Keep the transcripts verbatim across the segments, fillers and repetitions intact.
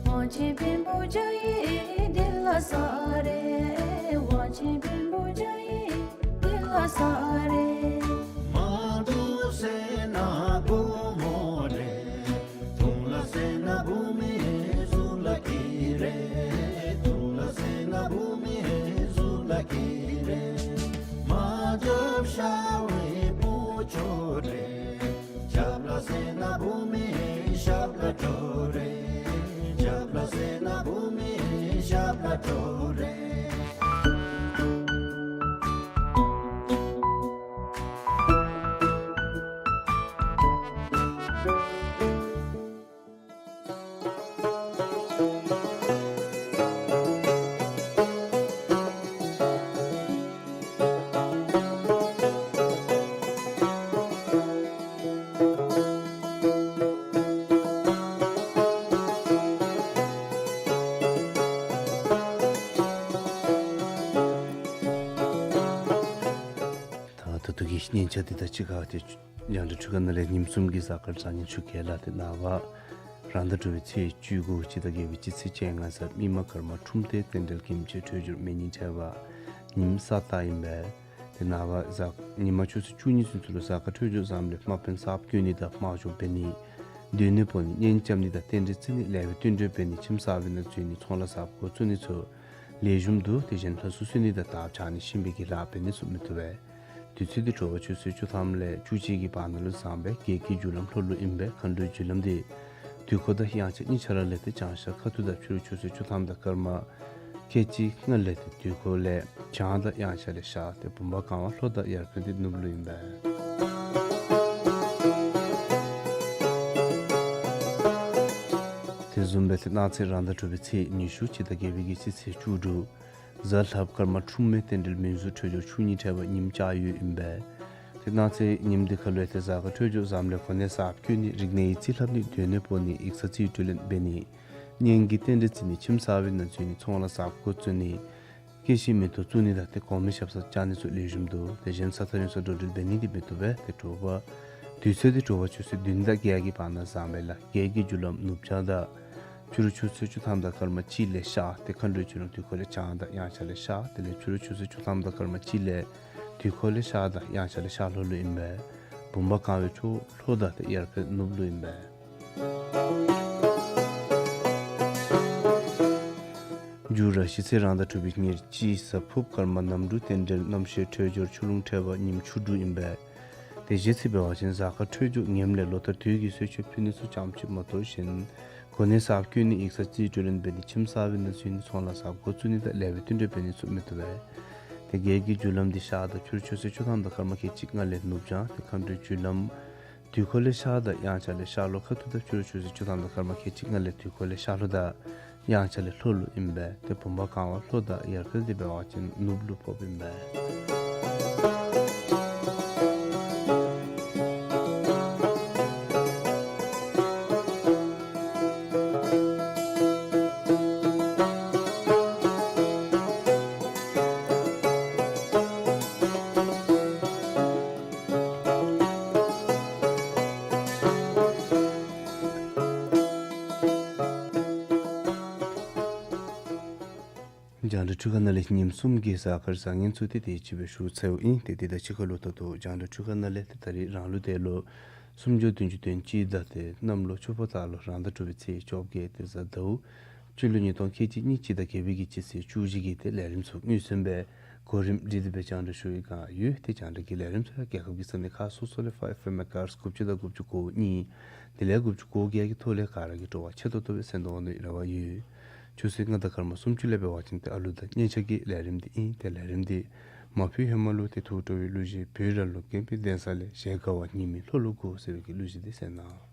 ཝང་ཆེན་བོན་པོ་རྒྱ་ཡི་གདན་ལ་གསོལ་རེ། ཝང་ཆེན་བོན་པོ་རྒྱ་ཡི་གདན་ལ་གསོལ་རེ། མ་དུ་སེ་ན་བུ་མོ་རེ། དུང་ལ་སེ་ན་བུ་མོའི་གཟུགས་ལ་སྐྱིད་རེ། དུང་ལ་སེ་ན་བུ་མོའི་གཟུགས་ལ་སྐྱིད་རེ། མ་རྒྱབ་ཤ་བའི་བུ་ཆོ་རེ། རྒྱབ་ལ་སེ་ན་བུ་མོའི་ཞབས་ལ་འགྲོ་རེ། རྒྱབ་ལ་སེ་ན་བུ་མོའི་ཞབས་ལ་འགྲོ་རེ། ད་ད་ལྟོ་གི་སྙན་ཆ་འདི་དང་གཅིག་ཁར་ཏེ་རྒྱང་བསྒྲགས་འཕྲུལ་ཁང་ནང་ལས་ཉིནམ་གསུམ་གྱི་གཟའ་སྐར་བཟང་ངན་ཆུ་རྐྱལ་ལགས་ཏེ་ནངས་པ་རང་ཟླ་དྲུག་པའི་ཚེས་བཅུ་དགུ་སྤྱི་ཟླ་བརྒྱད་པའི་སྤྱི་ཚེས་བཅོ་ལྔ་གཟའ་མིག་དམར་སྐར་མ་འཁྲུངས་ཏེ་རྟེན་འབྲེལ་གྱིས་མི་ཕྱེད་འཕྲོད་སྦྱོར་མེ་ཉིན་འཕྲད་པ་ཉིནམ་ས་སྟག་ཨིན་པས། ཏེ་ནངས་པ་གཟའ་ཉིན་མ་ཆུ་ཚོད་བཅུ་གཉིས་ཚུན་ཚོད་ལུ་གཟའ་སྐར་འཕྲོད་སྦྱོར་བཟངམ་ལས་དམག་དཔོན་གསརཔ་བསྐོ་ནི་དང་དམག་སྦྱོང་འབད་ནི། སྡོད་གནས་སྤོ་ནི། གཉེན་རྐྱབ་ནི་དང་རྟེན་འབྲེལ་བརྩི་ནི། ལེགས་པའི་བསྟུན་གྲོས་འབད་ནི། ཁྱིམ་གསར་པའི་ནང་འཛུལ་ནི། ཚོང་ལཱ་གསརཔ་འགོ་བཙུགས་ནི་ཚུ་ལེགས་ཤོམ་འདུག། དེ་བཞིན་ལྷ་གསོལ་གསོལ་ནི་དང་དར་འཕྱར་ནི་ཤིང་པའི་གི་ལཱ་འབད་ནི་ཚུ་མི་བཏུབ་པས། དུས་ཚོད་འདི་དྲོ་པ་ཆུ་ཚོད་བཅུ་ཐམ་ལས་བཅུ་གཅིག་གི་བར་ན་ལུ་བཟང་པས། རྒྱལ་གྱི་རྒྱུ་ལམ་ལྷོ་ལུ་ཨིན་པས། མཁའ་འགྲོའི་རྒྱུ་ལམ་འདི་དུས་འཁོར་དང་དབྱངས་འཆར་གཉིས་ཆ་ར་ལས་ཏེ་བྱང་ཤར་ཁ་ཐུག་དང་ཕྱི་རུ་ཆུ་ཚོད་བཅུ་ཐམ་དང་སྐར་མ་ཁལ་གཅིག་ལྔ་ལས་ཏེ་དུས་འཁོར་ལས་བྱང་དང་དབྱངས་འཆར་ལས་ཤར་ཏེ་བུམ་པ་གང་བ་ལྷོ་དང་ཡར་འཕེལ་འདི་ནུབ་ལུ་ཨིན་པས། དེ་བཟུམ་སྦེ་ཏེ་གནངས་ཚེ་རང་ཟླ་དྲུག་པའི་ཚེས་ཉི་ཤུ་སྤྱི་ཟླ་བརྒྱད་པའི་གི་སྤྱི་ཚེས་བཅུ་དྲུག། གཟའ་ལྷགཔ་སྐར་མ་འཁྲུངས་མེ་རྟེན་འབྲེལ་མི་འཛུལ་འཕྲོད་སྦྱོར་ཆུ་གཉིས་འཕྲད་པ་ཉིནམ་ལྕགས་ཡོས་ཨིན་པས། ཏེ་གནངས་ཚེ་ཉིནམ་འདི་ཁ་ལུ་ཏེ་གཟའ་སྐར་འཕྲོད་སྦྱོར་བཟངམ་ལས་གོ་གནས་གསརཔ་བསྐོ་ནི། རིག་གནས་ཡིག་རྩིས་ལྷབ་ནི། སྡོད་གནས་སྤོ་ནི། ཡིག་ཚང་རྩིས་སྤྲོད་ལེན་འབད་ནི། གཉེན་གྱི་རྟེན་འབྲེལ་བརྩི་ནི། ཁྱིམ་གསར་པའི་ནང་འཛུལ་ནི། ཚོང་ལཱ་གསརཔ་འགོ་བཙུགས་ནི། སྐྱེད་ཤིང་མེ་ཏོག་བཙུགས་ནི་དང་ཏེ་གོང་མའི་ཞབས་སར་བཅར་ནི་ཚུ་ལེགས་ཤོམ་འདུག། དེ་བཞིན་ས་ཐག་རིང་སར་འགྲོ་འགྲུལ་འབད་ནི་འདི་མི་བཏུབ་པས། ཏེ་དྲོ་པ་དུས་ཚོད་འདི་དྲོ་པ་ཆུ་ཚོད་བདུན་དང་བརྒྱད་ཀྱི་བར་ན་བཟང་པས་ལགས། རྒྱལ་གྱི་རྒྱུ་ལམ་ནུབ་བྱང་དང་ཕྱི་རུ་ཆུ་ཚོད་བཅུ་ཐམ་དང་སྐར་མ་གཅིག་ལས་ཤར་ཏེ་མཁའ་འགྲོའི་རྒྱུ་ལམ་དུས་འཁོར་ལས་བྱང་དང་དབྱངས་འཆར་ལས་ཤར། དེ་ལས་ཕྱི་རུ་ཆུ་ཚོད་བཅུ་ཐམ་དང་སྐར་མ་གཅིག་ལས་དུས་འཁོར་ལས་ཤར་དང་དབྱངས་འཆར་ལས་ཤར་ལྷོ་ལུ་ཨིན་པས། བུམ་པ་གང་བའི་ཕྱོགས་ལྷོ་དང་ཏེ་ཡར་འཕེལ་ནུབ་ལུ་ཨིན་པས། མཇུག་ར་ཤི་ཚེ་རང་ཟླ་དྲུག་པའི་ཉེར་གཅིག་གཟའ་ཕུརཔ་སྐར་མ་གནམ་གྲུ་རྟེན་འབྲེལ་རྣམ་ཤེས་འཕྲོད་སྦྱོར་ཆུ་ཀླུང་འཕྲད་པ་ཉིནམ་ཆུ་འབྲུག་ཨིན་པས། དེ་བཞིན་ཚེ་འབད་བ་ཅིན་གཟའ་སྐར་འཕྲོད་སྦྱོར་ངནམ་ལས་ལོ་ལྟར་དུས་ཀྱི་གསོལ་མཆོད་ཕུལ་ནི་ཚུ་ཙམ་ཅིག་མ་གཏོགས་གཞན་གོ་གནས་གསརཔ་བསྐོ་ནི། ཡིག་ཚང་རྩིས་སྤྲོད་ལེན་འབད་ནི། ཁྱིམ་གསར་པའི་ནང་འཛུལ་ནི། ཚོང་ལཱ་གསརཔ་འགོ་བཙུགས་ནི་དང་ལེགས་པའི་བསྟུན་གྲོས་འབད་ནི་ཚུ་མི་བཏུབ་པས། ཏེ་རྒྱལ་གྱི་རྒྱུ་ལམ་འདི་ཤར་དང་ཕྱི་རུ་ཆུ་ཚོད་བཅུ་ཐམ་དང་སྐར་མ་ཁལ་གཅིག་ལྔ་ལས་ནུབ་བྱང་ཏེ་མཁའ་འགྲོའི་རྒྱུ་ལམ་དུས་འཁོར་ལས་ཤར་དང་དབྱངས་འཆར་ལས་ཤར་ལྷོ་ཁ་ཐུག་དང་ཕྱི་རུ་ཆུ་ཚོད་བཅུ་ཐམ་དང་སྐར་མ་ཁལ་གཅིག་ལྔ་ལས་དུས་འཁོར་ལས་ཤར་ལྷོ་དང་དབྱངས་འཆར་ལས་ལྷོ་ལུ་ཨིན་པས། ཏེ་བུམ་པ་གང་བ་ལྷོ་དང་ཡར་འཕེལ་འདི་འབད་བ་ཅིན་ནུབ་ལུ་ཕོགཔ་ཨིན་པས། རྒྱང་བསྒྲགས་འཕྲུལ་ཁང་ནང་ལས་ཉིནམ་གསུམ་གྱི་གཟའ་སྐར་བཟང་ངན་ཚུ་ཏེ་དེ་ཅིག་སྦེ་ཞུ་ཚརཝ་ཨིན། ཏེ་དེ་དང་གཅིག་ཁར་ལུ་ད་ལྟོ་རྒྱང་བསྒྲགས་འཕྲུལ་ཁང་ནང་ལས་ཏེ་ད་རིས་རང་ལུགས་འདས་ལོ་སུམ་ཅུ་དོན་གཅིག་དོན་གཅིག་དང་ཏེ་གནམ་ལོ་ཆུ་ཕག་སྟག་ལོ་རང་ཟླ་དྲུག་པའི་ཚེས་བཅོ་བརྒྱད་ཏེ་གཟའ་ཟླཝ་སྤྱི་ལོ་ཉིས་སྟོང་ཁལ་གཅིག་གཉིས་སྤྱི་ཟླ་བརྒྱད་པའི་གི་སྤྱི་ཚེས་བཅུ་བཞི་གི་ཏེ་ལས་རིམ་ཚུ་དངོས་སུ་སྦེ་གོ་རིམ་སྒྲིག་སྟེ་སྦེ་རྒྱང་བསྒྲགས་ཞུ་ཡི་ག་ཡོད། ཏེ་རྒྱང་བསྒྲགས་ཀྱི་ལས་རིམ་ཚུ་ཡང་རྒྱལ་ཁབ་ཀྱི་ས་གནས་ཁག་སོ་སོ་ལས་ཕའེབ་ཨེཕ་ཨེམ་མེ་གྷ་ཧརྟཛ་དགུ་བཅུ་དང་དགུ་བཅུ་གོ་གཉིས་དེ་ལས་དགུ་བཅུ་གོ་བརྒྱད་ཀྱི་ཐོག་ལས་ག་ར་གིས་སྤྲོ་བ་ཆེ་ཏོག་ཏོ་སྦེ་གསན་དོ་འོང་ནིའི་རེ་བ་ཡོད། ཆུ་ཚོད་ལྔ་དང་སྐར་མ་སུམ་ཅུ་ལས་འབད་བ་ཅིན་ཏེ་ཨ་ལུ་དང་སྙན་ཆ་གི་ལས་རིམ་འདི་ཨིན། ཏེ་ལས་རིམ་འདི་ མ་ཕུད་ཧེ་མ་ལུ་ཏེ་ཐུགས་སྤྲོ་བའི་གླུ་གཞས་བོད་ར་ལུ་རྒན་པའི་གདན་ས་ལས་གཞས་སྒར་བ་སྙིགས་མའི་ལྷོ་ལུ་འགོར་ཟེར་བའི་གི་གླུ་གཞས་འདི་གསན་གནང་།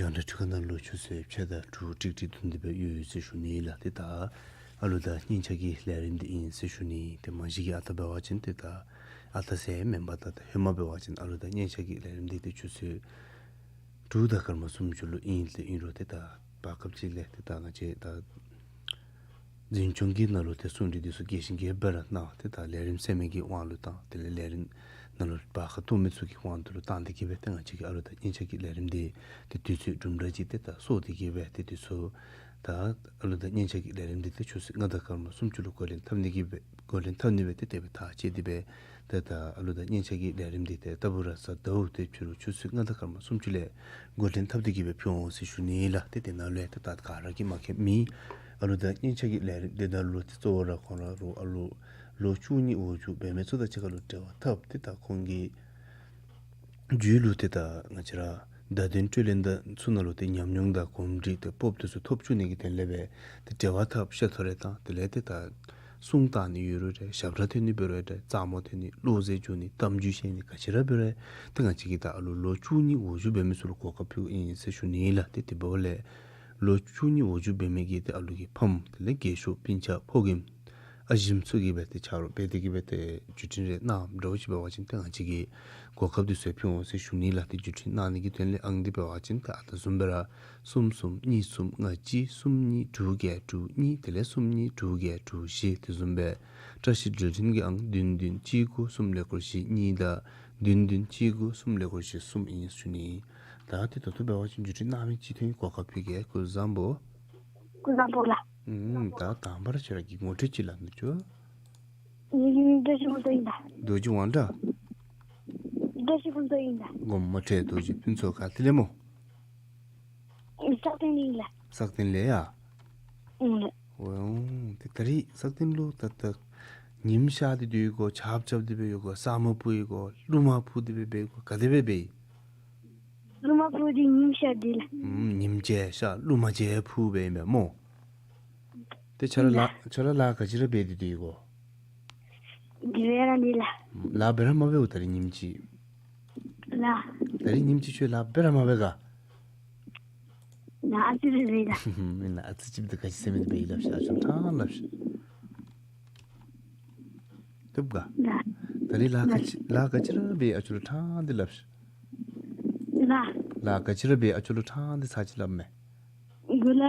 རྒྱང་བསྒྲགས་ཁྲི་ཀ་ནང་ལུ་ཆུ་ཚོད་ཕྱེད་དང་དྲུག་ཀྲིག་ཀྲི་བདུན་དེ་སྦེ་ཡོད་ཟེར་ཞུ་ནི་ལགས། ཏེ་ད་ཨ་ལུ་དང་སྙན་ཆ་གི་ལས་རིམ་འདི་ཨིན་ཟེར་ཞུ་ནི། ཏེ་མ་གཞི་གི་ཨ་རྟག་འབད་བ་ཅིན་ཏེ་ད་ཨ་རྟག་ཟེར་མེན་པར་ད་ད་ཧེ་མ་འབད་བ་ཅིན་ཨ་ལུ་དང་སྙན་ཆ་གི་ལས་རིམ་འདི་ཏེ་ཆུ་ཚོད་དྲུག་དང་སྐར་མ་སུམ་ཅུ་ལུ་ཨིན། ཏེ་ཨིན་རུང་ཏེ་ད་བར་སྐབས་ཅིག་ལས་ཏེ་ད་ང་བཅས་ད་འཛིན་སྐྱོང་གི་ནང་ལུ་ཏེ་གསུང་གྲོས་འདི་ཚུ་རྒྱས་ཤིང་རྒྱས་པ་ར་གནང་། ཏེ་ད་ལས་རིམ་ཟེར་མི་གི་དབང་ལུ་བཏང་། དེ་ལས་ལས་རིམ་ནང་ལུ་བར་ཁ་གཏོགས་མི་ཚུ་གི་དབང་དུ་ལུ་བཏང་སྟེ་གི་སྦེ་ཏེ་ང་བཅས་ཀྱི་ཨ་ལུ་དང་སྙན་ཆ་གི་ལས་རིམ་འདི་ཏེ་དུས་ཚོད་དུམ་གྲ་ཅིག་ཏེ་ད་སོར་ཏེ་གི་སྦེ་ཏེ་དུས་ཚོད་ད་ཨ་ལུ་དང་སྙན་ཆ་གི་ལས་རིམ་འདི་ཏེ་ཆུ་ཚོད་ལྔ་དང་སྐར་མ་སུམ་ཅུ་ལུ་འགོ་ལེན་འཐབ་ནི་གི་སྦེ་འགོ་ལེན་འཐབ་ནི་སྦེ་ཏེ་དེ་སྦེ་ཐག་བཅད་དེ་སྦེ་ཏེ་ད་ཨ་ལུ་དང་སྙན་ཆ་གི་ལས་རིམ་འདི་ཏེ་ལྟ་བུ་ར་གཟའ་ཟླཝ་ཏེ་ཕྱི་རུ་ཆུ་ཚོད་ལྔ་དང་སྐར་མ་སུམ་ཅུ་ལས་འགོ་འདྲེན་འཐབ་སྟེ་གི་སྦེ་ཕུལ་འོང་ཟེར་ཞུ་ནི་ལགས། ཏེ་དེ་ནང་ལུ་ཡང་ཏེ་ད་ག་ར་གིས་མ་མཁྱེན་མི་ཨ་ལུ་དང་སྙན་ཆ་གི་ལས་རིམ་འདི་ནང་ལུ་ཏེ་གཙོ་བོ་ར་ཁོང་ར་རུང་ཨ་ལུ་ལོ་བཅུ་གཉིས་འོག་འཇུག་འབད་མི་ཚུ་དང་གཅིག་ཁར་ལུ་འབྲེལ་བ་འཐབ་སྟེ་ད་ཁོང་གི་རྒྱུད་ལུ་ཏེ་ད་ང་བཅས་ར་བརྡ་དོན་སྤྲོད་ལེན་དང་ཚུ་ནང་ལུ་ཏེ་ཉམས་མྱོང་དང་གོམས་འདྲིས་ཏེ་སྤོབས་དེ་ཚུ་ཐོབ་བཅུག་ནི་གི་དོན་ལས་སྦེ་ཏེ་འབྲེལ་བ་འཐབ་ཤ་ཐོ་རེ་བཏང་། དེ་ལས་ཏེ་ད་གསུང་བཏང་ནི་ཡོད་རུང་རེ་ཞབས་ཁྲ་འཐེན་ནི་འབད་རུང་རེ་རྩེད་མོ་འཐེན་ནི་བློ་རྩེ་རྒྱུག་ནི་གཏམ་རྒྱུད་བཤད་ནི་ག་ཅི་ར་འབད་རུང་ཏེ་ང་བཅས་ཀྱིས་ད་ཨ་ལུ་ལོ་བཅུ་གཉིས་འོག་འཇུག་འབད་མི་ཚུ་ལུ་གོ་སྐབས་ཕུལཝ་ཨིན་ཟེར་ཞུ་ནི་ལགས། ཏེ་དེ་འབདཝ་ལས་ལོ་བཅུ་གཉིས་འོག་འཇུག་འབད་མི་གི་ཏེ་ཨ་ལུ་གི་ཕམ་དེ་ལས་རྒས་ཤོས་སྤུན་ཆ་ཕོ་རྒནམ་ཨ་ཞིམ་ཚུ་གིས་སྦེ་ཏེ་ཆ་རོགས་འབད་དེ་གི་སྦེ་ཏེ་བརྒྱུད་འཕྲིན་རེ་གནངམ་འདྲཝ་ཅིག་འབད་བ་ཅིན་ཏེ་ང་བཅས་ཀྱིས་གོ་སྐབས་འདི་ཚུ་ཕུལ་འོང་ཟེར་ཞུ་ནི་ལགས། ཏེ་བརྒྱུད་འཕྲིན་གནང་ནི་གི་དོན་ལས་ཨང་འདི་འབད་བ་ཅིན་ད་ཨ་རྟག་བཟུམ་སྦེ་ར་གསུམ་གསུམ་གཉིས་གསུམ་ལྔ་གཅིག་གསུམ་གཉིས་དྲུག་བརྒྱད་དྲུག་གཉིས་དེ་ལས་གསུམ་གཉིས་དྲུག་བརྒྱད་དྲུག་བཞི། དེ་བཟུམ་སྦེ་བཀྲ་ཤིས་འགྲུལ་འཕྲིན་གྱི་ཨང་བདུན་བདུན་གཅིག་དགུ་གསུམ་ཀླད་ཀོར་བཞི་གཉིས་དང་བདུན་བདུན་གཅིག་དགུ་གསུམ་ཀླད་ཀོར་བཞི་གསུམ་ཨིན་ཟེར་ཞུ་ནི། ད་ཏེ་ད་ལྟོ་འབད་བ་ཅིན་བརྒྱུད་འཕྲིན་གནང་མི་ཅིག་ཐོན་ཡི། གོ་སྐབས་ཕུལ་གེ། སྐུ་གཟུགས་བཟང་པོ། སྐུ་གཟུགས་བཟང་པོ་ལགས། ཨུམ་ད་དང་པ་ར་ཁྱོད་ར་གི་ངོ་སྤྲོད་ཅིག་སླབ་ནི་ཅིག། ངེའི་མིང་རྡོ་རྗེ་ཕུན་ཚོགས་ཨིན་ལགས། རྡོ་རྗེ་དབང་གྲགས། རྡོ་རྗེ་ཕུན་ཚོགས་ཨིན་ལགས། སྒོ་མ་ཁྲེ་རྡོ་རྗེ་ཕུན་ཚོགས། ག་ཏེ་ལས་སྨོ། སག་སྟེང་ལས་ཨིན་ལགས། སག་སྟེང་ལས་ཡ། ཨིན་ལགས། འོང་། ཏེ་ད་རིས་སག་སྟེང་ལུ་ད་ད་ཉིམ་ཤར་ཏེ་སྡོད་ཡི་གོ། ཆརཔ་རྐྱབ་སྟེ་སྦེ་ཡོད་གོ། ས་མ་ཕུ་ཡི་གོ། རླུང་མ་ཕུ་སྟེ་སྦེ་འབད་ཡི་གོ། ག་དེ་སྦེ་འབད་ཡི། རླུང་མ་ཕུ་སྟེ་ཉིམ་ཤར་ཏེ་ལགས། ཨུམ་ཉིམ་ཅིག་ཤར་རླུང་མ་ཅིག་ཕུ་སྦེ་ཨིན་པས་སྨོ། ཏེ་ཁྱོད་ར་ལཱ་ཁྱོད་ར་ལཱ་ག་ཅི་ར་འབད་དེ་སྡོད་ཡི་གོ། འདི་འབད་ར་འདི་ལགས། ལཱ་འབད་ར་མ་འབདཝ་ད་རིས་ཉིམ་ཅིག། ལགས། ད་རིས་ཉིམ་ཅིག་ཁྱོད་ལཱ་འབད་ར་མ་འབད་ག། ལགས་ཨ་ཙི་རེ་འབད་ལགས། ཨིན་ལགས། ཨ་ཙི་ཅིག་འདི་ག་ཅི་ཟེར་མི་འདི་འབད་ཡི་སླབ་ཤིག། ཨ་ཅོ་ལགས་ཕྲང་སླབ་ཤིག། བཏུབ་ག། ལགས། ད་རིས་ལཱ་ག་ཅི་ལཱ་ག་ཅི་ར་འབད་ཨ་ཅོ་ལགས་ཕྲང་སྟེ་སླབ་ཤིག། ལགས། ལཱ་ག་ཅི་ར་འབད་ཨ་ཅོ་ལགས་ཕྲང་སྟེ་ཚར་ཅིག་སླབ་མས། གོ་ལ་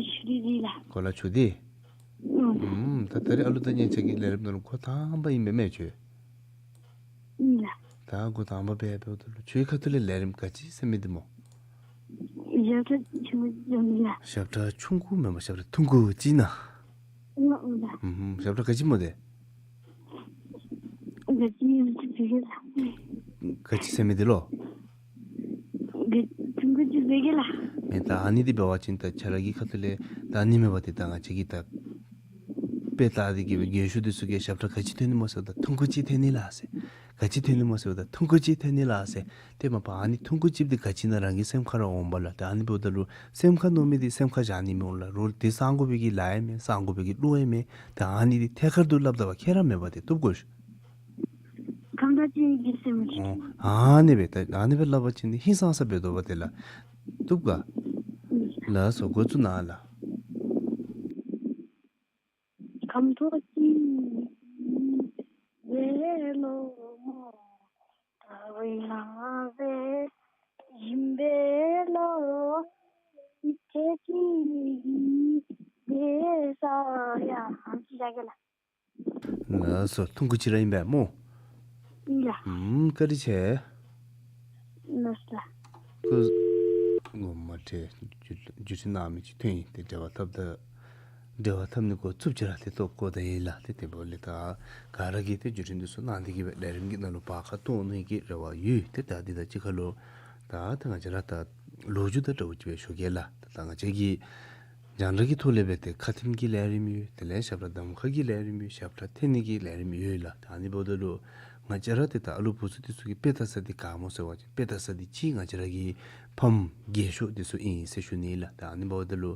ཆུ་དེ་འདི་ལགས། གོ་ལ་ཆུ་དེ། ཨུམ། ཨུམ་ད་ད་རིས་ཨ་ལུ་དང་སྙན་ཆ་གི་ལས་རིམ་ནང་ལུ་འགོ་དང་པ་ཨིན་པས་མས་ཁྱོད། ཨིན་ལགས། ད་འགོ་དང་པ་འབད་འབདཝ་ད་ལུ་ཁྱོད་ཁ་ཐུག་ལས་ལས་རིམ་ག་ཅི་ཟེར་མི་འདི་སྨོ། ཞབས་ཁྲ་ཆུང་ཀུ་ཅིག་ཨིན་ལགས། ཞབས་ཁྲ་ཆུང་ཀུ་མེན་པར་ཞབས་ཁྲ་ཐུང་ཀུ་ཅིག་ཨིན་ན། ཨིན་ལགས། ཨུམ་ཞབས་ཁྲ་ག་ཅི་སྨོ་དེ། ག་ཅི་ཨིན་ཅིག་འབད་གེ་ལགས། ག་ཅི་ཟེར་མི་འདི་ལོ། ག་ཐུང་ཀུ་ཅིག་འབད་གེ་ལགས། མེན་ད་ཨ་ནི་འདི་འབད་བ་ཅིན་ད་ཁྱོད་ར་གི་ཁ་ཐུག་ལས་ད་ཨ་ནི་མེན་པར་ཏེ་ད་ང་བཅས་ཀྱིས་ད་དཔེ་ལྟ་སྟེ་གི་སྦེ་རྒས་ཤོས་འདི་ཚུ་གིས་ཞབས་ཁྲ་ག་ཅི་ཐོན་ནི་སྨོ་ཟེརཝ་ད་ཐུང་ཀུ་ཅིག་ཐོན་ནི་ལགས་ཟེར། ག་ཅི་ཐོན་ནི་སྨོ་ཟེརཝ་ད་ཐུང་ཀུ་ཅིག་ཐོན་ནི་ལགས་ཟེར། ཏེ་མ་པ་ཨ་ནི་ཐུང་ཀུ་ཅིག་འདི་ག་ཅི་ཨིན་ན་རང་གི་སེམས་ཁར་ར་འོང་བས་ལགས། ཏེ་ཨ་ནི་འབདཝ་ད་ལུ་སེམས་ཁར་མནོ་མི་འདི་སེམས་ཁར་བཞག་ནི་མི་འོང་ལགས། རོགས་ཏེ་གསང་དགོ་པའི་གི་ལཱ་ཡང་མེན། གསང་དགོ་པའི་གི་བློ་ཡང་མེན། ཏེ་ཨ་ནི་འདི་ཐད་ཀར་དུ་སླབ་ད་པ་ཁྱོད་ར་མེད་པ་ཏེ་བཏུབ་གོ་ཤིག། ཁམས་དྭངས་ཅན་གྱི་སེམས་ཀྱིས། ཨོ་ཨ་ནི་སྦེ་ད་ཨ་ནི་སྦེ་སླབ་པ་ཅིན་ཧིང་སངས་ས་འབད་དོ་བ་ཏེ་ལགས། བཏུབ་ག། ལགས་སོ་འགོ་བཙུགས་གནང་ལགས། ཁམས་དྭངས་ཅན་གྱི་བློ་མོ། ད་བའི་ནང་བའི་ཞིམ་པའི་བློ། ཁྱེད་ཀྱིས་བདེ་ས་ཡང་ཅི་བྱ་གེ་ལགས། ལགས་སོ། ཐུང་ཀུ་ཅིག་ར་ཨིན་པས་སྨོ། ལགས། ཨུམ་བཀའ་དྲིན་ཆེ། ལགས་སོ། སྐུ་ངོ་མ་ཁྲེལ་བརྒྱུད་འཕྲིན་གནང་མི་ཅིག་ཐོན་ཡི། ཏེ་འབྲེལ་བ་འཐབ་ད་འབྲེལ་བ་འཐབ་ནི་འགོ་བཙུགསཔ་ཅིག་ར་ཏེ་ཐོབ་གོ་ད་ཡི་ལགས། ཏེ་དེ་འབདཝ་ལས་ད་ག་ར་གིས་ཏེ་བརྒྱུད་འཕྲིན་འདི་ཚུ་གནང་སྟེ་གི་སྦེ་ལས་རིམ་གྱི་ནང་ལུ་བར་ཁ་གཏོགས་ནི་གི་རེ་བ་ཡོད། ཏེ་ད་འདི་དང་གཅིག་ཁར་ལུ་ད་ཏེ་ང་བཅས་ར་ད་ལོ་རྒྱུས་དང་འདྲཝ་ཅིག་སྦེ་ཞུ་གེ་ལགས། ད་ད་ང་བཅས་ཀྱི་རྒྱང་བསྒྲགས་ཀྱི་ཐོག་ལས་སྦེ་ཏེ་ཁ་ཐིམ་གྱི་ལས་རིམ་ཡོད། དེ་ལས་ཞབས་ཁྲ་གདམ་ཁ་གི་ལས་རིམ་ཡོད། ཞབས་ཁྲ་འཐེན་ནི་གི་ལས་རིམ་ཡོད་ལགས། ད་ཨ་ནི་འབདཝ་ད་ལུ་ང་བཅས་ར་ཏེ་ད་ཨ་ལུ་བུ་ཚུ་འདི་ཚུ་གི་དཔེ་ལྟ་ས་འདི་ག་སྨོ་ཟེར་བ་ཅིན་དཔེ་ལྟ་ས་འདི་གཅིག་ང་བཅས་ར་གི་ཕམ་རྒས་ཤོས་འདི་ཚུ་ཨིན་ཟེར་ཞུ་ནི་ལགས། ད་ཨ་ནི་འབདཝ་ད་ལུ་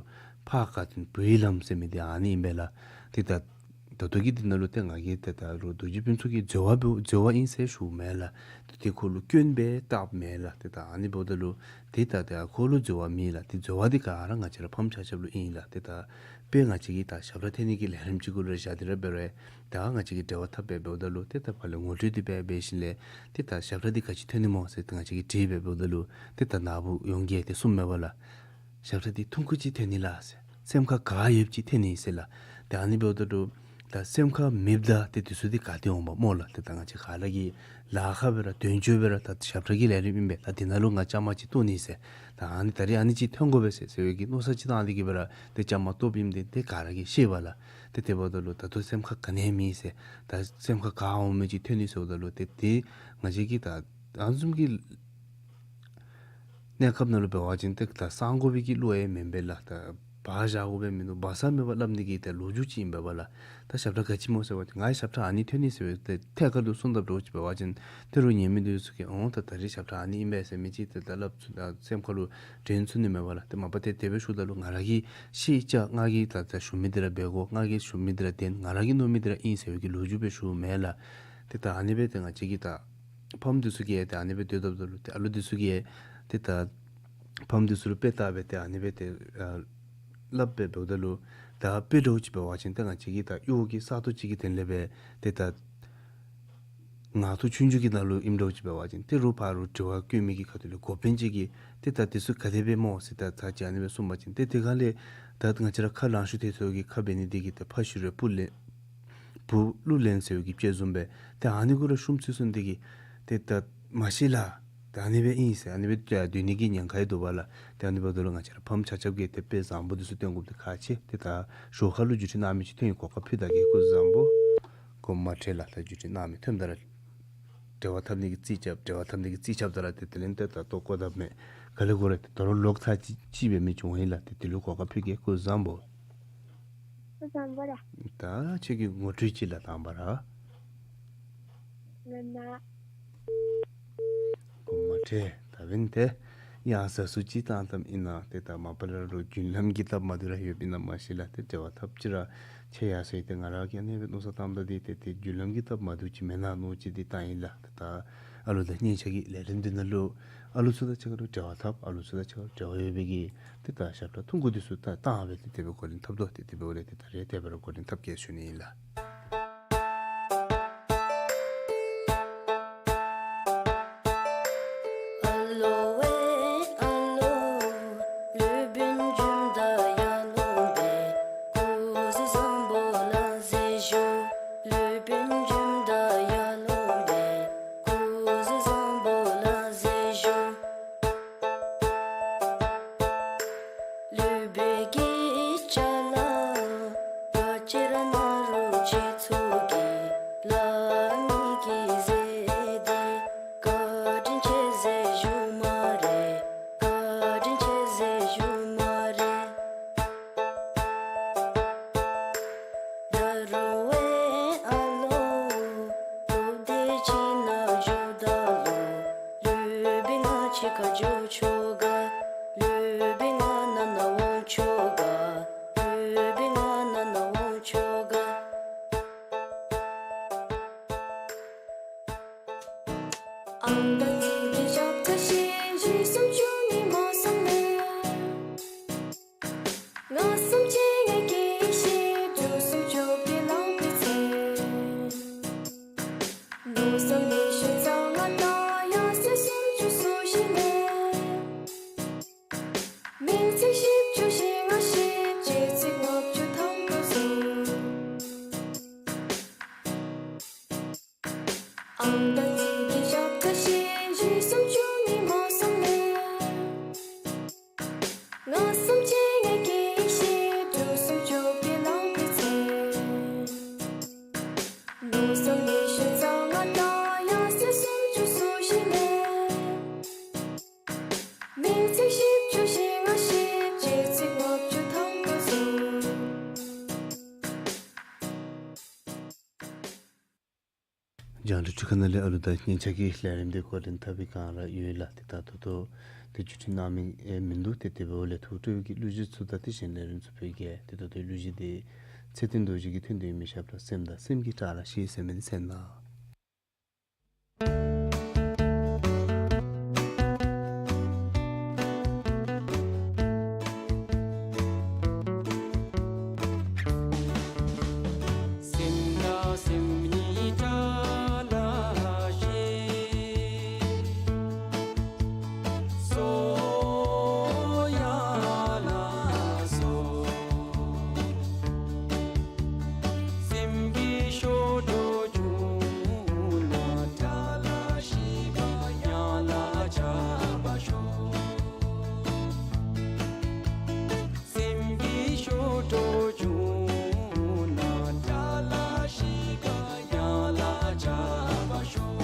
ཕ་ཁ་ཐུན་བུའི་ལམ་ཟེར་མི་འདི་ཨ་ནི་ཨིན་པས་ལགས། ཏེ་ད་ ད་ལྟོ་གི་འདི་ནང་ལུ་ཏེ་ང་གིས་ཏེ་ད་རུང་རྡོ་རྗེ་ཕུན་ཚོགས་ཀྱིས་འཛོལ་བ་འབད་འཛོལ་བ་ཨིན་ཟེར་ཞུཝ་མེན་ལགས། ཏེ་ཏེ་ཁོ་ལུ་སྐྱོན་སྦེ་བཏགསཔ་མེན་ལགས། ཏེ་ད་ཨ་ནི་འབདཝ་ད་ལུ་ཏེ་ད་ཏེ་ཁོ་ལུ་འཛོལ་བ་མེད་ལགས། ཏེ་འཛོལ་བ་འདི་ག་ར་ང་བཅས་ར་ཕམ་ཆ་ཁྱབ་ལུ་ཨིན་ལགས། ཏེ་ད་དཔེ་ང་བཅས་ཀྱིས་ད་ཞབས་ཁྲ་འཐེན་ནི་གི་ལས་རིམ་ཅིག་གུ་ལུ་བཞག་སྟེ་ར་འབད་རུང་ད་ང་བཅས་ཀྱིས་འབྲེལ་བ་འཐབ་སྦེ་འབདཝ་ད་ལུ་ཏེ་ད་ཕར་ལས་ངོ་སྤྲོད་འདི་འབད་འབད་ཞིནམ་ལས་ཏེ་ད་ཞབས་ཁྲ་འདི་ག་ཅི་འཐེན་ནི་སྨོ་ཟེར་ཏེ་ང་བཅས་ཀྱིས་དྲིས་སྦེ་འབདཝ་ད་ལུ་ཏེ་ད་ནཱ་བུ་ཡོངས་ཀྱིས་ཏེ་གསུངམ་མས་པ་ལགས། ཞབས་ཁྲ་འདི་ཐུང་ཀུ་ཅིག་འཐེན་ནི་ལགས་ཟེར། སེམས་ཁར་ག་ཡོདཔ་ཅིག་འཐེན་ནི་ཟེར་ལགས། ཏེ་ཨ་ནི་འབདཝ་ད་ལུ་ད་སེམས་ཁར་མེདཔ་ད་ཏེ་དེ་ཚུ་འདི་ག་ཏེ་འོང་པ་སྨོ་ལགས། ཏེ་ད་ང་བཅས་ག་ར་གིས་ལཱ་ཁག་སྦེ་ར་དོན་གཅོད་སྦེ་ར་ད་ཞབས་ཁྲ་གི་ལས་རིམ་ཨིན་པས། ད་འདི་ནང་ལུ་ང་བཅའ་མར་ཅིག་གཏོགས་ནི་ཟེར། ད་ཨ་ནི་ད་རིས་ཨ་ནི་ཅིག་འཐེན་དགོ་པས་ཟེར་ཟེར་བའི་གི་མནོ་བསམ་ཅིག་བཏང་སྟེ་གིས་སྦེ་ར་ཏེ་བཅའ་མར་གཏོགསཔ་ཨིནམ་འདི་ཏེ་ག་ར་གིས་ཤེས་པས་ལགས། ཏེ་དེ་འབདཝ་ད་ལུ་ད་ལྟོ་སེམས་ཁར་ག་ནི་ཡང་མེད་ཟེར། ད་སེམས་ཁར་ག་འོང་མི་ཅིག་འཐེན་ནི་ཟེརཝ་ད་ལུ་ཏེ་ཏེ་ང་བཅས་ཀྱིས་ད་ཨ་ནི་བཟུམ་གྱི་གནས་སྐབས་ནང་ལུ་འབད་བ་ཅིན་ཏེ་ད་གསང་དགོ་པའི་གི་བློ་ཡང་མེན་པས་ལགས། ད་སྦ་བཞག་དགོ་པའི་མིན་འདུག། སྦ་ས་མེད་པར་སླབ་ནི་གི་ཏེ་ལོ་རྒྱུས་ཅིག་ཨིན་པས་པ་ལགས། ད་ཞབས་ཁྲ་ག་ཅི་སྨོ་ཟེར་བ་ཅིན་ང་ཞབས་ཁྲ་ཨ་ནི་འཐེན་ནི་ཟེར་བའི་ཏེ་ཐད་ཀར་དུ་གསུངས་ད་འདྲཝ་ཅིག་འབད་བ་ཅིན་ཏེ་རུང་ཉན་མི་འདི་ཚུ་གིས་འོང་ད་ད་རིས་ཞབས་ཁྲ་ཨ་ནི་ཨིན་པས་ཟེར་མི་ཅིག་ཏེ་ད་སླབ་ཚུགས་ད་སེམས་ཁ་ལུ་དྲན་ཚུགས་ནི་མས་པ་ལགས། ཏེ་མ་པ་ཏེ་དེ་སྦེ་ཞུཝ་ད་ལུ་ང་ར་གིས་ཤེས་བྱ་ང་གིས་ད་ད་ཞུ་མི་འདི་ར་འབད་དགོ། ང་གིས་ཞུ་མི་འདི་ར་བདེན། ང་ར་གིས་མནོ་མི་འདི་ར་ཨིན་ཟེར་བའི་གི་ལོ་རྒྱུས་སྦེ་ཞུཝ་མེན་ལགས། ཏེ་ད་ཨ་ནི་སྦེ་ཏེ་ང་བཅས་ཀྱིས་ད་ཕམ་འདི་ཚུ་གིས་ཏེ་ཨ་ནི་སྦེ་སྡོད་སྡོདཔ་ད་ལུ་ཏེ་ཨ་ལུ་འདི་ཚུ་གིས་ཏེ་ད་ཕམ་འདི་ཚུ་ལུ་དཔེ་བལྟ་སྦེ་ཏེ་ཨ་ནི་སྦེ་ཏེ་ཨ་སླབ་སྦེ་འབདཝ་ད་ལུ་ད་དཔེ་འདྲཝ་ཅིག་འབད་བ་ཅིན་ཏེ་ང་བཅས་ཀྱི་ད་གཡོག་གི་ས་སྟོང་ཅིག་གི་དོན་ལས་སྦེ་ཏེ་ད་ངག་ཐོག་ཆོས་འབྱུང་གི་ནང་ལུ་ཨིནམ་འདྲཝ་ཅིག་འབད་བ་ཅིན་ཏེ་རུང་ཕར་རུང་དྲི་བ་བཀོད་མི་གི་ཁ་ཐུག་ལས་འགོ་དཔོན་ཅིག་གིས་ཏེ་ད་འདི་ཚུ་ག་དེ་སྦེ་སྨོ་ཟེར་ད་ཚར་ཅིག་ཨ་ནི་སྦེ་གསུངས་པ་ཅིན་ཏེ་དེ་སྒང་ལས་ད་ང་བཅས་ར་ཁ་ལང་ཤོར་ཏེ་ཚུ་གི་ཁ་འབད་ནི་འདི་གིས་ཏེ་ཕ་ཤུལ་རེ་བུ་ལེན་བུ་ཀླུ་ལེན་ཟེར་བའི་གི་དཔྱེ་བཟུམ་སྦེ་ཏེ་ཨ་ནི་གུ་ར་ཤུམ་ཚུད་སོང་སྟེ་གིས་ཏེ་ད་མ་ཤེས་ལགས། ད་ཨ་ནི་སྦེ་ཨིན་ཟེར་ཨ་ནི་སྦེ་སྡོད་ནི་གི་ཉེན་ཁ་ཡང་འདུག་པ་ལགས། ཏེ་ཨ་ནི་འབདཝ་ད་ལུ་ང་བཅས་ར་ཕམ་ཆ་ཁྱབ་ཀྱིས་ཏེ་དཔེ་བཟང་པོ་འདི་ཚུ་སྟོན་དགོཔ་འདི་ཁག་ཆེ། ཏེ་ད་ཞོར་ཁ་ལུ་བརྒྱུད་འཕྲིན་གནང་མི་ཅིག་ཐོན་ཡི། གོ་སྐབས་ཕུལ་ད་གེ། སྐུ་གཟུགས་བཟང་པོ། དགོངསམ་མ་ཁྲེལ་ལགས། ད་བརྒྱུད་འཕྲིན་གནང་མི་ཐོནམ་ད་ར་འབྲེལ་བ་འཐབ་ནི་གི་རྩིས་རྐྱབ། འབྲེལ་བ་འཐབ་ནི་གི་རྩིས་རྐྱབ་ད་ར་ཏེ་དེ་ལས་ཏེ་ད་ལྟོ་གོ་བརྡ་མེད། ག་ལས་གོ་ར་ཏེ་ད་རུང་ལོག་ཚར་ཅིག་ཅིག་འབད་མི་ཅིག་འོང་ཡི་ལགས། ཏེ་དེ་ལུ་གོ་སྐབས་ཕུལ་གེ། སྐུ་གཟུགས་བཟང་པོ། སྐུ་གཟུགས་བཟང་པོ་ལགས། ད་ཁྱོད་ཀྱི་ངོ་སྤྲོད་ཅིག་ལགས་དང་པ་ར། ང་ན། དགོངསམ་མ་ཁྲེལ། ད་འབདན་ཏེ་ཡང་ཟ་སུ་ཅིག་བཏང་བཏངམ་ཨིན་ན་ཏེ་ད་མ་པ་ལས་ར་རྒྱུན་ལམ་གྱི་སྟབས་མ་བདེཝ་ར་ཡོདཔ་ཨིན་ན་མ་ཤེས་ལགས། ཏེ་འབྲེལ་བ་འཐབ་ཅི་ར་ཆེ་ཡར་སོང་ཡི། ཏེ་ང་ར་གིས་ཨ་ནི་སྦེ་མནོ་བསམ་བཏངམ་ད་འདི་ཏེ་ཏེ་རྒྱུན་ལམ་གྱི་སྟབས་མ་བདེཝ་ཅིག་མེན་ན་མནོ་ཅིག་འདི་བཏང་ཡི་ལགས། ཏེ་ད་ཨ་ལུ་དང་སྙན་ཆ་གི་ལས་རིམ་འདི་ནང་ལུ་ཨ་ལུ་ཚུ་དང་གཅིག་ཁར་འབྲེལ་བ་འཐབ། ཨ་ལུ་ཚུ་དང་གཅིག་ཁར་འབྲེལ་བ་ཡོད་པའི་གི་ཏེ་ད་ཞབས་ཁྲ་ཐུང་ཀུ་འདི་ཚུ་ད་བཏང་སྦེ་ཏེ་དེ་སྦེ་གོ་རིམ་འཐབ་དོ། ཏེ་དེ་འབདཝ་ལས་ཏེ་ད་རེས་དེ་སྦེ་ར་གོ་རིམ་འཐབ་གེ་ཞུ་ནི་ཨིན་ལགས། རྒྱང་བསྒྲགས་འཕྲུལ་ཁང་ནང་ལས་ཨ་ལུ་དང་སྙན་ཆ་གི་ལས་རིམ་འདི་གོ་རིམ་འཐབ་པའི་བསྒང་ར་ཡོད་ལགས། ཏེ་ད་ད་ལྟོ་ཏེ་བརྒྱུད་འཕྲིན་གནང་མི་ཨེ་མིན་འདུག། ཏེ་དེ་འབདཝ་ལས་ཐུགས་སྤྲོ་བའི་གི་གླུ་གཞས་ཚུ་དང་དེ་བཞིན་ལས་རིམ་ཚུ་ཕུལ་གེ། ཏེ་ད་ལྟོའི་གླུ་གཞས་འདི་ ཚེ་བརྟན་རྡོ་རྗེ་གི་ཐུན་དུ་ཡོད་མི་ཞབས་ཁྲ་སེམས་དང་སེམས་ཀྱི་བཀྲ་ལ་ཤིས་ཟེར་མི་འདི་གསན་གནང་། སེམས་དང་སེམས་ཉིད་བཀྲ་ལ་ཤིས། སོ་ཡ་ལ་སོ། སེམས་ཀྱི་སྐྱོ་སྒྲོག་བྱུང་ན་བཀྲ་ལ་ཤིས་པ་ཡང་ལ་བྱ་བ་ཤོག། སེམས་ཀྱི་སྐྱོ་སྒྲོག་བྱུང་ན་བཀྲ་ལ་ཤིས་པ་ཡང་ལ་བྱ་བ་ཤོག།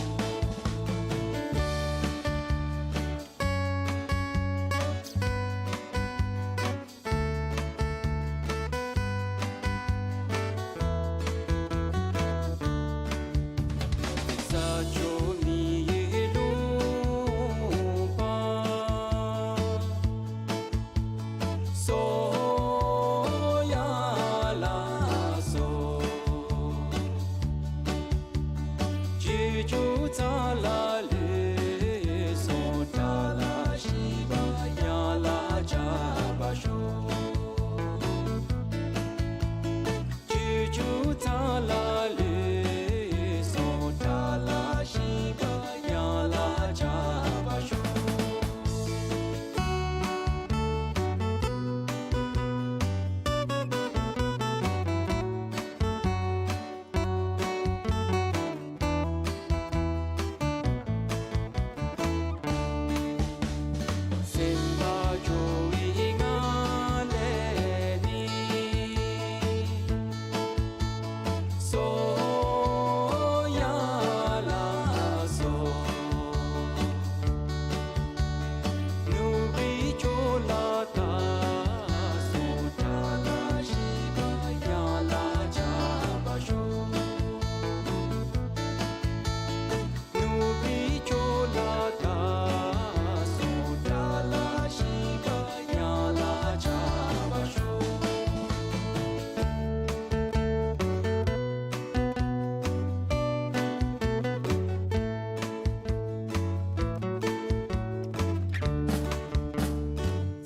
ས་ཕྱོགས་མི་ཡུལ་ལུང་པ། སོ་ཡ་ལ་སོ། ཆོས་སྐྱོང་ཚང་ལ་ལུས་སོང་བཀྲ་ལ་ཤིས་པ་ཡང་ལ་བྱ་བ་ཤོག། ཆོས་སྐྱོང་ཚང་ལ་ལུས་སོང་བཀྲ་ལ་ཤིས་པ་ཡང་ལ་བྱ་བ་ཤོག། སེམས་དཔའ་ཇོ་བོའི་ངང་ལས་ནི། སོ་ཡ་ལ་སོ། ནོར་བུའི་ཁྱོ་ལ་བདག་སོགས་བཀྲ་ལ་ཤིས་པ་ཡང་ལ་བྱ་བ་ཤོག། ནོར་བུའི་ཁྱོ་ལ་བདག་སོགས་བཀྲ་ལ་ཤིས་པ་ཡང་ལ་བྱ་བ་ཤོག།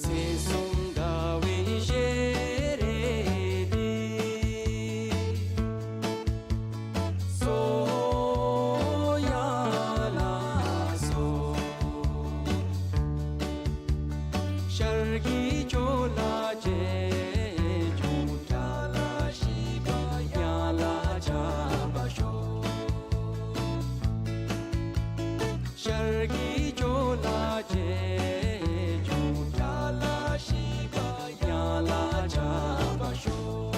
ཚེས་གསུམ་ཟླ་བའི་ཞལ་རས་ནི། སོ་ཡ་ལ་སོ། ཤར་གྱི་ཕྱོགས་ལ་ཆོས་སྐྱོང་བཀྲ་ལ་ཤིས་པ་ཡང་ལ་བྱ་བ་ཤོག། ཤར་གྱི་ཕྱོགས་ལ་ཆོས་སྐྱོང་བཀྲ་ལ་ཤིས་པ་ཡང་ལ་བྱ་བ་ཤོག།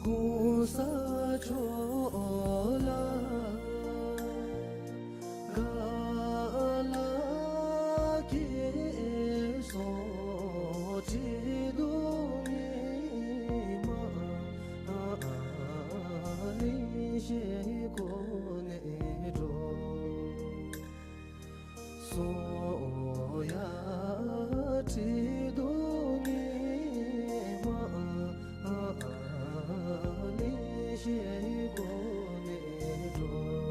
གོང་ས་མཆོག་ལ་ག་ལ་གེ་སོ་ཁྲི་གདུགས་ཉི་མ་གླིང་བཞི་ཁོ་ནས་འགྲོ། སོ་ཡ་ཁྲི་གདུགས་ཉི་མ་གླིང་བཞི་ཁོ་ནས་འགྲོ།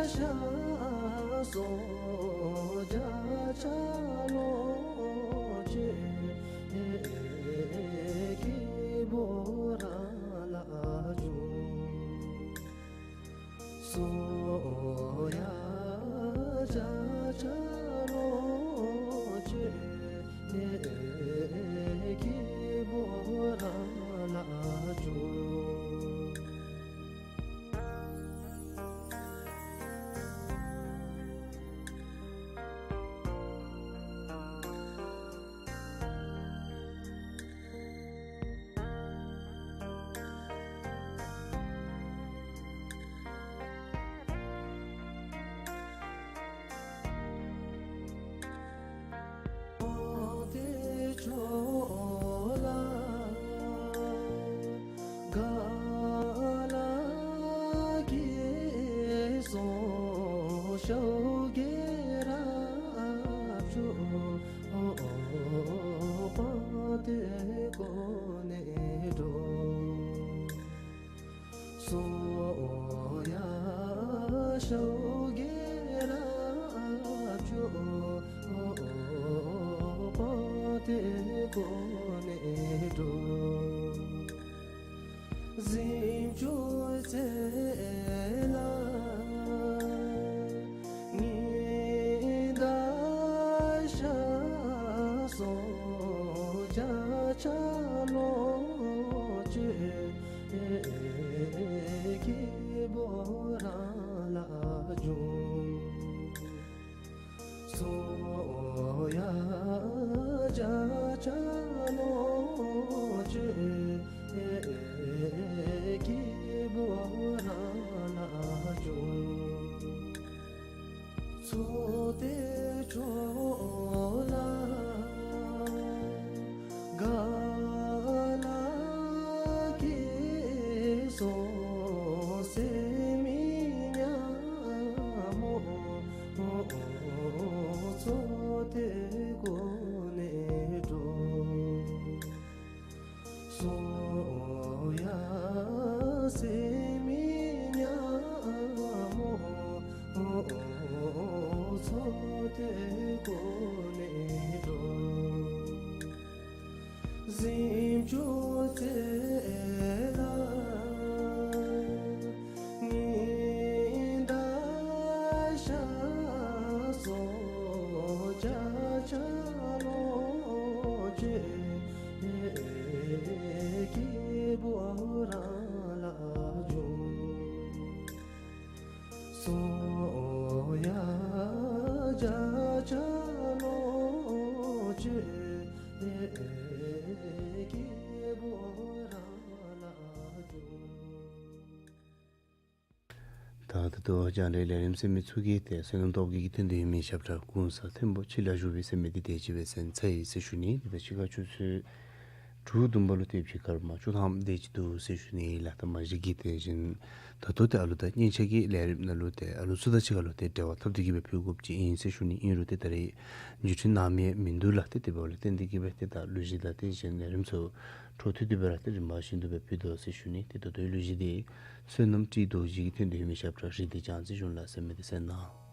ཤ་སོ་བརྒྱ་ཆ་ལོངས་སྤྱོད་སྐྱེས་བུ་རང་ལ་འབྱུང་། སོ་ཡ་བརྒྱ་ཆ་ལོངས་སྤྱོད་སྐྱེས་བུ་རང་ལ་འབྱུང་། དེ་ཕྱོགས་ལ་ག་ལ་སྐྱེས་སོང་ཤཝ་གི་རབ་མཆོག་དཔལ་དེ་ཀུན་ནས་སྤྲོ། སོ་ཡ་ཤཝ་གི་རབ་མཆོག་དཔལ་དེ་ཀུན་ནས་སྤྲོ། གཟིམ་ཅུང་རྩེ་ལ་ཉི་ཟླ་ཤར་སོང་བརྒྱ་ཆ་ལོངས་སྤྱོད་སྐྱེས་བུ་རང་ལ་འབྱུང་། སོ་ཡ་བརྒྱ་ཆ་ལོངས་སྤྱོད་སྐྱེས་བུ་རང་ལ་འབྱུང་། མཚོ་དེ་ཕྱོགས་ལ་ག་ལ་སྐྱེས་སོང་སེམས་མི་ཉམས་མོ། མཚོ་དེ་ཀུན་ནས་སྤྲོ། སོ་ཡ་སེམས་མི་ཉམས་མོ། མཚོ་དེ་ཀུན་ནས་སྤྲོ། གཟིམ་ཅུང་རྩེ་ལ་ཉི་ཟླ་ཤར་སོང་བརྒྱ་ཆ་ལོངས་སྤྱོད་སྐྱེས་བུ་རང་ལ་འབྱུང་། སོ་ཡ་བརྒྱ་ཆ་ལོངས་སྤྱོད་སྐྱེས་བུ་རང་ལ་འབྱུང་། ད་ད་ལྟོ་རྒྱང་བསྒྲགས་ལས་རིམ་ཟེར་མི་ཚུ་གི་ཏེ་བསོད་ནམས་སྟོབས་ཀྱིས་ཀྱི་ཐོན་ཏེ་ཡོད་མི་ཞབས་ཁྲ་གུང་ས་མཐོན་པོ་ཕྱི་ལ་བཞུགས་པའི་ཟེར་མི་འདི་ཏེ་གཅིག་སྦེ་ཚར་ཡི་ཟེར་ཞུ་ནི། ཏེ་ད་ཕྱི་ཁ་ཆུ་ཚོད་དྲུག་བདུན་པ་ལུ་ཏེ་ཕྱི་ཁར་མ་བཅུ་ཐམ་དེ་ཅིག་འདུག་ཟེར་ཞུ་ནི་ལགས། ད་མ་གཞི་གི་ཏེ་གཞན་ད་ལྟོ་ཏེ་ཨ་ལུ་དང་སྙན་ཆ་གི་ལས་རིམ་ནང་ལུ་ཏེ་ཨ་ལུ་ཚུ་དང་གཅིག་ཁར་ལུ་ཏེ་འབྲེལ་བ་འཐབ་སྟེ་གི་སྦེ་ཕུལ་དགོཔ་ཅིག་ཨིན་ཟེར་ཞུ་ནི། ཨིན་རུང་ཏེ་ད་རེས་བརྒྱུད་འཕྲིན་ནམ་ཡང་མིན་འདུག་ལགས། ཏེ་དེ་འབདཝ་ལས་བརྟེན་ཏེ་གི་སྦེ་ཏེ་ད་གླུ་གཞས་དང་ཏེ་གཞན་ལས་རིམ་ཚུ་འཕྲོ་མཐུད་དེ་སྦེ་ར་ཏེ་རིམ་པ་བཞིན་དུ་སྦེ་ཕུལ་དོ་ཟེར་ཞུ་ནི། ཏེ་ད་ལྟོའི་གླུ་གཞས་འདི་བསོད་ནམས་བཀྲིས་རྡོ་རྗེ་གིས་ཐོན་ཏེ་ཡོད་མི་ཞབས་ཁྲ་རིག་འདི་བྱང་རྩེ་གཞུང་ལ་ཟེར་མི་འདི་གསན་གནང་།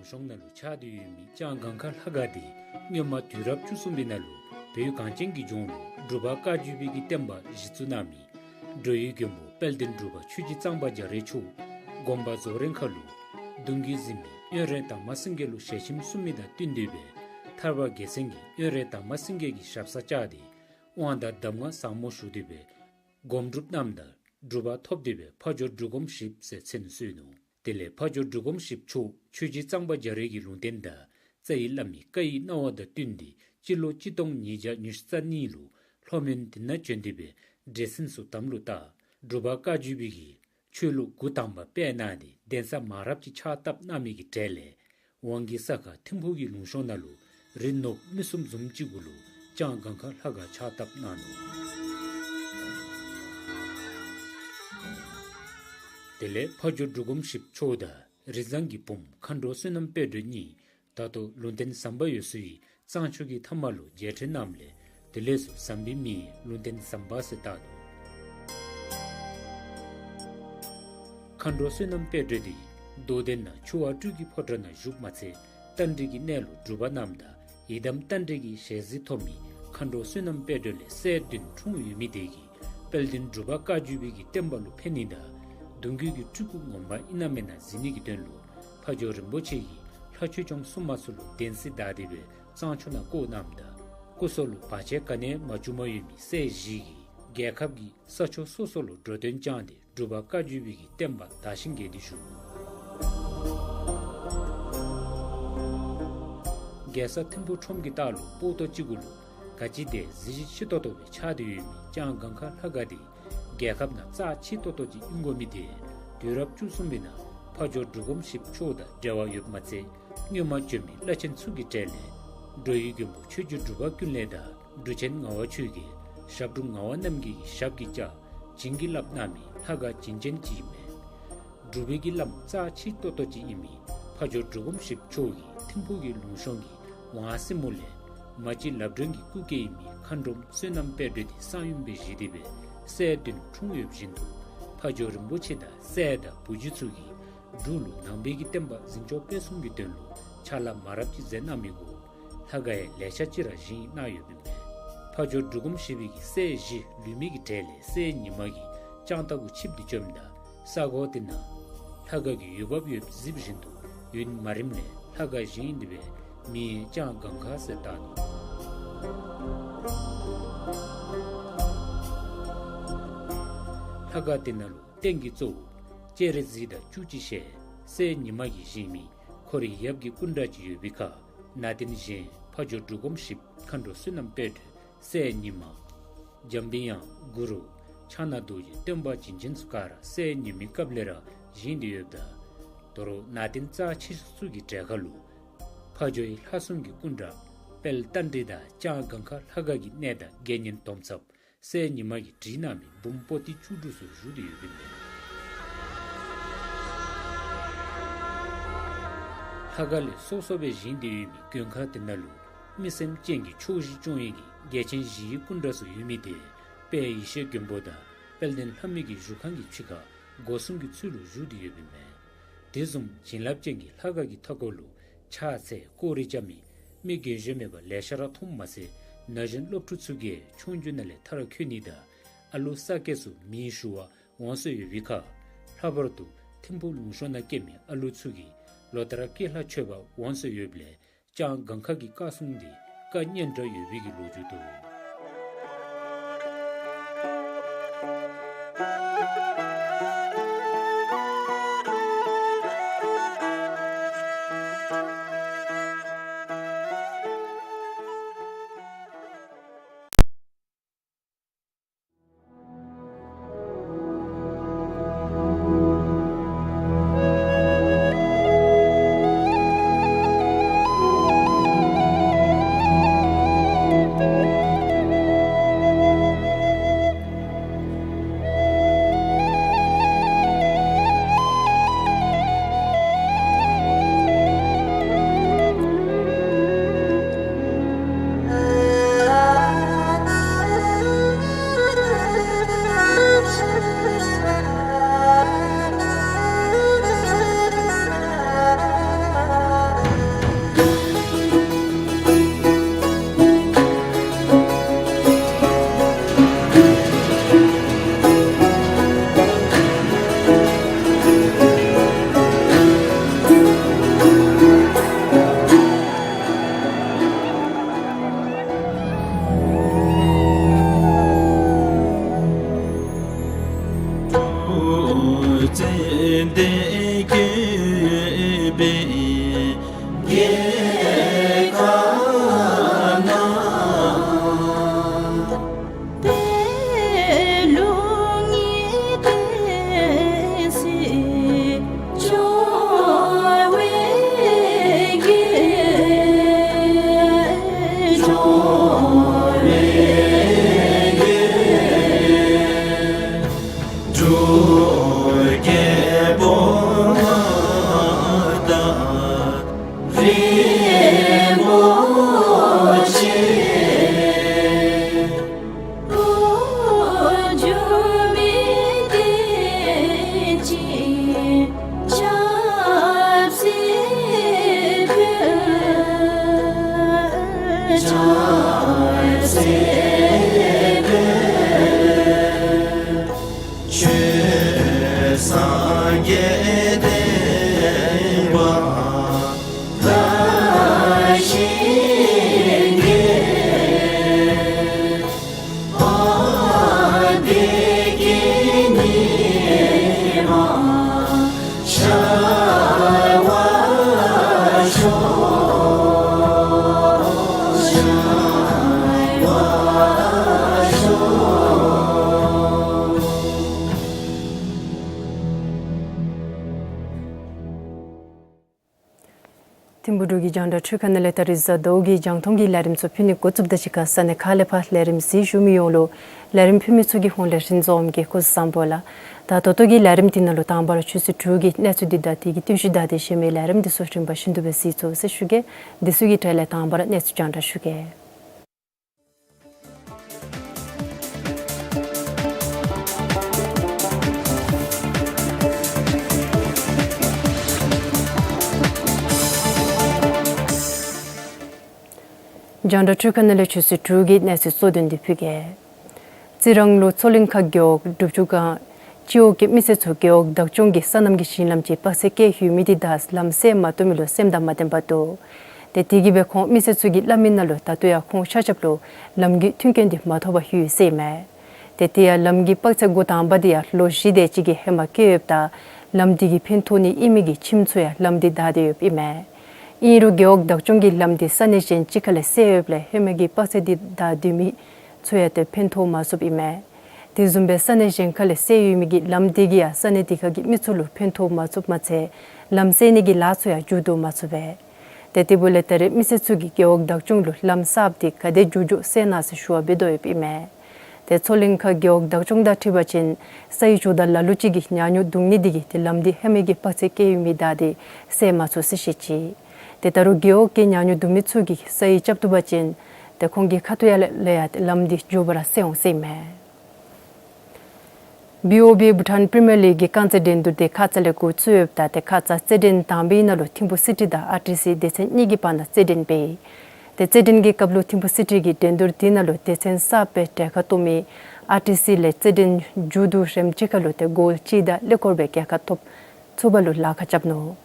གཞུང་ནང་ལུ་ཆགས་ཏེ་ཡོད་མི་ལྕང་སྒང་ཁ་ལྷ་ཁང་འདི་སྔོན་མ་དུས་རབས་བཅུ་གསུམ་པའི་ནང་ལུ་བོད་གངས་ཅན་གྱི་ལྗོངས་ལུ་འབྲུག་པ་བཀའ་བརྒྱུད་པའི་གི་བསྟན་པ་གཞི་བཙུགས་གནང་མི་འགྲོ་བའི་མགོན་པོ་དཔལ་ལྡན་འབྲུག་པ་ཆོས་རྗེ་གཙང་པ་རྒྱ་རས་མཆོག་དགོངས་པ་རྫོགས་རན་ཁ་ལུ་གདུང་བརྒྱུད་འཛིན་མི་དབོན་རས་དར་མ་སེང་གེ་ལུ་ཞལ་ཆེམས་གསུངས་མི་དང་བསྟུན་ཏེ་སྦེ་ཐར་པ་རྒྱལ་མཚན་གྱིས་དབོན་རས་དར་མ་སེང་གེ་གི་ཞབས་སར་བཅར་ཏེ་དབང་དང་གདམས་ངག་ཟབ་མོ་ཞུ་སྟེ་སྦེ་སྒོམ་སྒྲུབ་གནངམ་ད་གྲུབ་པ་ཐོབ་སྟེ་སྦེ་ཕ་ཇོ་འབྲུག་སྒོམ་ཞིགཔོ་ཟེར་མཚན་གསོལ་ནུག། དེ་ལས་ཕ་ཇོ་འབྲུག་སྒོམ་ཞིགཔོ་མཆོག་ཆོས་རྗེ་གཙང་པ་རྒྱ་རས་ཀྱི་ལུང་བསྟན་དང་རྩ་བའི་བླ་མའི་བཀའ་ཡི་གནང་བ་དང་བསྟུན་ཏེ་སྤྱི་ལོ་གཅིག་སྟོང་ཉིས་བརྒྱ་ཉི་ཤུ་རྩ་གཉིས་ལུ་ལྷོ་མོན་དེ་ནང་བྱོན་ཏེ་སྦེ་འདྲེ་སྲིན་ཚུ་དམ་ལུ་བཏགས། འབྲུག་པ་བཀའ་བརྒྱུད་པའི་གི་ཆོས་ལུགས་འགོ་དང་པ་སྤེལ་གནང་སྟེ་གདན་ས་མང་རབས་ཅིག་ཕྱག་བཏབ་གནང་མི་གི་གྲས་ལས་ཝང་གི་ས་ཁ་ཐིམ་ཕུག་གི་ལུང་གཤོང་ནང་ལུ་རི་ནོར་བུ་མིག་གསུམ་བཟུམ་ཅིག་གུ་ལུ་ལྕང་སྒང་ཁ་ལྷ་ཁང་ཕྱག་བཏབ་གནང་ནུག། དེ་ལས་ཕ་ཇོ་འབྲུག་སྒོམ་ཞིགཔོ་མཆོག་དང་རི་བཟང་གི་བུམོ་མཁའ་འགྲོ་བསོད་ནམས་དཔལ་སྒྲོན་གཉིས་ད་ལྟོ་ལུང་བསྟན་ཟམ་པ་ཡོད་སའི་གཙང་ཆུ་གི་མཐའ་མ་ལུ་མཇལ་འཕྲད་གནངམ་ལས་དེ་ལས་ཚུར་ཟམ་པའི་མིང་ལུང་བསྟན་ཟམ་པ་ཟེར་བཏགས་ནུག། མཁའ་འགྲོ་བསོད་ནམས་དཔལ་སྒྲོན་འདི་རྡོ་སྡེ་ནང་ཆུ་བ་སྤྲུལ་གྱི་ཕོ་བྲང་ནང་བཞུགས་མ་ཚད་རྟ་མགྲིན་གྱི་གནས་ལུ་སྒྲུབ་པ་གནངམ་ད་ཡི་དམ་རྟ་མགྲིན་གྱི་ཞལ་གཟིགས་ཐོབ་མི་མཁའ་འགྲོ་བསོད་ནམས་དཔལ་སྒྲོན་ལས་སྲས་བདུན་འཁྲུངས་ཡོད་མི་དེ་གིས་དཔལ་ལྡན་འབྲུག་པ་བཀའ་བརྒྱུད་པའི་གི་བསྟན་པ་ལུ་ཕན་ནི་དང་གདུང་བརྒྱུད་ཀྱི་སྤྲུལ་སྐུ་ངོ་མ་ཨིན་ན་མེན་ན་གཟིགས་ནི་གི་དོན་ལུ་ཕ་ཇོ་རིན་པོ་ཆེ་གིས་ལྷ་ཆོས་སྐྱོང་སྲུང་མ་ཚུ་ལུ་བདེན་ཚིག་བདའ་སྟེ་སྦེ་གཙང་ཆུ་ནང་བཀོ་གནངམ་ད་སྐུ་སྲོག་ལུ་བར་ཆད་ག་ནི་ཡང་མ་བྱུངམ་ཡོད་མི་སྲས་བཞི་གིས་རྒྱལ་ཁབ་ཀྱི་ས་ཕྱོགས་སོ་སོ་ལུ་འགྲོ་དོན་བསྐྱངས་ཏེ་འབྲུག་པ་བཀའ་བརྒྱུད་པའི་གི་བསྟན་པ་དར་ཞིང་རྒྱས་ཏེ་བཞུགས། རྒྱལ་ས་ཐིམ་ཕུག་ཁྲོམ་གྱི་ལྟག་ལུ་སྤོ་ཏོ་ཅིག་གུ་ལུ་ག་ཅི་དེ་གཟི་བརྗིད་ཆེ་ཏོག་ཏོ་སྦེ་ཆགས་ཏེ་ཡོད་མི་ལྕང་སྒང་ཁ་ལྷ་ཁང་འདི་རྒྱལ་ཁབ་ནང་རྩ་ཆེ་ཏོག་ཏོ་ཅིག་ཨིན་དགོ་མི་དེ་དུས་རབས་བཅུ་གསུམ་པའི་ནང་ཕ་ཇོ་འབྲུག་སྒོམ་ཞིགཔོ་མཆོག་དང་འབྲེལ་བ་ཡོདཔ་མ་ཚད་སྔོན་མ་བྱོན་མི་བླ་ཆེན་ཚུ་གི་གྲས་ལས་འགྲོ་བའི་མགོན་པོ་ཆོས་རྗེ་འབྲུག་པ་ཀུན་ལེགས་དང་འབྲུག་ཆེན་ངག་དབང་ཆོས་རྒྱལ་ཞབས་དྲུང་ངག་དབང་རྣམ་རྒྱལ་གྱི་ཞབས་ཀྱིས་བཅགས་བྱིན་གྱིས་བརླབས་གནང་མི་ལྷ་ཁང་བྱིན་ཅན་ཅིག་ཨིན་མས། འབྲུག་པའི་གི་བླམ་རྩ་ཆེ་ཏོག་ཏོ་ཅིག་ཨིན་མི་ཕ་ཇོ་འབྲུག་སྒོམ་ཞིགཔོ་མཆོག་གིས་ཐིམ་ཕུག་གི་ལུང་གཤོང་གི་ཝང་སྲིན་མོ་ལས་མ་གཅིག་ལབ་སྒྲོན་གྱི་སྐུ་སྐྱེ་ཨིན་མི་མཁའ་འགྲོམ་བསོད་ནམས་དཔལ་སྒྲོན་འདི་གསང་ཡུམ་སྦེ་བཞེས་ཏེ་སྦེ་སྲས་བདུན་འཁྲུངས་ཡོདཔ་བཞིན་དུ་ཕ་ཇོ་རིན་པོ་ཆེ་དང་སྲས་དང་བུ་བརྒྱུད་ཚུ་གིས་འབྲུག་ལུ་ནང་པའི་གི་བསྟན་པ་འཛིན་སྐྱོང་སྤེལ་གསུམ་གྱི་དོན་ལུ་ཕྱག་ལཱ་མང་རབས་ཅིག་མཛད་གནང་མི་གུ་ལྷ་ཁང་ཡང་ལེ་ཤ་ཅིག་ར་བཞེངས་གནང་ཡོདཔ་ཨིན་མས། ཕ་ཇོ་འབྲུག་སྒོམ་ཞིགཔོ་གི་སྲས་བཞི་ལུས་མི་གི་གྲས་ལས་སྲས་ཉི་མ་གིས་ལྕང་རྟ་གུ་ཆིབས་ཏེ་བྱོནམ་ད་ས་གོ་དེ་ནང་ལྷ་ཁང་གི་འོས་འབབ་ཡོདཔ་གཟིགསཔ་བཞིན་དུ་ཡུན་མ་རིངམ་ལས་ལྷ་ཁང་བཞེངས་ཏེ་སྦེ་མིང་ལྕང་སྒང་ཁ་ཟེར་བཏགས་ནུག། ལྷ་ཁང་དེ་ནང་ལུ་རྟེན་གྱི་གཙོ་བོ་སྤྱན་རས་གཟིགས་དང་བཅུ་གཅིག་ཞལ་སྲས་ཉི་མ་གིས་བཞེངས་མི་ཁོ་རའི་ཡབ་ཀྱི་སྐུ་འདྲ་ཅིག་ཡོད་པའི་ཁར་ནང་རྟེན་གཞན་ཕ་ཇོ་འབྲུག་སྒོམ་ཞིགཔོ་མཁའ་འགྲོ་བསོད་ནམས་དཔལ་སྒྲོན་སྲས་ཉི་མ་འཇམ་པའི་དབྱངས་གུ་རུ་ཕྱག་ན་རྡོ་རྗེ་སྟོན་པ་བྱིན་ཅན་ཚུ་ག་ར་སྲས་ཉི་མའི་སྐབས་ལས་ར་བཞེངས་ཏེ་ཡོདཔ་ད་དོ་རུང་ནང་རྟེན་རྩ་ཆེ་ཤོས་ཚུ་གི་གྲས་ཁར་ལུ་ཕ་ཇོའི་ལྷ་སྲུང་གི་སྐུ་འདྲ་དཔལ་རྟ་མགྲིན་དང་ལྕང་སྒང་ཁ་ལྷ་ཁང་གི་གནས་དང་དགེ་བསྙེན་སྡོམ་ཚབ་སྲས་ཉི་མ་གིས་བྲིས་གནང་མི་འབུམ་པོ་ཏི་བཅུ་དྲུག་ཚུ་བཞུགས་ཏེ་ཡོདཔ་ཨིན་མས། ལྷ་ཁང་ལས་སོ་སོ་སྦེ་བཞེངས་ཏེ་ཡོད་མི་མགོན་ཁང་དེ་ནང་ལུ་མི་སེམས་ཅན་གྱི་ཕྱོགས་བཞི་སྐྱོང་ཡི་གི་རྒྱལ་ཆེན་བཞི་ཡི་སྐུ་འདྲ་ཚུ་ཡོད་མི་དེ་དཔལ་ཡེ་ཤེས་མགོན་པོ་དང་དཔལ་ལྡན་ལྷ་མོའི་གི་བཞུགས་ཁང་གི་ཕྱི་ཁར་སྒོ་གསུམ་གྱི་ཚུལ་ལུ་བཞུགས་ཏེ་ཡོདཔ་ཨིན་མས། དེ་བཟུམ་བྱིན་རླབས་ཅན་གྱི་ལྷ་ཁང་གི་མཐའ་སྐོར་ལུ་ཕྱག་འཚལ་སྐོར་ར་རྐྱབ་མི་མི་རྒན་གཞོན་མེད་པར་ལེ་ཤ་ར་མཐོངམ་མ་ཚད་ན་གཞོན་སློབ་ཕྲུག་ཚུ་གིས་ཆོས་རྒྱུགས་ནང་ལས་མཐར་འཁྱོལ་ནི་དང་ཨ་ལུ་ས་སྐྱེས་ཚུ་མིང་ཞུ་བར་འོང་སྲོལ་ཡོད་པའི་ཁར་ལྷག་པར་དུ་ཐིམ་ཕུག་ལུང་གཤོང་ནང་སྐྱེས་མི་ཨ་ལུ་ཚུ་གིས་ལོ་ལྟར་སྐྱེས་ལྷ་མཆོད་པར་འོང་སྲོལ་ཡོདཔ་ལས་ལྕང་སྒང་ཁ་གི་བཀའ་སྲུང་འདི་བཀའ་གཉན་དྲགས་ཡོད་པའི་གི་ལོ་རྒྱུས་འདུག། ཐིམ་ཕུག་འབྲུག་གི་རྒྱང་བསྒྲགས་འཕྲུལ་ཁང་ནང་ལས་ད་རིས་གཟའ་ཟླཝ་གི་རྒྱང་མཐོང་གི་ལས་རིམ་ཚུ་ཕུལ་ནི་འགོ་བཙུགསཔ་ད་གཅིག་ཁར་ས་གནས་ཁག་ལས་ཕར་ལས་རིམ་གཟིགས་བཞུགས་མི་ཡོངས་ལུ་ལས་རིམ་ཕུལ་མི་ཚུ་གི་ཧོངས་ལས་རིན་འཛོམས་ཀྱིས་སྐུ་གཟུགས་བཟང་པོ་ལགས། ད་ད་ལྟོ་གི་ལས་རིམ་འདི་ནང་ལུ་དང་པ་ར་ཆུ་ཚོད་དྲུག་གི་གནས་ཚུལ་འདི་དང་དེ་གི་བསྟུན་གཞི་དང་དེ་གཞན་མི་ལས་རིམ་འདི་ཚུ་རིམ་པ་བཞིན་དུ་སྦེ་གཟིགས་ཚུགས་ཟེར་ཞུ་གེ། འདི་ཚུ་གི་གྲས་ལས་དང་པ་ར་གནས་ཚུལ་རྒྱང་བསྒྲགས་ཞུ་གེ། རྒྱང་བསྒྲགས་འཕྲུལ་ཁང་ནང་ལས་ཆུ་ཚོད་དྲུག་གི་གནས་ཚུལ་གཙོ་དོན་འདི་ཕུལ་གེ། རྩི་རང་ལུ་མཚོ་གླིང་ཁ་རྒེད་འོག་སྒྲུབ་ཆུ་སྒང་སྤྱི་འོག་གི་མི་སེར་ཚུ་རྒེད་འོག་བདག་སྐྱོང་གིས་སོ་ནམ་གྱི་ཞིང་ལམ་ཅིག་དཔག་ཚད་བཀལ་ཡོད་མི་འདི་དང་ལམ་སེལ་མ་བཏུབ་མི་ལུ་སེམས་དང་མ་བརྟན་པར་འདུག། ཏེ་དེ་གིས་སྦེ་ཁོང་མི་སེར་ཚུ་གིས་སླབ་མི་ནང་ལུ་ད་ལྟོ་ཡང་ཁོང་ཆ་ཁྱབ་ལུ་ལམ་གྱི་མཐུན་རྐྱེན་འདི་མ་ཐོབ་པར་ཡོད་ཟེར་ཨིན་མས། ཏེ་དེ་ཡང་ལམ་གྱི་དཔག་ཚད་འགོ་དང་པ་འདི་ཡང་ལོ་བཞི་དེ་ཅིག་གི་ཧེ་མ་བཀལ་ཡོདཔ་ད་ལམ་འདི་གིས་ཕན་ཐོགས་ནི་ཨིན་མི་གི་ཁྱིམ་ཚུ་ཡང་ལམ་འདི་བདའ་སྟེ་ཡོདཔ་ཨིན་མས། ཨིན་རུང་རྒེད་འོག་བདག་སྐྱོང་གིས་ལམ་འདི་ས་གནས་གཞན་ཅིག་ཁ་ལས་བསལ་ཡོདཔ་ལས་ཧེ་མ་གི་དཔག་ཚད་འདི་བདའ་སྡོད་མི་ཚུ་ཡང་ཏེ་ཕན་ཐོགས་མ་ཚུགསཔ་ཨིན་མས། དེ་བཟུམ་སྦེ་ས་གནས་གཞན་ཁ་ལས་བསལ་ཡོད་མི་གི་ལམ་འདི་གིས་ཡང་ས་གནས་དེ་ཁ་གི་མི་ཚུ་ལུ་ཕན་ཐོགས་མ་ཚུགསཔ་མ་ཚད་ལམ་སེལ་ནི་གི་ལཱ་ཚུ་ཡང་མཇུག་བསྡུ་མ་ཚུགས་པས། ཏེ་དེ་འབདཝ་ལས་ད་རེས་མི་སེར་ཚུ་གིས་རྒེད་འོག་བདག་སྐྱོང་ལུ་ལམ་གསརཔ་འདི་ག་དེ་མཇུག་མཇུག་སེལ་གནང་ཟེར་ཞུ་བ་འབད་དོ་ཡོདཔ་ཨིན་མས། ཏེ་མཚོ་གླིང་ཁ་རྒེད་འོག་བདག་སྐྱོང་དང་འཁྲིལ་བ་ཅིན་ས་ཡི་ཇོ་བདག་ལ་ལུ་ཅིག་གིས་ཉ་ཉོ་བརྡུང་ནི་འདི་གིས་ཏེ་ལམ་འདི་ཧེ་མ་གི་དཔག་ཚད་བཀལ་ཡོད་མི་བདའ་སྟེ་སེལ་མ་ཚུགས་ཟེར་བཤད་ཅི། ཏེ་ད་རུང་རྒེད་འོག་གི་ཉ་ཉོ་བརྡུང་མི་ཚུ་གིས་ས་ཡི་རྐྱབ་བཏུབ་པ་ཅིན་ཏེ་ཁོང་གི་ཁ་ཐུག་ཡང་ལས་ལས་ཡང་ཏེ་ལམ་འདི་མགྱོགས་པ་ར་སེལ་འོང་ཟེར་ཨིན་མས། བི་ཨོ་བི་བྷུ་ཊཱན་པི་རི་མི་ཡར་ལིག་གི་རྐང་རྩེད་འགྲན་བསྡུར་འདི་ཁ་ཙ་ལས་འགོ་བཙུགས་ཡོདཔ་ད་ཏེ་ཁ་ཙ་རྩེད་འགྲན་དང་པའི་ནང་ལུ་ཐིམ་ཕུ་སི་ཊི་དང་ཨར་ཊི་སི་སྡེ་ཚན་གཉིས་ཀྱི་བར་ན་རྩེད་འགྲན་འབད་ཡི། ཏེ་རྩེད་འགྲན་གྱི་སྐབས་ལུ་ཐིམ་ཕུ་སི་ཊི་གི་འགྲན་བསྡུར་འདི་ནང་ལུ་སྡེ་ཚན་གསརཔ་སྦེ་གྲལ་ཁར་གཏོགས་མི་ཨར་ཊི་སི་ལས་རྩེད་འགྲན་མཇུག་བསྡུ་རནམ་ཅིག་ཁར་ལུ་ཏེ་གོལ་གཅིག་དང་ཀླད་ཀོར་སྦེ་རྒྱལ་ཁ་ཐོབ་ཚུགས་པ་ལུ་ལཱ་ཁག་རྐྱབ་ནུག།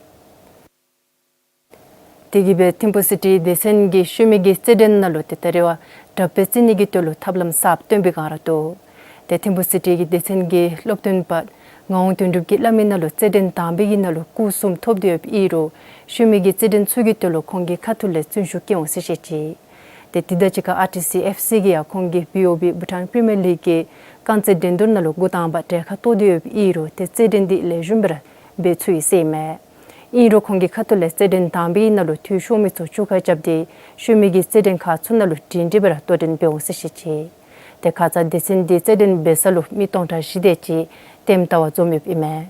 དེ་གིས་སྦེ་ཐིམ་ཕུ་སི་ཊི་སྡེ་ཚན་གྱིས་ཤུལ་མའི་གི་རྩེད་འགྲན་ནང་ལུ་ཏེ་ད་རེས་པ་དྲག་པའི་རྩེད་ནི་གི་དོན་ལུ་ཐབས་ལམ་གསརཔ་སྟོན་པའི་སྒང་ར་འདུག། ཏེ་ཐིམ་ཕུ་སི་ཊི་གི་སྡེ་ཚན་གྱི་སློབ་སྟོན་པ་ངག་དབང་དོན་གྲུབ་ཀྱིས་སླབ་མི་ནང་ལུ་རྩེད་འགྲན་དང་པའི་གི་ནང་ལུ་སྐུགས་གསུམ་ཐོབ་སྟེ་ཡོདཔ་ཨིན་རུང་ཤུལ་མའི་གི་རྩེད་འགྲན་ཚུ་གི་དོན་ལུ་ཁོང་གི་ཁ་ཐུག་ལས་བརྩོན་ཤུགས་བསྐྱེད་འོང་ཟེར་བཤད་ཅི། ཏེ་དེ་དང་གཅིག་ཁར་ཨར་ཊི་སི་ཨེཕ་སི་གིས་ཡང་ཁོང་གིས་བི་ཨོ་བི་བྷུ་ཊཱན་པི་རི་མི་ཡར་ལིག་གི་རྐང་རྩེད་འགྲན་བསྡུར་ནང་ལུ་འགོ་དང་པ་གྲལ་ཁར་གཏོགས་ཏེ་ཡོདཔ་ཨིན་རུང་ཏེ་རྩེད་འགྲན་འདི་ལེགས་ཤོམ་སྦེ་ར་འབད་ཚུགས་ཡི་ཟེར་ཨིན་མས། ཨིན་རུང་ཁོང་གི་ཁ་ཐུག་ལས་རྩེད་འགྲན་དང་པའི་ནང་ལུ་འཐུས་ཤོར་མི་ཚུ་བཅོ་ཁ་རྐྱབ་སྟེ་ཤུལ་མའི་གི་རྩེད་འགྲན་ཁག་ཚུ་ནང་ལུ་སྒྲིང་སྒྲི་སྦེ་ར་དོ་འགྲན་འབད་འོང་ཟེར་བཤད་ཅི། ཏེ་ཁ་ཙ་སྡེ་ཚན་འདི་རྩེད་འགྲན་འབད་ས་ལུ་མི་སྟོང་ཕྲག་བཞི་དེ་ཅིག་ལྟདམོ་བལྟ་བར་འཛོམས་ཡོདཔ་ཨིན་མས།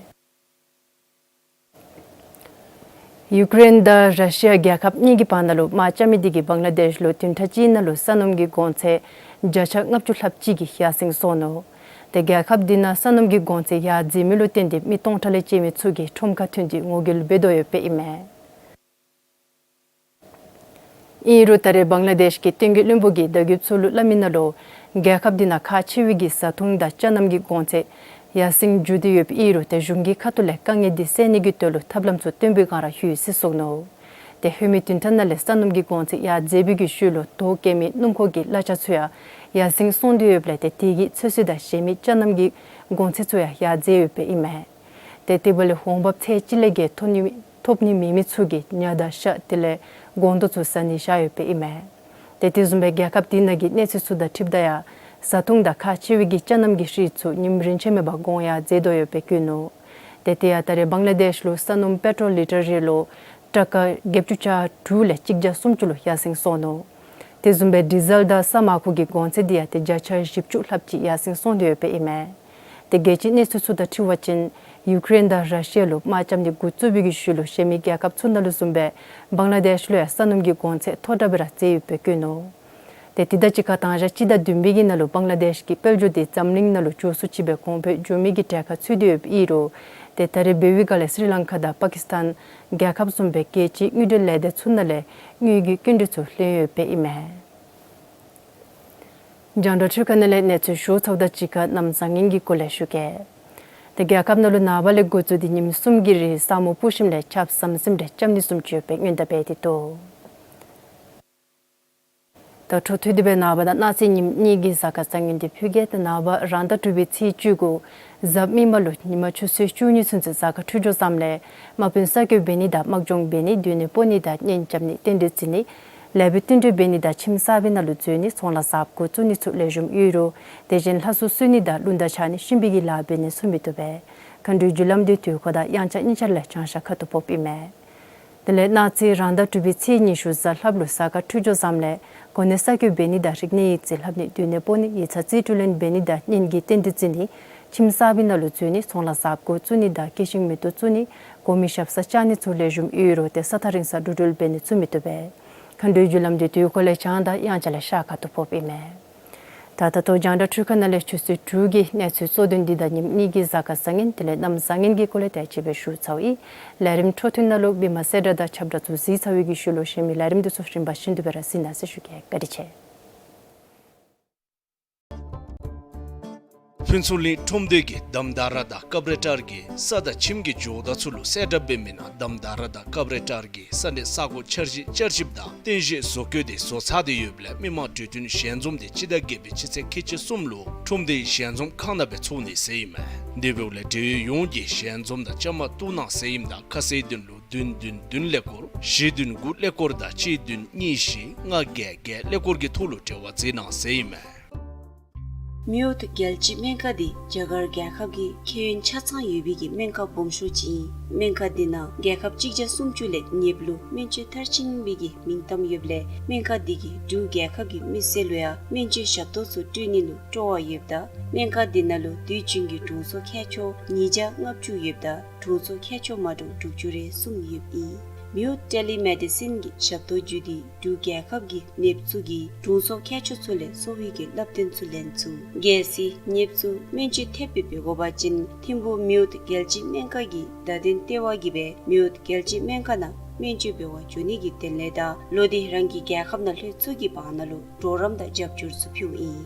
ཡུཀ་རེན་དང་ར་ཤི་ཡ་རྒྱལ་ཁབ་གཉིས་ཀྱི་བར་ན་ལུ་དམག་རྐྱབ་མི་དེ་གིས་བང་ལ་དེཤ་ལུ་བདུན་ཕྲག་གཅིག་ནང་ལུ་ས་སྣུམ་གྱི་གོང་ཚད་བརྒྱ་ཆ་ལྔ་བཅུ་ལྷགཔ་ཅིག་གིས་ཡར་སེང་སོང་ནུག། ཏེ་རྒྱལ་ཁབ་དེ་ནང་ས་སྣུམ་གྱི་གོང་ཚད་ཡར་འཛེགས་མི་ལུ་བརྟེན་ཏེ་མི་སྟོང་ཕྲག་ལས་བཅད་མི་ཚུ་གིས་ཁྲོམ་ཁར་ཐོན་ཏེ་ངོ་རྒོལ་འབད་དོ་ཡོདཔ་ཨིན་མས། ཨིན་རུང་ད་རེས་བང་ལ་དེཤ་གི་སྟོན་རྒྱས་བློན་པོ་གིས་བརྡ་བརྒྱུདཔ་ཚུ་ལུ་སླབ་མི་ནང་ལུ་རྒྱལ་ཁབ་དེ་ནང་ཁག་ཆེ་བའི་གི་བཟའ་འཐུང་དང་ཅ་ལྔ་གི་གོང་ཚད་ཡར་སེང་འགྱོ་སྟེ་ཡོདཔ་ཨིན་རུང་ཏེ་གཞུང་གི་ཁ་ཐུག་ལས་དཀའ་ངལ་དེ་སེལ་ནི་གི་དོན་ལུ་ཐབས་ལམ་ཚུ་སྟོན་པའི་སྒང་ར་ཡོད་ཟེར་གསུངས་ནུག། ཏེ་ལྷོད་མེད་བདུན་ཕྲག་ནང་ལས་ས་སྣུམ་གྱི་གོང་ཚད་ཡར་འཛེགས་པའི་གི་ཤུལ་ལུ་དོས་བཀལ་མི་སྣུམ་འཁོར་གྱི་གླ་ཆ་ཚུ་ཡང་ཡར་སེང་སོང་སྟེ་ཡོདཔ་ལས་ཏེ་དེ་གིས་ཚོད་བསྲེ་དང་གཞན་མི་ཅ་ལྔ་གི་ གོང་ཚད་ཚུ་ཡང་ཡར་འཛེགས་ཡོདཔ་ཨིན་མས། ཏེ་དེ་འབདཝ་ལས་འོང་འབབ་ཚད་གཅིག་ལས་བརྒལ་ཐོབ་ནི་ཐོབ་ནི་མེད་མི་ཚུ་གིས་ཉ་དང་ཤ་དེ་ལས་སྒོང་རྡོག་ཚུ་ཟ་ནི་བཞག་ཡོདཔ་ཨིན་མས། ཏེ་དེ་བཟུམ་སྦེ་རྒྱལ་ཁབ་དེ་ནང་གི་གནས་ཚུལ་ཚུ་དང་འཁྲིལཝ་ད་ཡང་བཟའ་འཐུང་དང་ཁག་ཆེ་བའི་གི་ཅ་རྣམས་ཀྱི་རིགས་ཚུ་ཉིནམ་རིམ་ཆད་མེད་པར་གོང་ཡར་འཛེགས་དོ་ཡོདཔ་སྦེ་བཀོད་ནུག། ཏེ་དེ་ཡང་ད་རེས་བང་ལ་དེཤ་ལུ་ས་སྣུམ་པེ་ཊོལ་ལི་ཊར་རེ་ལུ་ཊ་ཀ་བརྒྱད་ཅུ་གྱ་དྲུག་ལས་གཅིག་བརྒྱ་སུམ་ཅུ་ལུ་ཡར་སེང་སོང་ནུག། དེ་བཟུམ་སྦེ་ཌི་ཟེལ་དང་ས་མར་ཁུ་གི་གོང་ཚད་དེ་ཡང་ཏེ་བརྒྱ་ཆ་བཞི་བཅུ་ལྷགཔ་ཅིག་ཡར་སེང་སོང་སྟེ་ཡོདཔ་ཨིན་མས། ཏེ་རྒྱལ་སྤྱིའི་གནས་ཚུལ་ཚུ་དང་འཁྲིལ་བ་ཅིན་ཡུ་ཀེ་རེན་དང་ར་ཤི་ཡ་ལུ་དམག་རྐྱབ་ནི་འགོ་བཙུགས་པའི་གི་ཤུལ་ལུ་གཞན་མི་རྒྱལ་ཁབ་ཚུ་ནང་ལུ་བཟུམ་སྦེ་བང་ལ་དེཤ་ལུ་ཡང་ས་སྣུམ་གྱི་གོང་ཚད་མཐོ་དྲགས་སྦེ་ར་འཛེགས་ཡོདཔ་སྦེ་བཀོད་ནུག། ཏེ་དེ་དང་གཅིག་ཁར་དང་ཞག་སྤྱི་ཟླ་བདུན་པའི་གི་ནང་ལུ་བང་ལ་དེཤ་གི་དཔལ་འབྱོར་དེ་འཛམ་གླིང་ནང་ལུ་མགྱོགས་སུ་ཅིག་སྦེ་གོང་འཕེལ་འགྱོ་མི་གི་གྲས་ཁར་ཚུད་དེ་ཡོདཔ་ཨིན་རུང་ཏེ་ད་རེས་འབད་བའི་སྒང་ལས་སི་རི་ལང་ཀ་དང་པ་ཀིས་ཐཱན་རྒྱལ་ཁབ་བཟུམ་སྦེ་རྒྱལ་སྤྱིའི་དངུལ་འབྲེལ་ལས་སྡེ་ཚུ་ནང་ལས་དངུལ་གྱི་སྐྱིན་འགྲུལ་ཚུ་ལེན་ཡོདཔ་ཨིན་མས། རྒྱང་བསྒྲགས་འཕྲུལ་ཁང་ནང་ལས་གནས་ཚུལ་ཞུ་ཚརཝ་དང་གཅིག་ཁར་གནམ་བཟང་ངན་གྱི་སྐོར་ལས་ཞུ་གེ། ཏེ་རྒྱལ་ཁབ་ནང་ལུ་ནངས་པ་ལས་འགོ་བཙུགས་ཏེ་ཉིནམ་གསུམ་གྱི་རིང་ས་སྨུག་སྤུབས་ཞིནམ་ལས་ཆརཔ་ཟམ་ཟིམ་རེ་རྐྱབ་ནི་བཟུམ་ཅིག་ཡོདཔ་སྦེ་སྔོན་བརྡ་འབད་དེ་འདུག། ད་འཕྲོ་མཐུད་དེ་སྦེ་ནངས་པ་དང་གནངས་ཚེ་ཉིནམ་གཉིས་ཀྱི་གཟའ་སྐར་བཟང་ངན་འདི་ཕུལ་གེ། ཏེ་ནངས་པ་རང་ཟླ་དྲུག་པའི་ཚེས་བཅུ་དགུ་གཟའ་མིག་དམར་ལུ་ཉིན་མ་ཆུ་ཚོད་བཅུ་གཉིས་ཚུན་ཚོད་གཟའ་སྐར་འཕྲོད་སྦྱོར་བཟངམ་ལས་དམག་དཔོན་གསར་བསྐོ་འབད་ནི་དང་དམག་སྦྱོང་འབད་ནི་སྡོད་གནས་སྤོ་ནི་དང་གཉེན་རྐྱབ་ནི་རྟེན་འབྲེལ་བརྩི་ནི་ལེགས་པའི་བསྟུན་གྲོས་འབད་ནི་དང་ཁྱིམ་གསར་པའི་ནང་ལུ་འཛུལ་ནི་ཚོང་ལཱ་གསརཔ་འགོ་བཙུགས་ནི་ཚུ་ལེགས་ཤོམ་ཡོད་རུང་དེ་བཞིན་ལྷ་གསོལ་གསོལ་ནི་དང་རླུང་རྟ་འཕྱར་ནི་གཤིན་པོའི་གི་ལཱ་འབད་ནི་ཚུ་མི་བཏུབ་པས། མཁའ་འགྲོའི་རྒྱུ་ལམ་འདི་དུས་འཁོར་དང་དབྱངས་འཆར་གཉིས་ཆ་ལས་བྱང་ཤར་ཁ་ཐུག་ཕོགཔ་ཨིན་མས། དེ་ལས་གནངས་ཚེ་རང་ཟླ་དྲུག་པའི་ཚེས་ཉི་ཤུ་གཟའ་ལྷགཔ་ལུ་གཟའ་སྐར་འཕྲོད་སྦྱོར་བཟངམ་ལས་གོ་གནས་གསར་བསྐོ་འབད་ནི་དང་རིག་གནས་ཡིག་རྩིས་ལྷབ་ནི་སྡོད་གནས་སྤོ་ནི་ཡིག་ཚང་རྩིས་སྤྲོད་ལེན་འབད་ནི་དང་གཉེན་གྱི་རྟེན་འབྲེལ་བརྩི་ནི་ཁྱིམ་གསར་པའི་ནང་ལུ་འཛུལ་ནི་ཚོང་ལཱ་གསརཔ་འགོ་བཙུགས་ནི་དང་སྐྱེད་ཤིང་མེ་ཏོག་བཙུགས་ནི་གོ་མི་ཞབས་ས་བཅར་ནི་ཚུ་ལེགས་ཤོམ་ཡོད་རུང་ཏེ་ས་ཐག་རིང་སར་འགྲོ་འགྲུལ་འབད་ནི་ཚུ་མི་བཏུབ་པས། མཁའ་འགྲོའི་རྒྱུ་ལམ་འདི་དུས་འཁོར་ལས་བྱང་དང་དབྱངས་འཆར་ལས་ཤར་ཁ་ཐུག་ཕོགཔ་ཨིན་མས། ད་ད་ལྟོ་རྒྱང་བསྒྲགས་འཕྲུལ་ཁང་ནང་ལས་ཆུ་ཚོད་དྲུག་གི་གནས་ཚུལ་གཙོ་དོན་འདི་དང་ཉིནམ་གཉིས་ཀྱི་གཟའ་སྐར་བཟང་ངན་དེ་ལས་གནམ་བཟང་ངན་གྱི་སྐོར་ལས་དེ་ཅིག་སྦེ་ཞུ་ཚརཝ་ཨིན། ལས་རིམ་འཕྲོ་མཐུད་ནང་ལུ་བི་མ་གསལ་བསྒྲགས་དང་ཁྱབ་བསྒྲགས་ཚུ་གཟིགས་ཚར་བའི་གི་ཤུལ་ལུ་གཞན་མི་ལས་རིམ་འདི་ཚུ་རིམ་པ་བཞིན་དུ་སྦེ་ར་གཟིགས་གནང་ཟེར་ཞུ་གེ། བཀའ་དྲིན་ཆེ། ཕུན་ཚོགས་གླིང་ཁྲོམ་སྡེ་གིས་དམ་དྲག་ར་དང་ཀབ་རེ་ཊར་གྱིས་ས་དང་ཁྱིམ་གྱི་ཇོ་བདག་ཚུ་ལུ་གསལ་བསྒྲགས་འབད་མི་ནང་དམ་དྲག་ར་དང་ཀབ་རེ་ཊར་གྱིས་ས་གནས་ས་གོ་འཆར་གཞི་བསྐྱར་ཞིབ་དང་རྟེན་གཞི་བཟོ་བཀོད་དེ་བཟོ་ཚར་ཏེ་ཡོདཔ་ལས་མི་མང་གྲོས་མཐུན་ཞལ་འཛོམས་དེ་སྤྱི་ཟླ་བརྒྱད་པའི་སྤྱི་ཚེས་ཁལ་གཅིག་གསུམ་ལུ་ཁྲོམ་སྡེའི་ཞལ་འཛོམས་ཁང་ནང་སྦེ་ཚོགས་ནི་ཟེར་ཨིན་མས། དེ་འབདཝ་ལས་འབྲེལ་ཡོད་ཡོངས་ཀྱིས་ཞལ་འཛོམས་ནང་བཅའ་མར་གཏོགས་གནང་ཟེར་ཨིནམ་ད་ཁ་གསལ་དོན་ལུ་བདུན་བདུན་བདུན་ཀླད་ཀོར་བཞི་བདུན་དགུ་ཀླད་ཀོར་དང་གཅིག་བདུན་གཉིས་བཞི་ལྔ་བརྒྱད་བརྒྱད་ཀླད་ཀོར་གྱི་ཐོག་ལུ་འབྲེལ་བ་མཛད་གནང་ཟེར་ཨིན་མས། མེའོ་ཏི་རྒྱལ་སྤྱིའི་སྨན་ཁང་འདི་རྒྱ་གར་རྒྱལ་ཁབ་ཀྱི་ཁྱད་ཡོན་ཆ་ཚང་ཡོད་པའི་གི་སྨན་ཁང་སྦོམ་ཤོས་ཅིག་ཨིན། སྨན་ཁང་འདི་ནང་རྒྱལ་ཁབ་གཅིག་བརྒྱ་སུམ་ཅུ་ལས་ཉེཔ་ལུ་སྨན་བཅོས་མཐར་ཕྱིན་པའི་གི་མིང་གཏམ་ཡོདཔ་ལས་སྨན་ཁང་འདི་གིས་འབྲུག་རྒྱལ་ཁབ་ཀྱི་མི་སེར་ལུ་ཡང་སྨན་བཅོས་ཞབས་ཏོག་ཚུ་སྤྲོད་ནི་ལུ་སྤྲོ་བ་ཡོདཔ་ད་སྨན་ཁང་འདི་ནང་ལུ་དུས་རྒྱུན་གྱི་དྲུང་འཚོ་མཁས་མཆོག་ཉིས་བརྒྱ་ལྔ་བཅུ་ཡོདཔ་ད་དྲུང་འཚོ་མཁས་མཆོག་མ་འདྲཝ་དྲུག་ཅུ་རེ་གསུམ་ཡོདཔ་ཨིན། མེའོ་ཊེ་ལི་མེ་ཌི་སིན་གྱི་ཞབས་ཏོག་བརྒྱུད་དེ་འབྲུག་རྒྱལ་ཁབ་ཀྱི་ནདཔ་ཚུ་གིས་དྲུང་འཚོ་མཁས་མཆོག་ཚུ་ལས་གསོ་བའི་གི་བསླབ་སྟོན་ཚུ་ལེན་ཚུགས། གལ་སྲིད་ནདཔ་ཚུ་སྨན་བཅོས་ཐེབས་སྦེ་འབད་དགོ་པ་ཅིན་ཐིམ་ཕུག་མེའོ་ཏི་རྒྱལ་སྤྱིའི་སྨན་ཁང་གི་བརྡ་དོན་ལྟེ་བ་གིས་སྦེ་མེའོ་ཏི་རྒྱལ་སྤྱིའི་སྨན་ཁང་ནང་སྨན་བཅོས་འབད་བར་འགྱོ་ནི་གི་དོན་ལས་དང་ལོག་སྟེ་རང་གི་རྒྱལ་ཁབ་ནང་ལྷོད་ཚུགས་ཀྱི་བར་ན་ལུ་གྲོགས་རམ་དང་རྒྱབ་སྐྱོར་ཚུ་ཕུལཝ་ཨིན།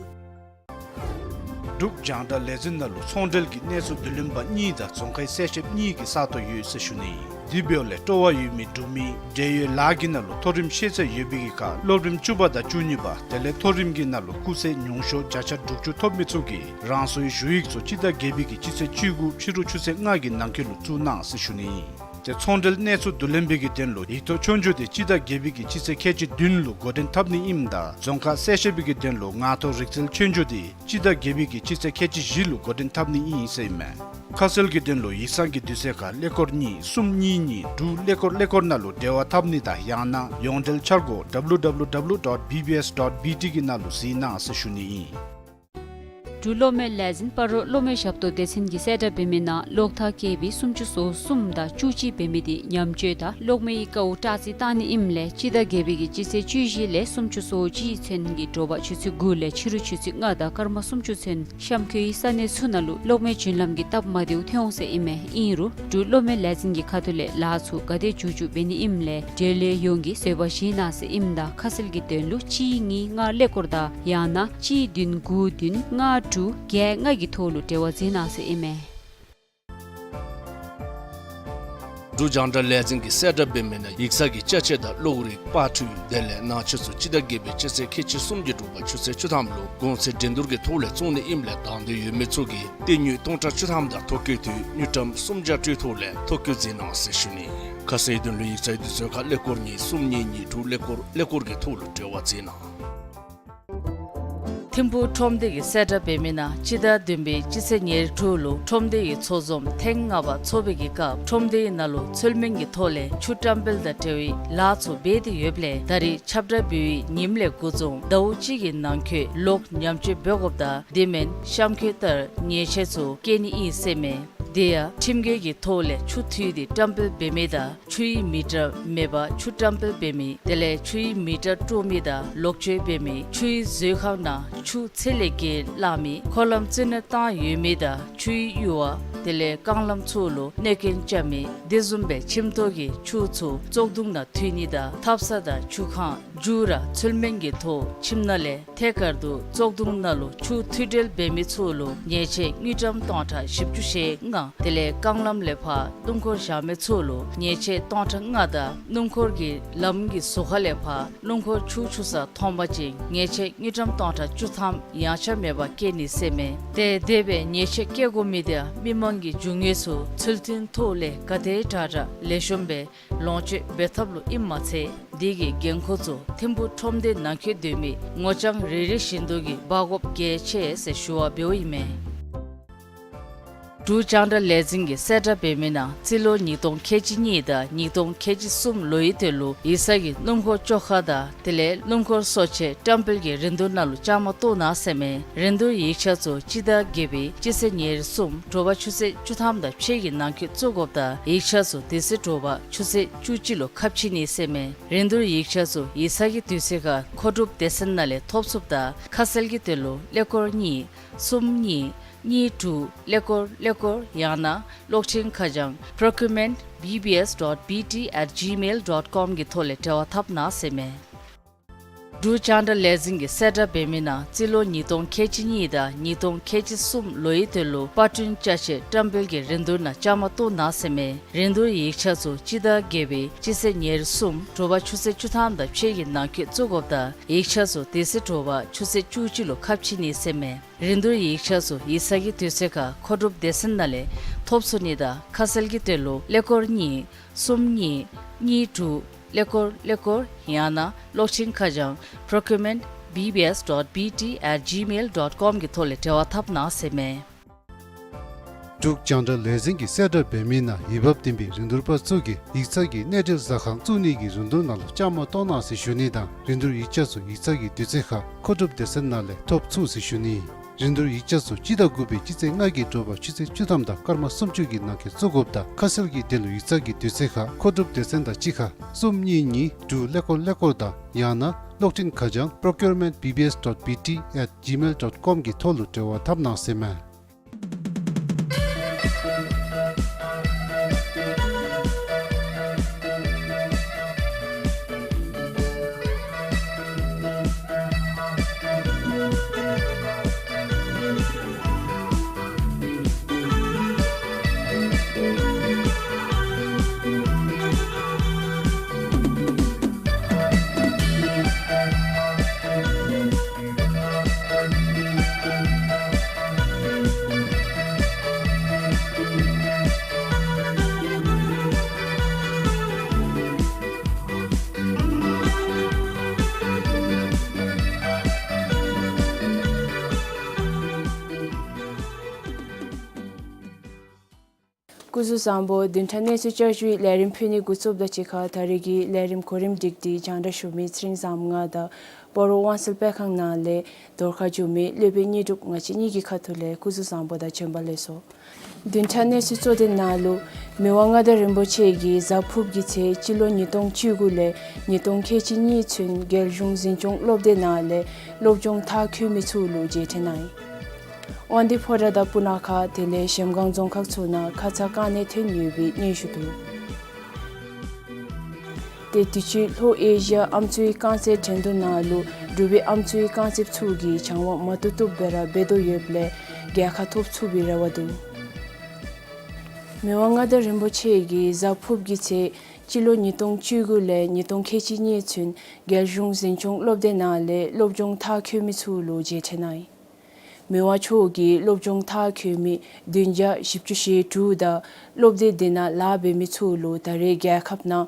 འབྲུག་རྒྱང་བསྒྲགས་ལས་འཛིན་ནང་ལུ་ཚོང་འབྲེལ་གྱི་གནས་ཚུལ་བསྡུ་ལེན་པ་གཉིས་དང་རྫོང་ཁའི་གསལ་བཤདཔ་གཉིས་ཀྱི་ས་སྟོང་ཡོད་ཟེར་ཞུ་ནི། དེ་འབདཝ་ལས་སྤྲོ་བ་ཡོད་མི་འབྲུག་མི་འབྲེལ་ཡོད་ལཱ་གི་ནང་ལུ་མཐོ་རིམ་ཤེས་ཚད་ཡོད་པའི་གི་ཁར་སློབ་རིམ་བཅུ་པ་དང་བཅུ་གཉིས་པ་དེ་ལས་མཐོ་རིམ་གྱི་ནང་ལུ་སྐུགས་ཚད་ཉུང་ཤོས་བརྒྱ་ཆ་དྲུག་ཅུ་ཐོབ་མི་ཚུ་གིས་རང་སོའི་ཞུ་ཡིག་ཚུ་སྤྱི་ཟླ་བརྒྱད་པའི་གི་སྤྱི་ཚེས་བཅུ་དགུ་ཕྱི་རུ་ཆུ་ཚོད་ལྔ་གི་ནང་འཁོད་ལུ་བཙུགས་གནང་ཟེར་ཞུ་ནི། ཏེ་ཚོང་འབྲེལ་གནས་ཚུལ་བསྡུ་ལེན་པའི་གི་དོན་ལུ་ཡིག་ཐོག་ཆོས་རྒྱུགས་དེ་སྤྱི་ཟླ་བརྒྱད་པའི་གི་སྤྱི་ཚེས་ཁལ་གཅིག་བདུན་ལུ་འགོ་འདྲེན་འཐབ་ནི་ཨིནམ་ད་རྫོང་ཁ་གསལ་བཤད་པའི་གི་དོན་ལུ་ངག་ཐོག་རིག་རྩལ་ཆོས་རྒྱུགས་དེ་སྤྱི་ཟླ་བརྒྱད་པའི་གི་སྤྱི་ཚེས་ཁལ་གཅིག་བཞི་ལུ་འགོ་འདྲེན་འཐབ་ནི་ཨིན་ཟེར་ཨིན་མས། ཁ་གསལ་གྱི་དོན་ལུ་ཡིག་ཚང་གི་དུས་ཚོད་ཁར་ཀླད་ཀོར་གཉིས་གསུམ་གཉིས་གཉིས་དྲུག་ཀླད་ཀོར་ཀླད་ཀོར་ནང་ལུ་འབྲེལ་བ་འཐབ་ནི་དང་ཡང་ན་ཡོངས་འབྲེལ་འཆར་སྒོ་W W W dot B B S dot B T གི་ནང་ལུ་གཟིགས་གནང་ཟེར་ཞུ་ནི་ཨིན། འབྲུག་གློག་མེ་ལས་འཛིན་སྤ་རོ་གློག་མེ་ཞབས་ཏོག་སྡེ་ཚན་གྱིས་གསལ་བསྒྲགས་འབད་མི་ནང་གློག་ཐག་ཀེ་བི་སུམ་ཅུ་སོ་གསུམ་དང་བཅུ་གཅིག་འབད་མི་དེ་ཉམས་བཅོས་དང་གློག་མེའི་དཀའཝ་དྲག་རྩི་བཏང་ནི་ཨིནམ་ལས་སྤྱི་ཟླ་བརྒྱད་པའི་གི་སྤྱི་ཚེས་བཅུ་བཞི་ལས་སུམ་ཅུ་སོ་གཅིག་ཚུན་གྱི་དྲོ་པ་ཆུ་ཚོད་དགུ་ལས་ཕྱི་རུ་ཆུ་ཚོད་ལྔ་དང་སྐར་མ་སུམ་ཅུ་ཚུན་གཤམ་འཁོད་ཀྱི་ས་གནས་ཚུ་ནང་ལུ་གློག་མེ་རྒྱུན་ལམ་གྱི་སྟབས་མ་བདེཝ་ཐོན་འོང་ཟེར་ཨིན་མས། ཨིན་རུང་འབྲུག་གློག་མེ་ལས་འཛིན་གྱི་ཁ་ཐུག་ལས་ལཱ་ཚུ་ག་དེ་མཇུག་མཇུག་འབད་ནི་ཨིནམ་ལས་འབྲེལ་ཡོད་ཡོངས་ཀྱིས་བཟོད་པ་བཞེས་གནང་ཟེར་ཨིནམ་ད་ཁ་གསལ་གྱི་དོན་ལུ་གཅིག་གཉིས་ལྔ་ཀླད་ཀོར་དང་ཡང་ན་གཅིག་བདུན་དགུ་བདུན་ལྔ་དྲུག་བརྒྱད་ལྔ་གི་ཐོག་ལུ་འབྲེལ་བ་མཛད་གནང་ཟེར་ཨིན་མས། འབྲུག་རྒྱང་བསྒྲགས་ལས་འཛིན་གྱིས་གསལ་བསྒྲགས་འབད་མི་ནང་ཡིག་ཚང་གི་ཅ་ཆས་དང་གློག་རིག་པར་འཕྲུལ་དེ་ལས་ནང་ཆས་ཚུ་སྤྱི་ཟླ་བརྒྱད་པའི་སྤྱི་ཚེས་ཁལ་གཅིག་གསུམ་གྱི་དྲོ་པ་ཆུ་ཚོད་བཅུ་ཐམ་ལུ་གོང་ཚད་འགྲན་བསྡུར་གྱི་ཐོག་ལས་བཙོང་ནི་ཨིནམ་ལས་དང་འདོད་ཡོད་མི་ཚུ་གིས་སྟེར་དངུལ་སྟོང་ཕྲག་བཅུ་ཐམ་དང་ཐོ་བཀོད་དུས་དངུལ་ཀྲམ་སུམ་བརྒྱ་སྤྲོད་ཐོག་ལས་ཐོ་བཀོད་མཛད་གནང་ཟེར་ཞུ་ནི། ཁ་གསལ་དོན་ལུ་ཡིག་ཚང་དུས་ཚོད་ཁར་ཀླད་ཀོར་གཉིས་གསུམ་གཉིས་གཉིས་དྲུག་ཀླད་ཀོར་ཀླད་ཀོར་གྱི་ཐོག་ལུ་འབྲེལ་བ་མཛད་གནང་། ཐིམ་ཕུག་ཁྲོམ་སྡེ་གིས་གསལ་བསྒྲགས་འབད་མི་ནང་སྤྱི་ཟླ་བདུན་པའི་སྤྱི་ཚེས་ཉེར་དྲུག་ལུ་ཁྲོམ་སྡེའི་ཚོགས་འཛོམས་ཐེངས་ལྔ་པ་ཚོགས་པའི་གི་སྐབས་ཁྲོམ་སྡེའི་ནང་ལུ་ཚུལ་མིན་གྱི་ཐོག་ལས་ཆུ་བཀྲམ་སྤེལ་དང་འབྲེལ་བའི་ལཱ་ཚུ་འབད་དེ་ཡོདཔ་ལས་ད་རིས་ཁྱབ་བསྒྲགས་འབད་བའི་ཉིནམ་ལས་འགོ་བཟུང་ཟླཝ་གཅིག་གི་ནང་འཁོད་ལོག་ཉམས་བཅོས་འབད་དགོཔ་དང་དེ་མེན་གཤམ་འཁོད་ལྟར་ཉེས་ཆད་ཚུ་བཀལ་ནི་ཨིན་ཟེར་མས། དེ་ཡང་ཁྲིམས་འགལ་གྱི་ཐོག་ལས་ཆུ་འཐུས་ཏེ་བཀྲམ་སྤེལ་འབད་མི་དང་ཆུའི་མི་ཊར་མེད་པར་ཆུ་བཀྲམ་སྤེལ་འབད་མི་དེ་ལས་ཆུའི་མི་ཊར་དཀྲོག་མི་དང་ལོག་སྤྱོད་འབད་མི་ཆུའི་མཛོད་ཁང་ནང་ཆུ་ཚད་ལས་བརྒལ་བླངས་མི་འཁོར་ལམ་རྩིས་ནོར་བཏང་ཡོད་མི་དང་ཆུའི་གཡུར་བ་དེ་ལས་རྐང་ལམ་ཚུ་ལུ་གནོད་སྐྱོན་རྐྱབ་མི་དེ་བཟུམ་སྦེ་ཁྱིམ་ཐོག་གི་ཆུ་ཚུ་བཙོག་དུང་ནང་འཐུས་ནི་དང་ཐབ་ཚང་དང་ཆུ་ཁང་མཇུག་ར་ཚུལ་མིན་གྱི་ཐོག་ཁྱིམ་ནང་ལས་ཐད་ཀར་དུ་བཙོག་དུང་ནང་ལུ་ཆུ་འཐུས་སྤྲོད་འབད་མི་ཚུ་ལུ་ཉེས་ཆད་དངུལ་ཀྲམ་སྟོང་ཕྲག་བཞི་བཅུ་ཞེ་ལྔ། དེ་ལས་རྐང་ལམ་ལས་ཕར་སྣུམ་འཁོར་བཞག་མི་ཚུ་ལུ་ཉེས་ཆད་སྟོང་ཕྲག་ལྔ་དང་སྣུམ་འཁོར་གྱི་ལམ་གྱི་ཟུར་ཁ་ལས་ཕར་སྣུམ་འཁོར་ཆུ་འཁྱུ་ས་མཐོང་པ་ཅིན་ཉེས་ཆད་དངུལ་ཀྲམ་སྟོང་ཕྲག་བཅུ་ཐམ་ཡངས་ཆག་མེད་པར་བཀལ་ནི་ཟེར་མས། ཏེ་དེ་སྦེ་ཉེས་ཆད་བཀལ་དགོ་མི་དེ་མི་མང་གི་རྒྱུ་དངོས་ཚུ་ཚུལ་མཐུན་ཐོག་ལས་ག་དེ་དྲག་དྲག་ལེགས་ཤོམ་སྦེ་ལོངས་སྤྱོད་འབད་ཐབས་ལུ་ཨིནམ་མ་ཚད་དེ་གི་འགན་ཁུར་ཚུ་ཐིམ་ཕུག་ཁྲོམ་སྡེ་ནང་འཁོད་སྡོད་མི་ངོ་རྐྱང་རེ་རེ་བཞིན་དུ་གིས་འབག་དགོཔ་གལ་ཆེ་ཟེར་ཞུ་བ་འབདཝ་ཨིན་མས། འབྲུག་རྒྱང་བསྒྲགས་ལས་འཛིན་གྱིས་གསལ་བསྒྲགས་འབད་མི་ནང་རྩིས་ལོ་ཉིས་སྟོང་ཁལ་གཅིག་གཉིས་དང་ཉིས་སྟོང་ཁལ་གཅིག་གསུམ་ལོའི་དོན་ལུ་ཡིག་ཚང་གི་སྣུམ་འཁོར་བཅོ་ཁ་དང་དེ་ལས་སྣུམ་འཁོར་གསོ་ཆས་བཀྲམ་སྤེལ་གྱི་རིན་བསྡུར་ནང་ལུ་བཅའ་མར་གཏོགས་གནང་ཟེར་མས། རིན་བསྡུར་ཡིག་ཆ་ཚུ་སྤྱི་ཟླ་བརྒྱད་པའི་སྤྱི་ཚེས་ཉེར་གསུམ་དྲོ་པ་ཆུ་ཚོད་བཅུ་ཐམ་དང་ཕྱེད་ཀྱི་ནང་འཁོད་བཙུགས་དགོཔ་དང་ཡིག་ཆ་ཚུ་དེ་ཚེ་དྲོ་པ་ཆུ་ཚོད་བཅུ་གཅིག་ལུ་ཁ་ཕྱེ་ནི་ཟེར་མས། རིན་བསྡུར་ཡིག་ཆ་ཚུ་ཡིག་ཚང་གི་དུས་ཚོད་ཁར་མཁོ་སྒྲུབ་སྡེ་ཚན་ནང་ལས་ཐོབ་ཚུགསཔ་དང་ཁ་གསལ་གྱི་དོན་ལུ་ཀླད་ཀོར་གཉིས་གསུམ་གཉིས་གཉིས་དྲུག་ཀླད་ཀོར་ཀླད་ཀོར་ཡང་ན་གློག་འཕྲིན་ཁ་བྱང་procurement B B S dot B T at gmail dot com གི་ཐོག་ལས་འབྲེལ་བ་འཐབ་གནང་ཟེར་མས། འབྲུག་རྒྱང་བསྒྲགས་ལས་འཛིན་གྱིས་གསལ་བསྒྲགས་འབད་མི་ནང་རྩིས་ལོ་ཉིས་སྟོང་ཁལ་གཅིག་གཉིས་དང་ཉིས་སྟོང་ཁལ་གཅིག་གསུམ་ལོའི་དོན་ལུ་པར་སྐྲུན་ཅ་ཆས་བཀྲམ་སྤེལ་གྱི་རིན་བསྡུར་ནང་བཅའ་མར་གཏོགས་གནང་ཟེར་མས། རིན་བསྡུར་ཡིག་ཆ་ཚུ་སྤྱི་ཟླ་བརྒྱད་པའི་སྤྱི་ཚེས་ཉེར་གསུམ་དྲོ་པ་ཆུ་ཚོད་བཅུ་ཐམ་དང་ཕྱེད་ཀྱི་ནང་འཁོད་བཙུགས་དགོཔ་དང་ཡིག་ཆ་ཚུ་དེ་ཚེ་དྲོ་པ་ཆུ་ཚོད་བཅུ་གཅིག་ལུ་ཁ་ཕྱེ་ནི་ཟེར་མས། རིན་བསྡུར་ཡིག་ཆ་ཚུ་ཡིག་ཚང་གི་དུས་ཚོད་ཁར་མཁོ་སྒྲུབ་སྡེ་ཚན་ནང་ལས་ཐོབ་ཚུགས་ནི་དང་ཁ་གསལ་གྱི་དོན་ལུ་ཀླད་ཀོར་གཉིས་གསུམ་གཉིས་གཉིས་དྲུག་ཀླད་ཀོར་ཀླད་ཀོར་ཡང་ན་གློག་འཕྲིན་ཁ་བྱང་procurement B B S dot B T at gmail dot com གི་ཐོག་ལས་འབྲེལ་བ་འཐབ་གནང་ཟེར་མས། འབྲུག་རྒྱང་བསྒྲགས་ལས་འཛིན་གྱིས་གསལ་བསྒྲགས་འབད་མི་ནང་འོས་འབབ་ལྡན་པའི་རིན་བསྡུར་པ་ཚུ་གིས་ཡིག་ཚང་གི་གནས་འབྲེལ་ཟ་ཁང་བཙུགས་ནི་གི་རིན་བསྡུར་ནང་ལུ་བཅའ་མར་གཏོགས་གནང་ཟེར་ཞུ་ནི་དང་རིན་བསྡུར་ཡིག་ཆ་ཚུ་ཡིག་ཚང་གི་དུས་ཚོད་ཁར་མཁོ་སྒྲུབ་སྡེ་ཚན་ནང་ལས་ཐོབ་ཚུགས་ཟེར་ཞུ་ནི། རིན་བསྡུར་ཡིག་ཆ་ཚུ་སྤྱི་ཟླ་དགུ་པའི་སྤྱི་ཚེས་ལྔ་གི་དྲོ་པ་ཆུ་ཚོད་བཅུ་ཐམ་དང་སྐར་མ་སུམ་ཅུ་གི་ནང་འཁོད་བཙུགས་དགོཔ་དང་ཁ་གསལ་གྱི་དོན་ལུ་ཡིག་ཚང་གི་དུས་ཚོད་ཁར་མཁོ་སྒྲུབ་སྡེ་ཚན་དང་གཅིག་ཁར་གསུམ་གཉིས་གཉིས་དྲུག་ཀླད་ཀོར་ཀླད་ཀོར་དང་ཡང་ན་གློག་འཕྲིན་ཁ་བྱང་procurement B B S dot B T at gmail dot com གི་ཐོག་ལུ་འབྲེལ་བ་འཐབ་གནང་ཟེར་མས། སྐུ་གཟུགས་བཟང་པོ། བདུན་ཕྲག་གནས་ཚུལ་བསྐྱར་ཞུའི་ལས་རིམ་ཕུལ་ནི་འགོ་བཙུགསཔ་དང་གཅིག་ཁར་ད་རེས་ཀྱི་ལས་རིམ་གོ་རིམ་སྒྲིག་སྟེ་རྒྱང་བསྒྲགས་ཞུ་མི་ཚེ་རིང་བཟངམོ་ང་དང་སྤ་རོ་དབང་སེལ་སྤེལ་ཁང་ནང་ལས་རྫོང་ཁ་བྱོན་མི་སློབ་དཔོན་དངོས་གྲུབ་ང་བཅས་གཉིས་ཀྱི་ཁ་ཐུག་ལས་སྐུ་གཟུགས་བཟང་པོ་དང་བྱོན་པ་ལེགས་སོ། བདུན་ཕྲག་གནས་ཚུལ་གཙོ་དོན་ནང་ལུ་མི་དབང་མངའ་བདག་རིན་པོ་ཆེ་གིས་གཟའ་ཕུརཔ་གི་ཚེས་སྤྱི་ལོ་ཉིས་སྟོང་བཅུ་དགུ་ལས་ཉིས་སྟོང་ཁལ་གཅིག་གཉིས་ཚུན་རྒྱལ་གཞུང་འཛིན་སྐྱོང་སློབ་སྡེ་ནང་ལས་སློབ་སྦྱོང་མཐར་འཁྱོལ་མི་ཚུ་ལུ་རྗེས་དྲན་གནང་ཡི། དབང་འདུས་ཕོ་བྲང་དང་སྤུ་ན་ཁ་དེ་ལས་གཞལམ་སྒང་རྫོང་ཁག་ཚུ་ནང་ཁ་ཚ་དཀའ་གནད་ཐོན་ཡོད་པའི་སྙན་ཞུ་འདུག། ཏེ་དུས་ཅི་ལྷོ་ཨེ་ཤི་ཡ་ཨམ་སྲུའི་རྐང་རྩེད་འགྲན་བསྡུར་ནང་ལུ་འབྲུག་པའི་ཨམ་སྲུའི་རྐང་རྩེདཔ་ཚུ་གིས་སྦྱང་བ་མ་བཏུབ་བཏུབ་སྦེ་ར་འབད་དོ་ཡོདཔ་ལས་རྒྱལ་ཁ་ཐོབ་ཚུགས་པའི་རེ་བ་འདུག། མི་དབང་མངའ་བདག་རིན་པོ་ཆེ་གིས་གཟའ་ཕུརཔ་གི་ཚེ་སྤྱི་ལོ་ཉིས་སྟོང་བཅུ་དགུ་ལས་ཉིས་སྟོང་ཁལ་གཅིག་གཉིས་ཚུན་རྒྱལ་གཞུང་འཛིན་སྐྱོང་སློབ་སྡེ་ནང་ལས་སློབ་སྦྱོང་མཐར་འཁྱོལ་མི་ཚུ་ལུ་མཇལ་འཕྲད་གནང་ཡི། མི་དབང་མཆོག་གིས་སློབ་སྦྱོང་མཐར་འཁྱོལ་མི་བདུན་བརྒྱ་བཞི་བཅུ་ཞེ་དྲུག་དང་སློབ་སྡེ་དེ་ནང་ལཱ་འབད་མི་ཚུ་ལུ་ད་རེས་རྒྱལ་ཁབ་ནང་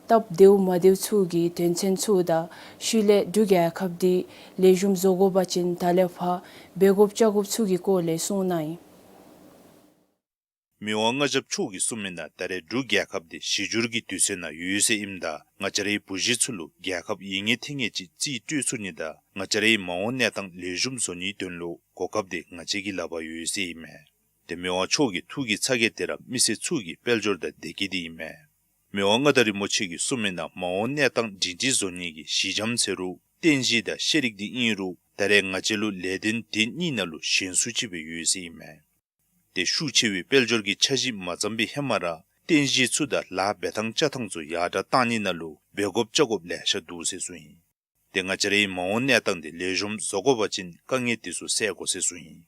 སྟབས་བདེཝ་མ་བདེཝ་ཚུ་གི་དོན་ཚན་ཚུ་དང་ཤུལ་ལས་འབྲུག་རྒྱལ་ཁབ་འདི་ལེགས་ཤོམ་བཟོ་དགོ་པ་ཅིན་ད་ལས་ཕར་འབད་དགོཔ་བཅའ་དགོཔ་ཚུ་གི་སྐོར་ལས་གསུངས་གནང་ཡི། མི་དབང་མངའ་ཞབས་མཆོག་གིས་གསུངས་མི་ནང་ད་རེས་འབྲུག་རྒྱལ་ཁབ་འདི་གཞི་འགྱུར་གྱི་དུས་ཚོད་ནང་ཡོད་ཟེར་ཨིནམ་ད་ང་བཅས་རའི་བུ་གཞི་ཚུ་ལུ་རྒྱལ་ཁབ་ཡིད་ངེས་ཐེ་ངེས་ཅིག་རྩིས་སྤྲོད་ཚུགས་ནི་དང་ང་བཅས་རའི་མ་འོངས་གནས་སྟངས་ལེགས་ཤོམ་བཟོ་ནིའི་དོན་ལུ་གོ་སྐབས་དེ་ང་བཅས་ཀྱི་ལག་པར་ཡོད་ཟེར་ཨིན་མས། ཏེ་མི་དབང་མཆོག་གི་ཐུགས་ཀྱི་ཚ་གྱང་དེ་ར་མི་སེར་ཚུ་གི་དཔལ་འབྱོར་དང་བདེ་སྐྱིད་དེ་ཨིན་མས། མི་དབང་མངའ་བདག་རིན་པོ་ཆེ་གིས་གསུངས་མི་ནང་མ་འོངས་གནས་སྟངས་སྒྲིང་སྒྲིང་བཟོ་ནི་གི་གཞི་འགྱམ་ཟེར་རུང་རྟེན་གཞི་དང་ཤེས་རིག་དེ་ཨིན་རུང་ད་རེས་ང་བཅས་ལུ་ལས་དོན་དེ་གཉིས་ནང་ལུ་ཞན་སུ་ཅིག་སྦེ་ཡོད་ཟེར་ཨིན་མས། ཏེ་ཤུགས་ཆེ་བའི་དཔལ་འབྱོར་གྱི་འཆར་གཞི་མ་བརྩམས་པའི་ཧེ་མ་ར་རྟེན་གཞི་ཚུ་དང་ལཱ་འབད་ཐངས་བཅའ་ཐངས་ཚུ་ཡར་དྲགས་བཏང་ནི་ནང་ལུ་འབད་དགོཔ་བཅའ་དགོཔ་ལེ་ཤ་འདུག་ཟེར་གསུངས་ཡི། ཏེ་ང་བཅས་རའི་མ་འོངས་གནས་སྟངས་དེ་ལེགས་ཤོམ་བཟོ་དགོ་པ་ཅིན་དཀའ་ངལ་དེ་ཚུ་སེལ་དགོ་ཟེར་གསུངས་ཡི།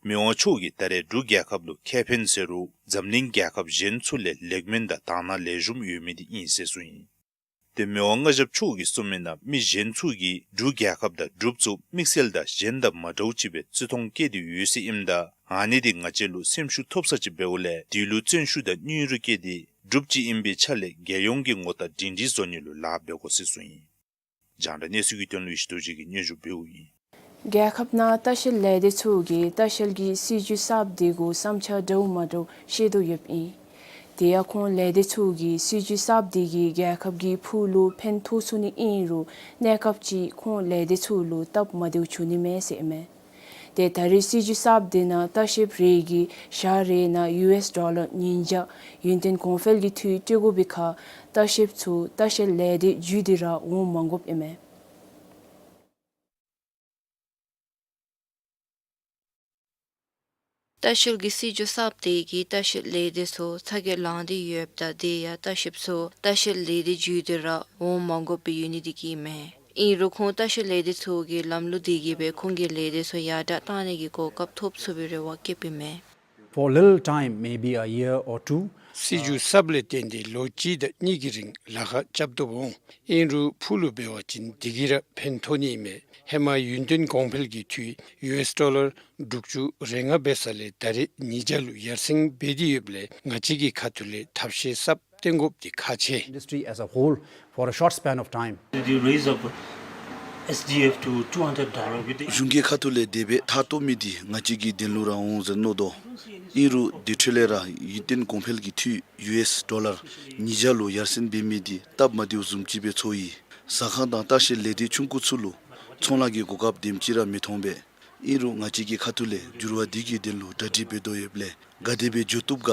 མི་དབང་མཆོག་གིས་ད་རེས་འབྲུག་རྒྱལ་ཁབ་ལུ་ཁེ་ཕན་ཟེར་རུང་འཛམ་གླིང་རྒྱལ་ཁབ་གཞན་ཚུ་ལས་ལེགས་སྨོན་དང་དག་སྣང་ལེགས་ཤོམ་ཡོད་མི་དེ་ཨིན་ཟེར་གསུངས་ཡི། ཏེ་མི་དབང་མངའ་ཞབས་མཆོག་གིས་གསུངས་མི་ནང་མི་གཞན་ཚུ་གིས་འབྲུག་རྒྱལ་ཁབ་དང་འབྲུགཔ་ཚུ་དམིགས་བསལ་དང་གཞན་དང་མ་འདྲཝ་ཅིག་སྦེ་བརྩི་མཐོང་བསྐྱེད་དེ་ཡོད་ཟེར་ཨིནམ་ད་ཨ་ནི་དེ་ང་བཅས་ལུ་སེམས་ཤུགས་ཐོབ་ས་ཅིག་འབདཝ་ལས་དེ་ལུ་བརྩོན་ཤུགས་དང་སྙིང་རུས་བསྐྱེད་དེ་འབྲུགཔ་ཅིག་ཨིན་པའི་ཆ་ལས་རྒྱལ་ཡོངས་ཀྱི་ངོ་རྟགས་སྒྲིང་སྒྲིང་བཟོ་ནི་ལུ་ལཱ་འབད་དགོ་ཟེར་གསུངས་ཡི། རྒྱང་བསྒྲགས་གནས་ཚུལ་གྱི་དོན་ལུ་ཡེ་ཤེས་རྡོ་རྗེ་གིས་སྙན་ཞུ་འབདཝ་ཨིན། རྒྱལ་ཁབ་ནང་ལྟ་བཤལ་ལས་སྡེ་ཚུ་གིས་ལྟ་བཤལ་གྱི་སྲིད་བྱུས་གསརཔ་དེ་གུ་བསམ་འཆར་འདྲཝ་མ་འདྲཝ་བཤད་དོ་ཡོདཔ་ཨིན། དེ་ཡང་ཁོང་ལས་སྡེ་ཚུ་གིས་སྲིད་བྱུས་གསརཔ་དེ་གིས་རྒྱལ་ཁབ་ཀྱི་ཕུགས་ལུ་ཕན་ཐོགས་ཚུགས་ནི་ཨིན་རུང་གནས་སྐབས་ཅིག་ཁོང་ལས་སྡེ་ཚུ་ལུ་སྟབས་མ་བདེཝ་འབྱུང་ནི་མས་ཟེར་ཨིན་མས། ཏེ་ད་རེས་སྲིད་བྱུས་གསརཔ་དེ་ནང་ལྟ་བཤལཔ་རེ་གིས་ཞག་རེ་ནང་ཡུ་ཨེསི་ཌོ་ལར་ཉིས་བརྒྱ་ཡུན་བརྟན་གོང་འཕེལ་གྱི་འཐུས་སྤྲོད་དགོ་པའི་ཁར་ལྟ་བཤལཔ་ཚུ་ལྟ་བཤལ་ལས་སྡེ་བརྒྱུད་དེ་ར་འོང་མ་དགོཔ་ཨིན་མས། ལྟ་བཤལ་གྱི་སྲིད་བྱུས་གསརཔ་དེ་གིས་ལྟ་བཤལ་ལས་སྡེ་ཚུ་ཚ་གྱང་ལང་སྟེ་ཡོདཔ་ད་དེ་ཡང་ལྟ་བཤལཔ་ཚུ་ལྟ་བཤལ་ལས་སྡེ་བརྒྱུད་དེ་ར་འོང་མ་དགོཔ་སྦེ་ཡོད་ནི་དེ་གིས་ཨིན་མས། ཨིན་རུང་ཁོང་ལྟ་བཤལ་ལས་སྡེ་ཚུ་གི་ལམ་ལུགས་དེ་གིས་སྦེ་ཁོང་གི་ལས་སྡེ་ཚུ་ཡར་དྲགས་བཏང་ནི་གི་གོ་སྐབས་ཐོབ་ཚུགས་པའི་རེ་བ་བསྐྱེདཔ་ཨིན་མས། For a little time, maybe a year or two, སྲིད་བྱུས་གསརཔ་ལས་བརྟེན་ཏེ་ལོ་གཅིག་དང་གཉིས་ཀྱི་རིང་ལཱ་ཁག་རྐྱབ་དོ་འོང་། ཨིན་རུང་ཕུགས་ལུ་འབད་བ་ཅིན་དེ་གིས་ར་ཕན་ཐོགས་ནི་ཨིན་མས། ཧེ་མ་ཡུན་བརྟན་གོང་འཕེལ་གྱི་འཐུས་ཡུ་ཨེསི་ཌོ་ལར་དྲུག་ཅུ་རེ་ལྔ་འབད་ས་ལས་ད་རེས་ཉིས་བརྒྱ་ལུ་ཡར་སེང་འབད་དེ་ཡོདཔ་ལས་ང་བཅས་ཀྱི་ཁ་ཐུག་ལས་ཐབས་ཤེས་གསརཔ་བཏོན་དགོཔ་དེ་ཁག་ཆེ། Industry as a whole for a short span of time. The raise of S D F to two hundred dollar with the གཞུང་གི་ཁ་ཐུག་ལས་དེ་སྦེ་ཐག་བཏོག་མི་དེ་ང་བཅས་ཀྱི་དོན་ལུ་ར་འོང་ཟེར་མནོ་དོ། ཨིན་རུང་དེ་འཕྲོ་ལས་ར་ཡུན་བརྟན་གོང་འཕེལ་གྱི་འཐུས་ཡུ་ཨེསི་ཌོ་ལར་ཉིས་བརྒྱ་ལུ་ཡར་སེང་འབད་མི་དེ་སྟབས་མ་བདེཝ་བཟུམ་ཅིག་སྦེ་ཚོར་ཡི། ཟ་ཁང་དང་ལྟ་བཤལ་ལས་སྡེ་ཆུང་ཀུ་ཚུ་ལུ་ཚོང་ལཱ་གི་གོ་སྐབས་དེམ་ཅིག་ར་མི་མཐོང་པས། ཨིན་རུང་ང་བཅས་ཀྱི་ཁ་ཐུག་ལས་འགྱུར་བ་དེ་གི་དོན་ལུ་གྲ་སྒྲིག་འབད་དོ་ཡོདཔ་ལས་ག་དེ་སྦེ་འགྱོ་བཏུབ་ག་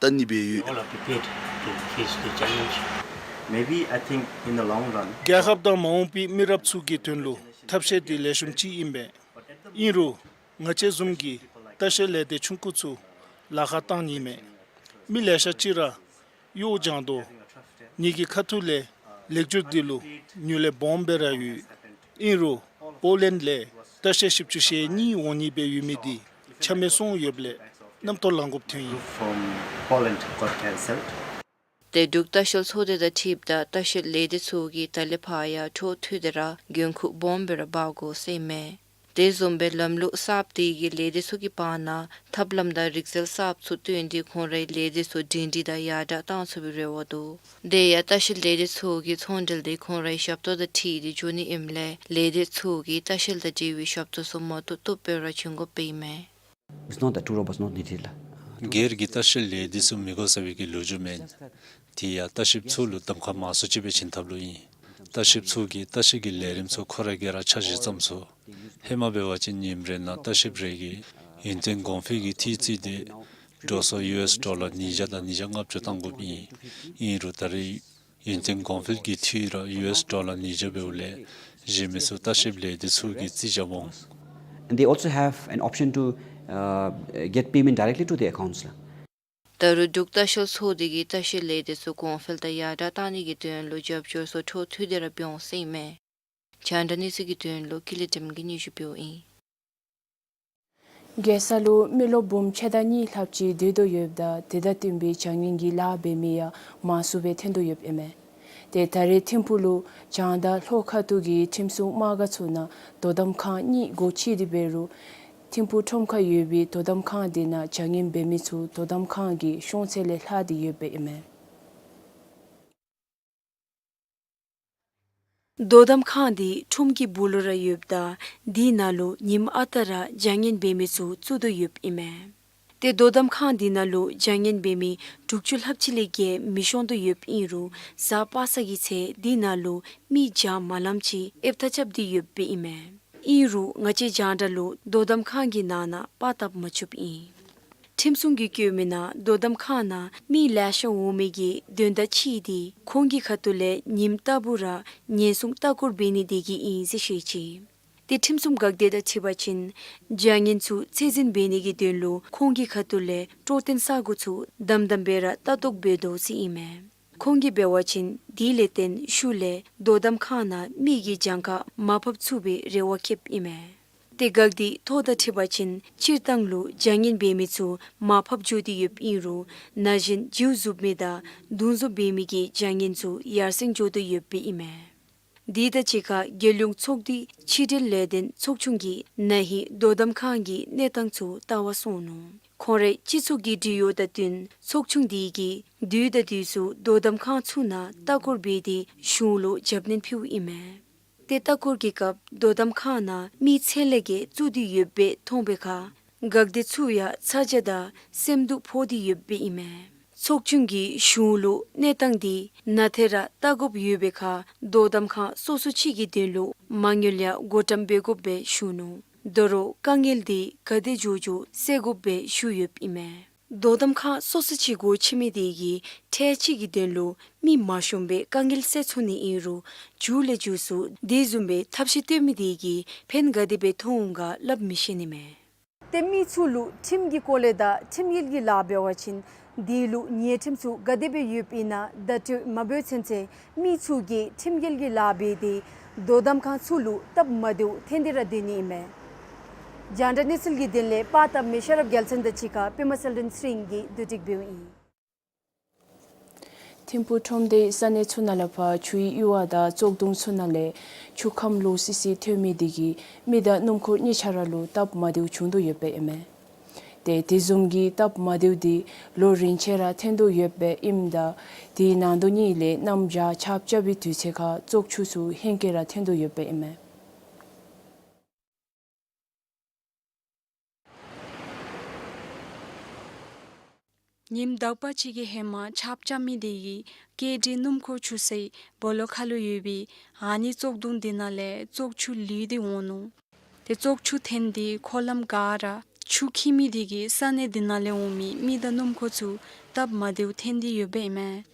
བལྟ་ནི་སྦེ་ཡོད། All are prepared to face the challenge. Maybe I think in the long run, རྒྱལ་ཁབ་དང་མ་འོངས་པའི་མི་རབས་ཚུ་གི་དོན་ལུ་ཐབས་ཤེས་དེ་ལེགས་ཤོམ་ཅིག་ཨིན་པས། ཨིན་རུང་ང་བཅས་བཟུམ་གྱི་ལྟ་བཤལ་ལས་སྡེ་ཆུང་ཀུ་ཚུ་ལཱ་ཁག་བཏང་ནི་མས། མི་ལེ་ཤ་ཅིག་ར་གཡོག་བྱང་དོ། ངེ་གི་ཁ་ཐུག་ལས་ལེགས་བཅོས་འདི་ལུ་ཉུ་ལེ་སྦོམ་སྦེ་ར་ཡོད། ཨིན་རུང་པོ་ལེནཌ་ལས་ལྟ་བཤལ་བཞི་བཅུ་ཞེ་གཉིས་འོང་ནི་སྦེ་ཡོད་མི་འདི་ཆ་མེད་སོང་ཡོདཔ་ལས་རྣམ་རྟོག་ལང་དགོཔ་ཐོན་ཡི། From Poland got cancelled. ཏེ་འབྲུག་ལྟ་བཤལ་ཚོགས་སྡེ་དང་འཁྲིལཝ་ད་ལྟ་བཤལ་ལས་སྡེ་ཚུ་གིས་ད་ལས་ཕར་ཡང་འཕྲོ་མཐུད་དེ་ར་འགན་ཁུར་སྦོམ་སྦེ་ར་འབག་དགོ་ཟེར་ཨིན་མས། དེ་བཟུམ་སྦེ་ལམ་ལུགས་གསརཔ་དེ་གིས་ལས་སྡེ་ཚུ་གི་བར་ན་ཐབས་ལམ་དང་རིག་རྩལ་གསརཔ་ཚུ་བཏོན་ཏེ་ཁོང་རའི་ལས་སྡེ་ཚུ་སྒྲིང་སྒྲིང་དང་ཡར་དྲགས་བཏང་ཚུགས་པའི་རེ་བ་འདུག། དེ་ཡང་ལྟ་བཤལ་ལས་སྡེ་ཚུ་གི་ཚོང་འབྲེལ་དེ་ཁོང་རའི་ཞབས་ཏོག་དང་འཁྲིལ་ཏེ་འགྱོ་ནི་ཨིནམ་ལས་ལས་སྡེ་ཚུ་གིས་ལྟ་བཤལ་དང་འབྲེལ་བའི་ཞབས་ཏོག་ཚུ་མ་བཏུབ་བཏུབ་སྦེ་ར་བྱིན་དགོཔ་ཨིན་མས། It's not that tour operators not needed ལགས། སྒེར་གྱི་ལྟ་བཤལ་ལས་སྡེ་ཚུ་མི་དགོ་ཟེར་བའི་གི་ལོ་རྒྱུས་མེན། དེ་ཡང་ལྟ་བཤལཔ་ཚུ་ལུ་གདམ་ཁ་མང་སུ་ཅིག་སྦེ་བྱིན་ཐབས་ལུ་ཨིན། ལྟ་བཤལཔ་ཚུ་གིས་ལྟ་བཤལ་གྱི་ལས་རིམ་ཚུ་ཁོ་ར་གིས་ར་འཆར་གཞི་བརྩམ་ཚུགས། ཧེ་མ་འབད་བ་ཅིན་ཉིནམ་རེ་ནང་ལྟ་བཤལཔ་རེ་གིས་ཡུན་བརྟན་གོང་འཕེལ་གྱི་འཐུས་བརྩིས་ཏེ་འགྲོ་སོང་ཡུ་ཨེསི་ཌོ་ལར་ཉིས་བརྒྱ་དང་ཉིས་བརྒྱ་ལྔ་བཅུ་བཏང་དགོཔ་ཨིན། ཨིན་རུང་ད་རེས་ཡུན་བརྟན་གོང་འཕེལ་གྱི་འཐུས་ར་ཡུ་ཨེསི་ཌོ་ལར་ཉིས་བརྒྱ་འབདཝ་ལས་གཞན་མི་ཚུ་ལྟ་བཤལཔ་ལས་སྡེ་ཚུ་གིས་རྩིས་རྐྱབ་འོང་། And they also have an option to, uh, get payment directly to their accounts ལགས། ད་རུང་འབྲུག་ལྟ་བཤལ་ཚོགས་སྡེ་གིས་ལྟ་བཤལ་ལས་སྡེ་ཚུ་གོང་འཕེལ་དང་ཡར་དྲགས་བཏང་ནི་གི་དོན་ལུ་རྒྱབ་སྐྱོར་ཚུ་འཕྲོ་མཐུད་དེ་ར་འབད་འོང་ཟེར་ཨིན་མས། རྒྱང་བསྒྲགས་གནས་ཚུལ་གྱི་དོན་ལུ་ཀུན་ལེགས་སྒྲོལམ་གིས་སྙན་ཞུ་འབདཝ་ཨིན། རྒྱལ་ས་ལུ་མི་རློབས་འབུམ་ཕྱེད་དང་གཉིས་ལྷགཔ་ཅིག་སྡོད་དོ་ཡོདཔ་ད་དེ་དང་བསྟུན་པའི་བྱ་ངན་གྱི་ལཱ་འབད་མི་ཡང་མང་སུ་སྦེ་ཐོན་དོ་ཡོདཔ་ཨིན་མས། ཏེ་ད་རེས་ཐིམ་ཕུག་ལུ་བྱང་དང་ལྷོ་ཁ་ཐུག་གི་ཁྲིམས་སྲུང་དམག་སྒར་ཚུ་ནང་དོ་དམ་ཁང་གཉིས་སྒོ་ཕྱེ་སྟེ་འབད་རུང་ཐིམ་ཕུག་ཁྲོམ་ཁར་ཡོད་པའི་དོ་དམ་ཁང་དེ་ནང་བྱ་ངན་འབད་མི་ཚུ་དོ་དམ་ཁང་གི་ཤོང་ཚད་ལས་ལྷག་སྟེ་ཡོདཔ་ཨིན་མས། དོ་དམ་ཁང་དེ་ཁྲོམ་གྱི་སྦུག་ལུ་ར་ཡོདཔ་ད་དེ་ནང་ལུ་ཉིནམ་ཨ་རྟག་ར་བྱ་ངན་འབད་མི་ཚུ་བཙུགས་དོ་ཡོདཔ་ཨིན་མས། ཏེ་དོ་དམ་ཁང་དེ་ནང་ལུ་བྱ་ངན་འབད་མི་དྲུག་ཅུ་ལྷགཔ་ཅིག་ལས་བརྒལ་མི་ཤོང་དོ་ཡོདཔ་ཨིན་རུང་གཟའ་པ་སངས་ཀྱི་ཚེ་དེ་ནང་ལུ་མི་བརྒྱ་མ་ལངམ་ཅིག་ཨེབ་ཐག་རྐྱབ་སྟེ་ཡོདཔ་ཨིན་མས། ཨིན་རུང་ང་བཅས་རྒྱང་བསྒྲགས་ལུ་དོ་དམ་ཁང་གི་ནང་ན་པར་བཏབ་མ་ཚུགསཔ་ཨིན། ཁྲིམས་སྲུང་གིས་བཀོད་མི་ནང་དོ་དམ་ཁང་ནང་མི་ལེ་ཤ་འོང་མི་གི་དོན་དག་ཅིག་དེ་ཁོང་གི་ཁ་ཐུག་ལས་ཉིནམ་ལྟ་བུ་ར་ཉེན་སྲུང་ལྟ་སྐོར་འབད་ནི་དེ་གིས་ཨིན་ཟེར་བཤད་ཅི། ཏེ་ཁྲིམས་སྲུང་འགག་སྡེ་དང་འཁྲིལ་བ་ཅིན་བྱ་ངན་ཚུ་ཚད་འཛིན་འབད་ནི་གི་དོན་ལུ་ཁོང་གི་ཁ་ཐུག་ལས་སྤྲོ་སྟོན་ས་གོ་ཚུ་དམ་དམ་སྦེ་ར་ལྟ་རྟོག་འབད་དོ་ཟེར་ཨིན་མས། ཁོང་གིས་འབད་བ་ཅིན་དེ་ལས་བརྟེན་ཤུལ་ལས་དོ་དམ་ཁང་ནང་མི་གི་གྱངས་ཁ་མར་ཕབ་ཚུགས་པའི་རེ་བ་བསྐྱེདཔ་ཨིན་མས། ཏེ་འགག་སྡེ་ཐོ་དང་འཁྲིལ་བ་ཅིན་སྤྱིར་བཏང་ལུ་བྱ་ངན་འབད་མི་ཚུ་མར་ཕབ་འགྱོ་སྟེ་ཡོདཔ་ཨིན་རུང་ན་གཞོན་འཇིཝ་བཟུང་མི་དང་རྡུང་རྡོལ་འབད་མི་གི་བྱ་ངན་ཚུ་ཡར་སེང་འགྱོ་དོ་ཡོདཔ་ཨིན་མས། དེ་དང་གཅིག་ཁར་རྒྱལ་ཡོངས་ཚོགས་འདུའི་ཕྱི་འབྲེལ་ལས་དོན་ཚོགས་ཆུང་གིས་ན་ཧིང་དོ་དམ་ཁང་གི་གནས་སྟངས་ཚུ་བལྟ་བར་སོང་ནུག། ཁོང་རའི་སྤྱི་ཚོགས་ཀྱི་འབྲེལ་ཡོད་དང་བསྟུན་ཚོགས་ཆུང་དེ་གིས་དུས་དང་དུས་སུ་དོ་དམ་ཁང་ཚུ་ནང་ལྟ་སྐོར་འབད་དེ་གཞུང་ལུ་རྒྱབ་སྣོན་ཕུལཝ་ཨིན་མས། ཏེ་ལྟ་སྐོར་གྱི་སྐབས་དོ་དམ་ཁང་ནང་མི་ཚད་ལས་བརྒལ་བཙུགས་ཏེ་ཡོདཔ་སྦེ་མཐོང་པའི་ཁར་འགག་སྡེ་ཚུ་ཡང་ཚ་གྱང་དང་སེམས་སྡུག་ཕོག་སྟེ་ཡོདཔ་ཨིན་མས། ཚོགས་ཆུང་གིས་གཞུང་ལུ་གནས་སྟངས་དེ་ནང་ཐད་ར་བལྟ་དགོཔ་ཡོད་པའི་ཁར་དོ་དམ་ཁང་སོ་སོ་ཅིག་གི་དོན་ལུ་མ་དངུལ་ཡང་བགོ་བཀྲམ་འབད་དགོཔ་སྦེ་ཞུ་ནུག། དོ་རུང་དཀའ་ངལ་དེ་ག་དེ་མགྱོགས་མགྱོགས་སེལ་དགོཔ་སྦེ་ཞུ་ཡོདཔ་ཨིན་མས། དོ་དམ་ཁང་སོ་སོ་ཅིག་སྒོ་ཕྱེ་མི་དེ་གིས་ཐེངས་གཅིག་གི་དོན་ལུ་མི་མ་ཤོངམ་སྦེ་དཀའ་ངལ་སེལ་ཚུགས་ནི་ཨིན་རུང་མགྱོགས་ལས་མགྱོགས་སུ་དེ་བཟུམ་སྦེ་ཐབས་ཤེས་བཏོན་མི་དེ་གིས་ཕན་ག་དེ་སྦེ་ཐོགས་འོང་ག་སླབ་མི་ཤེས་ནི་མས། ཏེ་མི་ཚུ་ལུ་ཁྲིམས་ཀྱི་སྐོར་ལས་དང་ཁྲིམས་འགལ་གྱི་ལཱ་འབད་བ་ཅིན་དེ་ལུ་ཉེས་ཁྲིམས་ཚུ་ག་དེ་སྦེ་ཡོདཔ་ཨིན་ན་བརྡ་སྤྲོད་མ་འབད་ཚུན་ཚོད་མི་ཚུ་གིས་ཁྲིམས་འགལ་གྱི་ལཱ་འབད་དེ་དོ་དམ་ཁང་ཚུ་ལུ་སྟབས་མ་བདེཝ་ཐོན་ཏེ་ར་སྡོད་ནི་ཨིན་མས། རྒྱང་བསྒྲགས་གནས་ཚུལ་གྱི་དོན་ལས་པར་བཏབ་མི་ཤེས་རབ་རྒྱལ་མཚན་དང་གཅིག་ཁར་པདྨ་གསལ་སྒྲོན་ཚེ་རིང་གིས་བསྡུ་སྒྲིག་འབདཝ་ཨིན། ཐིམ་ཕུག་ཁྲོམ་སྡེའི་ས་གནས་ཚུ་ནང་ལས་ཕར་ཆུའི་གཡུར་བ་དང་བཙོག་དུང་ཚུ་ནང་ལས་ཆུ་ཁམས་ལོག་སི་སི་ཐོན་མི་དེ་གིས་མི་དང་སྣུམ་འཁོར་གཉིས་ཆ་ར་ལུ་སྟབས་མ་བདེཝ་བྱུང་དོ་ཡོདཔ་ཨིན་མས། ཏེ་དེ་བཟུམ་གྱི་སྟབས་མ་བདེཝ་དེ་ལོ་རིམ་བཞིན་ར་ཐོན་དོ་ཡོདཔ་ཨིནམ་ད་དེའི་ནང་དོན་གཉིས་ལས་གནམ་བྱཱར་ཆརཔ་རྐྱབ་པའི་དུས་ཚོད་ཁར་བཙོག་ཆུ་ཚུ་ཧེང་སྐལ་ར་ཐོན་དོ་ཡོདཔ་ཨིན་མས། ཉིནམ་དག་པ་ཅིག་གི་ཧེ་མ་ཆརཔ་རྐྱབ་མི་དེ་གིས་ཀེ་ཌི་སྣུམ་འཁོར་ཆུ་སའི་སྦོ་ལོགས་ཁ་ལུ་ཡོད་པའི་ཨ་ནི་བཙོག་དུང་དེ་ནང་ལས་བཙོག་ཆུ་ལུད་དེ་འོང་ནུག། ཏེ་བཙོག་ཆུ་ཐོན་ཏེ་འཁོར་ལམ་ག་ར་ཆུ་འཁྱིལ་མི་དེ་གིས་ས་གནས་དེ་ནང་ལས་འོང་མི་མི་དང་སྣུམ་འཁོར་ཚུ་སྟབས་མ་བདེཝ་ཐོན་ཏེ་ཡོདཔ་ཨིན་མས།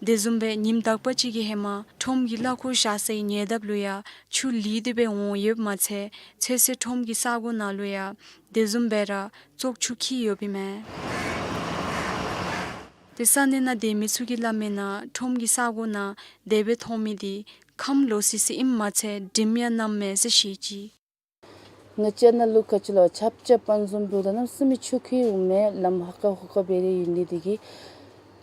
དེ་བཟུམ་སྦེ་ཉིནམ་དག་པ་ཅིག་གི་ཧེ་མ་ཁྲོམ་གྱི་གླ་འཁོར་བཞག་སའི་ཉེ་འདབས་ལུ་ཡང་ཆུ་ལུད་དེ་སྦེ་འོང་ཡོདཔ་མ་ཚད་ཚོད་བསྲེ་ཁྲོམ་གྱི་ས་གོ་ནང་ལུ་ཡང་དེ་བཟུམ་སྦེ་ར་བཙོག་ཆུ་འཁྱིལ་ཡོདཔ་ཨིན་མས། ཏེ་ས་གནས་ནང་སྡོད་མི་ཚུ་གིས་སླབ་མི་ནང་ཁྲོམ་གྱི་ས་གོ་ནང་དེ་སྦེ་མཐོང་མི་དེ་ཁམས་ལོག་སི་སི་ཨིནམ་མ་ཚད་དྲིམ་ཡང་མནམ་མས་ཟེར་བཤད་ཅི། ང་བཅས་ནཱ་ལུ་ག་ཅི་ལོ་ཆརཔ་རྐྱབ་པ་བཟུམ་འབདཝ་ད་གནམ་མེད་ས་མེད་ཆུ་འཁྱིལ་འོང་མས། ལམ་ཧ་ཀ་ཧུ་ཀ་སྦེ་ར་ཡོད་ནི་དེ་གིས།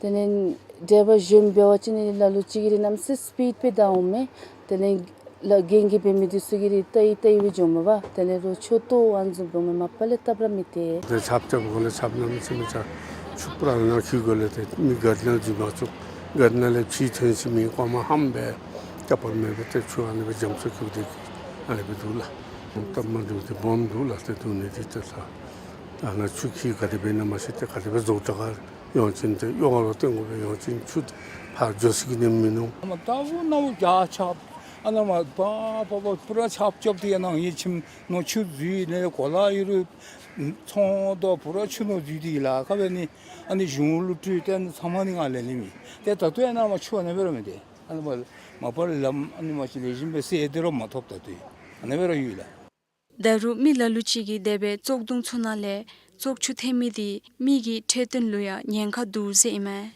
དེ་ལས་ཌའི་བར་ཞོན་འབད་བ་ཅིན་ལ་ལུ་ཅིག་གིས་ར་གནམ་མེད་ས་མེད་སི་པིཌ་སྦེ་བདའ་འོང་མས། དེ་ལས་ལ་རྒན་རྒས་འབད་མི་དེ་ཚུ་གིས་ར་ཏེ་ཏེ་སྦེ་འགྱོཝ་མས་པ། དེ་ལས་རོགས་ཆུ་ཏོ་བ་བཟུམ་འབདཝ་མས། མ་པ་ལས་སྟབས་ར་མི་བདེ། ཏེ་ཆརཔ་རྐྱབ་སྒང་ལས་ཆརཔ་གནམ་མེད་ས་མེད་ཆརཔ་ཆུ་པུ་ར་ནང་འཁྱིལ་སྒང་ལས་ཏེ་མི་ག་ཏེ་ནང་འཛུལ་མ་ཚུགས། ག་ཏེ་ནང་ལས་ཕྱི་ཐོན་ས་མེད། ཀོ་མ་ཧམ་སྦེ་རྐྱབ་པར་མེད་པས། ཏེ་ཆུ་ཨ་ནི་སྦེ་རྒྱ་མཚོ་འཁྱིལཝ་དེ་གིས་ཨ་ནི་སྦེ་འདུག་ལགས། སྟབས་མ་བདེཝ་དེ་སྦོམ་འདུག་ལགས། ཏེ་འདུག་ནི་དེ་ཏེ་ལགས། ད་ནཱ་ཆུ་འཁྱིལ་ག་དེ་སྦེ་ཨིན་ན་མ་ཤེས། ཏེ་ག་དེ་སྦེ་བཟོ་དྲག་ག་ཡོང་ཅིན་ཏེ་གཡོག་ལུ་བཏོན་དགོ་པས། ཡོང་ཅིན་ཆུ་ཕར་འགྱོ་ས་གི་ནི་མིན་ནུག། ཨ་མ་ལྟ་བུ་ནང་བརྒྱ་ཆརཔ་ཨ་ནཱ་མ་པ་པ་པ་པུ་ར་ཆརཔ་རྐྱབ་སྟེ་ཡར་ནང་ཡར་ཁྱིམ་ནང་ཆུ་འཛུལ་ནི་གོ་ལ་ཡོད་རུང་ཚོང་དོ་པུ་ར་ཆུ་ནང་འཛུལ་ཏེ་ལཱ་ཁག་འབད་ནི། ཨ་ནི་གཞུང་ལུ་སྤྲོད་དེ་ཨ་ནི་ཚང་མ་ནི་ང་ལས་ལེན་མི། ཏེ་ད་ལྟོ་ཡང་ནཱ་མ་ཆུ་ཨ་ནི་སྦེ་ར་མི་དེ། ཨ་ནི་མ་མ་པ་ལམ་ཨ་ནི་མ་ཅིག་ལེགས་ཤོམ་སྦེ་སེལ་ཏེ་ར་མ་ཐོབ། ད་ལྟོ་ཡང་ཨ་ནི་སྦེ་ར་ཡོད་ལགས། ད་རུང་མི་ལ་ལུ་ཅིག་གིས་དེ་སྦེ་བཙོག་དུང་ཚུ་ནང་ལས་བཙོག་ཆུ་ཐོན་མི་དེ་མི་གི་འཕྲོད་བསྟེན་ལུ་ཡང་ཉེན་ཁ་འདུག་ཟེར་ཨིན་མས།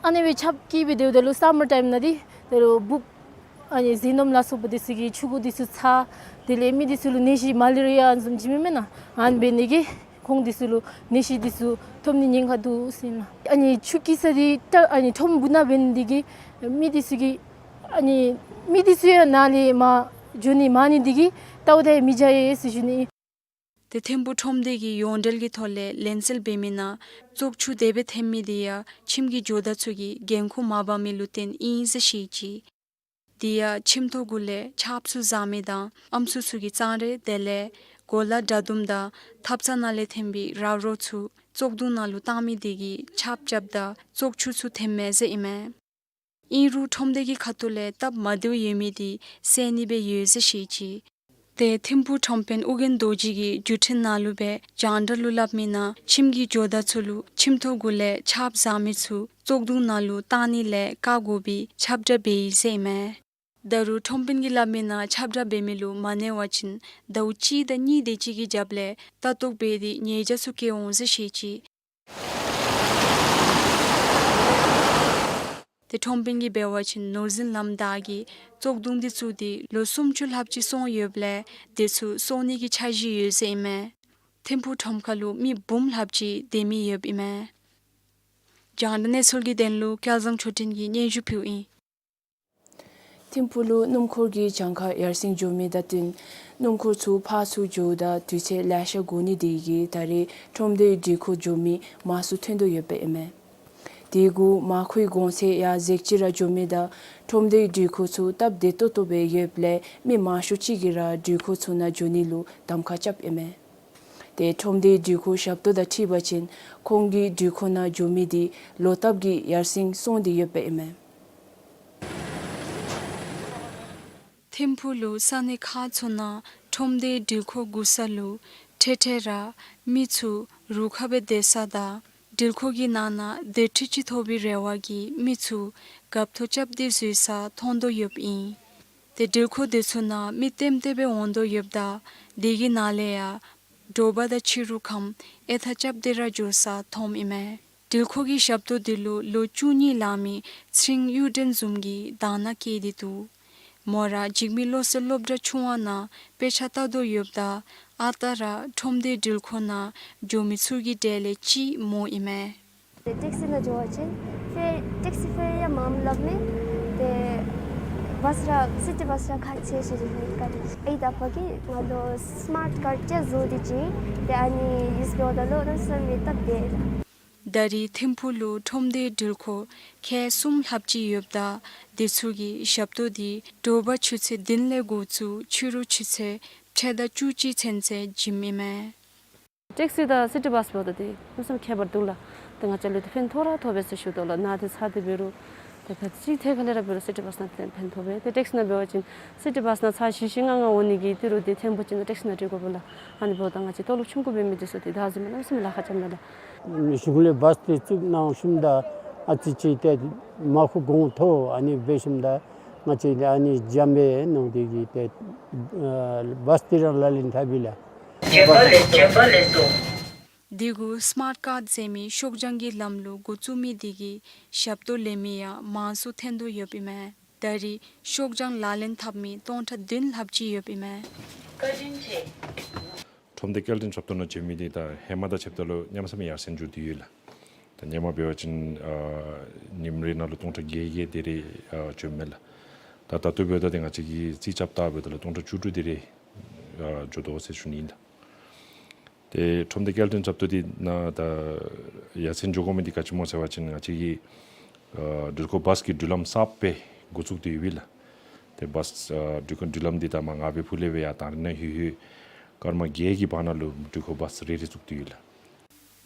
ཨ་ནི་སྦེ་ཆརཔ་འཁྱིལ་སྦེ་སྡོདཔ་ད་ལུ་སམ་མར་ཊའིམ་ནང་འདི་ད་རུང་འབུཔ་ ཨ་ནི་ཟས་སྣུམ་ལ་སོགས་པ་འདི་ཚུ་གིས་ཕྱུ་གུ་འདི་ཚུ་ཚ། དེ་ལས་མི་འདི་ཚུ་ལུ་ནད་གཞི་མ་ལེ་རི་ཡ་བཟུམ་ཅིག་མེན་མེན་ན། ཨ་ནི་འབད་ནི་གིས་ཁོང་འདི་ཚུ་ལུ་ནད་གཞི་འདི་ཚུ་ཐོབ་ནི་ཉེན་ཁ་འདུག་ཟེར་ན། ཨ་ནི་ཆུ་སྐྱེ་ས་འདི་ཏ་ཨ་ནི་ཁྲོམ་སྦུག་ན་འབད་ནི་འདི་གིས་མི་འདི་ཚུ་གིས་ཨ་ནི་མི་འདི་ཚུ་ཡང་ནཱ་ལས་མར་འགྱོ་ནི་མང་ནི་འདི་གིས་ཏ་འོ་ད་མི་བྱ་ཡི་ཟེར་ཞུ་ནི། ཏེ་ཐིམ་ཕུག་ཁྲོམ་སྡེ་གིས་ཡོངས་འབྲེལ་གྱི་ཐོག་ལས་ལན་གསལ་འབད་མི་ནང་བཙོག་ཆུ་དེ་སྦེ་ཐོན་མི་འདི་ཡང་ཁྱིམ་གྱི་ཇོ་བདག་ཚུ་གིས་འགན་ཁུར་མ་འབག་མི་ལུ་བརྟེན་ཨིན་ཟེར་བཤད་ཅི། དེ་ཡང་ཁྱིམ་ཐོག་གུ་ལས་ཆརཔ་ཚུ་བཟའ་མི་དང་ཨམ་སྲུ་ཚུ་གི་གཙང་རས་དེ་ལས་གོ་ལ་དྲ་དུམ་དང་ཐབ་ཚང་ནང་ལས་ཐོན་པའི་ར་རོ་ཚུ་བཙོག་དུང་ནང་ལུ་བཏང་མི་འདི་གིས་ཆརཔ་རྐྱབ་ད་བཙོག་ཆུ་ཚུ་ཐོནམ་མས་ཟེར་ཨིན་མས། ཨིན་རུང་ཁྲོམ་སྡེ་གི་ཁ་ཐུག་ལས་སྟབས་མ་བདེཝ་ཡོད་མི་འདི་སེལ་ནི་སྦེ་ཡོད་ཟེར་བཤད་ཅི། ཏེ་ཐིམ་ཕུག་ཁྲོམ་དཔོན་ཨོ་རྒྱན་རྡོ་རྗེ་གིས་བརྒྱུད་འཕྲིན་ནང་ལུ་སྦེ་རྒྱང་བསྒྲགས་ལུ་སླབ་མི་ནང་ཁྱིམ་གྱི་ཇོ་བདག་ཚུ་ལུ་ཁྱིམ་ཐོག་གུ་ལས་ཆརཔ་བཟའ་མི་ཚུ་བཙོག་དུང་ནང་ལུ་བཏང་ནི་ལས་བཀག་དགོ་པའི་ཁྱབ་བསྒྲགས་འབད་ཡི་ཟེར་ཨིན་མས། ད་རུང་ཁྲོམ་དཔོན་གྱིས་སླབ་མི་ནང་ཁྱབ་བསྒྲགས་འབད་མི་ལུ་མ་གནས་པ་ཅིན་ཟླཝ་གཅིག་དང་གཉིས་དེ་ཅིག་གི་རྒྱབ་ལས་ལྟ་རྟོག་འབད་དེ་ཉེས་བྱ་ཚུ་བཀལ་འོང་ཟེར་བཤད་ཅི། ཏེ་ཁྲོམ་དཔོན་གྱིས་འབད་བ་ཅིན་ནོར་འཛིན་ལམ་བདའ་གི་བཙོག་དུང་འདི་ཚུ་ཏེ་ལོ་སུམ་ཅུ་ལྷགཔ་ཅིག་སོང་ཡོདཔ་ལས་དེ་ཚུ་གསོ་ནི་གི་འཆར་གཞི་ཡོད་ཟེར་ཨིན་མས། ཐིམ་ཕུག་ཁྲོམ་ཁ་ལུ་མི་འབུམ་ལྷགཔ་ཅིག་སྡོད་མི་ཡོདཔ་ཨིན་མས། རྒྱང་བསྒྲགས་གནས་ཚུལ་གྱི་དོན་ལུ་སྐལ་བཟང་ཆོས་སྒྲོན་གྱིས་སྙན་ཞུ་ཕུལཝ་ཨིན། ཐིམ་ཕུག་ལུ་སྣུམ་འཁོར་གྱི་གྱངས་ཁ་ཡར་སེང་འགྱོ་མི་དང་བསྟུན་སྣུམ་འཁོར་ཚུ་ཕར་ཚུར་འགྱོཝ་ད་དུས་ཚོད་ལེ་ཤ་འགོར་ནི་དེ་གིས་ད་རེས་ཁྲོམ་སྡེའི་འགྲུལ་འཁོར་འགྱོ་མི་མང་སུ་ཐོན་དོ་ཡོདཔ་ཨིན་མས། དེ་གུ་མར་ཁུའི་གོང་ཚད་ཡར་འཛེགས་ཅི་ར་འགྱོ་མི་དང་ཁྲོམ་སྡེའི་འགྲུལ་འཁོར་ཚུ་སྟབས་བདེ་ཏོག་ཏོ་སྦེ་ཡོདཔ་ལས་མི་མང་ཤོས་ཅིག་གིས་ར་འགྲུལ་འཁོར་ཚུ་ནང་འགྱོ་ནི་ལུ་གདམ་ཁ་རྐྱབ་ཨིན་མས། ཏེ་ཁྲོམ་སྡེའི་འགྲུལ་འཁོར་ཞབས་ཏོག་དང་འཁྲིལ་བ་ཅིན་ཁོང་གི་འགྲུལ་འཁོར་ནང་འགྱོ་མི་དེ་ལོག་ལྟབ་ཀྱིས་ཡར་སེང་སོང་སྟེ་ཡོདཔ་ཨིན་མས། ཐིམ་ཕུག་ལུ་ས་གནས་ཁག་ཚུ་ནང་ཁྲོམ་སྡེའི་འགྲུལ་འཁོར་བསྒུག་ས་ལུ་འཕྲལ་འཕྲལ་ར་མི་ཚུ་རུ་ཁག་སྦེ་སྡོད་ས་དང་འགྲུལ་འཁོར་གྱི་ནང་ན་སྡོད་ཁྲི་ཅིག་ཐོབ་པའི་རེ་བ་གིས་མི་ཚུ་རྒཔོ་ཐོ་རྐྱབ་སྟེ་འཛུལ་ས་མཐོང་དོ་ཡོདཔ་ཨིན། ཏེ་འགྲུལ་འཁོར་དེ་ཚུ་ནང་མི་ལྟེམ་ལྟེ་སྦེ་འོང་དོ་ཡོདཔ་ད་དེ་གི་ནང་ལས་ཡང་དྲོ་པ་དང་ཕྱི་རུ་ཁམས་ཨེ་ཐག་རྐྱབ་སྟེ་ར་འགྱོ་ས་མཐོངམ་ཨིན་མས། འགྲུལ་འཁོར་གྱི་ཞབས་ཏོག་འདི་ལུ་ལོ་བཅུ་གཉིས་ལང་མི་ཚེ་རིང་གཡུ་སྒྲོན་བཟུམ་གྱིས་དང་བླངས་བསྐྱེད་དེ་འདུག། མོ་ར་འཇིགས་མེད་བློ་གསལ་སློབ་གྲྭ་ཆུང་བ་ནང་དཔེ་ཆ་ལྟ་དོ་ཡོདཔ་ད་ཨ་རྟག་ར་ཁྲོམ་སྡེའི་འགྲུལ་འཁོར་ནང་འགྱོ་མི་ཚུ་གི་གྲས་ལས་གཅིག་མོ་ཨིན་མས། ཏེ་ཊེག་སི་ནང་འགྱོ་བ་ཅིན་ཕེར་ཊེག་སི་ཕེར་ཡང་མངམ་སླབ་མས། ཏེ་བཱས་ར་སི་ཊི་བཱས་ར་ཁག་ཆེ་ཟེར་ཞུ་ནི། ཨའི་དང་ཨ་པ་གིས་ང་ལུ་སི་མཱརཊ་ཀཱརཌ་ཅིག་བཟོ་སྟེ་བྱིན། ཏེ་ཨ་ནི་ཡུསི་འབདཝ་ད་ལུ་གནམ་མེད་ས་མེད་སྟབས་བདེ། ད་རེས་ཐིམ་ཕུག་ལུ་ཁྲོམ་སྡེའི་འགྲུལ་འཁོར་ཁལ་གསུམ་ལྷགཔ་ཅིག་ཡོདཔ་ད་དེ་ཚུ་གི་ཞབས་ཏོག་འདི་དྲོ་པ་ཆུ་ཚོད་བདུན་ལས་འགོ་བཙུགས་ཕྱི་རུ་ཆུ་ཚོད་ཕྱེད་དང་བཅུ་གཅིག་ཚུན་ཚོད་བྱིནམ་ཨིན་མས། ཊེག་སི་དང་སི་ཊི་བཱས་འབདཝ་ད་ཏེ་གནམ་མེད་ས་མེད་ཁྱད་པར་འདུག་ལགས། ཏེ་ང་བཅས་ལུ་ཏེ་ཕན་ཐོགས་ར་ཐོགས་པས་ཟེར་ཞུ་དོ་ལགས། ནཱ་ཏེ་ཚར་ཏེ་འབད་རུང་ཏེ་ག་ཅི་ཐད་ཁ་ལས་ར་འབད་རུང་སི་ཊི་བཱས་ནང་ཏེ་ཕན་ཐོགས་པས། ཏེ་ཊེག་སི་ནང་འབད་བ་ཅིན་སི་ཊི་བཱས་ནང་ཚར་བཞི་བཞི་ལྔ་ལྔ་འོང་ནི་གི་ཏི་རུ་ཏེ་ཐེངས་པོ་ཅིག་ནང་ཊེག་སི་ནང་འགྲུལ་དགོ་པས་ལགས། ཨ་ནི་འབདཝ་ད་ང་བཅས་ལྟོ་ལོག་ཆུང་ཀུ་འབད་མི་འདི་ཚུ་ཏེ་བདའ་འཛིན་མ་གནམ་མེད་ས་མེད་ལཱ་ཁག་རྐྱབ་མས་ལགས། གཞུང་ལས་བཱས་ཏེ་བཙུགས་གནང་ཞིནམ་ད་ཨ་ཙི་ཅིག་ཏེ་མར་ཁུ་གོང་མཐོ་ཨ་ནི་འབད་ཞིནམ་ད་ང་བཅས་ཏེ་ཨ་ནི་འཇམ་སྦེ་ནང་དེ་གིས་ཏེ་ཨ་བཱས་ཏེ་ར་ལག་ལེན་འཐབ་ཡི་ལགས། དེ་གུ་སི་མཱརཊ་ཀཱརཌ་ཟེར་མི་ཤོག་བྱང་གི་ལམ་ལུགས་འགོ་བཙུགས་མི་དེ་གིས་ཞབས་ཏོག་ལེན་མི་ཡང་མང་སུ་ཐོན་དོ་ཡོདཔ་ཨིན་མས། ད་རེས་ཤོག་བྱང་ལག་ལེན་འཐབ་མི་སྟོང་ཕྲག་བདུན་ལྷགཔ་ཅིག་ཡོདཔ་ཨིན་མས། ཁྲོམ་སྡེ་སྐྱེལ་འདྲེན་ཞབས་ཏོག་ནང་འགྱོ་མི་འདི་ད་ཧེ་མ་དང་ཕྱདཔ་ད་ལུ་གནམ་མེད་ས་མེད་ཡར་སེང་འགྱོ་སྟེ་ཡོད་ལགས། ད་ཧེ་མ་འབད་བ་ཅིན་ཨ་ཉིནམ་རེ་ནང་ལུ་སྟོང་ཕྲག་བརྒྱད་བརྒྱད་དེ་རེ་ཨ་འགྱོཝ་མས་ལགས། ད་ད་ལྟོ་འབདཝ་ད་ཏེ་ང་བཅས་ཀྱིས་རྩིས་རྐྱབ་ད་འབདཝ་ད་ལུ་སྟོང་ཕྲག་བཅུ་དྲུག་དེ་རེ་ཨ་འགྱོ་དོ་ཟེར་ཞུ་ནི་ཨིན་ལགས། ཏེ་ཁྲོམ་སྡེ་སྐྱེལ་འདྲེན་ཞབས་ཏོག་འདི་ནང་ད་ཡར་སེང་འགྱོ་དགོ་མི་འདི་ག་ཅི་སྨོ་ཟེར་བ་ཅིན་ང་བཅས་ཀྱི་ཨ་འགྲུལ་འཁོར་བཱས་ཀྱི་འགྲུལ་ལམ་གསརཔ་སྦེ་འགོ་བཙུགས་ཏེ་ཡོད་པས་ལགས། ཏེ་བཱས་ཨ་འགྲུལ་འཁོར་འགྲུལ་ལམ་འདི་ད་མར་ངར་བའི་ཕུ་ལས་སྦེ་ཡར་དང་རི་ནང་ལྷོད་ལྷོད་སྐར་མ་བརྒྱད་ཀྱི་བར་ན་ལུ་འགྲུལ་འཁོར་བཱས་རེ་རེ་བཙུགས་ཏེ་ཡོད་ལགས།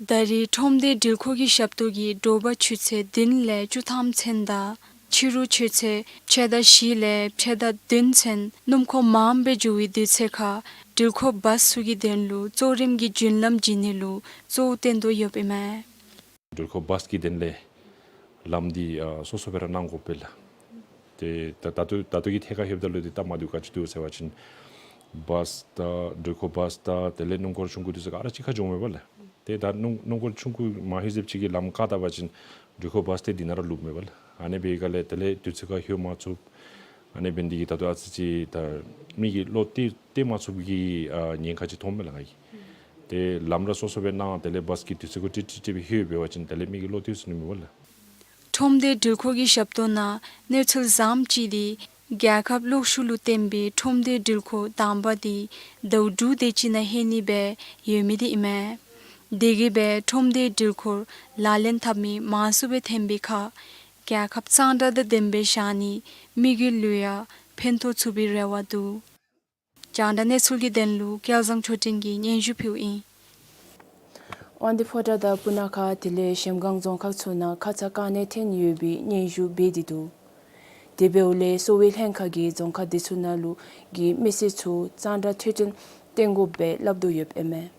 ད་རེས་ཁྲོམ་སྡེའི་འགྲུལ་འཁོར་གྱི་ཞབས་ཏོག་གིས་དྲོ་པ་ཆུ་ཚོད་བདུན་ལས་བཅུ་ཐམ་ཚུན་དང་ཕྱི་རུ་ཆུ་ཚོད་ཕྱེད་དང་བཞི་ལས་ཕྱེད་དང་བདུན་ཚུན་སྣུམ་འཁོར་མངམ་སྦེ་འགྱོ་བའི་དུས་ཚོད་ཁར་འགྲུལ་འཁོར་བཱས་ཚུ་གི་དོན་ལུ་གཙོ་རིམ་གྱི་རྒྱུན་ལམ་བྱིན་ནི་ལུ་གཙོ་བོ་བཏོན་དོ་ཡོདཔ་ཨིན་མས། འགྲུལ་འཁོར་བཱས་ཀྱི་དོན་ལས་ལམ་འདི་ཨ་སོ་སོ་སྦེ་ར་གནང་དགོ་པས་ལགས། ཏེ་ད་ད་ལྟོ་ད་ལྟོ་གི་ཐད་ཁར་ལྷོདཔ་ད་ལུ་ཏེ་སྟབས་མ་བདེཝ་ག་ཅི་འདུག་ཟེར་བ་ཅིན་བཱས་དང་འགྲུལ་འཁོར་བཱས་དང་དེ་ལས་སྣུམ་འཁོར་ཆུང་ཀུ་འདི་ཚུ་ག་ར་གཅིག་ཁར་འགྱོཝ་མས་པ་ལགས། ཏེ་ད་སྣུམ་སྣུམ་འཁོར་ཆུང་ཀུ་མ་ལྷོད་ཚད་ཅིག་གིས་ལམ་བཀག་ད་པ་ཅིན་འགྲུལ་འཁོར་བཱས་ཏེ་འདི་ནང་ར་ལྷོདཔ་མས་པ་ལགས། ཨ་ནི་འབད་བའི་སྒང་ལས་དེ་ལས་དུས་ཚོད་ཁར་ལྷོད་མ་ཚུགས། ཨ་ནི་འབད་ནི་འདི་གིས་ད་ལྟོ་ཨ་ཙི་ཅིག་ད་མི་གིས་བློ་གཏད་གཏད་མ་ཚུགསཔ་གི་ཨ་ཉེན་ཁ་ཅིག་མཐོངམ་མས་ལགས་ང་གིས། ཏེ་ལམ་ར་སོ་སོ་སྦེ་ནཱ་དེ་ལས་བཱས་ཀྱི་དུས་ཚོད་ཁར་ཀྲིག་ཀྲིག་ཀྲིག་སྦེ་ལྷོད་འབད་བ་ཅིན་དེ་ལས་མི་གིས་བློ་གཏད་ཚུགས་ནི་མས་ལགས། ཁྲོམ་སྡེ་འགྲུལ་འཁོར་གྱི་ཞབས་ཏོག་ནང་གནས་ཚུལ་བཟངམ་ཅིག་འདི་རྒྱལ་ཁབ་གློག་ཤུགས་ལུ་བརྟེན་པའི་ཁྲོམ་སྡེ་འགྲུལ་འཁོར་དང་པ་འདི་ཟླཝ་དྲུག་དེ་ཅིག་ནང་ལྷོད་ནི་སྦེ་ཡོད་མི་འདི་ཨིན་མས། དེ་གིས་སྦེ་ཁྲོམ་སྡེ་འགྲུལ་འཁོར་ལག་ལེན་འཐབ་མི་མང་སུ་སྦེ་ཐོན་པའི་ཁར་རྒྱལ་ཁབ་གཙང་སྦྲ་དང་ལྡནམ་སྦེ་བཞག་ནི་མི་གི་ལུ་ཡང་ཕན་ཐོགས་ཚུགས་པའི་རེ་བ་འདུག། རྒྱང་བསྒྲགས་གནས་ཚུལ་གྱི་དོན་ལུ་སྐལ་བཟང་ཆོས་སྒྲོན་གྱིས་སྙན་ཞུ་ཕུལཝ་ཨིན། དབང་འདུས་ཕོ་བྲང་དང་སྤུ་ན་ཁ་དེ་ལས་གཞལམ་སྒང་རྫོང་ཁག་ཚུ་ནང་ཁ་ཙ་རྐང་གནས་ཐོན་ཡོད་པའི་སྙན་ཞུ་འབད་དེ་འདུག། དེ་འབདཝ་ལས་གསོ་བའི་ལྷན་ཁག་གིས་རྫོང་ཁག་དེ་ཚུ་ནང་ལུ་གི་མི་སེར་ཚུ་གཙང་སྦྲ་འཕྲོད་བསྟེན་བཏོན་དགོཔ་སྦེ་སླབ་དོ་ཡོདཔ་ཨིན་མས།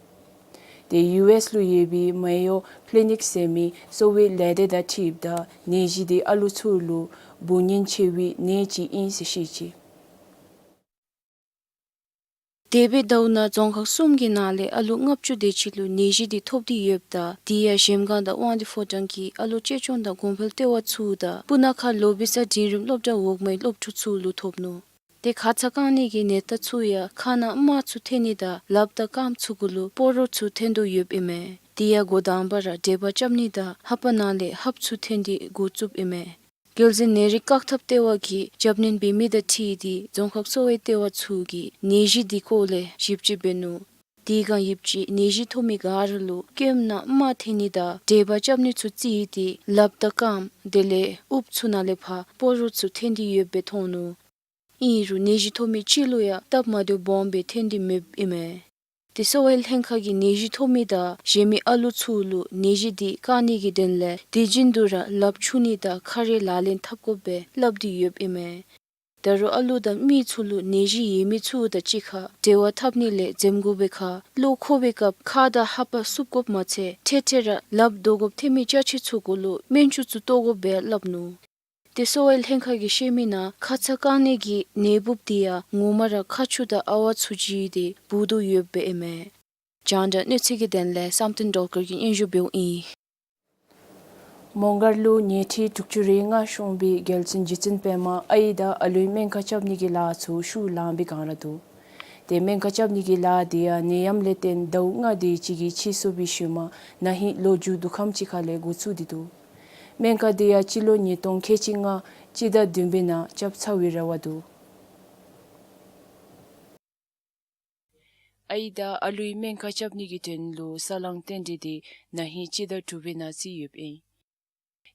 ཏེ་ཡུ་ཨེསི་ལུ་ཡོད་པའི་མེ་ཡོ་ཀླི་ནིཀ་ཟེར་མི་གསོ་བའི་ལས་སྡེ་དང་འཁྲིལཝ་ད་ནད་གཞི་འདི་ཨ་ལུ་ཚུ་ལུ་འབུ་ཉེན་ཆེ་བའི་ནད་ཅིག་ཨིན་ཟེར་བཤད་ཅི། འདས་པའི་ཟླཝ་ནང་རྫོང་ཁག་གསུམ་གྱི་ནང་ལས་ཨ་ལུ་ལྔ་བཅུ་དེ་ཅིག་ལུ་ནད་གཞི་འདི་ཐོབ་སྟེ་ཡོདཔ་ད་དེ་ཡང་གཞལམ་སྒང་དང་དབང་འདུས་ཕོ་བྲང་གི་ཨ་ལོ་གཅེས་སྐྱོང་དང་གོང་འཕེལ་ལྟེ་བ་ཚུ་དང་སྤུ་ན་ཁ་ལོ་བི་ས་འབྲིང་རིམ་སློབ་གྲྭ་འོག་མའི་སློབ་ཕྲུག་ཚུ་ལུ་ཐོབ་ནུག། ཏེ་ཁ་ཙ་རྐང་གནས་ཀྱི་ནད་རྟགས་ཚུ་ཡང་ཁ་ནང་རྨ་ཚུ་ཐོན་ནི་དང་ལགཔ་དང་རྐངམ་ཚུ་གུ་ལུ་སྤོ་རོ་ཚུ་ཐོན་དོ་ཡོདཔ་ཨིན་མས། དེ་ཡང་འགོ་དང་པ་ར་འགྲེལ་པ་རྐྱབ་ནི་དང་ལྷ་པ་ནང་ལས་ཧབ་ཚུ་ཐོན་ཏེ་འགོ་བཙུགསཔ་ཨིན་མས། རྒྱལ་སྤྱིའི་ནད་རིགས་བཀག་ཐབས་ལྟེ་བ་གིས་རྒྱབ་སྣོན་འབད་མི་དང་འཁྲིལ་ཏེ་རྫོང་ཁག་གསོ་བའི་ལྟེ་བ་ཚུ་གིས་ནད་གཞི་འདི་སྐོར་ལས་ཞིབ་དཔྱད་འབད་ནུག། དེ་སྒང་ཞིབ་དཔྱད་ནད་གཞི་ཐོབ་མི་ག་ར་ལུ་སྐེམ་ནང་རྨ་ཐོན་ནི་དང་འགྲེལ་པ་རྐྱབ་ནི་ཚུ་བརྩིས་ཏེ་ལགཔ་དང་རྐངམ་དེ་ལས་དབུགས་ཚུ་ནང་ལས་ཕར་སྤོ་རོ་ཚུ་ཐོན་ཏེ་ཡོདཔ་སྦེ་མཐོང་ནུག། ཨིན་རུང་ནད་གཞི་ཐོབ་མི་གཅིག་ལུ་ཡང་སྟབས་མ་བདེཝ་སྦོམ་སྦེ་ཐོན་ཏེ་མེདཔ་ཨིན་མས། ཏེ་གསོ་བའི་ལྷན་ཁག་གིས་ནད་གཞི་ཐོབ་མི་དང་གཞན་མི་ཨ་ལུ་ཚུ་ལུ་ནད་གཞི་འདི་བཀག་ནི་གི་དོན་ལས་དུས་རྒྱུན་དུ་ར་ལགཔ་འཁྱུ་ནི་དང་ཁ་རས་ལག་ལེན་འཐབ་དགོཔ་སྦེ་སླབ་སྟེ་ཡོདཔ་ཨིན་མས། ད་རུང་ཨ་ལུ་དང་མི་ཚུ་ལུ་ནད་གཞི་ཡོད་མི་ཚུ་དང་གཅིག་ཁར་འབྲེལ་བ་འཐབ་ནི་ལས་འཛེམ་དགོ་པའི་ཁར་གློ་ཁོག་པའི་སྐབས་ཁ་དང་ལྷ་པ་བསུབ་དགོཔ་མ་ཚད་འཕྲལ་འཕྲལ་ར་ལགཔ་བརྡོ་དགོཔ་ཐོན་མི་ཅ་ཆས་ཚུ་གུ་ལུ་སྨན་ཆུ་ཚུ་གཏོར་དགོཔ་སྦེ་སླབ་ནུག། ཏེ་གསོ་བའི་ལྷན་ཁག་གིས་བཤད་མི་ནང་ཁ་ཙ་རྐང་གནས་ཀྱི་ནད་འབུཔ་འདི་ཡང་ངོ་མ་ར་ཁ་ཆུ་དང་ཨ་ཝ་ཚུ་བརྒྱུད་དེ་འབུ་དོ་ཡོདཔ་སྦེ་ཨིན་མས། རྒྱང་བསྒྲགས་གནས་ཚུལ་གྱི་དོན་ལས་བསམ་གཏན་སྒྲོལ་དཀར་གྱིས་སྙན་ཞུ་འབདཝ་ཨིན། མོང་སྒར་ལུ་ཉལ་ཁྲི་དྲུག་ཅུ་རེ་ལྔ་ཤོང་བའི་རྒྱལ་བཙུན་རྗེ་བཙུན་པདྨ་ཨའི་དང་ཨ་ལུའི་སྨན་ཁང་རྐྱབ་ནི་གི་ལཱ་ཚུ་ཤུགས་ལང་པའི་སྒང་ར་འདུག། ཏེ་སྨན་ཁང་རྐྱབ་ནི་གི་ལཱ་འདི་ཡང་ནད་ཡམས་ལས་བརྟེན་ཟླཝ་ལྔ་དེ་ཅིག་གི་ཕྱིས་སོང་བའི་ཤུལ་མ་ན་ཧིང་ལོ་མཇུག་དུས་ཁམས་ཅིག་ཁ་ལས་འགོ་བཙུགས་ཏེ་འདུག། སྨན་ཁང་འདི་ཡང་སྤྱི་ལོ་ཉིས་སྟོང་ཁལ་གཅིག་ལྔ་སྤྱི་ཟླ་བདུན་པའི་ནང་རྐྱབ་ཚར་བའི་རེ་བ་འདུག། ཨའི་དང་ཨ་ལུའི་སྨན་ཁང་རྐྱབ་ནི་གི་དོན་ལུ་ས་ལང་རྟེན་འབྲེལ་འདི་ན་ཧིང་སྤྱི་ཟླ་དྲུག་པའི་ནང་བརྩིས་ཡོདཔ་ཨིན།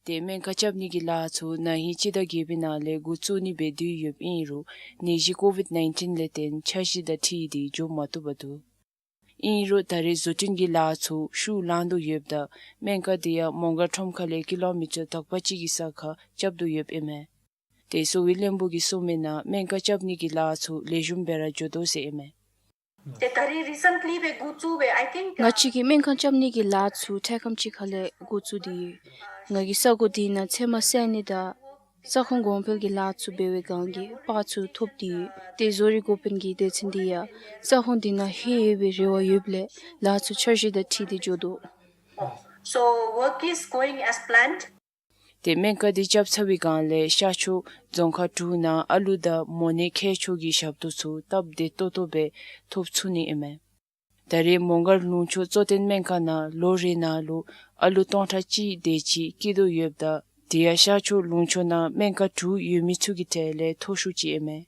ཏེ་སྨན་ཁང་རྐྱབ་ནི་གི་ལཱ་ཚུ་ན་ཧིང་སྤྱི་ཟླ་བརྒྱད་པའི་ནང་ལས་འགོ་བཙུགས་ནི་སྦེ་བསྡུས་ཡོདཔ་ཨིན་རུང་ནད་གཞི་ཀོ་ཝིཌ་ནའིན་ཊིན་ལས་བརྟེན་འཆར་གཞི་དང་འཁྲིལ་ཏེ་འགྱོ་མ་བཏུབ་པར་འདུག། ཨིན་རུང་ད་རེས་བཟོ་སྐྲུན་གྱི་ལཱ་ཚུ་ཤུགས་ལང་དོ་ཡོདཔ་ད་སྨན་ཁང་འདི་ཡང་མོང་སྒར་ཁྲོམ་ཁ་ལས་ཀི་ལོ་མི་ཊར་དག་པ་གཅིག་གི་ས་ཁར་རྐྱབ་དོ་ཡོདཔ་ཨིན་མས། ཏེ་གསོ་བའི་བློན་པོ་གིས་གསུངས་མི་ནང་སྨན་ཁང་རྐྱབ་ནི་གི་ལཱ་ཚུ་ལེགས་ཤོམ་སྦེ་ར་འགྱོ་དོ་ཟེར་ཨིན་མས། ཏེ་ད་རེས་རི་སེནཊ་ལི་སྦེ་འགོ་བཙུགས་སྦེ་ཨའི་ཐིང་ང་བཅས་ཀྱིས་སྨན་ཁང་རྐྱབ་ནི་གི་ལཱ་ཚུ་འཕྲལ་ཁམས་ཅིག་ཁ་ལས་འགོ་བཙུགས་ཏེ་ཡོད། ང་གིས་ས་གོ་འདི་ནང་ཚལ་མ་བསལ་ནི་དང་ས་ཁོངས་གོང་འཕེལ་གྱི་ལཱ་ཚུ་འབད་བའི་སྒང་གི་པར་ཚུ་ཐོབ་སྟེ་ཡོད། ཏེ་བཟོ་རིག་འགོ་དཔོན་གྱིས་སྡེ་ཚན་འདི་ཡང་ས་ཁོངས་འདི་ནང་ལྷོད་ཡོད་པའི་རེ་བ་ཡོདཔ་ལས་ལཱ་ཚུ་འཆར་གཞི་དང་འཁྲིལ་ཏེ་འགྱོ་དོ། So work is going as planned. ཏེ་སྨན་ཁང་འདི་རྐྱབ་ཚར་བའི་སྒང་ལས་ཤར་ཕྱོགས་རྫོང་ཁག་དྲུག་ནང་ཨ་ལུ་དང་མོ་ནད་མཁལ་མཆོག་གི་ཞབས་ཏོག་ཚུ་སྟབས་བདེ་ཏོག་ཏོ་སྦེ་ཐོབ་ཚུགས་ནི་ཨིན་མས། ད་རེས་མོང་སྒར་ལུང་ཕྱོགས་གཙོ་བསྟེན་སྨན་ཁང་ནང་ལོ་རེ་ནང་ལུ་ཨ་ལུ་སྟོང་ཕྲག་གཅིག་དེ་ཅིག་སྐྱེ་དོ་ཡོདཔ་ད་དེ་ཡང་ཤར་ཕྱོགས་ལུང་ཕྱོགས་ནང་སྨན་ཁང་དྲུག་ཡོད་མི་ཚུ་གི་གྲས་ལས་མཐོ་ཤོས་ཅིག་ཨིན་མས།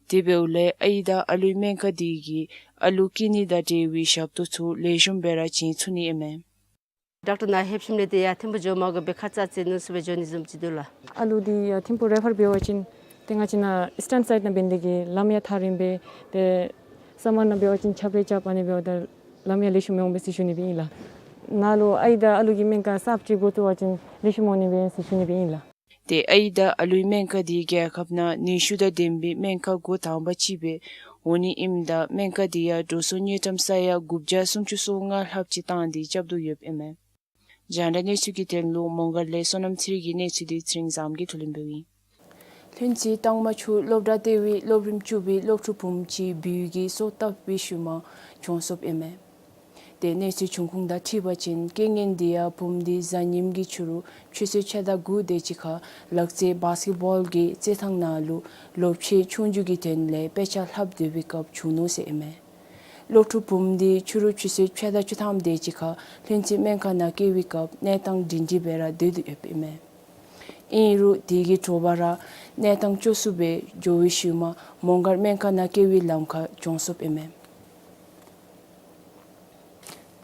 དེ་འབདཝ་ལས་ཨའི་དང་ཨ་ལུའི་སྨན་ཁང་འདི་གིས་ཨ་ལུ་སྐྱེ་ནི་དང་འབྲེལ་བའི་ཞབས་ཏོག་ཚུ་ལེགས་ཤོམ་སྦེ་ར་བྱིན་ཚུགས་ནི་ཨིན་མས། ཌོག་ཊར་ནཱ་ལྷོདཔ་ཞིནམ་ལས་ཏེ་ཡར་ཐིམ་ཕུ་འགྱོ་མ་དགོ་པར་ཁ་ཙ་ཙི་ནུས་པ་འགྱོ་ནི་བཟུམ་ཅིག་འདུག་ལགས། ཨ་ལུ་འདི་ཡར་ཐིམ་ཕུ་རེ་ཕར་འབད་བ་ཅིན་ཏེ་ང་བཅས་ནཱ་ཨིསི་ཊརན་སའིཌ་ནང་འབད་ནི་དེ་གིས་ལམ་ཡང་ཐག་རིངམ་སྦེ་ཏེ་ས་མར་ནང་འབད་བ་ཅིན་ཆརཔ་རེ་རྐྱབ་ཨ་ནི་འབདཝ་ད་ལམ་ཡང་ལེགས་ཤོམ་འོང་པས་ཟེར་ཞུ་ནི་སྦེ་ཨིན་ལགས། ནཱ་ལུ་ཨའི་དང་ཨ་ལུ་གི་སྨན་ཁང་གསརཔ་ཅིག་འགོ་བཙུགས་པ་ཅིན་ལེགས་ཤོམ་འོང་ནི་སྦེ་ཟེར་ཞུ་ནི་སྦེ་ཨིན་ལགས། ཏེ་ཨའི་དང་ཨ་ལུའི་སྨན་ཁང་འདི་རྒྱལ་ཁབ་ནང་ནུས་ཤུགས་དང་ལྡན་པའི་སྨན་ཁང་འགོ་དང་པ་ཅིག་སྦེ་འོང་ནི་ཨིནམ་ད་སྨན་ཁང་འདི་ཡང་འགྲོ་སོང་དངུལ་ཀྲམ་ས་ཡ་དགུ་བརྒྱ་སུམ་ཅུ་སོ་ལྔ་ལྷགཔ་ཅིག་བཏང་སྟེ་རྐྱབ་དོ་ཡོདཔ་ཨིན་མས། རྒྱང་བསྒྲགས་གནས་ཚུལ་གྱི་དོན་ལུ་མོང་སྒར་ལས་བསོད་ནམས་ཚེ་རིང་གི་གནས་ཚུལ་འདི་ཚེ་རིང་བཟངམོ་གིས་ཐུགས་ལན་འབདཝ་ཨིན། ལྷུན་རྩེ་ཏང་མ་ཆུ་སློབ་གྲྭ་ལྟེ་བའི་སློབ་རིམ་བཅུ་པའི་སློབ་ཕྲུག་བུམོ་ཅིག་སྦུལ་གྱིས་སོ་བཏབ་པའི་ཤུལ་མ་གྱོངས་སོཔ་ཨིན་མས། ཏེ་གནས་ཚུལ་བྱུང་ཁུངས་དང་འཁྲིལ་བ་ཅིན་རྐྱེན་ངན་འདི་ཡང་བུམོ་འདི་གཟའ་ཉིམ་གི་ཕྱི་རུ་ཆུ་ཚོད་ཕྱེད་དང་དགུ་དེ་ཅིག་ཁར་ལག་རྩེད་བཱསི་ཀེཊ་བཱོལ་གྱི་རྩེད་ཐང་ནང་ལུ་ལོ་ཕྱེད་ཆུང་ཀུ་གི་དོན་ལས་དཔེ་ཆ་ལྷབ་སྡོད་པའི་སྐབས་བྱུང་ནུག་ཟེར་ཨིན་མས། སློབ་ཕྲུག་བུམོ་འདི་ཕྱི་རུ་ཆུ་ཚོད་ཕྱེད་དང་བཅུ་ཐམ་དེ་ཅིག་ཁར་ལྷུན་རྩེ་སྨན་ཁང་ནང་བསྐྱལ་བའི་སྐབས་གནས་སྟངས་སྒྲིང་སྒྲིང་སྦེ་ར་སྡོད་དོ་ཡོདཔ་ཨིན་མས། ཨིན་རུང་དེ་གི་དྲོ་པ་ར་གནས་སྟངས་སྐྱོ་སུ་སྦེ་འགྱོ་བའི་ཤུལ་མ་མོང་སྒར་སྨན་ཁང་ནང་བསྐྱལ་བའི་ལམ་ཁར་གྱོངས་སོཔ་ཨིན་མས།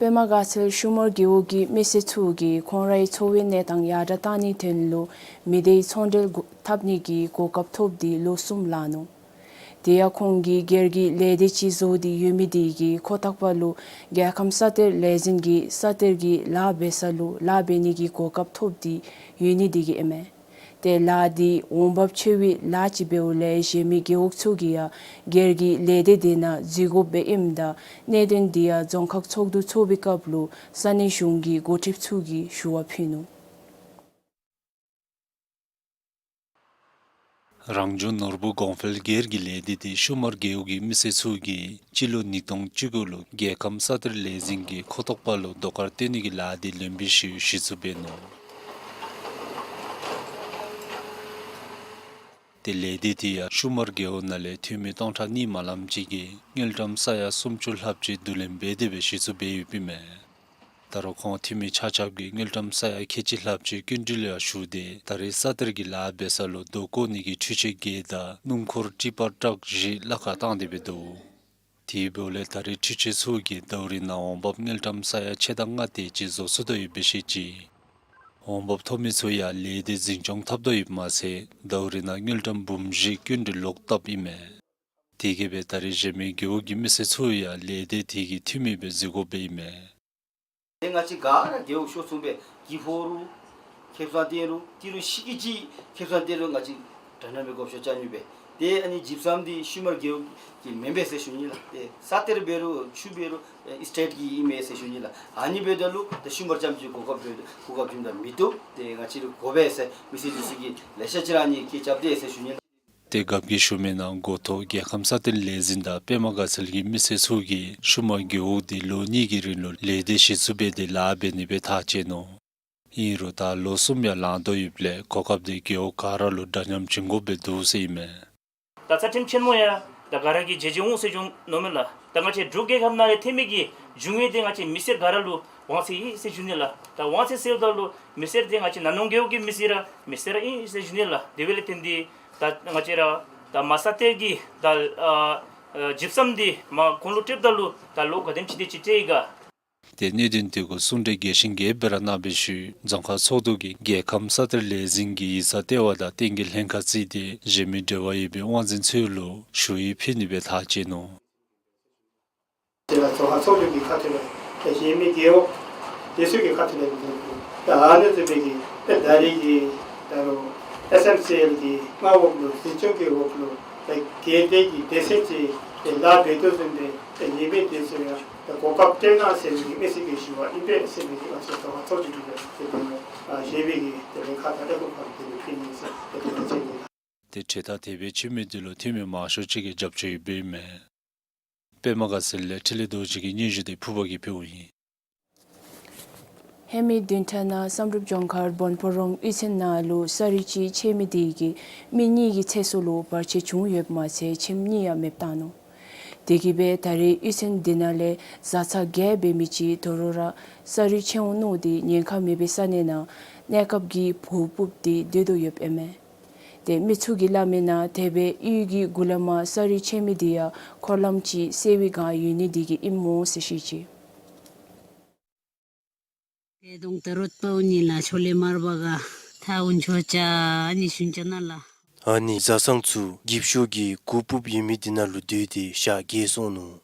པདྨ་དགའ་ཚལ་ཤུ་མར་རྒེད་འོག་གི་མི་སེར་ཚུ་གིས་ཁོང་རའི་འཚོ་བའི་གནས་སྟངས་ཡར་དྲག་གཏང་ནིའི་དོན་ལུ་མི་སྡེའི་ཚོང་འབྲེལ་འཐབ་ནི་གི་གོ་སྐབས་ཐོབ་སྟེ་ལོ་གསུམ་ལང་ནུག། དེ་ཡང་ཁོང་གིས་སྒེར་གྱི་ལས་སྡེ་ཅིག་བཟོ་སྟེ་ཡོད་མི་དེ་གིས་ཁོ་ཐག་པ་ལུ་རྒྱལ་ཁམས་ས་གཏེར་ལས་འཛིན་གྱིས་ས་གཏེར་གྱི་ལཱ་འབད་ས་ལུ་ལཱ་འབད་ནི་གི་གོ་སྐབས་ཐོབ་སྟེ་ཡོད་ནི་དེ་གིས་ཨིན་མས། ཏེ་ལཱ་འདི་འོང་འབབ་ཆེ་བའི་ལཱ་ཅིག་འབདཝ་ལས་གཞན་མི་རྒེད་འོག་ཚུ་གིས་ཡང་སྒེར་གྱི་ལས་སྡེ་དེ་ནང་འཛུལ་དགོཔ་སྦེ་ཨིནམ་ད་གནད་དོན་འདི་ཡང་རྫོང་ཁག་ཚོགས་འདུ་ཚོགས་པའི་སྐབས་ལུ་ས་གནས་གཞུང་གི་འགོ་ཁྲིདཔ་ཚུ་གིས་ཞུ་བ་ཕུལ་ནུག། རང་བྱུང་ནོར་བུ་གོང་འཕེལ་སྒེར་གྱི་ལས་སྡེ་འདི་ཤུ་མར་རྒེད་འོག་གི་མི་སེར་ཚུ་གིས་སྤྱི་ལོ་ཉིས་སྟོང་བཅུ་དགུ་ལུ་རྒྱལ་ཁམས་ས་གཏེར་ལས་འཛིན་གྱི་ཁོ་ཐོག་པ་ལུ་རྡོ་དཀར་བཏོན་ནི་གི་ལཱ་འདི་ལེན་པའི་ཤུལ་གཞི་བཙུགས་འབད་ནུག། ཏེ་ལས་སྡེ་འདི་ཡང་ཤུ་མར་རྒེད་འོག་ནང་ལས་འཐུས་མི་སྟོང་ཕྲག་གཉིས་མ་ལངམ་ཅིག་གིས་དངུལ་ཀྲམ་ས་ཡ་སུམ་ཅུ་ལྷགཔ་ཅིག་བསྡུ་ལེན་འབད་དེ་སྦེ་གཞི་བཙུགས་འབད་ཡོདཔ་ཨིན་མས། ད་རུང་ཁོང་འཐུས་མི་ཆ་ཁྱབ་ཀྱིས་དངུལ་ཀྲམ་ས་ཡ་ཁལ་གཅིག་ལྷགཔ་ཅིག་སྐྱིན་འགྲུལ་ཡང་ཞུ་སྟེ་ད་རེས་ས་གཏེར་གྱི་ལཱ་འབད་ས་ལུ་རྡོ་བརྐོ་ནི་གི་འཕྲུལ་ཆས་བརྒྱད་དང་སྣུམ་འཁོར་ཊི་པར་ཊག་བཞི་གླ་ཁར་བཏང་སྟེ་སྦེ་འདུག། དེ་འབདཝ་ལས་ད་རེས་འཕྲུལ་ཆས་ཚུ་གིས་ཟླཝ་རེ་ནང་འོང་འབབ་དངུལ་ཀྲམ་ས་ཡ་ཕྱེད་དང་ལྔ་དེ་ཅིག་བཟོ་ཚུགས་དོ་ཡོདཔ་སྦེ་བཤད་ཅི། འོང་འབབ་ཐོབ་མི་ཚུ་ཡང་ལས་སྡེ་འཛིན་སྐྱོང་འཐབ་དོ་ཡོདཔ་མ་ཚད་ཟླཝ་རེ་ནང་དངུལ་ཀྲམ་འབུམ་བཞི་སྐྱིན་འགྲུལ་ལོག་བཏབ་ཨིན་མས། དེ་གིས་སྦེ་ད་རེས་གཞན་མི་རྒེད་འོག་གི་མི་སེར་ཚུ་ཡང་ལས་སྡེ་དེ་གི་འཐུས་མི་སྦེ་འཛུལ་དགོཔ་ཨིན་མས། ཏེ་ང་བཅས་ག་ར་རྒེད་འོག་ཤོར་སོང་པས། གྱི་ཕོག་རུང་ཁེ་བཟང་སྟོན་རུང་ཏི་རུ་ཤི་གི་ཅིག་ཁེ་བཟང་སྟོན་རུང་ང་བཅས་དྲག་ནང་སྦེ་སྒོ་ཕྱེ་བཅར་ནི་པས། ཏེ་ཨ་ནི་ཇིབ་སམ་འདི་ཤུ་མར་རྒེད་འོག་གི་མེན་པས་ཟེར་ཞུ་ནི་ལགས། ཏེ་ས་གཏེར་འབད་རུང་ཆུ་འབད་རུང་ཨེ་སི་ཊེཊ་ཀྱི་ཨིན་མས་ཟེར་ཞུ་ནི་ལགས། ཨ་ནི་འབདཝ་ད་ལུ་ཏེ་ཤུ་མར་རྐྱངམ་ཅིག་གོ་སྐབས་འབད་གོ་སྐབས་བྱིནམ་ད་མི་བཏུབ། ཏེ་ང་བཅས་ར་དགོ་པས་ཟེར་མི་སེར་འདི་ཚུ་གིས་ལེ་ཤ་ཅིག་ར་ཨ་ནི་སྐད་རྐྱབ་སྟེ་ཟེར་ཞུ་ནི་ལགས། ཏེ་རྒཔོ་གིས་ཞུ་མི་ནང་འགོ་ཐོག་རྒྱལ་ཁམས་ས་གཏེར་ལས་འཛིན་དང་པདྨ་དགའ་ཚལ་གྱི་མི་སེར་ཚུ་གིས་ཤུ་མར་རྒེད་འོག་འདི་ལོ་གཉིས་ཀྱི་རིང་ལུ་ལས་སྡེ་གཞི་བཙུགས་འབད་དེ་ལཱ་འབད་ནི་སྦེ་ཐག་བཅད་ནུག། ཨིན་རུང་ད་ལོ་གསུམ་ཡང་ལང་དོ་ཡོདཔ་ལས་གོ་སྐབས་འདི་རྒེད་འོག་ག་ར་ལུ་འདྲ་མཉམ་བྱིན་དགོཔ་སྦེ་འདུག་ཟེར་ཨིན་མས། ད་རྩ་ཁྲིམས་ཆེན་མོ་ཡང་ད་ག་ར་གིས་མཇལ་མཇལཝ་འོང་ཟེར་ཞུ་ནི་མས་ལགས། ད་ང་བཅས་འབྲུག་རྒྱལ་ཁབ་ནང་ལས་ཐོན་མི་གི་རྒྱུ་དངོས་འདི་ང་བཅས་མི་སེར་ག་ར་ལུ་དབང་ཚད་ཡོད་ཟེར་ཞུ་ནི་ལགས། ད་དབང་ཚད་ཟེརཝ་ད་ལུ་མི་སེར་འདི་ང་བཅས་ན་ནིང་རྒེད་འོག་གི་མི་སེར་ར་མི་སེར་ར་ཨིན་ཟེར་ཞུ་ནི་ལགས། དེ་འབདཝ་ལས་བརྟེན་ཏེ་ད་ང་བཅས་ར་ད་མར་ས་གཏེར་གྱི་ད་ཨ་ཨ་ཇིབ་སམ་འདི་མར་ཁོང་ལུ་སྤྲོདཔ་ད་ལུ་ད་ལོ་ག་དེམ་ཅིག་དེ་ཅིག་སྤྲོད་ཡི་ག། ཏེ་གནད་དོན་དེ་གུ་གསུང་གྲོས་རྒྱས་ཤིང་རྒྱསཔ་སྦེ་ར་གནང་བའི་ཤུལ་རྫོང་ཁག་ཚོགས་འདུ་གིས་རྒྱལ་ཁམས་ས་གཏེར་ལས་འཛིན་གྱི་ཡིག་ཚང་ལྟེ་བ་དང་བསྟན་རྒྱས་ལྷན་ཁག་བརྩིས་ཏེ་གཞན་མི་འབྲེལ་བ་ཡོད་པའི་དབང་འཛིན་ཚུ་ལུ་ཞུ་ཡིག་ཕུལ་ནི་སྦེ་ཐག་བཅད་ནུག། དེ་ལས་རྫོང་ཁག་ཚོགས་འདུ་གི་ཁ་ཐུག་ལས་ཏེ་གཞན་མི་རྒེད་འོག་དེ་ཚུ་གི་ཁ་ཐུག་ལས་ཏེ་ཨ་ནི་ཚུ་སྦེ་གི་ཏེ་ད་རེས་ཀྱི་ད་རུང་ཨེསི་ཨེམ་སི་ཨེལ་གྱི་མངའ་འོག་ལུ་འཛིན་སྐྱོང་གི་འོག་ལུ་ཏེ་སྒེར་སྡེ་གི་སྡེ་ཚན་ཅིག་ཏེ་ལཱ་འབད་དོ་བཟུམ་སྦེ་ཏེ་ཉེས་མེད་དེ་ཚུ་ཡང་ཏེ་གོ་སྐབས་སྤྲོད་གནང་ཟེར་བའི་གི་དམིགས་བསལ་གྱི་ཞུ་བ་ཨིན་པས་ཟེར་བའི་གི་ང་བཅས་རྫོང་ཁག་ཚོགས་འདུ་གི་ཏེ་ཨ་ཞུ་བའི་གི་ཏེ་ལན་ཁག་དང་ལས་ཁུངས་ཁག་ལུ་ཏེ་ཕུལ་ནི་ཟེར་ཏེ་དེ་སྦེ་བྱིན་ནི་ལགས། ཏེ་གྲོས་ཐག་དེ་སྦེ་བྱིན་མི་འདི་ལུ་འཐུས་མི་མང་ཤོས་ཅིག་གིས་རྒྱབ་སྐྱོར་ཡོདཔ་ཨིན་མས། པདྨ་དགའ་ཚལ་ལས་འཕྲིན་ལས་རྡོ་རྗེ་གི་སྙན་ཞུ་འདི་ཕུར་པ་གིས་ཕུལཝ་ཨིན། ཧེ་མའི་བདུན་ཕྲག་ནང་བསམ་གྲུབ་ལྗོངས་མཁར་བོན་ཕོ་རོང་གཡུས་ཚན་ནང་ལུ་ས་རུད་ཅིག་ཆད་མི་དེ་གིས་མི་གཉིས་ཀྱི་ཚེ་སྲོག་ལུ་བར་ཆད་བྱུང་ཡོདཔ་མ་ཚད་ཁྱིམ་གཉིས་ཡང་མེདཔ་བཏང་ནུག། དེ་གིས་སྦེ་ད་རེས་གཡུས་ཚན་དེ་ནང་ལས་བཟའ་ཚང་བརྒྱད་འབད་མི་ཅིག་དོ་རུང་ར་ས་རུད་ཆད་འོང་མནོ་སྟེ་ཉེན་ཁ་མེད་པའི་ས་གནས་ནང་གནས་སྐབས་ཀྱི་སྦོ་སྤུབས་ཏེ་སྡོད་དོ་ཡོདཔ་ཨིན་མས། ཏེ་མི་ཚུ་གིས་སླབ་མི་ནང་དེ་སྦེ་གཡུས་ཀྱི་མགུ་ལས་མར་ས་རུད་ཆད་མི་དེ་ཡང་འཁོར་ལམ་ཅིག་སེལ་བའི་བསྒང་ཡོད་ནི་དེ་གིས་ཨིནམ་འོང་ཟེར་བཤད་ཅི། ཏེ་གདོང་ཏེ་རོག་པ་འོང་ནི་ལགས། ཆོ་ལེ་མར་བ་ག་ཐ་འོང་ཆོ་ཅ་ཨ་ནི་ཤུན་ཅ་ན་ལགས། ཨ་ནི་བཟའ་ཚང་ཚུ་འགྱིབ་ཤོག་གི་སྦོ་སྤུབས་ཡོད་མི་དེ་ནང་ལུ་སྡོད་དེ་ཞག་བརྒྱད་སོང་ནུག།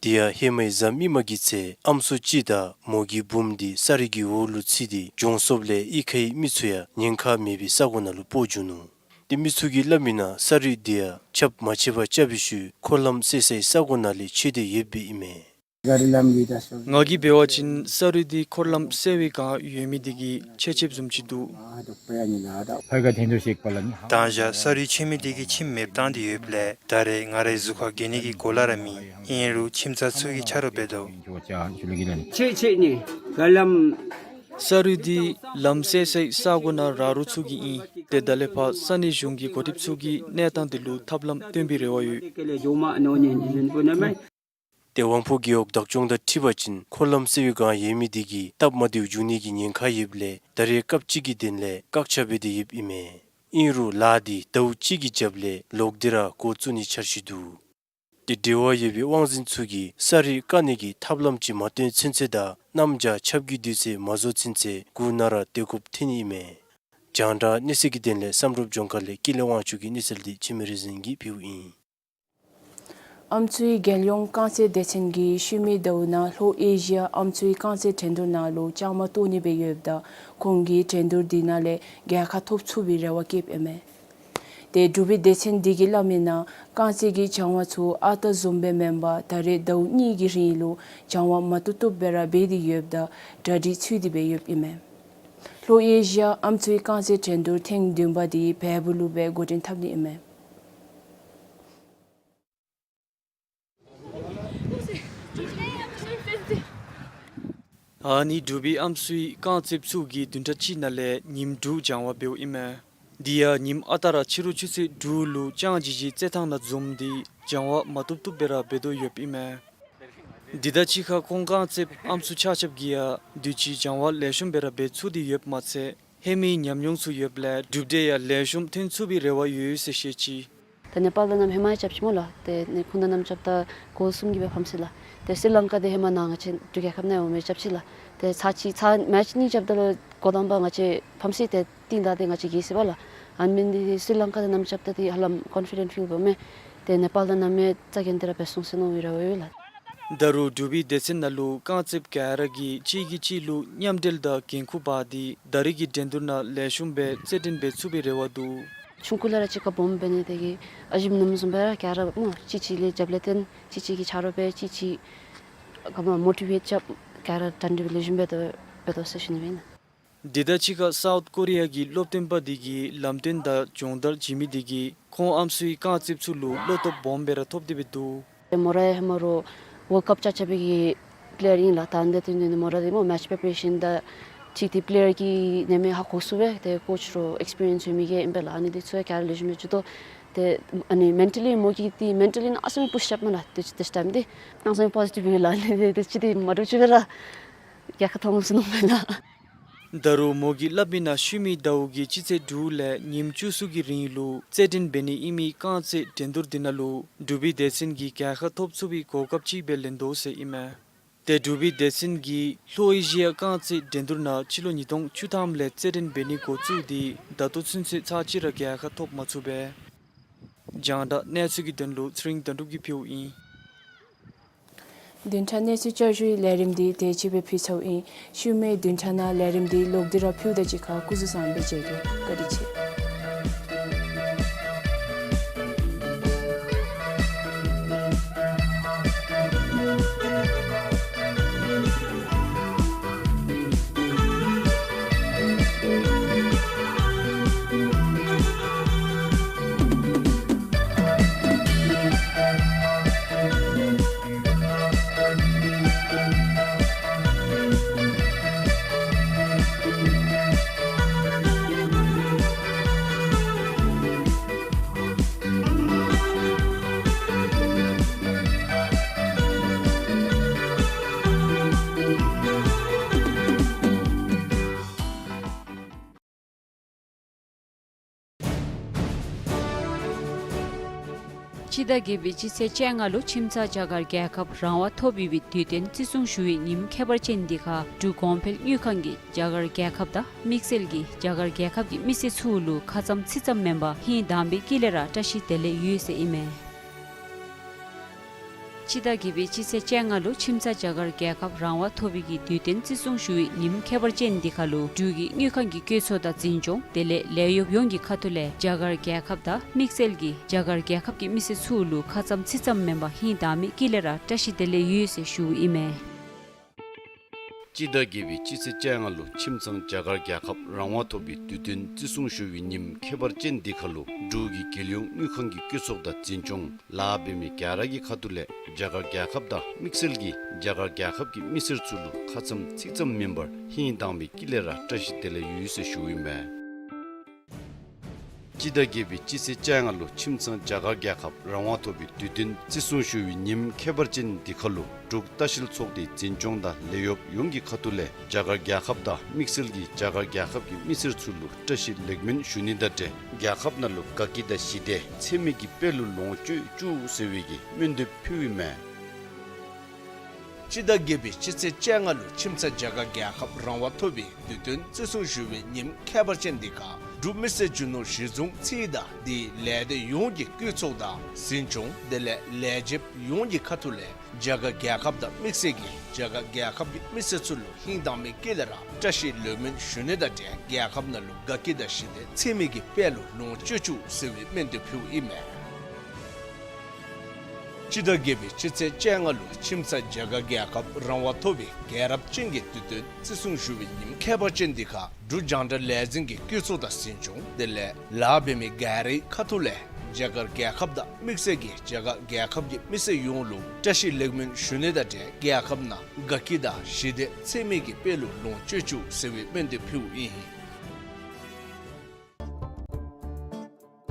དེ་ཡང་ཧེ་མའི་གཟའ་མིག་དམར་གྱི་ཚེ་ཨམ་སྲུ་ཅིག་དང་མོ་གི་བུམོ་དེ་ས་རུད་ཀྱི་འོག་ལུ་ཚུད་དེ་གྱོངས་སོཔ་ལས་གཡུས་ཁའི་མི་ཚུ་ཡང་ཉེན་ཁ་མེད་པའི་ས་གོ་ནང་ལུ་སྤོ་བཅུག་ནུག། ཏེ་མི་ཚུ་གིས་སླབ་མི་ནང་ས་རུད་དེ་ཡང་ཁྱབ་མ་ཆེ་བར་རྐྱབ་པའི་ཤུལ་འཁོར་ལམ་སེལ་སའི་ས་གོ་ནང་ལས་ཆད་དེ་ཡོདཔ་ཨིན་མས། ང་གིས་འབད་བ་ཅིན་ས་རུད་འདི་འཁོར་ལམ་སེལ་བའི་སྒང་ཡོད་མི་འདི་གིས་ཕྱེ་ཕྱེཝ་བཟུམ་ཅིག་འདུག། ད་ཞག་ས་རུད་ཆད་མི་འདི་གིས་ཁྱིམ་མེདཔ་བཏང་སྟེ་ཡོདཔ་ལས་ད་རེས་ང་རའི་གཟུགས་ཁར་འགྱོ་ནི་གི་གོ་ལ་ར་མེད། ཨིན་རུང་ཁྱིམ་ཚང་ཚུ་གིས་ཆ་རོགས་འབད་དོ། ཕྱེ་ཕྱེ་ནི་ག་ལམ། ས་རུད་འདི་ལམ་སེལ་སའི་ས་གོ་ནང་ར་རོགས་ཚུ་གིས་ཨིན། ཏེ་ད་ལས་ཕར་ས་གནས་གཞུང་གི་འགོ་ཁྲིདཔ་ཚུ་གིས་གནས་སྟངས་འདི་ལུ་ཐབས་ལམ་སྟོན་པའི་རེ་བ་ཡོད། ཏེ་དབང་པོ་རྒེད་འོག་བདག་སྐྱོང་དང་འཁྲིལ་བ་ཅིན་འཁོར་ལམ་སེལ་བའི་སྒང་ཡོད་མི་འདི་གིས་སྟབས་མ་བདེཝ་འབྱུང་ནི་གི་ཉེན་ཁ་ཡོདཔ་ལས་ད་རེས་སྐབས་ཅིག་གི་དོན་ལས་བཀག་ཆ་འབད་དེ་ཡོདཔ་ཨིན་མས། ཨིན་རུང་ལཱ་འདི་ཟླཝ་གཅིག་གི་རྒྱབ་ལས་ལོག་སྟེ་ར་འགོ་བཙུགས་ནིའི་འཆར་གཞི་འདུག། ཏེ་འབྲེལ་བ་ཡོད་པའི་དབང་འཛིན་ཚུ་གིས་ས་རུད་བཀག་ནི་གི་ཐབས་ལམ་ཅིག་མ་སྟོན་ཚུན་ཚོད་དང་གནམ་བྱཱར་ཆརཔ་གི་དུས་ཚོད་མ་རྫོགས་ཚུན་ཚོད་གུར་ནང་ར་སྡོད་དགོཔ་ཐོན་ནི་ཨིན་མས། རྒྱང་བསྒྲགས་གནས་ཚུལ་གྱི་དོན་ལས་བསམ་གྲུབ་ལྗོངས་མཁར་ལས་ཀུན་ལེགས་དབང་ཕྱུག་གི་གནས་ཚུལ་འདི་འཆི་མེད་རིག་འཛིན་གྱིས་ཕུལཝ་ཨིན། ཨམ་སྲུའི་རྒྱལ་ཡོངས་རྐང་རྩེད་སྡེ་ཚན་གྱིས་ཤུལ་མའི་ཟླཝ་ནང་ལྷོ་ཨེ་ཤི་ཡ་ཨམ་སྲུའི་རྐང་རྩེད་འགྲན་བསྡུར་ནང་ལུ་བཅའ་མར་གཏོགས་ནི་སྦེ་ཡོདཔ་ད་ཁོང་གིས་འགྲན་བསྡུར་འདི་ནང་ལས་རྒྱལ་ཁ་ཐོབ་ཚུགས་པའི་རེ་བ་བསྐྱེདཔ་ཨིན་མས། ཏེ་འབྲུག་པའི་སྡེ་ཚན་འདི་གིས་སླབ་མིའི་ནང་རྐང་རྩེད་ཀྱི་སྦྱང་བ་ཚུ་ཨ་རྟག་བཟུམ་སྦེ་མེན་པར་ད་རེས་ཟླཝ་གཉིས་ཀྱི་རིང་ལུ་སྦྱང་བ་མ་བཏུབ་བཏུབ་སྦེ་ར་འབད་དེ་ཡོདཔ་ད་གྲ་སྒྲིག་ཚུད་དེ་སྦེ་ཡོདཔ་ཨིན་མས། ལྷོ་ཨེ་ཤི་ཡ་ཨམ་སྲུའི་རྐང་རྩེད་འགྲན་བསྡུར་ཐེངས་བདུན་པ་འདི་བལ་པོ་ལུ་སྦེ་འགོ་འདྲེན་འཐབ་ནི་ཨིན་མས། ཨ་ནི་འབྲུག་པའི་ཨམ་སྲུའི་རྐང་རྩེདཔ་ཚུ་གིས་བདུན་ཕྲག་གཅིག་ནང་ལས་ཉིནམ་དྲུག་སྦྱང་བ་འབདཝ་ཨིན་མས། དེ་ཡང་ཉིནམ་ཨ་རྟག་ར་ཕྱི་རུ་ཆུ་ཚོད་དྲུག་ལུ་ལྕང་ཇི་ཇི་རྩེད་ཐང་ནང་འཛོམས་ཏེ་སྦྱང་བ་མ་བཏུབ་བཏུབ་སྦེ་ར་འབད་དོ་ཡོདཔ་ཨིན་མས། དེ་དང་གཅིག་ཁར་ཁོང་རྐང་རྩེདཔ་ཨམ་སྲུ་ཆ་ཁྱབ་ཀྱིས་ཡང་དུས་ཅི་སྦྱང་བ་ལེགས་ཤོམ་སྦེ་ར་འབད་ཚུགས་ཏེ་ཡོདཔ་མ་ཚད་ཧེ་མའི་ཉམས་མྱོང་ཚུ་ཡོདཔ་ལས་གྲུབ་འབྲས་ཡང་ལེགས་ཤོམ་ཐོན་ཚུགས་པའི་རེ་བ་ཡོད་ཟེར་བཤད་ཅི། ད་ནེ་པཱལ་དང་ནམ་ཧེ་མ་རྐྱབ་ཅི་སྨོ་ལགས། ཏེ་ནི་ཁོང་དང་ནམ་རྐྱབ་ད་གོ་གསུམ་གྱིས་སྦེ་ཕམ་སོ་ཡི་ལགས། ཏེ་སི་རི་ལང་ཀ་འདི་ཧེ་མ་ནཱ་ང་བཅས་འབྲུག་རྒྱལ་ཁབ་ནང་འོང་མི་རྐྱབ་ཅི་ལགས། ཏེ་ཚར་གཅིག་ཚར་མེཆ་གཉིས་རྐྱབ་ད་ལུ་འགོ་དང་པ་ང་བཅས་ཕམ་སོ་ཡི། ཏེ་རྟིང་བདའ་སྟེ་ང་བཅས་རྒྱལ་སོ་ཡི་ལགས། ཨ་ནི་འབད་ནི་འདི་སི་རི་ལང་ཀ་དང་ནམ་རྐྱབ་ད་འདི་ཧ་ལམ་ཀོན་ཕི་ཌེནཊ་ཕིལ་འབདཝ་མས། ཏེ་ནེ་པཱལ་དང་ནམ་ཡང་རྩ་འགེངས་ཏེ་ར་འབད་ཚུགས་ཟེར་མནོ་བའི་རེ་བ་ཡོད་ལགས། ད་རུང་འབྲུག་པའི་སྡེ་ཚན་ནང་ལུ་རྐང་རྩེདཔ་ག་ར་གིས་གཅིག་གིས་གཅིག་ལུ་མཉམ་འབྲེལ་དང་འགན་ཁུར་འབག་སྟེ་ད་རེས་ཀྱི་འགྲན་བསྡུར་ནང་ལེགས་ཤོམ་སྦེ་རྩེད་འགྲན་འབད་ཚུགས་པའི་རེ་བ་འདུག། ཆུང་ཀུ་ལས་ར་གཅིག་ཁར་སྦོམ་འབད་ནི་དེ་གིས་ཨ་ཞིམ་ནམ་བཟུམ་སྦེ་ར་ག་ར་སྨོ་གཅིག་གཅིག་ལས་རྒྱབ་ལས་བརྟེན་གཅིག་གཅིག་གིས་ཆ་རོགས་འབད་གཅིག་གཅིག་ག་མ་མོ་ཊི་ཝེཊ་རྐྱབ་ག་ར་གྲ་སྒྲིག་ལེགས་ཤོམ་འབད་དོ་འབད་དོ་ཟེར་ཞུ་ནི་སྦེ་ཨིན། དེ་དང་གཅིག་ཁར་སའུཐ་ཀོ་རི་ཡ་གི་སློབ་སྟོན་པ་འདི་གིས་ལམ་སྟོན་དང་སྦྱོང་བརྡར་བྱིན་མི་འདི་གིས་ཁོང་ཨམ་སྲུའི་རྐང་རྩེདཔ་ཚུ་ལུ་བློ་སྟོབས་སྦོམ་སྦེ་ར་ཐོབ་སྟེ་སྦེ་འདུག། མོ་ར་ཧེ་མ་ར་ཝཱལཌ་ཀཔ་རྐྱབ་རྐྱབ་པའི་གི་པི་ལེ་ཡར་ཨིན་ལགས། ད་ཨ་ནི་འདི་ནི་མོ་ར་འདི་སྨོ་མེཆ་པི་རི་པ་རེ་ཤཱན་དང་གཅིག་འདི་པི་ལེ་ཡར་གི་ནང་མི་ཧ་གོ་ཚུགས་པས། ཏེ་ཀོ་ཆི་ར་ཨེགསི་པི་རི་ཡནསི་ཡོད་མི་གིས་ཨིན་པས་ལགས། ཨ་ནི་འདི་ཚུ་ཡང་ག་ར་ལེགས་ཤོམ་སྦེ་འགྱོ་དོ། ཏེ་ཨ་ནི་མེན་ཊ་ལི་མོ་གིས་འདི་མེན་ཊ་ལི་ནང་ཨ་ཙི་མི་པུཤ་རྐྱབ་མས་ལགས། ཏེ་ཏེ་ཊའིམ་འདི་ཨ་ཙི་མི་པོ་ཟི་ཊིབ་ཡོད་ལགས། ཨ་ནི་འདི་ཏེ་གཅིག་འདི་མ་འདྲཝ་ཅིག་སྦེ་ར་རྒྱལ་ཁ་ཐོབ་འོང་ཟེར་མནོཝ་མས་ལགས། ད་རུང་མོ་གིས་སླབ་མིའི་ནང་ཤུལ་མའི་ཟླཝ་གི་སྤྱི་ཚེས་དྲུག་ལས་ཉིནམ་བཅུ་གསུམ་གྱི་རིང་ལུ་རྩེད་འགྲན་འབད་ནི་ཨིན་མི་རྐང་རྩེད་འགྲན་བསྡུར་འདི་ནང་ལུ་འབྲུག་པའི་སྡེ་ཚན་གྱིས་རྒྱལ་ཁ་ཐོབ་ཚུགས་པའི་གོ་སྐབས་ཅིག་སྦེ་ལེན་དོ་ཟེར་ཨིན་མས། ཏེ་འབྲུག་པའི་སྡེ་ཚན་གྱིས་ལྷོ་ཨེ་ཤི་ཡ་རྐང་རྩེད་འགྲན་བསྡུར་ནང་སྤྱི་ལོ་ཉིས་སྟོང་བཅུ་ཐམ་ལས་རྩེད་འགྲན་འབད་ནི་འགོ་བཙུགས་ཏེ་ད་ལྟོ་ཚུན་ཚོད་ཚར་གཅིག་ར་རྒྱལ་ཁ་ཐོབ་མ་ཚུགས་པས། རྒྱང་བསྒྲགས་གནས་ཚུལ་གྱི་དོན་ལུ་ཚེ་རིང་དོན་གྲུབ་ཀྱིས་ཕུལཝ་ཨིན། བདུན་ཕྲག་གནས་ཚུལ་བསྐྱར་ཞུའི་ལས་རིམ་འདི་དེ་ཅིག་སྦེ་ཕུལ་ཚརཝ་ཨིན། ཤུལ་མའི་བདུན་ཕྲག་ནང་ལས་རིམ་འདི་ལོག་སྟེ་ར་ཕུལཝ་ད་གཅིག་ཁར་སྐུ་གཟུགས་བཟང་པོ་སྦེ་མཇལ་གེ། བཀའ་དྲིན་ཆེ། སྤྱི་ཟླ་བརྒྱད་པའི་སྤྱི་ཚེས་བཅོ་ལྔ་ལུ་ཁྱིམ་ཚང་རྒྱ་གར་རྒྱལ་ཁབ་རང་དབང་ཐོབ་ཡོད་པའི་དུས་སྟོན་བརྩི་སྲུང་ཞུ་བའི་ཉིནམ་ཁྱད་པར་ཅན་འདི་ཁར་འབྲུག་གོང་འཕེལ་དངུལ་ཁང་གིས་རྒྱ་གར་རྒྱལ་ཁབ་དང་དམིགས་བསལ་གྱིས་རྒྱ་གར་རྒྱལ་ཁབ་ཀྱི་མི་སེར་ཚུ་ལུ་ཁ་ཙ་ཚིག་ཙམ་མེན་པར་ཧིང་དྭངས་པའི་དཀྱིལ་ལས་ར་བཀྲ་ཤིས་བདེ་ལེགས་ཡོད་ཟེར་ཨིན་མས། སྤྱི་ཟླ་བརྒྱད་པའི་སྤྱི་ཚེས་བཅོ་ལྔ་ལུ་ཁྱིམ་ཚང་རྒྱ་གར་རྒྱལ་ཁབ་རང་དབང་ཐོབ་པའི་གི་དུས་སྟོན་བརྩི་སྲུང་ཞུ་བའི་ཉིནམ་ཁྱད་པར་ཅན་འདི་ཁར་ལུ་འབྲུག་གི་དངུལ་ཁང་གི་བཀོད་ཚོགས་དང་འཛིན་སྐྱོང་དེ་ལས་ལས་གཡོགཔ་ཡོངས་ཀྱི་ཁ་ཐུག་ལས་རྒྱ་གར་རྒྱལ་ཁབ་དང་དམིགས་བསལ་གྱིས་རྒྱ་གར་རྒྱལ་ཁབ་ཀྱི་མི་སེར་ཚུ་ལུ་ཁ་ཙམ་ཚིག་ཙམ་མེན་པར་ཧིང་དྭངས་མའི་དཀྱིལ་ལས་ར་བཀྲ་ཤིས་བདེ་ལེགས་ཡོད་ཟེར་ཞུཝ་ཨིན་མས། སྤྱི་ཟླ་བརྒྱད་པའི་སྤྱི་ཚེས་བཅོ་ལྔ་ལུ་ཁྱིམ་ཚང་རྒྱ་གར་རྒྱལ་ཁབ་རང་དབང་ཐོབ་པའི་དུས་སྟོན་བརྩི་སྲུང་ཞུ་བའི་ཉིནམ་ཁྱད་པར་ཅན་འདི་ཁར་ལུ་འབྲུག་གི་རྒྱལ་ཡོངས་དངུལ་ཁང་གི་བཀོད་ཚོགས་དང་འཛིན་སྐྱོང་ལཱ་འབད་མི་ག་ར་གི་ཁ་ཐུག་ལས་རྒྱ་གར་རྒྱལ་ཁབ་དང་དམིགས་བསལ་གྱིས་རྒྱ་གར་རྒྱལ་ཁབ་ཀྱི་མི་སེར་ཚུ་ལུ་ཁ་ཙམ་ཚིག་ཙམ་མེན་པར་ཧིང་དྭངས་མའི་དཀྱིལ་ལས་ར་བཀྲ་ཤིས་བདེ་ལེགས་ཡོད་ཟེར་ཞུཝ་ཨིན་མས། སྤྱི་ཟླ་བརྒྱད་པའི་སྤྱི་ཚེས་བཅོ་ལྔ་ལུ་ཁྱིམ་ཚང་རྒྱ་གར་རྒྱལ་ཁབ་རང་དབང་ཐོབ་པའི་དུས་སྟོན་བརྩི་སྲུང་ཞུ་བའི་ཉིནམ་ཁྱད་པར་ཅན་འདི་ཁར་ལུ་འབྲུག་ལྟ་བཤལ་ཚོགས་སྡེའི་འཛིན་སྐྱོང་དང་ལས་གཡོགཔ་ཡོངས་ཀྱི་ཁ་ཐུག་ལས་རྒྱ་གར་རྒྱལ་ཁབ་དང་དམིགས་བསལ་གྱིས་རྒྱ་གར་རྒྱལ་ཁབ་ཀྱི་མི་སེར་ཚུ་ལུ་བཀྲ་ཤིས་ལེགས་སྨོན་ཞུ་ནི་དང་འབྲེལ་རྒྱལ་ཁབ་ནང་ལུ་དགའ་སྐྱིད་དང་ཞི་བདེ་ཚེ་མི་གི་དཔལ་ལུ་ལོངས་སྤྱོད་བཅུག་ཟེར་བའི་གི་སྨོན་འདེབས་ཕུལཝ་ཨིན་མས། སྤྱི་ཟླ་བརྒྱད་པའི་སྤྱི་ཚེས་བཅོ་ལྔ་ལུ་ཁྱིམ་ཚང་རྒྱ་གར་རྒྱལ་ཁབ་རང་དབང་ཐོབ་པའི་དུས་སྟོན་བརྩི་སྲུང་ཞུ་བའི་ཉིནམ་ཁྱད་པར་ཅན་འདི་ཁར་འབྲུག་མི་སེར་རྒྱུ་ནོར་གཞི་བཟུང་རྩིས་དང་དེའི་ལས་སྡེ་ཡོངས་ཀྱི་བཀོད་ཚོགས་དང་འཛིན་སྐྱོང་དེ་ལས་ལས་བྱེདཔ་ཡོངས་ཀྱི་ཁ་ཐུག་ལས་རྒྱ་གར་རྒྱལ་ཁབ་དང་དམིགས་བསལ་གྱིས་རྒྱ་གར་རྒྱལ་ཁབ་ཀྱི་མི་སེར་ཚུ་ལུ་ཧིང་དྭངས་མའི་དཀྱིལ་ལས་ར་བཀྲ་ཤིས་ལེགས་སྨོན་ཞུ་ནི་དང་འབྲེལ་རྒྱལ་ཁབ་ནང་ལུ་དགའ་སྐྱིད་དང་ཞི་བདེ་ཚེ་མི་གི་དཔལ་ལུ་ལོངས་སྤྱོད་བཅུག་ཟེར་བའི་སྨོན་འདེབས་ཕུལཝ་ཨིན་མས། སྤྱི་ཟླ་བརྒྱད་པའི་སྤྱི་ཚེས་བཅོ་ལྔ་ལུ་ཁྱིམ་ཚང་རྒྱ་གར་རྒྱལ་ཁབ་རང་དབང་ཐོབ་པའི་རྒྱལ་རབས་ཅན་གྱི་དུས་སྟོན་བརྩི་སྲུང་ཞུ་བའི་ཉིནམ་ཁྱད་པར་ཅན་འདི་ཁར་འབྲུག་རྒྱང་བསྒྲགས་ལས་འཛིན་གྱི་བཀོད་ཚོགས་དང་འཛིན་སྐྱོང་དེ་ལས་ལཱ་འབད་མི་ག་རའི་ཁ་ཐུག་ལས་རྒྱ་གར་རྒྱལ་ཁབ་དང་དམིགས་བསལ་གྱིས་རྒྱ་གར་རྒྱལ་ཁབ་ཀྱི་མི་སེར་ཡོངས་ལུ་བཀྲ་ཤིས་ལེགས་སྨོན་ཞུ་ནི་དང་འབྲེལ་རྒྱལ་ཁབ་ནང་དགའ་སྐྱིད་དང་ཞི་བདེ་ཚེ་མི་གི་དཔལ་ལུ་ལོངས་སྤྱོད་བཅུག་ཟེར་བའི་སྨོན་འདེབས་ཕུལཝ་ཨིན།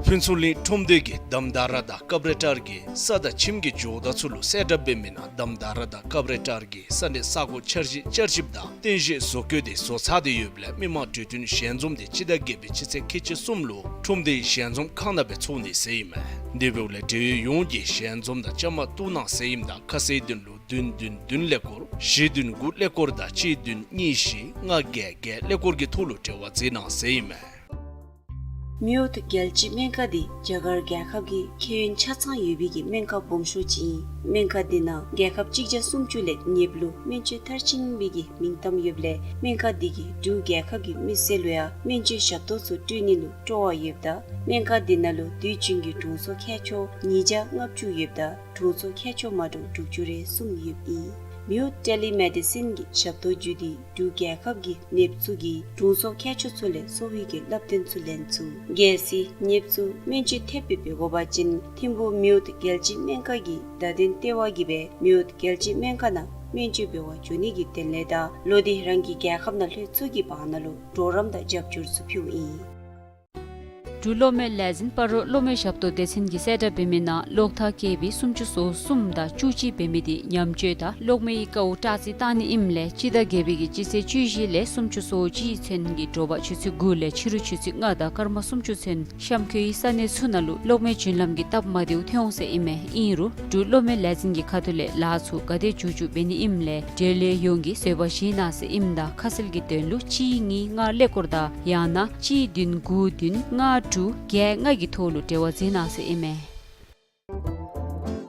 ཕུན་ཚོགས་གླིང་ཁྲོམ་སྡེ་གིས་དམ་དར་དང་ཀབ་རེ་ཊར་གྱི་ས་དང་ཁྱིམ་གྱི་ཇོ་བདག་ཚུ་ལུ་གསལ་བསྒྲགས་འབད་མི་ནང་དམ་དར་དང་ཀབ་རེ་ཊར་གྱི་ས་གནས་ས་གོ་འཆར་གཞི་བསྐྱར་ཞིབ་དང་རྟེན་གཞི་བཟོ་བཀོད་དེ་བཟོ་ཚར་ཏེ་ཡོདཔ་ལས་མི་མང་གྲོས་མཐུན་ཞལ་འཛོམས་དེ་སྤྱི་ཟླ་བརྒྱད་པའི་སྤྱི་ཚེས་ཁལ་གཅིག་གསུམ་ལུ་ཁྲོམ་སྡེའི་ཞལ་འཛོམས་ཁང་ནང་སྦེ་ཚོགས་ནི་ཟེར་ཨིན་མས། དེ་འབདཝ་ལས་འབྲེལ་ཡོད་ཡོངས་ཀྱིས་ཞལ་འཛོམས་དང་བཅའ་མར་གཏུག་གནང་ཟེར་ཨིནམ་ད་ཁ་གསལ་དོན་ལུ་བདུན་བདུན་བདུན་ཀླད་ཀོར་བཞི་བདུན་དགུ་ཀླད་ཀོར་དང་གཅིག་བདུན་གཉིས་བཞི་ལྔ་བརྒྱད་བརྒྱད་ཀླད་ཀོར་གྱི་ཐོག་ལུ་འབྲེལ་བ་མཛད་གནང་ཟེར་ཨིན་མས། མིའུ་ཐུ་རྒྱལ་སྤྱིའི་སྨན་ཁང་འདི་རྒྱ་གར་རྒྱལ་ཁབ་ཀྱི་ཁེ་ཡོན་ཆ་ཚང་ཡོད་པའི་གི་སྨན་ཁང་སྦོམ་ཤོས་ཅིག་ཨིན། སྨན་ཁང་འདི་ནང་རྒྱལ་ཁབ་གཅིག་བརྒྱ་སུམ་ཅུ་ལས་ཉེསཔ་ལུ་སྨན་བཅོས་མཐར་ཕྱིན་པའི་གི་མིང་གཏམ་ཡོདཔ་ལས་སྨན་ཁང་འདི་གིས་འབྲུག་རྒྱལ་ཁབ་ཀྱི་མི་སེར་ལུ་ཡང་སྨན་བཅོས་ཞབས་ཏོག་ཚུ་སྤྲོད་ནི་ལུ་སྤྲོ་བ་ཡོདཔ་ད་སྨན་ཁང་འདི་ནང་ལུ་དུས་རྒྱུན་གྱི་དྲུང་འཚོ་མཁས་མཆོག་ཉིས་བརྒྱ་ལྔ་བཅུ་ཡོདཔ་ད་དྲུང་འཚོ་མཁས་མཆོག་མ་འདྲཝ་དྲུག་ཅུ་རེ་གསུམ་ཡོདཔ་ཨིན། མིའུ་ཐུ་ཊེ་ལི་མེ་ཌི་སིན་གྱི་ཞབས་ཏོག་བརྒྱུད་དེ་འབྲུག་རྒྱལ་ཁབ་ཀྱི་ནདཔ་ཚུ་གིས་དྲུང་འཚོ་མཁས་མཆོག་ཚུ་ལས་གསོ་བའི་གི་བསླབ་སྟོན་ཚུ་ལེན་ཚུགས། གལ་སྲིད་ནདཔ་ཚུ་སྨན་བཅོས་ཐེབས་སྦེ་འབད་དགོ་པ་ཅིན་ཐིམ་ཕུག་མིའུ་ཐུ་རྒྱལ་སྤྱིའི་སྨན་ཁང་གི་བརྡ་དོན་ལྟེ་བ་གིས་སྦེ་མིའུ་ཐུ་རྒྱལ་སྤྱིའི་སྨན་ཁང་ནང་སྨན་བཅོས་འབད་བར་འགྱོ་ནི་གི་དོན་ལས་དང་ལོག་སྟེ་རང་གི་རྒྱལ་ཁབ་ནང་ལྷོད་ཚུགས་ཀྱི་བར་ན་ལུ་གྲོགས་རམ་དང་རྒྱབ་སྐྱོར་ཚུ་ཕུལཝ་ཨིན། འབྲུག་གློག་མེ་ལས་འཛིན་སྤ་རོ་གློག་མེ་ཞབས་ཏོག་སྡེ་ཚན་གྱིས་གསལ་བསྒྲགས་འབད་མི་ནང་གློག་ཐག་བཀལ་བའི་སུམ་ཅུ་སོ་གསུམ་དང་བཅུ་གཅིག་འབད་མི་དེ་ཉམས་བཅོས་དང་གློག་མེའི་དཀའཝ་དྲག་རྩི་བཏང་ནི་ཨིནམ་ལས་སྤྱི་ཟླ་བརྒྱད་པའི་གི་སྤྱི་ཚེས་བཅུ་བཞི་ལས་སུམ་ཅུ་སོ་གཅིག་ཚུན་གྱི་དྲོ་པ་ཆུ་ཚོད་དགུ་ལས་ཕྱི་རུ་ཆུ་ཚོད་ལྔ་དང་སྐར་མ་སུམ་ཅུ་ཚུན་གཤམ་འཁོད་ཀྱི་ས་གནས་ཚུ་ནང་ལུ་གློག་མེ་རྒྱུན་ལམ་གྱི་སྟབས་མ་བདེཝ་ཐོན་འོང་ཟེར་ཨིན་མས། ཨིན་རུང་འབྲུག་གློག་མེ་ལས་འཛིན་གྱི་ཁ་ཐུག་ལས་ལཱ་ཚུ་ག་དེ་མགྱོགས་མགྱོགས་འབད་ནི་ཨིནམ་ལས་འབྲེལ་ཡོད་ཡོངས་ཀྱིས་བཟོད་པ་བཞེས་གནང་ཟེར་ཨིནམ་ད་ཁ་གསལ་གྱི་དོན་ལུ་གཅིག་གཉིས་ལྔ་ཀླད་ཀོར་དང་ཡང་ན་གཅིག་བདུན་དགུ་བདུན་ལྔ་དྲུག་བརྒྱད་ལྔ་གི་ཐོག་ལུ་འབྲེལ་བ་མཛད་གནང་ཟེར་ཨིན་མས།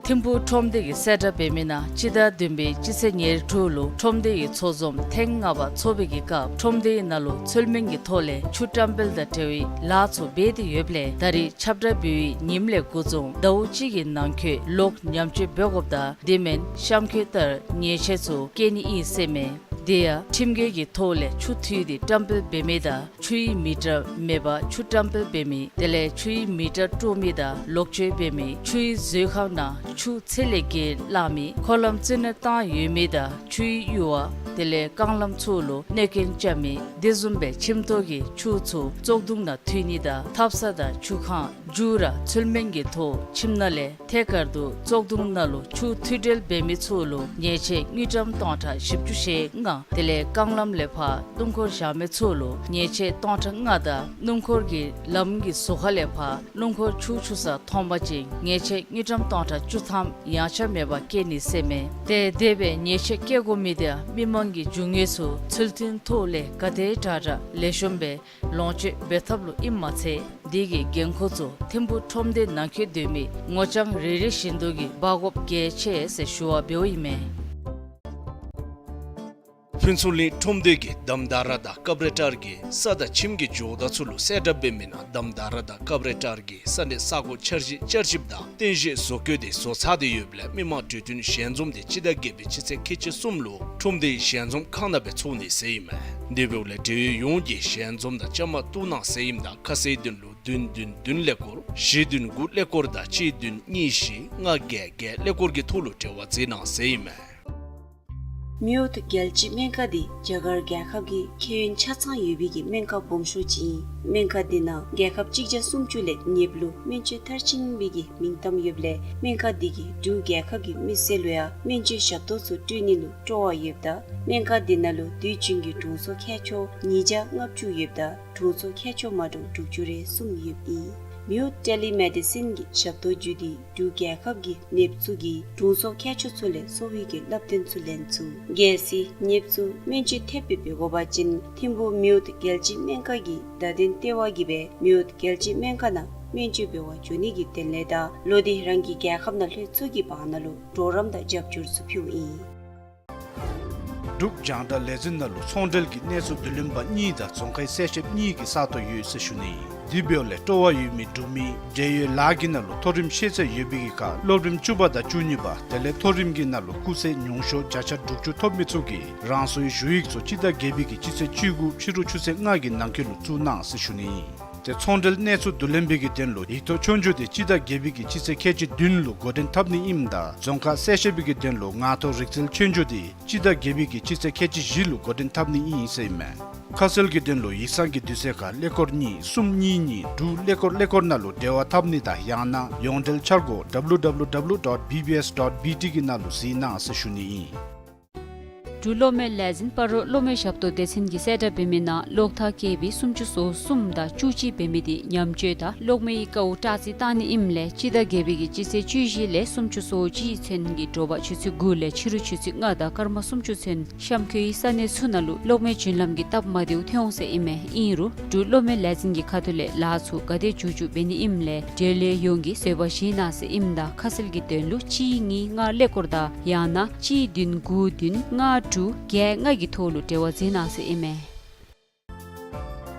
ཐིམ་ཕུག་ཁྲོམ་སྡེ་གིས་གསལ་བསྒྲགས་འབད་མི་ནང་སྤྱི་ཟླ་བདུན་པའི་སྤྱི་ཚེས་ཉེར་དྲུག་ལུ་ཁྲོམ་སྡེ་གི་ཚོགས་འཛོམས་ཐེངས་ལྔ་པ་འཚོགས་པའི་གི་སྐབས་ཁྲོམ་སྡེའི་ནང་ལུ་ཚུལ་མིན་གྱི་ཐོག་ལས་ཆུ་བཀྲམ་སྤེལ་དང་འབྲེལ་བའི་ལཱ་ཚུ་འབད་དེ་ཡོདཔ་ལས་ད་རེས་ཁྱབ་བསྒྲགས་འབད་བའི་ཉིནམ་ལས་འགོ་བཟུང་ཟླཝ་གཅིག་གི་ནང་འཁོད་ལོག་ཉམས་བཅོས་འབད་དགོཔ་དང་དེ་མེན་གཤམ་འཁོད་ལྟར་ཉེས་ཆད་ཚུ་བཀལ་ནི་ཨིན་ཟེར་མས། དེ་ཡང་ཁྲིམས་འགལ་གྱི་ཐོག་ལས་ཆུ་འཐུས་ཏེ་བཀྲམ་སྤེལ་འབད་མི་དང་ཆུའི་མི་ཊར་མེད་པར་ཆུ་བཀྲམ་སྤེལ་འབད་མི་དེ་ལས་ཆུའི་མི་ཊར་དཀྲོག་མི་དང་ལོག་སྤྱོད་འབད་མི་ཆུའི་མཛོད་ཁང་ནང་ཆུ་ཚད་ལས་བརྒལ་བླངས་མི་འཁོར་ལམ་རྩིས་ནོར་བཏང་ཡོད་མི་དང་ཆུའི་གཡུར་བ་དེ་ལས་རྐང་ལམ་ཚུ་ལུ་གནོད་སྐྱོན་རྐྱབ་མི་དེ་བཟུམ་སྦེ་ཁྱིམ་ཐོག་གི་ཆུ་ཚུ་བཙོག་དུང་ནང་འཐུས་ནི་དང་ཐབ་ཚང་དང་ཆུ་ཁང་མཇུག་ར་ཚུལ་མིན་གྱི་ཐོག་ཁྱིམ་ནང་ལས་ཐད་ཀར་དུ་བཙོག་དུང་ནང་ལུ་ཆུ་འཐུས་འབྲེལ་འབད་མི་ཚུ་ལུ་ཉེས་ཆད་དངུལ་ཀྲམ་སྟོང་ཕྲག་བཞི་བཅུ་ཞེ་ལྔ་དེ་ལས་རྐང་ལམ་ལས་ཕར་སྣུམ་འཁོར་བཞག་མི་ཚུ་ལུ་ཉེས་ཆད་སྟོང་ཕྲག་ལྔ་དང་སྣུམ་འཁོར་གྱི་ལམ་གྱི་ཟུར་ཁ་ལས་ཕར་སྣུམ་འཁོར་ཆུ་འཁྱུ་ས་མཐོང་པ་ཅིན་ཉེས་ཆད་དངུལ་ཀྲམ་སྟོང་ཕྲག་བཅུ་ཐམ་ཡང་ཆ་མེད་པར་བཀལ་ནི་ཟེར་མས། ཏེ་དེ་སྦེ་ཉེས་ཆད་བཀལ་དགོ་མི་དེ་མི་མང་གི་རྒྱུ་དངོས་ཚུ་ཚུལ་མཐུན་ཐོག་ལས་ག་དེ་དྲག་དྲག་ལེགས་ཤོམ་སྦེ་ལོངས་སྤྱོད་འབད་ཐབས་ལུ་ཨིནམ་མ་ཚད་ དེ་གི་འགན་ཁུར་ཚུ་ཐིམ་ཕུག་ཁྲོམ་སྡེ་ནང་འཁོད་སྡོད་མི་ངོ་རྐྱང་རེ་རེ་བཞིན་དུ་གིས་འབག་དགོཔ་གལ་ཆེ་ཟེར་ཞུ་བ་འབདཝ་ཨིན་མས། ཕུན་ཚོགས་གླིང་ཁྲོམ་སྡེ་གིས་དམ་དར་དང་ཀབ་རེ་ཊར་གྱི་ས་དང་ཁྱིམ་གྱི་ཇོ་བདག་ཚུ་ལུ་གསལ་བསྒྲགས་འབད་མི་ནང་དམ་དར་དང་ཀབ་རེ་ཊར་གྱི་ས་གནས་ས་གོ་འཆར་གཞི་བསྐྱར་ཞིབ་དང་རྟེན་གཞི་བཟོ་བཀོད་དེ་བཟོ་ཚར་ཏེ་ཡོདཔ་ལས་མི་མང་གྲོས་བསྟུན་ཞལ་འཛོམས་དེ་སྤྱི་ཟླ་བརྒྱད་པའི་སྤྱི་ཚེས་ཁལ་གཅིག་གསུམ་ལུ་ཁྲོམ་སྡེའི་ཞལ་འཛོམས་ཁང་ནང་སྦེ་ཚོགས་ནི་ཟེར་ཨིན་མས། དེ་འབདཝ་ལས་འབྲེལ་ཡོད་ཡོངས་ཀྱིས་ཞལ་འཛོམས་དང་བཅའ་མར་གཏུགས་གནང་ཟེར་ཨིནམ་ད་ཁ་གསལ་དོན་ལུ་བདུན་བདུན་བདུན་ཀླད་ཀོར་བཞི་བདུན་དགུ་ཀླད་ཀོར་དང་གཅིག་བདུན་གཉིས་བཞི་ལྔ་བརྒྱད་བརྒྱད་ཀླད་ཀོར་གྱི་ཐོག་ལུ་འབྲེལ་བ་མཛད་གནང་ཟེར་ཨིན་མས། མེའོ་རྒྱལ་སྤྱིའི་སྨན་ཁང་འདི་རྒྱ་གར་རྒྱལ་ཁབ་ཀྱི་ཁྱད་ཡོན་ཆ་ཚང་ཡོད་པའི་གི་སྨན་ཁང་སྦོམ་ཤོས་ཅིག་ཨིན། སྨན་ཁང་འདི་ནང་རྒྱལ་ཁབ་གཅིག་བརྒྱ་སུམ་ཅུ་ལས་ཉེསཔ་ལུ་སྨན་བཅོས་མཐར་ཕྱིན་པའི་གི་མིང་གཏམ་ཡོདཔ་ལས་སྨན་ཁང་འདི་གིས་འབྲུག་རྒྱལ་ཁབ་ཀྱི་མི་སེར་ལུ་ཡང་སྨན་བཅོས་ཞབས་ཏོག་ཚུ་སྤྲོད་ནི་ལུ་སྤྲོ་བ་ཡོདཔ་ད་སྨན་ཁང་འདི་ནང་ལུ་དུས་རྒྱུན་གྱི་དྲུང་འཚོ་མཁས་མཆོག་ཉིས་བརྒྱ་ལྔ་བཅུ་ཡོདཔ་ད་དྲུང་འཚོ་མཁས་མཆོག་མ་འདྲཝ་དྲུག་ཅུ་རེ་གསུམ་ཡོདཔ་ཨིན། མེའོ་ཊེ་ལི་མེ་ཌི་སིན་གྱི་ཞབས་ཏོག་བརྒྱུད་དེ་འབྲུག་རྒྱལ་ཁབ་ཀྱི་ནདཔ་ཚུ་གིས་དྲུང་འཚོ་མཁས་མཆོག་ཚུ་ལས་གསོ་བའི་གི་བསླབ་སྟོན་ཚུ་ལེན་ཚུགས། གལ་སྲིད་ནདཔ་ཚུ་སྨན་བཅོས་ཐེབས་སྦེ་འབད་དགོ་པ་ཅིན་ཐིམ་ཕུག་མེའོ་རྒྱལ་སྤྱིའི་སྨན་ཁང་གི་བརྡ་དོན་ལྟེ་བ་གིས་སྦེ་མེའོ་རྒྱལ་སྤྱིའི་སྨན་ཁང་ནང་སྨན་བཅོས་འབད་བར་འགྱོ་ནི་གི་དོན་ལས་དང་ལོག་སྟེ་རང་གི་རྒྱལ་ཁབ་ནང་ལྷོད་ཚུགས་ཀྱི་བར་ན་ལུ་གྲོགས་རམ་དང་རྒྱབ་སྐྱོར་ཚུ་ཕུལཝ་ཨིན། འབྲུག་རྒྱང་བསྒྲགས་ལས་འཛིན་ནང་ལུ་ཚོང་འབྲེལ་གྱི་གནས་ཚུལ་བསྡུ་ལེན་པ་གཉིས་དང་རྫོང་ཁའི་གསལ་བཤདཔ་གཉིས་ཀྱི་ས་སྟོང་ཡོད་ཟེར་ཞུ་ནི་ཨིན། དེ་འབདཝ་ལས་སྤྲོ་བ་ཡོད་མི་འབྲུག་མི་འབྲེལ་ཡོད་ལཱ་གི་ནང་ལུ་མཐོ་རིམ་ཤེས་ཚད་ཡོད་པའི་གི་ཁར་སློབ་རིམ་བཅུ་པ་དང་བཅུ་གཉིས་པ་དེ་ལས་མཐོ་རིམ་གྱི་ནང་ལུ་སྐུགས་ཚད་ཉུང་ཤོས་བརྒྱ་ཆ་དྲུག་ཅུ་ཐོབ་མི་ཚུ་གིས་རང་སོའི་ཞུ་ཡིག་ཚུ་སྤྱི་ཟླ་བརྒྱད་པའི་གི་སྤྱི་ཚེས་བཅུ་དགུ་ཕྱི་རུ་ཆུ་ཚོད་ལྔ་གི་ནང་འཁོད་ལུ་བཙུགས་གནང་ཟེར་ཞུ་ནི་ཨིན། ཏེ་ཚོང་འབྲེལ་གནས་ཚུལ་བསྡུ་ལེན་པའི་གི་དོན་ལུ་ཡིག་ཐོག་ཆོས་རྒྱུགས་དེ་སྤྱི་ཟླ་བརྒྱད་པའི་གི་སྤྱི་ཚེས་ཁལ་གཅིག་བདུན་ལུ་འགོ་འདྲེན་འཐབ་ནི་ཨིནམ་ད་རྫོང་ཁ་གསལ་བཤད་པའི་གི་དོན་ལུ་ངག་ཐོག་རིག་རྩལ་ཆོས་རྒྱུགས་དེ་སྤྱི་ཟླ་བརྒྱད་པའི་གི་སྤྱི་ཚེས་ཁལ་གཅིག་བཞི་ལུ་འགོ་འདྲེན་འཐབ་ནི་ཨིན་ཟེར་ཨིན་མས། ཁ་གསལ་གྱི་དོན་ལུ་ཡིག་ཚང་གི་དུས་ཚོད་ཁར་ཀླད་ཀོར་གཉིས་གསུམ་གཉིས་གཉིས་དྲུག་ཀླད་ཀོར་ཀླད་ཀོར་ནང་ལུ་འབྲེལ་བ་འཐབ་ནི་དང་ཡང་ན་ཡོངས་འབྲེལ་འཆར་སྒོ་W W W dot B B S dot B T གི་ནང་ལུ་གཟིགས་གནང་ཟེར་ཞུ་ནི་ཨིན། འབྲུག་གློག་མེ་ལས་འཛིན་སྤ་རོ་གློག་མེ་ཞབས་ཏོག་སྡེ་ཚན་གྱིས་གསལ་བསྒྲགས་འབད་མི་ནང་གློག་ཐག་ཀེ་བི་སུམ་ཅུ་སོ་གསུམ་དང་བཅུ་གཅིག་འབད་མི་དེ་ཉམས་བཅོས་དང་གློག་མེ་གི་དཀའཝ་དྲག་རྩིས་བཏང་ནི་ཨིནམ་ལས་སྤྱི་ཟླ་བརྒྱད་པའི་གི་སྤྱི་ཚེས་བཅུ་བཞི་ལས་སུམ་ཅུ་སོ་གཅིག་ཚུན་གྱི་དྲོ་པ་ཆུ་ཚོད་དགུ་ལས་ཕྱི་རུ་ཆུ་ཚོད་ལྔ་དང་སྐར་མ་སུམ་ཅུ་ཚུན་གཤམ་འཁོད་ས་གནས་ཚུ་ནང་ལུ་གློག་མེ་རྒྱུན་ལམ་གྱི་སྟབས་མ་བདེཝ་ཐོན་འོང་ཟེར་ཨིན་མས། ཨིན་རུང་འབྲུག་གློག་མེ་ལས་འཛིན་གྱི་ཁ་ཐུག་ལས་ལཱ་ཚུ་ག་དེ་མཇུག་མཇུག་འབད་ནི་ཨིནམ་ལས་འབྲེལ་ཡོད་ཡོངས་ཀྱིས་བཟོད་པ་བཞེས་གནང་ཟེར་ཨིནམ་ད་ཁ་གསལ་གྱི་དོན་ལུ་གཅིག་གཉིས་ལྔ་ཀླད་ཀོར་དང་ཡང་ན་གཅིག་བདུན་དགུ་བདུན་ལྔ་དྲུག་བརྒྱད་ལྔ་གི་ཐོག་ལུ་འབྲེལ་བ་མཛད་གནང་ཟེར་ཨིན་མས།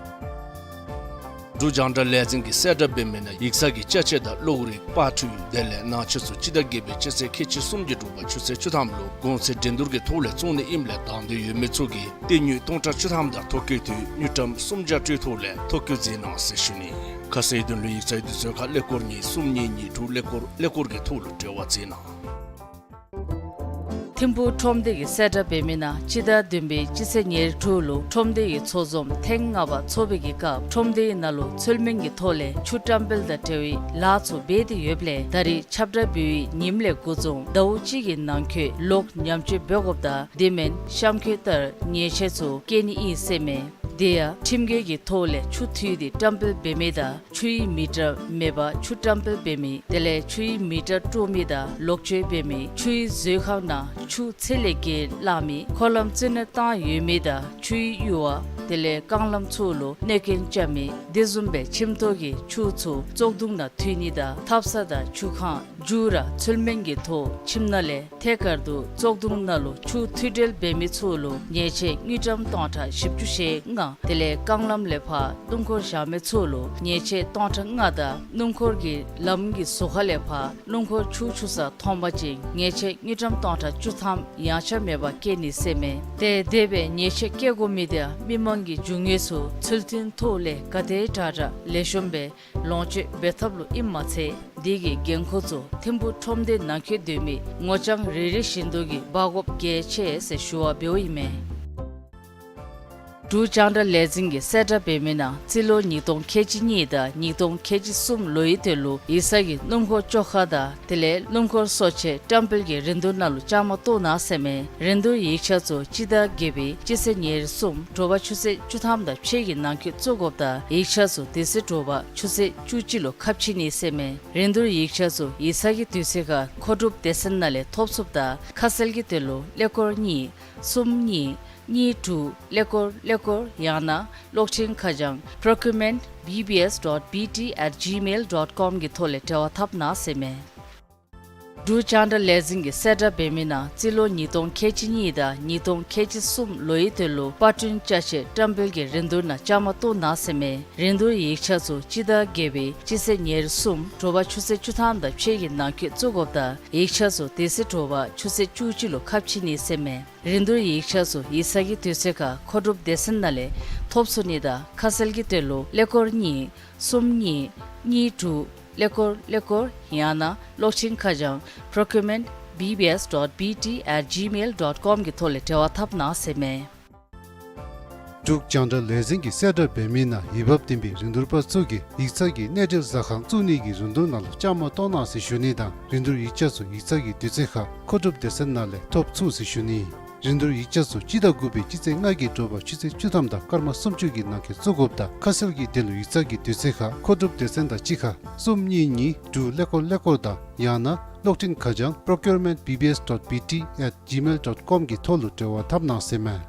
འབྲུག་རྒྱང་བསྒྲགས་ལས་འཛིན་གྱིས་གསལ་བསྒྲགས་འབད་མི་ནང་ཡིག་ཚང་གི་ཅ་ཆས་དང་གློག་རིག་པར་འཕྲུལ་དེ་ལས་ནང་ཆས་ཚུ་སྤྱི་ཟླ་བརྒྱད་པའི་སྤྱི་ཚེས་ཁལ་གཅིག་གསུམ་གྱི་དྲོ་པ་ཆུ་ཚོད་བཅུ་ཐམ་ལུ་གོང་ཚད་འགྲན་བསྡུར་གྱི་ཐོག་ལས་བཙོང་ནི་ཨིནམ་ལས་དང་འདོད་ཡོད་མི་ཚུ་གིས་སྟེང་དངུལ་སྟོང་ཕྲག་བཅུ་ཐམ་དང་ཐོ་བཀོད་དུས་དངུལ་ཀྲམ་སུམ་བརྒྱ་སྤྲོད་ཐོག་ལས་ཐོ་བཀོད་མཛད་གནང་ཟེར་ཞུ་ནི། ཁ་གསལ་དོན་ལུ་ཡིག་ཚང་དུས་ཚོད་ཁར་ཀླད་ཀོར་གཉིས་གསུམ་གཉིས་གཉིས་དྲུག་ཀླད་ཀོར་ཀླད་ཀོར་གྱི་ཐོག་ལུ་འབྲེལ་བ་མཛད་གནང་། ཐིམ་ཕུག་ཁྲོམ་སྡེ་གིས་གསལ་བསྒྲགས་འབད་མི་ནང་སྤྱི་ཟླ་བདུན་པའི་སྤྱི་ཚེས་ཉེར་དྲུག་ལུ་ཁྲོམ་སྡེའི་ཚོགས་འཛོམས་ཐེངས་ལྔ་པ་ཚོགས་པའི་གི་སྐབས་ཁྲོམ་སྡེའི་ནང་ལུ་ཚུལ་མིན་གྱི་ཐོག་ལས་ཆུ་བཀྲམ་སྤེལ་དང་འབྲེལ་བའི་ལཱ་ཚུ་འབད་དེ་ཡོདཔ་ལས་ད་རེས་ཁྱབ་བསྒྲགས་འབད་བའི་ཉིནམ་ལས་འགོ་བཟུང་ཟླཝ་གཅིག་གི་ནང་འཁོད་ལོག་ཉམས་བཅོས་འབད་དགོཔ་དང་དེ་མེན་གཤམ་འཁོད་ལྟར་ཉེས་ཆད་ཚུ་བཀལ་ནི་ཨིན་ཟེར་མས། དེ་ཡང་ཁྲིམས་འགལ་གྱི་ཐོག་ལས་ཆུ་འཐུས་ཏེ་བཀྲམ་སྤེལ་འབད་མི་དང་ཆུའི་མི་ཊར་མེད་པར་ཆུ་བཀྲམ་སྤེལ་འབད་མི་དེ་ལས་ཆུའི་མི་ཊར་དཀྲོག་མི་དང་ལོག་སྤྱོད་འབད་མི་ཆུའི་མཛོད་ཁང་ནང་ཆུ་ཚད་ལས་བརྒལ་བླངས་མི་འཁོར་ལམ་རྩིས་ནོར་བཏང་ཡོད་མི་དང་ཆུའི་གཡུར་བ་དེ་ལས་རྐང་ལམ་ཚུ་ལུ་གནོད་སྐྱོན་རྐྱབ་མི་དེ་བཟུམ་སྦེ་ཁྱིམ་ཐོག་གི་ཆུ་ཚུ་བཙོག་དུང་ནང་འཐུས་ནི་དང་ཐབ་ས་དང་ཆུ་ཁང་མཇུག་ར་ཚུལ་མིན་གྱི་ཐོག་ཁྱིམ་ནང་ལས་ཐད་ཀར་དུ་བཙོག་དུང་ནང་ལུ་ཆུ་འཐུས་སྤྲོད་འབད་མི་ཚུ་ལུ་ཉེས་ཆད་དངུལ་ཀྲམ་སྟོང་ཕྲག་བཞི་བཅུ་ཞེ་ལྔ་དེ་ལས་རྐང་ལམ་ལས་ཕར་སྣུམ་འཁོར་བཞག་མི་ཚུ་ལུ་ཉེས་ཆད་སྟོང་ཕྲག་ལྔ་དང་སྣུམ་འཁོར་གྱི་ལམ་གྱི་ཟུར་ཁ་ལས་ཕར་སྣུམ་འཁོར་ཆུ་འཁྱུ་ས་མཐོང་པ་ཅིན་ཉེས་ཆད་དངུལ་ཀྲམ་སྟོང་ཕྲག་བཅུ་ཐམ་ཡངས་ཆག་མེད་པར་བཀལ་ནི་ཟེར་མས། ཏེ་དེ་སྦེ་ཉེས་ཆད་བཀལ་དགོ་མི་དེ་མི་མང་གི་རྒྱུ་དངོས་ཚུ་ཚུལ་མཐུན་ཐོག་ལས་ག་དེ་དྲག་དྲག་ལེགས་ཤོམ་སྦེ་ལོངས་སྤྱོད་འབད་ཐབས་ལུ་ཨིནམ་མ་ཚད་དེ་གི་འགན་ཁུར་ཚུ་ཐིམ་ཕུག་ཁྲོམ་སྡེ་ནང་འཁོད་སྡོད་མི་ངོ་རྐྱང་རེ་རེ་བཞིན་དུ་གིས་འབག་དགོཔ་གལ་ཆེ་ཟེར་ཞུ་བ་འབདཝ་ཨིན་མས། འབྲུག་རྒྱང་བསྒྲགས་ལས་འཛིན་གྱིས་གསལ་བསྒྲགས་འབད་མི་ནང་རྩིས་ལོ་ཉིས་སྟོང་ཁལ་གཅིག་གཉིས་དང་ཉིས་སྟོང་ཁལ་གཅིག་གསུམ་ལོའི་དོན་ལུ་ཡིག་ཚང་གི་སྣུམ་འཁོར་བཅོ་ཁ་དང་དེ་ལས་སྣུམ་འཁོར་གསོ་ཆས་བཀྲམ་སྤེལ་གྱི་རིན་བསྡུར་ནང་ལུ་བཅའ་མར་གཏོགས་གནང་ཟེར་མས། རིན་བསྡུར་ཡིག་ཆ་ཚུ་སྤྱི་ཟླ་བརྒྱད་པའི་སྤྱི་ཚེས་ཉེར་གསུམ་དྲོ་པ་ཆུ་ཚོད་བཅུ་ཐམ་དང་ཕྱེད་ཀྱི་ནང་འཁོད་བཙུགས་དགོཔ་དང་ཡིག་ཆ་ཚུ་དེ་ཚེ་དྲོ་པ་ཆུ་ཚོད་བཅུ་གཅིག་ལུ་ཁ་ཕྱེ་ནི་ཟེར་མས། རིན་བསྡུར་ཡིག་ཆ་ཚུ་ཡིག་ཚང་གི་དུས་ཚོད་ཁར་མཁོ་སྒྲུབ་སྡེ་ཚན་ནང་ལས་ཐོབ་ཚུགསཔ་དང་ཁ་གསལ་གྱི་དོན་ལུ་ཀླད་ཀོར་གཉིས་གསུམ་གཉིས་ གཉིས་དྲུག་ཀླད་ཀོར་ཀླད་ཀོར་ཡང་ན་གློག་འཕྲིན་ཁ་བྱང་procurement B B S dot B T at gmail dot com གི་ཐོག་ལས་འབྲེལ་བ་འཐབ་གནང་ཟེར་མས། འབྲུག་རྒྱང་བསྒྲགས་ལས་འཛིན་གྱིས་གསལ་བསྒྲགས་འབད་མི་ནང་རྩིས་ལོ་ཉིས་སྟོང་ཁལ་གཅིག་གཉིས་དང་ཉིས་སྟོང་ཁལ་གཅིག་གསུམ་ལོའི་དོན་ལུ་པར་སྐྲུན་བཅའ་ཆས་བཀྲམ་སྤེལ་གྱི་རིན་བསྡུར་ནང་བཅའ་མར་གཏོགས་གནང་ཟེར་མས། རིན་བསྡུར་ཡིག་ཆ་ཚུ་སྤྱི་ཟླ་བརྒྱད་པའི་སྤྱི་ཚེས་ཉེར་གསུམ་དྲོ་པ་ཆུ་ཚོད་བཅུ་ཐམ་དང་ཕྱེད་ཀྱི་ནང་འཁོད་བཙུགས་དགོཔ་དང་ཡིག་ཆ་ཚུ་དེ་ཚེ་དྲོ་པ་ཆུ་ཚོད་བཅུ་གཅིག་ལུ་ཁ་ཕྱེ་ནི་ཟེར་མས། རིན་བསྡུར་ཡིག་ཆ་ཚུ་ཡིག་ཚང་གི་དུས་ཚོད་ཁར་མཁོ་སྒྲུབ་སྡེ་ཚན་ནང་ལས་ཐོབ་ཚུགས་ནི་དང་ཁ་གསལ་གྱི་དོན་ལུ་ཀླད་ཀོར་གཉིས་གསུམ་གཉིས་གཉིས་དྲུག་ཀླད་ཀོར་ཀླད་ཀོར་ཡང་ན་གློག་འཕྲིན་ཁ་བྱང་procurement B B S dot B T at gmail dot com གི་ཐོག་ལས་འབྲེལ་བ་འཐབ་གནང་ཟེར་མས། འབྲུག་རྒྱང་བསྒྲགས་ལས་འཛིན་གྱིས་གསལ་བསྒྲགས་འབད་མི་ནང་འོས་འབབ་ལྡན་པའི་རིན་བསྡུར་པ་ཚུ་གིས་ཡིག་ཚང་གི་གནས་འབྲེལ་ཟ་ཁང་བཙུགས་ནི་གི་རིན་བསྡུར་ནང་ལུ་བཅའ་མར་གཏོགས་གནང་ཟེར་ཞུ་ནི་དང་རིན་བསྡུར་ཡིག་ཆ་ཚུ་ཡིག་ཚང་གི་དུས་ཚོད་ཁར་མཁོ་སྒྲུབ་སྡེ་ཚན་ནང་ལས་ཐོབ་ཚུགས་ཟེར་ཞུ་ནི། རིན་བསྡུར་ཡིག་ཆ་ཚུ་སྤྱི་ཟླ་དགུ་པའི་སྤྱི་ཚེས་ལྔ་གི་དྲོ་པ་ཆུ་ཚོད་བཅུ་ཐམ་དང་སྐར་མ་སུམ་ཅུ་གི་ནང་འཁོད་བཙུགས་དགོཔ་དང་ཁ་གསལ་གྱི་དོན་ལུ་ཡིག་ཚང་གི་དུས་ཚོད་ཁར་མཁོ་སྒྲུབ་སྡེ་ཚན་དང་གཅིག་ཁར་གསུམ་གཉིས་གཉིས་དྲུག་ཀླད་ཀོར་ཀླད་ཀོར་དང་ཡང་ན་གློག་འཕྲིན་ཁ་བྱང་procurement B B S dot B T at gmail dot com གི་ཐོག་ལུ་འབྲེལ་བ་འཐབ་གནང་ཟེར་མས།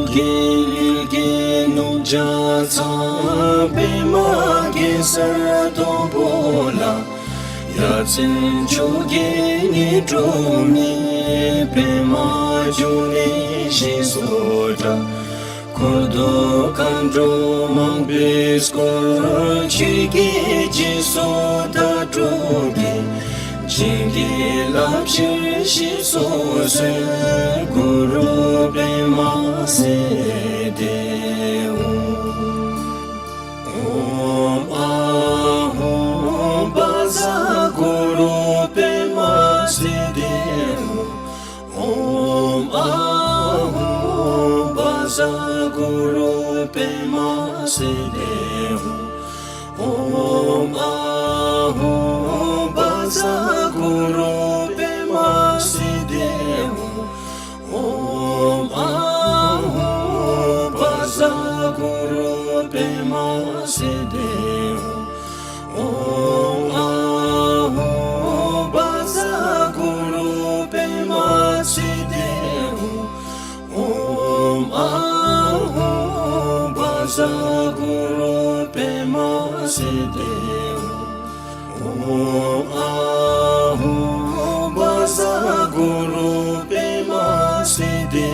རྒྱལ་གྱི་ནུབ་བྱང་ཚང་པདྨ་གེ་སར་སྟོང་པོ་ལ། ཡ་མཚན་མཆོག་གི་ཉི་སྒྲོན་མེ། པདྨ་འབྱུང་གནས་ཞེས་སུ་གྲགས། འཁོར་དང་མཁའ་འགྲོ་མང་པོས་བསྐོར། ཆོས་ཀྱི་རྗེས་སུ་བདག་སྒྲུབ་ཀྱིས། བྱིན་གྱིས་བརླབ་ཕྱིར་གཤེགས་སུ་གསོལ། གུ་རུ་པདྨ་སིདྡྷི་ཧཱུྃ། ཨོཾ་ཨཱཿཧཱུྃ་བཛྲ་གུ་རུ་པདྨ་སིདྡྷི་ཧཱུྃ། ཨོཾ་ཨཱཿཧཱུྃ་བཛྲ་གུ་རུ་པདྨ་སིདྡྷི་ཧཱུྃ། ཨོཾ་ཨཱཿཧཱུྃ་བཛྲ་གུ་རུ་པདྨ་སིདྡྷི་ཧཱུྃ། ཨོཾ་ཨཱཿཧཱུྃ་བཛྲ་གུ་རུ་པདྨ་སིདྡྷི་ཧཱུྃ། ཨོཾ་ཨཱཿཧཱུྃ་བཛྲ་གུ་རུ་པདྨ་སིདྡྷི་ཧཱུྃ། ཨོཾ་ཨཱཿཧཱུྃ་བཛྲ་གུ་རུ་པདྨ་སིདྡྷི་ཧཱུྃ། ཨོཾ་ཨཱཿཧཱུྃ་བཛྲ་གུ་རུ་པདྨ་སིདྡྷི་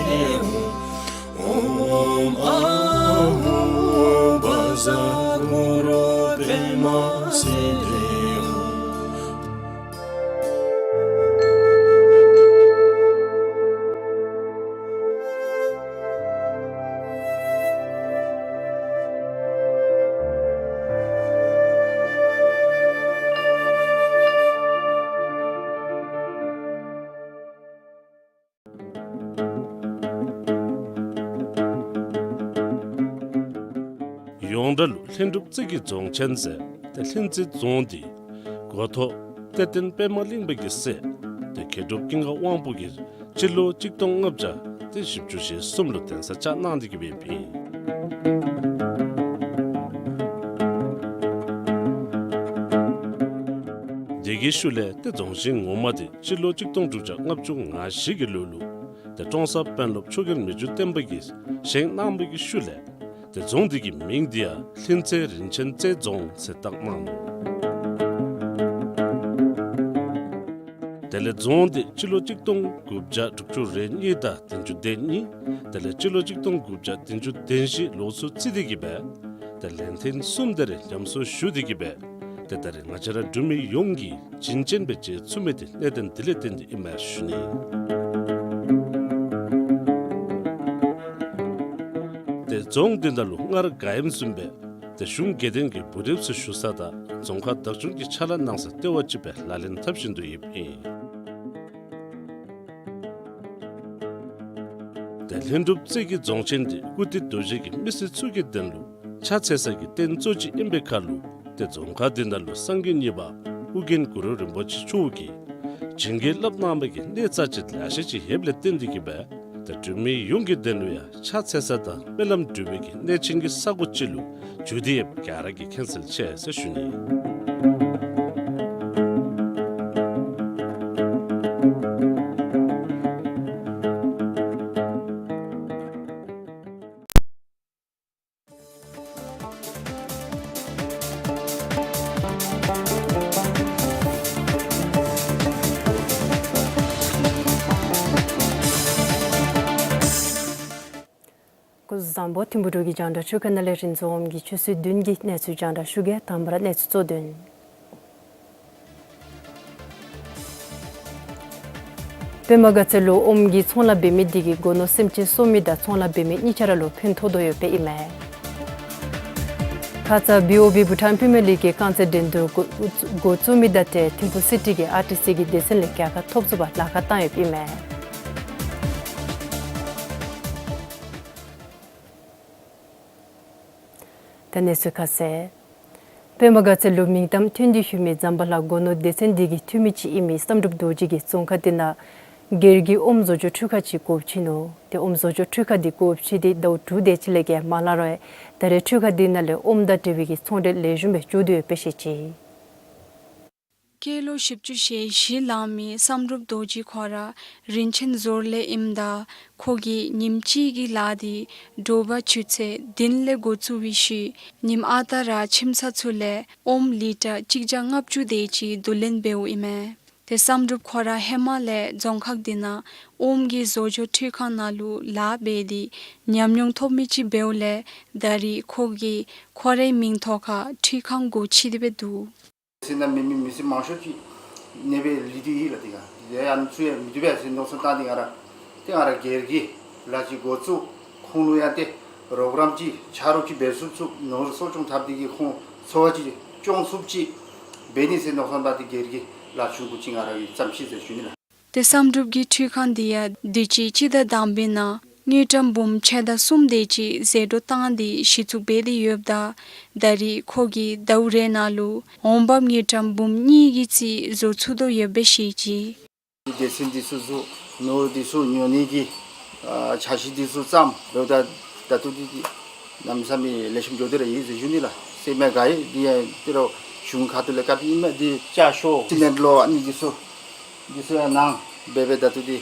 ཧཱུྃ། ཨོཾ་ཨཱཿཧཱུྃ་བཛྲ་གུ་རུ་པདྨ་སིདྡྷི་ཧཱུྃ། ཡོངས་གྲགས་ལུ་ལྷུན་གྲུབ་རྩེ་གི་རྫོང་ཆེན་ཟེར་ཏེ་ལྷུན་རྩེ་རྫོང་འདི་འགོ་ཐོག་གཏེར་སྟོན་པདྨ་གླིང་པ་གི་སྲས་ཏེ་མཁས་གྲུབ་ཀུན་དགའ་དབང་པོ་གིས་སྤྱི་ལོ་གཅིག་སྟོང་ལྔ་བརྒྱ་ཏེ་བཞི་བཅུ་ཞེ་གསུམ་ལུ་གདན་ས་བཅགས་གནང་སྟེ་གི་སྦེ་ཨིན། དེ་གི་ཤུལ་ལས་ཏེ་རྫོང་ཆེན་ངོ་མ་འདི་སྤྱི་ལོ་གཅིག་སྟོང་དྲུག་བརྒྱ་ལྔ་བཅུ་ང་བཞི་གི་ལོ་ལུ་ཏེ་ཀྲོང་གསར་དཔོན་སློབ་ཆོས་རྒྱལ་མི་འགྱུར་བརྟན་པ་གིས་བཞེངས་གནང་བའི་གི་ཤུལ་ལས་ཏེ་རྫོང་འདི་གི་མིང་འདི་ཡང་ལྷུན་རྩེ་རིན་ཆེན་རྩེ་རྫོང་ཟེར་བཏགས་གནང་ནུག། དེ་ལས་རྫོང་འདི་སྤྱི་ལོ་གཅིག་སྟོང་དགུ་བརྒྱ་དྲུག་ཅུ་རེ་གཉིས་དང་བདུན་ཅུ་དོན་གཉིས། དེ་ལས་སྤྱི་ལོ་གཅིག་སྟོང་དགུ་བརྒྱ་བདུན་ཅུ་དོན་བཞི་ལོ་ཚུ་རྩིས་ཏེ་གི་སྦེ་ཏེ་ལན་ཐེངས་གསུམ་དེ་རེ་ཉམས་གསོ་ཞུ་སྟེ་གི་སྦེ་ཏེ་ད་རེས་ང་བཅས་ར་འབྲུག་མི་ཡོངས་ཀྱིས་བྱིན་ཅན་སྦེ་མཇལ་ཚུགས་མི་འདི་གནད་དོན་འདི་ལས་བརྟེན་ཏེ་ཨིན་མས་ཞུ་ནི། ཏེ་རྫོང་འདི་ནང་ལུ་སྔར་ག་ཨིནམ་བཟུམ་སྦེ་ཏེ་གཞུང་དགེ་འདུན་གྱི་བུ་རབས་ཚུ་བཞུགས་ས་དང་རྫོང་ཁག་བདག་སྐྱོང་གི་ཕྱག་ལཱ་གནང་ས་ལྟེ་བ་ཅིག་སྦེ་ལག་ལེན་འཐབ་བཞིན་དུ་ཡོདཔ་ཨིན། ཏེ་ལྷུན་གྲུབ་རྩེ་གི་རྫོང་ཆེན་འདི་ཀུར་སྟོད་རྡོ་རྗེ་གི་མི་སེར་ཚུ་གི་དོན་ལུ་ཕྱག་འཚལ་ས་གི་རྟེན་གཙོ་ཅིག་ཨིན་པའི་ཁར་ལུ་ཏེ་རྫོང་ཁག་འདི་ནང་ལུ་སངས་རྒྱས་གཉིས་པ་ཨོ་རྒྱན་གུ་རུ་རིན་པོ་ཆེ་མཆོག་གིས་ དྲིན་གྱིས་བསླབ་གནང་བའི་གི་གནས་རྩ་ཅིག་ལེ་ཤ་ཅིག་ཡོདཔ་ལས་བརྟེན་ཏེ་གིས་སྦེ་ད་འབྲུག་མི་ཡོངས་ཀྱི་དོན་ལུ་ཡང་ཕྱག་འཚལ་ས་དང་སྨོན་ལམ་སྒྲུབ་པའི་གི་གནས་ཆེན་གྱི་ས་གོ་ཅིག་ལུ་གྱུར་ཏེ་ཡོདཔ་ག་ར་གིས་མཁྱེན་གསལ་ཆེ་ཟེར་ཞུ་ནི། སྐུ་གཟུགས་བཟང་པོ། ཐིམ་ཕུག་འབྲུག་གི་རྒྱང་བསྒྲགས་ཆུ་ཁ་ནང་ལས་རིན་འཛོམས་ཀྱིས་ཆུ་ཚོད་བདུན་གྱི་གནས་ཚུལ་རྒྱང་བསྒྲགས་ཞུ་གེ། དང་པ་ར་གནས་ཚུལ་གཙོ་དོན། པདྨ་དགའ་ཚལ་ལུ་ཨོམ་གྱི་ཚོང་ལཱ་འབད་མི་དེ་གིས་སྒོ་ནོར་སེམས་ཅན་གསོ་མི་དང་ཚོང་ལཱ་འབད་མི་གཉིས་ཆ་ར་ལུ་ཕན་ཐོགས་དོ་ཡོདཔ་ཨིན་མས། ཁ་ཙ་བི་ཨོ་བི་བྷུ་ཊཱན་ཕི་མེ་ལི་གི་རྐང་རྩེད་འགྲན་བསྡུར་འགོ་འགོ་བཙུགས་མི་དང་འབྲེལ་ཐིམ་ཕུག་སི་ཊི་གི་ཨར་ཊི་སི་གི་སྡེ་ཚན་ལས་རྒྱལ་ཁ་ཐོབ་ཚུགས་པར་ལཱ་ཁག་བཏང་ཡོདཔ་ཨིན་མས། ད་གནས་ཚུལ་ཁ་གསལ། པདྨ་དགའ་ཚལ་ལུ་མིང་གཏམ་ཐོན་ཏེ་ཡོད་མི་ཛམ་བྷ་ལ་སྒོ་ནོར་སྡེ་ཚན་དེ་གི་འཐུས་མི་ཅིག་ཨིན་མི་བསམ་གྲུབ་རྡོ་རྗེ་གིས་རྫོང་ཁག་དེ་ནང་སྒེར་གྱི་ཨོམ་བཟོ་བཅོས་འཕྲུལ་ཁང་ཅིག་སྒོ་ཕྱེ་ནུག། ཏེ་ཨོམ་བཟོ་བཅོས་འཕྲུལ་ཁང་དེ་སྒོ་ཕྱེ་སྟེ་ཟླཝ་དྲུག་དེ་ཅིག་ལས་བརྒལ་མ་ལང་རུང་ད་རེས་འཕྲུལ་ཁང་དེ་ནང་ལས་ཨོམ་དང་འབྲེལ་བའི་གི་ཚོང་འབྲེལ་ལེགས་ཤོམ་སྦེ་འགྱོ་དོ་ཡོདཔ་སྦེ་བཤད་ཅི། སྐྱེས་ལོ་བཞི་བཅུ་ཞེ་བཞི་ལང་མི་བསམ་གྲུབ་རྡོ་རྗེ་ཁོ་ར་རིན་ཆེན་ཟུར་ལས་ཨིནམ་ད་ཁོ་གིས་ཉིནམ་གཅིག་གི་ལཱ་དེ་དྲོ་པ་ཆུ་ཚོད་བདུན་ལས་འགོ་བཙུགས་པའི་ཤུལ་ཉིནམ་ཨ་རྟག་ར་ཁྱིམ་ཚང་ཚུ་ལས་ཨོམ་ལི་ཊར་གཅིག་བརྒྱ་ལྔ་བཅུ་དེ་ཅིག་བསྡུ་ལེན་འབདཝ་ཨིན་མས། ཏེ་བསམ་གྲུབ་ཁོ་ར་ཧེ་མ་ལས་རྫོང་ཁག་དེ་ནང་ཨོམ་གྱི་བཟོ་བཅོས་འཕྲུལ་ཁང་ནང་ལུ་ལཱ་འབད་དེ་ཉམས་མྱོང་ཐོབ་མི་ཅིག་འབདཝ་ལས་ད་རེས་ཁོ་གིས་ཁོ་རའི་མིང་ཐོག་ཁར་འཕྲུལ་ཁང་སྒོ་ཕྱེ་སྟེ་སྦེ་འདུག། ཟེར་ན་མི་མི་མི་སེར་མང་ཤོས་ཅིག་གནོད་པའི་ལུས་དུས་ཡིན་ལ་དེ་ག་དེ་ཡང་ཚུ་ཡང་མི་འདུག་པས་ཟེར་མནོ་བསམ་བཏང་སྟེ་ང་ར་ཏེ་ང་ར་སྒེར་གྱི་ལཱ་ཅིག་འགོ་བཙུགས། ཁོང་ལུ་ཡང་ཏེ་རོགས་རམ་ཅིག་ཆ་རོགས་ཅིག་འབད་ཚུགས་ཚུགས། ནོར་གསོ་སྐྱོང་འཐབ་སྟེ་གིས་ཁོང་འཚོ་བ་ཅིག་སྐྱོང་ཚུགསཔ་ཅིག་འབད་ནི་ཟེར་མནོ་བསམ་བཏང་སྟེ་སྒེར་གྱི་ལཱ་ཆུང་ཀུ་ཅིག་ང་ར་གིས་བརྩམས་ཅི་ཟེར་ཞུ་ནི་ལགས། ཏེ་བསམ་གྲུབ་ཀྱི་འཕྲུལ་ཁང་འདི་ཡང་དུས་ཅི་སྤྱི་ཟླ་དང་པའི་ནང་དངུལ་ཀྲམ་འབུམ་ཕྱེད་དང་གསུམ་དེ་ཅིག་ཟད་འགྲོ་བཏང་སྟེ་གཞི་བཙུགས་འབད་དེ་ཡོདཔ་ད་ད་རེས་ཁོ་གིས་ཟླཝ་རེ་ནང་ལུ་འོང་འབབ་དངུལ་ཀྲམ་འབུམ་གཉིས་ཀྱི་རྩིས་བཟོ་ཚུགས་དོ་ཡོདཔ་སྦེ་བཤད་ཅི། སྡེ་ཚན་འདི་ཚུ་བཙུགས། ནོར་འདི་ཚུ་ཉོ་ནི་གི་ཨ་འཆར་གཞི་འདི་ཚུ་བརྩམས། འབདཝ་ད་ད་ལྟོ་འདི་འདི་གནམ་མེད་ས་མེད་ལེགས་ཤོམ་འགྱོ་སྟེ་ར་ཡོད་ཟེར་ཞུ་ནི་ལགས། སེམས་ནང་དགའ་ཡི། འདི་ཡང་ཏེ་རོགས་གཞུང་ཁ་ཐུག་ལས་བཀའ་དྲིན་ཨིན་མས། འདི་ལྕགས་ཤོག་སི་མེནཊ་ལོག་ཨ་ནི་འདི་ཚུ་འདི་ཚུ་ཡང་གནང་སྦེ་སྦེ་ད་ལྟོ་འདི་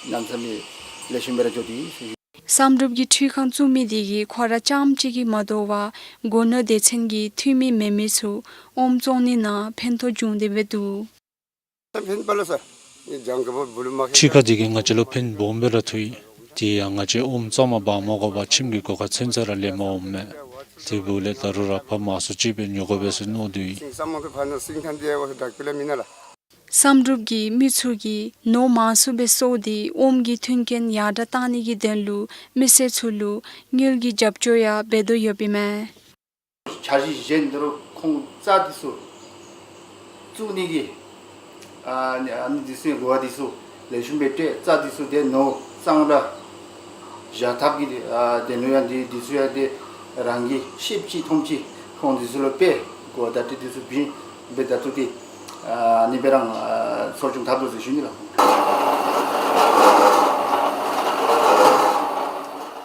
གནམ་མེད་ས་མེད་ལེགས་ཤོམ་སྦེ་ར་འགྱོ་སྟེ་ཡོད་ཟེར་ཞུ། བསམ་གྲུབ་ཀྱིས་འཕྲུལ་ཁང་བཙུགས་མི་དེ་གིས་ཁོ་ར་རྐྱངམ་གཅིག་གིས་མ་དོ་བར་སྒོ་ནོར་སྡེ་ཚན་གྱི་འཐུས་མི་མེན་མི་ཚུ་ཨོམ་བཙོང་ནི་ནང་ཕན་ཐོགས་བྱུང་སྟེ་སྦེ་འདུག། འཕྲུལ་ཁང་འདི་གིས་ང་བཅས་ལུ་ཕན་སྦོམ་སྦེ་ར་ཐོགས་ཡི། དེ་ཡང་ང་བཅས་ཨོམ་བཙོང་མ་འབག་མ་དགོ་པར་ཁྱིམ་གྱི་སྒོ་ཁར་ཚུན་ཚོད་ར་ལེན་པར་འོངམ་མས། དེ་འབདཝ་ལས་ད་རུང་ར་ཕར་མང་སུ་ཅིག་སྦེ་ཉོ་དགོ་པས་ཟེར་མནོ་དོ་ཡོད། བསམ་གྲུབ་ཀྱིས་མི་ཚུ་གིས་ནོར་མང་སུ་སྦེ་གསོག་སྟེ་ཨོམ་གྱི་མཐུན་རྐྱེན་ཡར་དྲག་བཏང་ནི་གི་དོན་ལུ་མི་སེར་ཚུ་ལུ་དངུལ་གྱི་རྒྱབ་སྐྱོར་ཡང་འབད་དོ་ཡོདཔ་ཨིན་མས། འཆར་གཞི་བཞེངས་ཏེ་ར་ཁོང་རྩྭ་འདི་ཚུ་བཙུགས་ནི་གི་ཨ་ནི་ཨ་ནི་འདི་ཚུ་གོ་བ་འདི་ཚུ་ལེགས་ཤོམ་སྦེ་སྤྲོད། རྩྭ་འདི་ཚུ་ཏེ་ནོར་གཙང་ར་བཞག་ཐབས་ཀྱི་ཨ་དེ་ནོར་ཡང་འདི་འདི་ཚུ་ཡང་ཏེ་རང་གིས་ཤེསཔ་ཅིག་མཐོངམ་ཅིག་ཁོང་འདི་ཚུ་ལུ་སྤེལ། གོ་བ་བརྡ་སྤྲོད་འདི་ཚུ་བྱིན་སྦེ་ད་ལྟོ་འདི་ཨ་ནི་སྦེ་རང་ཨ་འཚོ་སྐྱོང་འཐབ་དོ་ཟེར་ཞུ་ནི་ལགས།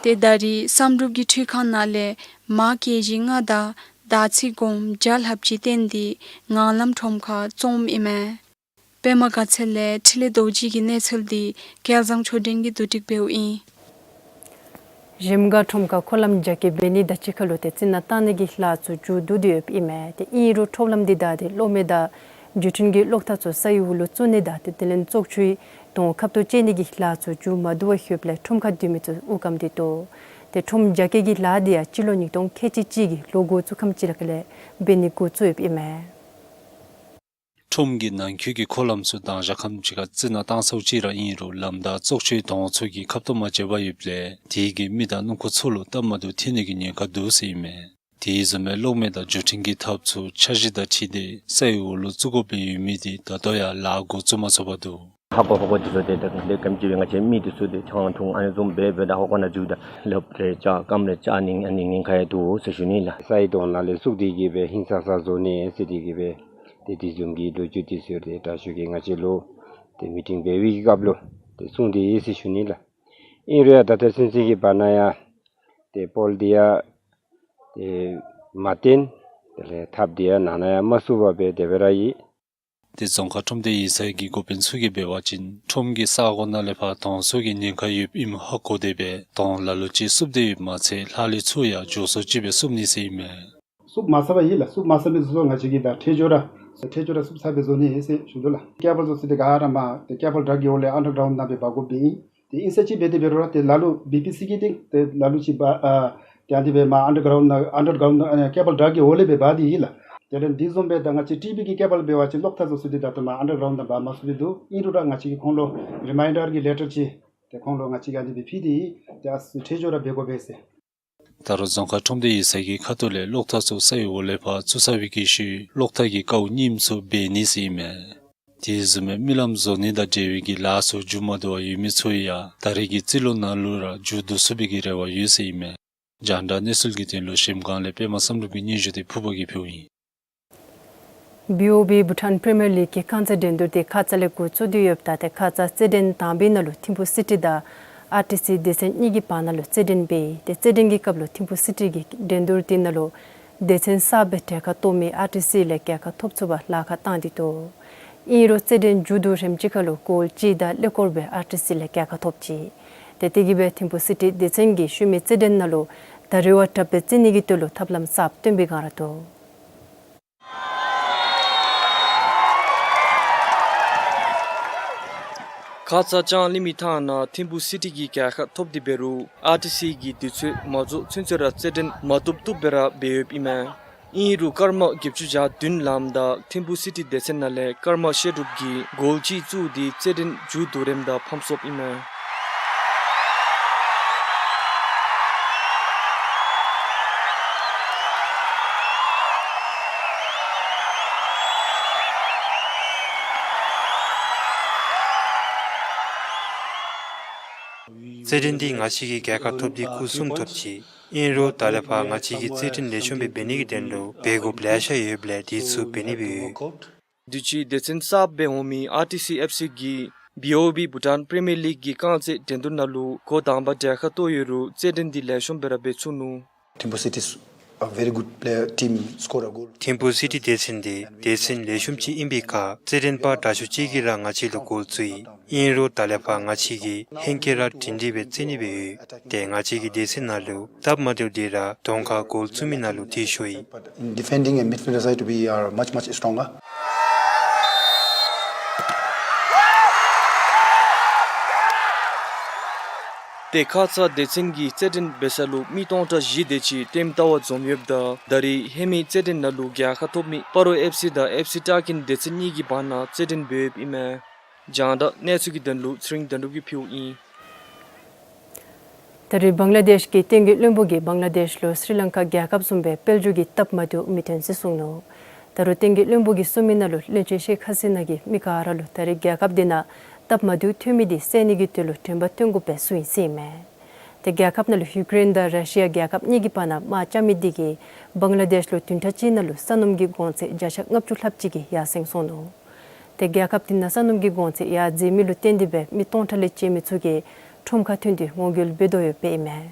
ཏེ་ད་རེས་བསམ་གྲུབ་ཀྱི་འཕྲུལ་ཁང་ནང་ལས་མར་ཀེ་ཇི་ལྔ་དང་དར་ཚི་སྒོརམོ་བརྒྱ་ལྷགཔ་ཅིག་བཏོན་ཏེ་ངང་ལམ་ཁྲོམ་ཁར་བཙོངམ་ཨིན་མས། པདྨ་དགའ་ཚལ་ལས་འཕྲིན་ལས་རྡོ་རྗེ་གི་གནས་ཚུལ་འདི་སྐལ་བཟང་ཆོས་སྒྲོན་གྱིས་བསྡུ་སྒྲིག་འབདཝ་ཨིན། གཞལམ་སྒང་ཁྲོམ་ཁར་འཁོར་ལམ་རྒྱ་སྐྱེད་འབད་ནི་དང་གཅིག་ཁར་ལུ་ཏེ་རྩི་ནག་བཏང་ནི་གི་ལཱ་ཚུ་མཇུག་བསྡུ་སྟེ་ཡོདཔ་ཨིན་མས། ཏེ་ཨིན་རུང་ཁྲོམ་ལམ་འདི་བདའ་སྟེ་གློག་མེ་དང་འགྲུལ་འཕྲིན་གྱི་གློག་ཐག་ཚུ་ས་ཡི་འོག་ལུ་བཙུགས་ནི་དང་ཏེ་དེ་ལས་བཙོག་ཆུའི་དོང་ཁབ་ཏུ་བཅད་ནི་གི་ལཱ་ཚུ་མཇུག་མ་བསྡུ་བར་ཡོདཔ་ལས་ཁྲོམ་ཁར་སྡོད་མི་ཚུ་དབུགས་སྐམ་སྟེ་འདུག། ཏེ་ཁྲོམ་རྒྱ་སྐྱེད་ཀྱི་ལཱ་འདི་ཡང་སྤྱི་ལོ་ཉིས་སྟོང་ཁལ་གཅིག་གཅིག་གི་ལོ་འགོ་བཙུགས་ཁམས་ཅིག་ལས་ཀ་ལས་འབད་ནི་འགོ་བཙུགས་ཡོདཔ་ཨིན་མས། ཁྲོམ་གྱི་ནང་འཁོད་ཀྱི་འཁོར་ལམ་ཚུ་མདང་ཞག་ཁམས་ཅིག་ཁར་རྩི་ནག་བཏང་ཚརཝ་ཅིག་ར་ཨིན་རུང་ལམ་བདའ་བཙོག་ཆུའི་དོང་ཚུ་གིས་ཁབ་ཏུ་མ་བཅད་པར་ཡོདཔ་ལས་དེ་གིས་མི་དང་སྣུམ་འཁོར་ཚུ་ལུ་སྟབས་མ་བདེཝ་ཐོན་ནི་གི་ཉེན་ཁ་འདུག་ཟེར་ཨིན་མས། དེ་བཟུམ་སྦེ་གློག་མེ་དང་འགྲུལ་འཕྲིན་གྱི་ཐགཔ་ཚུ་འཆར་གཞི་དང་འཁྲིལ་ཏེ་ས་ཡི་འོག་ལུ་བཙུགས་དགོཔ་སྦེ་ཡོད་མི་དེ་ད་ལྟོ་ཡང་ལཱ་འགོ་བཙུགས་མ་ཚུགས་པར་འདུག། ཧ་གོ་ཧ་གོ་འདི་ཚུ་ཏེ་ད་ག་ལས་ཀྱི་ང་བཅས་མི་འདི་ཚུ་ཏེ་ཆང་འཐུང་ཨ་ནི་བཟུམ་འབད་འབདཝ་ད་ཧ་གོ་ན་འགྱོ་ད་ལགཔ་རེ་བཅག་རྐངམ་རེ་བཅག་ནི་ཨ་ནི་ཉེན་ཁ་ཡང་འདུག་ཟེར་ཞུ་ནི་ལགས། ས་ཡི་དོང་ནང་ལས་བཙུགས་ཏེ་གིས་སྦེ་ཧིང་སངས་ས་བཟོ་ནི་ཟེར་ཏེ་གིས་སྦེ་ ཏེ་དེ་བཟུམ་གྱི་ལོ་རྒྱུས་དེ་ཚུ་ཏེ་དྲག་ཤོས་ཀྱིས་ང་བཅས་ལུ་ཏེ་མི་ཊིང་འབད་བའི་གི་སྐབས་ལུ་ཏེ་གསུངས་ཏེ་ཡོད་ཟེར་ཞུ་ནི་ལགས། ཨིན་རུང་ཡང་ད་ལྟོ་ཚུན་ཚོད་ཀྱི་བར་ན་ཡང་ཏེ་པོལ་འདི་ཡང་ཏེ་མ་བཏོན། དེ་ལས་ཐགཔ་འདི་ཡང་ནང་ན་ཡང་མ་བཙུགས་པར་སྦེ་དེ་སྦེ་ར་ཡོད། ཏེ་རྫོང་ཁག་ཁྲོམ་སྡེ་ཡིག་ཚང་གི་འགོ་དཔོན་ཚུ་གིས་འབད་བ་ཅིན་ཁྲོམ་གྱི་ས་གོ་ནང་ལས་ཕར་དོང་བཙུགས་ཀྱི་ཉེན་ཁ་ཡོདཔ་ཨིནམ་ཧ་གོ་སྟེ་སྦེ་དོང་ལ་ལུ་ཅིག་བཙུགས་ཏེ་ཡོདཔ་མ་ཚད་ལྷག་ལུས་ཚུ་ཡང་མགྱོགས་སུ་ཅིག་སྦེ་བཙུགས་ནི་ཟེར་ཨིན་མས། བཙུགས་མ་ཚར་བ་ཡོད་ལགས། བཙུགས་མ་ཚར་མི་ཚུ་ང་བཅས་ཀྱིས་ད་ཐད་སྦྱོར་ར་ཐད་སྦྱོར་ར་བཙུགས་ཚར་སྦེ་བཟོ་ནི་ཨིན་ཟེར་ཞུ་དོ་ལགས། ཀེ་བཱལ་བཟོ་ས་འདི་ག་ར་མར་ཏེ་ཀེ་བཱལ་ཊྲེག་གི་འོག་ལས་ཨན་ཌར་གྲའུནཌ་ནང་སྦེ་འབག་དགོཔ་སྦེ་ཨིན། ཏེ་ཨིན་ས་ཅིག་འབད་དེ་འབད་རུང་ར་ཏེ་ལ་ལུ་བི་པི་སི་གི་སྟེང་ཏེ་ལ་ལུ་ཅིག་འབག་ཨ་ཏེ་ཨ་འདི་སྦེ་མར་ཨན་ཌར་གྲའུནཌ་ནང་ཨན་ཌར་གྲའུནཌ་ནང་ཨ་ཀེ་བཱལ་ཊྲེག་གི་འོག་ལས་སྦེ་འབག་སྟེ་ཡོད་ལགས། དེ་ལས་འདི་བཟུམ་སྦེ་ད་ང་བཅས་ཊི་བི་གི་ཀེ་བཱལ་འབད་བ་ཅིན་གློག་ཐག་བཟོ་ས་འདི་ད་ལྟོ་མར་ཨན་ཌར་གྲའུནཌ་ནང་འབག་མ་ཚུགས་པས་འདུག། ཨིན་རུང་ར་ང་བཅས་ཀྱིས་ཁོང་ལུ་རི་མའིན་ཌར་གྱི་ལེ་ཊར་ཅིག་ཏེ་ཁོང་ལུ་ང་བཅས་ཀྱིས་ཨ་འདི་སྦེ་ཕུལ་ཏེ་ཡོད། ཏེ་ཨ་ཙི་ཐད་སྦྱོར་ར་འབད་དགོ་པས་ཟེར། ད་རུང་རྫོང་ཁག་ཁྲོམ་སྡེ་ཡིག་ཚང་གི་ཁ་ཐུག་ལས་གློག་ཐག་ཚུ་ས་ཡི་འོག་ལས་ཕར་བཙུགས་ཚར་བའི་གི་ཤུལ་གློག་ཐག་གི་ཀཝ་རྙིངམ་ཚུ་འབད་ནི་ཟེར་ཨིན་མས། དེ་བཟུམ་སྦེ་མི་ལམ་བཟོ་ནི་དང་འབྲེལ་བའི་གི་ལཱ་ཚུ་མཇུག་མ་བསྡུ་བར་ཡོད་མི་ཚུ་ཡང་ད་རེས་ཀྱི་རྩིས་ལོ་ནང་ལུ་ར་མཇུག་བསྡུ་ཚུགས་པའི་གི་རེ་བ་ཡོད་ཟེར་ཨིན་མས། རྒྱང་བསྒྲགས་གནས་ཚུལ་གྱི་དོན་ལུ་གཞལམ་སྒང་ལས་པདྨ་བསམ་གྲུབ་ཀྱི་སྙན་ཞུ་དེ་ཕུར་པ་གིས་ཕུལཝ་ཨིན། བི་ཨོ་བི་བྷུ་ཊཱན་པི་རི་མི་ཡར་ལིག་གི་རྐང་རྩེད་འགྲན་བསྡུར་དེ་ཁ་ཙ་ལས་འགོ་བཙུགས་ཏེ་ཡོདཔ་ད་ཏེ་ཁ་ཙ་རྩེད་འགྲན་དང་པའི་ནང་ལུ་ཐིམ་ཕུ་སི་ཊི་དང་ཨར་ཊི་སི་སྡེ་ཚན་གཉིས་ཀྱི་བར་ན་ལུ་རྩེད་འགྲན་འབད་ཡི། ཏེ་རྩེད་འགྲན་གྱི་སྐབས་ལུ་ཐིམ་ཕུ་སི་ཊི་གིས་འགྲན་བསྡུར་དེ་ནང་ལུ་སྡེ་ཚན་གསརཔ་སྦེ་གྲལ་ཁར་གཏོགས་མི་ཨར་ཊི་སི་ལས་གྲལ་ཁར་ཐོབ་ཚུགས་པར་ལཱ་ཁག་བཏང་སྟེ་འདུག། ཨིན་རུང་རྩེད་འགྲན་མཇུག་བསྡུ་རནམ་ཅིག་ཁར་ལུ་གོལ་གཅིག་དང་ཀླད་ཀོར་སྦེ་ཨར་ཊི་སི་ལས་གྲལ་ཁར་ཐོབ་ཅི། ཏེ་དེ་གིས་སྦེ་ཐིམ་ཕུ་སི་ཊི་སྡེ་ཚན་གྱིས་ཤུལ་མའི་རྩེད་འགྲན་ནང་ལུ་ད་རེས་བ་དྲགཔ་སྦེ་རྩེད་ནི་གི་དོན་ལུ་ཐབས་ལམ་གསརཔ་སྟོན་པའི་སྒང་ར་འདུག། ཁ་ཙ་ལྕང་གླིང་མི་ཐང་ནང་ཐིམ་ཕུ་སི་ཊི་གིས་གྲལ་ཁར་ཐོབ་སྟེ་འབད་རུང་ཨར་ཊི་སི་གིས་དུས་ཚོད་མ་རྫོགས་ཚུན་ཚོད་ར་རྩེད་འགྲན་མ་བཏུབ་བཏུབ་སྦེ་ར་འབད་ཡོདཔ་ཨིན་མས། ཨིན་རུང་སྐར་མ་བརྒྱད་ཅུ་གྱ་བདུན་ལངམ་ད་ཐིམ་ཕུ་སི་ཊི་སྡེ་ཚན་ནང་ལས་ཀརྨ་བཤད་སྒྲུབ་ཀྱིས་གོལ་གཅིག་བཙུགས་ཏེ་རྩེད་འགྲན་མཇུག་བསྡུ་རནམ་ད་ཕམ་སོཔ་ཨིན་མས། རྩེད་འགྲན་འདི་ང་བཅས་ཀྱིས་གྲལ་ཁར་ཐོབ་སྟེ་སྐུ་གསུམ་ཐོབ་ཅི། ཨིན་རུང་ད་ལས་ཕར་ང་བཅས་ཀྱིས་རྩེད་འགྲན་ལེགས་ཤོམ་སྦེ་འབད་ནི་གི་དོན་ལུ་འབད་དགོཔ་ལེ་ཤ་ཡོདཔ་ལས་དེ་ཚུ་འབད་ནི་སྦེ་ཡོད། དུས་ཅི་སྡེ་ཚན་གསརཔ་སྦེ་འོང་མི་ཨར་ཊི་སི་ཨེཕ་སི་གིས་བི་ཨོ་བི་བྷུ་ཊཱན་པི་རི་མི་ཡར་ལིག་གི་རྐང་རྩེད་འགྲན་བསྡུར་ནང་ལུ་འགོ་དང་པ་གྲལ་ཁར་གཏོགས་ཡོད་རུང་རྩེད་འགྲན་འདི་ལེགས་ཤོམ་སྦེ་ར་འབད་ཚུགས་ནུག། Thimphu City is a very good player, team score a goal. ཐིམ་ཕུ་སི་ཊི་སྡེ་ཚན་འདི་སྡེ་ཚན་ལེགས་ཤོམ་ཅིག་ཨིན་པའི་ཁར་རྩེད་འགྲན་པ་དྲག་ཤོས་ཅིག་གིས་ར་ང་བཅས་ལུ་གོལ་བཙུགས་ཡི། ཨིན་རུང་ད་ལས་ཕར་ང་བཅས་ཀྱིས་ཧེང་སྐལ་ར་སྒྲིང་སྒྲིང་སྦེ་རྩེད་ནི་སྦེ་ཡོད། ཏེ་ང་བཅས་ཀྱི་སྡེ་ཚན་ནང་ལུ་སྟབས་མ་བདེཝ་འདི་ར་གདོང་ཁར་གོལ་བཙུགས་མི་ནང་ལུ་ཐལ་ཤོར་ཡི། But in defending and midfielder side, we are much, much stronger. ཏེ་ཁ་ཙ་སྡེ་ཚན་གྱིས་རྩེད་འགྲན་འབད་ས་ལུ་མི་སྟོང་ཕྲག་བཞི་དེ་ཅིག་ལྟདམོ་ལྟ་བར་འཛོམས་ཡོདཔ་ད་ད་རེས་ཧེ་མའི་རྩེད་འགྲན་ནང་ལུ་གྲལ་ཁར་ཐོབ་མི་སྤ་རོ་ཨེཕ་སི་དང་ཨེཕ་སི་སྤྲག་ཀན་སྡེ་ཚན་གཉིས་ཀྱི་བར་ན་རྩེད་འགྲན་འབད་ཡོདཔ་ཨིན་མས། རྒྱང་བསྒྲགས་གནས་ཚུལ་གྱི་དོན་ལུ་ཚེ་རིང་དོན་གྲུབ་ཀྱིས་ཕུལཝ་ཨིན། ད་རེས་བང་ལ་དེཤ་གི་བསྟན་རྒྱས་བློན་པོ་གིས་བང་ལ་དེཤ་ལུ་སི་རི་ལང་ཀ་རྒྱལ་ཁབ་བཟུམ་སྦེ་དཔལ་འབྱོར་གྱི་སྟབས་མ་བདེཝ་མི་ཐོན་ཟེར་གསུངས་ནུག། ད་རུང་བསྟན་རྒྱས་བློན་པོ་གིས་གསུངས་མི་ནང་ལུ་བློན་ཆེན་ཤེཁ་ཧ་སི་ན་གིས་མི་ག་ར་ལུ་ད་རེས་རྒྱལ་ཁབ་འདི་ནང་སྟབས་མ་བདེཝ་ཐོན་མི་འདི་སེལ་ནི་གི་དོན་ལུ་དྲན་པ་བཏོན་དགོ་པས་གསུངས་ཡི་ཟེར་ཨིན་མས། ཏེ་རྒྱལ་ཁབ་ནང་ལུ་ཡུ་ཀེ་རེན་དང་ར་ཤི་ཡ་རྒྱལ་ཁབ་གཉིས་ཀྱི་བར་ན་དམག་རྐྱབ་མི་འདི་གིས་བང་ལ་དེཤ་ལུ་བདུན་ཕྲག་གཅིག་ནང་ལུ་ས་སྣུམ་གྱི་གོང་ཚད་བརྒྱ་ཆ་ལྔ་བཅུ་ལྷགཔ་ཅིག་གིས་ཡར་སེང་སོང་ནུག། ཏེ་རྒྱལ་ཁབ་འདི་ནང་ས་སྣུམ་གྱི་གོང་ཚད་ཡར་འཛེགས་མི་ལུ་བརྟེན་ཏེ་སྦེ་མི་སྟོང་ཕྲག་ལས་བཅད་མི་ཚུ་གིས་ཁྲོམ་ཁར་ཐོན་ཏེ་ངོ་རྒོལ་འབད་དོ་ཡོདཔ་ཨིན་མས།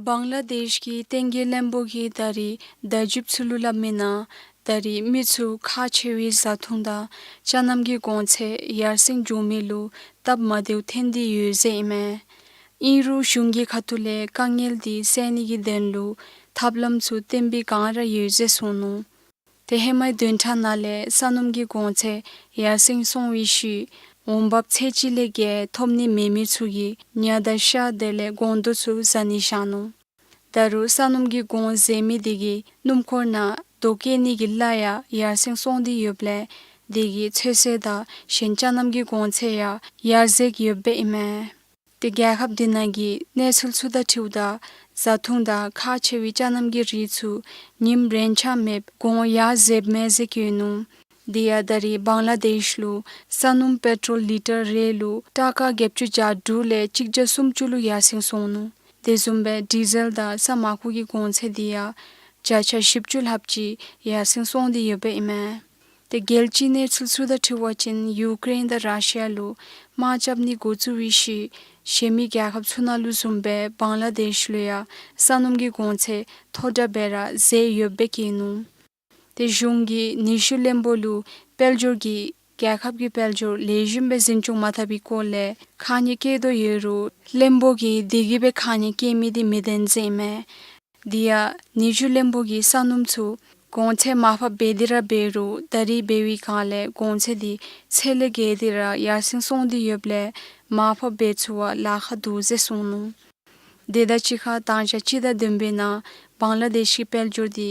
བང་ལ་དེཤ་གི་བསྟན་རྒྱས་བློན་པོ་གིས་ད་རེས་བརྡ་བརྒྱུདཔ་ཚུ་ལུ་སླབ་མི་ནང་ད་རེས་མི་ཚུ་ཁག་ཆེ་བའི་བཟའ་འཐུང་དང་ཅ་རྣམ་གྱི་གོང་ཚད་ཡར་སེང་འགྱོ་མི་ལུ་སྟབས་མ་བདེཝ་ཐོན་ཏེ་ཡོད་ཟེར་ཨིན་མས། ཨིན་རུང་གཞུང་གི་ཁ་ཐུག་ལས་དཀའ་ངལ་འདི་སེལ་ནི་གི་དོན་ལུ་ཐབས་ལམ་ཚུ་བཏོན་པའི་སྒང་ར་ཡོད་ཟེར་གསུངས་ནུག། ཏེ་ཧེ་མའི་བདུན་ཕྲག་ནང་ལས་ས་སྣུམ་གྱི་གོང་ཚད་ཡར་སེང་སོང་བའི་ཤུལ་འོང་འབབ་ཚད་གཅིག་ལས་བརྒལ་ཐོབ་ནི་མེད་མི་ཚུ་གིས་ཉ་དང་ཤ་དེ་ལས་སྒོང་རྡོག་ཚུ་བཟའ་ནི་བཞག་ནུག། ད་རུང་ས་སྣུམ་གྱི་གོང་འཛེགས་མི་དེ་གིས་སྣུམ་འཁོར་ནང་རྡོ་བཀལ་ནི་གི་གླ་ཡང་ཡར་སེང་སོང་སྟེ་ཡོདཔ་ལས་དེ་གིས་ཚོད་བསྲེ་དང་གཞན་ཅ་རྣམ་གྱི་གོང་ཚད་ཡང་ཡར་འཛེགས་ཡོདཔ་ཨིན་མས། ཏེ་རྒྱལ་ཁབ་འདི་ནང་གི་གནས་ཚུལ་ཚུ་དང་འཁྲིལཝ་ད་བཟའ་འཐུང་དང་ཁག་ཆེ་བའི་ཅ་རྣམ་གྱི་རིགས་ཚུ་ཉིནམ་རེ་ཆ་མེདཔ་གོང་ཡར་འཛེགསཔ་མས་ཟེར་བཀོད་ནུག། དེ་ཡང་ད་རེས་བང་ལ་དེཤ་ལུ་ས་སྣུམ་པེ་ཊོལ་ལི་ཊར་རེ་ལུ་ཊ་ཀ་བརྒྱད་ཅུ་གྱ་དྲུག་ལས་གཅིག་བརྒྱ་སུམ་ཅུ་ལུ་ཡར་སེང་སོང་ནུག། དེ་བཟུམ་སྦེ་ཌི་ཟེལ་དང་ས་མར་ཁུ་གི་གོང་ཚད་དེ་ཡང་ བརྒྱ་ཆ་བཞི་བཅུ་ལྷགཔ་ཅིག་ཡར་སེང་སོང་སྟེ་ཡོདཔ་ཨིན་མས། ཏེ་རྒྱལ་སྤྱིའི་གནས་ཚུལ་ཚུ་དང་འཁྲིལ་བ་ཅིན་ཡུཀ་རེན་དང་ར་ཤི་ཡ་ལུ་དམག་རྐྱབ་ནི་འགོ་བཙུགས་པའི་ཤུལ་གཞན་མི་རྒྱལ་ཁབ་ཚུ་ནང་ལུ་བཟུམ་སྦེ་བང་ལ་དེཤ་ལུ་ཡང་ས་སྣུམ་གྱི་གོང་ཚད་མཐོ་དྲགས་སྦེ་ར་བཟོ་ཡོདཔ་སྦེ་བཀོད་ནུག། ཏེ་གཞུང་གིས་ནུས་ཤུགས་བློན་པོ་ལུ་དཔལ་འབྱོར་གྱི་རྒྱལ་ཁབ་ཀྱི་དཔལ་འབྱོར་ལེགས་ཤོམ་སྦེ་འཛིན་སྐྱོང་མ་འཐབ་པའི་སྐོར་ལས་ཁ་ཉེས་བཀལ་དོ་ཡོད་རུང་བློན་པོ་གིས་དེ་གིས་སྦེ་ཁ་ཉེས་བཀལ་མི་འདི་མི་བདེན་ཟེར་ཨིན་མས། དེ་ཡང་ནུས་ཤུགས་བློན་པོ་གིས་ས་སྣུམ་ཚུ་གོང་ཚད་མར་ཕབ་འབད་དེ་ར་འབད་རུང་ད་རིས་འབད་བའི་སྒང་ལས་གོང་ཚད་འདི་ཚད་ལས་བརྒལ་ཏེ་ར་ཡར་སེང་སོང་སྟེ་ཡོདཔ་ལས་མར་ཕབ་འབད་ཚུགས་པར་ལཱ་ཁག་འདུག་ཟེར་གསུངས་ནུག། དེ་དང་གཅིག་ཁར་དང་ཞག་སྤྱི་ཟླ་བདུན་པའི་ནང་བང་ལ་དེཤ་གི་དཔལ་འབྱོར་འདི་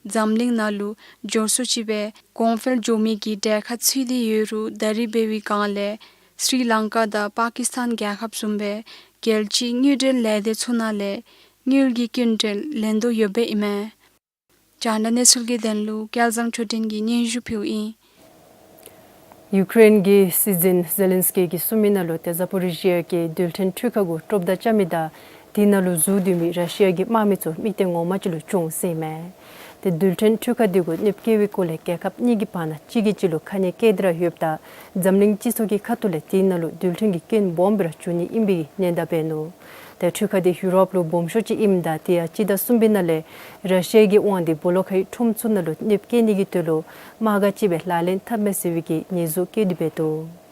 འཛམ་གླིང་ནང་ལུ་འབྱོར་སུ་ཅིག་སྦེ་གོང་འཕེལ་འགྱོ་མི་གི་གྲས་ཁར་ཚུད་དེ་ཡོད་རུང་ད་རིས་འབད་བའི་སྒང་ལས་སི་རི་ལང་ཀ་དང་པ་ཀིས་ཏཱན་རྒྱལ་ཁབ་བཟུམ་སྦེ་རྒྱལ་སྤྱིའི་དངུལ་འབྲེལ་ལས་སྡེ་ཚུ་ནང་ལས་དངུལ་གྱི་སྐྱིན་འགྲུལ་ལེན་དོ་ཡོདཔ་ཨིན་མས། རྒྱང་བསྒྲགས་གནས་ཚུལ་གྱི་དོན་ལུ་སྐལ་བཟང་ཆོས་སྒྲོན་གྱིས་སྙན་ཞུ་ཕུལཝ་ཨིན། ཡུཀ་རེན་གྱི་སྲིད་འཛིན་ཛེ་ལིན་སི་ཀི་གིས་གསུངས་མི་ནང་ལུ་ཏེ་ཛ་པོ་རི་ཞི་ཡ་གི་རྡུལ་ཕྲན་འཕྲུལ་ཁང་གུ་དཀྲོག་བརྡ་རྐྱབ་མི་དང་དེ་ནང་ལུ་འཛུལ་སྡོད་མི་ར་ཤི་ཡ་གི་དམག་མི་ཚུ་མིག་སྟེང་ངོ་མ་ཅིག་ལུ་བྱུང་ཟེར་ཨིན་མས། ཏེ་རྡུལ་ཕྲན་འཕྲུལ་ཁང་དེ་གུ་གནོདཔ་བཀལ་བའི་སྐོར་ལས་རྒྱལ་ཁབ་གཉིས་ཀྱི་བར་ན་གཅིག་གིས་གཅིག་ལུ་ཁ་ཉེས་བཀལ་ཏེ་ར་ཡོདཔ་ད་འཛམ་གླིང་སྤྱི་ཚོགས་ཀྱི་ཁ་ཐུག་ལས་དེ་ནང་ལུ་རྡུལ་ཕྲན་གྱི་རྐྱེན་སྦོམ་སྦེ་ར་འབྱུང་ནི་ཨིན་པའི་ཉེན་བརྡ་འབད་ནུག། ཏེ་འཕྲུལ་ཁང་དེ་ཡུ་རོབ་ལུ་སྦོམ་ཤོས་ཅིག་ཨིནམ་ད་དེ་ཡང་སྤྱི་ཟླ་གསུམ་པའི་ནང་ལས་ར་ཤི་ཡ་གི་དབང་འདི་སྦོ་ལོག་ཁའི་ཁྲོམ་ཚུ་ནང་ལུ་གནོདཔ་བཀལ་ནི་གི་དོན་ལུ་དམག་སྒར་ཅིག་སྦེ་ལག་ལེན་འཐབ་མས་ཟེར་བའི་གི་ཉེས་འཛུགས་བཀལ་ཏེ་འབད་འདུག།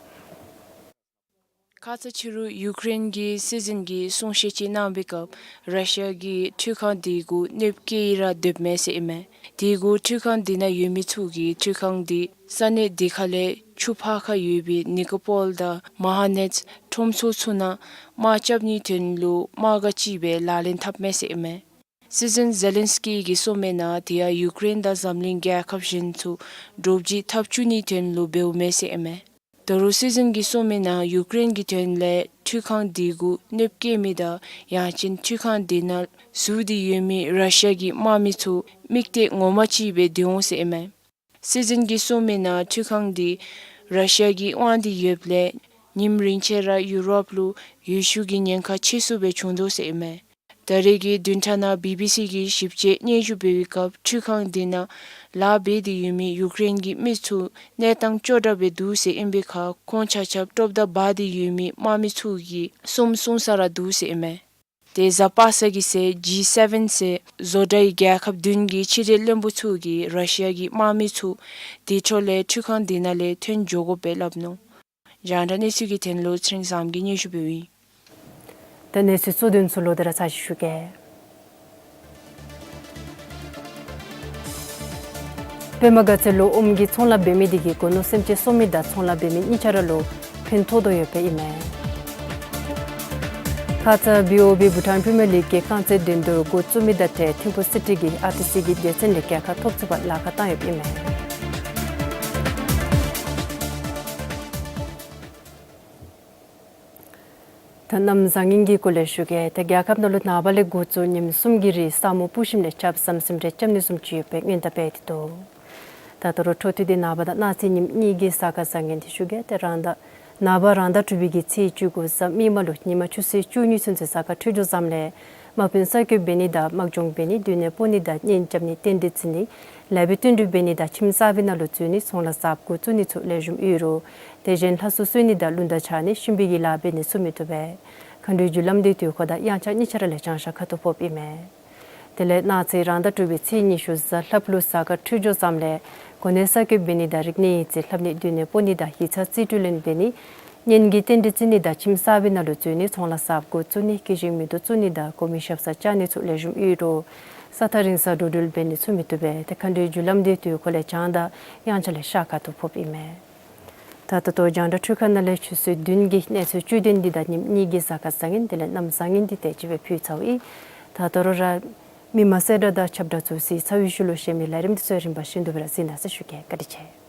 ཁ་ཙ་ཕྱི་རུ་ཡུཀ་རེན་གྱི་སྲིད་འཛིན་གྱིས་གསུང་བཤད་ཅིག་གནང་བའི་སྐབས་ར་ཤི་ཡ་གིས་འཕྲུལ་ཁང་དེ་གུ་གནོདཔ་བཀལ་ཏེ་ར་སྡོདཔ་མས་ཟེར་ཨིན་མས། དེ་གུ་འཕྲུལ་ཁང་དེ་ནང་ཡོད་མི་ཚུ་གིས་འཕྲུལ་ཁང་དེ་ས་གནས་དེ་ཁ་ལས་ཆུ་ཕར་ཁ་ཡོད་པའི་ནི་ཀོ་པོལ་དང་མ་ཧ་ནེཊ་ཁྲོམ་ཚུ་ཚུ་ནང་དམག་རྐྱབ་ནིའི་དོན་ལུ་དམག་སྒར་ཅིག་སྦེ་ལག་ལེན་འཐབ་མས་ཟེར་ཨིན་མས། སྲིད་འཛིན་ཛེ་ལིན་སི་ཀི་གིས་གསུངས་མི་ནང་དེ་ཡང་ཡུཀ་རེན་དང་འཛམ་གླིང་རྒྱལ་ཁབ་གཞན་ཚུ་འདྲོག་བྱེལ་འཐབ་བཅུག་ནིའི་དོན་ལུ་འབདཝ་མས་ཟེར་ཨིན་མས། ད་རུང་སྲིད་འཛིན་གྱིས་གསུངས་མི་ནང་ཡུཀ་རེན་གྱི་དོན་ལས་འཕྲུལ་ཁང་དེ་གུ་གནོདཔ་བཀལ་མི་དང་ཡང་ཅིན་འཕྲུལ་ཁང་དེ་ནང་འཛུལ་ཏེ་ཡོད་མི་ར་ཤི་ཡ་གི་དམག་མི་ཚུ་མིག་སྟེང་ངོ་མ་ཅིག་སྦེ་སྡོད་འོང་ཟེར་ཨིན་མས། སྲིད་འཛིན་གྱིས་གསུངས་མི་ནང་འཕྲུལ་ཁང་དེ་ར་ཤི་ཡ་གི་དབང་དུ་ཡོདཔ་ལས་ཉིནམ་རིང་ཅིག་ར་ཡུ་རོབ་ལུ་འོད་ཤུགས་ཀྱི་ཉེན་ཁ་ཆེ་སུ་སྦེ་བྱུང་དོ་ཟེར་ཨིན་མས། ད་རེས་ཀྱི་བདུན་ཕྲག་ནང་བི་བི་སི་གིས་ཞིབ་དཔྱད་སྙན་ཞུ་འབད་བའི་སྐབས་འཕྲུལ་ཁང་དེ་ནང་ལཱ་འབད་དེ་ཡོད་མི་ཡུཀ་རེན་གྱི་མི་ཚུ་གནས་སྟངས་སྐྱོ་དྲགས་སྦེ་འདུག་ཟེར་ཨིན་པའི་ཁར་ཁོང་ཆ་ཁྱབ་དཀྲོག་བརྡ་འབག་སྟེ་ཡོད་མི་དམག་མི་ཚུ་གིས་གསུངམ་གསུང་ས་ར་འདུག་ཟེར་ཨིན་མས། ཏེ་གཟའ་པ་སངས་ཀྱི་ཚེ་ཇི་སེ་ཝེན་ཟེར་བཟོ་གྲྭའི་རྒྱལ་ཁབ་བདུན་གྱི་ཕྱི་འབྲེལ་བློན་པོ་ཚུ་གིས་ར་ཤི་ཡ་གི་དམག་མི་ཚུ་དེ་འཕྲོ་ལས་འཕྲུལ་ཁང་དེ་ནང་ལས་ཐོན་འགྱོ་དགོ་པས་སླབ་ནུག། རྒྱང་བསྒྲགས་གནས་ཚུལ་གྱི་དོན་ལུ་ཚེ་རིང་བཟངམོ་གིས་སྙན་ཞུ་འབདཝ་ཨིན། ད་གནས་ཚུལ་གཙོ་དོན་ཚུ་ལོག་སྟེ་ར་ཚར་ཅིག་ཞུ་གེ། པདྨ་དགའ་ཚལ་ལུ་ཨོམ་གྱི་ཚོང་ལཱ་འབད་མི་དེ་གིས་སྒོ་ནོར་སེམས་ཅན་གསོ་མི་དང་ཚོང་ལཱ་འབད་མི་གཉིས་ཆ་ར་ལུ་ཕན་ཐོགས་དོ་ཡོདཔ་ཨིན་མས། ཁ་ཙ་བི་ཨོ་བི་བྷུ་ཊཱན་པི་རི་མི་ཡར་ལིག་གི་རྐང་རྩེད་འགྲན་བསྡུར་འགོ་བཙུགས་མི་དང་འབྲེལ་ཐིམ་ཕུ་སི་ཊི་གིས་ཨར་ཊི་སི་གི་སྡེ་ཚན་ལས་རྒྱལ་ཁ་ཐོབ་ཚུགས་པར་ལཱ་ཁག་བཏང་ཡོདཔ་ཨིན་མས། ད་གནམ་བཟང་ངན་གྱི་སྐོར་ལས་ཞུ་གེ། ཏེ་རྒྱལ་ཁབ་ནང་ལུ་ནངས་པ་ལས་འགོ་བཙུགས་ཉིནམ་གསུམ་གྱི་རིང་ས་སྨུག་སྤུབས་ཞིནམ་ལས་ཆརཔ་ཟམ་ཟིམ་རེ་རྐྱབ་ནི་བཟུམ་ཅིག་ཡོད་པའི་སྔོན་བརྡ་སྤེལ་ཏེ་འདུག། ད་ད་རུང་འཕྲོ་མཐུད་དེ་ནངས་པ་དང་གནངས་ཚེ་ཉིནམ་གཉིས་ཀྱི་གཟའ་སྐར་བཟང་ངན་དེ་ཞུ་གེ། ཏེ་རང་ཟླ་ནངས་པ་རང་ཟླ་དྲུག་པའི་གི་ཚེས་བཅུ་དགུ་གཟའ་མིག་དམར་ལུ་ཉི་མ་ཆུ་ཚོད་བཅུ་གཉིས་ཚུན་ཚོད་གཟའ་སྐར་འཕྲོད་སྦྱོར་བཟངམ་ལས་དམག་དཔོན་གསར་བསྐོ་འབད་ནི་དང་དམག་སྦྱོང་འབད་ནི་སྡོད་གནས་སྤོ་ནི་དང་གཉེན་རྐྱབ་ནི་རྟེན་འབྲེལ་བརྩི་ནི་ལེགས་པའི་བསྟུན་གྲོས་འབད་ནི་དང་ཁྱིམ་གསར་པའི་ནང་ལུ་འཛུལ་ནི་ཚོང་ལཱ་གསརཔ་འགོ་བཙུགས་ནི་ཚུ་ལེགས་ཤོམ་ཡོད་རུང་དེ་བཞིན་ལྷ་སྲུ་གསོལ་ནི་དང་རླུང་རྟ་འཕྱར་ནི་གཤིན་པོའི་གི་ལཱ་འབད་ནི་ཚུ་མི་བཏུབ་པས། མཁའ་འགྲོའི་རྒྱུ་ལམ་དེ་དུས་འཁོར་དང་དབྱངས་འཆར་གཉིས་ཆ་ར་ལས་བྱང་ཤར་ཁ་ཐུག་ཕོགཔ་ཨིན་མས། དེ་ལས་གནངས་ཚེ་རང་ཟླ་དྲུག་པའི་ཚེས་ཉི་ཤུ་གཟའ་ལྷགཔ་ལུ་གཟའ་སྐར་འཕྲོད་སྦྱོར་བཟངམ་ལས་གོ་གནས་གསར་བསྐོ་འབད་ནི་དང་རིག་གནས་ཡིག་རྩིས་ལྷབ་ནི་སྡོད་གནས་སྤོ་ནི་དང་ཡིག་ཚང་རྩིས་སྤྲོད་ལེན་འབད་ནི་གཉེན་གྱི་རྟེན་འབྲེལ་བརྩི་ནི་དང་ཁྱིམ་གསར་པའི་ནང་ལུ་འཛུལ་ནི་ཚོང་ལཱ་གསརཔ་འགོ་བཙུགས་ནི་སྐྱེ་ཞིང་མེ་ཏོག་བཙུགས་ནི་དང་གོ་མི་ཞབས་སར་བཅར་ནི་ཚུ་ལེགས་ཤོམ་ཡོད་རུང་ས་ཐག་རིང་སར་འགྲོ་འགྲུལ་འབད་ནི་ཚུ་མི་བཏུབ་པས། ཏེ་མཁའ་འགྲོའི་རྒྱུ་ལམ་དེ་དུས་འཁོར་ལས་བྱང་དང་དབྱངས་འཆར་ལས་ཤར་ཁ་ཐུག་ཕོགཔ་ཨིན་མས། ད་ད་ལྟོ་རྒྱང་བསྒྲགས་འཕྲུལ་ཁང་ནང་ལས་ཆུ་ཚོད་བདུན་གྱི་གནས་ཚུལ་བཅུད་དོན་འདི་དང་ཉིནམ་གཉིས་ཀྱི་གཟའ་སྐར་བཟང་ངན་དེ་ལས་གནམ་བཟང་ངན་འདི་དེ་ཅིག་སྦེ་ཕུལ་ཚརཝ་ཨིན། ད་ད་རུང་ར་མི་མང་གསལ་བསྒྲགས་དང་ཁྱབ་བསྒྲགས་ཚུ་གཟིགས་ཚར་བའི་ཤུལ་ལུ་གཞན་མི་ལས་རིམ་འདི་ཚུ་རིམ་པ་བཞིན་དུ་སྦེ་ར་གཟིགས་གནང་ཟེར་ཞུ་གེ། བཀའ་དྲིན་ཆེ།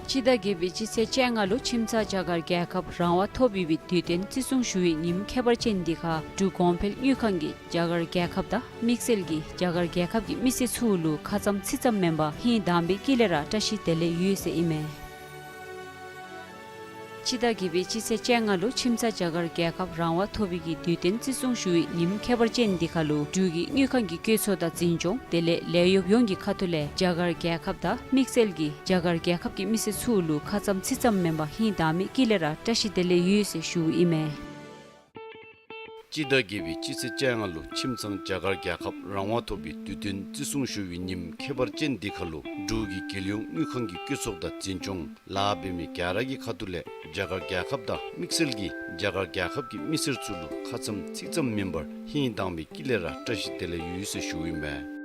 སྤྱི་ཟླ་བརྒྱད་པའི་སྤྱི་ཚེས་བཅོ་ལྔ་ལུ་ཁྱིམ་ཚང་རྒྱ་གར་རྒྱལ་ཁབ་རང་དབང་ཐོབ་ཡོད་པའི་དུས་སྟོན་བརྩི་སྲུང་ཞུ་བའི་ཉིནམ་ཁྱད་པར་ཅན་འདི་ཁར་འབྲུག་གོང་འཕེལ་དངུལ་ཁང་གིས་རྒྱ་གར་རྒྱལ་ཁབ་དང་དམིགས་བསལ་གྱིས་རྒྱ་གར་རྒྱལ་ཁབ་ཀྱི་མི་སེར་ཚུ་ལུ་ཁ་ཙམ་ཚིག་ཙམ་མེན་པར་ཧིང་དྭངས་པའི་དཀྱིལ་ལས་ར་བཀྲ་ཤིས་བདེ་ལེགས་ཡོད་ཟེར་ཨིན་མས། སྤྱི་ཟླ་བརྒྱད་པའི་སྤྱི་ཚེས་བཅོ་ལྔ་ལུ་ཁྱིམ་ཚང་རྒྱ་གར་རྒྱལ་ཁབ་རང་དབང་ཐོབ་པའི་གི་དུས་སྟོན་བརྩི་སྲུང་ཞུ་བའི་ཉིནམ་ཁྱད་པར་ཅན་འདི་ཁར་ལུ་འབྲུག་གི་དངུལ་ཁང་གི་བཀོད་ཚོགས་དང་འཛིན་སྐྱོང་དེ་ལས་ལས་གཡོགཔ་ཡོངས་ཀྱི་ཁ་ཐུག་ལས་རྒྱ་གར་རྒྱལ་ཁབ་དང་དམིགས་བསལ་གྱིས་རྒྱ་གར་རྒྱལ་ཁབ་ཀྱི་མི་སེར་ཚུ་ལུ་ཁ་ཙམ་ཚིག་ཙམ་མེན་པར་ཧིང་དྭངས་མའི་དཀྱིལ་ལས་ར་བཀྲ་ཤིས་བདེ་ལེགས་ཡོད་ཟེར་ཞུཝ་ཨིན་མས། སྤྱི་ཟླ་བརྒྱད་པའི་སྤྱི་ཚེས་བཅོ་ལྔ་ལུ་ཁྱིམ་ཚང་རྒྱ་གར་རྒྱལ་ཁབ་རང་དབང་ཐོབ་པའི་དུས་སྟོན་བརྩི་སྲུང་ཞུ་བའི་ཉིནམ་ཁྱད་པར་ཅན་འདི་ཁར་ལུ་འབྲུག་གི་རྒྱལ་ཡོངས་དངུལ་ཁང་གི་བཀོད་ཚོགས་དང་འཛིན་སྐྱོང་ལཱ་འབད་མི་ག་ར་གི་ཁ་ཐུག་ལས་རྒྱ་གར་རྒྱལ་ཁབ་དང་དམིགས་བསལ་གྱིས་རྒྱ་གར་རྒྱལ་ཁབ་ཀྱི་མི་སེར་ཚུ་ལུ་ཁ་ཙམ་ཚིག་ཙམ་མེན་པར་ཧིང་དྭངས་མའི་དཀྱིལ་ལས་ར་བཀྲ་ཤིས་བདེ་ལེགས་ཡོད་ཟེར་ཞུཝ་ཨིན་མས།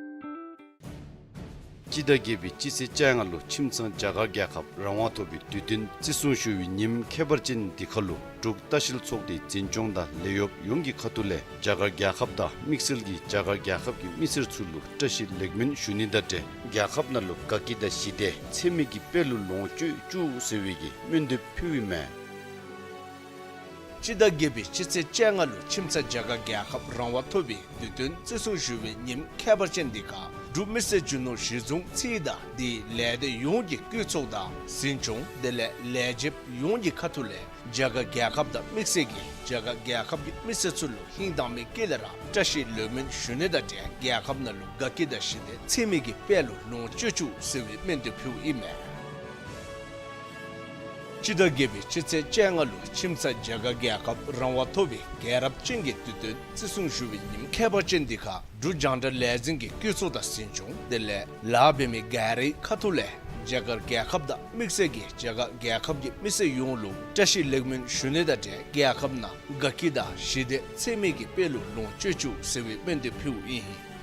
སྤྱི་ཟླ་བརྒྱད་པའི་སྤྱི་ཚེས་བཅོ་ལྔ་ལུ་ཁྱིམ་ཚང་རྒྱ་གར་རྒྱལ་ཁབ་རང་དབང་ཐོབ་པའི་དུས་སྟོན་བརྩི་སྲུང་ཞུ་བའི་ཉིནམ་ཁྱད་པར་ཅན་འདི་ཁར་ལུ་འབྲུག་ལྟ་བཤལ་ཚོགས་སྡེའི་འཛིན་སྐྱོང་དང་ལས་གཡོགཔ་ཡོངས་ཀྱི་ཁ་ཐུག་ལས་རྒྱ་གར་རྒྱལ་ཁབ་དང་དམིགས་བསལ་གྱིས་རྒྱ་གར་རྒྱལ་ཁབ་ཀྱི་མི་སེར་ཚུ་ལུ་བཀྲ་ཤིས་ལེགས་སྨོན་ཞུ་ནི་དང་འབྲེལ་རྒྱལ་ཁབ་ནང་ལུ་དགའ་སྐྱིད་དང་ཞི་བདེ་ཚད་མེད་ཀྱི་དཔལ་ལུ་ལོངས་སྤྱོད་བཅུག་ཟེར་བའི་གི་སྨོན་འདེབས་ཕུལཝ་ཨིན་མས། སྤྱི་ཟླ་བརྒྱད་པའི་སྤྱི་ཚེས་བཅོ་ལྔ་ལུ་ཁྱིམ་ཚང་རྒྱ་གར་རྒྱལ་ཁབ་རང་དབང་ཐོབ་པའི་དུས་སྟོན་བརྩི་སྲུང་ཞུ་བའི་ཉིནམ་ཁྱད་པར་ཅན་འདི་ཁར་འབྲུག་མི་སེར་རྒྱུ་ནོར་གཞི་བཟུང་རྩིས་དང་དེའི་ལས་སྡེ་ཡོངས་ཀྱི་བཀོད་ཚོགས་དང་འཛིན་སྐྱོང་དེ་ལས་ལས་བྱེདཔ་ཡོངས་ཀྱི་ཁ་ཐུག་ལས་རྒྱ་གར་རྒྱལ་ཁབ་དང་དམིགས་བསལ་གྱིས་རྒྱ་གར་རྒྱལ་ཁབ་ཀྱི་མི་སེར་ཚུ་ལུ་ཧིང་དྭངས་མའི་དཀྱིལ་ལས་ར་བཀྲ་ཤིས་ལེགས་སྨོན་ཞུ་ནི་དང་འབྲེལ་རྒྱལ་ཁབ་ནང་ལུ་དགའ་སྐྱིད་དང་ཞི་བདེ་ཚད་མེད་ཀྱི་དཔལ་ལུ་ལོངས་སྤྱོད་བཅུག་ཟེར་བའི་སྨོན་འདེབས་ཕུལཝ་ཨིན་མས། སྤྱི་ཟླ་བརྒྱད་པའི་སྤྱི་ཚེས་བཅོ་ལྔ་ལུ་ཁྱིམ་ཚང་རྒྱ་གར་རྒྱལ་ཁབ་རང་དབང་ཐོབ་པའི་རྒྱལ་རབས་ཅན་གྱི་དུས་སྟོན་བརྩི་སྲུང་ཞུ་བའི་ཉིནམ་ཁྱད་པར་ཅན་འདི་ཁར་འབྲུག་རྒྱང་བསྒྲགས་ལས་འཛིན་གྱི་བཀོད་ཚོགས་དང་འཛིན་སྐྱོང་དེ་ལས་ལཱ་འབད་མི་ག་རའི་ཁ་ཐུག་ལས་རྒྱ་གར་རྒྱལ་ཁབ་དང་དམིགས་བསལ་གྱིས་རྒྱ་གར་རྒྱལ་ཁབ་ཀྱི་མི་སེར་ཡོངས་ལུ་བཀྲ་ཤིས་ལེགས་སྨོན་ཞུ་ནི་དང་འབྲེལ་རྒྱལ་ཁབ་ནང་དགའ་སྐྱིད་དང་ཞི་བདེ་ཚད་མེད་ཀྱི་དཔལ་ལུ་ལོངས་སྤྱོད་བཅུག་ཟེར་བའི་སྨོན་འདེབས་ཕུལཝ་ཨིན།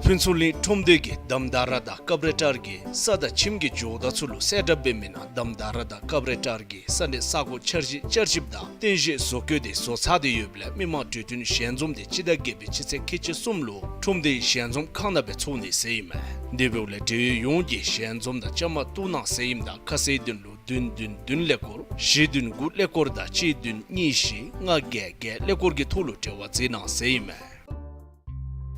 ཕུན་ཚོགས་གླིང་ཁྲོམ་སྡེ་གིས་དམ་དར་དང་ཀབ་རེ་ཊར་གྱི་ས་དང་ཁྱིམ་གྱི་ཇོ་བདག་ཚུ་ལུ་གསལ་བསྒྲགས་འབད་མི་ནང་དམ་དར་དང་ཀབ་རེ་ཊར་གྱི་ས་གནས་ས་གོ་འཆར་གཞི་བསྐྱར་ཞིབ་དང་རྟེན་གཞི་བཟོ་བཀོད་དེ་བཟོ་ཚར་ཏེ་ཡོདཔ་ལས་མི་མང་གྲོས་མཐུན་ཞལ་འཛོམས་དེ་སྤྱི་ཟླ་བརྒྱད་པའི་སྤྱི་ཚེས་ཁལ་གཅིག་གསུམ་ལུ་ཁྲོམ་སྡེའི་ཞལ་འཛོམས་ཁང་ནང་སྦེ་ཚོགས་ནི་ཟེར་ཨིན་མས། དེ་འབདཝ་ལས་འབྲེལ་ཡོད་ཡོངས་ཀྱིས་ཞལ་འཛོམས་དང་བཅའ་མར་གཏུག་གནང་ཟེར་ཨིནམ་ད་ཁ་གསལ་དོན་ལུ་བདུན་བདུན་བདུན་ཀླད་ཀོར་བཞི་བདུན་དགུ་ཀླད་ཀོར་དང་གཅིག་བདུན་གཉིས་བཞི་ལྔ་བརྒྱད་བརྒྱད་ཀླད་ཀོར་གྱི་ཐོག་ལུ་འབྲེལ་བ་འཛིན་གནང་ཟེར་ཨིན་མས།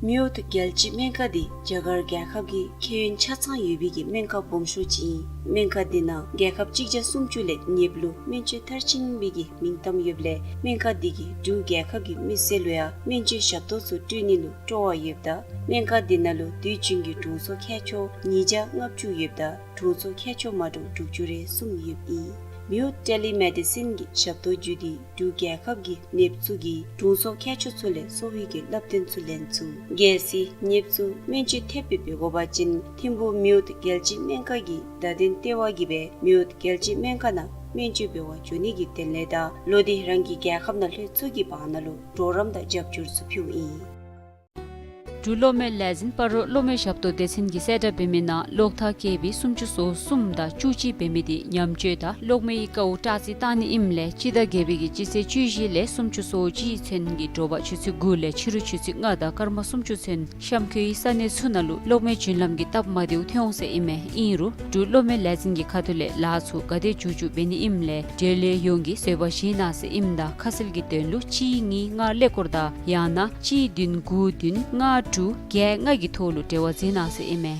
མེའོ་ཏི་རྒྱལ་སྤྱིའི་སྨན་ཁང་འདི་རྒྱ་གར་རྒྱལ་ཁབ་ཀྱི་ཁྱད་ཡོན་ཆ་ཚང་ཡོད་པའི་གི་སྨན་ཁང་སྦོམ་ཤོས་ཅིག་ཨིན། སྨན་ཁང་འདི་ནང་རྒྱལ་ཁབ་གཅིག་བརྒྱ་སུམ་ཅུ་ལས་ཉེཔ་ལུ་སྨན་བཅོས་མཐར་ཕྱིན་པའི་གི་མིང་གཏམ་ཡོདཔ་ལས་སྨན་ཁང་འདི་གིས་འབྲུག་རྒྱལ་ཁབ་ཀྱི་མི་སེར་ལུ་ཡང་སྨན་བཅོས་ཞབས་ཏོག་ཚུ་སྤྲོད་ནི་ལུ་སྤྲོ་བ་ཡོདཔ་ད་སྨན་ཁང་འདི་ནང་ལུ་དུས་རྒྱུན་གྱི་དྲུང་འཚོ་མཁས་མཆོག་ཉིས་བརྒྱ་ལྔ་བཅུ་ཡོདཔ་ད་དྲུང་འཚོ་མཁས་མཆོག་མ་འདྲཝ་དྲུག་ཅུ་རེ་གསུམ་ཡོདཔ་ཨིན། མེའོ་ཊེ་ལི་མེ་ཌི་སིན་གྱི་ཞབས་ཏོག་བརྒྱུད་དེ་འབྲུག་རྒྱལ་ཁབ་ཀྱི་ནདཔ་ཚུ་གིས་དྲུང་འཚོ་མཁས་མཆོག་ཚུ་ལས་གསོ་བའི་གི་བསླབ་སྟོན་ཚུ་ལེན་ཚུགས། གལ་སྲིད་ནདཔ་ཚུ་སྨན་བཅོས་ཐེབས་སྦེ་འབད་དགོ་པ་ཅིན་ཐིམ་ཕུག་མེའོ་ཏི་རྒྱལ་སྤྱིའི་སྨན་ཁང་གི་བརྡ་དོན་ལྟེ་བ་གིས་སྦེ་མེའོ་ཏི་རྒྱལ་སྤྱིའི་སྨན་ཁང་ནང་སྨན་བཅོས་འབད་བར་འགྱོ་ནི་གི་དོན་ལས་དང་ལོག་སྟེ་རང་གི་རྒྱལ་ཁབ་ནང་ལྷོད་ཚུགས་ཀྱི་བར་ན་ལུ་གྲོགས་རམ་དང་རྒྱབ་སྐྱོར་ཚུ་ཕུལཝ་ཨིན། འབྲུག་གློག་མེ་ལས་འཛིན་སྤ་རོ་གློག་མེ་ཞབས་ཏོག་སྡེ་ཚན་གྱིས་གསལ་བསྒྲགས་འབད་མི་ནང་གློག་ཐག་བཀལ་བའི་སུམ་ཅུ་སོ་གསུམ་དང་བཅུ་གཅིག་འབད་མི་དེ་ཉམས་བཅོས་དང་གློག་མེའི་ཀཝ་སྐྲག་རྩི་བཏང་ནི་ཨིནམ་ལས་སྤྱི་ཟླ་བརྒྱད་པའི་གི་སྤྱི་ཚེས་བཅུ་བཞི་ལས་སུམ་ཅུ་སོ་གཅིག་ཚུན་གྱི་དྲོ་པ་ཆུ་ཚོད་དགུ་ལས་ཕྱི་རུ་ཆུ་ཚོད་ལྔ་དང་སྐར་མ་སུམ་ཅུ་ཚུན་གཤམ་འཁོད་ས་གནས་ཚུ་ནང་ལུ་གློག་མེ་རྒྱུན་ལམ་གྱི་སྟབས་མ་བདེཝ་ཐོན་འོང་ཟེར་ཨིན་མས། ཨིན་རུང་འབྲུག་གློག་མེ་ལས་འཛིན་གྱི་ཁ་ཐུག་ལས་ལཱ་ཚུ་ག་དེ་མཇུག་མཇུག་འབད་ནི་ཨིནམ་ལས་འབྲེལ་ཡོད་ཡོངས་ཀྱིས་བཟོད་པ་བཞེས་གནང་ཟེར་ཨིནམ་ད་ཁ་གསལ་གྱི་དོན་ལུ་གཅིག་གཉིས་ལྔ་ཀླད་ཀོར་དང་ཡང་ན་གཅིག་བདུན་དགུ་བདུན་ལྔ་དྲུག་བརྒྱད་ལྔ་གི་ཐོག་ལུ་འབྲེལ་བ་འཛིན་གནང་ཟེར་ཨིན་མས།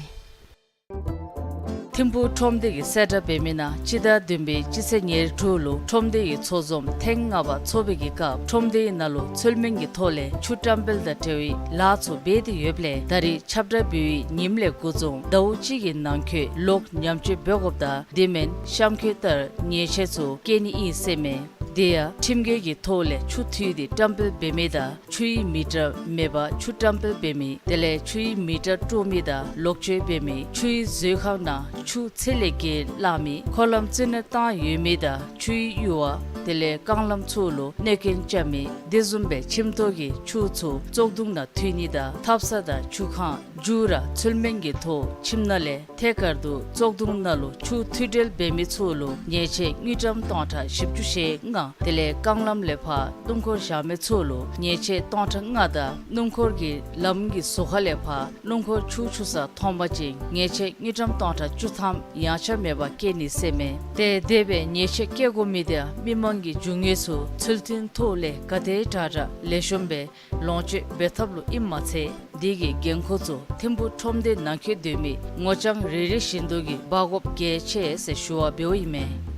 ཐིམ་ཕུག་ཁྲོམ་སྡེ་གིས་གསལ་བསྒྲགས་འབད་མི་ནང་སྤྱི་ཟླ་བདུན་པའི་སྤྱི་ཚེས་ཉེར་དྲུག་ལུ་ཁྲོམ་སྡེ་གི་ཚོགས་འཛོམས་ཐེངས་ལྔ་པ་ཚོགས་པའི་གི་སྐབས་ཁྲོམ་སྡེའི་ནང་ལུ་ཚུལ་མིན་གྱི་ཐོག་ལས་ཆུ་བཀྲམ་སྤེལ་དང་འབྲེལ་བའི་ལཱ་ཚུ་འབད་དེ་ཡོདཔ་ལས་ད་རེས་ཁྱབ་བསྒྲགས་འབད་བའི་ཉིནམ་ལས་འགོ་བཟུང་ཟླཝ་གཅིག་གི་ནང་འཁོད་ལོག་ཉམས་བཅོས་འབད་དགོཔ་དང་དེ་མེན་གཤམ་འཁོད་ལྟར་ཉེས་ཆད་ཚུ་བཀལ་ནི་ཨིན་ཟེར་མས། དེ་ཡང་ཁྲིམས་འགལ་གྱི་ཐོག་ལས་ཆུ་འཐུས་ཏེ་བཀྲམ་སྤེལ་འབད་མི་དང་ཆུའི་མི་ཊར་མེད་པར་ཆུ་བཀྲམ་སྤེལ་འབད་མི་དེ་ལས་ཆུའི་མི་ཊར་དཀྲོག་མི་དང་ལོག་སྤྱོད་འབད་མི་ཆུའི་མཛོད་ཁང་ནང་ཆུ་ཚད་ལས་བརྒལ་བླངས་མི་འཁོར་ལམ་རྩིས་ནོར་བཏང་ཡོད་མི་དང་ཆུའི་གཡུར་བ་ དེ་ལས་རྐང་ལམ་ཚུ་ལུ་གནོད་སྐྱོན་རྐྱབ་མི་དེ་བཟུམ་སྦེ་ཁྱིམ་ཐོག་གི་ཆུ་ཚུ་བཙོག་དུང་ནང་འཐུ་ནི་དང་ཐབ་ས་དང་ཆུ་ཁང་མཇུག་ར་ཚུལ་མིན་གྱི་ཐོག་ཁྱིམ་ནང་ལས་ཐད་ཀར་དུ་བཙོག་དུང་ནང་ལུ་ཆུ་འཐུ་སྦྱོར་འབད་མི་ཚུ་ལུ་ཉེས་ཆད་དངུལ་ཀྲམ་སྟོང་ཕྲག་བཞི་བཅུ་ཞེ་ལྔ། དེ་ལས་རྐང་ལམ་ལས་ཕར་སྣུམ་འཁོར་བཞག་མི་ཚུ་ལུ་ཉེས་ཆད་སྟོང་ཕྲག་ལྔ་དང་སྣུམ་འཁོར་གྱི་ལམ་གྱི་ཟུར་ཁ་ལས་ཕར་སྣུམ་འཁོར་ཆུ་འཁྱུ་ས་མཐོང་པ་ཅིན་ཉེས་ཆད་དངུལ་ཀྲམ་སྟོང་ཕྲག་བཅུ་ཐམ་ཡངས་ཆག་མེད་པར་བཀལ་ནི་ཟེར་མས། ཏེ་དེ་སྦེ་ཉེས་ཆད་བཀལ་དགོ་མི་དེ་མི་མང་གི་འབྱུང་ངེས་ཚུ་ཚུལ་མཐུན་ཐོག་ལས་ག་དེ་དྲག་དྲག་ལེགས་ཤོམ་སྦེ་ལོངས་སྤྱོད་འབད་ཐབས་ལུ་ཨིནམ་མ་ཚད་དེ་གི་འགན་ཁུར་ཚུ་ཐིམ་ཕུག་ཁྲོམ་སྡེ་ནང་འཁོད་སྡོད་མི་ངོ་རྐྱང་རེ་རེ་བཞིན་དུ་གིས་འབག་དགོཔ་གལ་ཆེ་ཟེར་ཞུ་བ་འབདཝ་ཨིན་མས།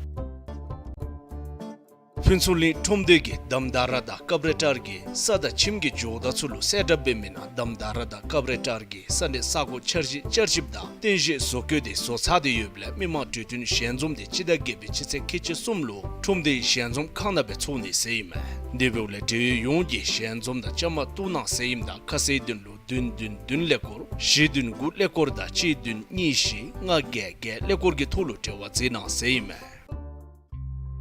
ཕུན་ཚོགས་གླིང་ཁྲོམ་སྡེ་གིས་དམ་དར་དང་ཀབ་རེ་ཊར་གྱི་ས་དང་ཁྱིམ་གྱི་ཇོ་བདག་ཚུ་ལུ་གསལ་བསྒྲགས་འབད་མི་ནང་དམ་དར་དང་ཀབ་རེ་ཊར་གྱི་ས་གནས་ས་གོ་འཆར་གཞི་བསྐྱར་ཞིབ་དང་རྟེན་གཞི་བཟོ་བཀོད་དེ་བཟོ་ཚར་ཏེ་ཡོདཔ་ལས་མི་མང་གྲོས་མཐུན་ཞལ་འཛོམས་དེ་སྤྱི་ཟླ་བརྒྱད་པའི་སྤྱི་ཚེས་ཁལ་གཅིག་གསུམ་ལུ་ཁྲོམ་སྡེའི་ཞལ་འཛོམས་ཁང་ནང་སྦེ་ཚོགས་ནི་ཟེར་ཨིན་མས། དེ་འབདཝ་ལས་འབྲེལ་ཡོད་ཡོངས་ཀྱིས་ཞལ་འཛོམས་ནང་བཅའ་མར་གཏོགས་གནང་ཟེར་ཨིནམ་ད་ཁ་གསལ་དོན་ལུ་བདུན་བདུན་བདུན་ཀླད་ཀོར་བཞི་བདུན་དགུ་ཀླད་ཀོར་དང་གཅིག་བདུན་གཉིས་བཞི་ལྔ་བརྒྱད་བརྒྱད་ཀླད་ཀོར་གྱི་ཐོག་ལུ་འབྲེལ་བ་འཛིན་གནང་ཟེར་ཨིན་མས།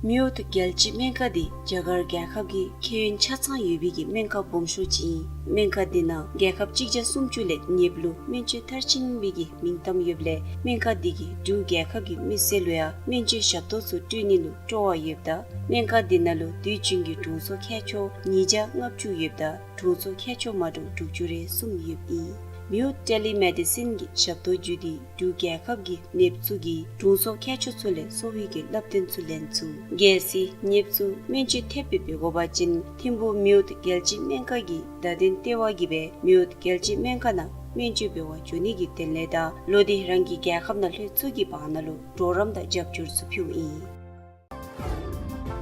མེ་འོད་རྒྱལ་སྤྱིའི་སྨན་ཁང་འདི་རྒྱ་གར་རྒྱལ་ཁབ་ཀྱི་ཁེ་ཡོན་ཆ་ཚང་ཡོད་པའི་གི་སྨན་ཁང་སྦོམ་ཤོས་ཅིག་ཨིན། སྨན་ཁང་འདི་ནང་རྒྱལ་ཁབ་གཅིག་བརྒྱ་སུམ་ཅུ་ལས་ཉེར་དྲུག་ལུ་སྨན་བཅོས་མཐར་ཕྱིན་པའི་གི་མིང་གཏམ་ཡོདཔ་ལས་སྨན་ཁང་འདི་གིས་འབྲུག་རྒྱལ་ཁབ་ཀྱི་མི་སེར་ལུ་ཡང་སྨན་བཅོས་ཞབས་ཏོག་ཚུ་སྤྲོད་ནི་ལུ་སྤྲོ་བ་ཡོདཔ་ད་སྨན་ཁང་འདི་ནང་ལུ་དུས་རྒྱུན་གྱི་དྲུང་འཚོ་མཁས་མཆོག་ཉིས་བརྒྱ་ལྔ་བཅུ་ཡོདཔ་ད་དྲུང་འཚོ་མཁས་མཆོག་མ་འདྲཝ་དྲུག་ཅུ་རེ་གསུམ་ཡོདཔ་ཨིན། མེ་འོད་ཊེ་ལི་མེ་ཌི་སིན་གྱི་ཞབས་ཏོག་བརྒྱུད་དེ་འབྲུག་རྒྱལ་ཁབ་ཀྱི་ནདཔ་ཚུ་གིས་དྲུང་འཚོ་མཁས་མཆོག་ཚུ་ལས་གསོ་བའི་གི་བསླབ་སྟོན་ཚུ་ལེན་ཚུགས། གལ་སྲིད་ནདཔ་ཚུ་སྨན་བཅོས་ཐེབས་སྦེ་འབད་དགོ་པ་ཅིན་ཐིམ་ཕུག་མེ་འོད་རྒྱལ་སྤྱིའི་སྨན་ཁང་གི་བརྡ་དོན་ལྟེ་བ་གིས་སྦེ་མེ་འོད་རྒྱལ་སྤྱིའི་སྨན་ཁང་ནང་སྨན་བཅོས་འབད་བར་འགྱོ་ནི་གི་དོན་ལས་དང་ལོག་སྟེ་རང་གི་རྒྱལ་ཁབ་ནང་ལྷོད་ཚུགས་ཀྱི་བར་ན་ལུ་གྲོགས་རམ་དང་རྒྱབ་སྐྱོར་ཚུ་ཕུལཝ་ཨིན།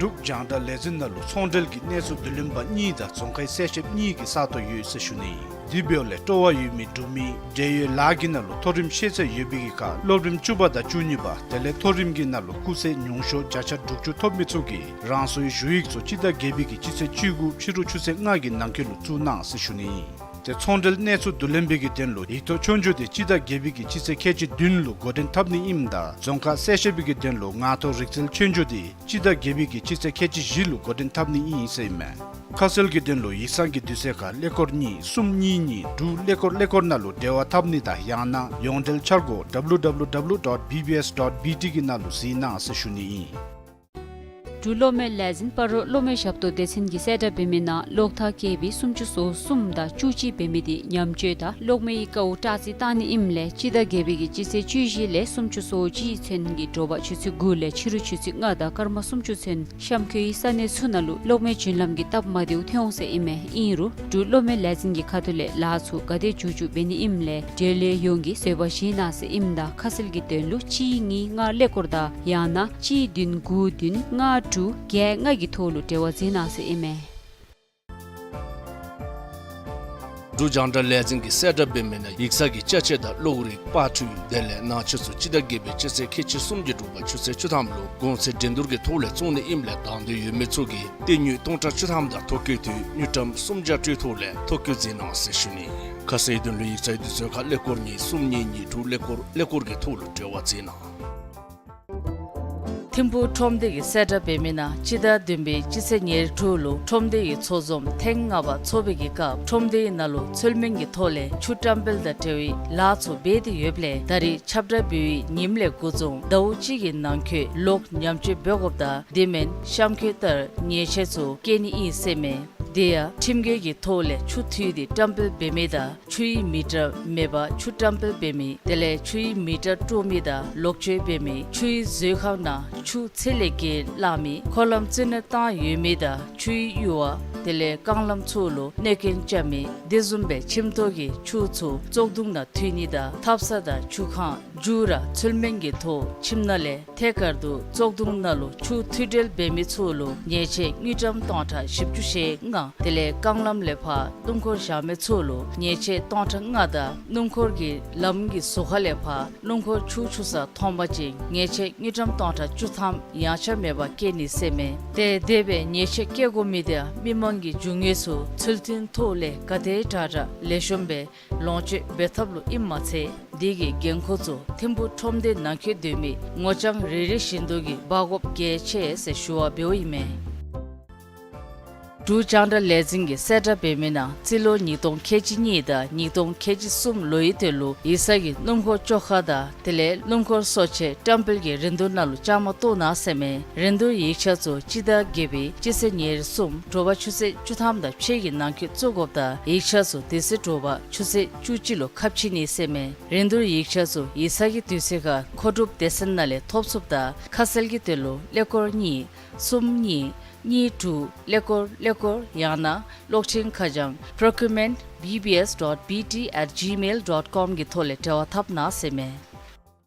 འབྲུག་རྒྱང་བསྒྲགས་ལས་འཛིན་ནང་ལུ་ཚོང་འབྲེལ་གྱི་གནས་ཚུལ་བསྡུ་ལེན་པ་གཉིས་དང་རྫོང་ཁའི་གསལ་བཤདཔ་གཉིས་ཀྱི་ས་སྟོང་ཡོད་ཟེར་ཞུ་ནི་ཨིན། དེ་འབདཝ་ལས་སྤྲོ་བ་ཡོད་མི་འབྲུག་མི་འབྲེལ་ཡོད་ལཱ་གི་ནང་ལུ་མཐོ་རིམ་ཤེས་ཚད་ཡོད་པའི་གི་ཁར་སློབ་རིམ་བཅུ་པ་དང་བཅུ་གཉིས་པ་དེ་ལས་མཐོ་རིམ་གྱི་ནང་ལུ་སྐུགས་ཚད་ཉུང་ཤོས་བརྒྱ་ཆ་དྲུག་ཅུ་ཐོབ་མི་ཚུ་གིས་རང་སོའི་ཞུ་ཡིག་ཚུ་སྤྱི་ཟླ་བརྒྱད་པའི་གི་སྤྱི་ཚེས་བཅུ་དགུ་ཕྱི་རུ་ཆུ་ཚོད་ལྔ་གི་ནང་འཁོད་ལུ་བཙུགས་གནང་ཟེར་ཞུ་ནི་ཨིན། ཏེ་ཚོང་འབྲེལ་གནས་ཚུལ་བསྡུ་ལེན་པའི་གི་དོན་ལུ་ཡིག་ཐོག་ཆོས་རྒྱུགས་དེ་སྤྱི་ཟླ་བརྒྱད་པའི་གི་སྤྱི་ཚེས་ཁལ་གཅིག་བདུན་ལུ་འགོ་འདྲེན་འཐབ་ནི་ཨིནམ་ད་རྫོང་ཁ་གསལ་བཤད་པའི་གི་དོན་ལུ་ངག་ཐོག་རིག་རྩལ་ཆོས་རྒྱུགས་དེ་སྤྱི་ཟླ་བརྒྱད་པའི་གི་སྤྱི་ཚེས་ཁལ་གཅིག་བཞི་ལུ་འགོ་འདྲེན་འཐབ་ནི་ཨིན་ཟེར་ཨིན་མས། ཁ་གསལ་གྱི་དོན་ལུ་ཡིག་ཚང་གི་དུས་ཚོད་ཁར་ཀླད་ཀོར་གཉིས་གསུམ་གཉིས་གཉིས་དྲུག་ཀླད་ཀོར་ཀླད་ཀོར་ནང་ལུ་འབྲེལ་བ་འཐབ་ནི་དང་ཡང་ན་ཡོངས་འབྲེལ་འཆར་སྒོ་ཌབ་ལུ་ཌབ་ལུ་ཌབ་ལུ་ཌོཊ་བི་བི་ཨེསི་ཌོཊ་བི་ཊི་གི་ནང་ལུ་གཟིགས་གནང་ཟེར་ཞུ་ནི་ཨིན། འབྲུག་གློག་མེ་ལས་འཛིན་སྤ་རོ་གློག་མེ་ཞབས་ཏོག་སྡེ་ཚན་གྱིས་གསལ་བསྒྲགས་འབད་མི་ནང་གློག་ཐག་ཀེ་བི་སུམ་ཅུ་སོ་གསུམ་དང་བཅུ་གཅིག་འབད་མི་དེ་ཉམས་བཅོས་དང་གློག་མེ་ཡི་དཀའཝ་དྲག་རྩི་བཏང་ནི་ཨིནམ་ལས་སྤྱི་ཟླ་བརྒྱད་པའི་གི་སྤྱི་ཚེས་བཅུ་བཞི་ལས་སུམ་ཅུ་སོ་གཅིག་ཚུན་གྱི་དྲོ་པ་ཆུ་ཚོད་དགུ་ལས་ཕྱི་རུ་ཆུ་ཚོད་ལྔ་དང་སྐར་མ་སུམ་ཅུ་ཚུན་གཤམ་འཁོད་ས་གནས་ཚུ་ནང་ལུ་གློག་མེ་རྒྱུན་ལམ་གྱི་སྟབས་མ་བདེཝ་ཐོན་འོང་ཟེར་ཨིན་མས། ཨིན་རུང་འབྲུག་གློག་མེ་ལས་འཛིན་གྱི་ཁ་ཐུག་ལས་ལཱ་ཚུ་ག་དེ་མཇུག་མཇུག་འབད་ནི་ཨིནམ་ལས་འབྲེལ་ཡོད་ཡོངས་ཀྱིས་བཟོད་པ་བཞེས་གནང་ཟེར་ཨིནམ་ད་ཁ་གསལ་གྱི་དོན་ལུ་གཅིག་གཉིས་ལྔ་ཀླད་ཀོར་དང་ཡང་ན་གཅིག་བདུན་དགུ་བདུན་ལྔ་དྲུག་བརྒྱད་ལྔ་གི་ཐོག་ལུ་འབྲེལ་བ་འཛིན་གནང་ཟེར་ཨིན་མས། འབྲུག་རྒྱང་བསྒྲགས་ལས་འཛིན་གྱིས་གསལ་བསྒྲགས་འབད་མི་ནང་ཡིག་ཚང་གི་ཅ་ཆས་དང་གློག་རིག་པར་འཕྲུལ་དེ་ལས་ནང་ཆས་ཚུ་སྤྱི་ཟླ་བརྒྱད་པའི་སྤྱི་ཚེས་ཁལ་གཅིག་གསུམ་གྱི་དྲོ་པ་ཆུ་ཚོད་བཅུ་ཐམ་ལུ་གོང་ཚད་འགྲན་བསྡུར་གྱི་ཐོག་ལས་བཙོང་ནི་ཨིནམ་ལས་དང་འདོད་ཡོད་མི་ཚུ་གིས་རྟེན་དངུལ་སྟོང་ཕྲག་བཅུ་ཐམ་དང་ཐོ་བཀོད་དུས་དངུལ་ཀྲམ་སུམ་བརྒྱ་སྤྲོད་ཐོག་ལས་ཐོ་བཀོད་འཛིན་གནང་ཟེར་ཞུ་ནི། ཁ་གསལ་དོན་ལུ་ཡིག་ཚང་དུས་ཚོད་ཁར་ཀླད་ཀོར་གཉིས་གསུམ་གཉིས་གཉིས་དྲུག་ཀླད་ཀོར་ཀླད་ཀོར་གྱི་ཐོག་ལུ་འབྲེལ་བ་འཛིན་གནང་། ཐིམ་ཕུག་ཁྲོམ་སྡེ་གིས་གསལ་བསྒྲགས་འབད་མི་ནང་སྤྱི་ཟླ་བདུན་པའི་སྤྱི་ཚེས་ཉེར་དྲུག་ལུ་ཁྲོམ་སྡེ་ཡི་ཚོགས་འཛོམས་ཐེངས་ལྔ་པ་ཚོགས་པའི་གི་སྐབས་ཁྲོམ་སྡེའི་ནང་ལུ་ཚུལ་མིན་གྱི་ཐོག་ལས་ཆུ་བཀྲམ་སྤེལ་དང་འབྲེལ་བའི་ལཱ་ཚུ་འབད་དེ་ཡོདཔ་ལས་ད་རིས་ཁྱབ་བསྒྲགས་འབད་བའི་ཉིནམ་ལས་འགོ་བཟུང་ཟླཝ་གཅིག་གི་ནང་འཁོད་ལོག་ཉམས་བཅོས་འབད་དགོཔ་དང་དེ་མེན་གཤམ་འཁོད་ལྟར་ཉེས་ཆད་ཚུ་བཀལ་ནི་ཨིན་ཟེར་མས། དེ་ཡང་ཁྲིམས་འགལ་གྱི་ཐོག་ལས་ཆུ་འཐུས་ཏེ་བཀྲམ་སྤེལ་འབད་མི་དང་ཆུའི་མི་ཊར་མེད་པར་ཆུ་བཀྲམ་སྤེལ་འབད་མི་དེ་ལས་ཆུའི་མི་ཊར་དཀྲོག་མི་དང་ལོག་སྤྱོད་འབད་མི་ཆུའི་མཛོད་ཁང་ནང་ཆུ་ཚད་ལས་བརྒལ་བླངས་མི་འཁོར་ལམ་རྩིས་ནོར་བཏང་ཡོད་མི་དང་ཆུའི་གཡུར་བ་དེ་ལས་རྐང་ལམ་ཚུ་ལུ་གནོད་སྐྱོན་རྐྱབ་མི་དེ་བཟུམ་སྦེ་ཁྱིམ་ཐོག་གི་ཆུ་ཚུ་བཙོག་དུང་ནང་འཐུ་ནི་དང་ཐབ་ས་དང་ཆུ་ཁང་མཇུག་ར་ཚུལ་མིན་གྱི་ཐོག་ཁྱིམ་ནང་ལས་ཐད་ཀར་དུ་བཙོག་དུང་ནང་ལུ་ཆུ་འཐུ་སྦྱོར་འབད་མི་ཚུ་ལུ་ཉེས་ཆད་དངུལ་ཀྲམ་སྟོང་ཕྲག་བཞི་བཅུ་ཞེ་ལྔ། དེ་ལས་རྐང་ལམ་ལས་ཕར་སྣུམ་འཁོར་བཞག་མི་ཚུ་ལུ་ཉེས་ཆད་སྟོང་ཕྲག་ལྔ་དང་སྣུམ་འཁོར་གྱི་ལམ་གྱི་ཟུར་ཁ་ལས་ཕར་སྣུམ་འཁོར་ཆུ་འཁྱུ་ས་མཐོང་པ་ཅིན་ཉེས་ཆད་དངུལ་ཀྲམ་སྟོང་ཕྲག་བཅུ་ཐམ་ཡངས་ཆག་མེད་པར་བཀལ་ནི་ཟེར་མས། ཏེ་དེ་སྦེ་ཉེས་ཆད་བཀལ་དགོ་མི་དེ་མི་མང་གི་འབྱུང་ངེས་ཚུ་ཚུལ་མཐུན་ཐོག་ལས་ག་དེ་དྲག་དྲག་ལེགས་ཤོམ་སྦེ་ལོངས་སྤྱོད་འབད་ཐབས་ལུ་ཨིནམ་མ་ཚད་དེ་གི་འགན་ཁུར་ཚུ་ཐིམ་ཕུག་ཁྲོམ་སྡེ་ནང་འཁོད་སྡོད་མི་ངོ་རྐྱང་རེ་རེ་བཞིན་དུ་གིས་འབག་དགོཔ་གལ་ཆེ་ཟེར་ཞུ་བ་འབདཝ་ཨིན་མས། འབྲུག་རྒྱང་བསྒྲགས་ལས་འཛིན་གྱིས་གསལ་བསྒྲགས་འབད་མི་ནང་རྩིས་ལོ་ཉིས་སྟོང་ཁལ་གཅིག་གཉིས་དང་ཉིས་སྟོང་ཁལ་གཅིག་གསུམ་ལོའི་དོན་ལུ་ཡིག་ཚང་གི་སྣུམ་འཁོར་བཅོ་ཁ་དང་དེ་ལས་སྣུམ་འཁོར་གསོ་བྱེད་བཀྲམ་སྤེལ་གྱི་རིན་བསྡུར་ནང་ལུ་བཅའ་མར་གཏོགས་གནང་ཟེར་མས། རིན་བསྡུར་ཡིག་ཆ་ཚུ་སྤྱི་ཟླ་བརྒྱད་པའི་སྤྱི་ཚེས་ཉེར་གསུམ་དྲོ་པ་ཆུ་ཚོད་བཅུ་ཐམ་དང་ཕྱེད་ཀྱི་ནང་འཁོད་བཙུགས་དགོཔ་དང་ཡིག་ཆ་ཚུ་དེ་ཚེ་དྲོ་པ་ཆུ་ཚོད་བཅུ་གཅིག་ལུ་ཁ་ཕྱེ་ནི་ཟེར་མས། རིན་བསྡུར་ཡིག་ཆ་ཚུ་ཡིག་ཚང་གི་དུས་ཚོད་ཁར་མཁོ་སྒྲུབ་སྡེ་ཚན་ནང་ལས་ཐོབ་ཚུགསཔ་དང་ཁ་གསལ་གྱི་དོན་ལུ་ཀླད་ཀོར་གཉིས་གསུམ་གཉིས་གཉིས་དྲུག་ཀླད་ཀོར་ཀླད་ཀོར་ཡང་ན་གློག་འཕྲིན་ཁ་བྱང་procurement B B S dot B T at gmail dot com གི་ཐོག་ལས་འབྲེལ་བ་འཐབ་གནང་ཟེར་མས།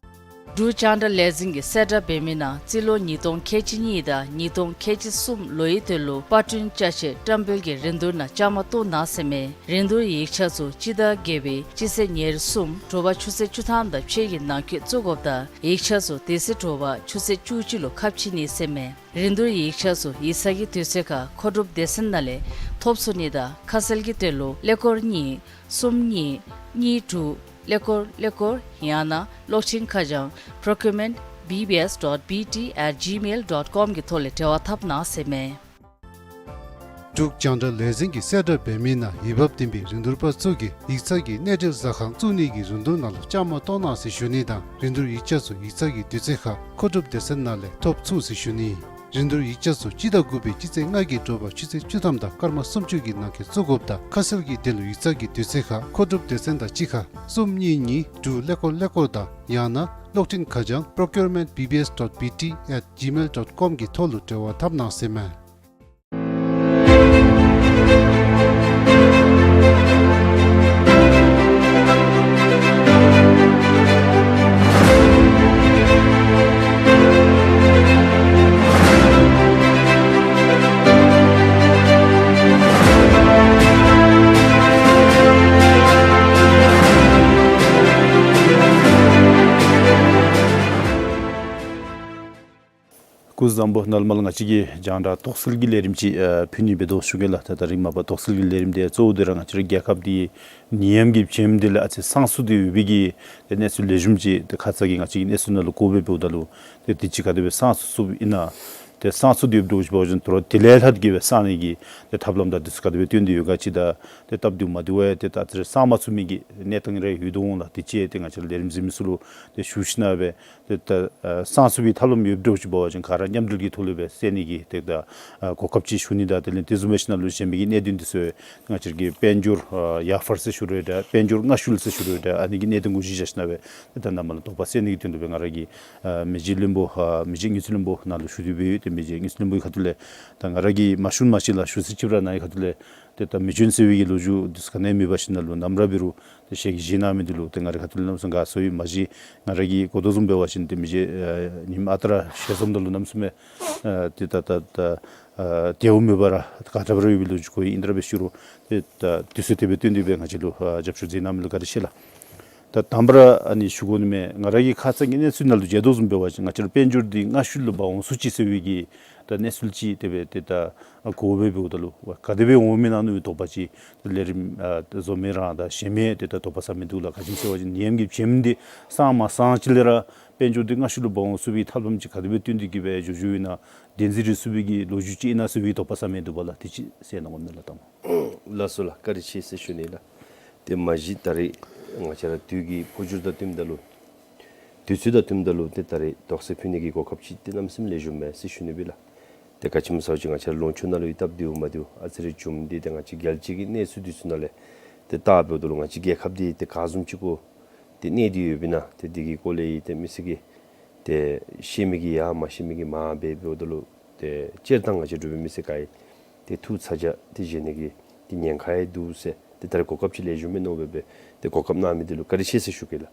འབྲུག་རྒྱང་བསྒྲགས་ལས་འཛིན་གྱིས་གསལ་བསྒྲགས་འབད་མི་ནང་རྩིས་ལོ་ཉིས་སྟོང་ཁལ་གཅིག་གཉིས་དང་ཉིས་སྟོང་ཁལ་གཅིག་གསུམ་ལོའི་དོན་ལུ་པར་སྐྲུན་ཅ་ཆས་བཀྲམ་སྤེལ་གྱི་རིན་བསྡུར་ནང་བཅའ་མར་གཏོགས་གནང་ཟེར་མས། རིན་བསྡུར་ཡིག་ཆ་ཚུ་སྤྱི་ཟླ་བརྒྱད་པའི་སྤྱི་ཚེས་ཉེར་གསུམ་དྲོ་པ་ཆུ་ཚོད་བཅུ་ཐམ་དང་ཕྱེད་ཀྱི་ནང་འཁོད་བཙུགས་དགོཔ་དང་ཡིག་ཆ་ཚུ་དེ་ཚེ་དྲོ་པ་ཆུ་ཚོད་བཅུ་གཅིག་ལུ་ཁ་ཕྱེ་ནི་ཟེར་མས། རིན་བསྡུར་ཡིག་ཆ་ཚུ་ཡིག་ཚང་གི་དུས་ཚོད་ཁར་མཁོ་སྒྲུབ་སྡེ་ཚན་ནང་ལས་ཐོབ་ཚུགས་ནི་དང་ཁ་གསལ་གྱི་དོན་ལུ་ཀླད་ཀོར་གཉིས་གསུམ་གཉིས་གཉིས་དྲུག་ཀླད་ཀོར་ཀླད་ཀོར་ཡང་ན་གློག་འཕྲིན་ཁ་བྱང་procurement B B S dot B T at gmail dot com གི་ཐོག་ལས་འབྲེལ་བ་འཐབ་གནང་ཟེར་མས། འབྲུག་རྒྱང་བསྒྲགས་ལས་འཛིན་གྱིས་གསལ་བསྒྲགས་འབད་མི་ནང་འོས་འབབ་ལྡན་པའི་རིན་བསྡུར་པ་ཚུ་གིས་ཡིག་ཚང་གི་གནས་འབྲེལ་ཟ་ཁང་བཙུགས་ནི་གི་རིན་བསྡུར་ནང་ལུ་བཅའ་མར་གཏོགས་གནང་ཟེར་ཞུ་ནི་དང་རིན་བསྡུར་ཡིག་ཆ་ཚུ་ཡིག་ཚང་གི་དུས་ཚོད་ཁར་མཁོ་སྒྲུབ་སྡེ་ཚན་ནང་ལས་ཐོབ་ཚུགས་ཟེར་ཞུ་ནི། རིན་བསྡུར་ཡིག་ཆ་ཚུ་སྤྱི་ཟླ་དགུ་པའི་སྤྱི་ཚེས་ལྔ་གི་དྲོ་པ་ཆུ་ཚོད་བཅུ་ཐམ་དང་སྐར་མ་སུམ་ཅུ་གི་ནང་འཁོད་བཙུགས་དགོཔ་དང་ཁ་གསལ་གྱི་དོན་ལུ་ཡིག་ཚང་གི་དུས་ཚོད་ཁར་མཁོ་སྒྲུབ་སྡེ་ཚན་དང་གཅིག་ཁར་གསུམ་གཉིས་གཉིས་དྲུག་ཀླད་ཀོར་ཀླད་ཀོར་དང་ཡང་ན་གློག་འཕྲིན་ཁ་བྱང་procurement B B S dot B T at gmail dot com གི་ཐོག་ལུ་འབྲེལ་བ་འཐབ་གནང་ཟེར་མས། སྐུ་གཟུགས་བཟང་པོ། ནཱ་ལས་མར་ང་བཅས་ཀྱིས་རྒྱང་བསྒྲགས་དོགས་སེལ་གྱི་ལས་རིམ་ཅིག་ཨ་ཕུལ་ནི་འབད་དོ་ཞུ་གེ་ལགས། ད་ད་རིས་མ་པ་དོགས་སེལ་གྱི་ལས་རིམ་འདི་གཙོ་བོ་འདི་ར་ང་བཅས་ར་རྒྱལ་ཁབ་འདི་ནད་ཡམས་ཀྱི་བྱེམ་འདི་ལས་ཨ་ཙི་སངས་ཚུགས་ཏེ་ཡོད་པའི་གི་ཏེ་གནས་ཚུལ་ལེགས་ཤོམ་ཅིག་ཏེ་ཁ་ཙ་གི་ང་བཅས་ཀྱི་གནས་ཚུལ་ནང་ལུ་གོ་སྦེ་འབདཝ་ད་ལུ་ཏེ་དུས་ཅི་ག་དེ་སྦེ་སངས་ཚུགས་ཚུགསཔ་ཨིན་ན། ཏེ་སངས་ཚུགས་ཏེ་ཡོདཔ་འདྲཝ་ཅིག་འབད་བ་ཅིན་དོ་རུང་དེ་ལས་ལྷག་སྟེ་གི་སྦེ་སངས་ནི་གི་ཏེ་ཐབས་ལམ་དང་འདི་ཚུ་ག་དེ་སྦེ་བཏོན་ཏེ་ཡོད་ག་ཅིག་དང་ཏེ་སྟབས་བདེཝ་མ་བདེཝ་ཡང་ཏེ་ད་ཨ་ཙི་རེ་སངས་མ་ཚུགས་མི་གི་གནས་སྟངས་རེ་ཡོད་དོ་འོང་ལགས། དུས་ཅི་ཏེ་ང་བཅས་ར་ལས་རིམ་གཟིགས་མི་ཚུ་ལུ་ཏེ་ཞུ་ཞིནམ་སྦེ་ཏེ་ད་ཨ་སངས་ཚུགས་པའི་ཐབས་ལམ་ཡོདཔ་འདྲཝ་ཅིག་འབད་བ་ཅིན་ག་ར་མཉམ་འབྲེལ་གྱི་ཐོག་ལས་སྦེ་སེལ་ནི་གི་ཏེ་ད་ཨ་གོ་སྐབས་ཅིག་ཞུ་ནི་དང་དེ་ལས་དེ་བཟུམ་སྦེ་ཞིནམ་ལས་གཞན་མི་གི་གནད་དོན་འདི་ཚུ་ང་བཅས་ར་གི་དཔལ་འབྱོར་ཨ་ཡར་འཕར་ཟེར་ཞུ་རུང་འདྲ་དཔལ་འབྱོར་སྔ་ཤོས་ཟེར་ཞུ་རུང་འདྲ་ཨ་ནི་གི་གནད་དོན་གུ་གཞི་བཞག་ཞིནམ་སྦེ་ཏེ་ད་ནཱ་མར་ལུ་དོགས་པ་སེལ་ནི་གི་དོན་ལུ་སྦེ་ང་ར་གིས་ཨ་མི་རྗེ་བློན་པོ་ཨ་མི་རྗེ་དངུལ་རྩིས་བློན་པོ་ནཱ་ལུ་ཞུ་སྟེ་སྦེ་ཡོད། ཏེ་མི་རྗེ་དངུལ་རྩིས་བློན་པོའི་ཁ་ཐུག་ལས་ད་ང་ར་གིས་མ་ཞུ་མ་ཤེས་ལགས། ཞུ་ས་ཅིག་ར་ནཱ་གི་ཁ་ཐུག་ལས་ཏེ་ད་མི་འཇོན་ཟེར་བའི་གི་ལོ་རྒྱུས་འདི་ཚུ་ག་ནི་ཡང་མེད་པ་ཞིནམ་ལས་ནམ་ར་འབད་རུང་ཏེ་ཞལ་གྱིས་བཞེས་གནང་མི་འདི་ལུ་ཏེ་ང་རའི་ཁ་ཐུག་ལས་གནམ་མེད་ས་མེད་དགའ་ཚོར་ཡོད། མ་གཞི་ང་ར་གིས་གོ་དོ་བཟུམ་འབད་བ་ཅིན་ཏེ་མི་རྗེ་ཨ་ཉིམ་ཨ་རྟག་ར་ཞལ་འཛོམས་ད་ལུ་གནམ་མེད་ས་མེད་ཨ་ཏེ་ད་ད་ད་ཨ་དལཝ་མེད་པར་དགའ་དྲགས་ར་ཡོད་པའི་ལོ་རྒྱུས་གོ་ཡི། ཨིན་ཏེ་ར་འབད་ཞུ་རུང་ཏེ་ད་དུས་ཚོད་དེ་སྦེ་བཏོན་ཏེ་སྦེ་ང་བཅས་ལུ་ཨ་རྒྱབ་སྐྱོར་མཛད་གནང་མི་ལུ་བཀའ་དྲིན་ཆེ་ལགས། ད་དང་པ་ར་ཨ་ནི་ཞུ་དགོ་ནི་མས། ང་ར་གི་ཁ་ཙ་གི་གནས་ཚུལ་ནང་ལུ་མཇལ་དོ་བཟུམ་འབད་བ་ཅིན་ང་བཅས་ར་དཔལ་འབྱོར་འདི་སྔ་ཤོས་ལུ་འབག་འོང་ཚུགས་ཅི་ཟེར་བའི་གི་ད་གནས་ཚུལ་ཅིག་དེ་སྦེ་ཏེ་ད་གོཝ་སྦེ་འབདཝ་ད་ལུ་ག་དེ་སྦེ་འོང་མི་ཨིན་ན་མནོ་བའི་དོགས་པ་ཅིག་ལས་རིམ་ཨ་བཟོ་མི་རང་དང་གཞན་མི་ཏེ་ད་དོགས་པ་ཟ་མི་འདུག་ལགས། ག་ཅི་སྨོ་ཟེར་བ་ཅིན་ནད་ཡམས་ཀྱི་བྱེམ་འདི་སངས་མ་སངས་ཅིག་ལས་ར་དཔལ་འབྱོར་འདི་སྔ་ཤོས་ལུ་འབག་འོང་ཚུགས་པའི་ཐབས་ལམ་ཅིག་ག་དེ་སྦེ་བཏོན་ཏེ་གི་སྦེ་འགྱོ་འགྱོཝ་ཨིན་ན་བདེན་འཛིན་རེ་ཚུགས་པའི་གི་ལོ་རྒྱུས་ཅིག་ཨིན་ན་ཟེར་བའི་དོགས་པ་ཟ་མི་འདུག་པ་ལགས། དེ་ཅིག་གསལ་གནང་དགོ་མནོ་ལགས། ལྟ་མོ། ལགས་སོ་ལགས། བཀའ་དྲིན་ཆེ་ཟེར་ཞུ་ནི་ལགས། ཏེ་མ་གཞི་ད་རེས་ང་བཅས་ར་དུས་ཀྱི་འཕོ་འགྱུར་དང་བསྟུནམ་ད་ལུ་དུས་ཚོད་དང་བསྟུནམ་ད་ལུ་ཏེ་ད་རེས་དོགས་སེལ་ཕུལ་ནི་གི་གོ་སྐབས་ཅིག་ཏེ་གནམ་མེད་ས་མེད་ལེགས་ཤོམ་མས་ཟེར་ཞུ་ནི་སྦེ་ལགས། ཏེ་ག་ཅི་སྨོ་ཟེར་བ་ཅིན་ང་བཅས་ར་ལུང་ཕྱོགས་ནང་ལུ་ཡང་སྟབས་བདེཝ་མ་བདེཝ་ཨ་ཙི་རེ་བྱུངམ་འདི་ཏེ་ང་བཅས་རྒྱལ་སྤྱི་གི་གནས་ཚུལ་འདི་ཚུ་ནང་ལས་ཏེ་བལྟ་འབདཝ་ད་ལུ་ང་བཅས་རྒྱལ་ཁབ་འདི་ཏེ་ག་བཟུམ་ཅིག་གུ་ཏེ་གནས་ཏེ་ཡོདཔ་ཨིན་ན་ཏེ་འདི་གི་སྐོར་ལས་ཡང་ཏེ་མི་སེར་གྱིས་ཏེ་ཤེས་མི་གིས་ཡང་མ་ཤེས་མི་གིས་མ་འབད་འབདཝ་ད་ལུ་ཏེ་སྤྱིར་བཏང་ང་བཅས་འབྲུག་པའི་མི་སེར་ག་ར་ཏེ་ཐུགས་ཚ་གྱང་ཏེ་བཞེས་ནི་གི་ཏེ་ཉེན་ཁ་ཡང་འདུག་ཟེར་ཏེ་ད་རེས་གོ་སྐབས་ཅིག་ལེགས་ཤོམ་མས་མནོ་སྦེ་སྦེ་ཏེ་གོ་སྐབས་གནང་མི་འདི་ལུ་བཀའ་དྲིན་ཆེ་ཟེར་ཞུ་གེ་ལགས།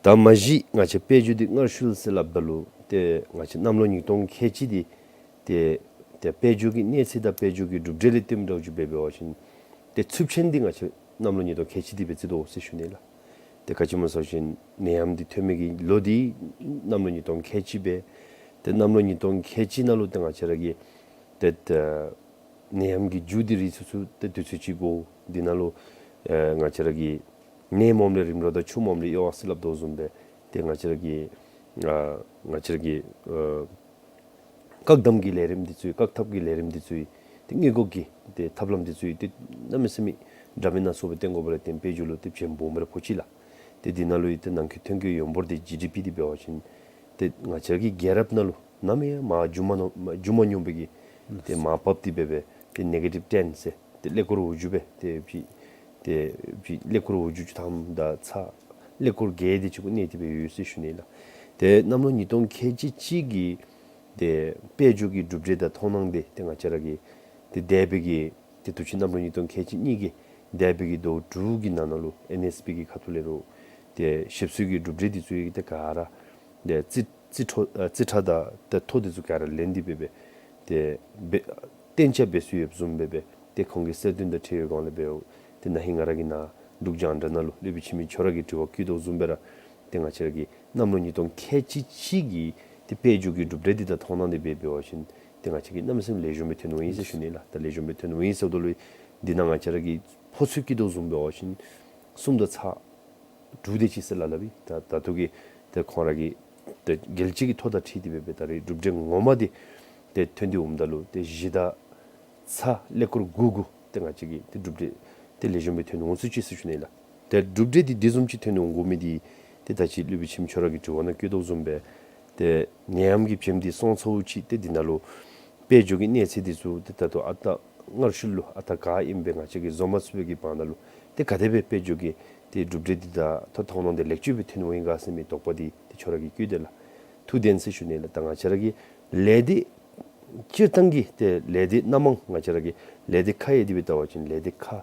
ད་མ་གཞི་ང་བཅས་དཔལ་འབྱོར་འདི་སྔར་ཤུལ་ཟེར་སླབ་ད་ལུ་ཏེ་ང་བཅས་གནམ་ལོ་ཉིས་སྟོང་ཁལ་གཅིག་འདི་ཏེ་ཏེ་དཔལ་འབྱོར་གྱི་གནས་ཚད་དང་དཔལ་འབྱོར་གྱི་གྲུབ་འབྲས་ལས་བརྟེནམ་འདྲཝ་ཅིག་འབད་འབད་བ་ཅིན་ཏེ་ཚབས་ཆེན་འདི་ང་བཅས་གནམ་ལོ་ཉིས་སྟོང་ཁལ་གཅིག་འདི་སྦེ་བརྩི་དོ་ཟེར་ཞུ་ནི་ལགས། ཏེ་ག་ཅི་སྨོ་ཟེར་བ་ཅིན་ནད་ཡམས་འདི་ཐོན་མི་གི་ལོ་འདི་གནམ་ལོ་ཉིས་སྟོང་ཁལ་གཅིག་སྦེ་ཏེ་གནམ་ལོ་ཉིས་སྟོང་ཁལ་གཅིག་ནང་ལུ་ཏེ་ང་བཅས་ར་གི་ཏེ་ཏེ་ནད་ཡམས་ཀྱི་མཇུག་འདི་རིལ་ཚུན་ཚོད་ཏེ་དུས་ཚོད་ཅིག་འགོར། འདི་ནང་ལུ་ཨེ་ང་བཅས་ར་གི་ནད་སྨོམ་ལས་རིམ་གྲོ་དང་ཆུ་སྨོམ་ལས་གཡོག་ཟེར་སླབ་དོ་བཟུམ་སྦེ་ཏེ་ང་བཅས་ར་གི་ཨ་ང་བཅས་ར་གི་ཨ་བཀག་སྡོམ་གྱི་ལས་རིམ་འདི་ཚུ་བཀག་ཐབས་ཀྱི་ལས་རིམ་འདི་ཚུ་ དངུལ་འགོག་གི་ཏེ་ཐབས་ལམ་འདི་ཚུ་ཡང་ཏེ་གནམ་མེད་ས་མེད་འདྲ་མིན་སྣ་ཚོགས་སྦེ་བཏོན་དགོཔ་ལས་བརྟེན་དཔལ་འབྱོར་ལུ་ཏེ་བྱེམ་སྦོམ་རེ་ཕོག་ཅི་ལགས། ཏེ་འདི་ནང་ལུ་ཡང་ཏེ་ནང་འཁོད་ཐོན་སྐྱེད་ཡོངས་འབོར་འདི་ཇི་ཌི་པི་འདི་འབད་བ་ཅིན་ཏེ་ང་བཅས་ཀྱི་རྒྱལ་རབས་ནང་ལུ་ནམ་ཡང་མར་འགྱོ་མ་མྱོང་མར་འགྱོ་མ་མྱོང་པའི་གི་ཏེ་མར་བབས་ཏེ་འབད་སྦེ་ཏེ་ནེ་གེ་ཊིབ་ཊེན་ཟེར་ཏེ་ཀླད་ཀོར་འོག་འགྱུ་སྦེ་ཏེ་ཅིག་ཏེ་ཅིག་ཀླད་ཀོར་འོག་འགྱུ་ཚུ་ཐམ་ད་ཚར་ཀླད་ཀོར་བརྒྱད་དེ་ཅིག་གུ་གནས་ཏེ་སྦེ་ཡོད་ཟེར་ཞུ་ནི་ལགས། ཏེ་གནམ་ལོ་ཉིས་སྟོང་ཁལ་གཅིག་གཅིག་གི་ཏེ་དཔལ་འབྱོར་གྱི་གྲུབ་འབྲས་དང་མཐོང་སྣང་འདི་ཏེ་ང་བཅས་ར་གིས་ཏེ་འདས་པའི་གི་ཏེ་དུས་ཅི་གནམ་ལོ་ཉིས་སྟོང་ཁལ་གཅིག་གཉིས་ཀྱི་འདས་པའི་གི་ཟླཝ་དྲུག་གི་ནང་ན་ལུ་ཨེན་ཨེསི་པི་གི་ཁ་ཐུག་ལས་རུང་ཏེ་ཞིབ་འཚོལ་གྱི་གྲུབ་འབྲས་འདི་ཚུ་ཡང་ཏེ་ག་ར་ཏེ་རྩིས་རྩིས་ཁྲ་ཨ་རྩིས་ཁྲ་དང་ཏེ་ཐོ་འདི་ཚུ་ག་ར་ལེན་ཏེ་འབད་སྦེ་ཏེ་འབད་གཏན་འཇགས་འབད་སྲོལ་ཡོདཔ་བཟུམ་སྦེ་སྦེ་ཏེ་ཁོང་གི་གསལ་སྟོན་དང་འཁྲིལ་བའི་སྒང་ལས་འབདཝ་ཏེ་ན་ཧིང་ང་ར་གིས་ནཱ་འབྲུག་རྒྱང་བསྒྲགས་ནང་ལུ་སློབ་དཔོན་འཆི་མེད་ཁྱོད་ར་གིས་དྲི་བ་བཀོད་དོ་བཟུམ་སྦེ་ར་ཏེ་ང་བཅས་ར་གིས་གནམ་ལོ་ཉིས་སྟོང་ཁལ་གཅིག་གཅིག་གི་ཏེ་དཔལ་འབྱོར་གྱི་གྲུབ་འབྲས་འདི་དང་མཐོང་སྣང་འདི་འབད་འབད་བ་ཅིན་ཏེ་ང་བཅས་ཀྱིས་གནམ་མེད་ས་མེད་ལེགས་ཤོམ་སྦེ་ཐོན་འོང་ཡི་ཟེར་ཞུ་ནི་ལགས། ད་ལེགས་ཤོམ་སྦེ་ཐོན་འོང་ཡི་ཟེརཝ་ད་ལུ་འདི་ནང་ང་བཅས་ར་གིས་ཕོ་ཚོད་བཀོད་དོ་བཟུམ་འབད་བ་ཅིན་གསུམ་དང་ཚག་དྲུག་དེ་ཅིག་ཟེར་སླབ་སླབ་ཨིན། ད་ད་ལྟོ་གི་ཏེ་ཁོང་ར་གི་ཏེ་རྒྱལ་སྤྱི་གི་ཐོ་དང་འཁྲིལ་ཏེ་འབད་སྦེ་ད་རེས་གྲུབ་འབྲས་ངོ་མ་འདི་ཏེ་ཐོན་ཏེ་འོངམ་ད་ལུ་ཏེ་བཞི་དང་ཚག་ཀླད་ཀོར་དགུ་གུ་ཏེ་ང་བཅས་ཀྱིས་ཏེ་གྲུབ་འབྲས་ཏེ་ལེགས་ཤོམ་སྦེ་ཐོན་འོང་ཚུགས་ཅི་ཟེར་ཞུ་ནི་ལགས། ཏེ་གྲུབ་འབྲས་འདི་འདི་བཟུམ་ཅིག་ཐོན་འོང་དགོ་མི་འདི་ཏེ་ད་ཅི་སློབ་དཔོན་འཆི་མེད་ཁྱོད་ར་གིས་དྲི་བ་ནང་བཀོད་དོ་བཟུམ་སྦེ་ཏེ་ནད་ཡམས་ཀྱི་བྱེམ་འདི་སོང་ཚརཝ་ཅིག་ཏེ་འདི་ནང་ལུ་དཔལ་འབྱོར་གྱི་གནས་ཚད་འདི་ཚུ་ཏེ་ད་ལྟོ་ཨ་རྟག་སྔར་ཤུལ་ལུ་ཨ་རྟག་ག་ཨིནམ་སྦེ་ང་བཅས་ཀྱིས་བཟོ་མ་ཚུགས་པའི་གི་བར་ན་ལུ་ཏེ་ག་དེ་སྦེ་དཔལ་འབྱོར་གྱི་ཏེ་གྲུབ་འབྲས་འདི་དང་ཐོ་མཐོང་སྣང་འདི་ལེགས་བཅོས་སྦེ་ཐོན་འོང་ཡི་ག་ཟེར་མི་དོགས་པ་འདི་ཏེ་ཁྱོད་ར་གིས་བཀོད་དེ་ལགས། ཐུགས་བདེན་ཟེར་ཞུ་ནི་ལགས། ད་ང་བཅས་ར་གི་ལས་སྡེ་སྤྱིར་བཏང་གི་ཏེ་ལས་སྡེ་སྣ་མང་ང་བཅས་ར་གི་ལས་སྡེ་ཁག་དབྱེ་སྟེ་སྦེ་བལྟ་བ་ཅིན་ལས་སྡེ་ཁག་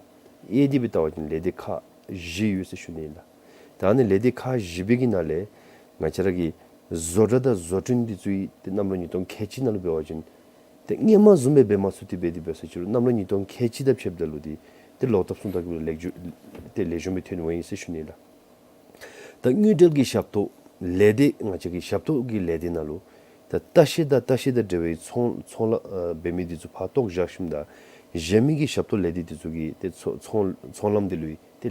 དབྱེ་སྟེ་སྦེ་བལྟ་བ་ཅིན་ལས་སྡེ་ཁག་བཞི་ཡོད་ཟེར་ཞུ་ནི་ལགས། ད་ཨ་ནི་ལས་སྡེ་ཁག་བཞི་པའི་གི་ནང་ལས་ང་བཅས་ར་གི་བཟོ་གྲྭ་དང་བཟོ་སྐྲུན་འདི་ཚུ་ཡང་ཏེ་གནམ་ལོ་ཉིས་སྟོང་ཁལ་གཅིག་ནང་ལུ་འབད་བ་ཅིན་ཏེ་སྔོན་མ་བཟུམ་སྦེ་འབད་མ་ཚུགས་ཏེ་འབད་དེ་འབད་ས་ཅིག་རུང་གནམ་ལོ་ཉིས་སྟོང་ཁལ་གཅིག་དང་ཕྱདཔ་ད་ལུ་འདི་ཏེ་ལོག་ལྟབ་སུངས་ལྟབ་ཀྱི་ལེགས་བཅོས་ཏེ་ལེགས་ཤོམ་སྦེ་ཐོན་འོང་ཡི་ཟེར་ཞུ་ནི་ལགས། ད་དངུལ་འབྲེལ་གྱི་ཞབས་ཏོག་ལས་སྡེ་ང་བཅས་ཀྱི་ཞབས་ཏོག་གི་ལས་སྡེ་ནང་ལུ་ད་ལྟ་བཤལ་དང་ལྟ་བཤལ་དང་འབྲེལ་བའི་ཚོང་ཚོང་ལཱ་ཨ་འབད་མི་འདི་ཚུ་ཕར་བཏོག་བཞག་ཞིནམ་ད་གཞན་མི་གི་ཞབས་ཏོག་ལས་སྡེ་འདི་ཚུ་གི་ཏེ་ཚོང་ཚོང་ཚོང་ལམ་འདི་ལུ་ཡང་ཏེ་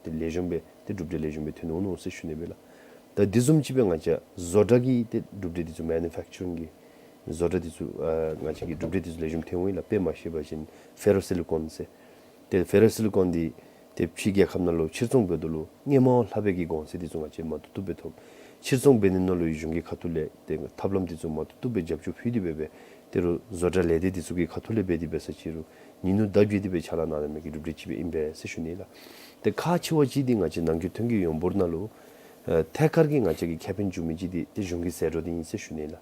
ཏེ་ལེགས་ཤོམ་སྦེ་ཏེ་གྲུབ་འབྲས་ལེགས་ཤོམ་སྦེ་ཐོན་འོང་ནུག་ཟེར་ཞུ་ནི་སྦེ་ལགས། ད་འདི་བཟུམ་ཅིག་སྦེ་ང་བཅས་བཟོ་གྲྭ་གི་ཏེ་གྲུབ་འབྲས་འདི་ཚུ་མེ་ནུ་ཕེཀ་ཅར་རིང་གི་བཟོ་གྲྭ་འདི་ཚུ་ཨ་ང་བཅས་ཀྱི་གྲུབ་འབྲས་འདི་ཚུ་ལེགས་ཤོམ་ཐོན་འོང་ཡི་ལགས། དཔེ་མ་བཞག་པ་ཅིན་ཕེ་རོ་སི་ལི་ཀོན་ཟེར། ཏེ་ཕེ་རོ་སི་ལི་ཀོན་འདི་ཏེ་ཕྱི་རྒྱལ་ཁབ་ནང་ལུ་ཕྱིར་ཚོང་འབདཝ་ད་ལུ་སྔོན་མ་ལྷག་པའི་གི་གོང་ཚད་འདི་ཚུ་ང་བཅས་མ་བཏུབ་བཏུབ་སྦེ་ཐོབ། ཕྱིར་ཚོང་འབད་ནི་ནང་ལུ་ཡང་གཞུང་གི་ཁ་ཐུག་ལས་ཏེ་ཐབས་ལམ་འདི་ཚུ་མ་བཏུབ་བཏུབ་སྦེ་རྒྱབ་སྐྱོར་ཕུལ་ཏེ་འབད་སྦེ་ཏེ་རུང་བཟོ་གྲྭ་ལས་སྡེ་འདི་ཚུ་གི་ཁ་ཐུག་ལས་འབད་དེ་འབད་ས་ཅིག་རུང་ཉིན་ནུབ་ཟླ་བརྒྱད་དེ་སྦེ་ཕྱག་ལཱ་གནང་གནང་མི་གི་གྲུབ་འབྲས་ཅིག་སྦེ་ཨིན་པས་ཟེར་ཞུ་ནི་ལགས། ཏེ་ཁག་ཆེ་བ་ཅིག་འདི་ང་བཅས་ནང་འཁོད་ཐོན་སྐྱེད་ཡོངས་འབོར་ནང་ལུ་ཨ་ཐད་ཀར་གྱི་ང་བཅས་ཀྱི་ཁེ་ཕན་འབྱུང་མི་ཅིག་འདི་ཏེ་གཞུང་གི་ཟད་འགྲོ་འདི་ཨིན་ཟེར་ཞུ་ནི་ལགས།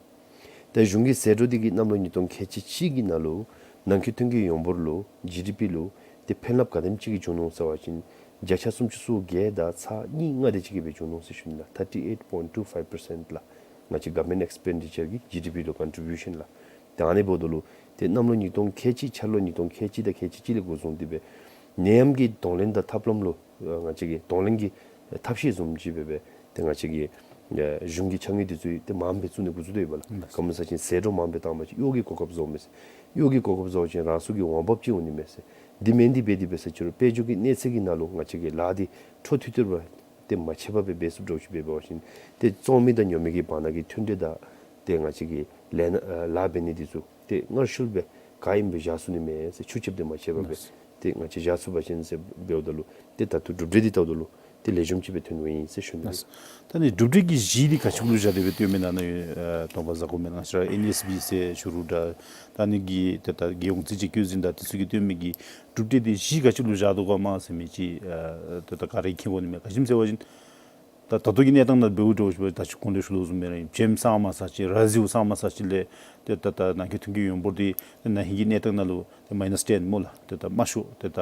ཏེ་གཞུང་གི་ཟད་འགྲོ་འདི་གིས་གནམ་ལོ་ཉིས་སྟོང་ཁལ་གཅིག་གཅིག་གི་ནང་ལུ་ནང་འཁོད་ཐོན་སྐྱེད་ཡོངས་འབོར་ལུ་ཇི་ཌི་པི་ལུ་ཏེ་ཕན་རླབས་ག་དེམ་ཅིག་གི་བྱུང་ནུག་ཟེར་བ་ཅིན་བརྒྱ་ཆ་སུམ་ཅུ་སོ་བརྒྱད་དང་ཚག་གཉིས་ལྔ་དེ་ཅིག་གི་སྦེ་བྱུང་ནུག་ཟེར་ཞུ་ནི་ལགས། thirty eight point two five percent ལགས། ང་བཅས་གོ་ཝར་མེནཊ་ཨེགསི་པེན་ཌི་ཅར་གྱི་ཇི་ཌི་པི་ལུ་ཀོན་ཊི་བིའུ་ཤཱན་ལགས། ཏེ་ཨ་ནི་འབདཝ་ད་ལུ་ཏེ་གནམ་ལོ་ཉིས་སྟོང་ཁལ་གཅིག་འཆར་ལོ་ཉིས་སྟོང་ཁལ་གཅིག་དང་ཁལ་གཅིག་གཅིག་ལས་འགོ་བཟུང་སྟེ་སྦེ་ནད་ཡམས་ཀྱི་གདོང་ལེན་དང་ཐབས་ལམ་ལུ་ཨ་ང་བཅས་ཀྱིས་གདོང་ལེན་གྱི་ཐབས་ཤེས་བཟུམ་ཅིག་འབད་སྦེ་ཏེ་ང་བཅས་ཀྱིས་ཨ་གཞུང་གི་ཕྱག་དངུལ་འདི་ཚུ་ཏེ་མངམ་སྦེ་བཙུགས་ནི་འགོ་བཙུགས་ཏེ་ཡོདཔ་ལགས། ག་མོ་ཟེར་བ་ཅིན་ཟད་འགྲོ་མངམ་སྦེ་བཏངམ་ཅིག་གཡོག་གི་གོ་སྐབས་བཟོཝ་མས་ཟེར། གཡོག་གི་གོ་སྐབས་བཟོ་བ་ཅིན་རང་སོའི་གི་འོང་འབབ་ཅིག་འོང་ནི་མས་ཟེར། འདི་མེན་འདི་འབད་དེ་འབད་ས་ཅིག་རུང་དཔལ་འབྱོར་གྱི་གནས་ཚད་ཀྱི་ནང་ལུ་ང་བཅས་ཀྱི་ལཱ་འདི་འཕྲོ་མཐུད་དེ་ར་ཏེ་མ་ཆད་པར་སྦེ་འབད་ཚུགསཔ་འདྲཝ་ཅིག་འབད་བ་ཅིན་ཏེ་བཙོང་མི་དང་ཉོ་མི་གི་བར་ན་གི་མཐུན་འབྲེལ་དང་ཏེ་ང་བཅས་ཀྱི་ལས་ན་ཨ་ལཱ་འབད་ནི་འདི་ཚུ་ཏེ་སྔར་ཤུལ་སྦེ་ག་ཨིནམ་སྦེ་བཞག་ཚུགས་ནི་མས་ཟེར། ཆུ་རྐྱབ་སྟེ་མ་ཆད་པར་སྦེ་ཏེ་ང་བཅས་བཞག་ཚུགས་པ་ཅིན་ཟེར་འབདཝ་ད་ལུ་ཏེ་ད་ལྟོ་གྲུབ་འབྲས་འདི་བལྟཝ་ད་ལུ་ཏེ་ལེགས་ཤོམ་ཅིག་སྦེ་ཐོན་འོང་ཡི་ཟེར་ཞུ་ནི། ད་ནི་གྲུབ་འབྲས་ཀྱི་གཞི་འདི་ག་ཅི་ལུ་བཞག་སྟེ་སྦེ་སྟོནམ་ཨིན་ན་ནི་ཨ་དོགས་པ་ཟ་དགོཔ་མེད། ང་བཅས་ར་ཨེན་ཨེསི་བི་ཟེར་ཞུ་རུང་འདྲ་ད་ནི་གི་ཏེ་ད་རྒྱལ་ཡོངས་རྩིས་དཔྱད་བཀོད་འཛིན་དང་དེ་ཚུ་གིས་སྟོན་མི་གི་གྲུབ་འབྲས་འདི་གཞི་ག་ཅི་ལུ་བཞག་དོ་ག་མས་ཟེར་མི་ཅིག་ཨ་ཏེ་ད་ག་ར་མཁྱེན་དགོ་ནི་མས། ག་ཅི་སྨོ་ཟེར་བ་ཅིན་ད་ད་ལྟོ་གི་གནས་སྟངས་ནང་འབདཝ་འདྲཝ་ཅིག་འབད་ད་ཅི་གོང་ལས་ཞུ་དོ་བཟུམ་སྦེ་ར་ཨིན། བྱེམ་སངས་མ་ཚར་ཅིག་ར་བཟི་བོ་སངས་མ་ཚར་ཅིག་ལས་ཏེ་ད་ད་ནང་འཁོད་ཐོན་སྐྱེད་ཡོངས་འབོར་འདི་ཏེ་ན་ཧིང་གི་གནས་སྟངས་ནང་ལུ་ཏེ་མའི་ནཱས་ཊེན་སྨོ་ལགས། ཏེ་ད་དམའ་ཤོས་ཏེ་ད་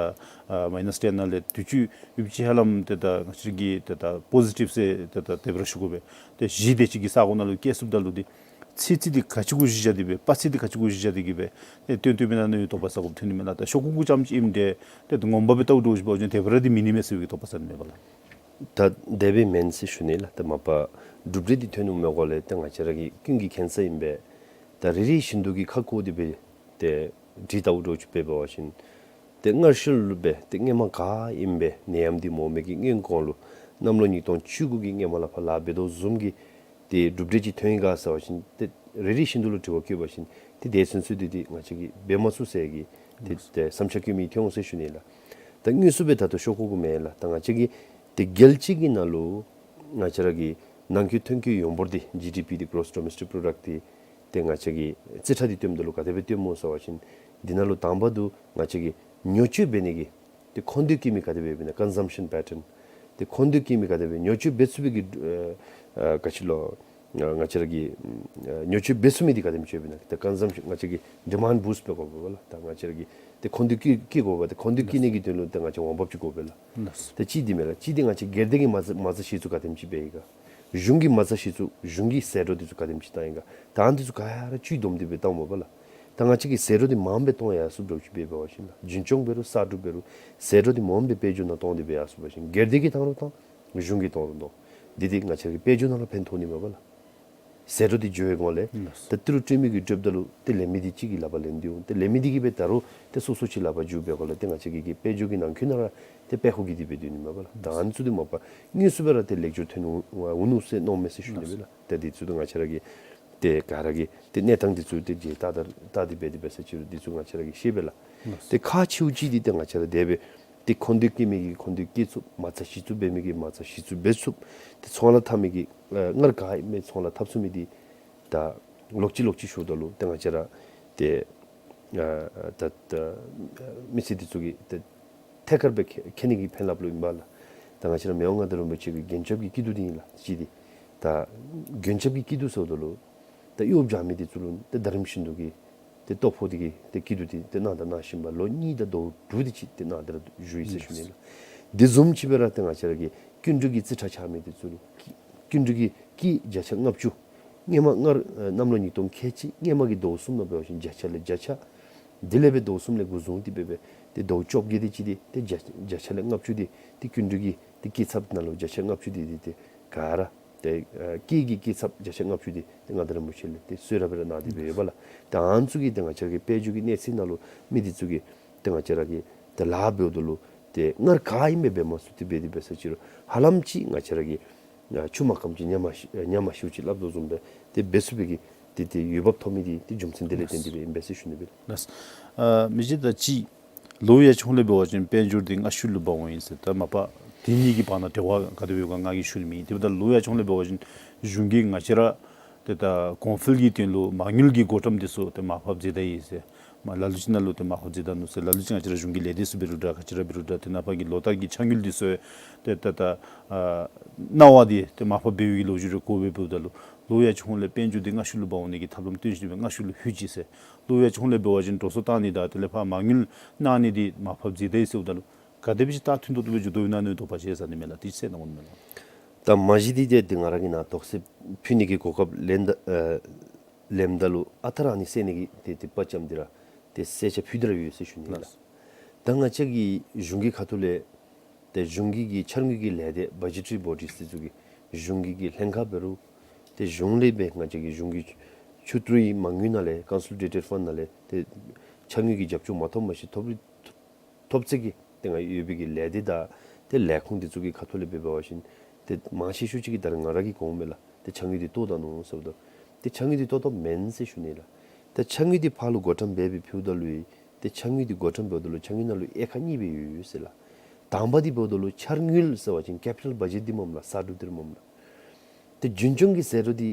ཨ་མའི་ནཱས་ཊེན་ནང་ལས་དུས་ཅི་ཡུདཔ་ཅིག་ཧ་ལམ་ཏེ་ད་ང་བཅས་ཀྱིས་ཏེ་ད་པོ་ཟི་ཊིབ་ཟེར་ཏེ་ད་དེ་སྦེ་ར་ཞུ་དགོ་པས། ཏེ་བཞི་དེ་ཅིག་གི་ས་གོ་ནང་ལུ་བསྐྱལ་ཚུགསཔ་ད་ལུ་འདི་ཚད་རྩིས་འདི་ག་ཅི་གུ་གཞི་བཞག་སྟེ་སྦེ་དཔག་ཚད་འདི་ག་ཅི་གུ་གཞི་བཞག་སྟེ་གི་སྦེ་ཏེ་སྟོན་སྟོནམ་ཨིན་ན་ནི་དོགས་པ་ཟ་དགོཔ་ཐོན་ནི་མས་ལགས། ད་ཤོག་གུ་གུ་རྐྱངམ་ཅིག་ཨིནམ་འདྲས་ཏེ་ངོ་མ་སྦེ་བལྟཝ་འདྲཝ་ཅིག་འབད་བ་ཅིན་དེ་སྦེ་ར་འདི་མེན་ནི་མས་ཟེར་བའི་དོགས་པ་ཟ་ནི་མས་པ་ལགས། ད་དེ་སྦེ་མེན་ཟེར་ཞུ་ནི་ལགས། ད་མ་པ་གྲུབ་འབྲས་འདི་ཐོན་འོང་མི་གུ་ལས་ཏེ་ང་བཅས་ར་གི་ཀུན་གྱིས་མཁྱེན་གསལ་ཨིན་པས། ད་རེ་རེ་བཞིན་དུ་གི་ཁ་བསྐོར་ཏེ་སྦེ་ཏེ་བྲིས་བལྟཝ་འདྲཝ་ཅིག་འབད་བ་ཅིན་ཏེ་སྔར་ཤུལ་ལུ་སྦེ་ཏེ་སྔོན་མ་ག་ཨིནམ་སྦེ་ནད་ཡམས་འདི་མ་འོང་མི་གི་སྔོན་གོང་ལུ་གནམ་ལོ་ཉིས་སྟོང་བཅུ་དགུ་གི་སྔོན་མ་ལས་ཕར་ལཱ་འབད་དོ་བཟུམ་གྱི་ཏེ་གྲུབ་འབྲས་ཅིག་ཐོན་ཡི་ག་ཟེར་བ་ཅིན་ཏེ་ རེ་རེ་བཞིན་དུ་ལུ་དྲི་བ་བཀོད་པ་ཅིན་ཏེ་དེ་ཚུན་ཚོད་འདི་ཏེ་ང་བཅས་ཀྱིས་འབད་མ་ཚུགས་ཟེར་གྱི་ཏེ་ཏེ་བསམ་འཆར་བཀོད་མི་ཐོན་འོང་ཟེར་ཞུ་ནི་ལགས། ད་དངོས་སུ་སྦེ་ད་ལྟོ་ཤོ་ཀོ་གུ་མེན་ལགས། ད་ང་བཅས་ཀྱིས་ཏེ་རྒྱལ་སྤྱི་གི་ནང་ལུ་ང་བཅས་ར་གི་ནང་འཁོད་ཐོན་སྐྱེད་ཡོངས་འབོར་འདི་ཇི་ཌི་པི་འདི་གོརོསི་ཌོ་མེསི་ཊིག་པོ་རོ་ཌག་འདི་ཏེ་ང་བཅས་ཀྱིས་རྩིས་ཁྲ་འདི་སྟོནམ་ད་ལུ་ག་དེ་སྦེ་སྟོནམ་སྨོ་ཟེར་བ་ཅིན་འདི་ནང་ལུ་དང་པ་འདི་ང་བཅས་ཀྱིས་ཉོ་སྤྱོད་འབད་ནི་གི་ཏེ་མཁོ་འདོད་བསྐྱེད་མི་ག་དེ་སྦེ་ཡོདཔ་ཨིན་ན། ཀོན་ཟམ་ཤཱན་པེ་ཊརན། ཏེ་མཁོ་འདོད་བསྐྱེད་མི་ག་དེ་སྦེ་ཉོ་སྤྱོད་འབད་ཚུགས་པའི་གི་ཨ་ཨ་ག་ཅི་ལོ། ང་བཅས་ར་གི་ཨ་ཉོ་སྤྱོད་འབད་ཚུགས་མི་འདི་ག་དེམ་ཅིག་ཡོདཔ་ཨིན་ན། ཏེ་ཀོན་ཟམ་ཤཱན་ང་བཅས་ཀྱིས་ཌི་མཱནཌ་བུསཊ་འབད་དགོ་པས་ལགས། ད་ང་བཅས་ར་གི་ཏེ་མཁོ་འདོད་བསྐྱེད་བསྐྱེད་དགོ་པས། ཏེ་མཁོ་འདོད་བསྐྱེད་ནི་གི་དོན་ལུ་ཏེ་ང་བཅས་འོང་འབབ་ཅིག་དགོ་པས་ལགས། ལགས། ཏེ་གཅིག་འདི་མས་ལགས། གཅིག་འདི་ང་བཅས་སྒེར་སྡེ་གི་མ་རྩ་མ་རྩ་གཞི་བཙུགས་ག་དེམ་ཅིག་འབད་ཡི་ག། གཞུང་གི་མ་རྩ་གཞི་བཙུགས་གཞུང་གི་ཟད་འགྲོ་འདི་ཚུ་ག་དེམ་ཅིག་བཏང་ཡི་ག། ད་ཨ་ནི་འདི་ཚུ་ག་ར་བཅུད་བསྡོམས་ཏེ་སྦེ་བཏངམ་མས་པ་ལགས། ད་ང་བཅས་ཀྱིས་ཟད་འགྲོ་འདི་མངམ་སྦེ་གཏོང་ཡར་སོངམ་འདྲཝ་ཅིག་འབད་བ་ཅིན་ལགས། རྒྱུན་སྐྱོང་འབད་རུང་གསར་སྒྲུབ་འབད་རུང་ཟད་འགྲོ་འདི་མངམ་སྦེ་དཔལ་འབྱོར་ནང་གཏོང་སྟེ་སྦེ་ཡར་སོང་པ་ཅིན་སྒེར་སྡེ་གིས་བཏང་རུང་བཏང་གཞུང་གིས་གཏོང་རུང་གཏོང་འདི་འདི་ང་བཅས་ཀྱི་དཔལ་འབྱོར་ནང་ལུ་ཕན་ཐོགས་ནི་མས་པ་ལགས། ཟད་འགྲོ་འདི་འགྱོ་བའི་སྒང་ལས་ལགས། ད་ཏི་རུ་སྤྲོད་མི་གིས་སྤྲོདཔ་ད་ལུ་ཏེ་ལེན་མི་འདི་གཅིག་གི་ལག་པར་ལེན་ཏེ་འོང་། ཏེ་ལེན་མི་འདི་གིས་འབད་ད་རུང་ཏེ་སོ་སོ་ཅིག་ལག་པར་འགྱོ་བའི་སྒང་ལས་ཏེ་ང་བཅས་ཀྱི་གི་དཔལ་འབྱོར་གྱི་ནང་འཁོད་ནང་ར་ཏེ་དཔལ་ཁུག་གི་འདི་སྦེ་སྡོད་ནི་མས་པ་ལགས། ད་ཨ་ནི་ཚུ་འདི་མ་པ་དངོས་སུ་སྦེ་ར་ཏེ་ལེགས་སྒྱུར་ཐོན་འོང་འོང་ནུག་ཟེར་མནོཝ་མས་ཟེར་ཞུ་ནི་མས་ལགས། ཏེ་འདི་ཚུ་ཏེ་ང་བཅས་ར་གིས་ཏེ་ག་ར་གིས་ཏེ་གནས་སྟངས་འདི་ཚུ་ཏེ་མཇལ་ལྟ་ད་ལྟ་སྟེ་འབད་དེ་འབད་ས་ཅིག་རུང་འདི་ཚུ་ང་བཅས་ར་གིས་ཤེས་པས་ལགས། ཏེ་ཁག་ཆེཝ་ཅིག་འདི་ཏེ་ང་བཅས་ར་དེ་སྦེ་ཏེ་མཁོ་འདོད་བསྐྱེད་མི་གིས་མཁོ་འདོད་བསྐྱེད་ཚུགསཔ། མ་རྩ་གཞི་བཙུགས་འབད་མི་གིས་མ་རྩ་གཞི་བཙུགས་འབད་ཚུགསཔ། ཏེ་ཚོང་ལཱ་འཐབ་མི་གིས་ཨ་སྔར་ག་ཨིན་མི་ཚོང་ལཱ་འཐབ་ཚུགས་མི་འདི་ད་ལོག་ཅི་ལོག་ཅི་ཞུཝ་ད་ལུ་ཏེ་ང་བཅས་ར་ཏེ་ཨ་ད་ད་མི་སེར་འདི་ཚུ་གིས་ཏེ་ཐད་ཀར་སྦེ་ཁེ་ཁེ་ནི་གི་ཕན་རླབས་ལུ་ཨིན་པས་ལགས། ད་ང་བཅས་ར་མི་དབང་མངའ་བདག་རིན་པོ་ཆེ་གི་མགོན་སྐྱབས་ཀྱི་སྐྱིད་སྡུག་འདི་ཨིན་ལགས། གཅིག་འདི་ད་མགོན་སྐྱབས་ཀྱི་སྐྱིད་སྡུག་ཟེརཝ་ད་ལུ་ད་གཡོག་རྐྱབ་མི་འདི་ཚུ་ལུ་ཏེ་ད་རིམ་བཞིན་དུ་གི་ཏེ་ལྟོ་ཕོག་འདི་གི་ཏེ་སྐྱིད་སྡུག་འདི་ཏེ་གནང་དང་གནང་བཞིན་པ། ལོ་གཉིས་དང་ཟླཝ་དྲུག་འདི་ཅིག་ཏེ་གནང་སྟེ་ར་བཞུགས་ཡི་ཟེར་ཞུ་ནི་ལགས། འདི་བཟུམ་ཅིག་སྦེ་ར་ཏེ་ང་བཅས་ར་གི་སྐྱིན་འགྲུལ་གྱི་རྩིས་ཁྲ་ཆགས་མི་འདི་ཚུ་ལུ་སྐྱིན་འགྲུལ་གྱི་ཀི་བརྒྱ་ཆ་ལྔ་བཅུ་སྔོན་མ་སྔར་ཨ་གནམ་ལོ་ཉིས་སྟོང་ཁལ་གཅིག་སྔོན་མ་གི་ཟླཝ་གསུམ་ནང་འབད་བ་ཅིན་བརྒྱ་ཆ་ལས་བརྒྱ་ཆ། དེ་ལས་འབད་ཟླཝ་གསུམ་ལས་འགོ་བཟུང་སྟེ་འབད་འབད་ཏེ་ཟླཝ་བཅོ་བརྒྱད་དེ་ཅིག་འདི་ཏེ་བརྒྱ་བརྒྱ་ཆ་ལས་ལྔ་བཅུ་འདི་ཏེ་སྐྱིན་འགྲུལ་གྱི་ཏེ་སྐྱིན་ཚབ་ནང་ལུ་བརྒྱ་ཆ་ལྔ་བཅུ་འདི་འདི་ཏེ་ག་ར་ཏེ་ཨ་ཀི་གི་སྐྱིན་ཚབ་བརྒྱ་ཆ་ལྔ་བཅུ་འདི་ཏེ་མངའ་བདག་རིན་པོ་ཆེ་ལས་ཏེ་གསོལ་རས་སྦེ་ར་གནང་སྟེ་སྦེ་ཡོད་པས་ལགས། ཏེ་ཨ་ནི་ཚུ་གིས་ཏེ་ང་བཅས་ར་གི་དཔལ་འབྱོར་གྱི་གནས་ཚད་ནང་ལུ་མི་འདི་ཚུ་གིས་ཏེ་ང་བཅས་ར་གི་ཏེ་ལཱ་འབདཝ་ད་ལུ་ཏེ་སྔར་ག་ཨིན་མི་འབད་མ་ཚུགས་ཏེ་འབད་དེ་འབད་ས་ཅིག་རུང་ཧ་ལམ་ཅིག་ང་བཅས་ར་གིས་ཨ་ཆུ་མ་སྐམ་ཅིག་ཉ་མ་ཤི་ཉ་མ་ཤིཝ་ཅིག་སླབ་དོ་བཟུམ་སྦེ་ཏེ་འབད་ཚུགས་པའི་གི་ཏེ་ཏེ་འོས་འབབ་ཐོབ་མི་འདི་ཏེ་རྒྱུ་མཚན་འདི་ལས་བརྟེན་ཏེ་སྦེ་ཨིན་པས་ཟེར་ཞུ་ནི་སྦེ། ལགས། ཨ་མི་རྗེ་ད་ཅི་ལོ་ཡར་ཆུང་ལས་འབད་བ་ཅིན་དཔལ་འབྱོར་འདི་སྔ་ཤོས་ལུ་འབག་འོང་ཡི་ཟེར། ད་མ་པ་དེ་གཉིས་ཀྱི་བར་ན་འབྲེལ་བ་ག་དེ་སྦེ་ཡོད་ག་ང་གིས་ཞུ་ནི་མེད། དེ་འབདཝ་ད་ལོ་ཡར་ཆུང་ལས་འབད་བ་ཅིན་གཞུང་གིས་ང་བཅས་ར་ཏེ་ད་གོང་འཕེལ་གྱི་དོན་ལུ་མ་དངུལ་གྱི་བགོ་བཀྲམ་འདི་ཚུ་ཏེ་མར་ཕབ་མཛད་ད་ཡི་ཟེར། མ་ལ་ལུ་ཅིག་ནང་ལུ་ཏེ་མར་ཕབ་མཛད་ད་ནུག་ཟེར། ལ་ལུ་ཅིག་ང་བཅས་ར་གཞུང་གི་ལས་སྡེ་ཚུ་འབད་རུང་འདྲ་ག་ཅི་ར་འབད་རུང་འདྲ་ཏེ་ནཱ་ཕར་གྱི་ལོ་ལྟར་གྱི་ཆ་དངུལ་འདི་ཚུ་ཏེ་ད་ད་ཨ་གནང་བ་འདི་ཏེ་མར་ཕབ་འབད་བའི་གི་ལོ་རྒྱུས་རེ་གོཝ་སྦེ་འབདཝ་ད་ལུ་ལོ་ཡར་ཆུང་ལས་དཔལ་འབྱོར་འདི་སྔ་ཤོས་ལུ་འབག་འོང་ནི་གི་ཐབས་ལམ་སྟོན་བཞིན་པས། སྔ་ཤོས་ལུ་ལྷོད་ཅི་ཟེར། ལོ་ཡར་ཆུང་ལས་འབད་བ་ཅིན་འགྲོ་སོང་བཏང་ནི་དང་དེ་ལས་ཕར་མ་དངུལ་གནང་ནི་འདི་མར་ཕབ་མཛད་ད་ཡི་ཟེརཝ་ད་ལུ་ག་དེ་སྦེ་ཅིག་ད་མཐུན་ཏོག་ཏོ་སྦེ་འགྱོ་དོ་ཨིན་ན་མནོ་དོགས་པ་ཅིག་ཡོད་ས་ནི་མས་ལགས། དེ་ཅིག་གསལ་གནང་དགོ་ནི་མས་ལགས། ད་མ་གཞི་འདི་ཏེ་ཏེ་ང་ར་གིས་ནཱ་དོགས་སེལ་ཕུལ་ནི་གི་གོ་སྐབས་ལེན་ད་ཨ་ལེནམ་ད་ལུ་ཨ་རྟག་ར་ཨ་ནི་གསལ་ནི་གི་ཏེ་ཏེ་དཔའ་བཅམ་སྟེ་ར་ཏེ་གསལ་ཆ་ཕུལ་ཏེ་ར་ཡོད་ཟེར་ཞུ་ནི་ལགས། ལགས། ད་ང་བཅས་ཀྱི་གཞུང་གི་ཁ་ཐུག་ལས་ཏེ་གཞུང་གི་གི་འཆར་དངུལ་གྱི་ལས་སྡེ་བ་ཇེ་ཊ་རི་བོ་ཌིས་འདི་ཚུ་གིས་གཞུང་གི་གི་ལྷན་ཁག་འབད་རུང་ཏེ་གཞུང་ལས་འབད་ང་བཅས་ཀྱི་གཞུང་གི་ཆུ་ཊུའི་མ་དངུལ་ནང་ལས་ཀོན་སོ་ལི་ཌེ་ཊེཌ་ཕཱནཌ་ནང་ལས་ཏེ་འཆར་དངུལ་གྱི་རྒྱབ་སྐྱོར་མ་ཐོབ་མ་ཤེས་ཐོབ་ཐོབ་ཚད་ཀྱི་ཏེ་ང་ཡོད་པའི་གི་ལས་སྡེ་དང་ཏེ་ལས་ཁུངས་འདི་ཚུ་གི་ཁ་ཐུག་ལས་འབད་འབད་བ་ཅིན་ཏེ་མང་ཆེ་ཤོས་ཅིག་གིས་ད་རེས་ང་ར་གིས་གོཝ་མས་ལགས། ཏེ་འཆར་དངུལ་འདི་བཏོག་ད་ནུག་ཟེརཝ་ད་ཏེ་འཆར་དངུལ་འདི་བཏོག་བཏོགཔ་མེན་ཟེར་ཞུ་ནི་ལགས། ཏེ་འཆར་དངུལ་འདི་ཕར་ལུ་བགོ་བཀྲམ་འབད་འབད་ཕུལཝ་ད་ལུ་ཏེ་འཆར་དངུལ་འདི་བགོ་བཀྲམ་འབདཝ་ད་ལུ་འཆར་དངུལ་ནང་ལུ་དབྱེ་ཁག་གཉིས་སྦེ་ཡོད་ཡོད་ཟེར་ལགས། དང་པ་འདི་འབདཝ་ད་ལུ་འཆར་དངུལ་ཟེར་བ་ཅིན་ཀེ་པི་ཊལ་བ་ཇེཊ་འདི་མས་ལགས། གསར་སྒྲུབ་འདི་ར་མས་ལགས། ཏེ་རྒྱུན་སྐྱོང་གི་ཟད་འགྲོ་འདི་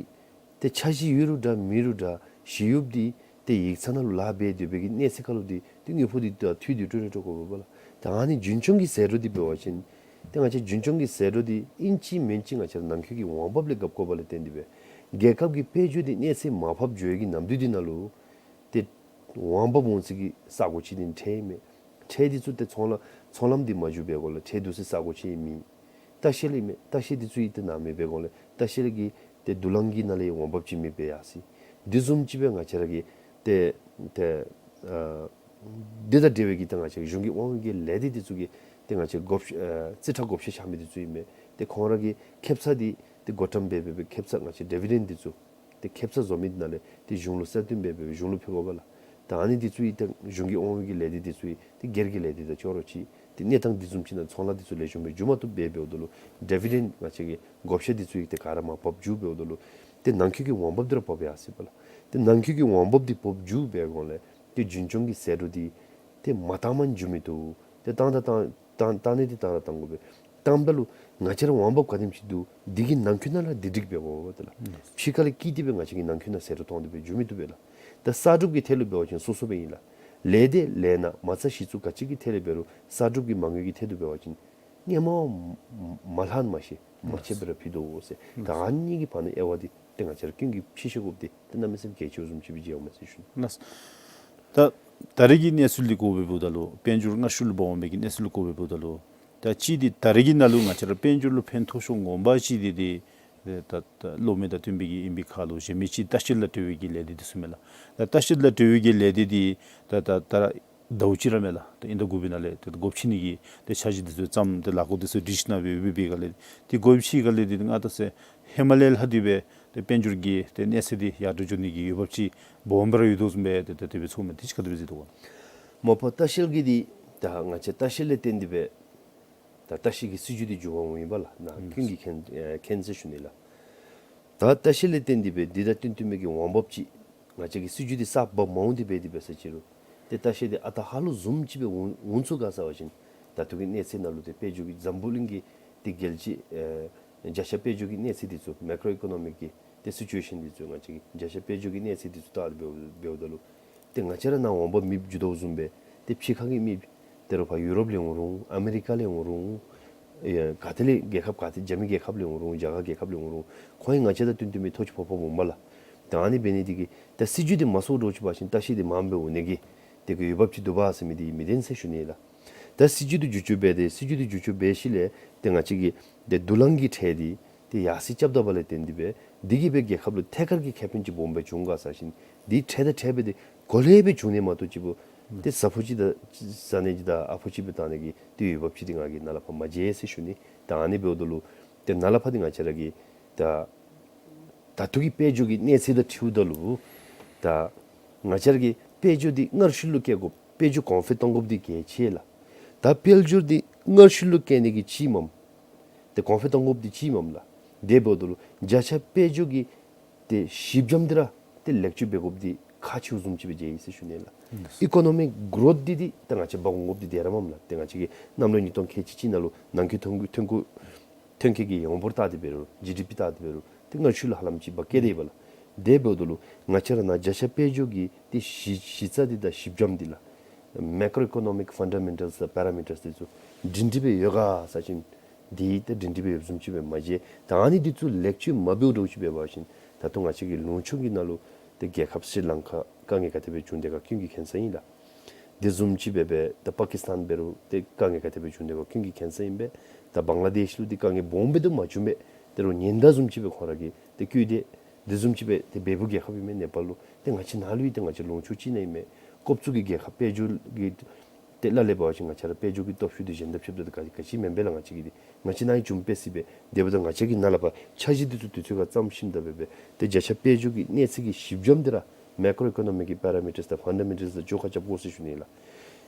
ཏེ་འཆར་གཞི་ཡོད་རུང་འདྲ་མེད་རུང་འདྲ་ཞི་གཡོགཔ་འདི་ཏེ་ཡིག་ཚང་ནང་ལུ་ལཱ་འབད་སྡོད་པའི་གི་གནས་ཚད་ཁར་ལུ་འདི་ཏེ་དངུལ་ཕོགས་འདི་ད་འཐུས་ཏེ་སྤྲོད་ར་སྤྲོད་དགོ་པས་ལགས། ད་ཨ་ནི་རྒྱུན་སྐྱོང་གི་ཟད་འགྲོ་འདི་འབད་བ་ཅིན་ཏེ་ང་བཅས་རྒྱུན་སྐྱོང་གི་ཟད་འགྲོ་འདི་ཨིན་ཅི་མིན་ཅི་ང་བཅས་ར་ནང་འཁོད་ཀྱི་འོང་འབབ་ལས་རྒབ་དགོཔ་ལས་བརྟེན་ཏེ་སྦེ་རྒྱལ་ཁབ་ཀྱི་དཔལ་འབྱོར་འདི་གནས་ཚད་མར་ཕབ་འགྱོ་བའི་གི་ནམ་དུས་འདི་ནང་ལུ་ཏེ་འོང་འབབ་འོང་ས་གི་ས་གོ་ཅིག་འདི་ཁྲལ་མས། ཁྲལ་འདི་ཚུ་ཏེ་ཚོང་ལམ་ཚོང་ལམ་འདི་མ་འགྱོ་བའི་སྒོ་ལས་ཁྲལ་བསྡུ་སའི་ས་གོ་ཅིག་མེད། ལྟ་བཤལ་ཨིན་མས། ལྟ་བཤལ་འདི་ཚུ་ཡང་ཏེ་ནཱ་མེད་པའི་སྒོ་ལས་ལྟ་བཤལ་གྱི་ཏེ་བསྡུ་ལེན་གྱི་ནང་ལས་འོང་འབབ་ཅིག་མེདཔ་སྦེ་ཡར་སོ་ཡི། འདི་བཟུམ་ཅིག་སྦེ་ང་བཅས་ར་གི་ཏེ་ཏེ་ཨ་འདི་དང་འབྲེལ་བའི་གི་ཏེ་ང་བཅས་གཞུང་གི་དབང་འོག་གི་ལས་སྡེ་འདི་ཚུ་གི་ཏེ་ང་བཅས་བགོ་བཤའ་ཨ་རྩིས་ཁྲ་བགོ་བཤའ་རྐྱབ་མི་འདི་ཚུ་ཨིན་མས། ཏེ་ཁོང་ར་གི་ཁེབ་ས་འདི་ཏེ་བགོ་བཀྲམ་འབད་འབད་འབད་ཁེབ་ས་ང་བཅས་ཌི་བི་ཌེནཌ་འདི་ཚུ་ཏེ་ཁེབ་ས་བཟོ་མི་འདི་ནང་ལས་ཏེ་གཞུང་ལུ་གསལ་སྟོན་འབད་འབད་གཞུང་ལུ་ཕུལ་དགོ་པས་ལགས། ད་ཨ་ནི་འདི་ཚུ་ཡང་ཏེ་གཞུང་གི་དབང་འོག་གི་ལས་སྡེ་འདི་ཚུ་ཡང་ཏེ་སྒེར་གྱི་ལས་སྡེ་དང་ཅོག་ར་གཅིག་ཏེ་གནས་སྟངས་འདི་བཟུམ་ཅིག་ནང་ཚོང་ལཱ་འདི་ཚུ་ལེགས་ཤོམ་སྦེ་འགྱོ་མ་བཏུབ་སྦེ་འབདཝ་ད་ལུ་ཌི་བི་ཌེནཌ་ང་བཅས་ཀྱི་བགོ་བཤའ་འདི་ཚུ་ཡང་ཏེ་ག་ར་མར་ཕབ་འགྱོ་འབདཝ་ད་ལུ་ ཏེ་ནང་འཁོད་ཀྱི་འོང་འབབ་འདི་ར་འབབ་ཡར་སོ་ཡི་པ་ལགས། ཏེ་ནང་འཁོད་ཀྱི་འོང་འབབ་འདི་འབབ་འགྱོ་བའི་སྒང་ལས་ཏེ་རྒྱུན་སྐྱོང་གི་ཟད་འགྲོ་འདི་ཏེ་མ་བཏངམ་འགྱོ་མི་བཏུབ། ཏེ་བཏང་ད་བཏང་བཏང་བཏང་ནི་འདི་བཏང་ར་བཏང་དགོ་པས། བཏངམ་ད་ལུ་ང་བཅས་ར་འོང་འབབ་ག་དེམ་ཅིག་འདུག། འདི་གི་ནང་འཁོད་ནང་ལས་འདི་སྒྲིག་འབད་དགོ་པས་ལགས། ཕྱི་ཁ་ལས་བསྐྱིས་ཏེ་སྦེ་ང་བཅས་ཀྱི་ནང་འཁོད་ནང་ཟད་འགྲོ་བཏང་སྟེ་སྦེ་འགྱོ་མི་བཏུབ་པས་ལགས། ད་གསར་སྒྲུབ་ཀྱི་ཐད་ལུ་འབད་བ་ཅིན་སོ་སོ་སྦེ་ཨིན་ལགས། ལས་སྡེ་ལས་སྣ་མ་རྩ་གཞི་བཙུགས་ག་ཅི་གི་ཐད་ལས་འབད་རུང་གསར་སྒྲུབ་ཀྱི་མ་དངུལ་གྱི་ཐད་དུ་འབད་བ་ཅིན་སྔོན་མ་མ་ལྷག་མ་ཤེས་མ་ཆད་པར་ཕུལ་དོ་ཟེར། ད་ཨ་ནི་གི་བར་ན་དབྱེ་བ་འདི་ཏེ་ང་བཅས་ར་ཀུན་གྱིས་ཕྱེ་ཤེས་དགོཔ་འདི་ཏེ་གནམ་མེད་ས་མེད་གལ་ཆེཝ་བཟུམ་ཅིག་སྦེ་མཇལཝ་མས་ཟེར་ཞུ་ནི། ལགས། ད་ད་རེས་ཀྱི་གནས་ཚུལ་འདི་གོཝ་འབདཝ་ད་ལུ་དཔལ་འབྱོར་སྔར་ཤུལ་ལུ་འབག་འོང་མི་གི་གནས་ཚུལ་གོཝ་འབདཝ་ད་ལུ་ད་ཅིག་འདི་ད་རེས་ཀྱི་ནང་ལུ་ང་བཅས་ར་དཔལ་འབྱོར་ལུ་ཕན་ཐོགས་ཤོས་ངོ་མ་ཅིག་འདི་འདི་ད་ད་གློག་མེ་དང་བསྟུན་པའི་གི་ཨིན་པའི་ཁར་ལུ་གཞན་མི་ཅིག་ལྟ་བཤལ་ལུ་འབྲེལ་བའི་གི་ལས་སྡེ་འདི་ཚུ་མས་ལགས། ད་ལྟ་བཤལ་ལུ་འབྲེལ་བའི་གི་ལས་སྡེ་འདི་ད་ད་ད་ཟླཝ་གཅིག་ར་མས་ལགས། ད་ཨིན་ཟླ་དགུ་པའི་ནང་ལས་ད་སྒོ་ཕྱེ་ནི་གི་ད་འཆར་གཞི་འདི་ཚུ་བརྩམས་ཏེ་ལས་འགུལ་འདི་ཚུ་སྒྲིག་ཞིནམ་སྦེ་འབད་བའི་སྒང་ལས་ཏེ་སྒོ་ཕྱེ་སྒང་ལས་འདི་ང་ད་ཟེར་ཧེ་མ་ལས་ལྷག་སྟེ་སྦེ་ད་དཔལ་འབྱོར་གྱི་ད་གནས་ཚད་འདི་ཡར་འགྲོ་འགྱོ་ནི་གི་འོས་འབབ་ཅིག་སྦོམ་སྦེ་ར་ཡོད་དོ་བཟུམ་སྦེ་ད་ད་དེ་སྦེ་ཚོརཝ་མས། དེ་ཅིག་ག་དེ་སྦེ་གཟིགས་དོ་ག། མ་པ་ལྟ་བཤལ་གྱི་འདི་ད་ང་བཅས་ལྟ་བཤལ་ལས་བརྟེན་ཏེ་སྦེ་ད་ལྟ་བཤལ་གྱི་སྲིད་བྱུས་འདི་འགྱུར་བ་འོང་ཡི་པ་ལགས། ནཱ་ཀུན་གྱིས་མཁྱེན་ཨེ་མཁྱེན་ཟེར་ཞུ་ནི་ལགས། ད་ལྟ་བཤལ་ལས་བརྟེན་ཏེ་སྦེ་འདི་དང་བསྟུན་བསྟུན་མི་གི་འོང་འབབ་ཅིག་ང་བཅས་ཀྱི་སྲིད་བྱུས་འདི་གསརཔ་འབག་མ་འོང་སྟེ་སྦེ་དེ་སྦེ་ཟེར་ཅི་རུང་ཏེ་ལྟ་བཤལ་འདི་ཨ་རྟག་ཧ་ལུགས་བཟུམ་ཅིག་སྦེ་འོང་འོང་ཚུགས་ག་ཟེར་བ་ཅིན་ད་ལྟོ་གི་གནས་ཚད་ནང་ལུ་ཏེ་དཔལ་འབྱོར་གྱི་འཛམ་བུ་གླིང་གི་ཏེ་རྒྱལ་སྤྱི་ཨེ་བརྒྱ་ཆ་དཔལ་འབྱོར་གྱི་གནས་ཚད་འདི་ཚུ་མེ་ཀྲོ་ཨི་ཀོ་ནོ་མིག་གི་ཏེ་སི་ཅུ་ཨེ་ཤཱན་འདི་ཚུ་ང་བཅས་ཀྱི་བརྒྱ་ཆ་དཔལ་འབྱོར་གྱི་གནས་ཚད་འདི་ཚུ་བལྟ་སྟེ་འབདཝ་འབདཝ་ད་ལུ་ཏེ་ང་བཅས་ར་ནཱ་འོང་འབབ་མེདཔ་འགྱོ་དོ་བཟུམ་སྦེ་ཏེ་ཕྱི་ཁ་གི་མི་ཏེ་རོགས་ཕར་ཡུ་རོབ་ལས་འོང་རུང་ཨ་མི་རི་ཀ་ལས་འོང་རུང་ཨེ་ག་ཏེ་ལས་རྒྱལ་ཁབ་ག་ཏེ་རྒྱ་མི་རྒྱལ་ཁབ་ལས་འོང་རུང་རྒྱ་གར་རྒྱལ་ཁབ་ལས་འོང་རུང་ཁོང་གིས་ང་བཅས་དང་བསྟུན་བསྟུན་མི་ཐོབ་ཅི་ཕོག་ཕོགཔ་འོང་པ་ལགས། ད་ཨ་ནི་འབད་ནི་འདི་གིས་ད་སྲིད་བྱུས་འདི་མ་སོར་འགྱོ་ཅི་བ་ཅིན་ལྟ་བཤལ་འདི་མངམ་སྦེ་འོང་ནི་གི་ཏེ་གི་འོས་འབབ་ཅིག་འདུག་པ་ཟེར་མི་འདི་མི་བདེན་ཟེར་ཞུ་ནི་ལགས། ད་སྲིད་བྱུས་འདི་འགྱུར་བཅོས་འབད་དེ་སྲིད་བྱུས་འདི་འགྱུར་བཅོས་འབད་ཞིནམ་ལས་ཏེ་ང་བཅས་ཀྱི་ཏེ་དུ་ལང་གི་ཁྲལ་འདི་ཏེ་ཡར་སེང་རྐྱབ་ད་པ་ལས་བརྟེན་ཏེ་སྦེ་འདི་གིས་སྦེ་རྒྱལ་ཁབ་ལུ་ཐད་ཀར་གྱི་ཁེ་ཕན་ཅིག་སྦོམ་སྦེ་བྱུང་ག་ཟེར་བ་ཅིན་འདི་ཁྲལ་དང་ཁྲལ་འབད་དེ་གོ་ལེ་སྦེ་བྱུང་ནི་མ་གཏོགས་ཅིག་པོ་ཏེ་བཟའ་ཕོགས་ཅིག་དང་བཟའ་ནི་ཅིག་དང་ཨ་ཕོགས་ཅིག་སྦེ་བཏང་ནི་གི་ཏེ་འོས་འབབ་ཅིག་འདི་ང་གིས་ནཱ་ལས་ཕར་མ་མཇལ་ཟེར་ཞུ་ནི། ད་ཨ་ནི་འབདཝ་ད་ལུ་ཏེ་ནཱ་ལས་ཕར་འདི་ང་བཅས་ར་གི་ད་ད་ལྟོ་གི་དཔལ་འབྱོར་གྱི་གནས་ཚད་དང་འཁྲིལཝ་ད་ལུ་ད་ང་བཅས་ར་གི་དཔལ་འབྱོར་འདི་སྔར་ཤུལ་ལུ་བཀལ་དགོཔ་དཔལ་འབྱོར་གོང་འཕེལ་གཏང་དགོཔ་འདི་གལ་ཆེ་ལགས། ད་དཔལ་འབྱོར་འདི་སྔར་ཤུལ་ལུ་བཀལ་ནི་གི་ཅིག་མས། ཏེ་གོང་འཕེལ་གཏང་དགོཔ་འདི་ཅིག་མས་ལགས། དེ་འབདཝ་ད་ལུ་བརྒྱ་ཆ་དཔལ་འབྱོར་གྱི་ཏེ་གཞི་འགྱམ་འདི་ར་ཏེ་ལེགས་བཅོས་འབད་དགོཔ་འདི་ཁག་ཆེཝ་བཟུམ་ཅིག་སྦེ་མཇལ་ཡི་ཟེར་ཞུ་ནི་ལགས། ཨི་ཀོ་ནོ་མིག་གི་རོཐ་འདི་འདི་ད་ང་བཅས་འབག་འོང་དགོཔ་འདི་དེ་ར་མས་ལགས། ཏེ་ང་བཅས་ཀྱིས་གནམ་ལོ་ཉིས་སྟོང་ཁལ་གཅིག་གཅིག་ནང་ལུ་ནང་འཁོད་ཐོན་ཐོན་ཁུངས་ཐོན་སྐྱེད་ཀྱི་ཡོངས་འབོར་བལྟ་སྟེ་འབད་རུང་ཇི་ཌི་པི་བལྟ་སྟེ་འབད་རུང་ཏེ་སྔར་ཤུལ་ལུ་ཧ་ལམ་ཅིག་འབག་བཀལ་ཏེ་ཡོད་པ་ལགས། དེ་འབདཝ་ད་ལུ་ང་བཅས་ར་ནཱ་བརྒྱ་ཆ་དཔལ་འབྱོར་གྱི་ཏེ་གཞི་གཞི་རྩ་འདི་དང་གཞི་འགྱམ་འདི་ལགས། མེ་ཀྲོ་ཨི་ཀོ་ནོ་མིག་ཕན་ཌ་མེན་ཊལསི་དང་པེ་ར་མི་ཊརསི་འདི་ཚུ་སྒྲིང་སྒྲི་སྦེ་ཡོད་ག་ཟེར་བ་ཅིན་འདི་ད་སྒྲིང་སྒྲི་སྦེ་ཡོདཔ་བཟུམ་ཅིག་སྦེ་མ་མཇལ། ད་ཨ་ནི་འདི་ཚུ་ལེགས་བཅོས་མ་འབདཝ་འདྲཝ་ཅིག་འབད་བ་ཅིན་ད་ལྟོ་ང་བཅས་ཀྱི་ལུང་ཕྱོགས་ཀྱི་ནང་ལུ་ཏེ་རྒྱལ་ཁབ་སི་རི་ལང་ཀ་དཀའ་ངལ་ག་དེ་སྦེ་བྱུང་དེས་ག་ཀུན་གྱིས་མཁྱེན་གསལ་ཨིན་ལགས། དེ་བཟུམ་ཅིག་སྦེ་སྦེ་ད་པ་ཀིསི་ཏཱན་འབད་རུང་ཏེ་དཀའ་ངལ་ག་དེ་སྦེ་བྱུང་དེས་ག་ཀུན་གྱིས་མཁྱེན་གསལ་ཨིན་པས། ད་བང་ལ་དེཤ་ལུ་ཏེ་དཀའ་ངལ་སྦོམ་སྦེ་ཏེ་མ་བྱུང་པས། ཏེ་རོགས་ཉེན་བརྡ་བཟུམ་ཅིག་སྦེ་ཁོང་ར་གིས་ཏེ་བཀོད་དེ་དེ་བཟུམ་ཅིག་སྦེ་ཏེ་བལ་པོའི་རྒྱལ་ཁབ་ཨིན་མས་ནེ་པཱལ་ལུ། ཏེ་ང་བཅས་ནཱ་ལུ་ཡང་ཏེ་ང་བཅས་ལུང་ཕྱོགས་གཅིག་ནང་ཨིན་མས། ཀོབ་ཙུ་གི་རྒྱལ་ཁབ་དཔལ་འབྱོར་གྱི་ཏེ་ལ་ལས་འབད་བ་ཅིན་ང་བཅས་ར་དཔལ་འབྱོར་གྱི་སྟོབས་ཤུགས་འདི་གཞན་དང་ཕྱདཔ་ད་ག་ག་ཅི་མེན་པས་ལགས། ང་བཅས་ཀྱི་འདི་ང་བཅས་ནཱ་ཡང་བྱུང་པས་ཟེར་སྦེ། དེ་འབདཝ་ད་ང་བཅས་ཀྱིས་ནཱ་ལས་ཕར་འཆར་གཞི་འདི་ཚུ་དུས་ཚོད་ཁར་བརྩམ་ཞིནམ་ད་འབད་སྦེ་ཏེ་བརྒྱ་ཆ་དཔལ་འབྱོར་གྱི་གནས་ཚད་ཀྱི་གཞི་འགྱམ་འདི་ར་མེ་ཀྲོ་ཨི་ཀོ་ནོ་མིག་གི་པེ་ར་མི་ཊརསི་དང་ཕན་ཌ་མེན་ཊལསི་དང་བཅོ་ཁ་རྐྱབ་དགོ་ཟེར་ཞུ་ནི་ལགས།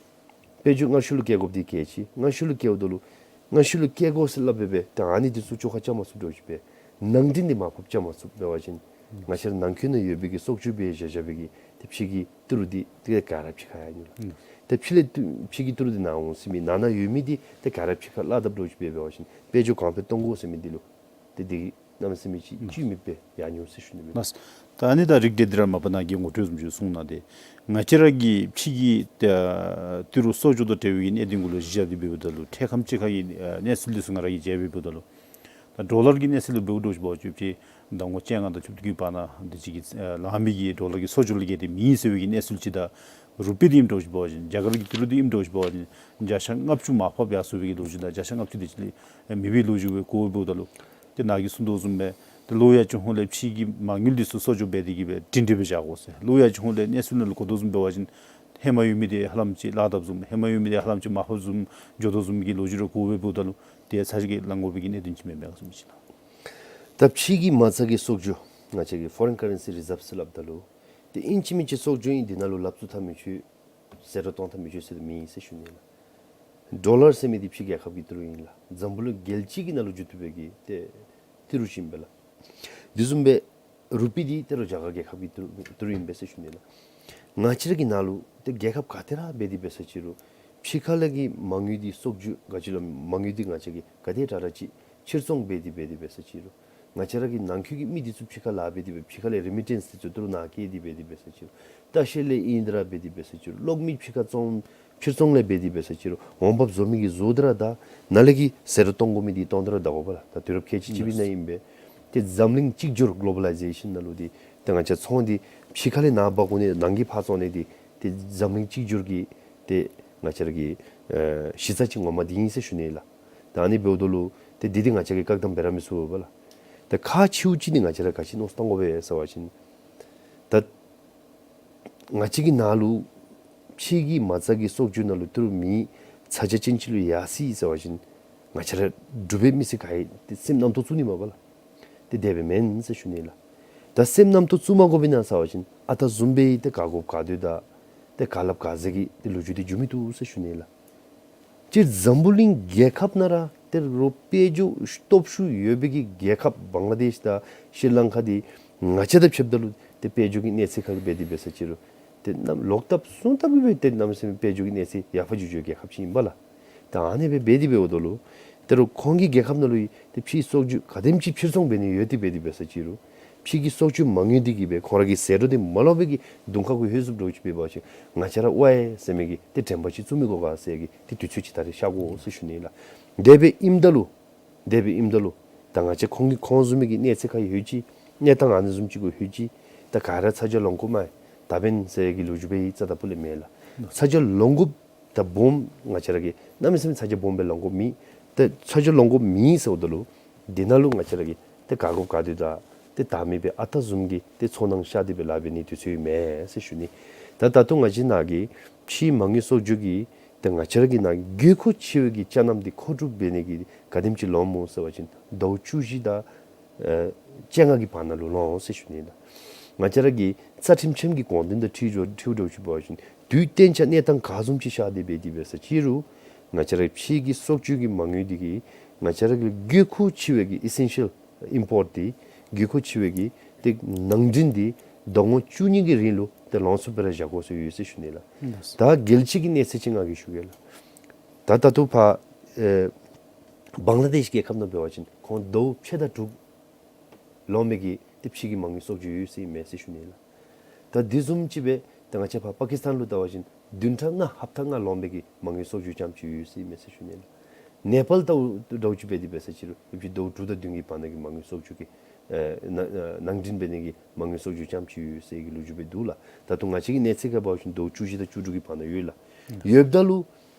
དཔལ་འབྱོར་སྔར་ཤུལ་ལུ་བཀལ་དགོཔ་འདི་གལ་ཆེ། སྔར་ཤུལ་ལུ་བཀལཝ་ད་ལུ་སྔར་ཤུལ་ལུ་བཀལ་དགོ་ཟེར་སླབ་སྦེ་སྦེ་ད་ཨ་ནི་འདི་ཚུ་བཅོ་ཁ་རྐྱབ་མ་ཚུགསཔ་འདྲཝ་ཅིག་སྦེ་ནང་འདྲེན་འདི་མར་ཕབ་རྐྱབ་མ་ཚུགསཔ་འབད་བ་ཅིན་ང་བཅས་ར་ནང་འཁོད་ནང་ཡོད་པའི་གི་གསོག་འཇོག་འབད་བཞག་བཞག་པའི་གི་ཏེ་ཕྱི་གི་ཏི་རུ་འདི་ཏེ་ག་ར་ཕྱི་ཁར་ཡར་འགྱོ་ལགས། ཏེ་ཕྱི་ལས་ཏི་ཕྱི་གི་ཏི་རུ་འདི་ནང་འོང་ཟེར་མི་ནང་ན་ཡོད་མི་འདི་ཏེ་ག་ར་ཕྱི་ཁར་བརླག་དཔ་འདྲཝ་ཅིག་སྦེ་འབད་བ་ཅིན་དཔལ་འབྱོར་གོང་འཕེལ་གཏང་དགོ་ཟེར་མི་འདི་ལུ་ཏེ་འདི་གནམ་མེད་ས་མེད་ཅིག་ཨིན་ཅིག་མེདཔ་སྦེ་ཡར་འགྱོ་ཟེར་ཞུ་ནི་ཨིན་པས། ལགས། ད་ཨ་ནི་ད་རིགས་འདི་འདི་ར་མ་པ་ནཱ་གིས་ངོ་སྤྲོད་བཟུམ་ཅིག་གསུངས་གནང་སྟེ་ང་བཅས་ར་གི་ཕྱི་གི་ཏི་རུ་གསོག་འཇོག་དང་འབྲེལ་བའི་གནད་དོན་གུ་ལུ་གཞི་བཞག་སྟེ་འབདཝ་ད་ལུ་འཕྲལ་ཁམས་ཅིག་ཁར་གྱི་གནས་ཚུལ་འདི་ཚུ་ང་ར་གིས་མཇལ་སྦེ་འབདཝ་ད་ལུ་ད་ཌོ་ལར་གྱི་གནས་ཚུལ་ལུ་འབདཝ་འདྲཝ་ཅིག་འབད་བ་ཅིན་ཟླ་ངོ་བཅོ་ལྔ་དང་བཅུ་བདུན་གྱི་བར་ན་འདི་ཅིག་གི་ལང་མི་གི་ཌོ་ལར་གྱི་གསོག་འཇོག་ལུ་བརྒལ་ཏེ་མེད་ཟེར་བའི་གི་གནས་ཚུལ་ཅིག་དང་རུ་པི་འདི་ཨིནམ་འདྲཝ་ཅིག་འབད་བ་ཅིན་རྒྱ་གར་གྱི་ཏི་རུ་འདི་ཨིནམ་འདྲཝ་ཅིག་འབད་བ་ཅིན་བརྒྱ་ཆ་ལྔ་བཅུ་མར་ཕབ་ཡར་སོང་བའི་གི་ལོ་རྒྱུས་དང་བརྒྱ་ཆ་ལྔ་བཅུ་དེ་ཅིག་ལས་མེད་པའི་ལོ་རྒྱུས་སྦེ་གོཝ་འབདཝ་ད་ལུ་ཏེ་ནཱ་གིས་གསུངས་དོ་བཟུམ་སྦེ་ཏེ་ལོག་ཡར་བྱོན་ཧོང་ལས་ཕྱི་གི་མ་དངུལ་འདི་ཚུ་གསོག་འཇོག་འབད་དེ་གི་སྦེ་སྒྲིང་སྒྲི་སྦེ་བཞག་དགོ་ཟེར། ལོག་ཡར་བྱོན་ཧོང་ལས་གནས་ཚུལ་ནང་ལུ་གོ་དོ་བཟུམ་འབད་བ་ཅིན་ཧེ་མ་ཡོད་མི་འདི་ཧ་ལམ་ཅིག་བརླག་དཔ་བཟུམ་ཧེ་མ་ཡོད་མི་འདི་ཧ་ལམ་ཅིག་མར་ཕབ་བཟུམ་འགྱོ་དོ་བཟུམ་གྱི་ལོ་རྒྱུས་ར་གོཝ་འབདཝ་ད་ལུ་ཏེ་ཚ་གྱང་གིས་ལང་དགོ་པའི་གི་གནད་དོན་ཅིག་མེན་པས་ག་ཟེར་མི་ཅིག་ལགས། ད་ཕྱི་གི་མ་རྩ་གི་གསོག་འཇོག་ང་བཅས་ཀྱི་ཕོ་རེན་ཀ་རེན་སི་རི་ཛརབ་ཟེར་སླབ་ད་ལུ་ཏེ་ཨིན་ཅི་མིན་ཅི་གསོག་འཇོག་ཨིན། འདི་ནང་ལུ་ལགཔ་བཙུགས་ཐབས་མི་ཆོག། ཟད་འགྲོ་གཏང་ཐབས་མི་ཆོག་ཟེར་མི་ཨིན་ཟེར་ཞུ་ནི་ལགས། ཌོ་ལར་ཟེར་མི་འདི་ཕྱི་རྒྱལ་ཁབ་ཀྱི་ཏི་རུ་ཨིན་ལགས། འཛམ་བུ་གླིང་རྒྱལ་སྤྱི་གི་ནང་ལུ་འགྱོ་བཏུབ་པའི་གི་ཏེ་ཏི་རུ་ཅིག་ཨིན་པས་ལགས། དེ་བཟུམ་སྦེ་ རུ་པི་འདི་ཏེ་རོགས་རྒྱ་གར་རྒྱལ་ཁབ་ཀྱི་ཏི་རུ་ཏི་རུ་ཨིན་པས་ཟེར་ཞུ་ནི་ལགས། ང་བཅས་ར་གི་ནང་ལུ་ཏེ་རྒྱལ་ཁབ་ག་ཏེ་ར་འབད་དེ་འབད་ས་ཅི་རུང་ཕྱི་ཁ་ལས་ཀྱི་མ་དངུལ་འདི་སྲོག་རྒྱུ་ག་ཅི་ལོ་མ་དངུལ་འདི་ང་བཅས་ཀྱིས་ག་དེ་དྲག་དྲག་ཅིག་ཕྱིར་ཚོང་འབད་དེ་འབད་དེ་འབད་ས་ཅི་རུང་ང་བཅས་ར་གི་ནང་འཁོད་ཀྱི་མི་འདི་ཚུ་ཕྱི་ཁ་ལཱ་འབད་དེ་འབད་ཕྱི་ཁ་ལས་རི་མི་ཊེནསི་འདི་ཚུ་ཏི་རུ་ནང་བསྐྱལ་ཏེ་འབད་དེ་འབད་ས་ཅི་རུང་ལྟ་བཤལ་ལས་ཨིན་ཏེ་ར་འབད་དེ་འབད་ས་ཅི་རུང་གློག་མེ་ཕྱི་ཁ་བཙོང་ཕྱིར་ཚོང་ལས་འབད་དེ་འབད་ས་ཅི་རུང་འོང་འབབ་བཟོ་མི་གིས་བཟོ་སྟེ་ར་ད་ནཱ་ལས་ཀྱི་ཟད་འགྲོ་གཏོང་དགོ་མི་འདི་གཏོང་སྟེ་ར་ད་འོང་པ་ལགས། ད་དུས་རབས་ཁལ་གཅིག་གཅིག་པའི་ནང་ཨིན་པས། ཏེ་འཛམ་གླིང་གཅིག་གྱུར་གློ་བ་ལའི་ཟེ་ཤཱན་ནང་ལུ་འདི་ཏེ་ང་བཅས་ཚོང་འདི་ཕྱི་ཁ་ལས་ནང་འབག་དགོ་ནི་ནང་གི་ཕར་བཙོང་ནི་འདི་ཏེ་འཛམ་གླིང་གཅིག་གྱུར་གྱི་ཏེ་ང་བཅས་ར་གི་ཨེ་གཞི་རྩ་ཅིག་ངོ་མ་འདི་ཨིན་ཟེར་ཞུ་ནི་ལགས། ད་ཨ་ནི་འབདཝ་ད་ལུ་ཏེ་འདི་འདི་ང་བཅས་ཀྱིས་བཀག་སྡོམ་འབད་ར་མི་ཚུགས་པས་ལགས། ད་ཁག་ཆེཝ་ཅིག་འདི་ང་བཅས་ར་ག་ཅི་མནོ་བསམ་བཏང་དགོ་པས་ཟེར་བ་ཅིན་ད་ང་བཅས་ཀྱི་ནང་ལུ་ཕྱི་གི་མ་རྩ་གི་སྲོག་རྒྱུ་ནང་ལུ་ཏི་རུ་མེད་ཚ་གྱང་ཅན་ཅིག་ལུ་ཡར་སོ་ཡི་ཟེར་བ་ཅིན་ང་བཅས་ར་འབྲུག་པའི་མི་སེར་ག་ཡང་ཏེ་སེམས་རྣམ་རྟོག་བཙུགས་ནི་མས་པ་ལགས། ཏེ་དེ་སྦེ་མེན་ཟེར་ཞུ་ནི་ལགས། ད་སེམས་རྣམ་རྟོག་བཙུགས་མ་དགོ་པས་ན་ཟེར་བ་ཅིན་ཨ་རྟག་བཟུམ་སྦེ་ཏེ་ག་དགོཔ་ག་འདོད་ད་ཏེ་ག་སླབ་ག་ཟེར་གྱི་ཏེ་ལོ་རྒྱུས་འདི་འགྱོ་མི་བཏུབ་ཟེར་ཞུ་ནི་ལགས། སྤྱིར་འཛམ་བུ་གླིང་རྒྱལ་ཁབ་ནང་ར་ཏེ་རོགས་དཔལ་འབྱོར་སྟོབས་ཤུགས་ཡོད་པའི་གི་རྒྱལ་ཁབ་བང་ལ་དེཤ་དང་ཤྲི་ལང་ཀ་འདི་ང་བཅས་དང་ཕྱདཔ་ད་ལུ་ཏེ་དཔལ་འབྱོར་གྱི་གནས་ཚད་ཁར་འབད་དེ་འབད་ས་ཅི་རུང་ཏེ་གནམ་ལོག་ལྟབ་སོང་ལྟབ་སྦེ་ཏེ་གནམ་མེད་ས་མེད་དཔལ་འབྱོར་གྱི་གནས་ཚད་ཡར་འཕར་འགྱོ་འགྱོ་རྒྱལ་ཁབ་ཅིག་ཨིན་པ་ལགས། ད་ཨ་ནི་སྦེ་འབད་དེ་འབདཝ་ད་ལུ་ཏེ་རོགས་ཁོང་གི་རྒྱལ་ཁབ་ནང་ལུ་ཡང་ཏེ་ཕྱིའི་སྲོག་རྒྱུ་ག་དེམ་ཅིག་ཕྱིར་ཚོང་འབད་ནི་ཡོད་དེ་འབད་དེ་འབད་ས་ཅི་རུང་ཕྱི་གི་སྲོག་རྒྱུ་མ་དངུལ་འདི་གིས་སྦེ་ཁོང་ར་གི་ཟད་འགྲོ་འདི་མ་ལང་པའི་གི་གདོང་ཁ་གུ་ལྷོད་ཚུགསཔ་འདྲཝ་ཅིག་འབད་བ་ཅིན་ང་བཅས་ར་ཝའི་ཟེར་མི་གི་ཏེ་དྲན་པ་ཅིག་བཙུགས་མི་དགོ་ག་ཟེར་གྱི་ཏེ་དུས་ཚོད་ཅིག་ད་རེས་ཤར་དགོ་ཟེར་ཞུ་ནི་ལགས། དེ་སྦེ་ཨིནམ་ད་ལུ་དེ་སྦེ་ཨིནམ་ད་ལུ་ད་ང་བཅས་ཁོང་གི་ཁོང་བཟུམ་མའི་གི་གནས་ཚད་ཁར་ལྷོད་ཅི། གནས་སྟངས་ཨ་ནི་བཟུམ་ཅིག་གུ་ལྷོད་ཅི། ད་ག་ར་ཚ་གྱང་ལང་དགོཔ་མས། ད་འབདན་ཟེར་གྱི་ལོ་རྒྱུས་འབད་ཡི་རྩ་དང་པོ་ལས་མེད་ལགས། ཚ་གྱང་ལང་དགོཔ་ད་སྦོམ་ང་བཅས་ར་གིས་གནམ་མེད་ས་མེད་ཚ་གྱང་སྦོམ་སྦེ་ལང་དགོཔ་མེད། ད་ཚ་གྱང་ལང་དགོཔ་མེད་ཟེརཝ་ད་ལུ་འདི་ནང་ལུ་ང་བཅས་ར་གིས་ཏེ་ག་དགོཔ་ག་འདོད་ད་ཏེ་ད་མི་སྦེ་ཨ་རྟག་བཟུམ་གྱི་ཏེ་ཚོར་སྣང་ཤར་ཏེ་སྦེ་ལཱ་འབད་ནི་དུས་ཚོད་མེན་ཟེར་ཞུ་ནི། ད་ད་ལྟོ་ང་བཅས་ནང་གི་ཕྱིའི་མ་དངུལ་སྲོག་རྒྱུ་གིས་ཏེ་ང་བཅས་ར་གི་ནང་དགོས་མཁོ་ཆེ་བའི་གི་ཅ་རྣམ་འདི་མཁོ་སྒྲུབ་འབད་ནི་གི་ག་དེམ་ཅིག་ལོངམ་སྨོ་ཟེར་བ་ཅིན་ཟླཝ་བཅུ་བཞི་དང་ཨེ་བཅོ་ལྔ་གི་བར་ན་ལུ་ལོང་ཟེར་ཞུ་ནི་ལགས། ང་བཅས་ར་གི་རྩ་ཁྲིམས་ཆེན་གྱི་དགོངས་དོན་དང་འཁྲིལ་འགྱོ་འཁྲིལཝ་འདྲཝ་ཅིག་འབད་བ་ཅིན་དུས་གཏན་འཇགས་གནས་སྟངས་ག་བཟུམ་ཅིག་ཤར་ཏེ་འབད་དེ་འབད་ས་ཅི་རུང་ང་བཅས་ར་ཕྱི་གི་སྲོག་རྒྱུ་གི་མ་དངུལ་འདི་གིས་ང་བཅས་ར་གི་དགོས་མཁོ་ཆེ་བའི་གི་ཨི་སེན་ཤཱལ་ཨིམ་པོརཊ་འདི་དགོས་མཁོ་ཆེ་བའི་གི་ཏེ་ནང་འདྲེན་འདི་ཟླཝ་ངོ་བཅུ་གཉིས་ཀྱི་རིང་ལུ་ཏེ་ལོངས་སུ་སྤེལ་ར་བཞག་དགོ་ཟེར་ཡོད་ཟེར་ཞུ་ནི་ལགས། ད་གལ་ཆེ་གི་གནས་ཚད་ཅིག་ང་གིས་ཞུ་གེ་ལགས། ད་ད་ལྟོ་ཕར་ཨེ་བང་ལ་དེཤ་རྒྱལ་ཁབ་ནང་འབད་བ་ཅིན་ཁོང་ཟླཝ་ཕྱེད་དང་དྲུག་ལོངམ་མས་གི་ཏེ་ཕྱི་གི་མ་དངུལ་སྲོག་རྒྱུ་ཡོད་ཟེར་མས་ཟེར་ཞུ་ནི་ལགས། ད་དེ་བཟུམ་ཅིག་སྦེ་ད་ང་བཅས་ཕར་པ་ཀིས་ཏཱན་ལུ་བལྟ་བ་ཅིན་བདུན་ཕྲག་ལྔ་ཧབ་ཏ་ལྔ་ལོངམ་མས་གི་མ་དངུལ་སྲོག་རྒྱུ་རྐྱངམ་ཅིག་ཡོད་ཟེར་མས་ཟེར་ཞུ་ནི་ལགས། ནེ་པཱལ་བལྟཝ་འདྲཝ་ཅིག་འབད་དེ་འབད་ས་ཅི་རུང་ཡུདཔ་ཅིག་ཟླཝ་དྲུག་དང་བདུན་གྱི་བར་ན་གི་མ་དངུལ་སྲོག་རྒྱུ་གི་ཨེ་ནང་ཨེ་ནང་འདྲེན་འབད་ནི་གི་མ་དངུལ་སྲོག་རྒྱུ་རྐྱངམ་ཅིག་ཡོད་ཟེར་གྱི་ལོ་རྒྱུས་སྦེ་འདུག་ལགས། ད་ལྟོ་ང་བཅས་ཀྱི་གནས་ཚད་ཁར་འབད་བ་ཅིན་ཟླཝ་བཅུ་བཞི་དང་བཅུ་དྲུག་གི་བར་ན་ཡོད་ལགས། ཡོདཔ་ད་ལུ་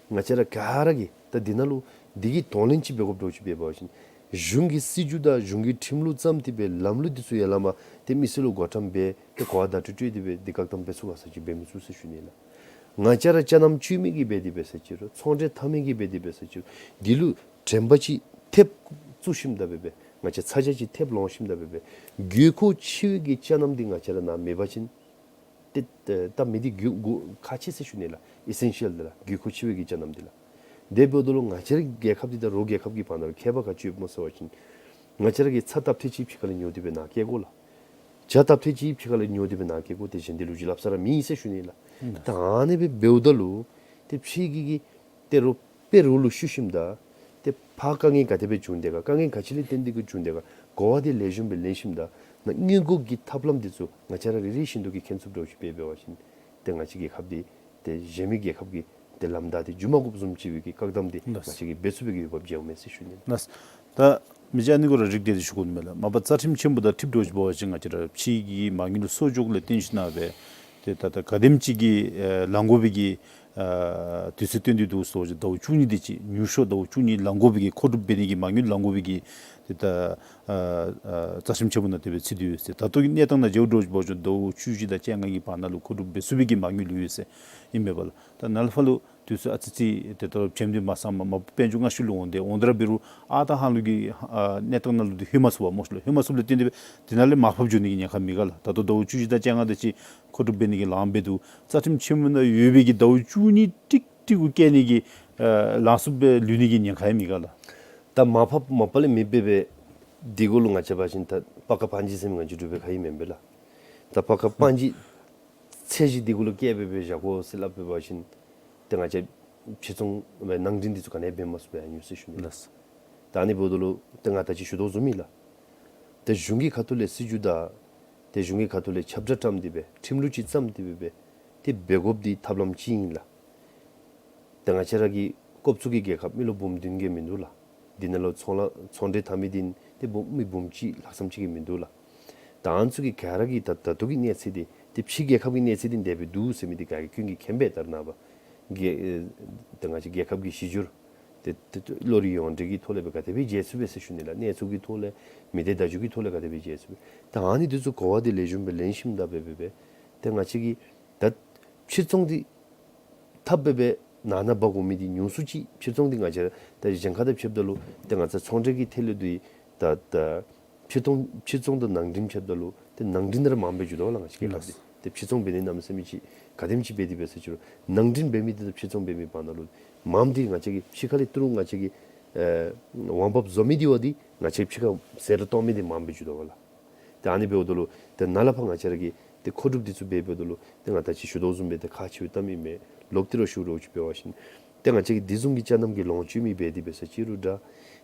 ང་བཅས་ར་ག་ར་གིས་ད་འདི་ནང་ལུ་འདི་གི་གདོང་ལེན་ཅིག་འབད་དགོཔ་འདྲཝ་ཅིག་འབད་བ་ཅིན་གཞུང་གི་སྲིད་བྱུས་དང་གཞུང་གི་ཁྲིམས་ལུགས་བརྩམས་ཏེ་སྦེ་ལམ་ལུགས་འདི་ཚུ་ཡར་ལས་མར་ཏེ་མི་སེར་ལུ་བགོ་བཀྲམ་འབད་ཏེ་གོ་བ་བརྡ་སྤྲོད་སྤྲོད་དེ་སྦེ་འདི་བཀག་སྡོམ་འབད་ཚུགས་ག་ཟེར་ཅིག་འབད་མི་ཚུགས་ཟེར་ཞུ་ནི་ལགས། ང་བཅས་ར་ཅ་རྣམ་སྤྱོད་མི་གིས་འབད་དེ་འབད་ས་ཅི་རུང་ཚོང་འབྲེལ་འཐབ་མི་གིས་འབད་དེ་འབད་ས་ཅི་རུང་འདི་ལུ་དྲན་པ་ཅིག་ཐེབས་བཙུགས་ཞིནམ་ད་འབད་འབད་ང་བཅས་ཚ་གྱང་ཅིག་ཐེབས་ལོང་ཞིནམ་ད་འབད་འབད་དགོས་མཁོ་ཆེ་བའི་གི་ཅ་རྣམ་འདི་ང་བཅས་ར་ནང་མེད་པ་ཅིན་ཏེ་ད་མི་འདི་དགོས་དགོས་ཁག་ཆེ་ཟེར་ཞུ་ནི་ལགས། ཨི་སེན་ཤཱལ་འདི་ལགས། དགོས་མཁོ་ཆེ་བའི་གི་ཅ་རྣམ་འདི་ལགས། དེ་འབདཝ་ད་ལུ་ང་བཅས་ར་རྒྱལ་ཁབ་འདི་དང་རོགས་རྒྱལ་ཁབ་ཀྱི་བར་ན་ལུ་ཁྱད་པར་ག་ཅི་ཡོདཔ་སྨོ་ཟེར་བ་ཅིན་ང་བཅས་ར་གིས་ཚྭ་བཏབ་ཐེངས་གཅིག་ཕྱི་ཁ་ལས་ཉོ་སྟེ་སྦེ་ནཱ་བསྐྱལ་དགོ་ལགས། ཇ་བཏབ་ཐེངས་གཅིག་ཕྱི་ཁ་ལས་ཉོ་སྟེ་སྦེ་ནཱ་བསྐྱལ་དགོ། དེ་གཞན་འདི་ལོ་རྒྱུས་སླབ་ས་ར་མེད་ཟེར་ཞུ་ནི་ལགས། ད་ཨ་ནི་སྦེ་འབདཝ་ད་ལུ་ཏེ་ཕྱི་གི་གི་ཏེ་རོགས་དཔེ་རོགས་ལུ་ཞུ་ཞིནམ་ད་ཏེ་ཕར་དཀའ་ངལ་ག་དེ་སྦེ་བྱུང་དེས་ག་དཀའ་ངལ་ག་ཅི་ལས་བརྟེན་ཏེ་གི་བྱུང་དེས་ག་གོ་བ་འདི་ལེགས་ཤོམ་སྦེ་ལེན་ཞིནམ་ད་ནཱ་སྔོན་འགོག་གི་ཐབས་ལམ་འདི་ཚུ་ང་བཅས་ར་རེ་རེ་བཞིན་དུ་གིས་མཁྱེན་ཚུགསཔ་འདྲཝ་ཅིག་འབད་འབད་བ་ཅིན་ཏེ་ང་བཅས་རྒྱལ་ཁབ་འདི་ཏེ་གཞན་མི་རྒྱལ་ཁབ་ཀྱི་ཏེ་ལམ་བདའ་སྟེ་འགྱོ་མ་དགོཔ་བཟུམ་ཅིག་སྦེ་གི་བཀག་སྡོམ་འདི་ང་བཅས་ཀྱིས་འབད་ཚུགས་པའི་གི་འོས་འབབ་མཇལཝ་མས་ཟེར་ཞུ་ནི་ལགས། ལགས། ད་མི་རྗེ་ཨ་ནི་གུ་ར་རིགས་བསྒྲེས་ཏེ་ཞུ་དགོ་ནི་མས་ལགས། མ་པ་རྩ་ཁྲིམས་ཆེན་པོ་དང་འཁྲིལཝ་འདྲཝ་ཅིག་འབད་བ་ཅིན་ང་བཅས་ར་ཕྱི་གི་མ་དངུལ་སྲོག་རྒྱུ་ལས་བརྟེན་ཞིན་ན་སྦེ་ཏེ་ད་ད་ག་དེམ་ཅིག་གི་ཨེ་ལང་དགོ་པའི་གི་ཨ་དུས་ཚོད་སྟོན་ཏེ་འདུག་ཟེར་བ་ཅིན་ཟླཝ་བཅུ་གཉིས་དེ་ཅིག་ཉུང་ཤོས་ཟླཝ་བཅུ་གཉིས་ལང་དགོ་པའི་གི་མཁོ་སྒྲུབ་འབད་ནི་གི་མ་དངུལ་ལང་དགོ་པའི་གི་ཏེ་ད་ཨ་ཨ་རྩ་ཁྲིམས་ཆེན་པོ་ནང་དེ་སྦེ་ཚུད་དེ་ཡོད་ཟེར། ད་ལྟོ་གི་གནས་སྟངས་ནང་མཇལཝ་འདྲཝ་ཅིག་འབད་བ་ཅིན་ཟླཝ་བཅུ་བཞི་དང་བཅོ་ལྔ་གི་བར་ན་ལུ་མཁོ་སྒྲུབ་འབད་ཚུགས་པའི་གི་མ་དངུལ་ལུ་ཡོད་ཟེར་ཨིན་མས་པ་ལགས། ད་ནཱ་ལས་ཕར་ལུ་དུས་ཚོད་ཨ་ཙི་ཙི་ཏེ་ད་རུང་བྱེམ་སྟེ་མ་སངས་མ་མ་དཔལ་འབྱོར་སྔ་ཤོས་ལུ་འོང་སྟེ་འོང་སྟེ་ར་འབད་རུང་ཨ་རྟག་ཧང་ལུགས་ཀྱི་ཨ་གནས་སྟངས་ནང་ལུ་འདི་ལྷོད་མ་ཚུགས་པས་སྨོ་ཤ་ལགས། ལྷོད་མ་ཚུགསཔ་ལས་བརྟེན་ཏེ་སྦེ་དེ་ནང་ལས་མར་ཕབ་འགྱོ་ནི་གི་ཉེན་ཁ་མེད་ག་ལགས། ད་ལྟོ་ཟླཝ་བཅུ་བཞི་དང་བཅོ་ལྔ་དེ་ཅིག་མཁོ་སྒྲུབ་འབད་ནི་གི་ལངམ་སྦེ་འདུག། རྩ་ཁྲིམས་ཆེན་མོ་ནང་ཡོད་པའི་གི་ཟླཝ་བཅུ་གཉིས་ཀྲིག་ཀྲི་གུ་བཀལ་ནི་གི་ཨ་ལང་ཚུགསཔ་སྦེ་ལུས་ནི་གི་ཉེན་ཁ་ཡང་མེད་ག་ལགས། ད་མར་ཕབ་མ་པ་ལས་མེདཔ་སྦེ་སྦེ་ འདི་གུ་ལུ་ང་བཅས་འབད་བ་ཅིན་ད་པ་ཀ་པན་ཇི་ཟེར་མི་ང་བཅས་འབྲུག་པའི་ཁ་ཨིན་མེན་པས་ལགས། ད་པ་ཀ་པན་ཇི་ཚད་གཞི་འདི་གུ་ལུ་བཀལ་སྦེ་སྦེ་བཞག་དགོ་ཟེར་སླབ་པའི་འབད་བ་ཅིན་ཏེ་ང་བཅས་ཕྱིར་ཚོང་སྦེ་ནང་འདྲེན་འདི་ཚུ་ག་ནི་འབད་མ་ཚུགས་པར་ཡར་ཉུལ་སོ་ཞུ་ནི་ལགས། ལགས། ད་ཨ་ནི་འབདཝ་ད་ལུ་ཏེ་ང་ད་ཅི་ཞུ་དོ་བཟུམ་ཨིན་ལགས། ཏེ་གཞུང་གི་ཁ་ཐུག་ལས་སྲིད་བྱུས་དང་ཏེ་གཞུང་གི་ཁ་ཐུག་ལས་ཁྱབ་བསྒྲགས་བཀྲམ་སྟེ་སྦེ་ཁྲིམས་ལུགས་ཅིག་བརྩམས་ཏེ་སྦེ་སྦེ་ཏེ་འབད་དགོཔ་འདི་ཐབས་ལམ་ཅིག་ཨིན་ལགས། ཏེ་ང་བཅས་ར་གི་ཀོབ་ཚུ་གི་རྒྱལ་ཁབ་མི་ལོ་འབུམ་བདུན་བརྒལ་མིན་འདུག་ལགས། འདི་ནང་ལུ་ཚོང་ལཱ་ཚོང་འབྲེལ་འཐབ་མི་འདི་ཏེ་འབུམ་མི་འབུམ་གཅིག་ལྷག་ཙམ་ཅིག་གིས་མིན་འདུག་ལགས། ད་ཨ་ནི་ཚུ་གི་ག་ར་གི་ད་ད་ལྟོ་གི་གནས་ཚད་འདི་ཏེ་ཕྱི་རྒྱལ་ཁབ་ཀྱི་གནས་ཚད་འདི་དེ་སྦེ་འདུག་ཟེར་མི་འདི་ག་གིས་ཀུན་གྱིས་མཁྱེན་པས། ད་རེས་ནངས་པ་རྒྱལ་ཨེ་ད་ང་བཅས་རྒྱལ་ཁབ་ཀྱི་གཞི་འགྱུར་ཏེ་ཏེ་ཏེ་བློ་རིག་ཡོངས་འབྲེལ་གྱི་ཐོག་ལས་སྦེ་ག་དེ་སྦེ་མཇལ་ཚུགས་པས་ཟེར་ཞུ་ནི་ལགས། གནས་ཚུལ་གྱི་ཐོག་ལས་མི་སྡེ་བརྡ་བརྒྱུད་ཀྱི་ཐོག་ལས་ག་དེ་སྦེ་མཇལ་ཚུགས་པས། ད་ཨ་ནི་འདི་ཚུ་གོ་བ་འདི་ལེགས་ཤོམ་སྦེ་ལེན་ཞིནམ་ད་སྦེ་སྦེ་སྦེ་ཏེ་ང་བཅས་ཀྱི་ད་ཕྱིར་ཚོང་འདི་འཐབ་སྦེ་སྦེ་ནང་ན་འབག་འོང་མི་འདི་ཉུང་སུ་ཅིག་ཕྱིར་ཚོང་འདི་ང་བཅས་ར་ད་གཞན་ཁ་དང་ཕྱདཔ་ད་ལུ་ཏེ་ང་བཅས་ཚོང་འབྲེལ་གྱི་ཐད་ལུ་འདི་ད་ད་ཕྱིར་ཚོང་ཕྱིར་ཚོང་དང་ནང་འདྲེན་ཕྱདཔ་ད་ལུ་ཏེ་ནང་འདྲེན་ར་མངམ་སྦེ་འགྱོ་དོ་ལགས། ང་བཅས་རྒྱལ་ཁབ་འདི་ལགས། ཏེ་ཕྱིར་ཚོང་འབད་ནི་གནམ་མེད་ས་མེད་ཅིག་ག་དེམ་ཅིག་འབད་དེ་འབད་ས་ཅི་རུང་ནང་འདྲེན་འབད་མི་འདི་དང་ཕྱིར་ཚོང་འབད་མི་བར་ན་ལུ་མངམ་འདི་ང་བཅས་ཀྱི་ཕྱི་ཁ་ལས་ཏི་རུ་ང་བཅས་ཀྱི་ཨེ་འོང་འབབ་བཟོ་མི་འདི་བ་འདི་ང་བཅས་ཕྱི་ཁ་ཟད་འགྲོ་གཏོང་མི་འདི་མངམ་སྦེ་འགྱོ་དོ་ལགས། ཏེ་ཨ་ནི་འབདཝ་ད་ལུ་ཏེ་ནཱ་ལས་ཕར་ང་བཅས་ར་གིས་ཏེ་མཁོ་སྒྲུབ་འདི་ཚུ་འབད་འབདཝ་ད་ལུ་ཏེ་ང་ད་ཅི་ཞུ་དོ་བཟུམ་སྦེ་ཏེ་ཁག་ཆེ་བའི་གཏམ་ཨིན་མས། ལོག་སྟེ་ར་ཞུ་རོགས་ཅིག་འབད་བ་ཅིན་ཏེ་ང་བཅས་ཀྱིས་འདི་བཟུམ་གྱི་ཅ་ལནམ་གྱི་ལོངས་སྤྱོད་མི་འབད་དེ་འབད་ས་ཅི་རུང་འདྲ།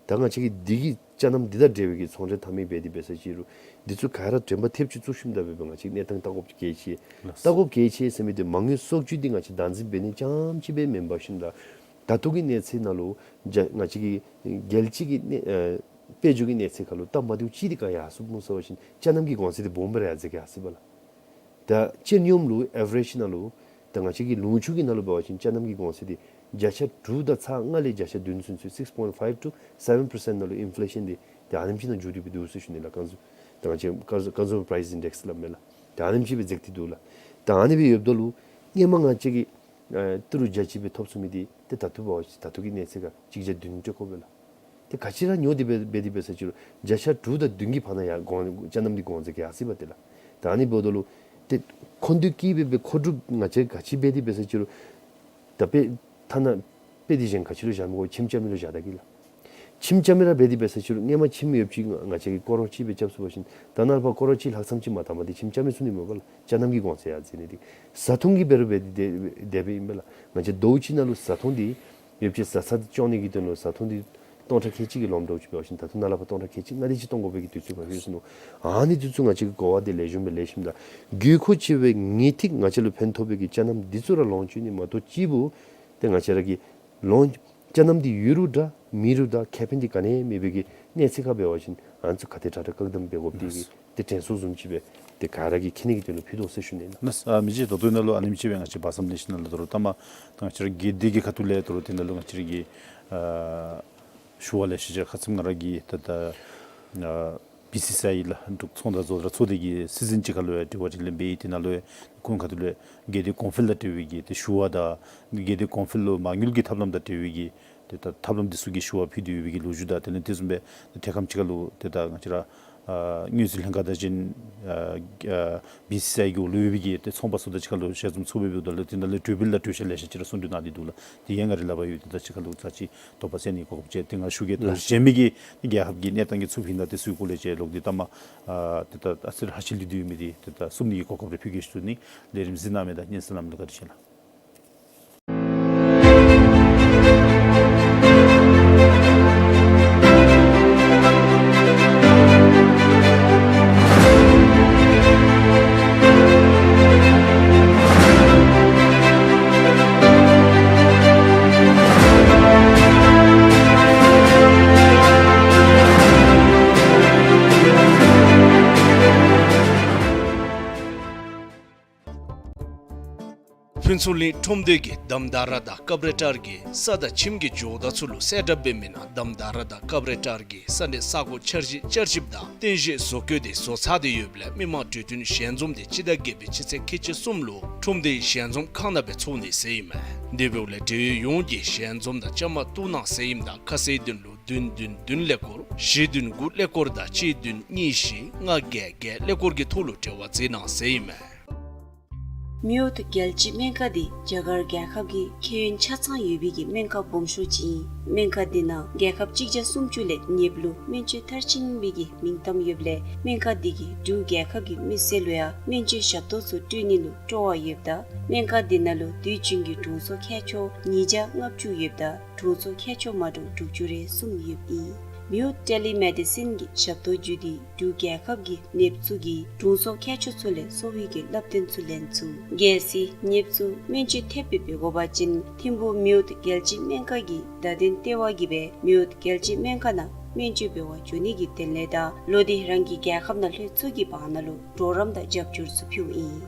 ད་ང་བཅས་ཀྱིས་འདི་གི་ཅ་ལནམ་འདི་དང་འབྲེལ་བའི་གི་ཚོང་འབྲེལ་འཐབ་མི་འབད་དེ་འབད་ས་ཅི་རུང་འདི་ཚུ་ག་ར་དྲན་པ་ཐེབས་ཅིག་བཙུགས་ཞིནམ་ད་སྦེ་སྦེ་ང་བཅས་གནས་སྟངས་བལྟ་དགོཔ་གལ་ཆེ། ལགས། བལྟ་དགོཔ་གལ་ཆེ་ཟེར་མི་འདི་མ་དངུལ་གསོག་བཅོས་འདི་ང་བཅས་བདག་འཛིན་འབད་ནི་རྐྱངམ་ཅིག་སྦེ་མེན་པར་ཞིནམ་ད་ད་ལྟོ་གི་གནས་ཚད་ནང་ལུ་རྒྱ་ང་བཅས་ཀྱི་རྒྱལ་སྤྱི་གི་གནས་ཨེ་དཔལ་འབྱོར་གྱི་གནས་ཚད་ཁར་ལུ་སྟབས་མ་བདེཝ་ཅིག་འདི་ག་ཡར་སོངམ་སྨོ་ཟེར་བ་ཅིན་ཅ་ལནམ་གྱི་གོང་ཚད་འདི་སྦོམ་སྦེ་ར་ཡར་འཛེགས་ཡར་སོ་ཡི་པ་ལགས། ད་སྤྱིར་སྙོམས་ལུ་ཨེ་བ་རེཇ་ནང་ལུ་ད་ང་བཅས་ཀྱི་ལུང་ཕྱོགས་ཀྱི་ནང་ལུ་འབད་བ་ཅིན་ཅ་ལནམ་གྱི་གོང་ཚད་འདི་བརྒྱ་ཆ་དྲུག་དང་ཚག་ལྔ་ལས་བརྒྱ་ཆ་བདུན་ཚུན་ཚོད་six point five to seven percent ནང་ལུ་ཨིན་ཕི་ལེ་ཤཱན་འདི་ཏེ་ཨ་ནེམ་ཅིག་ནང་འགྱོ་སྟེ་སྦེ་འདུག་ཟེར་ཞུ་ནི་ལགས། ཀོན་ཟུ་ད་ང་བཅས་ཀོན་ཟུ་ཀོན་ཟུ་མར་པ་རའིས་ཨིན་ཌེགསི་སླབ་མས་ལགས། ཏེ་ཨ་ནེམ་ཅིག་སྦེ་འཛེགས་ཏེ་འདུག་ལགས། ཏེ་ཨ་ནེམ་ཅིག་སྦེ་འཛེགས་ཏེ་འདུག་ལགས། ཏེ་ཨ་ནི་སྦེ་ཡོདཔ་ད་ལུ་ཨེ་ཏི་རུ་བརྒྱ་ཅིག་སྦེ་ཐོབ་ཚུགས་མི་འདི་ཏེ་ད་ལྟོ་འབད་བ་ཅིན་ད་ལྟོ་གི་གནས་ཚད་ཁར་གཅིག་བརྒྱ་བདུན་སྤྲོད་དགོ་པས་ལགས། ཏེ་ག་ཅི་ར་ཉོ་སྟེ་འབད་འབད་དེ་འབད་ས་ཅི་རུང་བརྒྱ་ཆ་དྲུག་དང་བདུན་གྱི་བར་ན་ཡར་གོང་ཅ་ལནམ་འདི་གོང་འཛེགས་ཡར་སོ་ཡི་པ་ཏེ་ལགས། ད་ཨ་ནི་འབདཝ་ད་ལུ་ཏེ་མཁོ་འདོད་ཀྱིས་སྦེ་སྦེ་མཁོ་སྒྲུབ་ང་བཅས་ག་ཅི་འབད་དེ་འབད་ས་ཅི་རུང་ད་དཔེ་ཐ་ན་དཔེ་འདི་གཞན་ག་ཅི་ལུ་བཞག་མི་དགོ། ཁྱིམ་རྐྱབ་མི་ལུ་བཞག་ད་གེ་ལགས། ཁྱིམ་རྐྱབ་མི་ར་འབད་དེ་འབད་ས་ཅི་རུང་སྔོན་མ་ཁྱིམ་ཡོདཔ་ཅིག་ང་བཅས་ཀྱིས་ཀོ་རོར་གཅིག་སྦེ་རྐྱབ་ཚུགས་པ་ཅིན་ད་ནཱ་ལས་ཕར་ཀོ་རོར་གཅིག་ལྷག་ཙམ་ཅིག་མ་བཏང་པར་འདི་ཁྱིམ་རྐྱབ་མི་ཚུགས་ནི་མས་པ་ལགས། ཅ་ལནམ་གྱི་གོང་ཚད་ཡར་འཛེགས་ནི་འདི། བཟའ་འཐུང་གི་འབད་རུང་འབད་དེ་དེ་སྦེ་ཨིན་པས་ལགས། ང་བཅས་ཟླཝ་གཅིག་ནང་ལུ་བཟའ་འཐུང་འདི་ཡོདཔ་ཅིག་བཟའ་ཚང་འདི་སྐྱོང་ནི་གི་དོན་ལུ་བཟའ་འཐུང་འདི་སྟོང་ཕྲག་ཁལ་གཅིག་གི་ལོངམ་འདྲཝ་ཅིག་འབད་བ་ཅིན་ད་ལྟོ་ནཱ་ལས་ཕར་སྟོང་ཕྲག་ཁལ་གཅིག་ལྔ་དེ་ཅིག་གཏོང་དགོ་པའི་གི་དུས་ཚོད་ཁར་ལྷོད་སོ་ནུག། ཨ་ནི་དུས་ཚོད་ང་བཅས་ཀྱིས་གོ་བ་འདི་ལེགས་ཤོམ་སྦེ་ལེན་ཞིནམ་ད་དགོས་མཁོ་ཆེ་བའི་ངེས་ཏིག་ང་བཅས་ལུ་ཕན་ཐོགས་པའི་གི་ཅ་ལནམ་འདི་ཚུ་ར་ལོངས་སྤྱོད་ནི་མ་གཏོགས་གཅིག་པུ་ཏེ་ང་བཅས་ར་གི་ལོངས་ཅ་ལནམ་འདི་ཡོད་རུང་འདྲ་མེད་རུང་འདྲ་ཁེ་ཕན་འདི་ག་ནི་ཡང་མེད་པའི་གི་གནས་ཚད་ཁར་འབད་བ་ཅིན་ཨ་ནི་ཚུ་ག་དེ་དྲག་དྲག་བཀག་སྡོམ་འབད་དགོཔ་འདི་གིས་ཏེ་དྲན་གསོ་བཟུམ་ཅིག་སྦེ་ཏེ་ག་ར་གི་མཁྱེན་ནི་གི་དོན་ལུ་ཕུལ་དོ་ཟེར་ཞུ་ནི་ལགས། ལགས། ཨ་མི་རྗེ་ད་ལྟོ་ནཱ་ལུ་ཨ་ནེམ་ཅིག་སྦེ་ང་བཅས་བར་མཚམས་ལེན་ཞིནམ་ལས་ད་རུང་ལྟ་མ་ད་ང་བཅས་ར་དགེ་སྡིག་གི་ཁ་ཐུག་ལས་ད་རུང་དེ་ནང་ལུ་ང་བཅས་ར་གི་ཨ་ཞུ་བ་ལེ་ཤ་ཅིག་ཁ་ཙ་ང་ར་གིས་ད་ད་ཨ་བི་སི་སི་ཨའི་ལགས་འབྲུག་ཚོང་དང་བཟོ་གྲྭ་ཚོགས་སྡེ་གི་སྲིད་འཛིན་ཅིག་ཁར་ལུ་ཡང་དྲི་བ་དྲིས་ལན་འབད་ཡི། དེ་ནང་ལུ་ཡང་ཁོང་ཁ་ཐུག་ལས་དགེ་སྡིག་གོང་འཕེལ་དང་འབྲེལ་བའི་གི་ཏེ་ཞུ་བ་དང་དགེ་སྡིག་གོང་འཕེལ་ལུ་མ་དངུལ་གྱི་ཐབས་ལམ་དང་འབྲེལ་བའི་གི་ཏེ་ད་ཐབས་ལམ་འདི་ཚུ་གི་ཞུ་བ་ཕུལ་ཏེ་ཡོད་པའི་གི་ལོ་རྒྱུས་དང་དེ་ལས་དེ་བཟུམ་སྦེ་ཏེ་ཐད་ཁམས་ཅིག་ཁར་ལུ་ཏེ་ད་ང་བཅས་ར་ཨ་དངུལ་རྩིས་ལྷན་ཁག་དང་གཅིག་ཁར་ཨ་ཨ་བི་སི་སི་ཨའི་གི་འོག་ལུ་ཡོད་པའི་གི་ཏེ་ཚོང་པ་ཚུ་དང་གཅིག་ཁར་ལུ་ཞལ་འཛོམས་ཚོགས་པའི་འབདཝ་ད་ལུ་དེ་ནང་ལུ་གྲོས་འབུལ་དང་གྲོས་འཆར་ལེ་ཤ་ཅིག་ར་གསུང་གྲོས་གནང་སྟེ་འདུག་ལགས། དེ་ཡང་ང་རའི་ལག་པར་ཡོད། ཏེ་ད་གཅིག་ཁར་ལུ་ཚར་གཅིག་དོགས་པ་སེལ་ནི་གི་གོ་སྐབས་ཅིག་ཏེ་ང་ཞུ་གེ། ད་ལགས། གཞན་མི་གི་རྒྱལ་ཁབ་ཀྱི་གནས་སྟངས་ཀྱི་ཚུལ་ཕུལ་ནི་དེ་ཚུའི་སྐོར་ལས་ཅིག་ལོག་སྟེ་ལྟ་མ་ཨ་ཏེ་ད་ཨ་ཙི་ར་ཧ་ཅང་ལུས་ཏེ་ཡོད་མི་འདི་ཏེ་ད་གསུང་ནི་གི་གོ་སྐབས་རེ་ཕུལ་གེ་ཞུ་ནི། ལས་རིམ་གཟིགས་གནང་མི་དང་སྙན་གསན་གནང་མི་ལུ་བཀའ་དྲིན་ཆེ་ལགས། ཕུན་ཚོགས་གླིང་ཁྲོམ་སྡེ་གིས་དམ་དྲག་ར་དང་སྐབས་རེ་ཊར་གྱི་ས་དང་ཁྱིམ་གྱི་ཇོ་བདག་ཚུ་ལུ་གསལ་བསྒྲགས་འབད་མི་ནང་དམ་དྲག་ར་དང་སྐབས་རེ་ཊར་གྱི་ས་གནས་ས་གོ་འཆར་གཞི་བསྐྱར་ཞིབ་དང་རྟེན་གཞི་བཟོ་བཀོད་དེ་བཟོ་ཚར་ཏེ་ཡོདཔ་ལས་མི་མང་གྲོས་མཐུན་ཞལ་འཛོམས་དེ་སྤྱི་ཟླ་བརྒྱད་པའི་སྤྱི་ཚེས་ཁལ་གཅིག་གསུམ་ལུ་ཁྲོམ་སྡེའི་ཞལ་འཛོམས་ཁང་ནང་སྦེ་ཚོགས་ནི་ཟེར་ཨིན་མས། དེ་འབདཝ་ལས་འབྲེལ་ཡོད་ཡོངས་ཀྱིས་ཞལ་འཛོམས་ནང་བཅའ་མར་གཏོགས་གནང་ཟེར་ཨིནམ་ད་ཁ་གསལ་དོན་ལུ་བདུན་བདུན་བདུན་ཀླད་ཀོར་བཞི་བདུན་དགུ་ཀླད་ཀོར་དང་གཅིག་བདུན་གཉིས་བཞི་ལྔ་བརྒྱད་བརྒྱད་ཀླད་ཀོར་གྱི་ཐོག་ལུ་འབྲེལ་བ་མཛད་གནང་ཟེར་ཨིན་མས། མེའོ་ཏོ་རྒྱལ་སྤྱིའི་སྨན་ཁང་འདི་རྒྱ་གར་རྒྱལ་ཁབ་ཀྱི་ཁེ་ཡོན་ཆ་ཚང་ཡོད་པའི་གི་སྨན་ཁང་སྦོམ་ཤོས་ཅིག་ཨིན། སྨན་ཁང་འདི་ནང་རྒྱལ་ཁབ་གཅིག་བརྒྱ་སུམ་ཅུ་ལས་ཉེ་བ་ལུ་སྨན་བཅོས་མཐར་ཕྱིན་པའི་གི་མིང་གཏམ་ཡོདཔ་ལས་སྨན་ཁང་འདི་གིས་འབྲུག་རྒྱལ་ཁབ་ཀྱི་མི་སེར་ལུ་ཡང་སྨན་བཅོས་ཞབས་ཏོག་ཚུ་སྤྲོད་ནི་ལུ་སྤྲོ་བ་ཡོདཔ་ད་སྨན་ཁང་འདི་ནང་ལུ་དུས་རྒྱུན་གྱི་དྲུང་འཚོ་མཁས་མཆོག་ཉིས་བརྒྱ་ལྔ་བཅུ་ཡོདཔ་ད་དྲུང་འཚོ་མཁས་མཆོག་མ་འདྲཝ་དྲུག་ཅུ་རེ་གསུམ་ཡོདཔ་ཨིན། མེའོ་ཊེ་ལི་མེ་ཌི་སིན་གྱི་ཞབས་ཏོག་བརྒྱུད་དེ་འབྲུག་རྒྱལ་ཁབ་ཀྱི་ནདཔ་ཚུ་གིས་དྲུང་འཚོ་མཁས་མཆོག་ཚུ་ལས་གསོ་བའི་གི་བསླབ་སྟོན་ཚུ་ལེན་ཚུགས། གལ་སྲིད་ནདཔ་ཚུ་སྨན་བཅོས་ཐེབས་སྦེ་འབད་དགོ་པ་ཅིན་ཐིམ་ཕུག་མེའོ་ཊི་རྒྱལ་སྤྱིའི་སྨན་ཁང་གི་བརྡ་དོན་ལྟེ་བ་གིས་སྦེ་མེའོ་ཊི་རྒྱལ་སྤྱིའི་སྨན་ཁང་ནང་སྨན་བཅོས་འབད་བར་འགྱོ་ནི་གི་དོན་ལས་དང་ལོག་སྟེ་རང་གི་རྒྱལ་ཁབ་ནང་ལྷོད་ཚུགས་ཀྱི་བར་ན་ལུ་གྲོགས་རམ་དང་རྒྱབ་སྐྱོར་ཚུ་ཕུལཝ་ཨིན།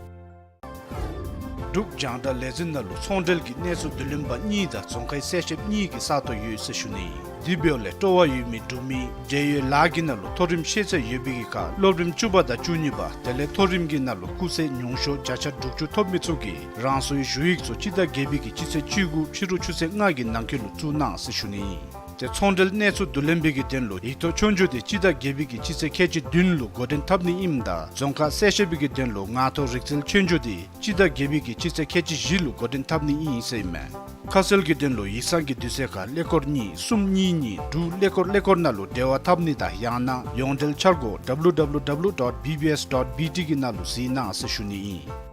འབྲུག་རྒྱང་བསྒྲགས་ལས་འཛིན་ནང་ལུ་ཚོང་འབྲེལ་གྱི་གནས་ཚུལ་བསྡུ་ལེན་པ་གཉིས་དང་རྫོང་ཁའི་གསལ་བཤད་གཉིས་ཀྱི་ས་སྟོང་ཡོད་ཟེར་ཞུ་ནི་ཨིན། དེ་འབདཝ་ལས་སྤྲོ་བ་ཡོད་མི་འབྲུག་མི་འབྲེལ་ཡོད་ལཱ་གི་ནང་ལུ་མཐོ་རིམ་ཤེས་ཚད་ཡོད་པའི་གི་ཁར་སློབ་རིམ་བཅུ་པ་དང་བཅུ་གཉིས་པ་དེ་ལས་མཐོ་རིམ་གྱི་ནང་ལུ་སྐུགས་ཚད་ཉུང་ཤོས་བརྒྱ་ཆ་དྲུག་ཅུ་ཐོབ་མི་ཚུ་གིས་རང་སོའི་ཞུ་ཡིག་ཚུ་སྤྱི་ཟླ་བརྒྱད་པའི་གི་སྤྱི་ཚེས་བཅུ་དགུ་ཕྱི་རུ་ཆུ་ཚོད་ལྔ་གི་ནང་འཁོད་ལུ་བཙུགས་གནང་ཟེར་ཞུ་ནི་ཨིན། ཏེ་ཚོང་འབྲེལ་གནས་ཚུལ་བསྡུ་ལེན་པའི་གི་དོན་ལུ་ཡིག་ཐོག་ཆོས་རྒྱུགས་དེ་སྤྱི་ཟླ་བརྒྱད་པའི་གི་སྤྱི་ཚེས་ཁལ་གཅིག་བདུན་ལུ་འགོ་འདྲེན་འཐབ་ནི་ཨིནམ་ད་རྫོང་ཁ་གསལ་བཤད་པའི་གི་དོན་ལུ་ངག་ཐོག་རིག་རྩལ་ཆོས་རྒྱུགས་དེ་སྤྱི་ཟླ་བརྒྱད་པའི་གི་སྤྱི་ཚེས་ཁལ་གཅིག་བཞི་ལུ་འགོ་འདྲེན་འཐབ་ནི་ཨིན་ཟེར་ཨིན་མས། ཁ་གསལ་གྱི་དོན་ལུ་ཡིག་ཚང་གི་དུས་ཚོད་ཁར་ཀླད་ཀོར་གཉིས་གསུམ་གཉིས་གཉིས་དྲུག་ཀླད་ཀོར་ཀླད་ཀོར་ནང་ལུ་འབྲེལ་བ་འཐབ་ནི་དང་ཡང་ན་ཡོངས་འབྲེལ་འཆར་སྒོ་W W W dot B B S dot B T གི་ནང་ལུ་གཟིགས་གནང་ཟེར་ཞུ་ནི་ཨིན།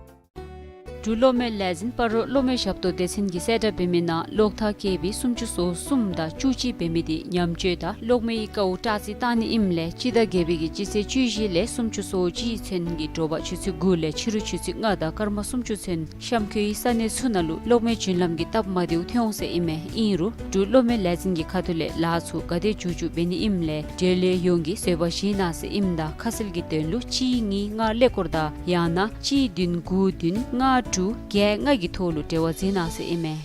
འབྲུག་གློག་མེ་ལས་འཛིན་སྤ་རོ་གློག་མེ་ཞབས་ཏོག་སྡེ་ཚན་གྱིས་གསལ་བསྒྲགས་འབད་མི་ནང་གློག་ཐག་བཀལ་བའི་སུམ་ཅུ་སོ་གསུམ་དང་བཅུ་གཅིག་འབད་མི་དེ་ཉམས་བཅོས་དང་གློག་མེའི་དཀའཝ་དྲག་རྩི་བཏང་ནི་ཨིནམ་ལས་སྤྱི་ཟླ་བརྒྱད་པའི་གི་སྤྱི་ཚེས་བཅུ་བཞི་ལས་སུམ་ཅུ་སོ་གཅིག་ཚུན་གྱི་དྲོ་པ་ཆུ་ཚོད་དགུ་ལས་ཕྱི་རུ་ཆུ་ཚོད་ལྔ་དང་སྐར་མ་སུམ་ཅུ་ཚུན་གཤམ་འཁོད་ས་གནས་ཚུ་ནང་ལུ་གློག་མེ་རྒྱུན་ལམ་གྱི་སྟབས་མ་བདེཝ་ཐོན་འོང་ཟེར་ཨིན་མས། ཨིན་རུང་འབྲུག་གློག་མེ་ལས་འཛིན་གྱི་ཁ་ཐུག་ལས་ལཱ་ཚུ་ག་དེ་མཇུག་མཇུག་འབད་ནི་ཨིནམ་ལས་འབྲེལ་ཡོད་ཡོངས་ཀྱིས་བཟོད་པ་བཞེས་གནང་ཟེར་ཨིནམ་ད་ཁ་གསལ་གྱི་དོན་ལུ་གཅིག་གཉིས་ལྔ་ཀླད་ཀོར་དང་ཡང་ན་གཅིག་བདུན་དགུ་བདུན་ལྔ་དྲུག་བརྒྱད་ལྔ་གི་ཐོག་ལུ་འབྲེལ་བ་འཛིན་གནང་ཟེར་ཨིན་མས།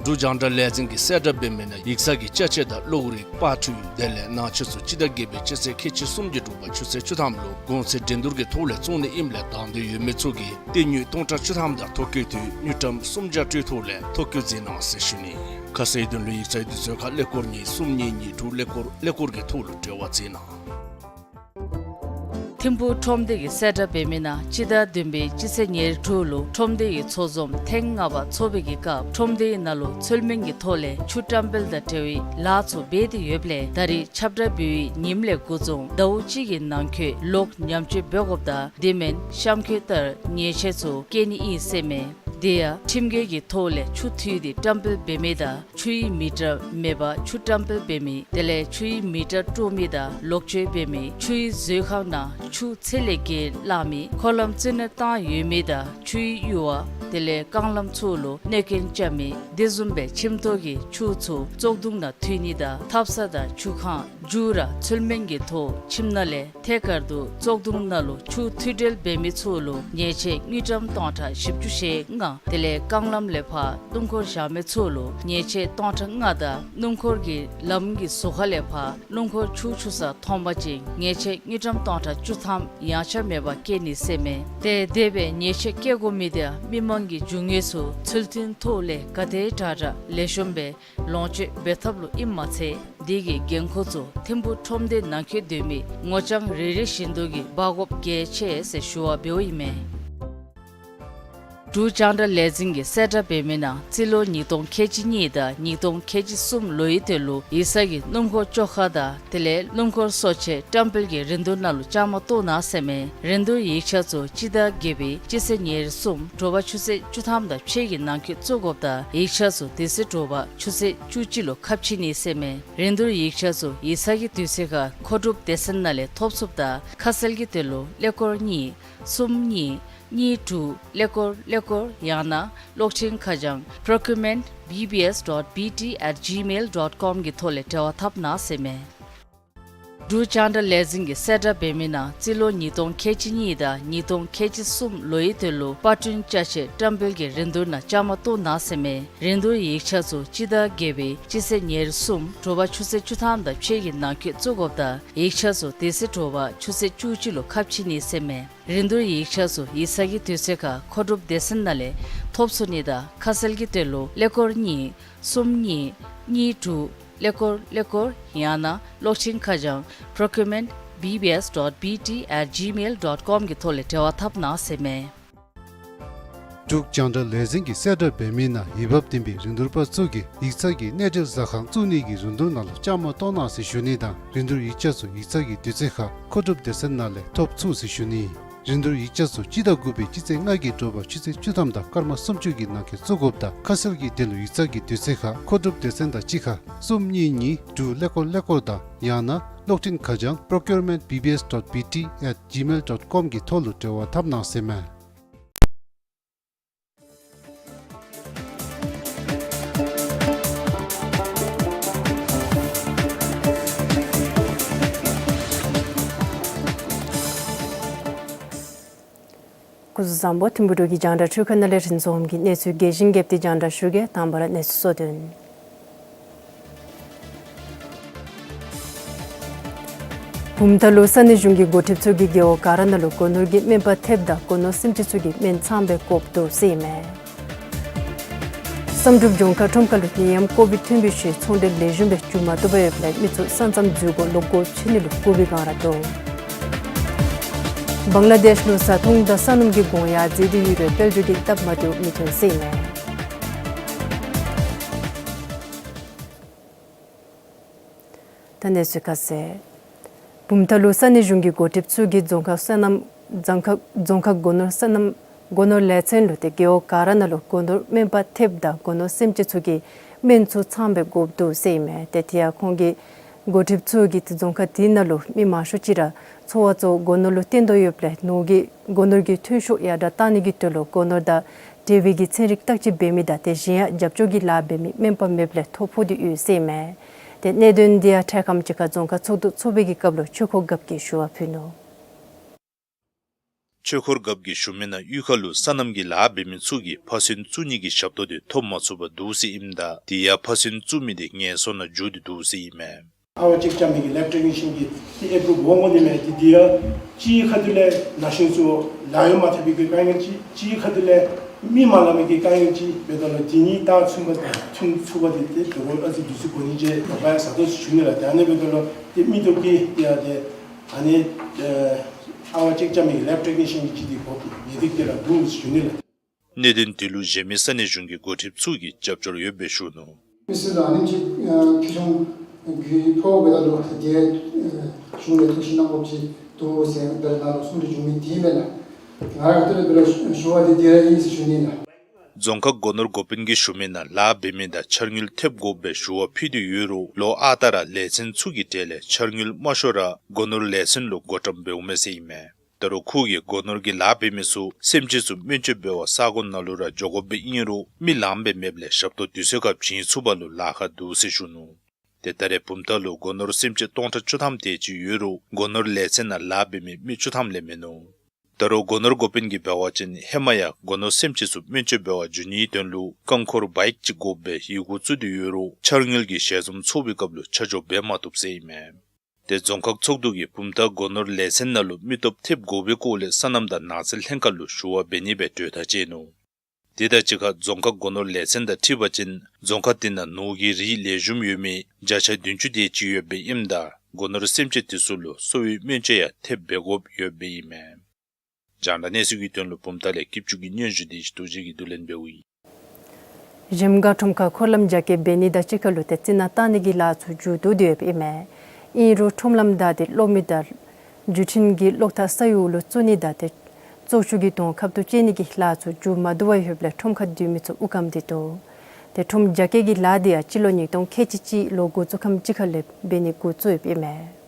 འབྲུག་རྒྱང་བསྒྲགས་ལས་འཛིན་གྱིས་གསལ་བསྒྲགས་འབད་མི་ནང་ཡིག་ཚང་གི་ཅ་ཆས་དང་གློག་རིག་པར་འཕྲུལ་དེ་ལས་ནང་ཆས་ཚུ་སྤྱི་ཟླ་བརྒྱད་པའི་སྤྱི་ཚེས་ཁལ་གཅིག་གསུམ་གྱི་དྲོ་པ་ཆུ་ཚོད་བཅུ་ཐམ་ལུ་གོང་ཚད་འགྲན་བསྡུར་གྱི་ཐོག་ལས་བཙོང་ནི་ཨིནམ་ལས་དང་འདོད་ཡོད་མི་ཚུ་གིས་སྟེར་དངུལ་སྟོང་ཕྲག་བཅུ་ཐམ་དང་ཐོ་བཀོད་དུས་དངུལ་ཀྲམ་སུམ་བརྒྱ་སྤྲོད་ཐོག་ལས་ཐོ་བཀོད་མཛད་གནང་ཟེར་ཞུ་ནི། ཁ་གསལ་དོན་ལུ་ཡིག་ཚང་དུས་ཚོད་ཁར་ཀླད་ཀོར་གཉིས་གསུམ་གཉིས་གཉིས་དྲུག་ཀླད་ཀོར་ཀླད་ཀོར་གྱི་ཐོག་ལུ་འབྲེལ་བ་མཛད་གནང་། ཐིམ་ཕུག་ཁྲོམ་སྡེ་གིས་གསལ་བསྒྲགས་འབད་མི་ནང་སྤྱི་ཟླ་བདུན་པའི་སྤྱི་ཚེས་ཉེར་དྲུག་ལུ་ཁྲོམ་སྡེ་གི་ཚོགས་འཛོམས་ཐེངས་ལྔ་པ་ཚོགས་པའི་གི་སྐབས་ཁྲོམ་སྡེའི་ནང་ལུ་ཚུལ་མིན་གྱི་ཐོག་ལས་ཆུ་བཀྲམ་སྤེལ་དང་འབྲེལ་བའི་ལཱ་ཚུ་འབད་དེ་ཡོདཔ་ལས་ད་རེས་ཁྱབ་བསྒྲགས་འབད་བའི་ཉིནམ་ལས་འགོ་བཟུང་ཟླཝ་གཅིག་གི་ནང་འཁོད་ལོག་ཉམས་བཅོས་འབད་དགོཔ་དང་དེ་མེན་གཤམ་འཁོད་ལྟར་ཉེས་ཆད་ཚུ་བཀལ་ནི་ཨིན་ཟེར་མས། དེ་ཡང་ཁྲིམས་འགལ་གྱི་ཐོག་ལས་ཆུ་འཐུས་ཏེ་བཀྲམ་སྤེལ་འབད་མི་དང་ཆུའི་མི་ཊར་མེད་པར་ཆུ་བཀྲམ་སྤེལ་འབད་མི་དེ་ལས་ཆུའི་མི་ཊར་དཀྲོག་མི་དང་ལོག་སྤྱོད་འབད་མི་ཆུའི་མཛོད་ཁང་ནང་ཆུ་ཚད་ལས་བརྒལ་བླངས་མི་འཁོར་ལམ་རྩིས་ནོར་བཏང་ཡོད་མི་དང་ཆུའི་གཡུར་བ་དེ་ལས་རྐང་ལམ་ཚུ་ལུ་གནོད་སྐྱོན་རྐྱབ་མི་དེ་བཟུམ་སྦེ་ཁྱིམ་ཐོག་གི་ཆུ་ཚུ་བཙོག་དུང་ནང་འཐུས་ནི་དང་ཐབ་ས་དང་ཆུ་ཁང་རྒྱུག་ར་ཚུལ་མིན་གྱི་ཐོག་ཁྱིམ་ནང་ལས་ཐད་ཀར་དུ་བཙོག་དུང་ནང་ལུ་ཆུ་འཐུས་སྤྲོད་འབད་མི་ཚུ་ལུ་ཉེས་ཆད་དངུལ་ཀྲམ་སྟོང་ཕྲག་བཞི་བཅུ་ཞེ་ལྔ་དེ་ལས་རྐང་ལམ་ལས་ཕར་སྣུམ་འཁོར་བཞག་མི་ཚུ་ལུ་ཉེས་ཆད་སྟོང་ཕྲག་ལྔ་དང་སྣུམ་འཁོར་གྱི་ལམ་གྱི་ཟུར་ཁ་ལས་ཕར་སྣུམ་འཁོར་ཆུ་འཁྱུ་ས་མཐོང་པ་ཅིན་ཉེས་ཆད་དངུལ་ཀྲམ་སྟོང་ཕྲག་བཅུ་ཐམ་ཡངས་ཆག་མེད་པར་བཀལ་ནི་ཟེར་མས། ཏེ་དེ་སྦེ་ཉེས་ཆད་བཀལ་དགོ་མི་དེ་མི་མང་གི་རྒྱུ་དངོས་ཚུ་ཚུལ་མཐུན་ཐོག་ལས་ག་དེ་དྲག་དྲག་ལེགས་ཤོམ་སྦེ་ལོངས་སྤྱོད་འབད་ཐབས་ལུ་ཨིནམ་མ་ཚད་དེ་གི་འགན་ཁུར་ཚུ་ཐིམ་ཕུག་ཁྲོམ་སྡེ་ནང་འཁོད་སྡོད་མི་ངོ་རྐྱང་རེ་རེ་བཞིན་དུ་གིས་འབག་དགོཔ་གལ་ཆེ་ཟེར་ཞུ་བ་འབདཝ་ཨིན་མས། འབྲུག་རྒྱང་བསྒྲགས་ལས་འཛིན་གྱིས་གསལ་བསྒྲགས་འབད་མི་ནང་རྩིས་ལོ་ཉིས་སྟོང་ཁལ་གཅིག་གཉིས་དང་ཉིས་སྟོང་ཁལ་གཅིག་གསུམ་ལོའི་དོན་ལུ་ཡིག་ཚང་གི་སྣུམ་འཁོར་བཅོ་ཁ་དང་དེ་ལས་སྣུམ་འཁོར་གསོ་ཆས་བཀྲམ་སྤེལ་གྱི་རིན་བསྡུར་ནང་ལུ་བཅའ་མར་གཏོགས་གནང་ཟེར་མས། རིན་བསྡུར་ཡིག་ཆ་ཚུ་སྤྱི་ཟླ་བརྒྱད་པའི་སྤྱི་ཚེས་ཉེར་གསུམ་དྲོ་པ་ཆུ་ཚོད་བཅུ་ཐམ་དང་ཕྱེད་ཀྱི་ནང་འཁོད་བཙུགས་དགོཔ་དང་ཡིག་ཆ་ཚུ་དེ་ཚེ་དྲོ་པ་ཆུ་ཚོད་བཅུ་གཅིག་ལུ་ཁ་ཕྱེ་ནི་ཟེར་མས། རིན་བསྡུར་ཡིག་ཆ་ཚུ་ཡིག་ཚང་གི་དུས་ཚོད་ཁར་མཁོ་སྒྲུབ་སྡེ་ཚན་ནང་ལས་ཐོབ་ཚུགསཔ་དང་ཁ་གསལ་གྱི་དོན་ལུ་ཀླད་ཀོར་གཉིས་གསུམ་གཉིས་གཉིས་དྲུག་ཀླད་ཀོར་ཀླད་ཀོར་ཡང་ན་གློག་འཕྲིན་ཁ་བྱང་procurement B B S dot B T at gmail dot com གི་ཐོག་ལས་འབྲེལ་བ་འཐབ་གནང་ཟེར་མས། འབྲུག་རྒྱང་བསྒྲགས་ལས་འཛིན་གྱིས་གསལ་བསྒྲགས་འབད་མི་ནང་རྩིས་ལོ་ཉིས་སྟོང་ཁལ་གཅིག་གཉིས་དང་ཉིས་སྟོང་ཁལ་གཅིག་གསུམ་ལོའི་དོན་ལུ་པར་སྐྲུན་ཅ་ཆས་བཀྲམ་སྤེལ་གྱི་རིན་བསྡུར་ནང་བཅའ་མར་གཏོགས་གནང་ཟེར་མས། རིན་བསྡུར་ཡིག་ཆ་ཚུ་སྤྱི་ཟླ་བརྒྱད་པའི་སྤྱི་ཚེས་ཉེར་གསུམ་དྲོ་པ་ཆུ་ཚོད་བཅུ་ཐམ་དང་ཕྱེད་ཀྱི་ནང་འཁོད་བཙུགས་དགོཔ་དང་ཡིག་ཆ་ཚུ་དེ་ཚེ་དྲོ་པ་ཆུ་ཚོད་བཅུ་གཅིག་ལུ་ཁ་ཕྱེ་ནི་ཟེར་མས། རིན་བསྡུར་ཡིག་ཆ་ཚུ་ཡིག་ཚང་གི་དུས་ཚོད་ཁར་མཁོ་སྒྲུབ་སྡེ་ཚན་ནང་ལས་ཐོབ་ཚུགས་ནི་དང་ཁ་གསལ་གྱི་དོན་ལུ་ཀླད་ཀོར་གཉིས་གསུམ་གཉིས་གཉིས་དྲུག་ཀླད་ཀོར་ཀླད་ཀོར་ཡང་ན་གློག་འཕྲིན་ཁ་བྱང་procurement B B S dot B T at gmail dot com གི་ཐོག་ལས་འབྲེལ་བ་འཐབ་གནང་ཟེར་མས། འབྲུག་རྒྱང་བསྒྲགས་ལས་འཛིན་གྱིས་གསལ་བསྒྲགས་འབད་མི་ནང་འོས་འབབ་ལྡན་པའི་རིན་བསྡུར་པ་ཚུ་གིས་ཡིག་ཚང་གི་གནས་འབྲེལ་ཟ་ཁང་བཙུགས་ནི་གི་རིན་བསྡུར་ནང་ལུ་བཅའ་མར་གཏོགས་གནང་ཟེར་ཞུ་ནི་དང་རིན་བསྡུར་ཡིག་ཆ་ཚུ་ཡིག་ཚང་གི་དུས་ཚོད་ཁར་མཁོ་སྒྲུབ་སྡེ་ཚན་ནང་ལས་ཐོབ་ཚུགས་ཟེར་ཞུ་ནི། རིན་བསྡུར་ཡིག་ཆ་ཚུ་སྤྱི་ཟླ་དགུ་པའི་སྤྱི་ཚེས་ལྔ་གི་དྲོ་པ་ཆུ་ཚོད་བཅུ་ཐམ་དང་སྐར་མ་སུམ་ཅུ་གི་ནང་འཁོད་བཙུགས་དགོཔ་དང་ཁ་གསལ་གྱི་དོན་ལུ་ཡིག་ཚང་གི་དུས་ཚོད་ཁར་མཁོ་སྒྲུབ་སྡེ་ཚན་དང་གཅིག་ཁར་གསུམ་གཉིས་གཉིས་དྲུག་ཀླད་ཀོར་ཀླད་ཀོར་དང་ཡང་ན་གློག་འཕྲིན་ཁ་བྱང་procurement B B S dot B T at gmail dot com གི་ཐོག་ལུ་འབྲེལ་བ་འཐབ་གནང་ཟེར་མས། སྐུ་གཟུགས་བཟང་པོ། ཐིམ་ཕུ་འབྲུག་གི་རྒྱང་བསྒྲགས་འཕྲུལ་ཁང་ནང་ལས་རིན་འཛོམས་ཀྱིས་གནས་ཚུལ་རྒྱས་ཤིང་རྒྱསཔ་འདི་རྒྱང་བསྒྲགས་ཞུ་གེ། དང་པ་ར་གནས་ཚུལ་གཙོ་དོན། བུམ་ཐང་ལུ་ས་གནས་གཞུང་གི་འགོ་ཁྲིདཔ་ཚུ་གིས་རྒེད་འོག་ག་ར་ནང་ལུ་སྒོ་ནོར་གྱི་སྨན་པ་ཐེབས་དང་སྒོ་ནོར་སེམས་ཅན་ཚུ་གི་སྨན་ཚངམ་སྦེ་དགོཔ་འདུག་ཟེར་ཨིན་མས། བསམ་གྲུབ་ལྗོངས་མཁར་ཁྲོམ་ཁ་ལུ་ནད་ཡམས་ཀོ་བིཌ་བརྟེན་པའི་ཤུལ་ཚོང་འབྲེལ་ལེགས་ཤོམ་སྦེ་འགྱོ་མ་བཏུབ་པར་ཡོདཔ་ལས་མི་ཚུ་ས་མཚམས་འཛུལ་སྒོ་ལོག་སྒོ་ཕྱེ་ནི་ལུ་བསྐུལ་བའི་སྒང་ར་འདུག། བང་ལ་དེཤ་ལུ་བཟའ་འཐུང་དང་སོ་ནམ་གྱི་དགོངས་ཡངས་མཛད་དེ་ཡོད་རུང་དཔལ་འབྱོར་གྱི་སྟབས་མ་བདེཝ་མི་ཐོན་ཟེར་ཨིན་མས། ད་གནས་ཚུལ་ཁ་གསལ། བུམ་ཐང་ལུ་ས་གནས་གཞུང་གི་འགོ་ཁྲིདཔ་ཚུ་གིས་རྫོང་ཁག་སོ་ནམ་རྫོང་ཁག་རྫོང་ཁག་སྒོ་ནོར་སོ་ནམ་སྒོ་ནོར་ལས་ཚན་ལུ་ཏེ་རྒེད་འོག་ག་ར་ནང་ལུ་སྒོ་ནོར་སྨན་པ་ཐེབས་དང་སྒོ་ནོར་སེམས་ཅན་ཚུ་གི་སྨན་ཚུ་ཚངམ་སྦེ་དགོཔ་འདུག་ཟེར་ཨིན་མས། ཏེ་དེ་ཡང་ཁོང་གིས་འགོ་ཁྲིདཔ་ཚུ་གིས་ཏེ་རྫོང་ཁག་དེ་ནང་ལུ་མི་མང་ཤོས་ཅིག་ར་འཚོ་བ་ཚུ་སྒོ་ནོར་ལུ་བརྟེན་དོ་ཡོདཔ་ལས་ནོར་གྱི་སྒོ་ནོར་གྱི་ཐོན་ཤུགས་ཡར་དྲག་བཏང་ནི་གི་དོན་ལུ་སྒོ་ནོར་དང་འབྲེལ་བའི་གི་ཚན་རིག་བརྟག་དཔྱད་འབད་མི་དང་དེ་བཞིན་ཡང་རྒྱབ་སྐྱོར་གྱི་ལཱ་འབད་མི་སྨན་པ་མེདཔ་ལས་ཐོ་ཕོག་སྟེ་ཡོད་ཟེར་ཨིན་མས། ཏེ་གནད་དོན་འདི་ཡང་འཕྲལ་ཁམས་ཅིག་ཁར་རྫོང་ཁག་ཚོགས་འདུ་ཚོགས་པའི་གི་སྐབས་ལུ་ཆོས་འཁོར་རྒཔོ་གིས་ཞུ་བ་ཕུལ་ནུག། ཆོས་འཁོར་རྒཔོ་གིས་ཞུ་མི་ནང་གཡུས་ཁ་ལུ་སོ་ནམ་གྱི་ལཱ་འབད་མི་ཚུ་གིས་ཕ་སོན་བཙུགས་ནི་གི་ཞབས་ཏོག་དེ་ཐོབ་མ་ཚུགས་པར་འདུག་ཟེར་ཨིནམ་ད་དེ་ཡང་ཕ་སོན་བཙུགས་མི་དེ་ངན་སོང་ནང་འགྱོ་སྟེ་འདུག་ཟེར་ཨིན་མས། ཨ་ཝ་ཅེཀ་རྐྱབ་མི་གི་ལེབ་ཊེག་ནི་ཤཱན་གྱིས་ཏེ་ཨེབ་རུ་འབོ་འོང་ནི་མས། ཏེ་དེ་ཡང་གཅིག་ཁ་ཐུག་ལས་ན་གཞོན་ཚུ་ལཱ་གཡོག་མ་ཐོབ་པའི་གི་དཀའ་ངལ་ཅིག། གཅིག་ཁ་ཐུག་ལས་མི་མ་ལང་མི་གི་དཀའ་ངལ་ཅིག་འབདཝ་ད་ལུ་དེ་གཉིས་ད་ཚུན་པ་དང་ཚུན་ཚུགས་པ་དེ་ཏེ་དོ་རུང་ཨ་ཙི་དུས་ཚོད་འགོར་ནི་ཅིག་དོགས་པ་ཡང་ཟ་དོ་ཟེར་ཞུ་ནི་ལགས། ཏེ་ཨ་ནི་འབདཝ་ད་ལུ་ཏེ་མི་སྟོབས་ཀྱིས་ཏེ་ཡང་ཏེ་ཨ་ནི་ཨ་ཨ་ཝ་ཅེཀ་རྐྱབ་མི་གི་ལེབ་ཊེག་ནི་ཤཱན་གྱི་ཅིག་དེ་འབོ་ཏེ་ཏེ་དེ་ར་འདུག་ཟེར་ཞུ་ནི་ལགས། གནད་དོན་དེ་ལུ་གཞན་མི་ས་གནས་གཞུང་གི་འགོ་ཁྲིདཔ་ཚུ་གིས་རྒྱབ་སྐྱོར་ཡོདཔ་སྦེ་ཞུ་ནུག། མི་སེར་ལུ་ཨ་ནེམ་ཅིག་ཨ་ཁེ་གྱོང་རྒུད་ཕོག་འབདཝ་ད་ལུ་ཏེ་གཞུང་ལས་ཐུགས་ཞིབ་གནང་དགོཔ་ཅིག་འདུག་ཟེར་ད་རེས་ནཱ་ལུ་གསུང་གྲོས་བྱུང་མི་དེ་ཨིན་མས་ལགས། ང་ར་གི་ཐོག་ལས་འབད་རུང་ཞུ་བ་དེ་དེ་ར་ཨིན་ཟེར་ཞུ་ནི་ལགས། རྫོང་ཁག་སྒོ་ནོར་འགོ་དཔོན་གྱིས་ཞུ་མི་ནང་ལཱ་འབད་མི་དང་འཆར་དངུལ་ཐེབས་དགོཔ་སྦེ་ཞུ་བ་ཕུལ་ཏེ་ཡོད་རུང་ལོ་ཨ་རྟག་ར་ལས་ཚན་ཚུ་གི་གྲས་ལས་འཆར་དངུལ་མ་ཤོར་ར་སྒོ་ནོར་ལས་ཚན་ལུ་བགོ་བཀྲམ་འབདཝ་མས་ཟེར་ཨིན་མས། ད་རུང་ཁོ་གིས་སྒོ་ནོར་གྱི་ལཱ་འབད་མི་ཚུ་སེམས་ཅན་ཚུ་སྨན་བཅོས་འབད་བར་ས་གོ་ནང་ལུ་ར་འགྱོ་དགོཔ་སྦེ་ཨིན་རུང་མི་ལངམ་སྦེ་མེདཔ་ལས་ཞབས་ཏོག་དུས་ཚོད་ཁར་བྱིན་ཚུགས་པ་ལུ་ལཱ་ཁག་འདུག་ཟེར་ཞུ་ནུག། ཏེ་ད་རེས་བུམ་ཐང་ལུ་སྒོ་ནོར་སེམས་ཅན་སྟོང་ཕྲག་བཅུ་ཐམ་དེ་ཅིག་ཡོད་རུང་སྒོ་ནོར་ལས་ཚན་ནང་ལཱ་འབད་མི་མི་བཅུ་ཐམ་ལས་མིན་ནུག། ད་རུང་སྒོ་ནོར་འགོ་དཔོན་གྱིས་འབད་བ་ཅིན་ཧེ་མ་ཡང་སྒོ་ནོར་སེམས་ཅན་ཚུ་སྨན་བཅོས་འབད་བར་འགྱོ་ནིའི་དོན་ལུ་རྐང་འཁོར་བའིཀ་ཅིག་དགོཔ་སྦེ་ཡི་གུ་བཙུགས་ཏེ་ཡོད་རུང་འཆར་དངུལ་གྱི་ཞལ་འཛོམས་ཚོགས་པའི་སྐབས་ལུ་ཆ་འཇོག་འབད་མ་བཏུབ་ཟེར་ཨིན་མས། ཏེ་རྫོང་ཁག་ཚོགས་འདུ་གིས་བུམ་ཐང་སྒོ་ནོར་ལས་ཚན་ནང་ལུ་མི་སྟོབས་ཐེབས་དགོ་པའི་སྐོར་ལས་སོ་ནམ་དང་ནགས་ཚལ་ལྷན་ཁག་ལུ་ཞུ་བ་འབད་ནི་སྦེ་གྲོས་ཐག་བཅད་ནུག། དེ་དང་གཅིག་ཁར་རྫོང་ཁག་སྒོ་ནོར་ལས་ཚན་དང་འཁྲིལ་བ་ཅིན་རྫོང་ཁག་དེ་ནང་ནོར་གྱི་རིགས་ལེགས་ཤོམ་ཡོད་མི་བརྒྱ་ཆ་བདུན་ཅུ་དེ་ཅིག་ཡོདཔ་ཨིནམ་ད་སྒོ་ནོར་སེམས་ཅན་དེ་ཚུ་ལུ་གསོ་བའི་སྨན་བཅོས་ཡང་ཐེབས་འབད་དགོཔ་ཡོདཔ་ཨིན་མས། རྒྱང་བསྒྲགས་གནས་ཚུལ་གྱི་དོན་ལུ་བུམ་ཐང་ལས་སྐྱིད་ཆུ་གི་སྙན་ཞུ་དེ་ཅིག་རྡོ་རྗེ་གིས་བསྡུ་ལེན་འབདཝ་ཨིན། གཞལམ་སྒང་ཁྲོམ་ཁར་འཁོར་ལམ་རྒྱ་སྐྱེད་འབད་ནི་དང་གཅིག་ཁར་ལུ་ཏེ་རྩི་ནག་བཏང་ནི་གི་ལཱ་ཚུ་མཇུག་བསྡུ་སྟེ་ཡོདཔ་ཨིན་མས། ཨིན་རུང་ཁྲོམ་ལམ་བདའ་སྟེ་གློག་མེ་དང་བརྒྱུད་འཕྲིན་གྱི་གློག་ཐག་ས་ཡི་འོག་ལུ་བཙུགས་ནི་དང་ཏེ་བཙོག་ཆུ་གི་དོང་ཁབ་ཏུ་བཅད་ནི་གི་ལཱ་ཚུ་མཇུག་མ་བསྡུ་བར་ཡོདཔ་ལས་ཁྲོམ་ཁར་སྡོད་མི་ཚུ་དབུགས་སྐམ་སྟེ་འདུག། ཏེ་ཁྲོམ་རྒྱ་སྐྱེད་ཀྱི་ལཱ་དེ་ཡང་སྤྱི་ལོ་ཉིས་སྟོང་ཁལ་གཅིག་གཅིག་ལོ་འགོ་བཙུགས་ཁམས་ཅིག་ཁར་ལས་འབད་ནི་འགོ་བཙུགས་ཡོདཔ་ཨིན་མས།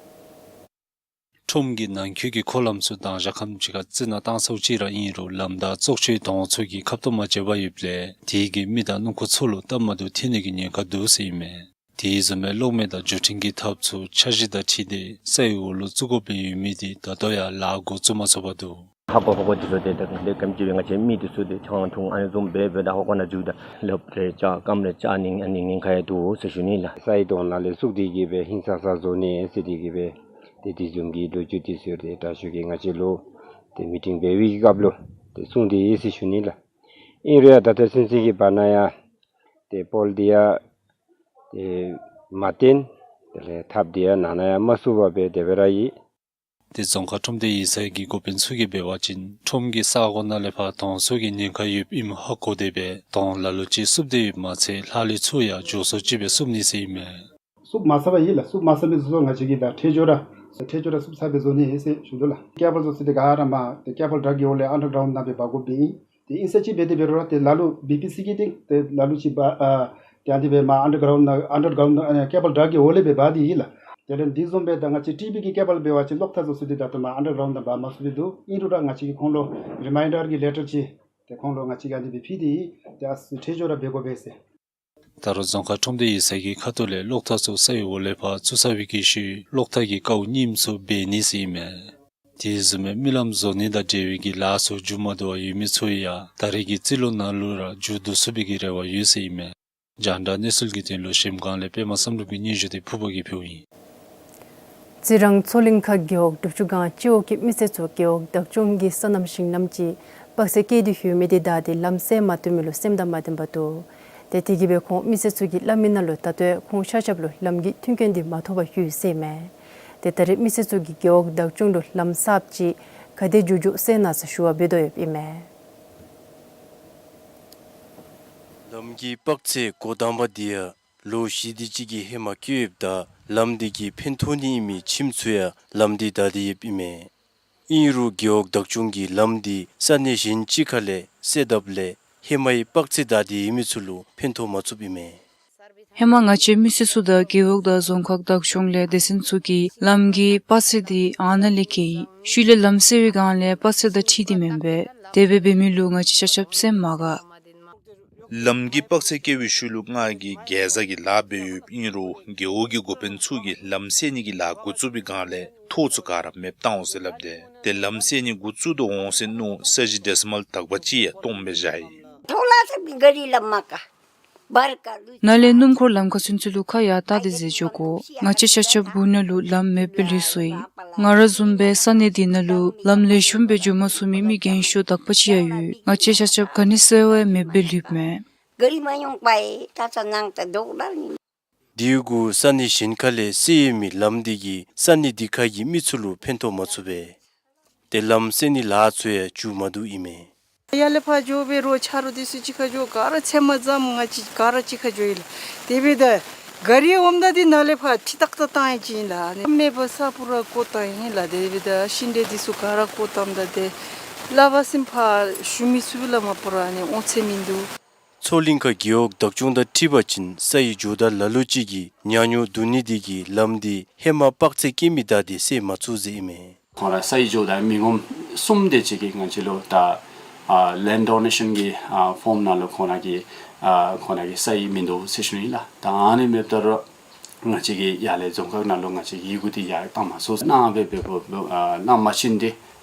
ཁྲོམ་གྱི་ནང་འཁོད་ཀྱི་འཁོར་ལམ་ཚུ་དང་ཞག་ཁམས་ཅིག་ཁར་རྩི་ནག་བཏང་ཚརཝ་ཅིག་ར་ཨིན་རུང་ལམ་བདའ་བཙོག་ཆུའི་དོང་ཚུ་གིས་ཁབ་ཏོ་མ་བཅད་པར་ཡོདཔ་ལས་དེ་གིས་མི་དང་སྣུམ་འཁོར་ཚུ་ལུ་སྟབས་མ་བདེཝ་ཐོན་ནི་གི་ཉེན་ཁ་འདུག་ཟེར་ཨིན་མས། དེ་བཟུམ་མའི་གློག་མེ་དང་བརྒྱུད་འཕྲིན་གྱི་ཐགཔ་ཚུ་འཆར་གཞི་དང་འཁྲིལ་ཏེ་ས་ཡི་འོག་ལུ་བཙུགས་དགོཔ་སྦེ་ཡོད་མི་དེ་ད་ལྟོ་ཡང་ལཱ་འགོ་བཙུགས་མ་ཚུགས་པར་འདུག། ཧ་གོ་ཧ་གོ་དེ་ཚུ་ཏེ་ད་ལས་ཀ་ཅིག་འབད་ང་བཅས་མི་དེ་ཚུ་ཏེ་ཆང་འཐུང་ཨ་ནི་བཟུམ་འབད་འབདཝ་ད་ཧ་གོ་ནང་འཛུལཝ་ད་ལོག་ཏེ་ཅ་སྐམ་རེ་ཅ་ནི་ཨ་ནི་ཉེན་ཁ་ཡང་འདུག་ཟེར་ཞུ་ནི་ལགས། ས་ཡི་དོང་ནང་ལས་བཙུགས་ཏེ་གིས་སྦེ་ཧིང་སངས་ས་བཟོ་ནི་ཟེར་ཏེ་གིས་སྦེ་ཏེ་དེ་བཟུམ་གྱི་ལོ་རྒྱུས་དེ་ཚུ་ཏེ་དྲག་ཤོས་ཀྱིས་ང་བཅས་ལུ་ཏེ་མི་ཊིང་འབད་བའི་སྐབས་ལུ་ཏེ་གསུངས་ཏེ་ཡོད་ཟེར་ཞུ་ནི་ལགས། ཨིན་རུང་ཡང་ད་ལྟོ་ཚུན་ཚོད་ཀྱི་བར་ན་ཡང་ཏེ་པོལ་དེ་ཡང་ཏེ་མ་བཏོན། དེ་ལས་ཐགཔ་དེ་ཡང་ནང་ན་ཡང་མ་བཙུགས་པར་སྦེ་དེ་སྦེ་ར་ཡོད། ཏེ་རྫོང་ཁག་ཁྲོམ་སྡེ་ཡིག་ཚང་གི་འགོ་དཔོན་ཚུ་གིས་འབད་བ་ཅིན་ཁྲོམ་གྱི་ས་གོ་ནང་ལས་ཕར་དོང་བཙུགས་ཀྱི་ཉེན་ཁ་ཡོདཔ་ཨིནམ་ཧ་གོ་སྟེ་སྦེ་དོང་ལ་ལུ་ཅིག་བསུབ་སྟེ་ཡོདཔ་མ་ཚད་ལྷག་ལུས་ཚུ་ཡང་མགྱོགས་སུ་ཅིག་སྦེ་བསུབ་ནི་ཟེར་ཨིན་མས། བསུབ་མ་ཚར་བ་ཨིན་ལགས། བསུབ་མ་ཚར་མི་ཚུ་ང་བཅས་ཀྱིས་ད་ཐད་སྦྱོར་ར་ཐད་སྦྱོར་ར་བསུབ་ཚར་བའི་བཟོ་ནི་ཨིན་ཟེར་ཞུ་དོ་ལགས། ཀེ་བཱལ་བཟོ་ས་འདི་ག་ར་མར་ཏེ་ཀེ་བཱལ་ཌག་གི་འོག་ལས་ཨན་ཌར་གྲའུནཌ་ནང་སྦེ་འབག་དགོཔ་སྦེ་ཨིན། ཏེ་ཨིན་ས་ཅིག་འབད་དེ་འབད་རུང་ར་ཏེ་ལ་ལུ་བི་པི་སི་གི་སྟེང་ཏེ་ལ་ལུ་ཅིག་འབག་ཨ་ཏེ་ཨ་ནི་སྦེ་མར་ཨན་ཌར་གྲའུནཌ་ནང་ཨན་ཌར་གྲའུནཌ་ནང་ཨ་ཀེ་བཱལ་ཌག་གི་འོག་ལས་སྦེ་འབག་སྟེ་ཨིན་ལགས། དེ་ལས་འདི་བཟུམ་སྦེ་ད་ང་བཅས་ཊི་བི་གི་ཀེ་བཱལ་འབད་བ་ཅིན་གློག་ཐག་བཟོ་ས་འདི་ད་ལྟོ་མར་ཨན་ཌར་གྲའུནཌ་ནང་འབག་མ་ཚུགས་པས་འདུག། ཨིན་རུང་ར་ང་བཅས་ཀྱིས་ཁོང་ལུ་རི་མའིན་ཌར་གྱི་ལེ་ཊར་ཅིག་ཏེ་ཁོང་ལུ་ང་བཅས་ཀྱིས་ཨ་ནི་སྦེ་ཕུལ་ཏེ་ཨིན། ཏེ་ཨ་ཙི་ཐད་སྦྱོར་ར་འབད་དགོ་པས་ཟེར། ད་རུང་རྫོང་ཁག་ཁྲོམ་སྡེ་ཡིག་ཚང་གི་ཁ་ཐུག་ལས་གློག་ཐག་ཚུ་སའི་འོག་ལས་ཕར་བཙུགས་ཚར་བའི་གི་ཤུལ་གློག་ཐག་གི་ཀཝ་རྙིངམ་ཚུ་འབད་ནི་ཟེར་ཨིན་མས། དེ་བཟུམ་སྦེ་མི་ལམ་བཟོ་ནི་དང་འབྲེལ་བའི་གི་ལཱ་ཚུ་མཇུག་མ་བསྡུ་བར་ཡོད་མི་ཚུ་ཡང་ད་རེས་ཀྱི་རྩིས་ལོ་ནང་ལུ་ར་མཇུག་བསྡུ་ཚུགས་པའི་གི་རེ་བ་ཡོད་ཟེར་ཨིན་མས། རྒྱང་བསྒྲགས་གནས་ཚུལ་གྱི་དོན་ལུ་གཞལམ་སྒང་ལས་པདྨ་བསམ་གྲུབ་ཀྱི་སྙན་ཞུ་དེ་ཕུར་པ་གིས་ཕུལཝ་ཨིན། རྩི་རང་མཚོ་གླིང་ཁ་རྒེད་འོག་དྲུག་ཅུ་སྒང་སྤྱི་འོག་གི་མི་སེར་ཚུ་རྒེད་འོག་བདག་སྐྱོང་གི་སོ་ནམ་ཞིང་ལམ་ཅིག་དཔག་ཚད་བཀལ་ཏེ་ཡོད་མི་དེ་བདའ་སྟེ་ལམ་སེལ་མ་བཏུབ་མི་ལུ་སེམས་དང་མ་ལྡན་པ་འདུག། ཏེ་དེ་གིས་སྦེ་ཁོང་མི་སེར་ཚུ་གིས་སླབ་མི་ནང་ལུ་ད་ལྟོ་ཡང་ཁོང་ཤ་ཆབ་ལུ་ལམ་གྱི་མཐུན་རྐྱེན་དེ་མ་ཐོབ་པར་ཡོད་ཟེར་ཨིན་མས། ཏེ་ད་རེས་མི་སེར་ཚུ་གིས་རྒེད་འོག་བདག་སྐྱོང་ལུ་ལམ་གསརཔ་ཅིག་ག་དེ་མགྱོགས་མགྱོགས་སེལ་གནང་ཟེར་ཞུ་བ་འབད་དོ་ཡོདཔ་ཨིན་མས། ལམ་གྱི་དཔག་ཚད་འགོ་དང་པ་འདི་ཡང་ལོ་བཞི་དེ་ཅིག་གི་ཧེ་མ་བཀལ་ཡོདཔ་ད་ལམ་འདི་གིས་ཕན་ཐོགས་ནི་ཨིན་མི་ཁྱིམ་ཚུ་ཡང་ལམ་འདི་བདའ་སྟེ་ཡོདཔ་ཨིན་མས། ཨིན་རུང་རྒེད་འོག་བདག་སྐྱོང་གིས་ལམ་འདི་ས་གནས་གཞན་ཅིག་ཁ་ལས་སེལ་དཔ་ལས་ཧེ་མའི་དཔག་ཚད་བདའ་སྟེ་ཡོད་མི་ཚུ་ལུ་ཕན་ཐོགས་མ་ཚུགསཔ་ཨིན་མས། ཧེ་མ་ང་བཅས་མི་སེར་ཚུ་དང་རྒེད་འོག་དང་རྫོང་ཁག་བདག་སྐྱོང་ལས་སྡེ་ཚན་ཚུ་གིས་ལམ་གྱི་དཔག་ཚད་འདི་ཨ་ནཱ་ལས་བཀལ་ཡི། ཤུལ་ལས་ལམ་སེལ་བའི་སྒང་ལས་དཔག་ཚད་དང་འཁྲིལ་ཏེ་མེན་པས། དེ་སྦེ་འབད་མི་ལུ་ང་བཅས་ཤ་ཆབ་སེམས་མ་དགའ། ལམ་གྱི་དཔག་ཚད་བཀལ་བའི་ཤུལ་ལུ་ང་གིས་གེ་ཛ་གི་ལཱ་འབད་ཡོདཔ་ཨིན་རུང་རྒེད་འོག་གི་འགོ་དཔོན་ཚུ་གིས་ལམ་སེལ་ནི་གི་ལཱ་འགོ་བཙུགས་པའི་སྒང་ལས་ཐོག་ཚུ་ག་ར་མེདཔ་བཏང་འོང་ཟེར་སླབ་སྟེ་ཏེ་ལམ་སེལ་ནི་འགོ་བཙུགས་དོ་འོང་ཟེར་མནོ་ས་གཞི་ཌེ་སི་མཱལ་དག་པ་ཅིག་ཡང་སྟོངམ་སྦེ་བཞག་ཡི། ཐོག་ལས་སྦེ་ག་རི་ལམ་མ་ཀ་བར་ཀ་ལུ་ནཱ་ལས་སྣུམ་འཁོར་ལམ་ཁར་ཚུན་ཚོད་ལུ་ཁ་ཡར་བལྟ་སྟེ་འཛེགས་འགྱོ་དགོ། ང་བཅས་ཤ་ཆབ་སྦུག་ནང་ལུ་ལམ་མེདཔ་སྦེ་ལུས་སོ་ཡི། ང་ར་བཟུམ་སྦེ་ས་གནས་འདི་ནང་ལུ་ལམ་ལེགས་ཤོམ་སྦེ་འགྱོ་མ་ཚུགས་མི་མི་རྒན་ཤོས་དག་པ་ཅིག་ཡང་ཡོད། ང་བཅས་ཤ་ཆབ་ག་ནི་སེལ་བ་ཡང་མེདཔ་སྦེ་ལུསཔ་མས། ག་རི་མ་ཡོང་པའི་ད་ཚ་ནང་ད་དོག་ལ་ནི། དེ་གུ་ས་གནས་གཞན་ཁ་ལས་སེལ་ཡོད་མི་ལམ་འདི་གིས་ས་གནས་འདི་ཁ་གི་མི་ཚུ་ལུ་ཕན་ཐོགས་མ་ཚུགས་པས། ཏེ་ལམ་སེལ་ནི་ལཱ་ཚུ་ཡང་མཇུག་མ་བསྡུཝ་ཨིན་མས། ཡར་ལས་ཕར་འགྱོ་འབད་རུང་ཆ་རོགས་འདི་ཚུ་གཅིག་ཁར་འགྱོ། ག་ར་ཚད་མ་ཙམ་ང་བཅས་ག་ར་གཅིག་ཁར་འགྱོ་ཡི་ལགས། དེ་འབདཝ་ད་ག་རི་འོངམ་ད་འདི་ནཱ་ལས་ཕར་ཁྲི་ཏག་ཏ་བཏང་ཡི་ཅིག་ཨིན་ལགས། མེད་པར་ས་སྤུ་ར་བརྐོ་བཏང་ཡི་ལགས། དེ་འབདཝ་ད་ཤིང་འབྲས་འདི་ཚུ་ག་ར་བརྐོ་བཏངམ་ད་ཏེ་སླབ་ས་ཕར་ཞུ་མི་ཚུགས་ལགས། མ་པ་ར་ནི་འོང་ཚད་མིན་འདུག། མཚོ་གླིང་ཁ་རྒེད་འོག་བདག་སྐྱོང་དང་འཁྲིལ་བ་ཅིན་སའི་ཇོ་བདག་ལ་ལུ་ཅིག་གིས་ཉ་ཉོ་བསྡུ་ནི་འདི་གིས་ལམ་འདི་ཧེ་མ་དཔག་ཚད་བཀལ་མི་བདའ་སྟེ་སེལ་མ་ཚུགས་ཟེར་ཨིན་མས། ཁོང་ར་སའི་ཇོ་བདག་མི་ངོམ་གསུམ་དེ་ཅིག་གིས་ང་བཅས་ལུ་ད་ཨ་ལེནཌ་ཌོ་ནེ་ཤཱན་གྱི་ཨ་ཕོརམ་ནང་ལུ་ཁོང་ར་གི་ཨ་ཁོང་ར་གི་སའི་མིན་འདུག་ཟེར་ཞུ་ནི་ལགས། ད་ཨ་ནི་མེདཔ་ད་རུང་ང་བཅས་ཀྱིས་ཡར་ལས་རྫོང་ཁག་ནང་ལུ་ང་བཅས་ཀྱིས་ཡི་གུ་འདི་ཡར་བཏང་མ་ཚུགས། གནང་སྦེ་འབདཝ་ཨ་གནང་མ་ཚུགས་ཏེ་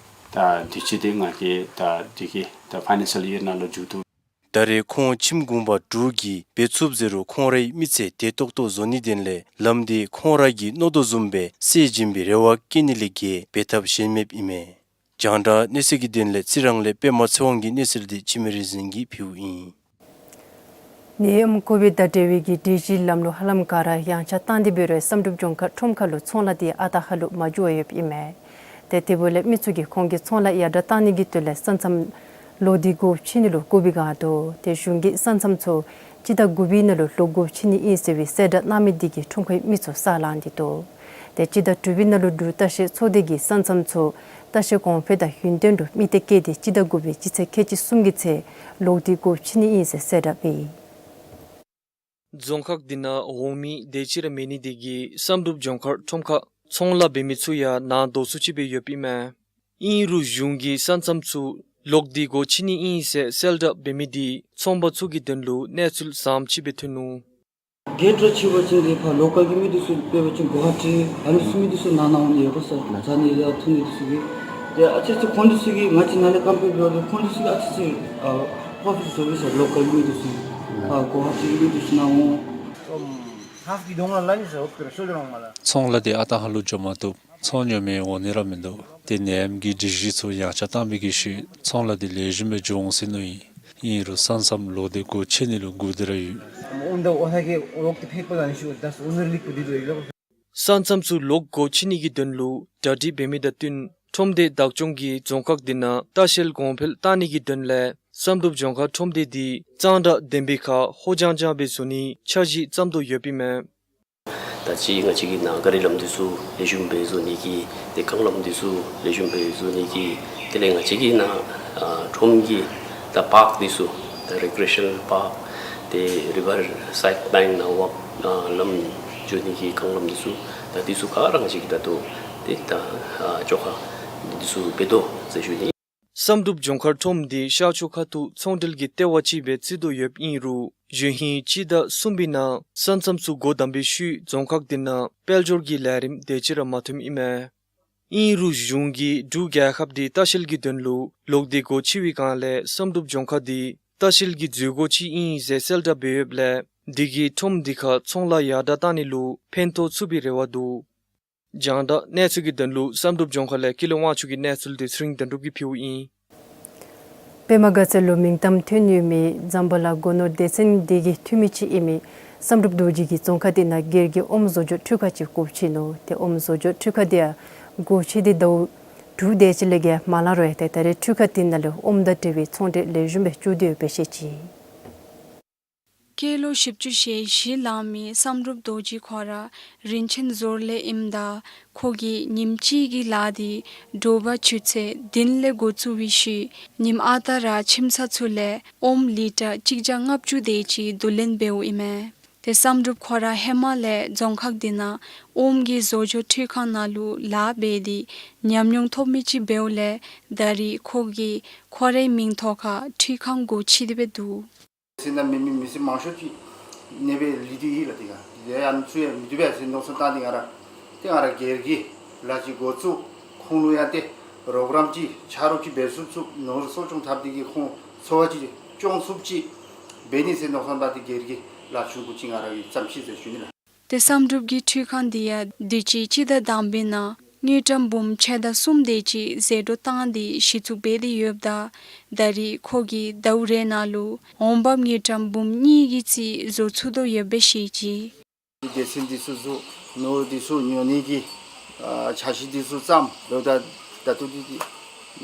ད་དུས་ཅི་འདི་ང་གིས་ད་འདི་གི་ད་ཕའི་ནཱན་ཤཱལ་ཡིར་ནང་ལུ་མཇུག་བསྡུ། ད་རེས་ཁོང་ཁྱིམ་གུང་པ་དྲུག་གིས་འབད་ཚུགས་ཟེར་རུང་ཁོང་རའི་མི་ཚེ་བདེ་ཏོག་ཏོ་བཟོ་ནི་དོན་ལས་ལམ་འདི་ཁོང་ར་གིས་མནོ་དོ་བཟུམ་སྦེ་སེལ་བྱིན་པའི་རེ་བ་བསྐྱེད་ནི་ལས་བརྒལ་འབད་ཐབས་གཞན་མེདཔ་ཨིན་མས། རྒྱང་བསྒྲགས་གནས་ཚུལ་གྱི་དོན་ལས་རྩི་རང་ལས་པདྨ་ཚེ་དབང་གི་གནས་ཚུལ་འདི་འཆི་མེད་རིག་འཛིན་གྱིས་ཕུལཝ་ཨིན། ནད་ཡམས་ཀོ་བིཌ་དང་འབྲེལ་བའི་གི་སྒྲིག་གཞི་ལམ་ལུགས་ཧ་ལམ་ག་ར་ཡངས་ཆག་བཏང་སྟེ་འབད་རུང་བསམ་གྲུབ་ལྗོངས་མཁར་ཁྲོམ་ཁ་ལུ་ཚོང་ལཱ་འདི་ཨ་རྟག་ཧ་ལུགས་མ་འགྱོ་བར་ཡོདཔ་ཨིན་མས། ཏེ་དེ་འབདཝ་ལས་མི་ཚུ་གིས་ཁོང་གི་ཚོང་ལཱ་ཡར་དྲག་བཏང་ནི་གི་དོན་ལས་ས་མཚམས་ལོག་སྟེ་སྒོ་ཕྱེ་ནི་ལུ་བསྐུལ་བའི་བསྒང་འདུག། ཏེ་གཞུང་གིས་ས་མཚམས་ཚུ་སྤྱི་ཟླ་དགུ་པའི་ནང་ལུ་ལོག་སྒོ་ཕྱེ་ནི་ཨིན་ཟེར་བའི་གསལ་བསྒྲགས་གནང་མི་འདི་གིས་ཁྲོམ་ཁའི་མི་ཚུ་ས་ལངས་ཏེ་འདུག། ཏེ་སྤྱི་ཟླ་དྲུག་པའི་ནང་ལུ་འབྲུག་ལྟ་བཤལ་ཚོགས་སྡེ་གིས་ས་མཚམས་ཚུ་ལྟ་བཤལ་གོང་འཕེལ་དང་ཡུན་བརྟན་དུ་དམིགས་གཏད་བསྐྱེད་དེ་སྤྱི་ཟླ་དགུ་པའི་སྤྱི་ཚེས་ཁལ་གཅིག་གསུམ་གྱི་ཚེ་ལོག་སྟེ་སྒོ་ཕྱེ་ནི་ཨིན་ཟེར་གསལ་བསྒྲགས་འབད་ཡི། རྫོང་ཁག་འདི་ནང་འོང་མི་དེ་ཅིག་ར་མེད་ནི་དེ་གིས་བསམ་གྲུབ་ལྗོངས་མཁར་ཁྲོམ་ཁར་ཚོང་ལཱ་འབད་མི་ཚུ་ཡང་ནང་དོག་སུ་ཅིག་སྦེ་ཡོདཔ་ཨིན་མས། ཨིན་རུང་གཞུང་གིས་ས་མཚམས་ཚུ་ལོག་སྟེ་སྒོ་ཕྱེ་ནི་ཨིན་ཟེར་གསལ་བསྒྲགས་འབད་མི་འདི་ཚོང་པ་ཚུ་གི་དོན་ལུ་གནས་ཚུལ་བཟངམ་ཅིག་སྦེ་ཐོན་ནུག། གེཊ་ར་ཕྱེ་བ་ཅིན་ཏེ་ཕར་ལོ་ཀཱལ་གྱི་མི་འདི་ཚུ་དཔེ་འབད་བ་ཅིན་གུ་ཝ་ཧ་ཊི་ཨ་ནི་ཚུ་མི་འདི་ཚུ་ནང་ན་འོང་ནི་ཡོད་པ་ས། ཟ་ནི་ལས་འཐུང་ནི་འདི་ཚུ་གི། ཏེ་ཨ་ཙི་ཅིག་ཁོང་འདི་ཚུ་གིས་ང་བཅས་ནཱ་ལས་ཀམ་པེར་འབད་བ་ཅིན་ཁོང་འདི་ཚུ་གིས་ཨ་ཙི་ཅིག་ཨ་པོ་རོ་ཕིཊ་བཟོ་བས་ས། ལོ་ཀཱལ་གྱི་མི་འདི་ཚུ་ཨ་གུ་ཝ་ཧ་ཊི་གི་མི་འདི་ཚུ་ནང་འོང་། ཚོང་ལཱ་འདི་ཨ་རྟག་ཧ་ལུགས་འགྱོ་མ་བཏུབ། ཚོང་ཉོ་མི་འོང་ནི་ར་མིན་འདུག། ཏེ་ནད་ཡམས་ཀྱི་སྒྲིག་གཞི་ཚུ་ཡངས་ཆག་བཏང་བའི་གི་ཤུལ་ཚོང་ལཱ་འདི་ལེགས་ཤོམ་སྦེ་འགྱོ་འོང་ཟེར་མནོ་ཡི། ཨིན་རུང་ས་མཚམས་ལོག་སྟེ་སྒོ་ཕྱེ་ནི་ལུ་སྒུག་སྟེ་ར་ཡོད། ས་མཚམས་སུ་ལོག་སྒོ་ཕྱེ་ནི་གི་དོན་ལུ་གྲ་སྒྲིག་འབད་མི་དང་བསྟུན་ཁྲོམ་སྡེ་བདག་སྐྱོང་གིས་རྫོང་ཁག་དེ་ནང་ལྟ་བཤལ་གོང་འཕེལ་བཏང་ནི་གི་དོན་ལས་བསམ་གྲུབ་ལྗོངས་མཁར་ཁྲོམ་སྡེ་འདི་གཙང་སྦྲ་ལྡན་པའི་ཁར་ཧུ་ལྗང་ལྗང་སྦེ་བཟོ་ནིའི་འཆར་གཞི་བརྩམ་དོ་ཡོདཔ་ཨིན་མས། ད་ཅི་ང་བཅས་ཀྱི་ནཱ་ག་རི་ལམ་འདི་ཚུ་ལེགས་ཤོམ་སྦེ་བཟོ་ནི་གི་ཏེ་རྐང་ལམ་འདི་ཚུ་ལེགས་ཤོམ་སྦེ་བཟོ་ནི་གི་དེ་ལས་ང་བཅས་ཀྱི་ནཱ་ཨ་ཁྲོམ་གྱི་ད་པཱརཀ་འདི་ཚུ་ད་རི་ཀི་རི་ཨེ་ཤ་ནཱལ་པཱརཀ་ཏེ་རི་ཝར་སའིཌ་བེངཀ་ནང་ཝོག་ཨ་ལམ་འགྱོ་ནི་གི་རྐང་ལམ་འདི་ཚུ་ད་འདི་ཚུ་ག་ར་ང་བཅས་ཀྱིས་ད་ལྟོ་ཏེ་ད་ཨ་བཅོ་ཁ་འདི་ཚུ་འབད་དོ་ཟེར་ཞུ་ནི། བསམ་གྲུབ་ལྗོངས་མཁར་ཁྲོམ་འདི་ཤར་ཕྱོགས་ཁ་ཐུག་ཚོང་འབྲེལ་གྱི་ལྟེ་བ་ཅིག་སྦེ་བརྩི་དོ་ཡོདཔ་ཨིན་རུང་གཞེས་ཧིང་སྤྱི་ཟླ་གསུམ་པའི་ནང་ས་མཚམས་སུ་སྒོ་བསྡམས་པའི་ཤུལ་རྫོང་ཁག་དེ་ནང་དཔལ་འབྱོར་གྱི་ལས་རིམ་དེ་ཅིག་ར་མ་ཐོནམ་ཨིན་མས། ཨིན་རུང་གཞུང་གིས་འབྲུག་རྒྱལ་ཁབ་འདི་ལྟ་བཤལ་གྱི་དོན་ལུ་ལོག་སྟེ་སྒོ་ཕྱེ་བའི་སྒང་ལས་བསམ་གྲུབ་ལྗོངས་མཁར་འདི་ལྟ་བཤལ་གྱི་འཛུལ་སྒོ་ཅིག་ཨིན་ཟེར་གསལ་བསྒྲགས་འབད་ཡོདཔ་ལས་དེ་གིས་ཁྲོམ་འདི་ཁར་ཚོང་ལཱ་ཡར་དྲགས་བཏང་ནི་ལུ་ཕན་ཐོགས་ཚུགས་པའི་རེ་བ་འདུག། རྒྱང་བསྒྲགས་གནས་ཚུལ་གྱི་དོན་ལུ་བསམ་གྲུབ་ལྗོངས་མཁར་ལས་ཀུན་ལེགས་དབང་ཕྱུག་གི་གནས་ཚུལ་དེ་ཚེ་རིང་དོན་གྲུབ་ཀྱིས་ཕུལཝ་ཨིན། པདྨ་དགའ་ཚལ་ལུ་མིང་གཏམ་ཐོན་ཡོད་མི་ཛམ་བྷ་ལ་སྒོ་ནོར་སྡེ་ཚན་འདི་གི་འཐུས་མི་ཅིག་ཨིན་མི་བསམ་གྲུབ་རྡོ་རྗེ་གིས་རྫོང་ཁག་དེ་ནང་སྒེར་གྱི་ཨོམ་བཟོ་བཅོས་འཕྲུལ་ཁང་ཅིག་སྒོ་ཕྱེ་ནུག། ཏེ་ཨོམ་བཟོ་བཅོས་འཕྲུལ་ཁང་དེ་ཡང་སྒོ་ཕྱེ་སྟེ་ཟླཝ་དྲུག་དེ་ཅིག་ལས་བརྒལ་མ་ལང་རུང་ཡང་ཏེ་ད་རེས་འཕྲུལ་ཁང་དེ་ནང་ལུ་ཨོམ་དང་འབྲེལ་བའི་ཚོང་འབྲེལ་ལེགས་ཤོམ་སྦེ་བཅུག་སྟེ་ཡོདཔ་སྦེ་བཤད་ཅི། སྐྱེས་ལོ་བཞི་བཅུ་ཞེ་བཞི་ལང་མི་བསམ་གྲུབ་རྡོ་རྗེ་ཁོ་ར་རིན་ཆེན་ཟུར་ལས་ཨིནམ་ད་ཁོ་གིས་ཉིནམ་གཅིག་གི་ལཱ་འདི་དྲོ་པ་ཆུ་ཚོད་བདུན་ལས་འགོ་བཙུགས་པའི་ཤུལ་ཉིནམ་ཨ་རྟག་ར་ཁྱིམ་ཚང་ཚུ་ལས་ཨོམ་ལི་ཊར་གཅིག་བརྒྱ་ལྔ་བཅུ་དེ་ཅིག་བསྡུ་ལེན་འབདཝ་ཨིན་མས། ཏེ་བསམ་གྲུབ་ཁོ་ར་ཧེ་མ་ལས་རྫོང་ཁག་འདི་ནང་ཨོམ་གྱི་བཟོ་བཅོས་འཕྲུལ་ཁང་ནང་ལུ་ལཱ་འབད་དེ་ཉམས་མྱོང་ཐོབ་མི་ཅིག་འབདཝ་ལས་ད་རེས་ཁོ་གིས་ཁོ་རའི་མིང་ཐོག་ཁར་འཕྲུལ་ཁང་སྒོ་ཕྱེ་སྟེ་སྦེ་འདུག། ཟེར་ན་མི་མི་མི་སེར་མང་ཤོས་ཅིག་གནོད་པའི་ལུས་ཏེ་ཡོད་ལགས། དེ་ག་དེ་ཡང་ཚུ་ཡང་མི་བཏུབ་པས་ཟེར་མནོ་བསམ་བཏང་སྟེ་ང་ར་ཏེ་ང་ར་སྒེར་གྱི་ལཱ་ཅིག་འགོ་བཙུགས། ཁོང་ལུ་ཡང་ཏེ་རོགས་རམ་ཅིག་ཆ་རོགས་ཅིག་འབད་ཚུགས་ཚུགས་ནོར་གསོ་སྐྱོང་འཐབ་སྟེ་གིས་ཁོང་འཚོ་བ་ཅིག་སྐྱོང་ཚུགསཔ་ཅིག་འབད་ནི་ཟེར་མནོ་བསམ་བཏང་སྟེ་སྒེར་གྱི་ལཱ་ཆུང་ཀུ་ཅིག་ང་ར་གིས་བརྩམས་ཅི་ཟེར་ཞུ་ནི་ལགས། ཏེ་བསམ་གྲུབ་ཀྱི་འཕྲུལ་ཁང་འདི་ཡང་དུས་ཅི་སྤྱི་ཟླ་དང་པའི་ནང་དངུལ་ཀྲམ་འབུམ་ཕྱེད་དང་གསུམ་དེ་ཅིག་ཟད་འགྲོ་བཏང་སྟེ་གཞི་བཙུགས་འབད་དེ་ཡོདཔ་ད་ད་རེས་ཁོ་གིས་ཟླཝ་རེ་ནང་ལུ་འོང་འབབ་དངུལ་ཀྲམ་འབུམ་གཉིས་ཀྱི་རྩིས་བཟོ་ཚུགས་དོ་ཡོདཔ་སྦེ་བཤད་ཅི། སྡེ་ཚན་འདི་ཚུ་བཙུགས་ནོར་འདི་ཚུ་ཉོ་ནི་གི་ཨ་འཆར་གཞི་འདི་ཚུ་བརྩམས་ལོ། ད་ད་ལྟོ་འདི་འདི་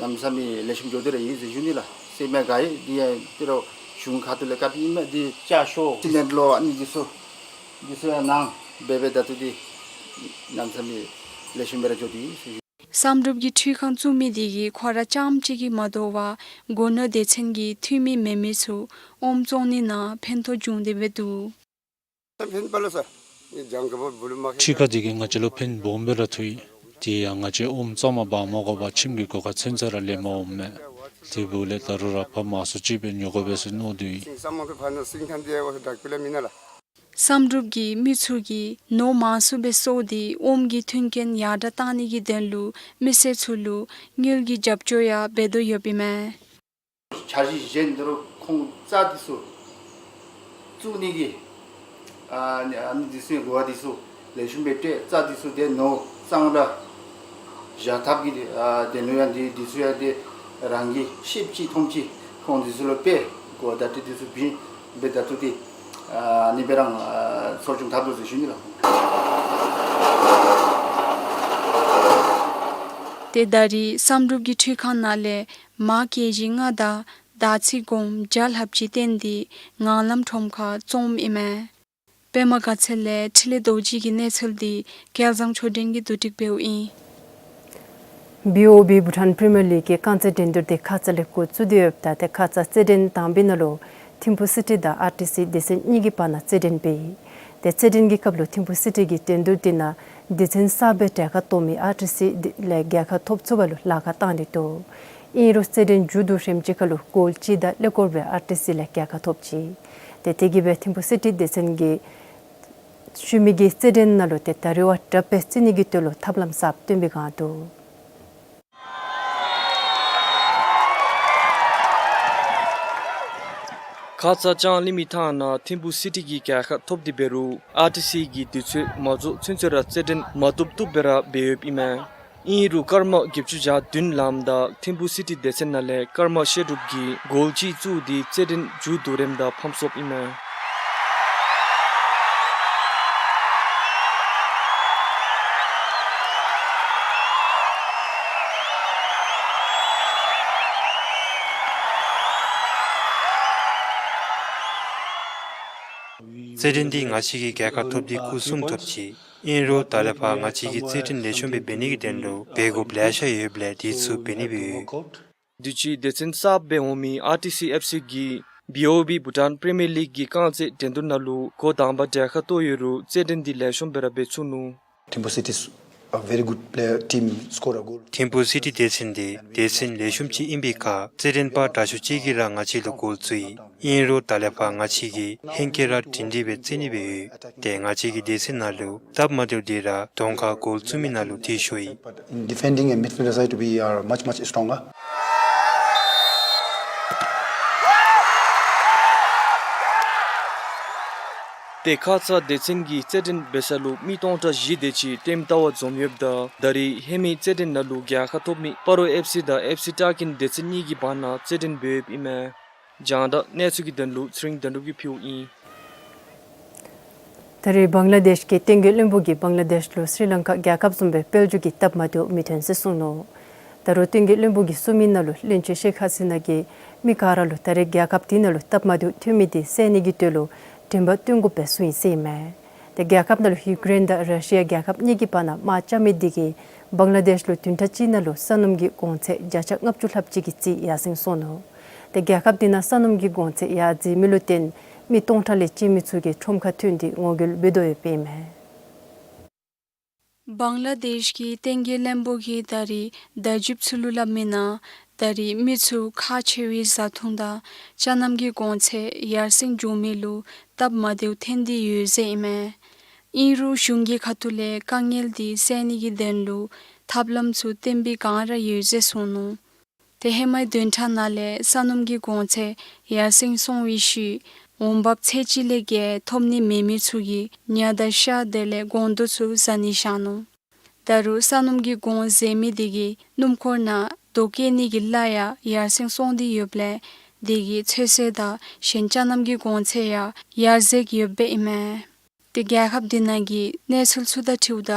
གནམ་མེད་ས་མེད་ལེགས་ཤོམ་འགྱོ་དོ་ར་ཨིན་ཟེར་ཞུ་ནི་ལགས། ཟེར་མི་ག་ཡེ་འདི་ཡང་ཏེ་རོགས་གཞུང་ཁ་ཐུག་ལས་བཀག་ཨིན་མས། འདི་ལྕགས་ཤོག་སི་མེནཊ་ལོ་ཨ་ནི་འདི་ཚུ་འདི་ཚུ་ཡང་ནང་འབད་འབད་ད་ལྟོ་འདི་གནམ་མེད་ས་མེད་ལེགས་ཤོམ་སྦེ་ར་འགྱོ་དོ་ཨིན་ཟེར་ཞུ། བསམ་གྲུབ་ཀྱིས་འཕྲུལ་ཁང་བཙུགས་མི་འདི་གིས་ཁོ་ར་རྐྱངམ་གཅིག་གིས་མ་དོ་བར་སྒོ་ནོར་སྡེ་ཚན་གྱི་འཐུས་མི་མེན་མི་ཚུ་ཨོམ་བཙོང་ནི་ནང་ཕན་ཐོགས་བྱུང་སྟེ་སྦེ་འདུག། འཕྲུལ་ཁང་འདི་གིས་ང་བཅས་ལུ་ཕན་སྦོམ་སྦེ་ར་ཐོགས་ཡི། དེ་ཡང་ང་བཅས་ཨོམ་གཙང་མ་འབག་མ་དགོ་པར་ཁྱིམ་གྱི་སྒོ་ཁར་ཚུན་ཚོད་ར་ལེན་པར་འོངམ་མས། དེ་འབདཝ་ལས་ད་རུང་ར་ཕར་མང་སུ་ཅིག་སྦེ་ཉོ་དགོ་པས་ཟེར་མནོ་སྟེ་ཡོད། བསམ་གྲུབ་ཀྱིས་མི་ཚུ་གིས་ནོར་མང་སུ་སྦེ་གསོག་སྟེ་ཨོམ་གྱི་མཐུན་རྐྱེན་ཡར་དྲགས་བཏང་ནི་གི་དོན་ལུ་མི་སེར་ཚུ་ལུ་དངུལ་གྱི་རྒྱབ་སྐྱོར་ཡང་འབད་དོ་ཡོདཔ་ཨིན་མས། འཆར་གཞི་བཞེངས་ད་རུང་ཁོང་རྩྭ་འདི་ཚུ་བཙུགས་ནི་གི་ཨ་ནི་ཨ་ནི་འདི་ཚུ་གོ་བ་འདི་ཚུ་ལེགས་ཤོམ་སྦེ་སྤྲོད། རྩྭ་འདི་ཚུ་ཏེ་ནོར་གཙང་སྦྲ་བཞག་ཐབས་ཀྱི་ཨ་དེ་ལུ་ཡང་འདི་འདི་ཚུ་ཡང་ཏེ་རང་གིས་ཤེསཔ་ཅིག་མཐོངམ་ཅིག་ཁོང་འདི་ཚུ་ལུ་སྦེ་གོ་བརྡ་སྤྲོད་འདི་ཚུ་བྱིན་སྦེ་ད་ལྟོ་འདི་ཨ་ནི་སྦེ་རང་ཨ་གསོ་སྐྱོང་འཐབ་དོ་ཟེར་ཞུ་ནི་ལགས། ཏེ་ད་རེས་བསམ་གྲུབ་ཀྱི་འཕྲུལ་ཁང་ནང་ལས་མར་ཀེ་ཇི་ལྔ་དང་དར་ཚི་སྒོརམོ་བརྒྱ་ལྷགཔ་ཅིག་བཏོན་ཏེ་ངང་ལམ་ཁྲོམ་ཁར་བཙོངམ་ཨིན་མས། པདྨ་དགའ་ཚལ་ལས་འཕྲིན་ལས་རྡོ་རྗེ་གི་གནས་ཚུལ་འདི་སྐལ་བཟང་ཆོས་སྒྲོན་གྱིས་བསྡུ་སྒྲིག་འབདཝ་ཨིན། བི་ཨོ་བི་བྷུ་ཊཱན་པི་རི་མི་ཡར་ལིག་གི་རྐང་རྩེད་འགྲན་བསྡུར་འདི་ཁ་ཙ་ལས་འགོ་བཙུགས་ཏེ་ཡོདཔ་ད་ཏེ་ཁ་ཙ་རྩེད་འགྲན་དང་པའི་ནང་ལུ་ཐིམ་ཕུ་སི་ཊི་དང་ཨར་ཊི་སི་སྡེ་ཚན་གཉིས་ཀྱི་བར་ན་རྩེད་འགྲན་འབད་ཡི། ཏེ་རྩེད་འགྲན་གྱི་སྐབས་ལུ་ཐིམ་ཕུ་སི་ཊི་གིས་འགྲན་བསྡུར་འདི་ནང་སྡེ་ཚན་གསརཔ་སྦེ་གྲལ་ཁར་གཏོགས་མི་ཨར་ཊི་སི་འདི་ལས་རྒྱལ་ཁ་ཐོབ་ཚུགས་པ་ལུ་ལཱ་ཁག་བཏང་སྟེ་འདུག། ཨིན་རུང་རྩེད་འགྲན་མཇུག་བསྡུ་རནམ་ཅིག་ཁར་ལུ་གོལ་གཅིག་དང་ཀླད་ཀོར་སྦེ་ཨར་ཊི་སི་ལས་རྒྱལ་ཁ་ཐོབ་ཅི། ཏེ་དེ་གིས་སྦེ་ཐིམ་ཕུ་སི་ཊི་སྡེ་ཚན་གྱིས་ཤུལ་མའི་གི་རྩེད་འགྲན་ནང་ལུ་ཏེ་ད་རེས་བ་དྲགཔ་སྦེ་རྩེ་ནི་གི་དོན་ལུ་ཐབས་ལམ་གསརཔ་སྟོན་པའི་སྒང་འདུག། ཁ་ཙ་ལྕང་གླིང་མི་ཐང་ནང་ཐིམ་ཕུ་སི་ཊི་གིས་རྒྱལ་ཁ་ཐོབ་སྟེ་འབད་རུང་ཨར་ཊི་སི་གིས་དུས་ཚོད་མ་རྫོགས་ཚུན་ཚོད་ར་རྩེད་འགྲན་མ་བཏུབ་བཏུབ་སྦེ་ར་འབད་ཡོདཔ་ཨིན་མས། ཨིན་རུང་སྐར་མ་བརྒྱད་ཅུ་གྱ་བདུན་ལངམ་ད་ཐིམ་ཕུ་སི་ཊི་སྡེ་ཚན་ནང་ལས་ཀརྨ་བཤད་སྒྲུབ་ཀྱིས་གོལ་གཅིག་བཙུགས་ཏེ་རྩེད་འགྲན་མཇུག་བསྡུ་རནམ་ད་ཕམ་སོཔ་ཨིན་མས། རྩེད་འགྲན་འདི་ང་བཅས་ཀྱིས་རྒྱལ་ཁ་ཐོབ་སྟེ་སྐུ་གསུམ་ཐོབ་ཅི། ཨིན་རུང་ད་ལས་ཕར་ང་བཅས་ཀྱིས་རྩེད་འགྲན་ལེགས་ཤོམ་སྦེ་འབད་ནི་གི་དོན་ལུ་འབད་དགོཔ་ལེ་ཤ་ཡོདཔ་ལས་དེ་ཚུ་འབད་ནི་སྦེ་ཡོད། དུས་ཅི་སྡེ་ཚན་གསརཔ་སྦེ་འོང་མི་ཨར་ཊི་སི་ཨེཕ་སི་གིས་བི་ཨོ་བི་བྷུ་ཊཱན་པི་རི་མི་ཡར་ལིག་གི་རྐང་རྩེད་འགྲན་བསྡུར་ནང་ལུ་འགོ་དང་པ་གྲལ་ཁར་གཏོགས་ཡོད་རུང་རྩེད་འགྲན་འདི་ལེགས་ཤོམ་སྦེ་ར་འབད་ཚུགས་ནུག། Thimphu City is a very good player, team score a goal. ཐིམ་ཕུ་སི་ཊི་སྡེ་ཚན་འདི་སྡེ་ཚན་ལེགས་ཤོམ་ཅིག་ཨིན་པའི་ཁར་རྩེད་འགྲན་པ་དྲག་ཤོས་ཅིག་གིས་ར་ང་བཅས་ལུ་གོལ་བཙུགས་ཡི། ཨིན་རུང་ད་ལས་ཕར་ང་བཅས་ཀྱིས་ཧེང་སྐལ་ར་སྒྲིང་སྒྲིང་སྦེ་རྩེ་ནི་སྦེ་ཡོད། ཏེ་ང་བཅས་ཀྱི་སྡེ་ཚན་ནང་ལུ་སྟབས་མ་བདེཝ་འདི་ར་གདོང་ཁར་གོལ་བཙུགས་མི་ནང་ལུ་ཐེ་ཤོར་ཡི། But in defending and midfielder side, we are much, much stronger. ཏེ་ཁ་ཙ་སྡེ་ཚན་གྱི་རྩེད་འགྲན་འབད་ས་ལུ་མི་སྟོང་ཕྲག་བཞི་དེ་ཅིག་ལྟདམོ་བལྟ་བར་འཛོམས་ཡོདཔ་ད་ད་རིས་ཧེ་མའི་རྩེད་འགྲན་ནང་ལུ་རྒྱལ་ཁ་ཐོབ་མི་སྤ་རོ་ཨེཕ་སི་དང་ཨེཕ་སི་ཊཱ་ཀིན་སྡེ་ཚན་གཉིས་ཀྱི་བར་ན་རྩེད་འགྲན་འབད་ཡོདཔ་ཨིན་མས། རྒྱང་བསྒྲགས་གནས་ཚུལ་གྱི་དོན་ལུ་ཚེ་རིང་དོན་གྲུབ་ཀྱིས་ཕུལཝ་ཨིན། ད་རེས་བང་ལ་དེཤ་གི་བསྟན་རྒྱས་བློན་པོ་གིས་བང་ལ་དེཤ་ལུ་སི་རི་ལང་ཀ་རྒྱལ་ཁབ་བཟུམ་སྦེ་དཔལ་འབྱོར་གྱི་སྟབས་མ་བདེཝ་མི་ཐོན་ཟེར་གསུངས་ནུག། ད་རུང་བསྟན་རྒྱས་བློན་པོ་གིས་གསུངས་མི་ནང་ལུ་བློན་ཆེན་ཤེག་ཧ་སི་ན་གིས་མི་ག་ར་ལུ་ད་རེས་རྒྱལ་ཁབ་དེ་ནང་ལུ་སྟབས་མ་བདེཝ་ཐོན་མི་དེ་བསལ་ནི་གི་དོན་ལུ་དྲན་པ་བཏོན་དགོཔ་སྦེ་གསུངས་ཡི་ཟེར་ཨིན་མས། ཏེ་རྒྱལ་ཁབ་ནང་ལུ་ཡུ་ཀེ་རེན་དང་ར་ཤི་ཡ་རྒྱལ་ཁབ་གཉིས་ཀྱི་བར་ན་དམག་རྐྱབ་མི་དེ་གིས་བང་ལ་དེཤ་ལུ་བདུན་ཕྲག་གཅིག་ནང་ལུ་ས་སྣུམ་གྱི་གོང་ཚད་བརྒྱ་ཆ་ལྔ་བཅུ་ལྷགཔ་ཅིག་གི་རྩིས་ཡར་སེང་སོང་ནུག། ཏེ་རྒྱལ་ཁབ་དེ་ནང་ས་སྣུམ་གྱི་གོང་ཚད་ཡར་འཛེགས་མི་ལུ་བརྟེན་མི་སྟོང་ཕྲག་ལས་བཅད་མི་ཚུ་གིས་ཁྲོམ་ཁར་ཐོན་ཏེ་ངོ་རྒོལ་འབད་དོ་ཡོདཔ་ཨིན་མས། བང་ལ་དེཤ་གི་བསྟན་རྒྱས་བློན་པོ་གིས་ད་རིས་བརྡ་བརྒྱུདཔ་ཚུ་ལུ་སླབ་མི་ནང་ད་རིས་མི་ཚུ་ཁག་ཆེ་བའི་བཟའ་འཐུང་དང་ཅ་རྣམ་གྱི་གོང་ཚད་ཡར་སེང་འགྱོ་མི་ལུ་སྟབས་མ་བདེཝ་ཐོན་ཏེ་ཡོད་ཟེར་ཨིན་མས། ཨིན་རུང་གཞུང་གི་ཁ་ཐུག་ལས་དཀའ་ངལ་དེ་བསལ་ནི་གི་དོན་ལུ་ཐབས་ལམ་ཚུ་བཏོན་པའི་བསྒང་ར་ཡོད་ཟེར་གསུངས་ནུག། ཏེ་ཧེ་མའི་བདུན་ཕྲག་ནང་ལས་ས་སྣུམ་གྱི་གོང་ཚད་ཡར་སེང་སོང་བའི་ཤུལ་འོང་འབབ་ཚད་གཅིག་ལས་བརྒལ་ཐོབ་ནི་མེད་མི་ཚུ་གིས་ཉ་དང་ཤ་དེ་ལས་སྒོང་རྡོག་ཚུ་བཟའ་ནི་བཞག་ནུག། ད་རུང་ས་སྣུམ་གྱི་གོང་ཟད་མི་དེ་གིས་སྣུམ་འཁོར་ནང་རྡོ་བཀལ་ནི་གི་གླ་ཡང་ཡར་སེང་སོང་སྟེ་ཡོདཔ་ལས་དེ་གིས་ཚོད་བསྲེ་དང་གཞན་ཅ་རྣམ་གྱི་གོང་ཚད་ཡང་ཡར་འཛེགས་ཡོདཔ་ཨིན་མས། ཏེ་རྒྱལ་ཁབ་དེ་ནང་གི་གནས་ཚུལ་ཚུ་དང་འཁྲིལཝ་ད་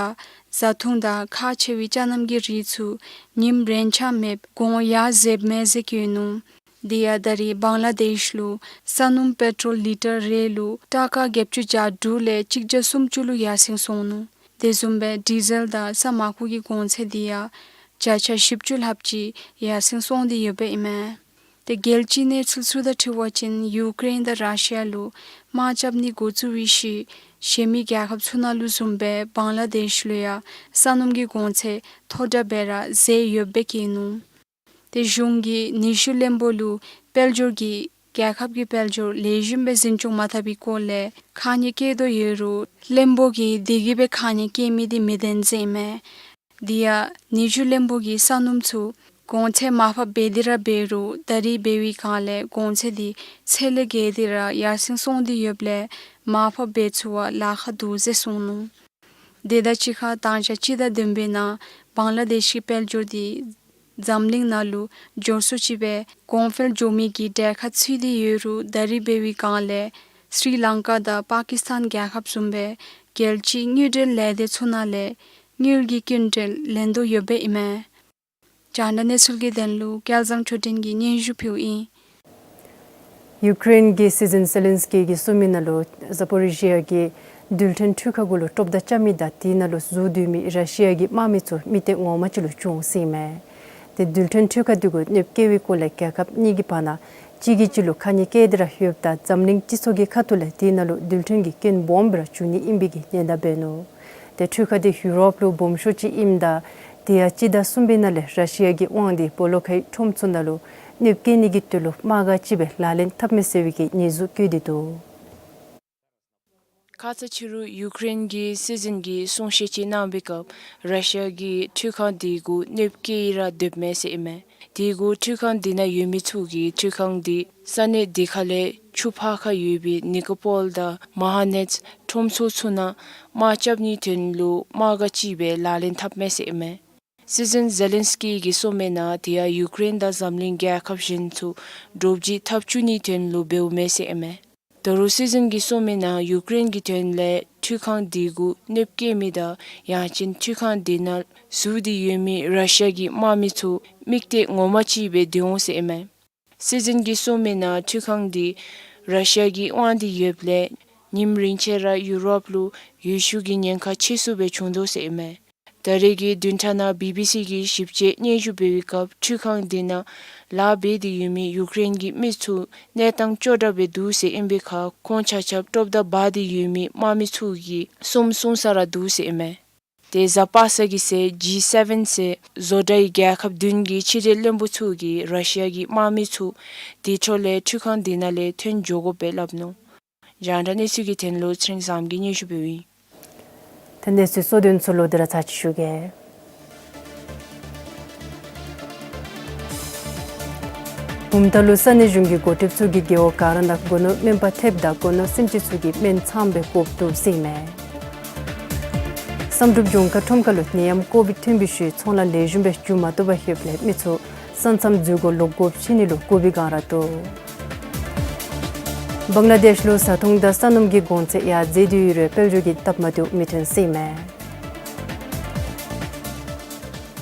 བཟའ་འཐུང་དང་ཁག་ཆེ་བའི་ཅ་རྣམ་གྱི་རིགས་ཚུ་ཉིནམ་རེ་ཆ་མེདཔ་གོང་ཡར་འཛེགསཔ་མས་ཟེར་བཀོད་ནུག། དེ་ཡང་ད་རིས་བང་ལ་དེཤ་ལུ་ས་སྣུམ་པེ་ཊོལ་ལི་ཊར་རེ་ལུ་ཊ་ཀ་བརྒྱད་ཅུ་གྱ་དྲུག་ལས་གཅིག་བརྒྱ་སུམ་ཅུ་ལུ་ཡར་སེང་སོང་ནུག། དེ་བཟུམ་སྦེ་ཌི་ཟེལ་དང་ས་མར་ཁུ་གི་གོང་ཚད་དེ་ཡང་བརྒྱ་ཆ་བཞི་བཅུ་ལྷགཔ་ཅིག་ཡར་སེང་སོང་སྟེ་ཡོདཔ་ཨིན་མས། ཏེ་རྒྱལ་སྤྱིའི་གནས་ཚུལ་ཚུ་དང་འཁྲིལ་བ་ཅིན་ཡུ་ཀེ་རེན་དང་ར་ཤི་ཡ་ལུ་དམག་རྐྱབ་ནི་འགོ་བཙུགས་པའི་ཤུལ་གཞན་མི་རྒྱལ་ཁབ་ཚུ་ནང་ལུ་བཟུམ་སྦེ་བང་ལ་དེཤ་ལུ་ཡང་ས་སྣུམ་གྱི་གོང་ཚད་མཐོ་དྲགས་སྦེ་ར་འཛེགས་ཡོདཔ་སྦེ་བཀོད་ནུག། ཏེ་གཞུང་གིས་ནུས་ཤུགས་བློན་པོ་ལུ་དཔལ་འབྱོར་གྱི་རྒྱལ་ཁབ་ཀྱི་དཔལ་འབྱོར་ལེགས་ཤོམ་སྦེ་འཛིན་སྐྱོང་མ་འཐབ་པའི་སྐོར་ལས་ཁ་ཉེས་བཀལ་དོ་ཡོད་རུང་བློན་པོ་གིས་དེ་གིས་སྦེ་ཁ་ཉེས་བཀལ་མི་དེ་མི་བདེན་ཟེར་ཨིན་མས། དེ་ཡང་ནུས་ཤུགས་བློན་པོ་གིས་ས་སྣུམ་ཚུ་གོང་ཚད་མར་ཕབ་འབད་དེ་ར་འབད་རུང་ད་རིས་འབད་བའི་སྒང་ལས་གོང་ཚད་དེ་ཚད་ལས་བརྒལ་ཏེ་ར་ཡར་སེང་སོང་སྟེ་ཡོདཔ་ལས་མར་ཕབ་འབད་ཚུགས་པར་ལཱ་ཁག་འདུག་ཟེར་གསུངས་ནུག། དེ་དང་གཅིག་ཁར་ད་ལྟོ་སྤྱི་ཟླ་བདུན་པའི་ནང་བང་ལ་དེཤ་གི་དཔལ་འབྱོར་དེ་འཛམ་གླིང་ནང་ལུ་འབྱོར་སུ་ཅིག་སྦེ་གོང་འཕེལ་འགྱོ་མི་གི་གྲལ་ཁར་ཚུད་དེ་ཡོད་རུང་ད་རིས་འབད་བའི་སྒང་ལས་སི་རི་ལང་ཀ་དང་པ་ཀིས་ཐཱན་རྒྱལ་ཁབ་བཟུམ་སྦེ་རྒྱལ་སྤྱིའི་དངུལ་འབྲེལ་ལས་སྡེ་ཚུ་ནང་ལས་དངུལ་གྱི་སྐྱིན་འགྲུལ་ལེན་དོ་ཡོདཔ་ཨིན་མས། རྒྱང་བསྒྲགས་གནས་ཚུལ་གྱི་དོན་ལུ་སྐལ་བཟང་ཆོས་སྒྲོན་གྱིས་སྙན་ཞུ་ཕུལཝ་ཨིན། ཡུ་ཀེ་རེན་གྱི་སྲིད་འཛིན་ཛེ་ལན་སི་ཀི་གིས་གསུངས་མི་ནང་ལུ་ཛ་པོ་རི་ཞི་ཡ་གི་རྡུལ་ཕྲན་འཕྲུལ་ཁང་གུ་ལུ་དཀྲོག་བརྡ་རྐྱབ་མི་དང་དེ་ནང་ལུ་ཟུར་སྡོད་མི་ར་ཤི་ཡ་གི་དམག་མི་ཚུ་མིག་གཏད་ངོ་མ་ཅིག་ལུ་བྱུང་ཟེར་ཨིན་མས། ཏེ་རྡུལ་ཕྲན་འཕྲུལ་ཁང་དེ་གུ་གནོདཔ་བཀལ་བའི་སྐོར་ལས་རྒྱལ་ཁབ་གཉིས་ཀྱི་བར་ན་གཅིག་གིས་གཅིག་ལུ་ཁ་ཉེས་བཀལ་ཏེ་ར་ཡོདཔ་ད་འཛམ་གླིང་སྤྱི་ཚོགས་ཀྱི་ཁ་ཐུག་ལས་དེ་ནང་ལུ་རྡུལ་ཕྲན་གྱི་སྐྱོན་སྦོམ་སྦེ་ར་བྱུང་ནི་ཨིན་པའི་གི་ཉེན་བརྡ་འབད་ནུག། ཏེ་འཕྲུལ་ཁང་དེ་ཡུ་རོབ་ལུ་སྦོམ་ཤོས་ཅིག་ཨིནམ་ད་དེ་ཡང་སྤྱི་ཟླ་གསུམ་པའི་ནང་ལས་ར་ཤི་ཡ་གི་དབང་འདི་པོ་ལོ་ཁའི་ཁྲོམ་ཚུ་ནང་ལུ་གནོདཔ་བཀལ་ནི་གི་དོན་ལུ་དམག་སྒར་ཅིག་སྦེ་ལག་ལེན་འཐབ་མས་ཟེར་བའི་གི་ཉེས་འཛུགས་བཀོད་དེ་འདུག། ཁ་ཙ་ཕྱི་རུ་ཡུ་ཀེ་རེན་གྱི་སྲིད་འཛིན་གྱིས་གསུང་བཤད་ཅིག་གནང་བའི་སྐབས་ར་ཤི་ཡ་གི་འཕྲུལ་ཁང་དེ་གུ་གནོདཔ་བཀལ་ར་སྡོདཔ་མས་ཟེར་ཨིན་མས། དེ་གུ་འཕྲུལ་ཁང་དེ་ནང་ཡོད་མི་ཚུ་གིས་འཕྲུལ་ཁང་དེ་ས་གནས་དེ་ཁ་ལས་ཆུ་ཕར་ཁ་ཡོད་པའི་ནི་ཀོ་པོལ་དང་མ་ཧ་ནེ་ཚི་ཁྲོམ་ཚུ་ཚུ་ནང་དམག་རྐྱབ་ནིའི་དོན་ལུ་དམག་སྒར་ཅིག་སྦེ་ལག་ལེན་འཐབ་མས་ཟེར་ཨིན་མས། སྲིད་འཛིན་ཛེ་ལན་སི་ཀི་གིས་གསུངས་མི་ནང་དེ་ཡང་ཡུ་ཀེ་རེན་དང་འཛམ་གླིང་རྒྱལ་ཁབ་གཞན་ཚུ་འདྲོག་བྱེལ་འཐབ་བཅུག་ནིའི་དོན་ལུ་འབདཝ་མས་ཟེར་ཨིན་མས། ད་རུང་སྲིད་འཛིན་གྱིས་གསུངས་མི་ནང་ཡུ་ཀེ་རེན་གྱི་དོན་ལས་འཕྲུལ་ཁང་དེ་གུ་གནོདཔ་བཀལ་མི་དང་ཡང་ཅིན་འཕྲུལ་ཁང་དེ་ནང་ཟུར་སྡོད་ཡོད་མི་ར་ཤི་ཡ་གི་དམག་མི་ཚུ་མིག་གཏད་ངོ་མ་ཅིག་སྦེ་སྡོད་འོང་ཟེར་ཨིན་མས། སྲིད་འཛིན་གྱིས་གསུངས་མི་ནང་འཕྲུལ་ཁང་དེ་ར་ཤི་ཡ་གི་དབང་དུ་ཡོདཔ་ལས་ ཉིནམ་རིང་ཆད་ར་ཡུ་རོབ་ལུ་འོད་ཤུགས་ཀྱི་ཉེན་ཁ་ཆེ་སུ་སྦེ་བྱུང་དོ་ཟེར་ཨིན་མས། ད་རེས་ཀྱི་བདུན་ཕྲག་ནང་བི་བི་སི་གིས་ཞིབ་དཔྱད་སྙན་ཞུ་འབད་བའི་སྐབས་འཕྲུལ་ཁང་དེ་ནང་ལཱ་འབད་དེ་ཡོད་མི་ཡུཀ་རེན་གྱི་མི་ཚུ་གནས་སྟངས་སྐྱོ་དྲགས་སྦེ་འདུག་ཟེར་ཨིན་པའི་ཁར་ཁོང་ཆ་ཁྱབ་ཀྲོབ་མདའ་འབག་སྟེ་ཡོད་མི་དམག་མི་ཚུ་གིས་གསུམ་བསྲུང་ས་ར་འདུག་ཟེར་ཨིན་མས། ཏེ་གཟའ་པ་སངས་ཀྱི་ཚེ་ཇི་སེ་ཝེན་ཟེར་བཟོ་གྲྭའི་རྒྱལ་ཁབ་བདུན་གྱི་ཕྱི་འབྲེལ་བློན་པོ་ཚུ་གིས་ར་ཤི་ཡ་གི་དམག་མི་ཚུ་དེ་འཕྲོ་ལས་འཕྲུལ་ཁང་དེ་ནང་ལས་ཐོན་འགྱོ་དགོ་པས་སླབ་ནུག། རྒྱང་བསྒྲགས་གནས་ཚུལ་གྱི་དོན་ལུ་ཚེ་རིང་བཟངམོ་གིས་སྙན་ཞུ་འབདཝ་ཨིན། ད་གནས་ཚུལ་གཙོ་དོན་ཚུ་ལུ་དེ་ར་ཚར་ཅིག་ཞུ་གེ། བུམ་ཐང་ལུ་ས་གནས་གཞུང་གི་འགོ་ཁྲིདཔ་ཚུ་གིས་རྒེད་འོག་ག་ར་ནང་སྒོ་ནོར་སྨན་པ་ཐེབས་དང་སྒོ་ནོར་སེམས་ཅན་ཚུ་གི་སྨན་ཚངམ་སྦེ་བཀོ་བཏུབ་ཟེར་ཨིན་མས། བསམ་གྲུབ་ལྗོངས་མཁར་ཁྲོམ་ཁ་ལུ་ནད་ཡམས་ཀོ་བིཌ་ཐོན་པའི་ཤུལ་ཚོང་ལཱ་ལེགས་ཤོམ་སྦེ་འགྱོ་མ་བཏུབ་པར་ལྷོདཔ་ལས་མི་ཚུ་ས་མཚམས་འཛུལ་སྒོ་ལོག་དགོཔ་ཅིག་ནི་ལུ་ལྐུགས་པའི་སྒང་ར་འདུག། བང་ལ་དེཤ་ལུ་བཟའ་འཐུང་དང་ས་སྣུམ་གྱི་གོང་ཚད་ཡར་འཛེགས་ཏེ་ཡོད་རུང་དཔལ་འབྱོར་གྱི་སྟབས་མ་བདེཝ་མི་ཐོན་ཟེར་ཨིན་མས།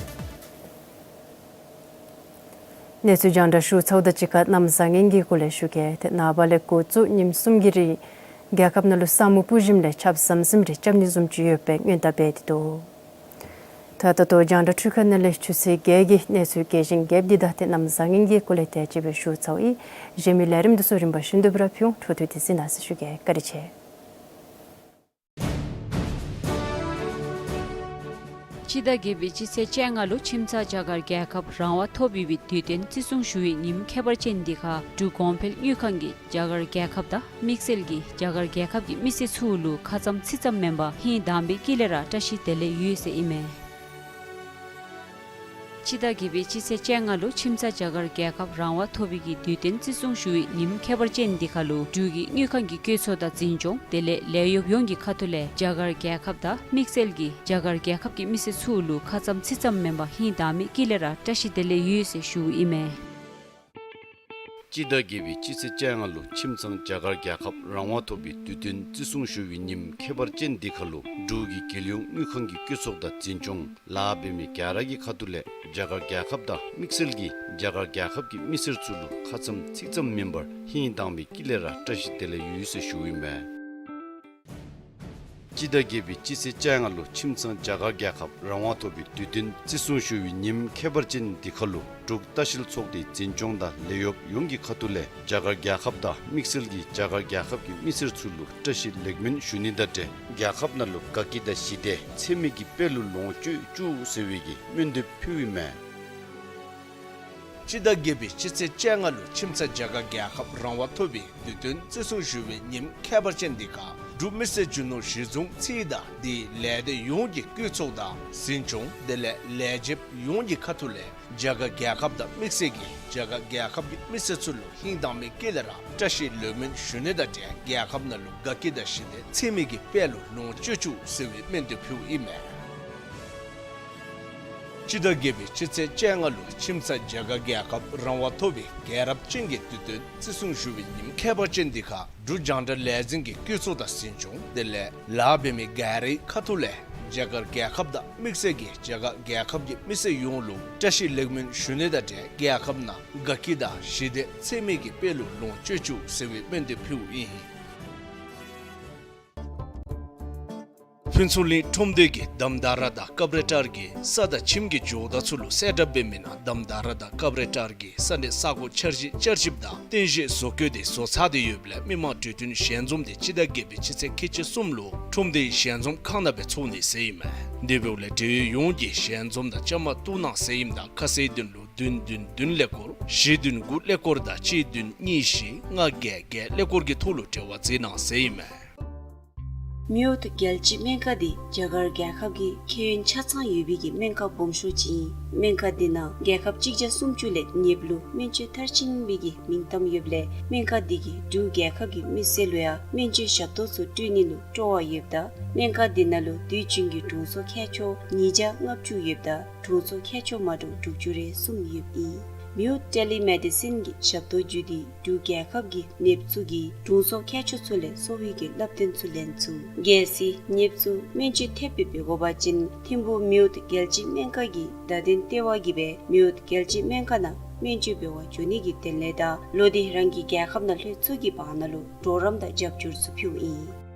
གནས་ཚུལ་རྒྱང་བསྒྲགས་ཞུ་ཚརཝ་དང་གཅིག་ཁར་གནམ་བཟང་ངན་གྱི་སྐོར་ལས་ཞུ་གེ། ཏེ་ནངས་པ་ལས་འགོ་བཙུགས་ཉིནམ་གསུམ་གྱི་རིང་རྒྱལ་ཁབ་ནང་ལུ་ས་སྨུག་སྤུབས་ཞིནམ་ལས་ཆརཔ་ཟམ་ཟིམ་རེ་རྐྱབ་ནི་བཟུམ་ཅིག་ཡོད་པའི་སྔོན་བརྡ་འབད་དེ་འདུག། ད་ད་ལྟོ་རྒྱང་བསྒྲགས་འཕྲུལ་ཁང་ནང་ལས་ཆུ་ཚོད་བརྒྱད་ཀྱི་གནས་ཚུལ་རྒྱས་ཤིང་རྒྱསཔ་འདི་དང་ཏེ་གནམ་བཟང་ངན་གྱི་སྐོར་ལས་དེ་ཅིག་སྦེ་ཞུ་ཚརཝ་ཨིན། གཞན་མི་ལས་རིམ་འདི་ཚུ་རིམ་པ་བཞིན་དུ་སྦེ་ར་ཕུལ་འོང་། འཕྲོ་མཐུད་དེ་གཟིགས་གནང་ཟེར་ཞུ་གེ། བཀའ་དྲིན་ཆེ། སྤྱི་ཟླ་བརྒྱད་པའི་སྤྱི་ཚེས་བཅོ་ལྔ་ལུ་ཁྱིམ་ཚང་རྒྱ་གར་རྒྱལ་ཁབ་རང་དབང་ཐོབ་ཡོད་པའི་དུས་སྟོན་བརྩི་སྲུང་ཞུ་བའི་ཉིནམ་ཁྱད་པར་ཅན་འདི་ཁར་འབྲུག་གོང་འཕེལ་དངུལ་ཁང་གིས་རྒྱ་གར་རྒྱལ་ཁབ་དང་དམིགས་བསལ་གྱིས་རྒྱ་གར་རྒྱལ་ཁབ་ཀྱི་མི་སེར་ཚུ་ལུ་ཁ་ཙ་ཚིག་ཙམ་མེན་པར་ཧིང་དྭངས་པའི་དཀྱིལ་ལས་ར་བཀྲ་ཤིས་བདེ་ལེགས་ཡོད་ཟེར་ཨིན་མས། སྤྱི་ཟླ་བརྒྱད་པའི་སྤྱི་ཚེས་བཅོ་ལྔ་ལུ་ཁྱིམ་ཚང་རྒྱ་གར་རྒྱལ་ཁབ་རང་དབང་ཐོབ་པའི་གི་དུས་སྟོན་བརྩི་སྲུང་ཞུ་བའི་ཉིནམ་ཁྱད་པར་ཅན་འདི་ཁར་ལུ་འབྲུག་གི་དངུལ་ཁང་གི་བཀོད་ཚོགས་དང་འཛིན་སྐྱོང་དེ་ལས་ལས་གཡོགཔ་ཡོངས་ཀྱི་ཁ་ཐུག་ལས་རྒྱ་གར་རྒྱལ་ཁབ་དང་དམིགས་བསལ་གྱིས་རྒྱ་གར་རྒྱལ་ཁབ་ཀྱི་མི་སེར་ཚུ་ལུ་ཁ་ཙ་ཚིག་ཙམ་མེན་པར་ཧིང་དྭངས་པའི་དཀྱིལ་ལས་ར་བཀྲ་ཤིས་བདེ་ལེགས་ཡོད་ཟེར་ཞུཝ་ཨིན་མས། སྤྱི་ཟླ་བརྒྱད་པའི་སྤྱི་ཚེས་བཅོ་ལྔ་ལུ་ཁྱིམ་ཚང་རྒྱ་གར་རྒྱལ་ཁབ་རང་དབང་ཐོབ་པའི་དུས་སྟོན་བརྩི་སྲུང་ཞུ་བའི་ཉིནམ་ཁྱད་པར་ཅན་འདི་ཁར་ལུ་འབྲུག་གི་རྒྱལ་ཡོངས་དངུལ་ཁང་གི་བཀོད་ཚོགས་དང་འཛིན་སྐྱོང་ལཱ་འབད་མི་ག་ར་གི་ཁ་ཐུག་ལས་རྒྱ་གར་རྒྱལ་ཁབ་དང་དམིགས་བསལ་གྱིས་རྒྱ་གར་རྒྱལ་ཁབ་ཀྱི་མི་སེར་ཚུ་ལུ་ཁ་ཙ་ཚིག་ཙམ་མེན་པར་ཧིང་དྭངས་པའི་དཀྱིལ་ལས་ར་བཀྲ་ཤིས་བདེ་ལེགས་ཡོད་ཟེར་ཞུཝ་ཨིན་མས། སྤྱི་ཟླ་བརྒྱད་པའི་སྤྱི་ཚེས་བཅོ་ལྔ་ལུ་ཁྱིམ་ཚང་རྒྱ་གར་རྒྱལ་ཁབ་རང་དབང་ཐོབ་པའི་དུས་སྟོན་བརྩི་སྲུང་ཞུ་བའི་ཉིནམ་ཁྱད་པར་ཅན་འདི་ཁར་ལུ་འབྲུག་ལྟ་བཤལ་ཚོགས་སྡེའི་འཛིན་སྐྱོང་དང་ལས་གཡོགཔ་ཡོངས་ཀྱི་ཁ་ཐུག་ལས་རྒྱ་གར་རྒྱལ་ཁབ་དང་དམིགས་བསལ་གྱིས་རྒྱ་གར་རྒྱལ་ཁབ་ཀྱི་མི་སེར་ཚུ་ལུ་བཀྲ་ཤིས་ལེགས་སྨོན་ཞུ་ནི་དང་འབྲེལ་རྒྱལ་ཁབ་ནང་ལུ་དགའ་སྐྱིད་དང་ཞི་བདེ་ཚད་མེད་ཀྱི་དཔལ་ལུ་ལོངས་སྤྱོད་བཅུག་ཟེར་བའི་གི་སྨོན་འདེབས་ཕུལཝ་ཨིན་མས། སྤྱི་ཟླ་བརྒྱད་པའི་སྤྱི་ཚེས་བཅོ་ལྔ་ལུ་ཁྱིམ་ཚང་རྒྱ་གར་རྒྱལ་ཁབ་རང་དབང་ཐོབ་པའི་དུས་སྟོན་བརྩི་སྲུང་ཞུ་བའི་ཉིནམ་ཁྱད་པར་ཅན་འདི་ཁར་འབྲུག་མི་སེར་རྒྱུ་ནོར་གཞི་བཟུང་ཚད་དང་དེའི་ལས་སྡེ་ཡོངས་ཀྱི་བཀོད་ཚོགས་དང་འཛིན་སྐྱོང་དེ་ལས་ལས་བྱེདཔ་ཡོངས་ཀྱི་ཁ་ཐུག་ལས་རྒྱ་གར་རྒྱལ་ཁབ་དང་དམིགས་བསལ་གྱིས་རྒྱ་གར་རྒྱལ་ཁབ་ཀྱི་མི་སེར་ཚུ་ལུ་ཧིང་དྭངས་མའི་དཀྱིལ་ལས་ར་བཀྲ་ཤིས་ལེགས་སྨོན་ཞུ་ནི་དང་འབྲེལ་རྒྱལ་ཁབ་ནང་ལུ་དགའ་སྐྱིད་དང་ཞི་བདེ་ཚད་མེད་ཀྱི་དཔལ་ལུ་ལོངས་སྤྱོད་བཅུག་ཟེར་བའི་སྨོན་འདེབས་ཕུལཝ་ཨིན་མས། སྤྱི་ཟླ་བརྒྱད་པའི་སྤྱི་ཚེས་བཅོ་ལྔ་ལུ་ཁྱིམ་ཚང་རྒྱ་གར་རྒྱལ་ཁབ་རང་དབང་ཐོབ་པའི་རྒྱལ་རབས་ཅན་གྱི་དུས་སྟོན་བརྩི་སྲུང་ཞུ་བའི་ཉིནམ་ཁྱད་པར་ཅན་འདི་ཁར་འབྲུག་རྒྱང་བསྒྲགས་ལས་འཛིན་གྱི་བཀོད་ཚོགས་དང་འཛིན་སྐྱོང་དེ་ལས་ལཱ་འབད་མི་ག་རའི་ཁ་ཐུག་ལས་རྒྱ་གར་རྒྱལ་ཁབ་དང་དམིགས་བསལ་གྱིས་རྒྱ་གར་རྒྱལ་ཁབ་ཀྱི་མི་སེར་ཡོངས་ལུ་བཀྲ་ཤིས་ལེགས་སྨོན་ཞུ་ནི་དང་འབྲེལ་རྒྱལ་ཁབ་ནང་དགའ་སྐྱིད་དང་ཞི་བདེ་ཚད་མེད་ཀྱི་དཔལ་ལུ་ལོངས་སྤྱོད་བཅུག་ཟེར་བའི་སྨོན་འདེབས་ཕུལཝ་ཨིན། ཕུན་ཚོགས་གླིང་ཁྲོམ་སྡེ་གིས་དམ་དར་དང་ཀབ་རེ་ཊར་གྱི་ས་དང་ཁྱིམ་གྱི་ཇོ་བདག་ཚུ་ལུ་གསལ་བསྒྲགས་འབད་མི་ནང་དམ་དར་དང་ཀབ་རེ་ཊར་གྱི་ས་གནས་ས་གོ་འཆར་གཞི་བསྐྱར་ཞིབ་དང་རྟེན་གཞི་བཟོ་བཀོད་དེ་བཟོ་ཚར་ཏེ་ཡོདཔ་ལས་མི་མང་གྲོས་མཐུན་ཞལ་འཛོམས་དེ་སྤྱི་ཟླ་བརྒྱད་པའི་སྤྱི་ཚེས་ཁལ་གཅིག་གསུམ་ལུ་ཁྲོམ་སྡེའི་ཞལ་འཛོམས་ཁང་ནང་སྦེ་འཚོགས་ནི་ཟེར་ཨིན་མས། དེ་འབདཝ་ལས་འབྲེལ་ཡོད་ཡོངས་ཀྱིས་ཞལ་འཛོམས་དང་བཅའ་མར་གཏུག་གནང་ཟེར་ཨིནམ་ད་ཁ་གསལ་དོན་ལུ་བདུན་བདུན་བདུན་ཀླད་ཀོར་བཞི་བདུན་དགུ་ཀླད་ཀོར་དང་གཅིག་བདུན་གཉིས་བཞི་ལྔ་བརྒྱད་བརྒྱད་ཀླད་ཀོར་གྱི་ཐོག་ལུ་འབྲེལ་བ་མཛད་གནང་ཟེར་ཨིན་མས། མེའོཊ་རྒྱལ་སྤྱིའི་སྨན་ཁང་འདི་རྒྱ་གར་རྒྱལ་ཁབ་ཀྱི་ཁྱད་ཡོན་ཆ་ཚང་ཡོད་པའི་གི་སྨན་ཁང་སྦོམ་ཤོས་ཅིག་ཨིན། སྨན་ཁང་འདི་ནང་རྒྱལ་ཁབ་གཅིག་བརྒྱ་སུམ་ཅུ་ལས་ཉེསཔ་ལུ་སྨན་བཅོས་མཐར་ཕྱིན་པའི་གི་མིང་གཏམ་ཡོདཔ་ལས་སྨན་ཁང་འདི་གིས་འབྲུག་རྒྱལ་ཁབ་ཀྱི་མི་སེར་ལུ་ཡང་སྨན་བཅོས་ཞབས་ཏོག་ཚུ་སྤྲོད་ནི་ལུ་སྤྲོ་བ་ཡོདཔ་ད་སྨན་ཁང་འདི་ནང་ལུ་དུས་རྒྱུན་གྱི་དྲུང་འཚོ་མཁས་མཆོག་ཉིས་བརྒྱ་ལྔ་བཅུ་ཡོདཔ་ད་དྲུང་འཚོ་མཁས་མཆོག་མ་འདྲཝ་དྲུག་ཅུ་རེ་གསུམ་ཡོདཔ་ཨིན། མེའོཊ་ཊེ་ལི་མེ་ཌི་སིན་གྱི་ཞབས་ཏོག་བརྒྱུད་དེ་འབྲུག་རྒྱལ་ཁབ་ཀྱི་ནདཔ་ཚུ་གིས་དྲུང་འཚོ་མཁས་མཆོག་ཚུ་ལས་གསོ་བའི་གི་བསླབ་སྟོན་ཚུ་ལེན་ཚུགས། གལ་སྲིད་ནདཔ་ཚུ་སྨན་བཅོས་ཐེབས་སྦེ་འབད་དགོ་པ་ཅིན་ཐིམ་ཕུག་མེའོཊ་རྒྱལ་སྤྱིའི་སྨན་ཁང་གི་བརྡ་དོན་ལྟེ་བ་གིས་སྦེ་མེའོཊ་རྒྱལ་སྤྱིའི་སྨན་ཁང་ནང་ སྨན་བཅོས་འབད་བར་འགྱོ་ནི་གི་དོན་ལས་དང་ལོག་སྟེ་རང་གི་རྒྱལ་ཁབ་ནང་ལྷོད་ཚུགས་ཀྱི་བར་ན་ལུ་གྲོགས་རམ་དང་རྒྱབ་སྐྱོར་ཚུ་ཕུལཝ་ཨིན།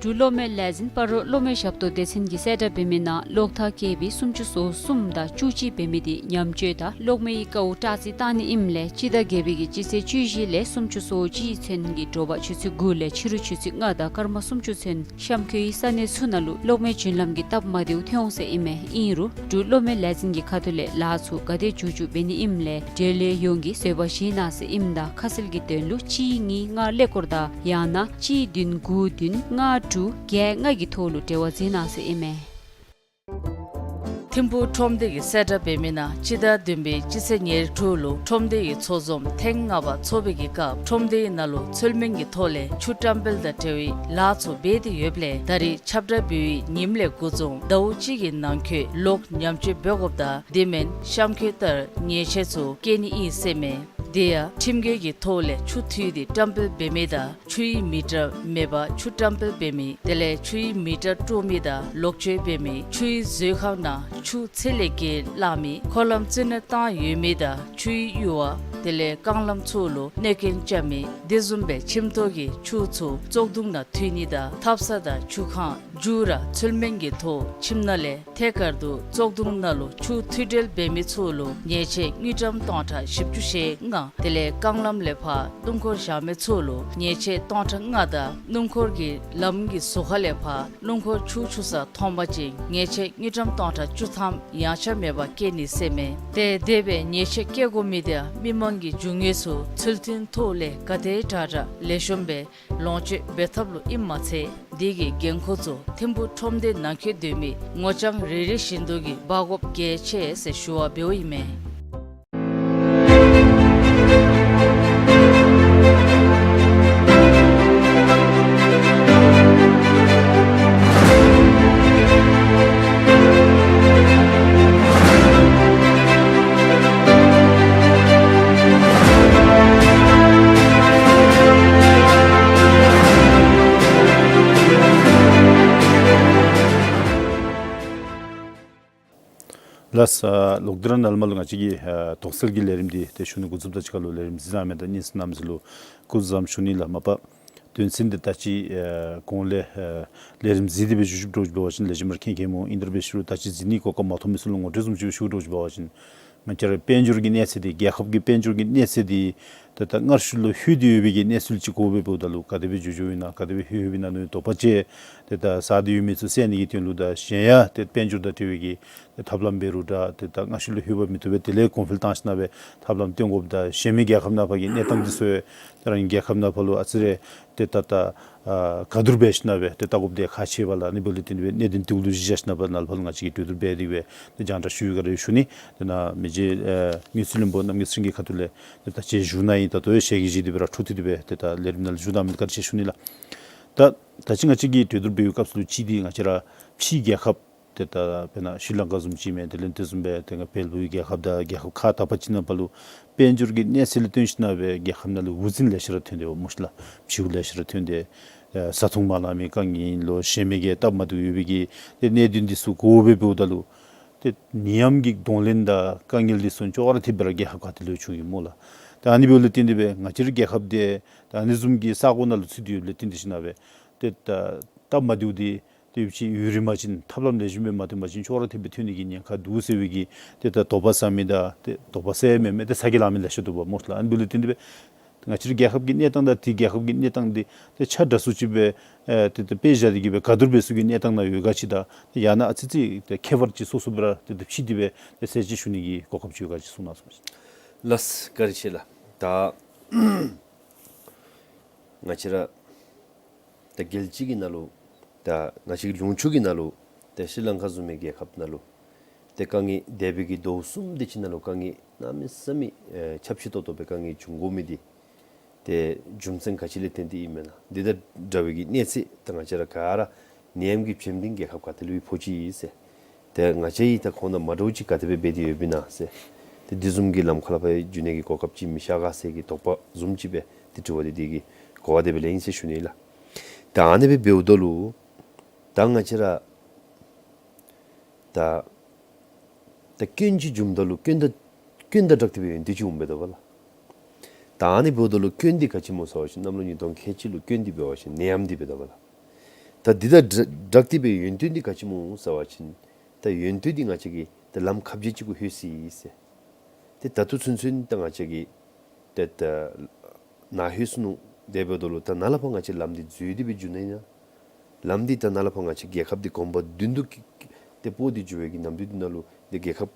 འབྲུག་གློག་མེ་ལས་འཛིན་སྤ་རོ་གློག་མེ་ཞབས་ཏོག་སྡེ་ཚན་གྱིས་གསལ་བསྒྲགས་འབད་མི་ནང་གློག་ཐག་བཀལ་བའི་སུམ་ཅུ་སོ་གསུམ་དང་བཅུ་གཅིག་འབད་མི་དེ་ཉམས་བཅོས་དང་གློག་མེའི་ཀཝ་སྐྲག་རྩི་བཏང་ནི་ཨིནམ་ལས་སྤྱི་ཟླ་བརྒྱད་པའི་གི་སྤྱི་ཚེས་བཅུ་བཞི་ལས་སུམ་ཅུ་སོ་གཅིག་ཚུན་གྱི་དྲོ་པ་ཆུ་ཚོད་དགུ་ལས་ཕྱི་རུ་ཆུ་ཚོད་ལྔ་དང་སྐར་མ་སུམ་ཅུ་ཚུན་གཤམ་འཁོད་ས་གནས་ཚུ་ནང་ལུ་གློག་མེ་རྒྱུན་ལམ་གྱི་སྟབས་མ་བདེཝ་ཐོན་འོང་ཟེར་ཨིན་མས། ཨིན་རུང་འབྲུག་གློག་མེ་ལས་འཛིན་གྱི་ཁ་ཐུག་ལས་ལཱ་ཚུ་ག་དེ་མཇུག་མཇུག་འབད་ནི་ཨིནམ་ལས་འབྲེལ་ཡོད་ཡོངས་ཀྱིས་བཟོད་པ་བཞེས་གནང་ཟེར་ཨིནམ་ད་ཁ་གསལ་གྱི་དོན་ལུ་གཅིག་གཉིས་ལྔ་ཀླད་ཀོར་དང་ཡང་ན་གཅིག་བདུན་དགུ་བདུན་ལྔ་དྲུག་བརྒྱད་ལྔ་གི་ཐོག་ལུ་འབྲེལ་བ་མཛད་གནང་ཟེར་ཨིན་མས། ཐིམ་ཕུག་ཁྲོམ་སྡེ་གིས་གསལ་བསྒྲགས་འབད་མི་ནང་སྤྱི་ཟླ་བདུན་པའི་སྤྱི་ཚེས་ཉེར་དྲུག་ལུ་ཁྲོམ་སྡེ་ཡི་ཚོགས་འཛོམས་ཐེངས་ལྔ་པ་ཚོགས་པའི་གི་སྐབས་ཁྲོམ་སྡེའི་ནང་ལུ་ཚུལ་མིན་གྱི་ཐོག་ལས་ཆུ་བཀྲམ་སྤེལ་དང་འབྲེལ་བའི་ལཱ་ཚུ་འབད་དེ་ཡོདཔ་ལས་ད་རིས་ཁྱབ་བསྒྲགས་འབད་བའི་ཉིནམ་ལས་འགོ་བཟུང་ཟླཝ་གཅིག་གི་ནང་འཁོད་ལོག་ཉམས་བཅོས་འབད་དགོཔ་དང་དེ་མེན་གཤམ་འཁོད་ལྟར་ཉེས་ཆད་ཚུ་བཀལ་ནི་ཨིན་ཟེར་མས། དེ་ཡང་ཁྲིམས་འགལ་གྱི་ཐོག་ལས་ཆུ་འཐུས་ཏེ་བཀྲམ་སྤེལ་འབད་མི་དང་ཆུའི་མི་ཊར་མེད་པར་ཆུ་བཀྲམ་སྤེལ་འབད་མི་དེ་ལས་ཆུའི་མི་ཊར་དཀྲོག་མི་དང་ལོག་སྤྱོད་འབད་མི་ཆུའི་མཛོད་ཁང་ནང་ཆུ་ཚད་ལས་བརྒལ་བླངས་མི་འཁོར་ལམ་རྩིས་ནོར་བཏང་ཡོད་མི་དང་ཆུའི་ཡུར་བ་དེ་ལས་རྐང་ལམ་ཚུ་ལུ་གནོད་སྐྱོན་རྐྱབ་མི་དེ་བཟུམ་སྦེ་ཁྱིམ་ཐོག་གི་ཆུ་ཚུ་བཙོག་དུང་ནང་འཐུས་ནི་དང་ཐབ་ཚང་དང་ཆུ་ཁང་མཇུག་ར་ཚུལ་མིན་གྱི་ཐོག་ཁྱིམ་ནང་ལས་ཐད་ཀར་དུ་བཙོག་དུང་ནང་ལུ་ཆུ་འཐུས་འབྲེལ་འབད་མི་ཚུ་ལུ་ཉེས་ཆད་དངུལ་ཀྲམ་སྟོང་ཕྲག་བཞི་བཅུ་ཞེ་ལྔ་དེ་ལས་རྐང་ལམ་ལས་ཕར་སྣུམ་འཁོར་བཞག་མི་ཚུ་ལུ་ཉེས་ཆད་སྟོང་ཕྲག་ལྔ་དང་སྣུམ་འཁོར་གྱི་ལམ་གྱི་ཟུར་ཁ་ལས་ཕར་སྣུམ་འཁོར་ཆུ་འཁྱུ་ས་མཐོང་པ་ཅིན་ཉེས་ཆད་དངུལ་ཀྲམ་སྟོང་ཕྲག་བཅུ་ཐམ་ཡང་ཆ་མེད་པར་བཀལ་ནི་ཟེར་མས། ཏེ་དེ་སྦེ་ཉེས་ཆད་བཀལ་དགོ་མི་དེ་མི་མང་གི་རྒྱུ་དངོས་ཚུ་ཚུལ་མཐུན་ཐོག་ལས་ག་དེ་དྲག་དྲག་ལེགས་ཤོམ་སྦེ་ལོངས་སྤྱོད་འབད་ཐབས་ལུ་ཨིནམ་མ་ཚད་དེ་གི་འགན་ཁུར་ཚུ་ཐིམ་ཕུག་ཁྲོམ་སྡེ་ནང་འཁོད་སྡོད་མི་ངོ་རྐྱང་རེ་རེ་བཞིན་དུ་གིས་འབག་དགོཔ་གལ་ཆེ་ཟེར་ཞུ་བ་འབདཝ་ཨིན་མས། ལགས། ཨ་ལོག་སྟེ་ར་ནཱ་ལས་མར་ལུ་ང་བཅས་ཀྱི་ཨ་དོགས་སེལ་གྱི་ལས་རིམ་འདི་ཏེ་ཞུ་ནི་འགོ་བཙུགསཔ་ད་ཅིག་ཁར་ལུ་ལས་རིམ་གཟིགས་གནང་མི་དང་གཉིས་སུ་གནམ་མེད་ས་མེད་ལུ་སྐུ་གཟུགས་བཟང་ཞུ་ནི་ལགས། མ་པ་དོན་ཚན་འདི་ད་ཅི་ཨ་གོང་ལས་ཨ་ལས་རིམ་གཟིགས་ཏེ་སྦེ་བཞུགས་བཞུགསཔ་འདྲཝ་ཅིན་ལེགས་ཤོམ་སྦེ་མཁྱེན་མི་འོང་། ཨིན་དེ་འབད་ཞུ་རུང་ད་ཅི་གཟིགས་ནི་གོ་སྐབས་མ་ཐོབ་མི་ཚུ་ལུ་ངོ་སྤྲོད་བཟུམ་ཅིག་ཞུ་འདྲཝ་ཅིག་འབད་བ་ཅིན་ང་བཅས་ར་དཔལ་འབྱོར་གྱི་གནས་ཚད་འདི་རྒྱལ་ཁབ་ཀྱི་དཔལ་འབྱོར་གྱི་གནས་ཚད་འདི་ཏེ་ད་སྔར་ཤུལ་ལུ་ལྷོད་དེ་ཡོད་པའི་གི་གནས་ཚུལ་ཅིག་གོཝ་སྦེ་འབདཝ་ད་ལུ་ག་དེ་སྦེ་འགྱོ་འགྱོཝ་ཨིན་ན་ག་དེ་སྦེ་ལྷོད་ལྷོདཔ་ཨིན་ན་ནི་དོགས་པ་ཅིག་ཏེ་ད་ཟ་སྟེ་ཡོད་མི་ཚུ་བསལ་ནི་གི་དོན་ལུ་དང་གཞན་ཡང་ཏེ་དཔལ་འབྱོར་དང་འབྲེལ་བའི་གི་ཏེ་ཐབས་ལམ་འབད་རུང་འདྲ་ཏེ་ད་སྔར་ཤུལ་ལུ་ལྷོད་པ་མི་བཏུབ་པས། དེ་ལས་གོང་འཕེལ་བཏང་ཞིན་ན་སྦེ་ཐབས་ལམ་སྟོན་དགོཔ་དང་གཞན་མི་རྒྱལ་ཁབ་ནང་ཕར་གྱི་གནས་སྟངས་འདི་ཚུ་ཏེ་རང་གི་རྒྱལ་ཁབ་ནང་ཕར་ལུ་ཨ་ཙི་རེ་ཏེ་ད་ད་ཨ་ག་བསྡུར་འབད་ཞིན་ན་སྦེ་ཏེ་བལྟ་དགོཔ་འདི་ཁག་ཆེ་བས་ལགས། ཨ་ནི་འབདཝ་ལས་བརྟེན་ཏེ་སྦེ་གནད་དོན་འདི་གུ་ལུ་གཞི་བཞག་ཞིན་ན་སྦེ་ནཱ་ལས་ཕར་ལུ་ང་བཅས་ཀྱིས་གྲོས་བསྡུར་འབད་དེ་སྦེ་ཏེ་རྒྱང་བསྒྲགས་ཞུ་ཡི་ག་ར་ཞུ་ནི། ཏེ་ནཱ་མི་རྗེ་ཨེ་དངུལ་རྩིས་བློན་པོ་རྣམ་རྒྱལ་ཚེ་རིང་གི་ཁ་ཐུག་ལས་ཏེ་ད་ཅི་ཞུ་ནི་ཨིན། ད་ལྟོ་ཡང་ཞལ་གྱིས་བཞེས་ཏེ་སྦེ་ར་འཕྲོ་མཐུད་དེ་སྦེ་ཏེ་ད་ལས་རིམ་ནང་ལུ་བཞུགས་གནང་མི་འདི་ག་ར་ཞུ་ནི་ལགས། ད་ད་ཅི་ང་བཅས་ཀྱིས་གྲོས་བསྡུར་འབད་བའི་སྐབས་སུ་ལུ་ཅིག་འདི་ང་བཅས་ར་ཕྱིའི་རྒྱལ་ཁབ་ཏེ་ད་དཔེར་ན་ཤྲི་ལང་ཀ་བཟུམ་ཅིག་མས། དེ་ལས་དེ་བཟུམ་སྦེ་ཏེ་ང་བལ་པོའི་རྒྱལ་ཁབ་དང་རྒྱལ་ཁབ་ཁག་ད་ཕར་ཅིག་ནང་ཕར་ལུ་དཔལ་འབྱོར་གྱི་གནས་ཚད་ལུ་བརྟེན་ཞིན་ན་སྦེ་རྒྱལ་ཁབ་ནང་ལུ་འུ་ཚུགས་ལེ་ཤ་ར་ཐོན་ཏེ་འོང་སྨོ་ཤིག་ལགས། འཕྱིཝ་ལེ་ཤ་ར་ཐོན་ཏེ་ཨེ་བཟའ་འཐུང་མ་ལང་མི་དཀའ་ངལ་ལོ་གཞན་མི་གི་སྟབས་མ་བདེཝ་ཡོད་པའི་གི་ཏེ་གནད་དོན་འདི་ཚུ་གོཝ་སྦེ་འབདཝ་ད་ལུ་ཏེ་ནད་ཡམས་ཀྱི་གདོང་ལེན་དང་དཀའ་ངལ་འདི་ཚུ་ཅོག་ར་འཐདཔ་སྦེ་ར་རྒྱལ་ཁབ་ཁག་འདི་ལུ་བྱུང་ཡི་སྨོ་ལགས། ད་ཨ་ནི་འབདཝ་ལས་བརྟེན་ཏེ་སྦེ་ང་བཅས་རའི་རྒྱལ་ཁབ་འདི་ད་ཨ་ནི་བཟུམ་གྱི་ས་གོ་ནང་ལུ་ཚུད་དེ་ཡོདཔ་ལས་བརྟེན་ཏེ་ཞིན་ན་སྦེ་ཏེ་ད་སྟབས་མ་བདེཝ་འདི་ཏེ་ཡོད་ཅི་ཡོད་རིགས་མ་བྱིན་ཐབས་ལམ་ལེགས་ཤོམ་སྦེ་མ་སྟོན་པ་ཅིན་ཅོག་ར་འཐདཔ་སྦེ་ཐོན་ནི་གི་ཉེན་ཁ་འདུག་ཟེར་བའི་གི་ཏེ་ད་དོགས་པ་ཟ་མི་དང་ཏེ་དོགས་པ་ཟ་མི་མེན་ཏེ་ཚ་གྱང་ལང་མི་ལེ་ཤ་འདུག་པ་སྨོ་ལགས། ཨ་ནི་འབདཝ་ལས་བརྟེན་ཏེ་སྦེ་ང་བཅས་རའི་རྒྱལ་ཁབ་ཀྱི་གནས་སྟངས་དང་དེའི་རྒྱལ་ཁབ་ཀྱི་གནས་སྟངས་འདི་ཏེ་ཆ་འདྲ་སུ་ཅིག་སྦེ་ཨེ་ཏེ་ཏེ་དཔེ་བཞག་སྟེ་གི་སྦེ་ག་བསྡུར་འབད་ས་གི་གནས་སྟངས་ནང་ཡོད་ག་ཅིག་དང་ཏེ་ཡང་ན་ཨ་ཙི་ཅིག་ཏེ་ཁྱད་པར་ཅིག་སོ་སོ་སྦེ་ར་ཏེ་ཏེ་ཕྱེ་སྟེ་སྦེ་ཏེ་གསལ་བཤད་ཞུ་ནི་གི་གོ་སྐབས་ཅིག་ཡོད་ག་ཅིག་གསུང་གནང་ཟེར་ཞུ་ནི། ལགས་བཀའ་དྲིན་ཆེ་ལགས། ད་ང་བཅས་ར་ད་རྒྱལ་སྤྱི་གི་ནང་ལུ་ད་ང་བཅས་ཀྱི་ལུང་ཕྱོགས་ཀྱི་ནང་ལུ་ཏེ་ཤྲི་ལང་ཀ་བཟུམ་མའི་རྒྱལ་ཁབ་ནང་ལུ་ཏེ་དཀའ་ངལ་འདས་པའི་གི་ཟླཝ་གསུམ་དེ་ཅིག་ནང་ལུ་དཀའ་ངལ་གནམ་མེད་ས་མེད་ཨེ་ཁྱབ་ཆེ་ཏོག་ཏོ་སྦེ་དཀའ་ངལ་བྱུང་དགོ་མི་འདི་ཏེ་རྒྱུ་མཚན་ག་ཅི་ལས་བརྟེན་ཏེ་ཨིན་མེན་ན། འདི་དང་འདྲ་བའི་གི་གནས་ཚད་ད་ང་བཅས་ར་ག་ར་ནད་ཡམས་ཀྱི་བྱེམ་ལྡན་རྒྱལ་ཁབ་ཁག་འདི་ལུ་ཕོག་ཅི་ཟེར། ཏེ་ང་བཅས་ཡང་ད་ཁོང་དང་མ་འདྲཝ་ཅིག་ག་དེ་སྦེ་འབད་དེ་ཡོདཔ་ཨིན་ན་ཟེར། ཏེ་འདི་བཟུམ་གྱི་ལམ་ཁ་ལས་ཕར་འགྱོ་ནི་གི་གོ་སྐབས་ཅིག་མི་ཤར་ག་ཟེར་གྱི་དོགས་པ་བཟུམ་ཅིག་སྦེ་ཏེ་དྲི་བ་འདི་འདི་གི་གོ་བ་དེ་སྦེ་ལེན་ཟེར་ཞུ་ནི་ལགས། ད་ཨ་ནི་སྦེ་འབདཝ་ད་ལུ་ད་ང་བཅས་ར་ད་ད་སྐྱོན་ཅིག་བྱུངམ་ད་ལུ་སྐྱོན་དང་ སྐྱོན་དང་སྦྲགས་ཏེ་སྦེ་ཡོན་ཏན་ཅིག་འོང་པས་ད་པ་ལགས། ད་ཨ་ནི་འབདཝ་ད་ལུ་སྐྱོན་འདི་ག་ཅི་སྨོ་ཟེར་བ་ཅིན་གནམ་ལོ་ཉིས་སྟོང་ཁལ་གཅིག་ལུ་སྐྱོན་འདི་འབད་བ་ཅིན་ནད་ཡམས་འདི་འབད་ད་པ་ལགས། ད་འདི་དང་སྦྲགས་ཏེ་སྦེ་ཡོན་ཏན་འདི་ག་ཅི་སྨོ་ཟེར་བ་ཅིན་ད་ཡོན་ཏན་འདི་ང་བཅས་ཀྱིས་ད་ལམ་ཁ་བརྗེ་ཅིག་གུ་ལྷོད་ཅི་ཟེར། ཏེ་ད་ལྟོ་ཚུན་ཚོད་ད་ང་བཅས་ཀྱིས་ཏེ་ད་ནཱ་ལྷོད་སོ་ནུག། དེ་འབདཝ་ད་ལུ་ད་ནཱ་ལས་ཕར་ང་བཅས་ལམ་འདི་འཛོལ་ཏེ་སྦེ་འགྱོ་ནི་ཨིན་ན། ལམ་འདི་ད་ནཱ་ལས་ཕར་ང་བཅས་རྒྱལ་ཁབ་འདི་གོམ་པ་བདུན་དུ་ཀི་ཀི་ཏེ་སྤོ་སྟེ་འགྱོ་བའི་གི་ནམ་དུས་འདི་ནང་ལུ་ཏེ་རྒྱལ་ཁབ་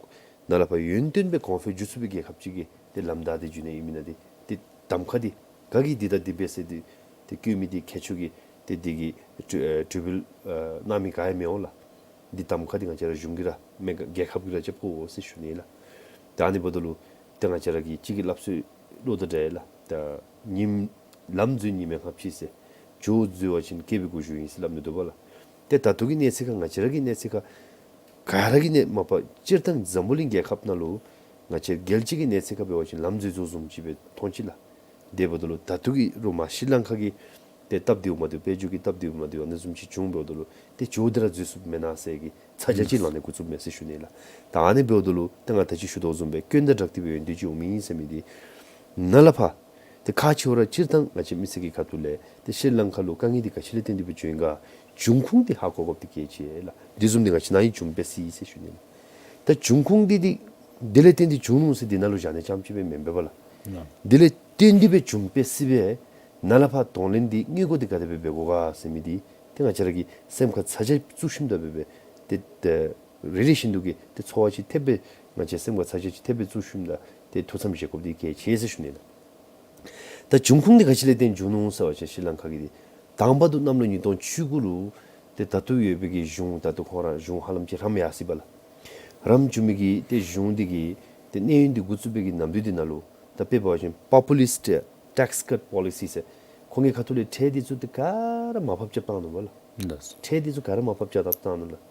ནཱ་ལས་ཕར་ཡོན་ཏན་སྦེ་གོང་འཕེལ་འགྱོ་ཚུགས་པའི་རྒྱལ་ཁབ་ཅིག་གི་ཏེ་ལམ་བདའ་སྟེ་འགྱོ་ནི་ཨིན་མེན་ན། ཏེ་ཏེ་གདམ་ཁ་འདི་ག་གིས་འདི་དང་འདི་འབད་ཟེར་ཏེ་ཏེ་བཀོད་མི་འདི་མཁས་མཆོག་གིས་ཏེ་འདི་གི་གྲོས་ཨེ་གྲོས་འབུལ་ཨེ་གནང་མི་ག་ཡང་མི་འོང་ལགས། འདི་གདམ་ཁ་འདི་ང་བཅས་ར་གཞུང་གིས་ར་མེན་ག་རྒྱལ་ཁབ་ཀྱིས་ར་རྐྱབ་དགོ་ཟེར་ཞུ་ནི་ལགས། ད་ཨ་ནི་འབདཝ་ད་ལུ་ཏེ་ང་བཅས་ར་གི་གཅིག་གི་སླབ་སྲོལ་ལུ་ད་འདྲ་ལགས། ད་ཉིམ་ལམ་འཛོལ་ཉི་མའི་སྔ་ཕྱི་ཟེར། ཇོ་བོ་འཛོལ་བ་ཅིན་སྐྱེས་པའི་སྐུ་གཞོགས་ཡིན་ཟེར་སླབ་ནི་འདུག་པ་ལགས། ཏེ་ད་ལྟོ་གི་གནས་ཚད་ཁར་ང་བཅས་ར་གི་གནས་ཚད་ཁར་ག་ར་གིས་ནི་མ་པ་སྤྱིར་བཏང་འཛམ་བུ་གླིང་རྒྱལ་ཁབ་ནང་ལུ་ང་བཅས་རྒྱལ་སྤྱི་གི་གནས་ཚད་ཁར་འབད་བ་ཅིན་ལམ་འཛོལ་འཛོལཝ་བཟུམ་ཅིག་སྦེ་མཐོང་ཅི་ལགས། དེ་འབདཝ་ད་ལུ་ད་ལྟོ་གི་རུང་མ་ཤྲི་ལང་ཀ་གི་ཏེ་སྟབས་བདེཝ་མ་བདེཝ་དཔལ་འབྱོར་གྱི་སྟབས་བདེཝ་མ་བདེཝ་ཨ་ནི་བཟུམ་ཅིག་བྱུང་འབདཝ་ད་ལུ་ཏེ་ཇོ་བོ་འདི་ར་འཛོལ་ཚུགསཔ་མེན་ན་ཟེར་གྱི་ཚ་གྱང་ཅིག་ལང་ནི་འགོ་བཙུགསཔ་མས་ཟེར་ཞུ་ནི་ལགས། ད་ཨ་ནི་འབདཝ་ད་ལུ་ཏེ་ང་ད་ཅི་ཞུ་དོ་བཟུམ་སྦེ་སྐྱོན་དང་སྦྲགས་ཏེ་སྦེ་ཡོན་ཏན་ཅིག་འོང་མི་ཨིན་ཟེར་མི་འདི་ནཱ་ལས་ཕར་ཏེ་ཁག་ཆེ་བ་ར་སྤྱིར་བཏང་ང་བཅས་མི་སེར་གྱི་ཁ་ཐུག་ལས་ཏེ་ཤྲི་ལང་ཀ་ལུ་དཀའ་ངལ་འདི་ག་ཅི་ལས་བརྟེན་ཏེ་སྦེ་བྱུང་ཡི་ག་འབྱུང་ཁུངས་འདི་ཧ་གོ་དགོཔ་འདི་གལ་ཆེ་ལགས། འདི་བཟུམ་འདི་ང་བཅས་ནཱ་ཡང་བྱུང་སྦེ་སྲིད་ཟེར་ཞུ་ནི་ལགས། ད་འབྱུང་ཁུངས་འདི་འདི་འདི་ལས་བརྟེན་ཏེ་བྱུང་ནུག་ཟེར་འདི་ནང་ལུ་བཞག་ནི་རྐྱངམ་ཅིག་སྦེ་མེན་པས་པ་ལགས། ལགས། འདི་ལས་བརྟེན་ཏེ་སྦེ་བྱུང་སྦེ་སྲིད་པས། ནཱ་ལས་ཕར་གདོང་ལེན་འདི་དངུལ་སྒོར་འདི་ག་དེ་སྦེ་འབད་དགོ་ག་ཟེར་མི་འདི་ཏེ་ང་བཅས་ར་གིས་སེམས་ཁར་ཚ་གྱང་བཙུགས་ཞིནམ་ད་འབད་སྦེ་ཏེ་ཏེ་རེ་རེ་བཞིན་དུ་གི་ཏེ་ཚོར་བ་ཅིག་ཐེབས་སྦེ་ང་བཅས་སེམས་ཁར་ཚ་གྱང་ཅིག་ཐེབས་སྦེ་བཙུགས་ཞིནམ་ད་ཏེ་ཐུགས་བསམ་བཞེས་དགོཔ་འདི་གལ་ཆེ་ཟེར་ཞུ་ནི་ལགས། ད་འབྱུང་ཁུངས་འདི་ག་ཅི་ལས་བརྟེན་བྱུང་ནུག་ཟེར་བ་ཅིན་ཤྲི་ལང་ཀ་གི་འདི་དང་པ་དུ་གནམ་ལོ་ཉིས་སྟོང་བཅུ་དགུ་ལུ་ཏེ་ད་ལྟོ་ཡོད་པའི་གི་གཞུང་ད་ལྟོ་ཁོང་ར་གཞུང་ཧ་ལམ་ཅིག་རམ་ཡར་སོ་ཡི་པ་ལགས། རམ་བྱུང་མི་གི་ཏེ་གཞུང་འདི་གི་ཏེ་གནས་ཡུན་འདི་འགོ་བཙུགས་པའི་གི་ནམ་དུས་འདི་ནང་ལུ་ད་དཔེ་འབད་བ་ཅིན་པོ་པུ་ལིསཊ་ཊེགསི་ཀཊ་པོ་ལི་སི་ཟེར་ཁོང་གི་ཁ་ཐུག་ལས་ཁྲལ་འདི་ཚུ་ཏེ་ག་ར་མར་ཕབ་རྐྱབ་བཏང་ནུག་པ་ལགས། ལགས། ཁྲལ་འདི་ཚུ་ག་ར་མར་ཕབ་རྐྱབ་བཏང་ནུག་ལགས།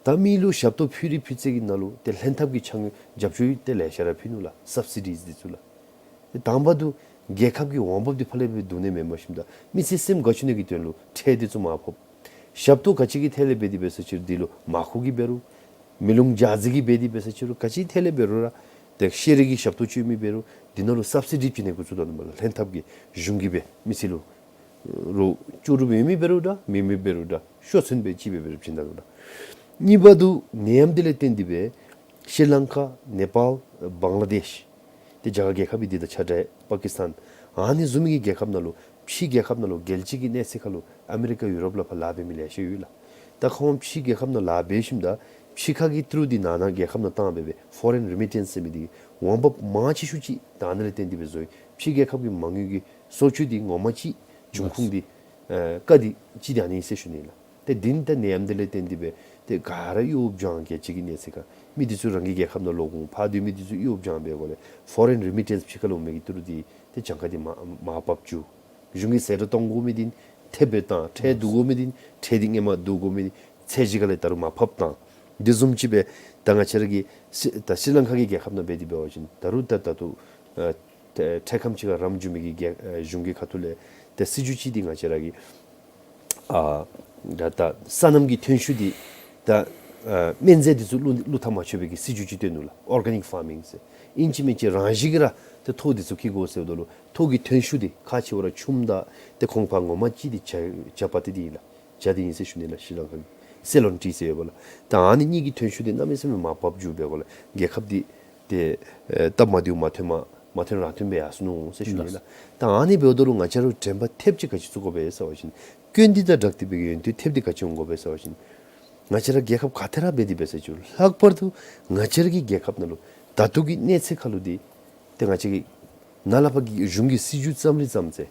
ད་མི་ལུ་ཞབས་ཏོག་ཕུལ་རི་ཕུལ་ཚད་ཀྱི་ནང་ལུ་ཏེ་ལྷན་ཐབས་ཀྱི་ཕྱག་དངུལ་རྒྱབ་སྐྱོར་ཏེ་ལེ་ཤ་ར་ཕུལ་ནུག་ལགས། སབ་སི་ཌིས་འདི་ཚུ་ལགས། ཏེ་དང་པ་དུ་རྒྱལ་ཁབ་ཀྱི་འོང་འབབ་འདི་ཕར་ལས་སྦེ་བསྡུ་ནི་མེན་པར་ཞིནམ་ད་མི་སེར་སེམས་དགའ་བཅུག་ནི་གི་དོན་ལུ་ཁྲལ་འདི་ཚུ་མར་ཕབ། ཞབས་ཏོག་ག་ཅི་གི་ཐད་ལས་འབད་དེ་འབད་ས་ཅིག་རུང་འདི་ལུ་མར་ཁུ་གི་འབད་རུང་མེ་རླུང་ལྗགས་རྩིས་ཀྱི་འབད་དེ་འབད་ས་ཅིག་རུང་ག་ཅི་ཐད་ལས་འབད་རུང་ར་ཏེ་ཤེས་རིག་གི་ཞབས་ཏོག་སྤྱོད་མི་འབད་རུང་འདི་ནང་ལུ་སབ་སི་ཌི་བྱིན་ནི་འགོ་བཙུགས་ད་ནུག་པ་ལགས། ལྷན་ཐབས་ཀྱི་གཞུང་གིས་སྦེ་མི་སེར་ལུ་རོགས་ལྕོགས་གྲུབ་ཡོད་མི་འབད་རུང་འདྲ་མེད་མི་འབད་རུང་འདྲ་ཤོག་ཚོད་སྦེ་ཅིག་སྦེ་འབད་རུང་བྱིན་ད་ནུག་ལགས། གཉིས་པ་དུ་ནད་ཡམས་འདི་ལས་བརྟེན་ཏེ་སྦེ་ཤྲི་ལང་ཀ་ནེ་པཱལ་བང་ལ་དེཤ་ཏེ་རྒྱ་གར་རྒྱལ་ཁབ་འདི་དང་ཆ་འདྲ་པ་ཀིས་ཏཱན་ཨ་ནི་བཟུམ་མའི་གི་རྒྱལ་ཁབ་ནང་ལུ་ཕྱི་རྒྱལ་ཁབ་ནང་ལུ་རྒྱལ་སྤྱི་གི་གནས་ཚད་ཁར་ལུ་ཨ་མི་རི་ཀ་ཡུ་རོབ་ལས་ཕར་ལཱ་འབད་མི་ལེ་ཤ་ཡོད་ལགས། ད་ཁོང་ཕྱི་རྒྱལ་ཁབ་ནང་ལཱ་འབད་ཞིནམ་ད་ཕྱི་ཁ་གི་ཏི་རུ་འདི་ནང་ན་རྒྱལ་ཁབ་ནང་བཏང་སྦེ་སྦེ་ཕོ་རེན་རི་མི་ཊེནསི་ཟེར་མི་འདི་འོང་འབབ་མང་ཆེ་ཤོས་ཅིག་ད་ཨ་ནི་ལས་བརྟེན་ཏེ་སྦེ་བཟོ་ཡི། ཕྱི་རྒྱལ་ཁབ་ཀྱི་མ་དངུལ་གྱི་གསོག་བཅོས་འདི་ངོ་མ་ཅིག་འབྱུང་ཁུངས་འདི་ཨེ་བཀག་སྟེ་ཅིག་ད་ཨ་ནི་ཟེར་ཞུ་ནི་ལགས། ཏེ་འདི་ནི་ད་ནད་ཡམས་འདི་ལས་བརྟེན་ཏེ་སྦེ་ཏེ་ག་ར་གཡོག་བྱང་རྒྱལ་སྤྱི་གི་གནས་ཚད་ཁར་མི་འདི་ཚུ་རང་གི་རྒྱལ་ཁབ་ནང་ལོག་འོང་། ཕར་སྡོད་མི་འདི་ཚུ་གཡོག་བྱང་འབད་དགོ་ལས་ཕོ་རེན་རི་མི་ཊེནསི་ཕྱི་ཁར་ལུ་འོང་མི་གི་ཏི་རུ་འདི་ཏེ་གྱངས་ཁ་འདི་མར་མར་བབས་བཅུག། གཞུང་གིས་ཟད་འགྲོ་གཏང་དགོ་མི་འདི་ཐེབས་སྦེ་བཏང་། ཁྲལ་བསྡུ་དགོ་མི་འདི་ཁྲལ་འདི་སྔོན་མ་བསྡུ་དགོ་མི་འདི་ཚད་གཞི་ཁ་ལས་ད་རུང་མར་ཕབ་བཏང་། འདི་བཟུམ་ཅིག་སྦེ་ད་ང་བཅས་ར་གི་ཤི་ད་ཤྲི་ལང་ཀ་གི་རྒྱལ་ཁབ་ནང་འབད་དེ་འབད་བ་ཅིན་ད་རུང་ད་ད་ལྟོ་ཨ་ཏེ་འཕྲལ་ཁམས་ཅིག་ཁར་རམ་འགྱོ་མི་གི་རྒྱལ་ཨ་གཞུང་གི་ཁ་ཐུག་ལས་ཏེ་སྲིད་བྱུས་ཅིག་འདི་ང་བཅས་ར་གི་ཨ་ད་ད་སོ་ནམ་གྱི་ཐོན་ཤུགས་འདི་ད་ཨ་སྨན་རྫས་འདི་ཚུ་བླུག་བླུག་ཐག་མ་ཆོད་པའི་གི་སྲིད་བྱུས་ཅིག་བཏོན་ནུག་ལགས། ཨོར་གེ་ནིག་ཕར་མིང་ཟེར། ཨིན་ཅི་མིན་ཅི་རང་བཞིན་གྱིས་ར་ཏེ་ཐོག་འདི་ཚུ་སྐྱེ་དགོ་ཟེརཝ་ད་ལུ་ཐོག་གི་ཐོན་ཤུགས་འདི་ཁག་ཆེ་བ་ར་ཆུམ་དང་ཏེ་ཁོང་ཕར་ངོ་མ་ཅིག་འདི་ཇ་ཇ་པ་ཏི་འདི་ཨིན་ལགས། ཇ་འདི་ཨིན་ཟེར་ཞུ་ནི་ལགས། ཤྲི་ལང་ཀ་གི་སེ་ལོན་ཊི་ཟེར་ཡོད་པ་ལགས། ད་ཨ་ནི་གཉིས་ཀྱི་ཐོན་ཤུགས་འདི་གནམ་མེད་ས་མེད་མར་བབས་བཅུག་འབད་དགོ་ལགས། རྒྱལ་ཁབ་འདི་ཏེ་ཨེ་སྟབས་མ་བདེཝ་མ་ཐོན་མ་མ་ཐོན་རང་ཐོན་སྦེ་ཡར་སོ་ནུག་ཟེར་ཞུ་ནི་ལགས། ད་ཨ་ནི་འབདཝ་ད་ལུ་ང་བཅས་ར་དྲན་པ་ཐེབས་ཅིག་ག་ཅི་བཙུགས་དགོ་པས་ཟེར་བ་ཅིན་སྐྱོན་འདི་དང་སྦྲགས་ཏེ་སྦེ་ཡོན་ཏན་ཐེབས་འདི་ག་ཅི་འོང་དགོ་པས་ཟེར་བ་ཅིན་ང་བཅས་ར་རྒྱལ་ཁབ་ག་ཏེ་ར་འབད་དེ་འབད་ས་ཅིག་རུང་ལྷག་པར་དུ་ང་བཅས་ར་གི་རྒྱལ་ཁབ་ནང་ལུ་ད་ལྟོ་གི་གནས་ཚད་ཁར་ལུ་འདི་ཏེ་ང་བཅས་ཀྱི་ནཱ་ལས་ཕར་གྱི་གཞུང་གི་སྲིད་བྱུས་བརྩམ་རི་བརྩམ་ཚད་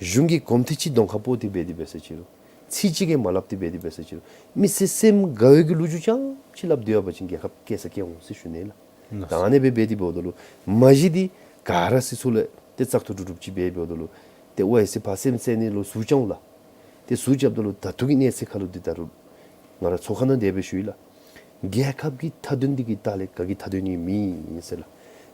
གཞུང་གི་གོམ་ཐེངས་ཅིག་གདོང་ཁར་སྤོ་སྟེ་འབད་དེ་འབད་ས་ཅིག་རུང་ཚིག་གཅིག་ཀྱང་མ་སླབ་སྟེ་འབད་དེ་འབད་ས་ཅིག་རུང་མི་སེར་སེམས་དགའ་བའི་གི་ལོ་རྒྱུས་རྐྱངམ་ཅིག་སླབ་སྡོད་པ་ཅིན་རྒྱལ་ཁབ་སྐྱེ་ས་སྐྱེ་འོང་ཟེར་ཞུ་ནི་ལགས། ད་ཨ་ནི་སྦེ་འབད་དེ་འབདཝ་ད་ལུ་མ་གཞི་འདི་ག་ར་སྲིད་ཚོགས་ལས་ཏེ་བཙག་འཐུ་གྲུབ་གྲུབ་ཅིག་འབད་འབདཝ་ད་ལུ་ཏེ་ཝའི་སི་ཕར་སེམས་གསོ་ནི་ལུ་ཟུར་བཅར་འོང་ལགས། ཏེ་ཟུར་བཅརཝ་ད་ལུ་ད་ལྟོ་གི་གནས་ཚད་ཁར་ལུ་འདི་ད་རུང་ང་ར་ཚོགས་ཁང་ནང་དེ་སྦེ་ཞུ་ཡི་ལགས། རྒྱལ་ཁབ་ཀྱི་མཐའ་དོན་འདི་གི་ལྟག་ལས་ག་གི་མཐའ་དོན་ཡང་མེད་ཟེར་ལགས།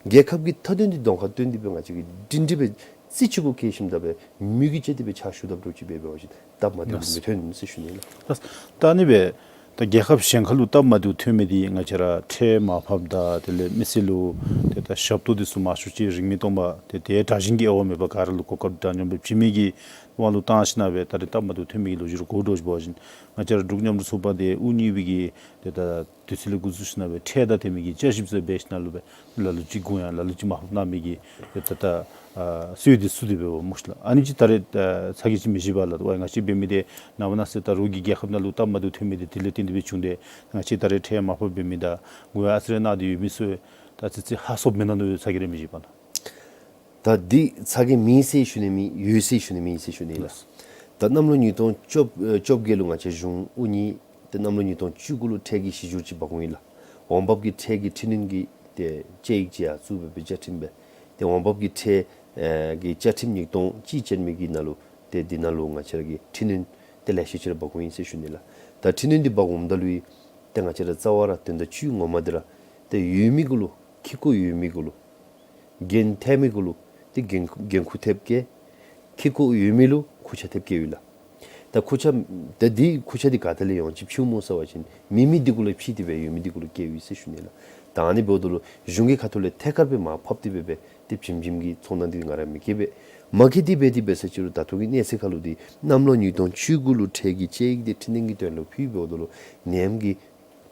རྒྱལ་ཁབ་ཀྱི་མཐའ་དོན་འདི་གདོང་ཁར་སྟོན་ཏེ་སྦེ་ང་བཅས་ཀྱིས་སྒྲིང་སྒྲི་སྦེ་རྩེ་གཅིག་གུ་བཀལ་ཞིནམ་ད་སྦེ་མུ་གེ་སྤྱད་དེ་སྦེ་ཕྱག་ཞུ་དཔ་འདྲཝ་ཅིག་འབད་འབད་བ་ཅིན་སྟབས་མ་བདེཝ་མི་ཐོན་ཟེར་ཞུ་ནི་ལགས། ད་ཨ་ནི་སྦེ་ ད་རྒྱལ་ཁབ་གཞན་ཁ་ལུ་སྟབས་མ་བདེཝ་ཐོན་མི་འདི་ང་བཅས་ར་ཁྲལ་མར་ཕབ་ད་དེ་ལས་མི་སེར་ལུ་ཏེ་ད་ཞབས་ཏོག་འདི་ཚུ་མང་ཤོས་ཅིག་རིན་མེད་སྟོང་པ་ཏེ་དེ་དྲག་ཞན་གྱི་དབྱེ་བ་མེད་པར་ག་ར་ལུ་གོ་སྐབས་འདྲ་མཉམ་སྦེ་བྱིན་མི་གི་དབང་ལུ་བཏང་ཞིནམ་སྦེ་ད་རེས་སྟབས་མ་བདེཝ་ཐོན་མི་གི་ལོ་རྒྱུས་ར་གོ་དོ་ཅིག་འབད་བ་ཅིན་ང་བཅས་ར་འབྲུག་མཉམ་རུབ་ཚོགས་པ་འདི་དབུ་བརྙེས་པའི་གི་ཏེ་ད་དུས་ཚོད་ལས་འགོ་བཙུགས་ཞིནམ་སྦེ་ཁྲལ་དང་དེ་མི་གི་བསྐྱར་ཞིབ་ཚུ་འབད་ཞིནམ་ལས་སྦེ་ལ་ལུ་ཅིག་དགོངས་ཡངས་ལ་ལུ་ཅིག་མར་ཕབ་གནང་མི་གི་ཏེ་ད་ད་ཨ་སྲོལ་འདི་ཚུ་དེ་སྦེ་འབདཝ་སྨོ་ཤིག་ལགས། ཨ་ནི་ཅིག་ད་རེས་ཨ་ཚ་གྱང་ཅིག་མི་བཞེས་པར་ལགས། ད་ང་བཅས་འབད་མི་འདི་ནངས་པ་གནངས་ཚེ་ད་རོགས་ཀྱི་རྒྱལ་ཁབ་ནང་ལུ་སྟབས་མ་བདེཝ་ཐོན་མི་འདི་དེ་ལས་བརྟེན་ཏེ་སྦེ་བྱུང་སྟེ་ང་བཅས་ད་རེས་ཁྲལ་མར་ཕབ་འབད་མི་དང་དགོངས་ཡངས་ཨ་ཙི་རེ་གནང་སྟེ་ཡོད་མི་ཚུ་ད་ཨ་ཙི་ཅིག་ཧ་སོབ་མི་གནང་དོ་ཚ་གྱང་རེ་མི་བཞེས་པར་ལགས། ད་འདི་ཚ་གྱང་མེད་ཟེར་ཞུ་ནི་མེད། ཡོད་ཟེར་ཞུ་ནི་མེད་ཟེར་ཞུ་ནི་ལགས། ད་གནམ་ལོ་ཉིས་སྟོང་བཅོ་ཨེ་བཅོ་བརྒྱད་ལུ་ང་བཅས་གཞུང་དབུ་བརྙེས། ཏེ་གནམ་ལོ་ཉིས་སྟོང་བཅུ་དགུ་ལུ་ཁྲལ་གྱི་གཞི་འགྱུར་ཅིག་འབག་འོང་ཡི་ལགས། འོང་འབབ་ཀྱི་ཁྲལ་གྱི་འཕྲི་སྣོན་གྱི་ཏེ་དཔྱད་ཡིག་ཅིག་ཡང་བཙུགས་སྦེ་སྦེ་བཅའ་ཁྲིམས་སྦེ། ཏེ་འོང་འབབ་ཀྱི་ཁྲལ་ཨེ་གི་བཅའ་ཁྲིམས་ཉིས་སྟོང་གཅིག་ཅན་མི་གི་ནང་ལུ་ཏེ་འདི་ནང་ལུ་ང་བཅས་ར་གི་འཕྲི་སྣོན་ཏེ་ལེ་ཤ་ཅིག་ར་འབག་འོང་ཡི་ཟེར་ཞུ་ནི་ལགས། ད་འཕྲི་སྣོན་འདི་འབག་འོངམ་ད་ལུ་ཡང་ཏེ་ང་བཅས་ར་རྩ་བ་ར་དོན་དག་ཅིག་ངོ་མ་འདི་ར་ཏེ་ཡོད་མི་གུ་ལུ་ཁེ་ཀོ་ཡོད་མི་གུ་ལུ་འགན་ཐལ་མི་གུ་ལུ་ཏེ་འགན་འགན་ཁུར་ཐེབས་བཀལ། ཁེ་ཀོ་ཡོད་མི་ལུ་ཁུར་ཆ་ཐེབས་བཀལཝ་ཨིན་ལགས། ད་ཁུར་ཆ་ད་འདི་ཁུར་ཆ་འདི་ག་ཏེ་ལས་ཡོང་ཅི་ཕྱེཝ་སྨོ་ཟེར་བ་ཅིན་མེད་མི་འདི་གུ་ལུ་ཕྱེ་སྟེ་སྦེ་ཡོད་མི་འདི་གུ་ལུ་བཀལཝ་ཨིན་ཟེར་ཞུ་ནི་ལགས། ད་ཨ་ནི་འབདཝ་ད་ལུ་གཞུང་གི་ཁ་ཐུག་ལས་ཐད་ཀར་སྦེ་མར་ཕབ་སྟེ་སྦེ་སྦེ་ཏེ་བྱིན་བྱིནམ་གི་ཚོང་ནང་འདི་ང་ར་མི་བཀལ་སྦེ་མ་བཀལ་ཏེ་སྦེ་ཏེ་འབད་ས་ཅིག་རུང་ད་ལྟོ་གི་གནས་ཚད་ཁར་ལུ་འདི་གནམ་ལོ་ཉིས་སྟོང་བཅུ་དགུ་ལུ་ཁྲལ་གྱི་དཔྱད་ཡིག་འདི་འཕྲི་སྣོན་གྱི་དོན་ལུ་ཕུལ་འབདཝ་ད་ལུ་ནེམ་གི་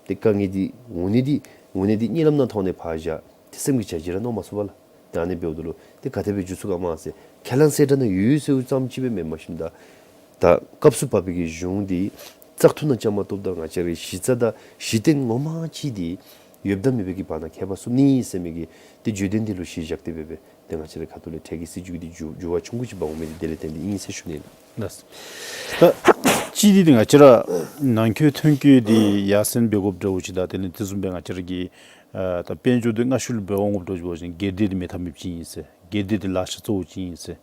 ཏེ་དཀའ་ངལ་འདི་འོང་ནི་འདི་འོང་ནི་འདི་གཉིད་ལམ་ནང་ཐོག་ནས་ཕར་བཞག་ཏེ་སེམས་ཀྱི་བྱ་བྱེད་ར་མནོ་མ་ཚུགས་པས་ལགས། ཏེ་ཨ་ནི་འབདཝ་ད་ལུ་ཏེ་ག་དེ་སྦེ་འགྱོ་ཚུགས་ག་མ་ཟེར་ཁས་ལེན་ཟེར་ད་ནི་ཡོད་ཟེརཝ་ཙམ་ཅིག་སྦེ་མེན་པར་ཞིནམ་ད་ད་སྐབས་སུ་བབ་པའི་གི་གཞུང་འདི་བཙག་འཐུ་ནང་བཅའ་མར་གཏོགསཔ་ད་ང་བཅས་རའི་གཞི་རྩ་དང་གཞི་རྟེན་ངོ་མ་ཅིག་འདི་ཡོདཔ་དང་མེདཔ་གི་བར་ན་ཁྱད་པར་སོང་ནི་ཟེར་མི་གི་ཏེ་བརྗོད་དོན་འདི་ལུ་གཞི་བཞག་སྟེ་སྦེ་སྦེ་ཏེ་ང་བཅས་རའི་ཁ་ཐུག་ལས་ཁྲལ་གྱི་སྲིད་བྱུས་འདི་འགྱུར་འགྱུར་བ་ཆུང་ཀུ་ཅིག་འབག་འོང་མི་འདི་དེ་ལས་བརྟེན་ཏེ་ཨིན་ཟེར་ཞུ་ནི་ལགས། ལགས། ད་གཅིག་འདི་ཏེ་ང་བཅས་ར་ནང་འཁོད་ཐོན་སྐྱེད་འདི་ཡར་སེང་འབད་དགོཔ་འདྲཝ་ཅིག་དང་དེ་ལས་དེ་བཟུམ་སྦེ་ང་བཅས་ར་གི་ཨ་ད་དཔལ་འབྱོར་འདི་སྔར་བཞིན་སྦེ་འོང་དགོཔ་འདྲཝ་ཅིག་འབད་བ་ཅིན་སྒེར་སྡེ་འདི་མེད་ཐབས་མེདཔ་ཅིག་ཨིན་ཟེར། སྒེར་སྡེ་འདི་ལག་ཆ་གཙོ་བོ་ཅིག་ཨིན་ཟེར།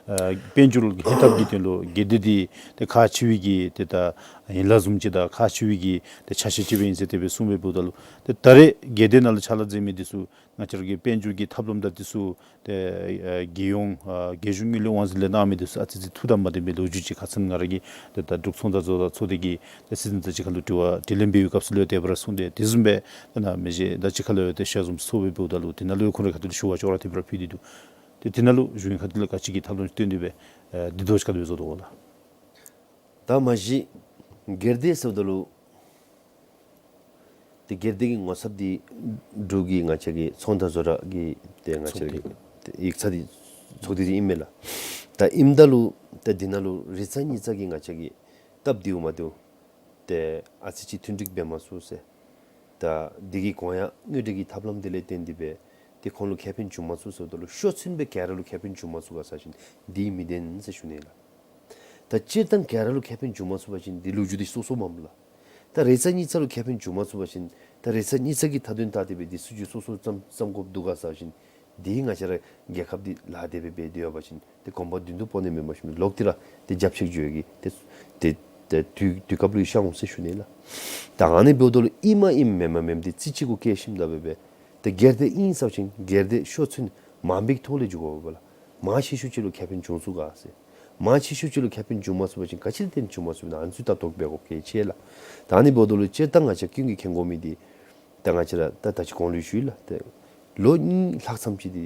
ཨ་དཔལ་འབྱོར་གྱི་ཧེ་ཐབས་ཀྱི་དོན་ལུ་སྒེར་སྡེ་འདི་ཏེ་ཁག་ཆེ་བའི་གི་ཏེ་ད་ཡན་ལག་བཟུམ་ཅིག་དང་ཁག་ཆེ་བའི་གི་ཏེ་ཆ་ཤས་ཅིག་སྦེ་ཨིན་ཟེར་དེ་སྦེ་གསུངས་སྦེ་འབདཝ་ད་ལུ་ཏེ་ད་རེས་སྒེར་སྡེ་ནང་ལུ་ཕྱག་ལཱ་མཛད་མི་འདི་ཚུ་ང་བཅས་ར་གི་དཔལ་འབྱོར་གྱི་ཐབས་ལམ་དང་འདི་ཚུ་ཏེ་ཨ་རྒྱལ་ཡོངས་ཨ་རྒྱལ་གཞུང་དངུལ་ལས་དབང་འཛིན་ལས་གནང་མི་འདི་ཚུ་ཨ་ཙི་ཅིག་ཐུགས་དང་མ་མཐུན་པའི་ལོ་རྒྱུས་ཅིག་ཁ་ཙ་ང་ར་གིས་ཏེ་ད་འབྲུག་ཚོང་དང་བཟོ་གྲྭ་ཚོགས་སྡེ་གི་ཏེ་སྲིད་འཛིན་དང་གཅིག་ཁར་ལུ་དྲི་བ་དྲིས་ལན་འབད་བའི་སྐབས་སུ་ལུ་དེ་སྦེ་ར་གསུངས་ཏེ་དེ་བཟུམ་སྦེ་ཏེ་ནཱ་མི་རྗེ་དང་གཅིག་ཁར་ལུ་ཏེ་ཞལ་འཛོམས་ཚོགས་སྦེ་འབདཝ་ད་ལུ་དེ་ནང་ལུ་ཁོང་རའི་ཁ་ཐུག་ལས་ཞུ་བ་ཅོག་ར་འཐདཔ་ར་ཕུལ་ཏེ་འདུག། ཏེ་དེ་ནང་ལུ་གཞུང་གི་ཁ་ཐུག་ལས་ག་ཅི་གི་ཐབས་ལམ་སྟོན་ཏེ་སྦེ་ཨེ་འདི་ལྟོ་ཅིག་ག་དེ་སྦེ་བཟོ་དོ་ལགས། ད་མ་གཞི་སྒེར་སྡེ་ཟེརཝ་ད་ལུ་ཏེ་སྒེར་སྡེ་གི་ངོ་ཚབ་འདི་འབྲུག་གི་ང་བཅས་ཀྱི་ཚོང་དང་བཟོ་གྲྭ་གི་ཏེ་ང་བཅས་ཀྱི་ཚོགས་སྡེ་ཏེ་ཡིག་ཚང་འདི་ཚོགས་སྡེ་འདི་ཨིན་མས་ལགས། ད་ཨིནམ་ད་ལུ་ཏེ་འདི་ནང་ལུ་རེ་ཚ་གཉིས་ཚ་གི་ང་བཅས་ཀྱི་སྟབས་བདེཝ་མ་བདེཝ་ཏེ་ཨ་ཙི་ཅིག་མཐུན་འགྲིག་འབད་མ་ཚུགས་ཟེར། ད་འདི་གི་གོང་ཡང་དངུལ་འབྲེལ་གྱི་ཐབས་ལམ་འདི་ལས་བརྟེན་ཏེ་སྦེ་ཏེ་ཁོང་ལུ་ཁེ་ཕན་བྱུང་མ་ཚུགས་ཟེརཝ་ད་ལུ་ཤོག་ཚུན་སྦེ་ག་ར་ལུ་ཁེ་ཕན་བྱུང་མ་ཚུགས་ག་ཟེར་བ་ཅིན་འདི་མི་བདེན་ཟེར་ཞུ་ནི་ལགས། ད་སྤྱིར་བཏང་ག་ར་ལུ་ཁེ་ཕན་བྱུང་མ་ཚུགས་པ་ཅིན་འདི་ལོ་རྒྱུས་འདི་སོ་སོ་མས་ལགས། ད་རེ་ཚ་གཉིས་ཚ་ལུ་ཁེ་ཕན་བྱུང་མ་ཚུགས་པ་ཅིན་ད་རེ་ཚ་གཉིས་ཚ་གི་མཐའ་དོན་བལྟ་སྟེ་སྦེ་འདི་སྲིད་བྱུས་སོ་སོ་བརྩམ་བརྩམ་དགོཔ་འདུག་ག་ཟེར་བ་ཅིན་འདི་ང་བཅས་ར་རྒྱལ་ཁབ་འདི་ལཱ་དེ་སྦེ་འབད་དེ་ཡོད་པ་ཅིན་ཏེ་གོམ་པ་མདུན་དུ་སྤོ་ནི་མེན་པར་ཞིནམ་ལོག་སྟེ་ར་ཏེ་རྒྱབ་བཤིག་འགྱོ་ཡི་གི་ཏེ་ཏེ་ཏེ་དུས་དུས་སྐབས་ལུ་ཤར་འོང་ཟེར་ཞུ་ནི་ལགས། ད་ཨ་ནི་འབདཝ་ད་ལུ་ཨིནམ་ཨིནམ་མེནམ་མེནམ་འདི་རྩིས་གཅིག་གུ་བཀལ་ཞིནམ་ད་སྦེ་སྦེ་ཏེ་སྒེར་སྡེ་ཨིན་ཟེར་བ་ཅིན་སྒེར་སྡེ་ཤོག་ཚུན་མང་པོའི་ཐོག་ལས་འགྱོ་དགོ་པས་ལགས། མང་ཆེ་ཤོས་ཅིག་ལུ་ཁེ་ཕན་བྱུང་ཚུགས་ག་ཟེར། མང་ཆེ་ཤོས་ཅིག་ལུ་ཁེ་ཕན་བྱུང་མ་ཚུགས་པ་ཅིན་ག་ཅི་ལས་བརྟེན་བྱུང་མ་ཚུགས་ན་ཨ་ནི་ཚུ་ལྟ་རྟོག་འབད་དགོཔ་གལ་ཆེ་ལགས། ད་ཨ་ནི་འབདཝ་ད་ལུ་སྤྱིར་བཏང་ང་བཅས་ཀུན་གྱིས་མཁྱེན་དགོ་མི་འདི་ད་ང་བཅས་ར་ད་ད་ཅི་གོང་ལུ་ཞུ་ཡི་ལགས། ཏེ་ལོ་གཉིས་ལྷག་ཙམ་ཅིག་འདི་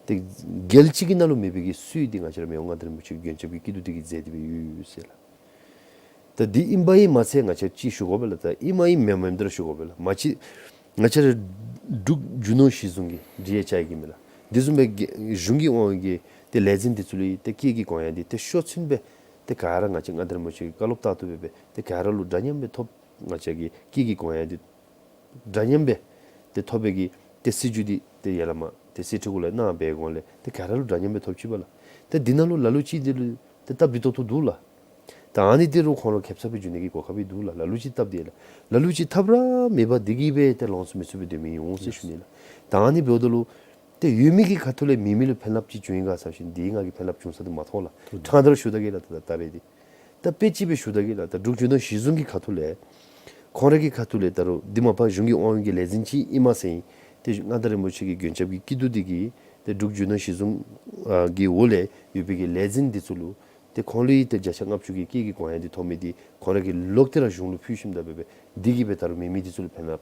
ཏེ་རྒྱལ་སྤྱི་གི་ནང་ལུ་མེད་པའི་གི་སྲོལ་འདི་ང་བཅས་ར་མི་དབང་མངའ་བདག་རིན་པོ་ཆེ་གི་མགོན་སྐྱབས་ཀྱི་སྐྱིད་སྡུག་འདི་གིས་མཛད་དེ་སྦེ་ཡོད་ཟེར་ལགས། ད་འདི་ཨིན་པ་ཨིན་མ་ཚད་ང་བཅས་ཅིག་ཞུ་དགོ་པས་ལགས། ད་ཨིནམ་ཨིནམ་མེནམ་མེནམ་འདི་ར་ཞུ་དགོ་པས་ལགས། མ་གཞི་ང་བཅས་ར་འབྲུག་རྒྱུ་ནོར་གཞི་བཟུང་གི་འབྲེལ་ཡོད་ཅིག་ཨིན་མས་ལགས། འདི་བཟུམ་སྦེ་གཞུང་གི་དབང་གི་ཏེ་ལས་འཛིན་འདི་ཚུ་ལུ་ཏེ་སྐྱེད་ཀྱི་གོང་ཡང་འདི་ཏེ་ཤོག་ཚུན་སྦེ་ཏེ་ག་ར་ང་བཅས་མངའ་བདག་རིན་པོ་ཆེ་གི་བཀའ་སློབ་ལྟར་དུ་སྦེ་སྦེ་ཏེ་ག་ར་ལུ་འདྲ་མཉམ་སྦེ་ཐོབ། ང་བཅས་ཀྱི་སྐྱེད་ཀྱི་གོང་ཡང་འདི་འདྲ་མཉམ་སྦེ་ཏེ་ཐོབ་པའི་གི་ཏེ་སྲིད་བྱུས་འདི་ཏེ་ཡར་ལས་མར་ཏེ་གསེར་ཁྲི་གུ་ལས་གནང་བའི་སྒང་ལས་ཏེ་ག་ར་ལུ་འདྲ་མཉམ་སྦེ་ཐོབ་ཅི་པས་ལགས། ཏེ་འདི་ནང་ལུ་ལ་ལུ་ཅིག་འདི་ལུ་ཏེ་སྟབས་བདེ་ཏོག་ཏོ་འདུག་ལགས། ད་ཨ་ནི་འདི་རུང་ཁོང་ལུ་ཁེབ་ས་སྦེ་འགྱོ་ནི་གི་གོ་སྐབས་འདུག་ལགས། ལ་ལུ་ཅིག་སྟབས་བདེ་ལགས། ལ་ལུ་ཅིག་ཐབས་ར་མེད་པར་འདི་གིས་སྦེ་ཏེ་ལོངས་སུ་མི་སྤྱོད་པའི་དུས་མི་འོང་ཟེར་ཞུ་ནི་ལགས། ད་ཨ་ནི་འབདཝ་ད་ལུ་ཏེ་ཡོད་མི་གི་ཁ་ཐུག་ལས་མེད་མི་ལུ་ཕན་རླབས་ཅིག་བྱུང་ཡི་ག་ཟེར་བ་ཅིན་འདི་ང་གིས་ཕན་རླབས་བྱུང་ས་འདི་མ་མཐོང་ལགས། ཐུགས་རྗེ་ཆེ། ཕྲང་སྟེ་ར་ཞུ་ད་གེ་ལགས། ད་ད་རེས་འདི་ད་དཔེ་ཅིག་སྦེ་ཞུ་ད་གེ་ལགས། ད་འབྲུག་རྒྱུ་ནོར་གཞི་བཟུང་གི་ཁ་ཐུག་ལས་ཁོང་ར་གི་ཁ་ཐུག་ལས་ད་རུང་འདི་མ་པ་གཞུང་གི་དབང་ཡོད་ཀྱི་ལས་འཛིན་ཅིག་ཨིན་མས་ཟེར་ཨིན། ཏེ་མངའ་བདག་རིན་པོ་ཆེ་གི་མགོན་སྐྱབས་ཀྱི་སྐྱིད་སྡུག་འདི་གིས་ཏེ་འབྲུག་རྒྱུ་ནོར་གཞི་བཟུང་ཨ་གི་འོག་ལས་ཡོད་པའི་གི་ལས་འཛིན་འདི་ཚུ་ལུ་ཏེ་ཁོང་ལུ་ཡང་ཏེ་བརྒྱ་ཆ་ལྔ་བཅུ་གི་སྐྱེད་ཀྱི་གོང་ཡང་འདི་ཐོབ་མི་འདི་ཁོང་ར་གིས་ལོག་སྟེ་ར་གཞུང་ལུ་ཕུལ་ཞིནམ་ད་སྦེ་སྦེ་ འདི་གིས་སྦེ་ད་རུང་མེད་མི་འདི་ཚུ་ལུ་ཕན་ཐབས་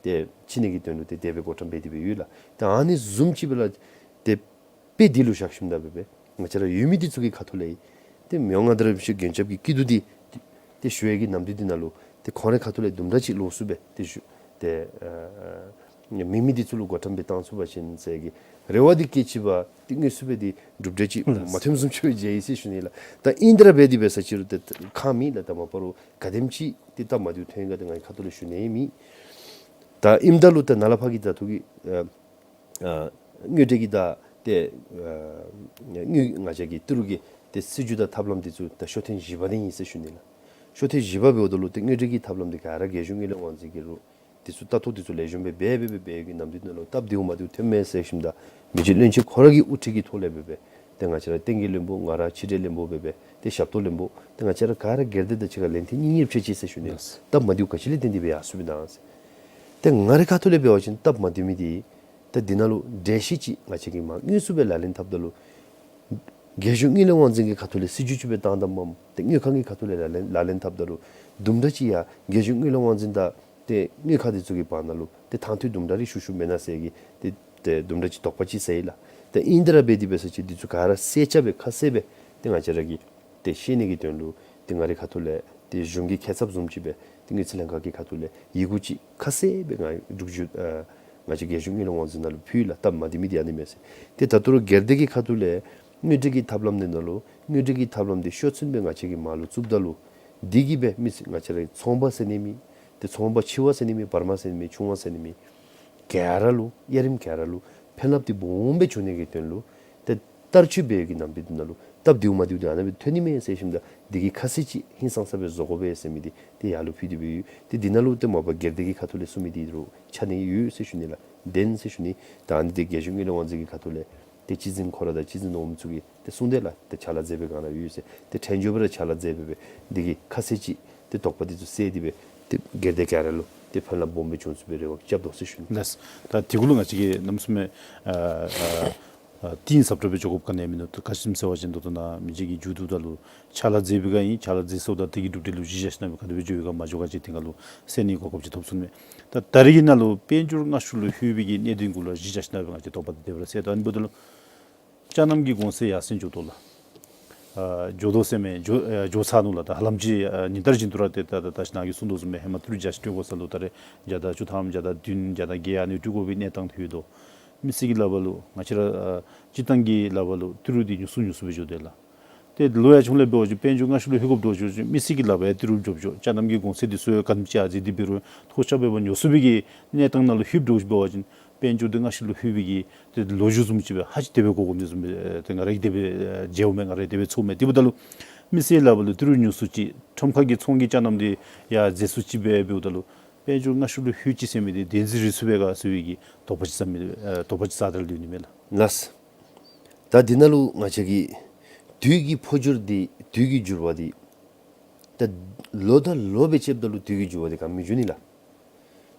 ཏེ་བྱིན་ནི་གི་དོན་ལུ་ཏེ་དེ་སྦེ་བགོ་བཀྲམ་འབད་དེ་སྦེ་ཡོད་ལགས། ཏེ་ཨ་ནི་བཟུམ་ཅིག་སྦེ་ལགས་ཏེ་དཔེ་འདི་ལུ་བཞག་ཞིནམ་ད་སྦེ་སྦེ་ང་བཅས་ར་ཡོད་མི་འདི་ཚུ་གི་ཁ་ཐུག་ལས་ཏེ་མི་དབང་མངའ་བདག་རིན་པོ་ཆེ་མགོན་སྐྱབས་ཀྱི་སྐྱིད་སྡུག་འདི་ཏེ་ཞུ་ཡས་ཀྱི་ནམ་དུས་འདི་ནང་ལུ་ཏེ་ཁོང་རའི་ཁ་ཐུག་ལས་དུམ་གྲ་ཅིག་ལོགས་སུ་སྦེ་ཏེ་ཞུ་ཏེ་ཨ་མེད་མི་འདི་ཚུ་ལུ་བགོ་བཀྲམ་སྦེ་བཏང་ཚུགས་པ་ཅིན་ཟེར་གྱི་རེ་བ་འདི་བསྐྱེད་ཅི་པ་ཏེ་དངོས་སུ་སྦེ་འདི་གྲུབ་འབྲས་ཅིག་ལགས། མ་ཐོནམ་བཟུམ་ཅིག་སྦེ་མཇལ་ཡི་ཟེར་ཞུ་ནི་ལགས། ད་ཨིན་དེ་ར་འབད་དེ་འབད་ས་ཅིག་རུང་ཏེ་ཁག་མེད་ལགས། ད་མ་པ་རུང་ག་དེམ་ཅིག་ཏེ་སྟབས་མ་བདེཝ་ཐོན་ག་ཏེ་ང་གི་ཁ་ཐུག་ལས་ཞུ་ནི་མེད། ད་ཨིནམ་ད་ལུ་ཏེ་ནཱ་ལས་ཕར་གྱི་ད་ལྟོ་གི་ཨ་ཨ་དངུལ་འབྲེལ་གྱི་ད་ཏེ་ཨ་དངུལ་ང་བཅས་ཀྱི་ཏི་རུ་གི་ཏེ་སྲིད་བྱུས་དང་ཐབས་ལམ་འདི་ཚུ་ད་ཤོ་ཐེངས་བཞི་པ་འདི་ཨིན་ཟེར་ཞུ་ནི་ལགས། ཤོ་ཐེངས་བཞི་པ་འབདཝ་ད་ལུ་ཏེ་དངུལ་འབྲེལ་གྱི་ཐབས་ལམ་འདི་ག་ར་རྒྱལ་གཞུང་དངུལ་ལས་དབང་འཛིན་གྱི་རུང་འདི་ཚུ་ལྟ་རྟོག་འདི་ཚུ་ལེགས་ཤོམ་སྦེ་འབད་འབད་འབད་འབད་བའི་གི་ནམ་དུས་ནང་ལུ་སྟབས་བདེཝ་མ་བདེཝ་ཐོནམ་མས་ཟེར་ཞིནམ་ད་མི་རྗེ་བློན་ཆེན་ཁོ་ར་གི་དབུ་ཁྲིད་ཀྱི་ཐོག་ལས་སྦེ་སྦེ་ཏེ་ང་བཅས་ར་བསྟན་རྒྱས་བློན་པོ་ང་ར་ཕྱི་འབྲེལ་བློན་པོ་སྦེ་སྦེ་ཏེ་ཞབས་ཏོག་བློན་པོ་ཏེ་ང་བཅས་ར་ག་ར་སྒེར་སྡེ་དང་གཅིག་ཁར་ལན་ཐེངས་གཉིས་གཉིས་རེ་ཕྱད་ཅི་ཟེར་ཞུ་ནི། ལགས། སྟབས་མ་བདེཝ་ག་ཅི་ལས་བརྟེན་ཏེ་སྦེ་ཡར་སོང་པས་ན་ཟེར། ཏེ་ང་རའི་ཁ་ཐུག་ལས་འབད་བ་ཅིན་སྟབས་མ་བདེ་མི་འདི་ཏེ་འདི་ནང་ལུ་འགྲེལ་བཤད་ཅིག་ང་བཅས་ཀྱིས་མར་དངོས་སུ་སྦེ་ལག་ལེན་འཐབ་ད་ལུ་རྒྱལ་གཞུང་དངུལ་ལས་དབང་འཛིན་གྱི་ཁ་ཐུག་ལས་སྲིད་བྱུས་ཅིག་སྦེ་བཏང་བཏངམ་མས། ཏེ་དངུལ་ཁང་གི་ཁ་ཐུག་ལས་ལག་ལེན་ལག་ལེན་འཐབ་ད་ལུ་དུམ་གྲ་ཅིག་ཡང་རྒྱལ་གཞུང་དངུལ་ལས་དབང་འཛིན་དང་ཏེ་དངུལ་ཁང་འདི་ཚུ་གི་བར་ན་ལུ་ཏེ་ཐང་འཐུས་དུམ་གྲ་རེ་ཤུགས་ཤུགས་མེན་ན་ཟེར་གྱི་ཏེ་ཏེ་དུམ་གྲ་ཅིག་དོགས་པ་ཅིག་ཟ་ཡི་ལགས། ཏེ་ཨིན་དེ་ར་འབད་དེ་འབད་ས་ཅིག་འདི་ཚུ་ག་ར་གསལ་ཆ་སྦེ་ཁ་གསལ་སྦེ་ཏེ་ང་བཅས་ར་གིས་ཏེ་ཤེས་ནི་གི་དོན་ལུ་ཏེ་ང་རའི་ཁ་ཐུག་ལས་ཏེ་གཞུང་གི་ཁེ་ཚབ་བཟུམ་ཅིག་སྦེ་ཏེ་དངུལ་རྩིས་ལྷན་ཁག་གི་ཁ་ཐུག་ལས་ཡི་གུ་ཅིག་ཁ་གསལ་སྦེ་ང་སྒྲུབ་ཞུ་ཨ་ང་བཅས་རྒྱལ་གཞུང་དངུལ་ལས་དབང་འཛིན་ནང་ལུ་ཕུལ་ཡི་ལགས། སྟབས་མ་བདེ་མི་འདི་ཨ་ནི་མས་ཟེར། ཏེ་ད་ལྟོ་ར་སྒེར་སྡེ་གི་ཁ་ཐུག་ལས་དངུལ་འབྲེལ་གྱི་ཐབས་ལམ་འདི་ནང་ལུ་དངུལ་འབྲེལ་གྱི་ཐབས་ལམ་འདི་ཤོག་ཚུན་སྦེ་ང་བཅས་ཀྱིས་མར་ལུ་བཙུགསཔ་ད་ལུ་འདི་གིས་སྦེ་མི་སེར་ང་བཅས་རའི་ཚོང་པ་ཟེར་ནི་མེད། ཏེ་ཚོང་པ་ཆེ་བ་ཟེར་ནི་མེད། བར་མ་ཟེར་ནི་མེད། ཆུང་བ་ཟེར་ནི་མེད། ག་ར་ལུ་དབྱེ་རིམ་ག་ར་ལུ་ཕན་རླབས་འདི་སྦོམ་སྦེ་འབྱུང་ནི་གི་དོན་ལུ་ཏེ་བསྟར་སྤྱོད་འབད་བའི་གི་ནམ་དུས་འདི་ནང་ལུ་སྟབས་བདེཝ་མ་བདེཝ་འདི་ཨ་ནཱ་སྦེ་ཐོན་ནི་མས་ཟེར་ཞིནམ་ད་འདི་གི་ཁ་གསལ་ཅིག་ཧིང་སངས་ས་སྦེ་བཟོ་དགོ་པས་ཟེར་མི་འདི་ཏེ་ཡར་ལུ་ཕུལ་ཏེ་སྦེ་ཡོད། ཏེ་འདི་ནང་ལུ་ཏེ་མ་པ་སྒེར་སྡེ་གི་ཁ་ཐུག་ལས་གསུང་མི་འདི་རུང་ཆ་ནི་ཡོད་ཟེར་ཞུ་ནི་ལགས། བདེན་ཟེར་ཞུ་ནི། ད་ཨ་ནི་འདི་རྒྱལ་གཞུང་དངུལ་ལས་དབང་འཛིན་གྱི་ཁ་ཐུག་ལས་ཏེ་སྤྱི་འཛིན་ཁོ་ར་དང་སྤྱི་འཛིན་འོགམ་ཚུ་གིས་ཏེ་གསུང་དེས་ལགས། ཏེ་ཕྱག་ལཱ་མཛད་པའི་སྒང་ལུ་ཡོད་ཟེར། ཏེ་ཕྲན་བཅོས་སྦེ་ར་ཕྱག་ལཱ་མཛད་སྦེ་སྦེ་འདི་གི་ཁ་གསལ་ཅིག་ཏེ་དོགས་པ་འདི་ཚུ་སེལ་ཏེ་སྦེ་ཏེ་སྒེར་སྡེ་ག་ར་ལུ་ཏེ་ཕན་རླབས་སྦོམ་སྦེ་བྱུང་ཚུགས་པའི་རེ་བ་རྐྱབ་དོ་ཟེར་ཞུ་ནི། ལགས། ད་དེ་གུ་ལུ་ང་བཅས་ཀྱིས་གནམ་མེད་ས་མེད་ཨ་ཨ་ཨ་གཏིང་ཟབ་དྲགས་སྦེ་འགྱོ་དགོཔ་ག་ནི་ཡང་མིན་འདུག། ད་ག་ཅི་སྨོ་ཟེར་བ་ཅིན་ད་ལྟོ་ནཱ་མི་རྗེ་གིས་མཇུག་བསྡུཝ་ད་ལུ་ཕྱག་ལཱ་མཛད་པའི་སྒང་ཨིན། ཕྱག་ལཱ་མཛད་སོངམ་ད་དེ་གི་གྲུབ་འབྲས་ལུ་གཞི་བཞག་ཞིན་ན་སྦེ་ག་དེ་སྦེ་འགྱོ་ཡི་ག་མ་འགྱོ་ག་ཅིག་དེ་སྒང་ལུ་སེལ་ནིའི་གོ་སྐབས་ཅིག་ཐོབ་སོང་མས། ད་ད་རེས་ཀྱི་ནང་ལུ་དཔལ་འབྱོར་སྔ་ཤོས་ལུ་ལྷོད་པའི་གི་གནད་དོན་གུ་ལུ་གཞི་བཞག་ཞིན་ན་སྦེ་ང་བཅས་དོགས་པ་འདི་དེ་སྦེ་ར་སེལ་དོ། ཨ་ནི་འབདཝ་ད་ལུ་ཅ་ནམ་གྱི་གོང་ཚད་ཡར་སེང་འགྱོ་དོ་ལགས། ཨ་འགྱོ་དོ་ཟེར་མི་འགྱོ་ཨ་འགྱོ་ཚར་ནུག་ལགས། ད་ཧ་ལམ་ཅིག་ཨ་ཉིན་ལྟར་བཞིན་དུ་ར་ཏེ་ད་ད་ད་ཅི་ནཱ་གིས་གསུངས་དོ་བཟུམ་སྦེ་ཧེ་མ་ཏི་རུ་བརྒྱ་ཅིག་སྤྲོད་དགོ་ས་ལུ་ད་རེས་བརྒྱ་དང་བཅུ་ཐམ་བརྒྱ་དང་བདུན་བརྒྱ་དང་བརྒྱད་ཨ་ནི་སྤྲོད་དགོ་པའི་གནས་སྟངས་ཐོན་དོ། མི་སེར་གྱི་ལག་པར་ལུ་ང་བཅས་ར་ཨ་སྤྱིར་བཏང་གི་ལག་པར་ལུ་ཏི་རུ་འདི་ཉུང་སུ་ཉུང་སུ་སྦེ་འགྱོ་དོ་ལགས། ཏེ་ལོ་ཡར་བྱུང་ལས་འབད་བ་ཅིན་དཔལ་འབྱོར་སྔ་ཤོས་ལུ་ལྷོད་དགོཔ་འདྲཝ་ཅིག་མི་སེར་གྱི་ལག་པར་ཡང་ཏི་རུ་འགྱོཝ་འགྱོཝ་ཅ་ནམ་གྱི་གོང་ཚད་འདི་ཚུ་ཡང་ག་དེམ་ཅིག་ཡར་འཛེགས་ཏེ་འབད་རུང་མཐོ་ཆག་སྦེ་འབད་ཉུང་སུ་སྦེ་གི་གནས་སྟངས་ནང་ལུ་ལྷོདཔ་འདྲཝ་ཅིག་འབད་བ་ཅིན་དཔལ་འབྱོར་འདི་སྔ་ཤོས་ལུ་ལྷོད་པའི་གི་ཏེ་ལོ་རྒྱུས་བཟུམ་ཅིག་སྦེ་ཧ་ཅང་དེ་སྦེ་གོ་དགོ་ནི་བཟུམ་སྦེ་ཏེ་ང་ར་གིས་དེ་སྦེ་ཨེ་མཇལཝ་མས། ང་ར་དེ་སྦེ་ཚོརཝ་མས། དེ་འབདཝ་ད་ལུ་མི་སེར་ལག་པར་ལུ་ཏི་རུ་ཉུང་སུ་ཅིག་ཁྲོམ་ཁ་གི་ཚོང་གི་ཅ་ནམ་འདི་ཡར་འཛེགས་སུ་ཅིག་སྦེ་འབདཝ་ད་ལུ་དཔལ་འབྱོར་སྔ་ཤོས་ལུ་ལྷོད་ཅི་ཟེར་མི་འདི་བདེན་འཛིན་རེད་ཚུགས་པས་ག་ཟེར་བའི་གི་དོགས་པ་ཅིག་ཟ་མི་ཨེ་དོགས་པ་ཅིག་ཟ་སྟེ་ར་ལུས་ནི་མས་ལགས། ལགས། ད་འདི་ནང་ལུ་ང་བཅས་ཀྱི་དུས་ཀྱི་འཕོ་འགྱུར་འདི་དུས་ཀྱི་འགྱུར་བ་འདི་ད་ལོ་དང་ལོ་སྦེ་ཕྱདཔ་ད་ལུ་དུས་ཀྱི་འགྱུར་བ་འདི་ག་མི་འགྱུར་ནི་ལགས།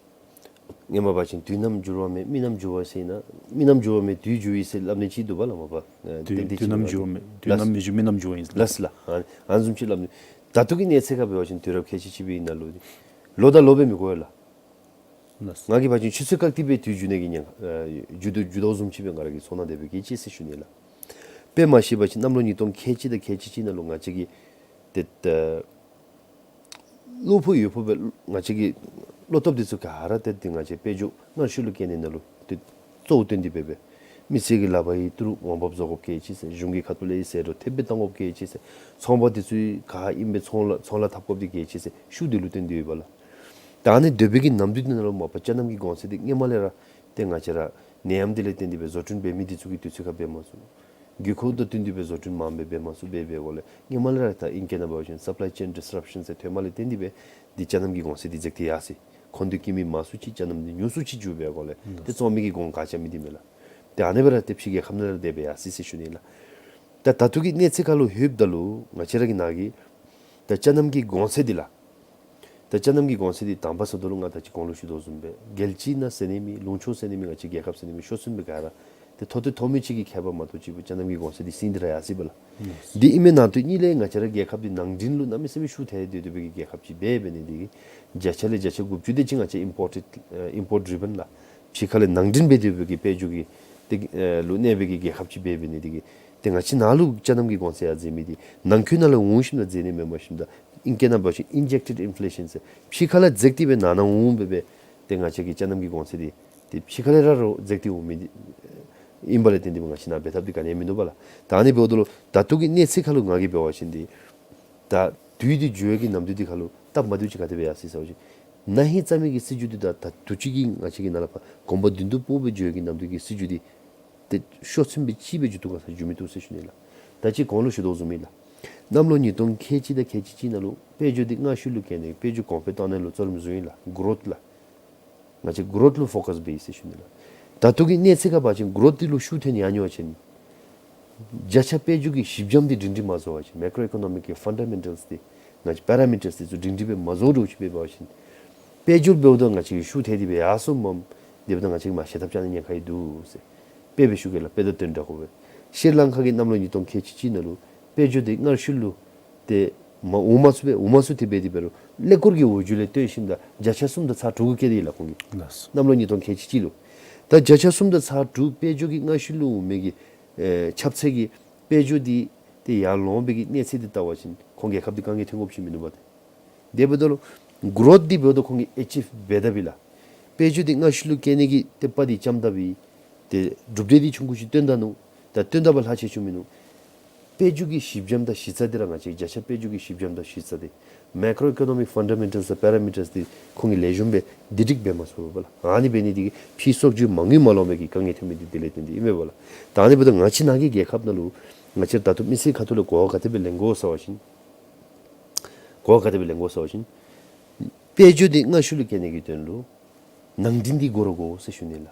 སྔོན་མ་འབད་བ་ཅིན་དུས་རྣམས་འགྱུར་བ་མེད་མི་རྣམས་འགྱུར་བ་ཟེར་ན་མི་རྣམས་འགྱུར་བ་མེད་དུས་འགྱུར་ཡི་ཟེར་སླབ་ནི་ཅིག་འདུག་པ་ལགས་མ་པ། ཨ་དུས་ཏན་ཏན་དུས་ཅིག་རྣམས་འབད་བ་འགྱུར་བ་ཅིན་མེད་དུས་ལགས། རྣམས་མི་འགྱུར་མི་རྣམས་འགྱུར་བ་ཨིན་ལགས། ལགས་ལགས། ཨ་ཨ་ནི་བཟུམ་ཅིག་སླབ་ནི། ད་ལྟོ་གི་གནས་ཚད་ཁར་འབད་བ་ཅིན་དུས་རབས་ཁལ་གཅིག་གཅིག་པའི་ནང་ལུ་ལོ་དང་ལོ་སྦེ་མི་འགོར་ལགས། ལགས། ང་གིས་འབད་བ་ཅིན་ཆུ་ཚོད་བཀག་སྟེ་སྦེ་དུས་འགྱུར་ནི་གི་ཉེན་ཁ་ཨ་འགྱུར་དོ་འགྱུར་དོ་བཟུམ་ཅིག་སྦེ་ང་ར་གི་ཚོར་སྣང་དེ་སྦེ་སྐྱེས་ཅི་ཟེར་ཞུ་ནི་ལགས། དཔེ་མ་བཞག་པ་ཅིན་གནམ་ལོ་ཉིས་སྟོང་ཁལ་གཅིག་དང་ཁལ་གཅིག་གཅིག་ནང་ལུ་ང་བཅས་ཀྱི་ཏེ་ད་བློ་ཕུགས་ཡོད་ཕུགས་སྦེ་ང་བཅས་ཀྱི་བློ་སྟོབས་འདི་ཚུ་ག་ར་ཏེ་འདི་ང་བཅས་དཔལ་འབྱོར་སྔ་ཤོས་ལུ་བསྐྱེད་ནི་ནང་ལུ་ཏེ་གཙོ་བོ་བཏོན་ཏེ་སྦེ་སྦེ་མི་སེར་གྱི་ལག་པར་ཡང་ཏི་རུ་འོང་འབབ་བཟོ་དགོཔ་གལ་ཆེ་ཟེར། གཞུང་གི་ཁ་ཐུག་ལས་ཡང་ཟད་འགྲོ་ཐེབས་སྦེ་བཏང་དགོཔ་གལ་ཆེ་ཟེར། ཚོང་པ་འདི་ཚུ་ག་ཨིན་པའི་ཚོང་ལཱ་ཚོང་ལཱ་འཐབ་དགོཔ་འདི་གལ་ཆེ་ཟེར་ཤུགས་འདི་ལུ་བཏོན་ཏེ་ཡོདཔ་ལགས། ད་ཨ་ནི་སྡོད་པའི་གི་ནམ་དུས་འདི་ནང་ལུ་མ་པ་ཅ་ནམ་གྱི་གོང་ཚད་འདི་སྔོན་མ་ལས་ར་ཏེ་ང་བཅས་ར་ནད་ཡམས་འདི་ལས་བརྟེན་ཏེ་སྦེ་བཟོ་སྐྲུན་འབད་མི་འདི་ཚུ་གིས་དུས་ཚོད་ཁར་འབད་མ་ཚུགས། དགོས་མཁོ་དང་བསྟུན་ཏེ་སྦེ་བཟོ་སྐྲུན་མངམ་སྦེ་འབད་མ་ཚུགས། འབད་འབད་འགོ་ལས་སྔོན་མ་ལས་ར་ད་ཨིང་སྐད་ནང་འབད་བ་ཅིན་སབ་ལའི་ཅེན་ཌིས་རབ་ཤཱན་ཟེར་ཐོནམ་ལས་བརྟེན་ཏེ་སྦེ་འདི་ཅ་ནམ་གྱི་གོང་ཚད་འདི་འཛེགས་ཏེ་ཡར་སོ་ཡི། མཁོ་འདོད་ཀྱི་མི་མང་སུ་ཅིག་ཅ་ནམ་འདི་ཉུང་སུ་ཅིག་འགྱོ་བའི་སྒོ་ལས་ཏེ་བཙོང་མི་གི་གོང་ག་ཅི་མི་འདི་མས་ལགས། ཏེ་ཨ་ནི་སྦེ་ར་ཏེ་ཕྱི་རྒྱལ་ཁབ་ནང་ལས་དེ་སྦེ་ཡར་སོ་ཡི་ཟེར་ཞུ་ནི་ལགས། ད་ད་ལྟོ་གི་གནས་ཚད་ཁར་ལུ་ལྷོདཔ་ད་ལུ་ང་བཅས་ར་གི་ནཱ་གི་ད་ཅ་ནམ་གྱི་གོང་ཚད་འདི་ལགས། ད་ཅ་ནམ་གྱི་གོང་ཚད་འདི་དང་པ་ཟེརཝ་ད་ལུ་ང་ད་ཅི་གོང་ལུ་ཞུ་དོ་བཟུམ་སྦེ་རྒྱལ་སྤྱི་ནང་ཟེར་ནི་མེད་ལུང་ཕྱོགས་ཟེར་ནི་མེད་ང་བཅས་རྒྱལ་ཁབ་ཟེར་ནི་མེད་ཤོག་ཚུན་སྦེ་ག་ར་ ཏེ་མཐོ་ཏེ་མཐོ་མི་ཅིག་གི་ཁྱད་པར་མ་གཏོགས་ཅིག་སྤྱིར་བཏང་གི་གོང་ཚད་འདི་ཟིན་ཏེ་ར་ཡར་སོ་ཡི་པ་ལགས། འདི་ཨིན་མི་ནང་དོན་གཉིས་ལས་ང་བཅས་ར་རྒྱལ་ཁབ་འདི་ནང་འདྲེན་ལུ་གནམ་མེད་ས་མེད་ཤུགས་ཐལ་ཏེ་སྡོད་པའི་གི་རྒྱལ་ཁབ་ཅིག་འབད་འབད་ནི་འདི་གིས་བརྒྱ་ཆ་ལས་བརྒྱ་ཆ་དགུ་བཅུ་དེ་ཅིག་ང་བཅས་ཨིམ་པོརཊེཌ་ཨ་ཨིམ་པོརཊ་ཌི་རི་བཱན་ལགས། ཕྱི་ཁ་ལས་ནང་འདྲེན་འབད་སྡོད་པའི་གི་དཔལ་འབྱོར་གྱི་ཏེ་ཨ་ལུ་གནས་པའི་གི་རྒྱལ་ཁབ་ཅིག་འབད་འབད་ནི་འདི་གིས་ཏེ་ང་བཅས་ནང་ལུ་སྤྱིར་བཏང་གི་གོང་ཚད་ཡར་འཛེགས་མི་འདི་ནང་འཁོད་ནང་ལས་འོང་ཞིནམ་ལས་འཛེགས་ནི་མེན་པར་ཞིནམ་ད་ཨིང་སྐད་ནང་འབད་བ་ཅིན་ཨིན་ཇེཀ་ཊེཌ་ཨིན་ཕི་ལེ་ཤཱན་ཟེར། ཕྱི་ཁ་ལས་འཛེགས་ཏེ་སྦེ་ནང་ན་འོང་འབད་སྦེ་ཏེ་ང་བཅས་ཀྱི་སྤྱིར་བཏང་གི་གོང་ཚད་འདི་ཏེ་ཕྱི་ཁ་ལས་ར་རོགས་འཛེགས་ཏེ་འོང་མི་འདི་ཨིན་པ་ལས་བརྟེན་ཏེ་སྦེ་ང་བཅས་ནང་འབད་ཐབས་འདི་ག་ནི་ཡང་མིན་འདུག་པ་ལགས། ད་ཨ་ནི་འབདཝ་ད་ལུ་ད་ལྟོ་གི་གནས་ཚད་ཁར་ལུ་ང་གིས་འབད་བ་ཅིན་འདི་ད་དུས་འདི་འགྱུར་བའི་གི་ནམ་དུས་འདི་ཁར་ལུ་སྟབས་མ་བདེཝ་ཅིག་ག་དེ་སྦེ་ཡར་སོ་ཡི་ཟེར་བ་ཅིན་ན་ཧིང་རྩ་མེད་ཀྱི་སྲིད་བྱུས་འདི་ད་ད་དུས་ཅི་གི་ང་བཅས་ཀྱི་ནང་ལས་ཕར་གོམ་པ་བདུན་དུ་སྤོ་སྦེ་འགྱུར་བའི་གི་ནམ་དུས་ཀྱི་སྲིད་བྱུས་འདི་ཏེ་ཤོག་ཚུན་སྦེ་གཅིག་སྦེ་འགྱུར་ཏོག་ག་ས་འགྱུར་མི་བཏུབ་ཟེར་ཞུ་ནི་ལགས། ད་ཅི་གོང་ལུ་ཞུ་དོ་བཟུམ་ཨིན་ལགས། གནམ་ལོ་ཉིས་སྟོང་ཁལ་གཅིག་དང་ཁལ་གཅིག་གཅིག་ནང་ལུ་དཔལ་འབྱོར་འདི་སྔར་ཤུལ་ལུ་བཀལ་ནི་དཔལ་འབྱོར་གོང་འཕེལ་གཏང་ནི་ལུ་གཙོ་རིམ་བཟུང་ཡི་ལགས། གོ་རོཐ་ལགས། ང་བཅས་གོ་རོཐ་ལུ་ཕོ་ཀཱས་འབད་ཡི་ཟེར་ཞུ་ནི་ལགས། ད་ལྟོ་གི་གནས་ཚད་ཁར་འབད་བ་ཅིན་གོ་རོཐ་འདི་ལུ་ཤུགས་ཐོན་ཡར་འགྱོ་བ་ཅིན་བརྒྱ་ཆ་དཔལ་འབྱོར་གྱི་གཞི་འགྱམ་འདི་སྒྲིང་སྒྲི་མ་བཟོ་བ་ཅིན་མེ་ཀོརོ་ཨི་ཀོ་ནོ་མིཀ་གི་ཕཱན་ཌ་མེན་ཊཱལསི་འདི་ང་བཅས་པེ་ར་མི་ཊཱསི་འདི་ཚུ་སྒྲིང་སྒྲི་སྦེ་མ་བཟོ་དོ་ཅིག་འབད་བ་ཅིན་དཔལ་འབྱོར་འབདཝ་ད་ང་བཅས་ཀྱི་ཤུགས་ཐལ་ཏེ་སྦེ་ཡར་སོངམ་མས། དེ་འབདཝ་ད་ང་བཅས་ཀྱིས་མར་ཞལ་ཐབས་རྐྱབ་ནི་ཉེན་ཁ་ཡང་འདུག་ཟེར། དཔེ་སྦེ་ཞུ་གེ་ལགས། དཔེ་དང་དོན་འདྲ་དགོ་པས། ཤྲི་ལང་ཀ་གིས་གནམ་ལོ་ཉིས་སྟོང་ཁལ་གཅིག་གཅིག་ནང་ལུ་དཔལ་འབྱོར་འདི་སྔར་ཤུལ་ལུ་ཏེ་མར་འོང་མ་ཚུགས་པས། འོང་མ་ཚུགས་ཏེ་འབད་དེ་འབད་རུང་ཀླད་ཀོར་གྱི་འོག་འཇུག་ལས་བཏོན་ཞིནམ་ད་བརྒྱ་ཆ་གསུམ་དང་ཚག་དྲུག་གུ་བཀལ་ཏེ་ཡི་ལགས་ཁོང་གིས། ལགས་སོ། གནམ་ལོ་ཉིས་སྟོང་ཁལ་གཅིག་གཅིག་ལུ། ད་བརྒྱ་ཆ་གསུམ་དང་ཚག་དྲུག་དཔལ་འབྱོར་གྱི་སྔར་ཤུལ་ལུ་འོང་མི་གི་ཨེ་ཁྱབ་ཚད་ཀྱི་དཔལ་འབྱོར་འདི་ཏེ་ཡར་ལོང་བའི་གི་གནས་ཚད་འདི་བལྟ་བ་ཅིན་ཁོང་རྒྱལ་ཁབ་འདི་དཀའ་ངལ་ཐོན་དགོཔ་ཅིག་མིན་འདུག་པ་ཏེ། དེ་འབདཝ་ད་ལུ་གོ་རོཐ་འདི་འབདཝ་ད་ཁོང་གིས་ཨེ་ཅིབ་འབད་ད་པས་ལགས། དཔལ་འབྱོར་འདི་སྔར་ཤུལ་ལུ་བཀལ་ནི་གི་ཏེ་དཔའ་འདི་བཅམ་ད་པས། ཏེ་གྲུབ་འབྲས་འདི་ཆུང་ཀུ་ཅིག་སྟོན་ད་ནུག། ད་སྟོན་ད་པ་ལྷག་ཆེ་ཆུང་མིན་འདུག། དཔལ་འབྱོར་གྱི་གཞི་འགྱམ་དང་གཞི་རྩ་འདི་ར་ང་བཅས་བརྒྱ་ཆ་དཔལ་འབྱོར་གྱི་གཞི་འགྱམ་དང་གཞི་རྩ་འདི་མེ་ཀོརོ་ཨི་ཀོ་ནོ་མིཀ་ཕཱན་ཌ་མེན་ཊཱལསི་དང་པེ་ར་མི་ཊཱསི་འདི་ཁོང་གིས་ལེགས་ཤོམ་སྦེ་བསྡུ་སྒྲིག་འབད་མ་ཚུགས་པས་ལགས། ཨ་ནི་འབད་ནི་འདི་གིས་ཕྱིའི་སོག་འཇུག་མ་དངུལ་མ་ལོག་པའི་གི་དཀའ་ངལ་ཐོན་མི་འདི་དེ་ལས་བརྟེན་ཏེ་ཨིན་མས་པ་ལགས། ད་ཨ་ནི་འབདཝ་ད་ང་བཅས་ནང་གི་རྒྱལ་ཁབ་ནང་ལུ་ང་བཅས་ད་ལྟོ་མི་སེར་ཁ་ཐུག་ལས་གོ་བ་ག་དེ་སྦེ་ལེན་དགོ་ཟེར་བ་ཅིན་གོ་བ་ག་དེ་སྦེ་ལེན་དགོ་ཟེར་བ་ཅིན་དཔལ་འབྱོར་འདི་སྔར་ཤུལ་ལུ་བཀལ་ནི་གི་དོན་ལུ་ནང་འདྲེན་འདི་དགོ་ར་དགོ་ཟེར་ཞུ་ནི་ལགས།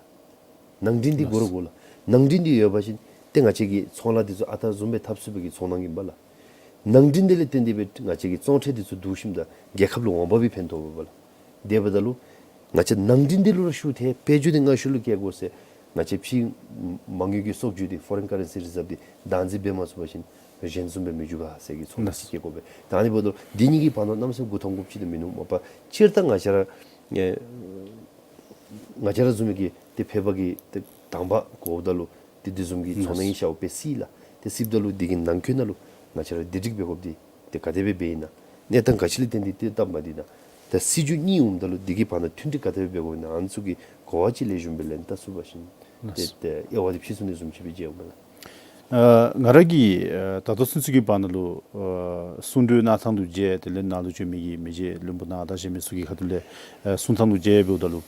ནང་འདྲེན་འདི་དགོ་ར་དགོ་ལགས། ནང་འདྲེན་འདི་ཡོད་པ་ཅིན་ཏེ་ང་བཅས་ཀྱི་ཚོང་ལཱ་འདི་ཚུ་ཨ་རྟག་བཟུམ་སྦེ་འཐབ་ཚུགས་པའི་གི་ཚོར་སྣང་ཨིན་པས་ལགས། ནང་འདྲེན་འདི་ལས་བརྟེན་ཏེ་སྦེ་ང་བཅས་ཀྱི་ཚོང་ཁྲལ་འདི་ཚུ་བསྡུ་ཞིནམ་ད་རྒྱལ་ཁབ་ལུ་འོང་འབབ་སྦེ་ཕན་ཐོགས་པས་ལགས། དེ་འབདཝ་ད་ལུ་ང་བཅས་ནང་འདྲེན་འདི་ལུ་ར་ཤུགས་ཐལ། དཔལ་འབྱོར་འདི་སྔར་ཤུལ་ལུ་བཀལ་དགོ་ཟེར་ང་བཅས་ཕྱིའི་མ་དངུལ་གྱི་སོག་འཇུག་འདི་ཕོ་རེན་ཀ་རེན་སི་རི་ཛརབ་འདི་བདག་འཛིན་འབད་མ་ཚུགས་པ་ཅིན་གཞན་བཟུམ་སྦེ་མི་འགྱུར་ག་ཟེར་གྱི་ཚོར་སྣང་ཅིག་སྐྱེ་དགོ་པས། ད་ཨ་ནི་འབདཝ་ད་ལུ་འདི་གཉིས་ཀྱི་བར་ན་གནམ་མེད་ས་མེད་མགུ་འཐོམ་དགོཔ་ཅིག་ཏེ་མིན་འདུག། མ་པ་སྤྱིར་བཏང་ང་བཅས་ར་ཨེ་ང་བཅས་ར་བཟུམ་མའི་གི་ཏེ་ཕལ་པ་གིས་ཏེ་དང་པ་གོཝ་ད་ལུ་ཏེ་དེ་བཟུམ་གྱི་ཚོར་སྣང་ཨིན་ཤརཝ་སྦེ་སྲིད་ལགས། ཏེ་སྲིདཔ་ད་ལུ་འདི་གི་ནང་འཁོད་ནང་ལུ་ང་བཅས་ར་བསྡུ་སྒྲིག་འབད་དགོཔ་འདི་ཏེ་ག་དེ་སྦེ་འབད་ཨིན་ན། གནས་སྟངས་ག་ཅི་ལས་བརྟེན་ཏེ་ཏེ་སྟབས་མ་བདེ་ན། ཏེ་སྲིད་བྱུས་གཉིས་འོངམ་ད་ལུ་འདི་གི་བར་ན་མཐུན་སྒྲིག་ག་དེ་སྦེ་འབད་དགོ་ཨིན་ན། ཨ་ནི་ཚུ་གི་གོ་བ་ཅིག་ལེགས་ཤོམ་སྦེ་ལེན་བལྟ་ཚུགས་པ་ཅིན་ཏེ་ཏེ་དབྱེ་བ་འདི་ཕྱེ་ཚུགས་ནི་བཟུམ་ཅིག་སྦེ་མཇལཝ་མས་ལགས། ཨ་ང་ར་གིས་ཨ་ད་ལྟོ་ཚུན་ཚོད་ཀྱི་བར་ན་ལུ་ཨ་གསུང་གྲོས་གནང་ཐངས་ལུ་མཇལ། དེ་ལས་ནཱ་ལུ་བྱོན་མི་གི་མི་རྗེ་བློན་པོ་ནཱ་དང་གཞན་མི་ཚུ་གི་ཁ་ཐུག་ལས་ཨ་གསུང་ཐངས་ལུ་མཇལ་འབདཝ་ད་ལུ་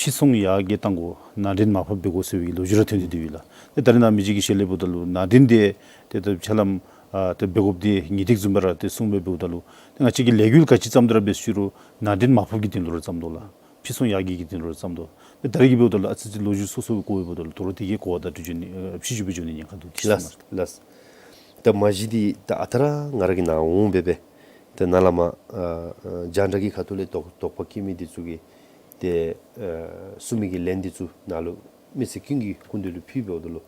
ཕྱིར་ཚོང་ཡར་རྒྱས་གཏང་དགོ། ནང་འདྲེན་མར་ཕབ་འབད་དགོ་ཟེར་བའི་ལོ་རྒྱུས་ར་ཐོན་ཏེ་འདུག་པས་ལགས། ཏེ་ད་རེས་ནཱ་མི་རྗེ་གི་ཞལ་ལས་འབདཝ་ད་ལུ་ནང་འདྲེན་འདི་ཏེ་ད་ཕྱག་ལམ་ཨ་ཏེ་འབད་དགོཔ་འདི་ངེས་ཏིག་བཟུམ་སྦེ་ར་ཏེ་གསུངས་སྦེ་འབདཝ་ད་ལུ་ཏེ་ང་བཅས་ཀྱིས་ལས་འགུལ་ག་ཅི་བརྩམ་སྟེ་ར་འབད་ཟེར་རུང་ནང་འདྲེན་མར་ཕབ་ཀྱི་དོན་ལུ་ར་བརྩམ་དོ་ལགས། ཕྱིར་ཚོང་ཡར་རྒྱས་ཀྱི་དོན་ལུ་ར་བརྩམ་དོ། ཏེ་ད་རེས་ཀྱི་འབདཝ་ད་ལུ་ཨ་ཙི་ཙི་ལོ་རྒྱུས་སོ་སོ་སྦེ་གོཝ་འབདཝ་ད་ལུ་དོ་རུང་དེ་གི་གོ་བ་ད་འདྲི་འགྱོ་ནི་ཨ་ཕྱི་འགྱུར་སྦེ་འགྱོ་ནི་ཉེན་ཁ་འདུག། ལགས་ལགས། ད་མ་གཞི་འདི་ད་ཨ་རྟག་ར་ང་ར་གིས་ནཱ་འོང་སྦེ་སྦེ་ཏེ་ནཱ་ལས་མར་ཨ་ཨ་རྒྱང་བསྒྲགས་ཀྱི་ཁ་ཐུག་ལས་དོགས་དོགས་པ་སྐྱེ་མི་འདི་ཚུ་གིས་ཏེ་ཨ་གསུང་མི་གི་ལན་འདི་ཚུ་ནཱ་ལུ་མི་སེར་ཀུན་གྱི་སྐུ་མདུན་ལུ་ཕུལ་འབདཝ་ད་ལུ་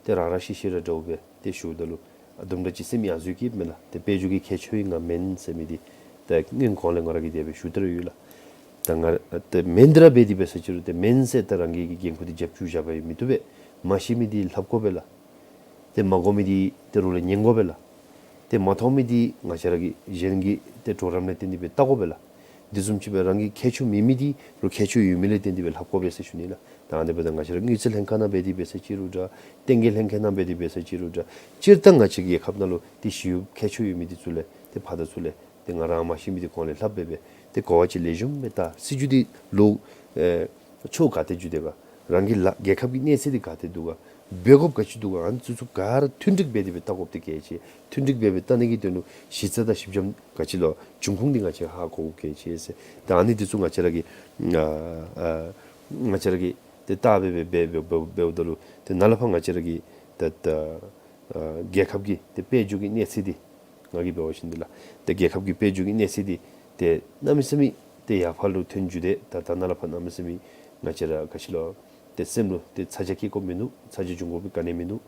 ཏེ་རང་རང་ཤི་ཤི་ར་འདྲཝ་སྦེ་ཏེ་ཞུཝ་ད་ལུ་ཨ་དུམ་གྲ་ཅིག་སེམས་ཡང་རྫུས་སྐྱེཝ་མས་ལགས། ཏེ་དཔལ་འབྱོར་གྱི་ཁྱད་ཆོས་ཨིན་ན་མེན་ཟེར་མི་འདི་ཏེ་སྔོན་གོང་ལས་ང་ར་གིས་དེ་སྦེ་ཞུ་སྟེ་ར་ཡོད་ལགས། ད་ང་ཏེ་མེན་ཏེ་ར་འབད་དེ་འབད་ཟེར་ཅི་རུང་ཏེ་མེན་ཟེར་ད་རང་གི་གི་འགན་ཁུར་འདི་རྒྱབ་བཅུག་བཞག་པ་ཡང་མི་བཏུབ་པས། མ་ཤེས་མི་འདི་ལྷབ་དགོ་པས་ལགས། ཏེ་མ་གོ་མི་འདི་ཏེ་རོགས་ལས་ཉན་དགོ་པས་ལགས། ཏེ་མ་མཐོང་མི་འདི་ང་བཅས་ར་གིས་གཞན་གྱི་ཏེ་གྲོགས་རམ་ལས་བརྟེན་ཏེ་སྦེ་བལྟ་དགོ་པས་ལགས། འདི་བཟུམ་ཅིག་སྦེ་རང་གི་ཁྱད་ཆོས་མེད་མི་འདི་རོགས་ཁྱད་ཆོས་ཡོད་མི་ལས་བརྟེན་ཏེ་སྦེ་ལྷབ་དགོ་པས་ཟེར་ཞུ་ནི་ལགས། ད་ཨ་ནི་འབདཝ་ད་ང་བཅས་ར་དངུལ་རྩིས་ལྷན་ཁག་ནང་འབད་དེ་འབད་ཟེར་ཅི་རུང་འདྲ། གཏན་འཁེལ་ལྷན་ཁག་ནང་འབད་དེ་འབད་ཟེར་ཅི་རུང་འདྲ། སྤྱིར་བཏང་ང་བཅས་ཀྱི་རྒྱལ་ཁབ་ནང་ལུ་ཏེ་ཞི་གཡོགཔ་ཁྱད་ཆོས་ཡོད་མི་འདི་ཚུ་ལས་ཏེ་ཕར་དང་ཚུར་ལས་ཏེ་ང་ར་མ་ཤེས་མི་འདི་གོང་ལས་ལྷབ་སྦེ་སྦེ་ཏེ་གོ་བ་ཅིག་ལེགས་ཤོམ་སྦེ་བལྟ། སྲིད་བྱུས་འདི་ལུ་ཨེ་ཕྱོགས་ག་ཏེ་འགྱོ་དོ་ག། རང་གི་ལཱ་རྒྱལ་ཁབ་ཀྱི་གནས་ཚད་འདི་ག་ཏེ་འདུག་ག། འབད་དགོཔ་ག་ཅི་འདུག་ག། ཨ་ནི་ཚུ་ཚུ་ག་ར་མཐུན་སྒྲིག་འབད་དེ་སྦེ་བལྟ་དགོཔ་འདི་གལ་ཆེ། མཐུན་སྒྲིག་འབད་སྦེ་བལྟ་ནི་གི་དོན་ལུ་གཞི་རྩ་དང་གཞི་འགྱམ་ག་ཅི་ལོ་འབྱུང་ཁུངས་འདི་ང་བཅས་ཧ་གོ་དགོཔ་གལ་ཆེ་ཟེར། ད་ཨ་ནི་འདི་ཚུ་ང་བཅས་ར་གིས་ཨ་ཨ་ང་བཅས་ར་གིས་ཏེ་བལྟ་སྦེ་སྦེ་འབད་འབད་འབད་འབདཝ་ད་ལུ་ཏེ་ནཱ་ལས་ཕར་ང་བཅས་ར་གི་ཏེ་ད་ཨ་རྒྱལ་ཁབ་ཀྱི་ཏེ་དཔལ་འབྱོར་གྱི་གནས་ཚད་འདི་ང་གིས་འབད་བ་ཅིན་འདི་ལགས། ཏེ་རྒྱལ་ཁབ་ཀྱི་དཔལ་འབྱོར་གྱི་གནས་ཚད་འདི་ཏེ་གནམ་མེད་ས་མེད་ཏེ་ཡར་ཕར་ལུ་ཐོན་འགྱོ་སྟེ་ད་ད་ནཱ་ལས་ཕར་གནམ་མེད་ས་མེད་ང་བཅས་ར་ག་ཅི་ལོ་ ཏེ་སེམས་ལུ་ཏེ་ཚ་གྱང་སྐྱེ་དགོཔ་མིན་འདུག། ཚ་གྱང་འབྱུང་དགོཔ་ག་ནི་མིན་འདུག་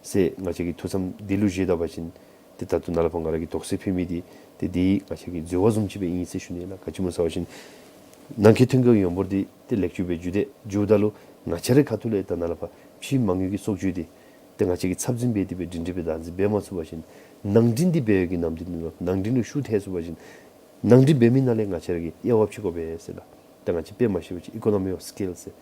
ཟེར་ང་བཅས་ཀྱིས་ཐུགས་བསམ་འདི་ལུ་བཞེས་ད་པ་ཅིན་ཏེ་ད་ལྟོ་ནཱ་ལས་ཕར་ང་ར་གིས་དོགས་སེལ་ཕུལ་མི་འདི་ཏེ་འདི་ང་བཅས་ཀྱི་འཛོལ་བ་བཟུམ་ཅིག་སྦེ་ཨིན་ཟེར་ཞུ་ནི་ལགས། ག་ཅི་སྨོ་ཟེར་བ་ཅིན་ནང་འཁོད་ཐོན་སྐྱེད་ཡོན་སྦོར་འདི་ཏེ་ལེགས་བཅོས་འབད་བཅུག་སྟེ་འགྱོཝ་ད་ལུ་ང་བཅས་རའི་ཁ་ཐུག་ལས་ད་ནཱ་ལས་ཕར་ཕྱི་མ་དངུལ་གྱི་གསོག་འཇོག་འདི་ཏེ་ང་བཅས་ཀྱིས་ཚབ་འཛིན་འབད་དེ་སྦེ་སྒྲིང་སྒྲི་སྦེ་བདག་འཛིན་འབད་མ་ཚུགས་པ་ཅིན་ནང་འདྲེན་འདི་འབད་བའི་གི་ནམ་དུས་འདི་ནང་འདྲེན་ལུ་ཤུགས་ཐལ་སོང་པ་ཅིན་ནང་འདྲེན་འབད་མི་ནང་ལས་ང་བཅས་ར་གིས་དབྱེ་བ་ཕྱེ་དགོ་པས་ཟེར་ལགས། ད་ང་བཅས་དཔེ་མ་ཤེས་པ་ཅིན་ཨི་ཀོ་ནོ་མི་ཨོཕ་སི་ཀིལ་ཟེར།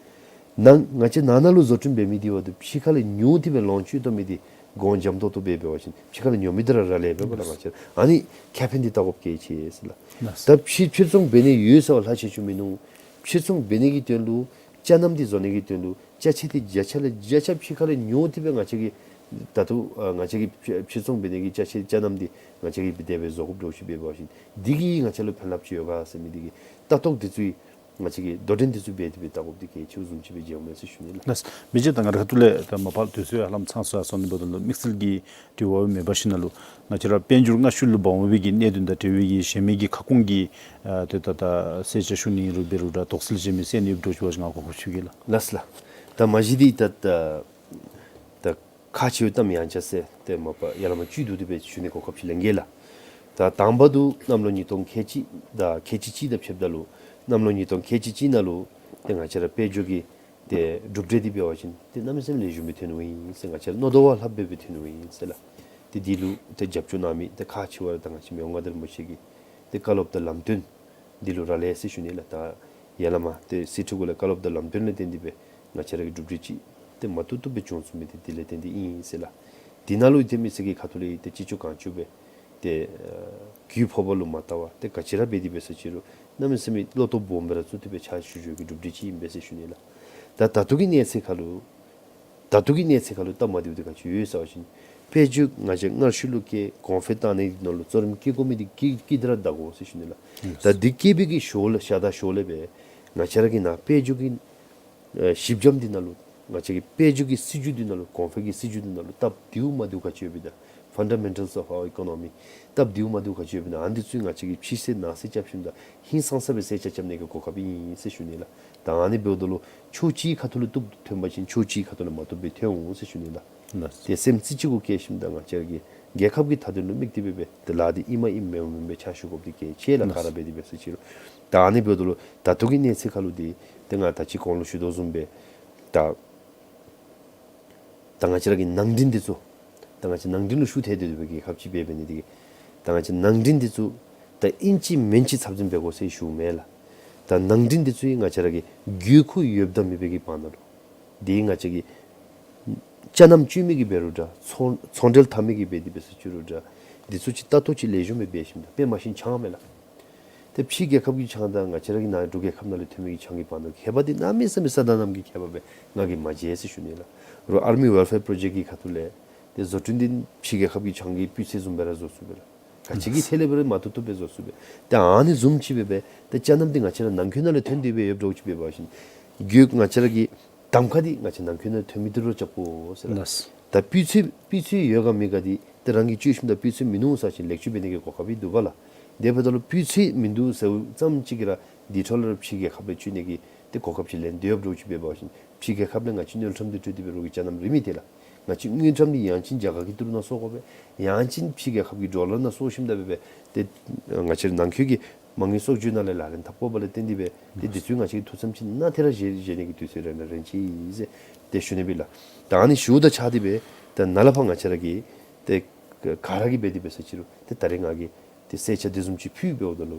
ནང་ང་བཅས་ནང་ན་ལུ་བཟོ་སྐྲུན་འབད་མི་འདི་འབདཝ་ད་ཕྱི་ཁ་ལས་ཉོ་སྟེ་སྦེ་ལོངས་སྤྱོད་བཏང་མི་འདི་གོང་འཇམ་ཏོག་ཏོ་སྦེ་འབད་བ་ཅིན་ཕྱི་ཁ་ལས་ཉོ་མི་འདི་ར་ར་ལས་སྦེ་འབདཝ་ལས་ང་བཅས་ཨ་ནི་ཁེ་ཕན་འདི་བལྟ་དགོཔ་གལ་ཆེ་ཟེར་ལགས། ལགས། ད་ཕྱིར་ཕྱིར་ཚོང་འབད་ནི་ཡོད་ཟེར་བ་ལྷག་ཆེ་ཆུང་མིན་འདུག། ཕྱིར་ཚོང་འབད་ནི་གི་དོན་ལུ་ཅ་རྣམ་འདི་བཟོ་ནི་གི་དོན་ལུ་ཅ་ཆས་འདི་བརྒྱ་ཆ་ལས་བརྒྱ་ཆ་ཕྱི་ཁ་ལས་ཉོ་སྟེ་སྦེ་ང་བཅས་ཀྱིས་ད་ལྟོ་ཨ་ང་བཅས་ཀྱིས་ཕྱིར་ཕྱིར་ཚོང་འབད་ནི་གི་ཅ་ཆས་ཅ་རྣམ་འདི་ང་བཅས་ཀྱིས་དེ་སྦེ་བཟོ་དགོཔ་འདྲཝ་ཅིག་འབད་བ་ཅིན་འདི་གིས་ང་བཅས་ལུ་ཕན་རླབས་ཅིག་ཡོད་ག་ཟེར་མི་འདི་གི་ལྟ་རྟོག་འདི་ཚུ་ང་བཅས་ཀྱིས་དོ་འགྲན་འདི་ཚུ་འབད་དེ་སྦེ་བལྟ་དགོཔ་འདི་གལ་ཆེཝ་བཟུམ་ཅིག་སྦེ་མཇལཝ་མས་ཟེར་ཞུ་ནི་ལགས། ལགས། མི་རྗེ་ད་ང་རའི་ཁ་ཐུག་ལས་ད་མ་པ་དུས་ཚོད་ཧ་ལམ་ཚང་སོང་ཡར་སོང་ནི་འབདཝ་ད་ལུ་དམིགས་བསལ་གྱི་དྲི་བ་མེད་པ་ཅིག་ནང་ལུ་ང་བཅས་ར་དཔལ་འབྱོར་སྔ་ཤོས་ལུ་འབག་འོང་བའི་གི་གནད་དོན་དང་འབྲེལ་བའི་གི་གཞན་མི་གི་ཁ་སྐོང་གི་ཨ་ཏེ་ད་ད་གསལ་ཆ་ཞུ་ནི་རུང་འབད་རུང་འདྲ་དོགས་སེལ་གཞན་མི་གསལ་ནི་འདྲཝ་ཅིག་འབད་བ་ཅིན་ང་གོ་སྐབས་ཞུ་གེ་ལགས། ལགས་ལགས། ད་མ་གཞི་འདི་ད་ད་ད་ཁག་ཆེ་བའི་གཏམ་ཡང་བྱ་ཟེར་ཏེ་མ་པ་ཡར་ལས་མར་བཅུད་བསྡུ་སྟེ་སྦེ་ཞུ་ནི་གོ་སྐབས་ཅིག་ལེན་གེ་ལགས། ད་དང་པ་འདི་གནམ་ལོ་ཉིས་སྟོང་ཁལ་གཅིག་དང་ཁལ་གཅིག་གཅིག་དང་ཕྱདཔ་ད་ལུ་གནམ་ལོ་ཉིས་སྟོང་ཁལ་གཅིག་གཅིག་ནང་ལུ་ཏེ་ང་བཅས་ར་དཔལ་འབྱོར་གྱི་ཏེ་གྲུབ་འབྲས་འདི་འབད་བ་ཅིན་ཏེ་གནམ་མེད་ས་མེད་ལེགས་ཤོམ་སྦེ་ཐོན་ནུག་ཨིན་ཟེར། ང་བཅས་ར་མནོ་དོ་བ་ལྷགཔ་སྦེ་སྦེ་ཐོན་ནུག་ཨིན་ཟེར་ལགས། ཏེ་འདི་ལུ་ཏེ་རྒྱབ་སྐྱོར་གནང་མི་ཏེ་ཁག་ཆེ་བ་ར་ད་ང་བཅས་མི་དབང་མངའ་བདག་རིན་པོ་ཆེ་གི་ཏེ་བཀའ་སློབ་དང་ལམ་སྟོན་འདི་ལུ་རག་ལས་ཟེར་ཞུ་ནི་ལགས། ད་ཡར་ལས་མར་ཏེ་སྲིད་ཁྲི་གུ་ལས་བཀའ་སློབ་དང་ལམ་སྟོན་ལས་བརྟེན་ཏེ་སྦེ་ང་བཅས་ར་གི་གྲུབ་འབྲས་ཅིག་ཏེ་མ་ཐུབ་ཐུབ་སྦེ་བྱུང་ཚུགས་མི་འདི་འདི་ལས་བརྟེན་ཏེ་ཨིན་ཟེར་ལགས། འདི་ནང་ལུ་ཏེ་མི་སེར་གྱི་ཁ་ཐུག་ལས་ཏེ་ཅི་ལྕོགས་གང་ལྕོགས་སྦེ་ཏེ་ཨ་རྒུད་ཕོག་པ་ལུ་མ་བལྟ་བར་ཏེ་ག་ཅི་ར་འབད་དེ་འབད་ས་ཅི་རུང་གནམ་མེད་ས་མེད་བློ་སྟོབས་སྦོམ་སྦེ་ར་བཙུགས་ཏེ་སྦེ་ཕྱག་ཞུ་ཞུཝ་གི་གྲུབ་འབྲས་ཅིག་ཨིན་པས་ཟེར་ཞུ་ནི་ལགས། ད་ད་ལྟོ་གི་གནས་ཚད་ཁར་ལུ་ད་ལྟོ་གི་གནས་ཚད་ཁར་ལུ་སྟབས་མ་བདེཝ་འདི་ག་ཅི་ཡོད་ཟེར་བ་ཅིན་དཔལ་འབྱོར་ང་བཅས་སྔར་ཤོས་ལུ་བསྐྱེད་གོང་འཕེལ་བཏང་ནི་ནང་ལུ་གཙོ་རིམ་བསྐྱེད་དགོ་མི་འདི་བསྐྱེད་བསྐྱེད་དེ་ར་བདའ་དགོ་ཟེར་ཞུ་ནི་ལགས། ལགས། ད་འདི་བསྐྱེད་པའི་གི་ཞོར་ལས་ཤ་དང་ཞོར་ལས་སྦེ་ང་བཅས་ར་གི་ནཱ་དཔལ་འབྱོར་གྱི་ཨེ་གཞི་འགྱམ་འདི་ནང་ལུ་ང་བཅས་ཀྱི་དཔལ་འབྱོར་གྱི་སྲིད་བྱུས་འདི་ནང་ལུ་གོང་འཕེལ་གྱི་སྲིད་བྱུས་འདི་ནང་ལུ་སྟབས་བདེཝ་མ་བདེཝ་ག་ཅི་ཡོདཔ་ཨིན་ན་Fundamentals of our economy སྟབས་བདེཝ་མ་བདེཝ་ག་ཅི་ཡོདཔ་ཨིན་ན་ཨ་ནི་འདི་ཚུ་ང་བཅས་ཀྱིས་ཕྱི་གསལ་ནང་གསལ་རྐྱབ་ཞིནམ་ད་ཧིང་སངས་ས་སྦེ་གསལ་ཆ་རྐྱབ་ནི་གི་གོ་སྐབས་ཨིན་ཟེར་ཞུ་ནི་ལགས། ད་ཨ་ནི་འབདཝ་ད་ལུ་ཕྱོགས་གཅིག་ཁ་ཐུག་ལུ་བཏུབ་ཐོན་པ་ཅིན་ཕྱོགས་གཅིག་ཁ་ཐུག་ལས་མ་བཏུབ་སྦེ་ཐོན་འོང་ཟེར་ཞུ་ནི་ལགས། ལགས། ཏེ་སེམས་རྩེ་གཅིག་གུ་བསྐྱེད་ཞིནམ་ད་ང་བཅས་ཀྱི་རྒྱལ་ཁབ་ཀྱི་མཐའ་དོན་ལུ་དམིགས་ཏེ་སྦེ་སྦེ་ཏེ་ལཱ་འདི་ཨིན་མ་ཨིནམ་མེན་མ་མེནམ་སྦེ་ཕྱག་ཞུ་དགོཔ་འདི་གལ་ཆེ་ལགས། ལགས། ག་ར་འབད་དེ་འབད་ས་ཅི་རུང་། ད་ཨ་ནི་འབདཝ་ད་ལུ་ད་ལྟོ་གི་གནས་ཚད་ཁར་ལུ་འདི་ཏེ་ང་ད་ཅི་གོང་ལུ་ཞུ་དོ་བཟུམ་སྦེ་ད་ད་ང་བཅས་ར་གི་ནང་འདྲེན་འདི་ཚུ་ད་ང་བཅས་ནང་འདྲེན་ལུ་ཤུགས་ཐལ་ཏེ་སྦེ་རྒྱལ་ཁབ་ཅིག་འབད་འབད་ནི་འདི་གིས་ད་ང་བཅས་ནང་འདྲེན་འདི་ཚུ་ད་ཨིན་ཅི་མིན་ཅི་ཚབ་ཚུབ་འབད་དགོ་ཟེར་ཞུཝ་མེན་ལགས། ད་ནང་འདྲེན་འདི་ཚུ་ང་བཅས་ར་གི་དགོས་མཁོ་ཡོདཔ་དང་མེད་པའི་གི་བར་ན་ལུ་འདི་ང་བཅས་ཀྱི་ཅ་རྣམ་སྤྱོད་མི་གིས་འབད་རུང་འདྲ་ཚོང་ཚོང་འབྲེལ་འཐབ་མི་གིས་འབད་དེ་འབད་ས་ཅི་རུང་འདྲ་འདི་ཚུ་ཅིག་ལྟ་རྟོག་ཅིག་ལེགས་ཤོམ་སྦེ་འབད་ཞིནམ་ད་དཔེ་མ་ཤེས་ཆང་མེན་ལགས། ཏེ་ཕྱི་རྒྱལ་ཁབ་ཀྱི་ཆང་དང་ང་བཅས་ར་གི་ནཱ་འབྲུག་རྒྱལ་ཁབ་ནང་ལས་ཐོན་མི་གི་ཆང་གི་བར་ན་ཁྱད་པར་འདི་གནམ་མེད་ས་མེད་ས་དང་གནམ་གྱི་ཁྱད་པར་སྦེ་ང་གིས་མ་མཇལ་ཟེར་ཞུ་ནི་ལགས། རོགས་Army Welfare Project གི་ཁ་ཐུག་ལས་ཏེ་བཟོ་སྐྲུན་འདི་ཕྱི་རྒྱལ་ཁབ་ཀྱི་ཆང་གི་སྤུས་ཚད་བཟུམ་སྦེ་ར་བཟོ་ཚུགས་པས་ལགས། ག་ཅི་གི་ཐད་ལས་འབད་རུང་མ་བཏུབ་བཏུབ་སྦེ་བཟོ་ཚུགས་པས། ཏེ་ཨ་ནི་བཟུམ་ཅིག་སྦེ་སྦེ་ཏེ་ཅ་རྣམ་འདི་ང་བཅས་ར་ནང་འཁོད་ནང་ལས་ཐོན་ཏེ་སྦེ་ཡོདཔ་འདྲཝ་ཅིག་འབད་བ་ཅིན་རྒྱུ་ང་བཅས་ར་གི་གདམ་ཁ་འདི་ང་བཅས་ནང་འཁོད་ནང་ཐོན་མི་འདི་ར་རྐྱབ་དགོ་ཟེར་ལགས། ལགས། ད་སྤུས་ཚད་སྤུས་ཚད་ཡོད་ག་མེད་ག་འདི་ཏེ་རང་གིས་སྤྱོད་ཞིནམ་ད་སྤུས་ཚད་མིན་འདུག་ཟེར་བ་ཅིན་ལེགས་བཅོས་འབད་ནི་གི་གོ་སྐབས་འདུག་པ་ལགས། དེ་འབདཝ་ད་ལུ་སྤུས་ཚད་མིན་འདུག་ཟེརཝ་ཙམ་ཅིག་གིས་ར་འདི་འཕྲོ་ལས་ར་ཕྱི་རྒྱལ་ཁབ་ལས་སྤྱོད་ནི་གི་ཏེ་གོ་སྐབས་ཅིག་ལེན་ཏེ་ཡོདཔ་འདྲཝ་ཅིག་འབད་བ་ཅིན་ཕྱི་རྒྱལ་ཁབ་ལས་ང་བཅས་དངུལ་ཀྲམ་འདི་སྤྲོད་དེ་སྦེ་རོགས་ཀྱི་ཅ་རྣམ་རིན་མེད་ཏེ་ལགས། ང་བཅས་དངུལ་ཀྲམ་འདི་ཡང་ཅིན་རྒྱ་གར་གྱི་ཏི་རུ་ནང་བསུ་དགོ་པས། ཡང་ཅིན་ཕྱི་རྒྱལ་ཁབ་ཀྱི་ཌོ་ལར་ནང་བསུ་ཞིནམ་ད་སྦེ་སྦེ་ཏེ་ང་བཅས་ནང་འཁོད་ཀྱི་མ་དངུལ་གསོག་འཇོག་ནང་ལས་ལག་ལེན་འཐབ་དགོཔ་ལས་བརྟེན་ཏེ་སྦེ་ཏེ་འདི་ཚུ་ང་བཅས་ཀྱིས་ཐུགས་བསམ་ཅིག་ནང་ཏེ་ར་བཞེས་བཞེས་ནི་གི་དུས་ཚོད་རན་རན་ཅི་ཟེར་ཏེ་ཞུ་ནི་སྦེ་ལགས། ད་ཨ་ནི་ཞུཝ་དང་གཅིག་ཁར་སྦེ་ཏེ་ནཱ་ལས་ཕར་ང་བཅས་ར་གིས་ཏེ་ག་ར་གིས་འབད་དེ་འབད་ས་ཅི་རུང་ཏེ་ད་རེས་ང་གིས་ཏེ་གསལ་ཆ་དེ་བཟུམ་ཅིག་ཕུལ་འབདཝ་ད་ལུ་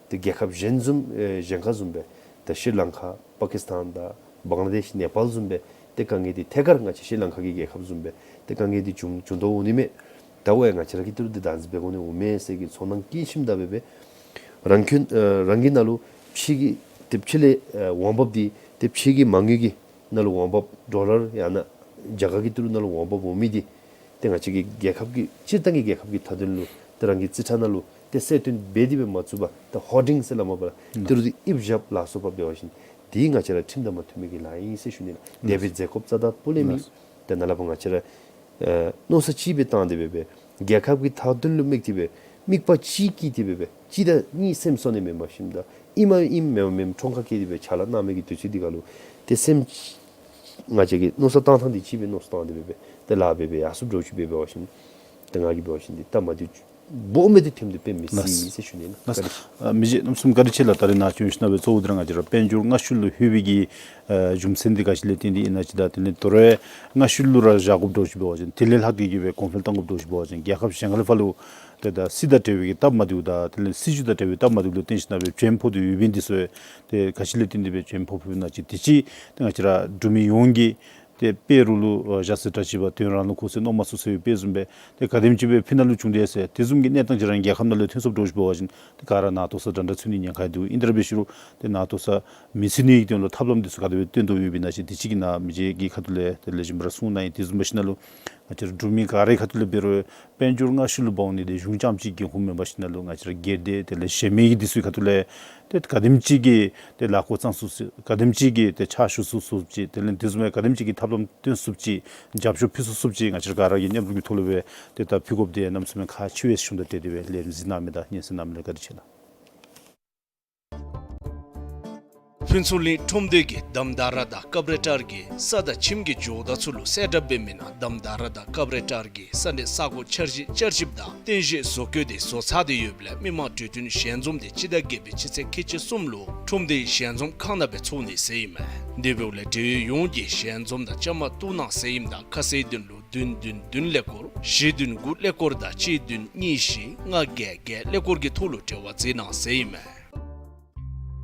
ཏེ་རྒྱལ་ཁབ་གཞན་བཟུམ་ཨེ་གཞན་ཁ་བཟུམ་སྦེ་ཏེ་ཤྲི་ལང་ཀ་པ་ཀིས་ཏཱན་དང་བང་ལ་དེཤ་ནེ་པཱལ་བཟུམ་སྦེ་ཏེ་དཀའ་ངལ་འདི་ཐད་ཀར་ང་བཅས་ཤྲི་ལང་ཀ་གི་རྒྱལ་ཁབ་བཟུམ་སྦེ་ཏེ་དཀའ་ངལ་འདི་བྱུང་བྱུང་དོ་འོང་ནི་མས། ད་འོ་ཡ་ང་བཅས་ར་གི་ཏི་རུ་འདི་བདག་འཛིན་འབད་དགོ་ནི་འོང་མས་ཟེར་གྱི་ཚོར་སྣང་བསྐྱེད་ཞིནམ་ད་སྦེ་སྦེ་རང་ཁྱིམ་ཨེ་རང་གི་ནང་ལུ་ཕྱི་གི་ཏེ་ཕྱི་ལས་ཨེ་འོང་འབབ་འདི་ཏེ་ཕྱི་གི་མ་དངུལ་གྱི་ནང་ལུ་འོང་འབབ་ཌོ་ལར་ཡང་ན་རྒྱ་གར་གྱི་ཏི་རུ་ནང་ལུ་འོང་འབབ་འོང་མི་འདི་ཏེ་ང་བཅས་ཀྱི་རྒྱལ་ཁབ་ཀྱི་སྤྱིར་བཏང་གི་རྒྱལ་ཁབ་ཀྱི་མཐའ་དོན་ལུ་ཏེ་རང་གི་རྩིས་ཁྲ་ནང་ལུ་ཏེ་གསལ་སྟོན་འབད་དེ་སྦེ་མ་ཚུགས་པར་ད་ཧོར་ཌིང་ཟེར་སླབ་མ་པ་ཏི་རུ་འདི་ཨིབ་བཞག་ལ་སོགས་པ་འབད་བ་ཅིན་འདི་ང་བཅས་ར་ཁྲིམས་དང་མ་མཐུན་མི་གི་ལཱ་ཨིན་ཟེར་ཞུ་ནི་ལགས། དེ་སྦེ་མཛད་དགོཔ་རྩ་དང་སྤུ་ལས་མེད། ཏེ་ནཱ་ལས་ཕར་ང་བཅས་ར་ཨེ་མནོ་བསམ་ཅིག་སྦེ་བཏང་སྟེ་སྦེ་སྦེ་རྒྱལ་ཁབ་ཀྱི་མཐའ་དོན་ལུ་དམིགས་ཏེ་སྦེ་དམིགས་པ་གཅིག་གིས་ཏེ་སྦེ་སྦེ་གཅིག་དང་གཉིས་སེམས་གསོ་ནི་མེན་པར་ཞིནམ་ད་ཨིན་མ་ཨིན་མེན་མ་མེན་འཁྲུངས་ཁ་བཀལ་ཏེ་སྦེ་ཕྱག་ལཱ་གནང་མི་གི་དུས་ཚོད་འདི་ཁར་ལུ་ཏེ་སེམས་ ང་བཅས་ཀྱིས་མནོ་བསམ་བཏང་ཐངས་འདི་ཅིག་སྦེ་མནོ་བསམ་བཏང་སྟེ་འབད་སྦེ་ཏེ་ལཱ་འབད་སྦེ་ཡར་སོངམ་འདྲཝ་ཅིག་འབད་འབད་བ་ཅིན་ཏེ་ང་གིས་འབད་བ་ཅིན་འདི་སྟབས་མ་བདེཝ་འབོ་མི་འདི་ཐོནམ་འདི་དཔེ་མི་སྲིད་ཟེར་ཞུ་ནི་ལགས། ལགས། བཀའ་དྲིན་ཆེ། ཨ་མི་རྗེ་གནམ་མེད་ས་མེད་བཀའ་དྲིན་ཆེ་ལགས། ད་རེས་ནཱ་བྱོན་ཞིནམ་ལས་གཙོ་བོ་འདི་ར་ང་བཅས་ར་དཔལ་འབྱོར་སྔ་ཤོས་ལུ་ལྷོད་པའི་གི་ཨ་རྒྱུ་མཚན་འདི་ག་ཅི་ལས་བརྟེན་ཏེ་ཨིན་ན་ཅིག་དང་དེ་ལས་དོ་རུང་སྔ་ཤོས་ལུ་ར་བཞག་དགོཔ་འདྲཝ་ཅིག་འབད་བ་ཅིན་དེ་ལས་ལྷག་གི་གི་སྦེ་གོང་འཕེལ་གཏང་དགོཔ་འདྲཝ་ཅིག་འབད་བ་ཅིན་རྒྱལ་ཁབ་གཞན་ཁ་ལས་ཕར་ལུ་ཏེ་ད་སྲིད་དང་འབྲེལ་བའི་གི་སྟབས་མ་བདེཝ་དང་དེ་ལས་སྲིད་བྱུས་དང་འབྲེལ་བའི་སྟབས་མ་བདེཝ་ལུ་བརྟེན་ཞིནམ་ལས་འབད་བྱོན་ཕོག་སྟེ་ཡོདཔ་ཨིན། འདི་ཚུ་ཏེ་ག་ཅི་ལས་བརྟེན་ཏེ་འབད་བྱོན་ཕོག་ཕོགཔ་ཨིན་ན་ཅིག་དེ་ཅིག་ཏེ་ང་བཅས་ར་འབྲུག་མི་ཡོངས་ཀྱིས་ཏེ་དཔེ་རུ་ལུ་ཨ་ཞག་ཟེར་དྲག་ཅིག་འབད་དོན་རང་ལུ་འཁོར་ཟེར་མནོ་མ་ཚུགས་ཟེར་བའི་དཔེ་བཟུམ་སྦེ་ཏེ་ག་དེམ་ཅིག་སྦེ་ཕི་ནང་ལུ་བྱུང་དེས་ཟེར་དེ་བཟུམ་གྱི་གནས་སྟངས་ཅིག་ར་རྒྱལ་ཁབ་ནང་ལུ་ཐོན་སོངམ་འདྲཝ་ཅིག་འབད་བ་ཅིན་ཏེ་ག་ར་ནཱ་ལྟོ་ས་འདྲན་འདྲ་ཚུད་ནི་ཉེན་ཁ་འདུག། ཨིན་ཏེ་ར་འབད་ཞུ་རུང་ཏེ་ནཱ་ལྟོ་ས་མི་ཚུད་ནི་གི་དོན་ལུ་ཐབས་ལམ་འདི་ཚུ་ག་དེ་སྦེ་སྟོན་དོ་ཡོདཔ་ཨིན་ན་ཅིག་དེ་ཅིག་གི་ནཱ་མི་རྗེ་གི་ཁ་ཐུག་ལས་དེ་ལེགས་ཤོམ་སྦེ་ར་གསུང་གནང་ཡི། དེ་བཟུམ་འབད་ཞིནམ་ལས་ང་བཅས་ར་འབྲུག་མི་ག་རའི་ཁ་ཐུག་ལས་འབད་རུང་དཔལ་འབྱོར་སྔ་ཤོས་ལུ་འབག་འོང་ནི་འདི་གཞུང་རྐྱངམ་གཅིག་འགན་ཁུར་མེན་པར་ཞིནམ་ལས་ང་བཅས་ར་སྒེར་སྡེ་དེ་ལས་གཞན་མི་གི་འདི་ཚུ་གི་ཁ་ཐུག་ལས་ཏེ་ག་དེམ་ཅིག་གིས་ཏེ་ལཱ་འགོ་བརྩམས་ཚུགས་ཅིག་ག་དེམ་ཅིག་གིས་ཏེ་ཕྱག་ཞུ་ཚུགས་ཚུགས་ཅིག་དེ་ལས་དེ་བཟུམ་སྦེ་ག་དེམ་ཅིག་གི་ཐབས་ལམ་སྟོན་ཚུགས་ཅིག་རྒྱབ་སྐྱོར་ཕུལ་ཚུགས་ཚུགས་ཅིག་ང་བཅས་ར་ག་ར་གིས་མཉམ་རུབ་ཀྱི་ཐོག་ལས་སྦེ་ཏེ་ད་ཕུལ་དགོཔ་འདི་གནམ་མེད་ས་མེད་ཁག་ཆེ་བས་ཟེར་ཞུ་ནི་དང་འབྲེལ་ཏེ་སྦེ་ལས་རིམ་གཟིགས་གནང་མི་དང་སྙན་གསན་གནང་མི་ལུ་བཀའ་དྲིན་ཆེ་ལགས། ཕུན་ཚོགས་གླིང་ཁྲོམ་སྡེ་གིས་དམ་དར་དང་ཀབ་རེ་ཊར་གྱི་ས་དང་ཁྱིམ་གྱི་ཇོ་བདག་ཚུ་ལུ་གསལ་བསྒྲགས་འབད་མི་ནང་དམ་དར་དང་ཀབ་རེ་ཊར་གྱི་ས་གནས་ས་གོ་འཆར་གཞི་བསྐྱར་ཞིབ་དང་རྟེན་གཞི་བཟོ་བཀོད་འདི་བཟོ་ཚར་ཏེ་ཡོདཔ་ལས་མི་མང་གྲོས་མཐུན་ཞལ་འཛོམས་འདི་སྤྱི་ཟླ་བརྒྱད་པའི་སྤྱི་ཚེས་ཁལ་གཅིག་གསུམ་ལུ་ཁྲོམ་སྡེའི་ཞལ་འཛོམས་ཁང་ནང་སྦེ་ཚོགས་ནི་ཟེར་ཨིན་མས། དེ་འབདཝ་ལས་འབྲེལ་ཡོད་ཡོངས་ཀྱིས་ཞལ་འཛོམས་དང་བཅའ་མར་གཏོགས་གནང་ཟེར་ཨིནམ་ད་ཁ་གསལ་དོན་ལུ་བདུན་བདུན་བདུན་ཀླད་ཀོར་བཞི་བདུན་དགུ་ཀླད་ཀོར་དང་གཅིག་བདུན་གཉིས་བཞི་ལྔ་བརྒྱད་བརྒྱད་ཀླད་ཀོར་གྱི་ཐོག་ལུ་འབྲེལ་བ་མཛད་གནང་ཟེར་ཨིན་མས།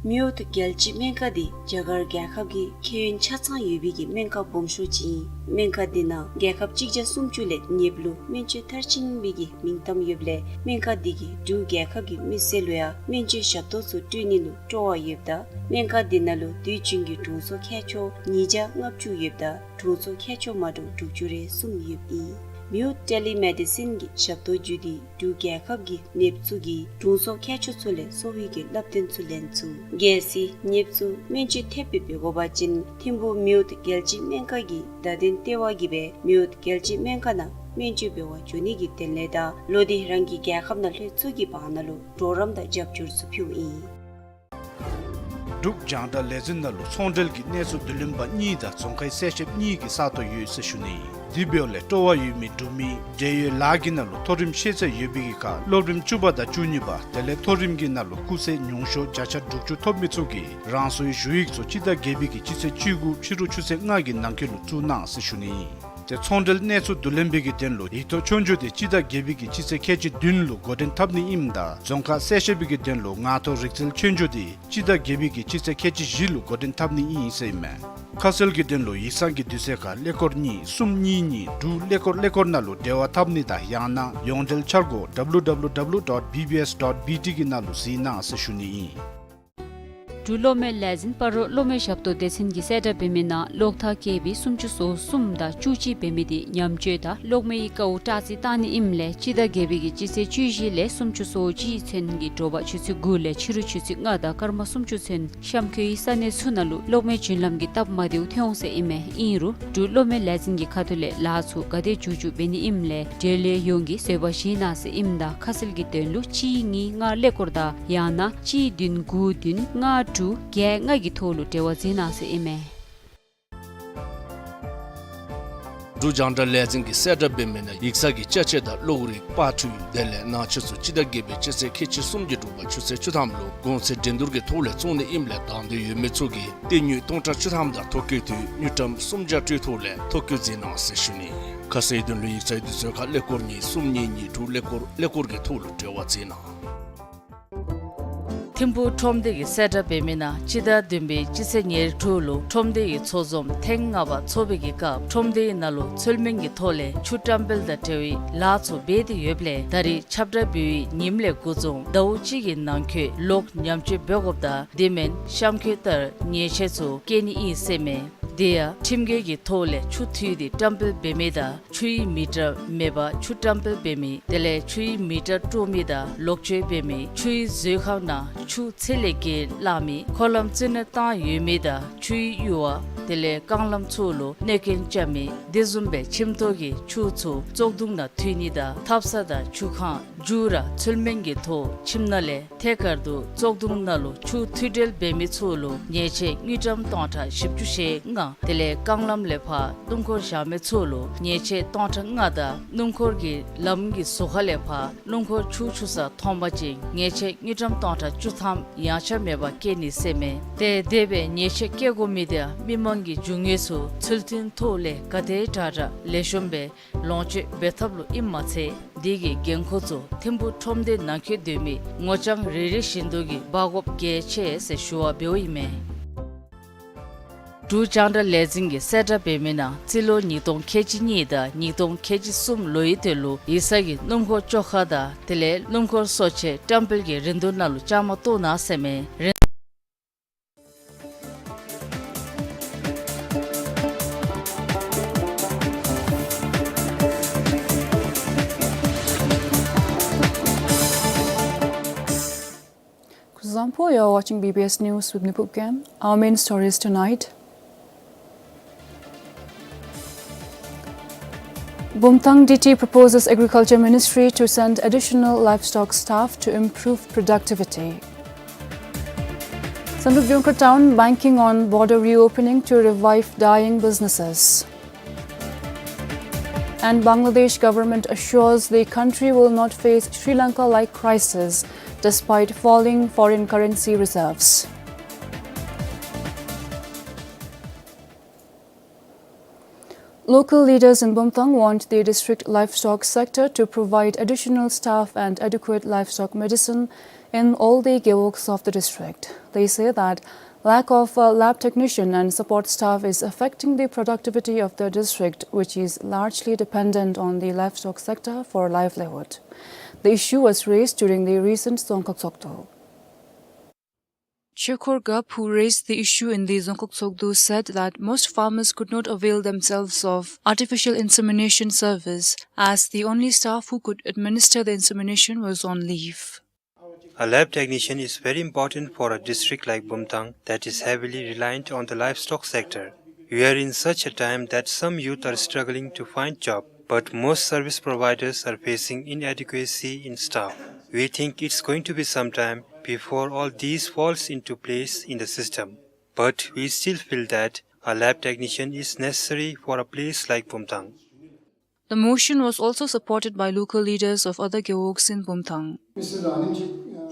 མིའུ་ཐུ་རྒྱལ་སྤྱིའི་སྨན་ཁང་འདི་རྒྱ་གར་རྒྱལ་ཁབ་ཀྱི་ཁྱད་ཡོན་ཆ་ཚང་ཡོད་པའི་གི་སྨན་ཁང་སྦོམ་ཤོས་ཅིག་ཨིན། སྨན་ཁང་འདི་ནང་རྒྱལ་ཁབ་གཅིག་བརྒྱ་སུམ་ཅུ་ལས་ཉེསཔ་ལུ་སྨན་བཅོས་མཐར་ཕྱིན་པའི་གི་མིང་གཏམ་ཡོདཔ་ལས་སྨན་ཁང་འདི་གིས་འབྲུག་རྒྱལ་ཁབ་ཀྱི་མི་སེར་ལུ་ཡང་སྨན་བཅོས་ཞབས་ཏོག་ཚུ་སྤྲོད་ནི་ལུ་སྤྲོ་བ་ཡོདཔ་ད་སྨན་ཁང་འདི་ནང་ལུ་དུས་རྒྱུན་གྱི་དྲུང་འཚོ་མཁས་མཆོག་ཉིས་བརྒྱ་ལྔ་བཅུ་ཡོདཔ་ད་དྲུང་འཚོ་མཁས་མཆོག་མ་འདྲཝ་དྲུག་ཅུ་རེ་གསུམ་ཡོདཔ་ཨིན། མིའུ་ཐུ་ཊེ་ལི་མེ་ཌི་སིན་གྱི་ཞབས་ཏོག་བརྒྱུད་དེ་འབྲུག་རྒྱལ་ཁབ་ཀྱི་ནདཔ་ཚུ་གིས་དྲུང་འཚོ་མཁས་མཆོག་ཚུ་ལས་གསོ་བའི་གི་བསླབ་སྟོན་ཚུ་ལེན་ཚུགས། གལ་སྲིད་ནདཔ་ཚུ་སྨན་བཅོས་ཐེབས་སྦེ་འབད་དགོ་པ་ཅིན་ཐིམ་ཕུག་མིའུ་ཐུ་རྒྱལ་སྤྱིའི་སྨན་ཁང་གི་བརྡ་དོན་ལྟེ་བ་གིས་སྦེ་མིའུ་ཐུ་རྒྱལ་སྤྱིའི་སྨན་ཁང་ནང་སྨན་བཅོས་འབད་བར་འགྱོ་ནི་གི་དོན་ལས་དང་ལོག་སྟེ་རང་གི་རྒྱལ་ཁབ་ནང་ལྷོད་ཚུགས་ཀྱི་བར་ན་ལུ་གྲོགས་རམ་དང་རྒྱབ་སྐྱོར་ཚུ་ཕུལཝ་ཨིན། འབྲུག་རྒྱང་བསྒྲགས་ལས་འཛིན་ནང་ལུ་ཚོང་འབྲེལ་གྱི་གནས་ཚུལ་བསྡུ་ལེན་པ་གཉིས་དང་རྫོང་ཁའི་གསལ་བཤདཔ་གཉིས་ཀྱི་ས་སྟོང་ཡོད་ཟེར་ཞུ་ནི་ཨིན། དེ་འབདཝ་ལས་སྤྲོ་བ་ཡོད་མི་འབྲུག་མི་འབྲེལ་ཡོད་ལཱ་གི་ནང་ལུ་མཐོ་རིམ་ཤེས་ཚད་ཡོད་པའི་གི་ཁར་སློབ་རིམ་བཅུ་པ་དང་བཅུ་གཉིས་པ་དེ་ལས་མཐོ་རིམ་གྱི་ནང་ལུ་སྐུགས་ཚད་ཉུང་ཤོས་བརྒྱ་ཆ་དྲུག་ཅུ་ཐོབ་མི་ཚུ་གིས་རང་སོའི་ཞུ་ཡིག་ཚུ་སྤྱི་ཟླ་བརྒྱད་པའི་གི་སྤྱི་ཚེས་བཅུ་དགུ་ཕྱི་རུ་ཆུ་ཚོད་ལྔ་གི་ནང་འཁོད་ལུ་བཙུགས་གནང་ཟེར་ཞུ་ནི་ཨིན། ཏེ་ཚོང་འབྲེལ་གནས་ཚུལ་བསྡུ་ལེན་པའི་གི་དོན་ལུ་ཡིག་ཐོག་ཆོས་རྒྱུགས་དེ་སྤྱི་ཟླ་བརྒྱད་པའི་གི་སྤྱི་ཚེས་ཁལ་གཅིག་བདུན་ལུ་འགོ་འདྲེན་འཐབ་ནི་ཨིནམ་ད་རྫོང་ཁ་གསལ་བཤད་པའི་གི་དོན་ལུ་ངག་ཐོག་རིག་རྩལ་ཆོས་རྒྱུགས་དེ་སྤྱི་ཟླ་བརྒྱད་པའི་གི་སྤྱི་ཚེས་ཁལ་གཅིག་བཞི་ལུ་འགོ་འདྲེན་འཐབ་ནི་ཨིན་ཟེར་ཨིན་མས། ཁ་གསལ་གྱི་དོན་ལུ་ཡིག་ཚང་གི་དུས་ཚོད་ཁར་ཀླད་ཀོར་གཉིས་གསུམ་གཉིས་གཉིས་དྲུག་ཀླད་ཀོར་ཀླད་ཀོར་ནང་ལུ་འབྲེལ་བ་འཐབ་ནི་དང་ཡང་ན་ཡོངས་འབྲེལ་འཆར་སྒོ་W W W dot B B S dot B T གི་ནང་ལུ་གཟིགས་གནང་ཟེར་ཞུ་ནི་ཨིན། འབྲུག་གློག་མེ་ལས་འཛིན་སྤ་རོ་གློག་མེ་ཞབས་ཏོག་སྡེ་ཚན་གྱིས་གསལ་བསྒྲགས་འབད་མི་ནང་གློག་ཐག་ཀེ་བི་སུམ་ཅུ་སོ་གསུམ་དང་བཅུ་གཅིག་འབད་མི་དེ་ཉམས་བཅོས་དང་གློག་མེ་གི་དཀའཝ་དྲག་རྩི་བཏང་ནི་ཨིནམ་ལས་སྤྱི་ཟླ་བརྒྱད་པའི་གི་སྤྱི་ཚེས་བཅུ་བཞི་ལས་སུམ་ཅུ་སོ་གཅིག་ཚུན་གྱི་དྲོ་པ་ཆུ་ཚོད་དགུ་ལས་ཕྱི་རུ་ཆུ་ཚོད་ལྔ་དང་སྐར་མ་སུམ་ཅུ་ཚུན་གཤམ་འཁོད་ས་གནས་ཚུ་ནང་ལུ་གློག་མེ་རྒྱུན་ལམ་གྱི་སྟབས་མ་བདེཝ་ཐོན་འོང་ཟེར་ཨིན་མས། ཨིན་རུང་འབྲུག་གློག་མེ་ལས་འཛིན་གྱི་ཁ་ཐུག་ལས་ལཱ་ཚུ་ག་དེ་མཇུག་མཇུག་འབད་ནི་ཨིནམ་ལས་འབྲེལ་ཡོད་ཡོངས་ཀྱིས་བཟོད་པ་བཞེས་གནང་ཟེར་ཨིནམ་ད་ཁ་གསལ་གྱི་དོན་ལུ་གཅིག་གཉིས་ལྔ་ཀླད་ཀོར་དང་ཡང་ན་གཅིག་བདུན་དགུ་བདུན་ལྔ་དྲུག་བརྒྱད་ལྔ་གི་ཐོག་ལུ་འབྲེལ་བ་མཛད་གནང་ཟེར་ཨིན་མས། འབྲུག་རྒྱང་བསྒྲགས་ལས་འཛིན་གྱིས་གསལ་བསྒྲགས་འབད་མི་ནང་ཡིག་ཚང་གི་ཅ་ཆས་དང་གློག་རིག་པར་འཕྲུལ་དེ་ལས་ནང་ཆས་ཚུ་སྤྱི་ཟླ་བརྒྱད་པའི་སྤྱི་ཚེས་ཁལ་གཅིག་གསུམ་གྱི་དྲོ་པ་ཆུ་ཚོད་བཅུ་ཐམ་ལུ་གོང་ཚད་འགྲན་བསྡུར་གྱི་ཐོག་ལས་བཙོང་ནི་ཨིནམ་ལས་དང་འདོད་ཡོད་མི་ཚུ་གིས་སྟེར་དངུལ་སྟོང་ཕྲག་བཅུ་ཐམ་དང་ཐོ་བཀོད་འཐུས་དངུལ་ཀྲམ་སུམ་བརྒྱ་སྤྲོད་ཐོག་ལས་ཐོ་བཀོད་མཛད་གནང་ཟེར་ཞུ་ནི། ཁ་གསལ་དོན་ལུ་ཡིག་ཚང་དུས་ཚོད་ཁར་ཀླད་ཀོར་གཉིས་གསུམ་གཉིས་གཉིས་དྲུག་ཀླད་ཀོར་ཀླད་ཀོར་གྱི་ཐོག་ལུ་འབྲེལ་བ་མཛད་གནང་། ཐིམ་ཕུག་ཁྲོམ་སྡེ་གིས་གསལ་བསྒྲགས་འབད་མི་ནང་སྤྱི་ཟླ་བདུན་པའི་སྤྱི་ཚེས་ཉེར་དྲུག་ལུ་ཁྲོམ་སྡེ་གི་ཚོགས་འཛོམས་ཐེངས་ལྔ་པ་ཚོགས་པའི་གི་སྐབས་ཁྲོམ་སྡེའི་ནང་ལུ་ཚུལ་མིན་གྱི་ཐོག་ལས་ཆུ་བཀྲམ་སྤེལ་དང་འབྲེལ་བའི་ལཱ་ཚུ་འབད་དེ་ཡོདཔ་ལས་ད་རེས་ཁྱབ་བསྒྲགས་འབད་བའི་ཉིནམ་ལས་འགོ་བཟུང་ཟླཝ་གཅིག་གི་ནང་འཁོད་ལོག་ཉམས་བཅོས་འབད་དགོཔ་དང་དེ་མེན་གཤམ་འཁོད་ལྟར་ཉེས་ཆད་ཚུ་བཀལ་ནི་ཨིན་ཟེར་མས། དེ་ཡང་ཁྲིམས་འགལ་གྱི་ཐོག་ལས་ཆུ་འཐུས་ཏེ་བཀྲམ་སྤེལ་འབད་མི་དང་ཆུའི་མི་ཊར་མེད་པར་ཆུ་བཀྲམ་སྤེལ་འབད་མི་དེ་ལས་ཆུའི་མི་ཊར་དཀྲོག་མི་དང་ལོག་སྤྱོད་འབད་མི་ཆུའི་མཛོད་ཁང་ནང་ཆུ་ཚད་ལས་བརྒལ་བླངས་མི་འཁོར་ལམ་རྩིས་ནོར་བཏང་ཡོད་མི་དང་ཆུའི་གཡུར་བ་ དེ་ལས་རྐང་ལམ་ཚུ་ལུ་གནོད་སྐྱོན་རྐྱབ་མི་དེ་བཟུམ་སྦེ་ཁྱིམ་ཐོག་གི་ཆུ་ཚུ་བཙོག་དུང་ནང་འཐུས་ནི་དང་ཐབ་ཚང་དང་ཆུ་ཁང་རྒྱུག་ར་ཚུལ་མིན་གྱི་ཐོག་ཁྱིམ་ནང་ལས་ཐད་ཀར་དུ་བཙོག་དུང་ནང་ལུ་ཆུ་འཐུས་སྒྲིལ་འབད་མི་ཚུ་ལུ་ཉེས་ཆད་དངུལ་ཀྲམ་སྟོང་ཕྲག་བཞི་བཅུ་ཞེ་ལྔ། དེ་ལས་རྐང་ལམ་ལས་ཕར་སྣུམ་འཁོར་བཞག་མི་ཚུ་ལུ་ཉེས་ཆད་སྟོང་ཕྲག་ལྔ་དང་སྣུམ་འཁོར་གྱི་ལམ་གྱི་ཟུར་ཁ་ལས་ཕར་སྣུམ་འཁོར་ཆུ་འཁྱུ་ས་མཐོང་པ་ཅིན་ཉེས་ཆད་དངུལ་ཀྲམ་སྟོང་ཕྲག་བཅུ་ཐམ་ཡངས་ཆག་མེད་པར་བཀལ་ནི་ཟེར་མས། ཏེ་དེ་སྦེ་ཉེས་ཆད་བཀལ་དགོ་མི་དེ་མི་མང་གི་རྒྱུ་དངོས་ཚུ་ཚུལ་མཐུན་ཐོག་ལས་ག་དེ་དྲག་དྲག་ལེགས་ཤོམ་སྦེ་ལོངས་སྤྱོད་འབད་ཐབས་ལུ་ཨིནམ་མ་ཚད་དེ་གི་འགན་ཁུར་ཚུ་ཐིམ་ཕུག་ཁྲོམ་སྡེ་ནང་འཁོད་སྡོད་མི་ངོ་རྐྱང་རེ་རེ་བཞིན་དུ་གིས་འབག་དགོཔ་གལ་ཆེ་ཟེར་ཞུ་བ་འབདཝ་ཨིན་མས། འབྲུག་རྒྱང་བསྒྲགས་ལས་འཛིན་གྱིས་གསལ་བསྒྲགས་འབད་མི་ནང་རྩིས་ལོ་ཉིས་སྟོང་ཁལ་གཅིག་གཉིས་དང་ཉིས་སྟོང་ཁལ་གཅིག་གསུམ་ལོའི་དོན་ལུ་ཡིག་ཚང་གི་སྣུམ་འཁོར་བཅོ་ཁ་དང་དེ་ལས་སྣུམ་འཁོར་གསོ་ཆས་བཀྲམ་སྤེལ་གྱི་རིན་བསྡུར་ནང་ལུ་བཅའ་མར་གཏོགས་གནང་ཟེར་མས། རིན། Kuzuzangpo, you're watching B B S News with me, Pupkem. Our main stories tonight. Bumthang D T proposes Agriculture Ministry to send additional livestock staff to improve productivity. Samdrup Jongkhar Town banking on border reopening to revive dying businesses. And Bangladesh government assures the country will not face Sri Lanka-like crisis despite falling foreign currency reserves. Local leaders in Bumthang want the district livestock sector to provide additional staff and adequate livestock medicine in all the gewogs of the district. They say that lack of a lab technician and support staff is affecting the productivity of the district, which is largely dependent on the livestock sector for livelihood. The issue was raised during the recent Dzongkhag Tshogdu. Shekhar Gap, who raised the issue in the Dzongkhag Tshogdu, said that most farmers could not avail themselves of artificial insemination service as the only staff who could administer the insemination was on leave. A lab technician is very important for a district like Bumthang that is heavily reliant on the livestock sector. We are in such a time that some youth are struggling to find job, but most service providers are facing inadequacy in staff. We think it's going to be some time before all these falls into place in the system, but we still feel that a lab technician is necessary for a place like Bumthang. The motion was also supported by local leaders of other gewogs in Bumthang.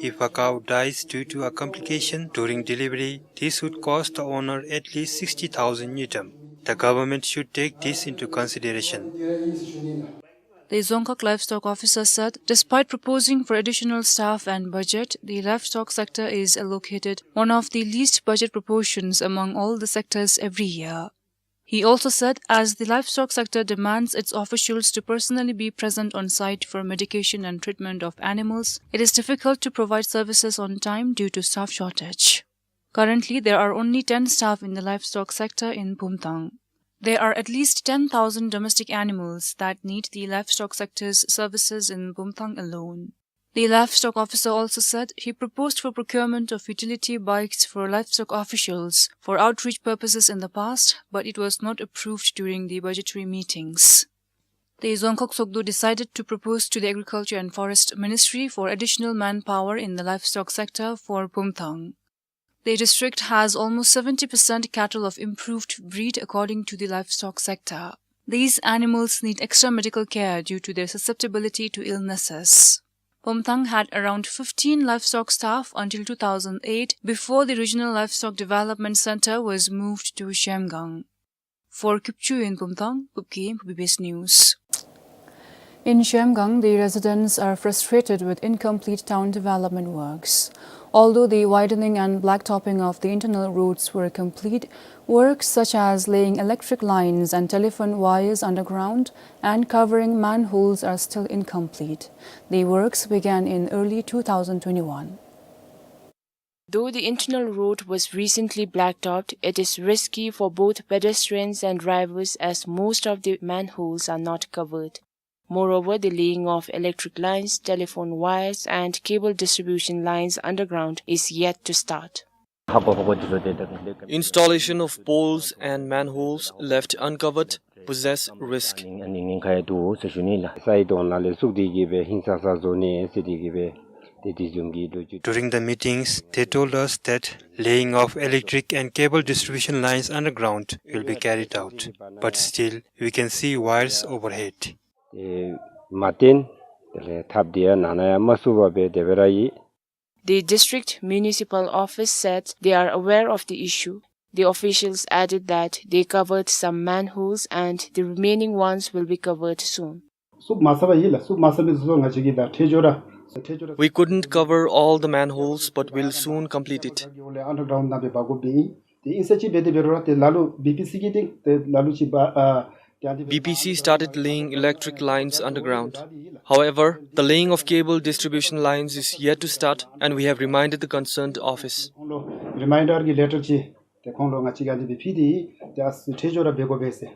If a cow dies due to a complication during delivery, this would cost the owner at least sixty thousand ngultrum. The government should take this into consideration. The Dzongkhag livestock officer said, despite proposing for additional staff and budget, the livestock sector is allocated one of the least budget proportions among all the sectors every year. He also said, as the livestock sector demands its officials to personally be present on site for medication and treatment of animals, it is difficult to provide services on time due to staff shortage. Currently, there are only ten staff in the livestock sector in Bumthang. There are at least ten thousand domestic animals that need the livestock sector's services in Bumthang alone. The livestock officer also said he proposed for procurement of utility bikes for livestock officials for outreach purposes in the past, but it was not approved during the budgetary meetings. The Dzongkhag Tshogdu decided to propose to the Agriculture and Forest Ministry for additional manpower in the livestock sector for Bumthang. The district has almost seventy percent cattle of improved breed, according to the livestock sector. These animals need extra medical care due to their susceptibility to illnesses. Bumthang had around fifteen livestock staff until two thousand eight, before the Regional Livestock Development Center was moved to Zhemgang. For Kyupchu in Bumthang, Pupkem, B B S News. In Zhemgang, the residents are frustrated with incomplete town development works. Although the widening and blacktopping of the internal roads were complete, works such as laying electric lines and telephone wires underground and covering manholes are still incomplete. The works began in early two thousand twenty-one. Though the internal road was recently blacktopped, it is risky for both pedestrians and drivers as most of the manholes are not covered. Moreover, the laying of electric lines, telephone wires, and cable distribution lines underground is yet to start. Installation of poles and manholes left uncovered possess risk. During the meetings, they told us that laying of electric and cable distribution lines underground will be carried out, but still we can see wires overhead. ཏེ་མ་བརྟེན་དེ་ལས་ཐབ་དེ་ཡང་ནང་ན་ཡང་མ་བསུབ་པར་སྦེ་དེ་སྦེ་ར་ཡོད། The district municipal office said they are aware of the issue. The officials added that they covered some manholes and the remaining ones will be covered soon. བསུབ་མ་ཚར་བ་ཨིན་ལགས། བསུབ་མ་ཚར་བའི་བཟོ་ང་བཅས་ཀྱིས་ད་ཐད་སྦྱོར་ར་ཐད་སྦྱོར་ར། We couldn't cover all the manholes, but we'll soon complete it. Underground ནང་སྦེ་འབག་དགོཔ་ཨིན། ཏེ་ཨིན་ས་ཅིག་སྦེ་དེ་འབད་རུང་ར་ཏེ་ལ་ལུ་བི་པི་སི་གི་སྟེང་ཏེ་ལ་ལུ་ཅིག་འབག་ཨ། B P C started laying electric lines underground. However, the laying of cable distribution lines is yet to start, and we have reminded the concerned office. ཁོང་ལུ་རི་མའིན་ཌར་གྱི་ལེ་ཊར་ཅིག་ཏེ་ཁོང་ལུ་ང་བཅས་ཀྱིས་ཨ་ནི་སྦེ་ཕུལ་ཏེ་ཏེ་ཨ་ཙི་ཐད་སྦྱོར་ར་འབད་དགོ་པས་ཟེར།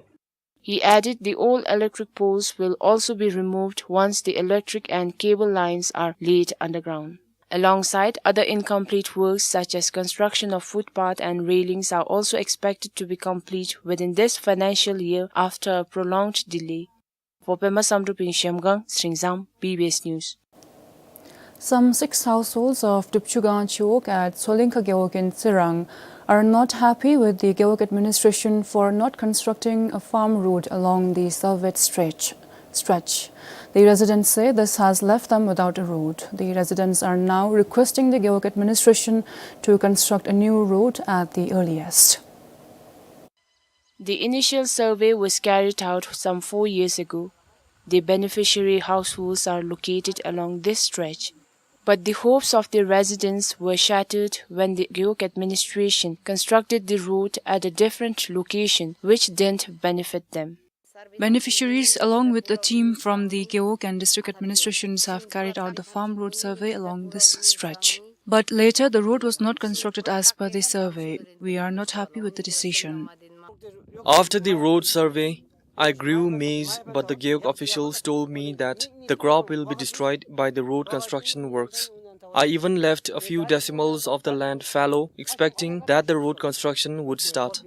He added the old electric poles will also be removed once the electric and cable lines are laid underground. Alongside, other incomplete works such as construction of footpath and railings are also expected to be complete within this financial year after a prolonged delay. For Pema Samdrup in Zhemgang, Sringzam, B B S News. Some six households of Dupchugang Chiwog at Tsolingkha Gewog in Tsirang are not happy with the Gewog administration for not constructing a farm road along the surveyed stretch. stretch. The residents say this has left them without a road. The residents are now requesting the Gewog administration to construct a new road at the earliest. The initial survey was carried out some four years ago. The beneficiary households are located along this stretch. But the hopes of the residents were shattered when the Gewog administration constructed the road at a different location, which didn't benefit them. Beneficiaries, along with a team from the Gewog and district administrations, have carried out the farm road survey along this stretch. But later, the road was not constructed as per the survey. We are not happy with the decision. After the road survey, I grew maize, but the Gewog officials told me that the crop will be destroyed by the road construction works. I even left a few decimals of the land fallow, expecting that the road construction would start.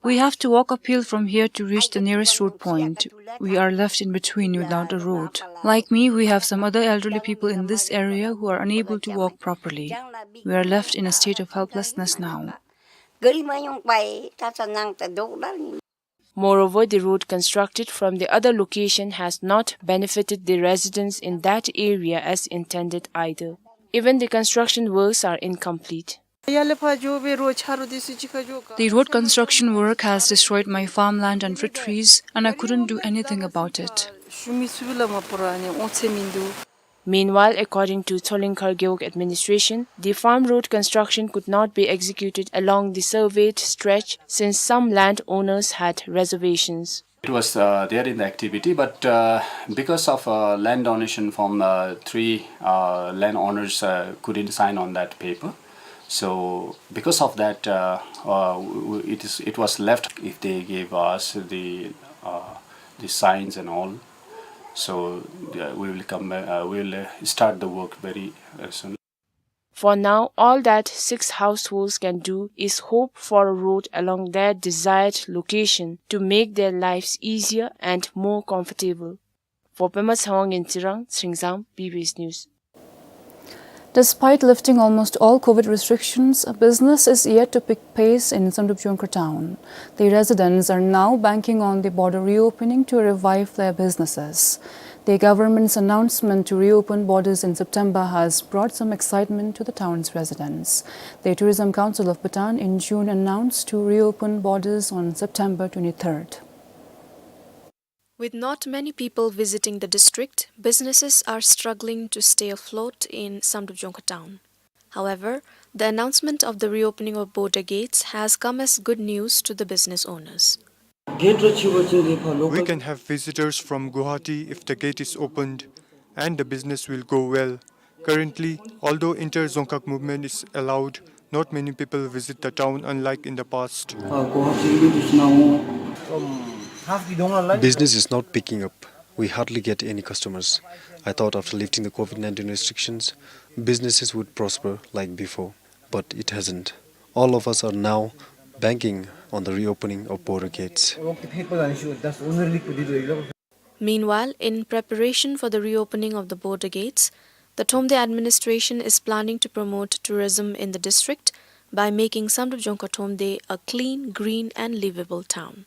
We have to walk uphill from here to reach the nearest road point. We are left in between without a road. Like me, we have some other elderly people in this area who are unable to walk properly. We are left in a state of helplessness now. Moreover, the road constructed from the other location has not benefited the residents in that area as intended either. Even the construction works are incomplete. The road construction work has destroyed my farmland and fruit trees, and I couldn't do anything about it. Meanwhile, according to Tsolingkha Gewog administration, the farm road construction could not be executed along the surveyed stretch since some landowners had reservations. It was, uh, there in the activity, but, uh, because of, uh, land donation from, uh, three, uh, landowners, uh, couldn't sign on that paper. So because of that, uh, uh, w-, w-, it is, it was left. If they gave us the, uh, the signs and all, so, uh, we will come, uh, we will, uh, start the work very, uh, soon. For now, all that six households can do is hope for a road along their desired location to make their lives easier and more comfortable. For Pema Tshewang in Tsirang, Sringzam, B B S News. Despite lifting almost all COVID restrictions, business is yet to pick pace in Samdrup Jongkhar town. The residents are now banking on the border reopening to revive their businesses. The government's announcement to reopen borders in September has brought some excitement to the town's residents. The Tourism Council of Bhutan in June announced to reopen borders on September twenty-third. With not many people visiting the district, businesses are struggling to stay afloat in Samdrup Jongkhar town. However, the announcement of the reopening of border gates has come as good news to the business owners. We can have visitors from Guwahati if the gate is opened, and the business will go well. Currently, although inter-Dzongkhag movement is allowed, not many people visit the town unlike in the past. Business is not picking up. We hardly get any customers. I thought after lifting the COVID nineteen restrictions, businesses would prosper like before, but it hasn't. All of us are now banking on the reopening of border gates. Meanwhile, in preparation for the reopening of the border gates, the Thromde administration is planning to promote tourism in the district by making Samdrup Jongkhar Thromde a clean, green and livable town.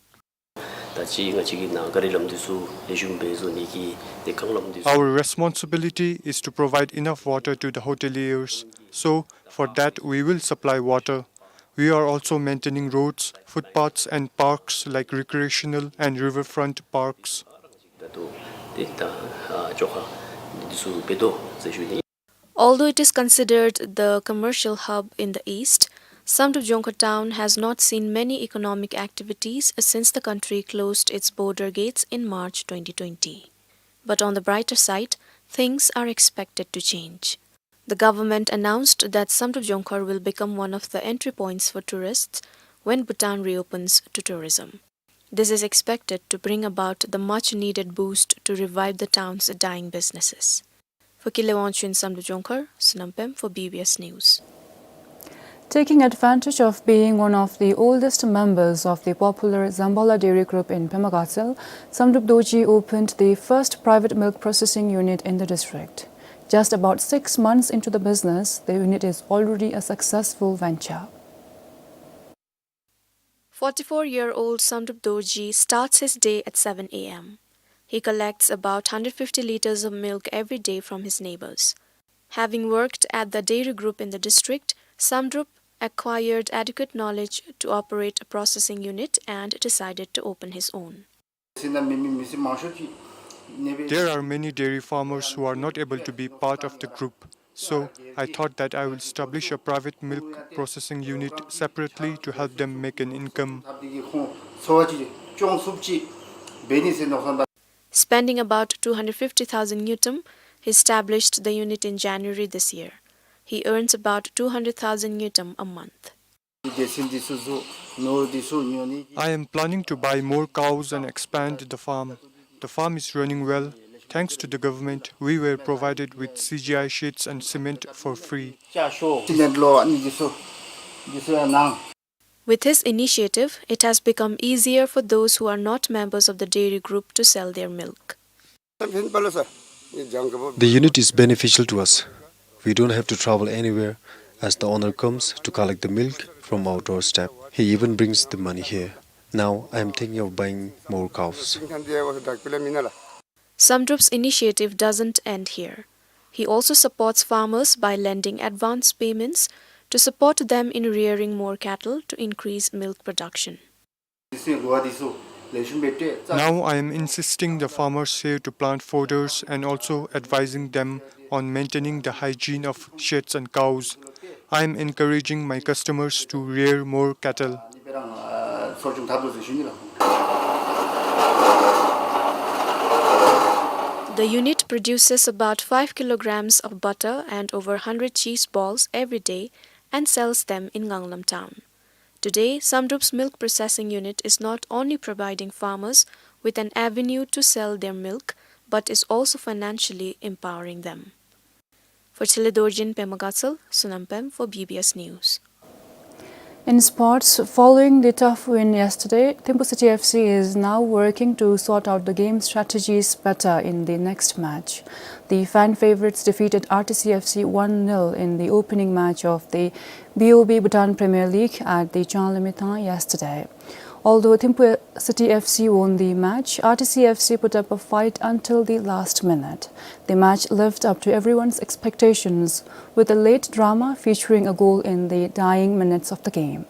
ད་ཅི་ང་བཅས་ཀྱི་ནང་ག་རི་ལམ་འདི་ཚུ་ལེགས་ཤོམ་སྦེ་བཟོ་ནི་གི་དེ་རྐང་ལམ་འདི་ཚུ། Our responsibility is to provide enough water to the hoteliers. So, for that, we will supply water. We are also maintaining roads, footpaths, and parks like recreational and riverfront parks. ད་ལྟོ་དེ་ད་ཨ་ཅོག་ཁ་འདི་ཚུ་འབད་དོ་ཟེར་ཞུ་ནི། Although it is considered the commercial hub in the east, Samdrup Jongkhar town has not seen many economic activities since the country closed its border gates in March twenty twenty. But on the brighter side, things are expected to change. The government announced that Samdrup Jongkhar will become one of the entry points for tourists when Bhutan reopens to tourism. This is expected to bring about the much needed boost to revive the town's dying businesses. For Kile Wangchuk in Samdrup Jongkhar, Sonam Pem for B B S News. Taking advantage of being one of the oldest members of the popular Zambala Dairy Group in Pema Gatshel, Samdrup Dorji opened the first private milk processing unit in the district. Just about six months into the business, the unit is already a successful venture. Forty-four-year-old Samdrup Dorji starts his day at seven A M. He collects about hundred fifty liters of milk every day from his neighbors. Having worked at the dairy group in the district, Samdrup acquired adequate knowledge to operate a processing unit and decided to open his own. There are many dairy farmers who are not able to be part of the group, so I thought that I will establish a private milk processing unit separately to help them make an income. Spending about two hundred fifty thousand ngultrum, he established the unit in January this year. He earns about two hundred thousand ngultrum a month. I am planning to buy more cows and expand the farm. The farm is running well. Thanks to the government, we were provided with C G I sheds and cement for free. With his initiative, it has become easier for those who are not members of the dairy group to sell their milk. The unit is beneficial to us. We don't have to travel anywhere, as the owner comes to collect the milk from our doorstep. He even brings the money here. Now I am thinking of buying more cows. Samdrup's initiative doesn't end here. He also supports farmers by lending advance payments to support them in rearing more cattle to increase milk production. Now I am insisting the farmers here to plant fodders and also advising them on maintaining the hygiene of sheds and cows. I am encouraging my customers to rear more cattle. The unit produces about five kilograms of butter and over hundred cheese balls every day and sells them in Nganglam town. Today, Samdrup's milk processing unit is not only providing farmers with an avenue to sell their milk, but is also financially empowering them. For Chile Dorji in Pema Gatshel, Sonam Pem for B B S News. In sports, following the tough win yesterday, Thimphu City F C is now working to sort out the game strategies better in the next match. The fan favorites defeated R T C F C one nil in the opening match of the B O B Bhutan Premier League at the Changlimithang yesterday. Although Thimphu City F C won the match, R T C F C put up a fight until the last minute. The match lived up to everyone's expectations, with a late drama featuring a goal in the dying minutes of the game.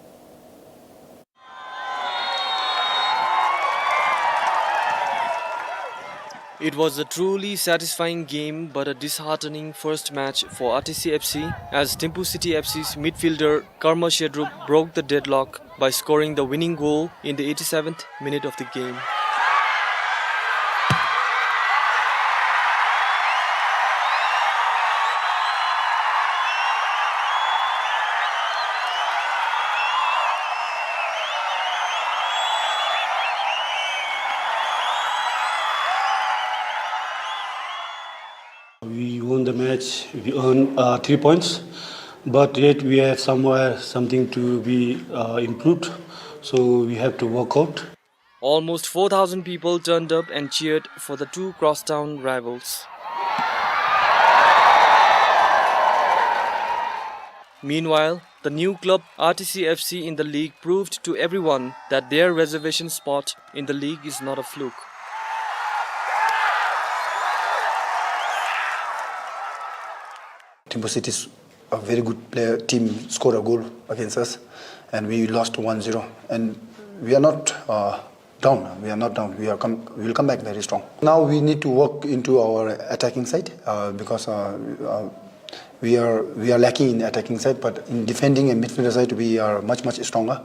It was a truly satisfying game, but a disheartening first match for R T C F C, as Thimphu City F C's midfielder Karma Shedrup broke the deadlock by scoring the winning goal in the eighty-seventh minute of the game. We won the match, we earned, uh, three points, but yet we have somewhere something to be, uh, improved, so we have to work out. Almost four thousand people turned up and cheered for the two crosstown rivals. Meanwhile, the new club R T C F C in the league proved to everyone that their reservation spot in the league is not a fluke. Thimphu City's a very good player team scored a goal against us, and we lost one zero. And we are not, uh, down. We are not down. We are come, we will come back very strong. Now we need to work into our attacking side, uh, because, uh, uh, we are, we are lacking in attacking side, but in defending and midfielder side, we are much, much stronger.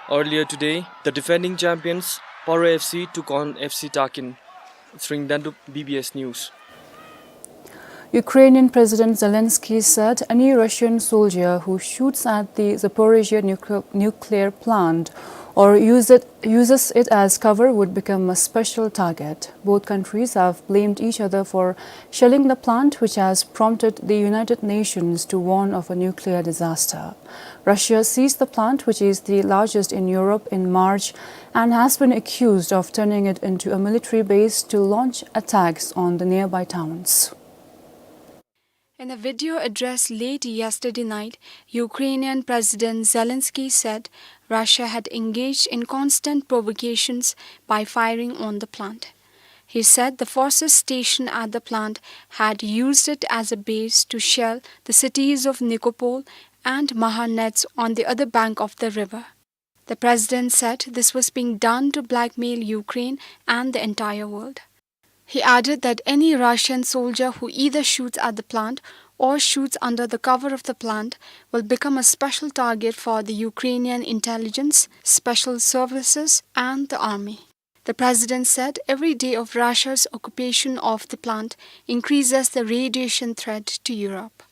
Earlier today, the defending champions Paro F C took on F C Takin. Sringdandup, B B S News. Ukrainian President Zelensky said any Russian soldier who shoots at the Zaporizhzhia nuclear, nuclear plant or use it, uses it as cover would become a special target. Both countries have blamed each other for shelling the plant, which has prompted the United Nations to warn of a nuclear disaster. Russia seized the plant, which is the largest in Europe, in March and has been accused of turning it into a military base to launch attacks on the nearby towns. In a video address late yesterday night, Ukrainian President Zelensky said Russia had engaged in constant provocations by firing on the plant. He said the forces stationed at the plant had used it as a base to shell the cities of Nikopol and Mahanets on the other bank of the river. The president said this was being done to blackmail Ukraine and the entire world. He added that any Russian soldier who either shoots at the plant or shoots under the cover of the plant will become a special target for the Ukrainian intelligence, special services, and the army. The president said every day of Russia's occupation of the plant increases the radiation threat to Europe.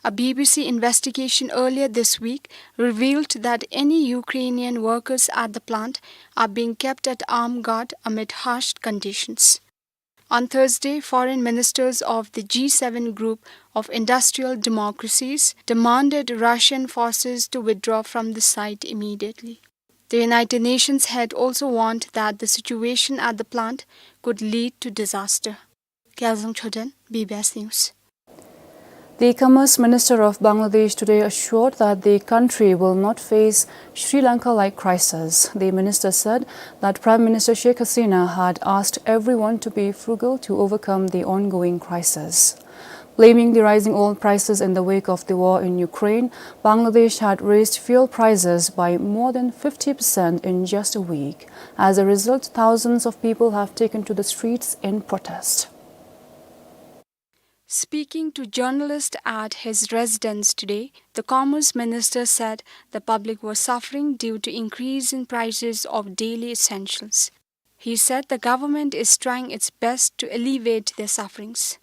A B B C investigation earlier this week revealed that any Ukrainian workers at the plant are being kept at armed guard amid harsh conditions. On Thursday, foreign ministers of the G seven group of industrial democracies demanded Russian forces to withdraw from the site immediately. The United Nations had also warned that the situation at the plant could lead to disaster. Gyalzang Choden, B B S News. The Commerce Minister of Bangladesh today assured that the country will not face Sri Lanka-like crisis. The minister said that Prime Minister Sheikh Hasina had asked everyone to be frugal to overcome the ongoing crisis. Blaming the rising oil prices in the wake of the war in Ukraine, Bangladesh had raised fuel prices by more than fifty percent in just a week. As a result, thousands of people have taken to the streets in protest. Speaking to journalists at his residence today, the Commerce Minister said the public was suffering due to increase in prices of daily essentials. He said the government is trying its best to alleviate their sufferings.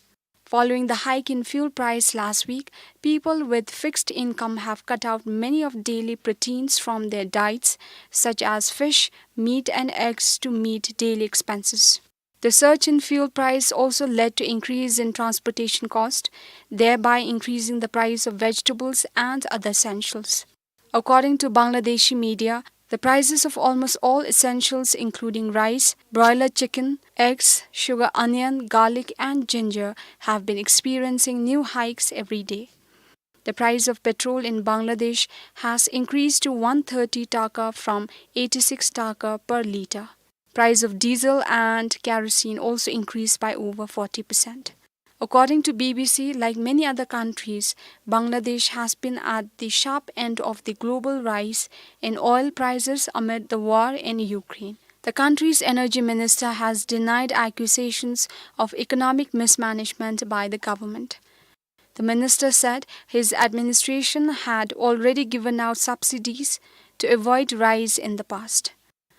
Following the hike in fuel price last week, people with fixed income have cut out many of daily proteins from their diets, such as fish, meat and eggs, to meet daily expenses. The surge in fuel price also led to increase in transportation cost, thereby increasing the price of vegetables and other essentials. According to Bangladeshi media, the prices of almost all essentials, including rice, broiler chicken, eggs, sugar, onion, garlic, and ginger, have been experiencing new hikes every day. The price of petrol in Bangladesh has increased to one thirty taka from eighty-six taka per litre. Price of diesel and kerosene also increased by over forty percent. According to B B C, like many other countries, Bangladesh has been at the sharp end of the global rise in oil prices amid the war in Ukraine. The country's energy minister has denied accusations of economic mismanagement by the government. The minister said his administration had already given out subsidies to avoid rise in the past.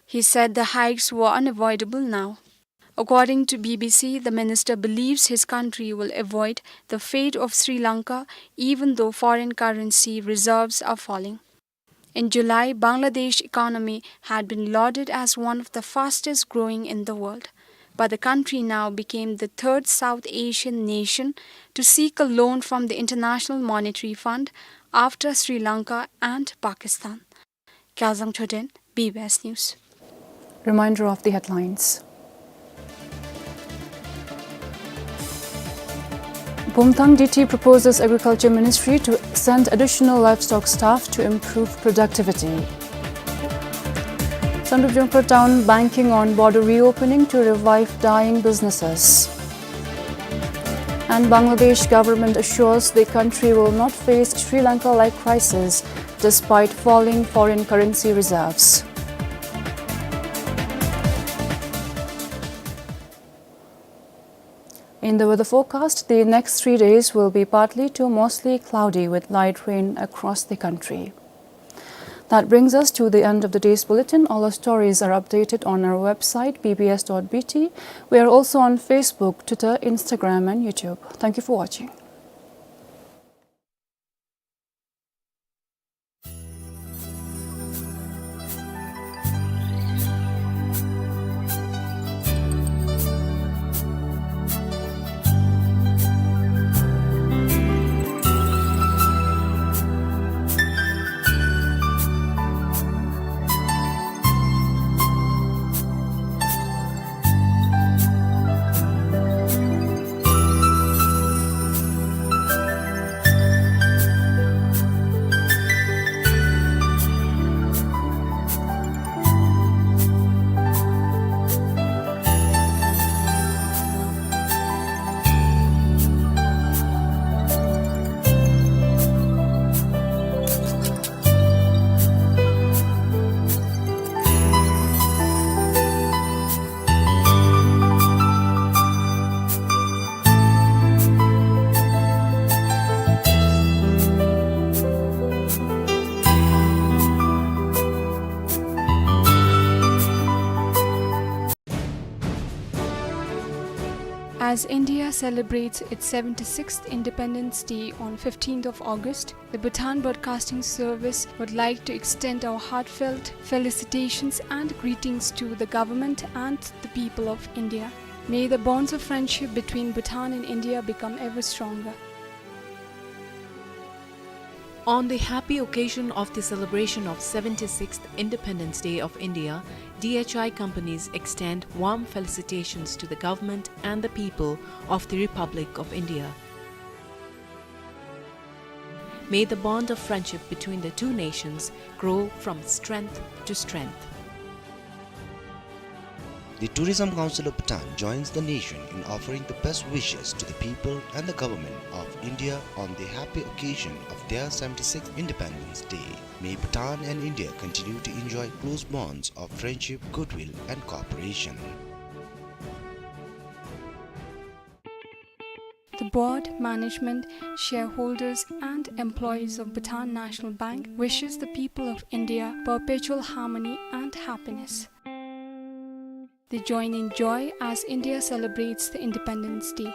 He said the hikes were unavoidable now. According to B B C, the minister believes his country will avoid the fate of Sri Lanka even though foreign currency reserves are falling. In July, Bangladesh economy had been lauded as one of the fastest growing in the world. but the country now became the third South Asian nation to seek a loan from the International Monetary Fund after Sri Lanka and Pakistan. Kyaljang Choden, B B S News. Reminder of the headlines. Bumthang D T proposes Agriculture Ministry to send additional livestock staff to improve productivity. Samdrup Jungpur town banking on border reopening to revive dying businesses. And Bangladesh government assures the country will not face Sri Lanka-like crisis despite falling foreign currency reserves. In the weather forecast, the next three days will be partly to mostly cloudy with light rain across the country. That brings us to the end of the day's bulletin. All our stories are updated on our website, B B S dot B T. We are also on Facebook, Twitter, Instagram, and YouTube. Thank you for watching. As India celebrates its seventy-sixth Independence Day on fifteenth of August, the Bhutan Broadcasting Service would like to extend our heartfelt felicitations and greetings to the government and the people of India. May the bonds of friendship between Bhutan and India become ever stronger. On the happy occasion of the celebration of seventy-sixth Independence Day of India, D H I companies extend warm felicitations to the government and the people of the Republic of India. May the bond of friendship between the two nations grow from strength to strength. The Tourism Council of Bhutan joins the nation in offering the best wishes to the people and the government of India on the happy occasion of their seventy-sixth Independence Day. May Bhutan and India continue to enjoy close bonds of friendship, goodwill, and cooperation. The board, management, shareholders, and employees of Bhutan National Bank wishes the people of India perpetual harmony and happiness. They join in joy as India celebrates the Independence Day.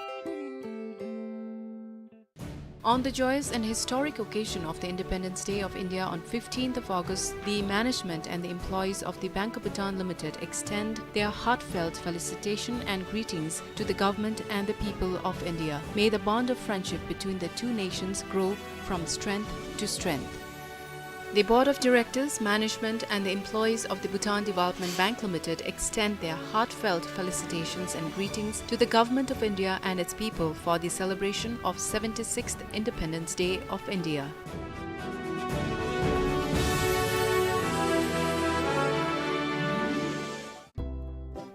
On the joyous and historic occasion of the Independence Day of India on fifteenth of August, the management and the employees of the Bank of Bhutan Limited extend their heartfelt felicitation and greetings to the government and the people of India. May the bond of friendship between the two nations grow from strength to strength. The Board of Directors, management, and the employees of the Bhutan Development Bank Limited extend their heartfelt felicitations and greetings to the Government of India and its people for the celebration of seventy-sixth Independence Day of India.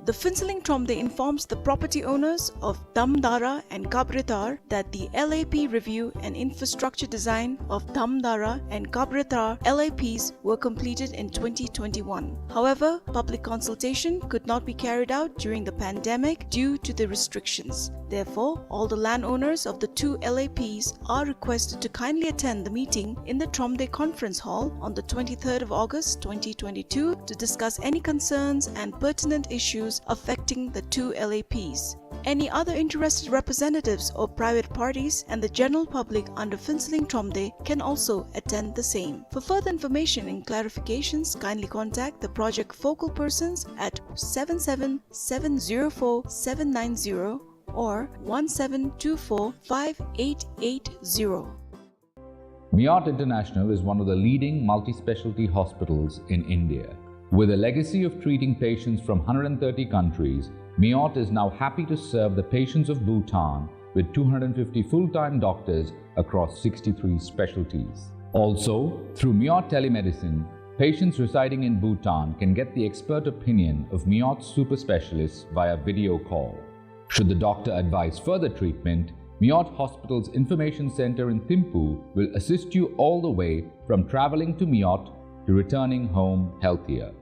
The Phuentsholing Thromde informs the property owners of Damdara and Kabretar that the L A P review and infrastructure design of Damdara and Kabretar L A Ps were completed in twenty twenty-one. However, public consultation could not be carried out during the pandemic due to the restrictions. Therefore, all the landowners of the two L A Ps are requested to kindly attend the meeting in the Thromde Conference Hall on the twenty-third of August twenty twenty-two to discuss any concerns and pertinent issues affecting the two L A Ps. Any other interested representatives or private parties and the general public under Phuentsholing Thromde can also attend the same. For further information and clarifications, kindly contact the project focal persons at seven seven seven zero four seven nine zero or one seven two four five eight eight zero. Miot International is one of the leading multi-specialty hospitals in India. With a legacy of treating patients from hundred and thirty countries, Miot is now happy to serve the patients of Bhutan with two hundred fifty full-time doctors across sixty-three specialties. Also, through Miot Telemedicine, patients residing in Bhutan can get the expert opinion of Miot super specialists via video call. Should the doctor advise further treatment, Miot Hospital's Information Center in Thimphu will assist you all the way from traveling to Miot to returning home healthier.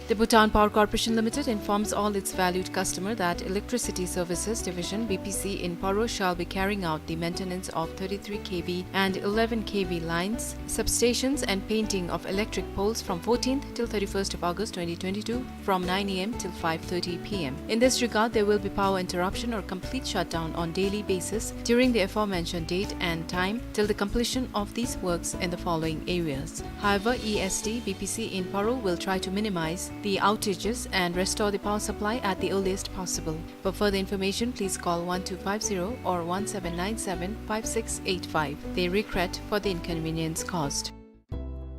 The Bhutan Power Corporation Limited informs all its valued customer that Electricity Services Division, B P C, in Paro shall be carrying out the maintenance of thirty-three K V and eleven K V lines, substations and painting of electric poles from fourteenth till thirty-first of August twenty twenty-two from nine A M till five thirty P M. In this regard, there will be power interruption or complete shutdown on daily basis during the aforementioned date and time till the completion of these works in the following areas. However, E S D B P C in Paro will try to minimize the outages and restore the power supply at the earliest possible. For further information, please call one two five zero or one seven nine seven five six eight five. They regret for the inconvenience caused.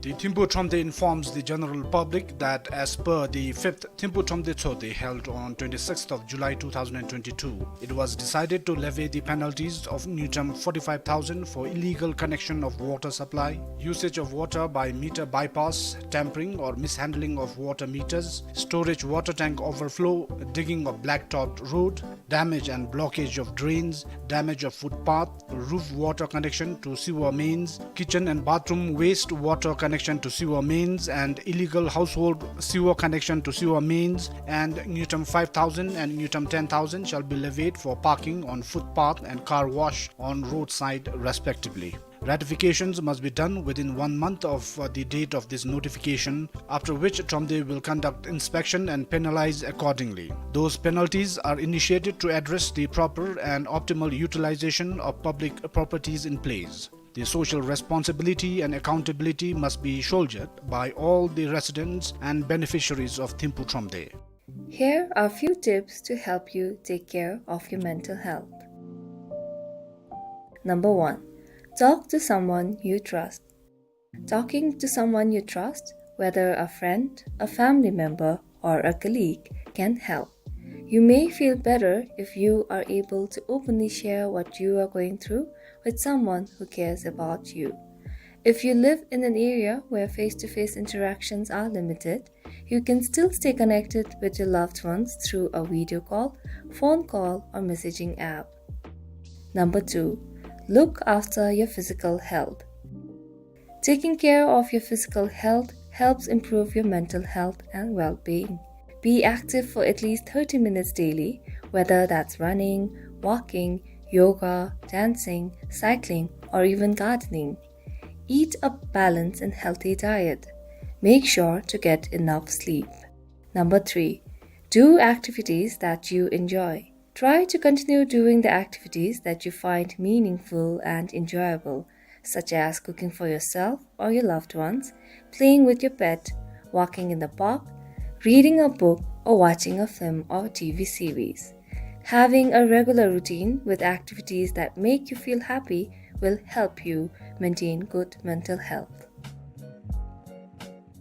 The Thimphu Thromde informs the general public that as per the fifth Thimphu Thromde Tshogde held on twenty-sixth of July two thousand twenty-two, it was decided to levy the penalties of newton forty-five thousand for illegal connection of water supply, usage of water by meter bypass, tampering or mishandling of water meters, storage water tank overflow, digging of blacktopped road, damage and blockage of drains, damage of footpath, roof water connection to sewer mains, kitchen and bathroom waste water connection to sewer mains, and illegal household sewer connection to sewer mains, and newton five thousand and newton ten thousand shall be levied for parking on footpath and car wash on roadside, respectively. Ratifications must be done within one month of, uh, the date of this notification, after which Thromde will conduct inspection and penalize accordingly. Those penalties are initiated to address the proper and optimal utilization of public properties in place. The social responsibility and accountability must be shouldered by all the residents and beneficiaries of Thimphu Thromde. Here are few tips to help you take care of your mental health. Number one, talk to someone you trust. Talking to someone you trust, whether a friend, a family member, or a colleague, can help. You may feel better if you are able to openly share what you are going through with someone who cares about you. If you live in an area where face-to-face interactions are limited, you can still stay connected with your loved ones through a video call, phone call, or messaging app. Number two, look after your physical health. Taking care of your physical health helps improve your mental health and well-being. Be active for at least thirty minutes daily, whether that's running, walking, yoga, dancing, cycling, or even gardening. Eat a balanced and healthy diet. Make sure to get enough sleep. Number three, do activities that you enjoy. Try to continue doing the activities that you find meaningful and enjoyable, such as cooking for yourself or your loved ones, playing with your pet, walking in the park, reading a book, or watching a film or T V series. Having a regular routine with activities that make you feel happy will help you maintain good mental health.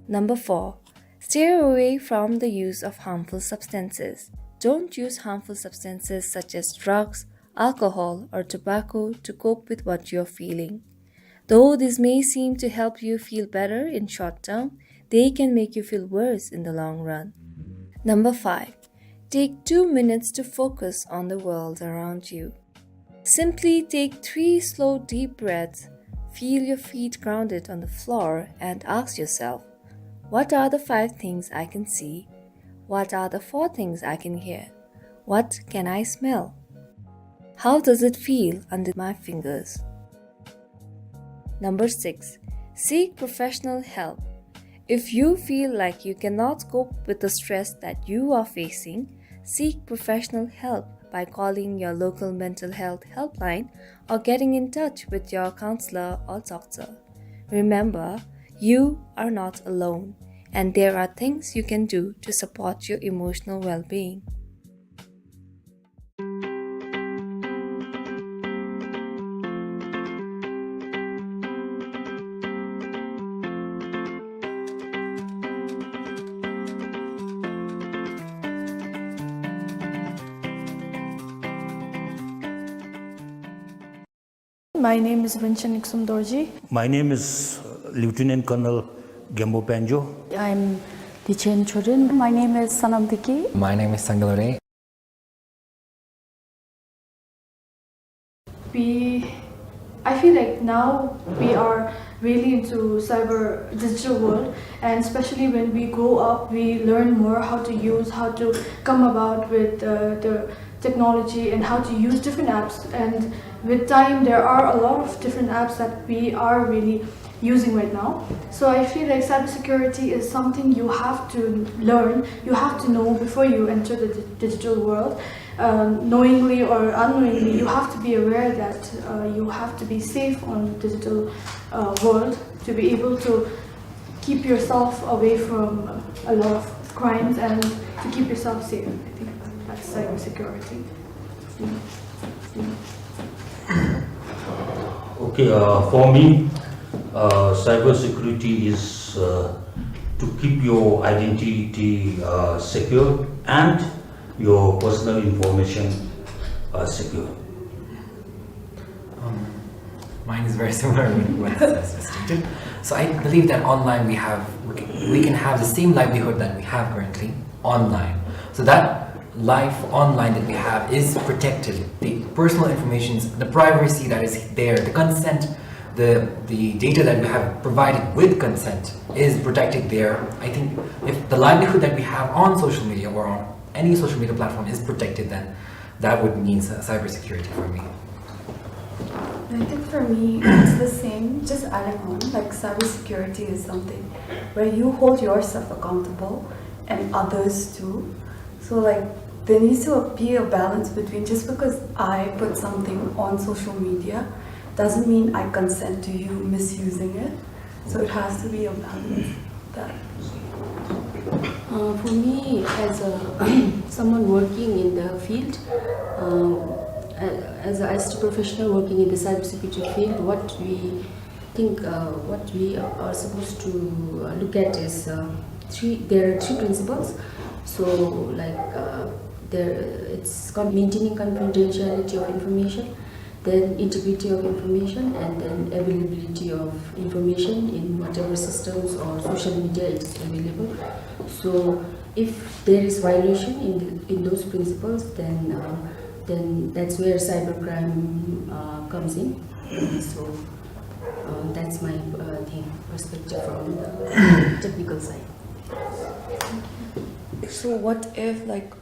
Number four, stay away from the use of harmful substances. Don't use harmful substances such as drugs, alcohol, or tobacco to cope with what you're feeling. Though this may seem to help you feel better in short term, they can make you feel worse in the long run. Number five, take two minutes to focus on the world around you. Simply take three slow, deep breaths, feel your feet grounded on the floor, and ask yourself, "What are the five things I can see? What are the four things I can hear? What can I smell? How does it feel under my fingers?" Number six, seek professional help. If you feel like you cannot cope with the stress that you are facing, seek professional help by calling your local mental health helpline or getting in touch with your counselor or doctor. Remember, you are not alone, and there are things you can do to support your emotional well-being. My name is Rinchen Niksum Dorji. My name is, uh, Lieutenant Colonel Gembo Panjo. I'm Lichen Chorin. My name is Sanam Diki. My name is Sangalore. We, I feel like now we are really into cyber digital world, and especially when we grow up, we learn more how to use, how to come about with, uh, the technology and how to use different apps. And with time, there are a lot of different apps that we are really using right now. So I feel like cybersecurity is something you have to learn, you have to know before you enter the di-, digital world. Um, knowingly or unknowingly, you have to be aware that, uh, you have to be safe on digital, uh, world to be able to keep yourself away from a lot of crimes and to keep yourself safe. I think that's cybersecurity. Okay, uh, for me, uh, cybersecurity is, uh, to keep your identity, uh, secure and your personal information, uh, secure. Um, mine is very similar with what has just stated. So I believe that online we have, we can, we can have the same livelihood that we have currently online. So that life online that we have is protected. The personal informations, the privacy that is there, the consent, the, the data that we have provided with consent is protected there. I think if the livelihood that we have on social media or on any social media platform is protected, then that would mean cy-, cybersecurity for me. I think for me, it's the same, just adding on, like, cybersecurity is something where you hold yourself accountable and others too. So, like, there needs to be a balance between, just because I put something on social media doesn't mean I consent to you misusing it. So it has to be a balance. That. Uh, for me, as a someone working in the field, uh, a-, as a I C T professional working in the cybersecurity field, what we think, uh, what we are supposed to, uh, look at is, uh, three. There are three principles. So, like, uh, there, it's con-, maintaining confidentiality of information, then integrity of information, and then availability of information in whatever systems or social media it is available. So if there is violation in the, in those principles, then, uh, then that's where cybercrime, uh, comes in. So, uh, that's my, uh, thing, perspective from the technical side. So what if, like,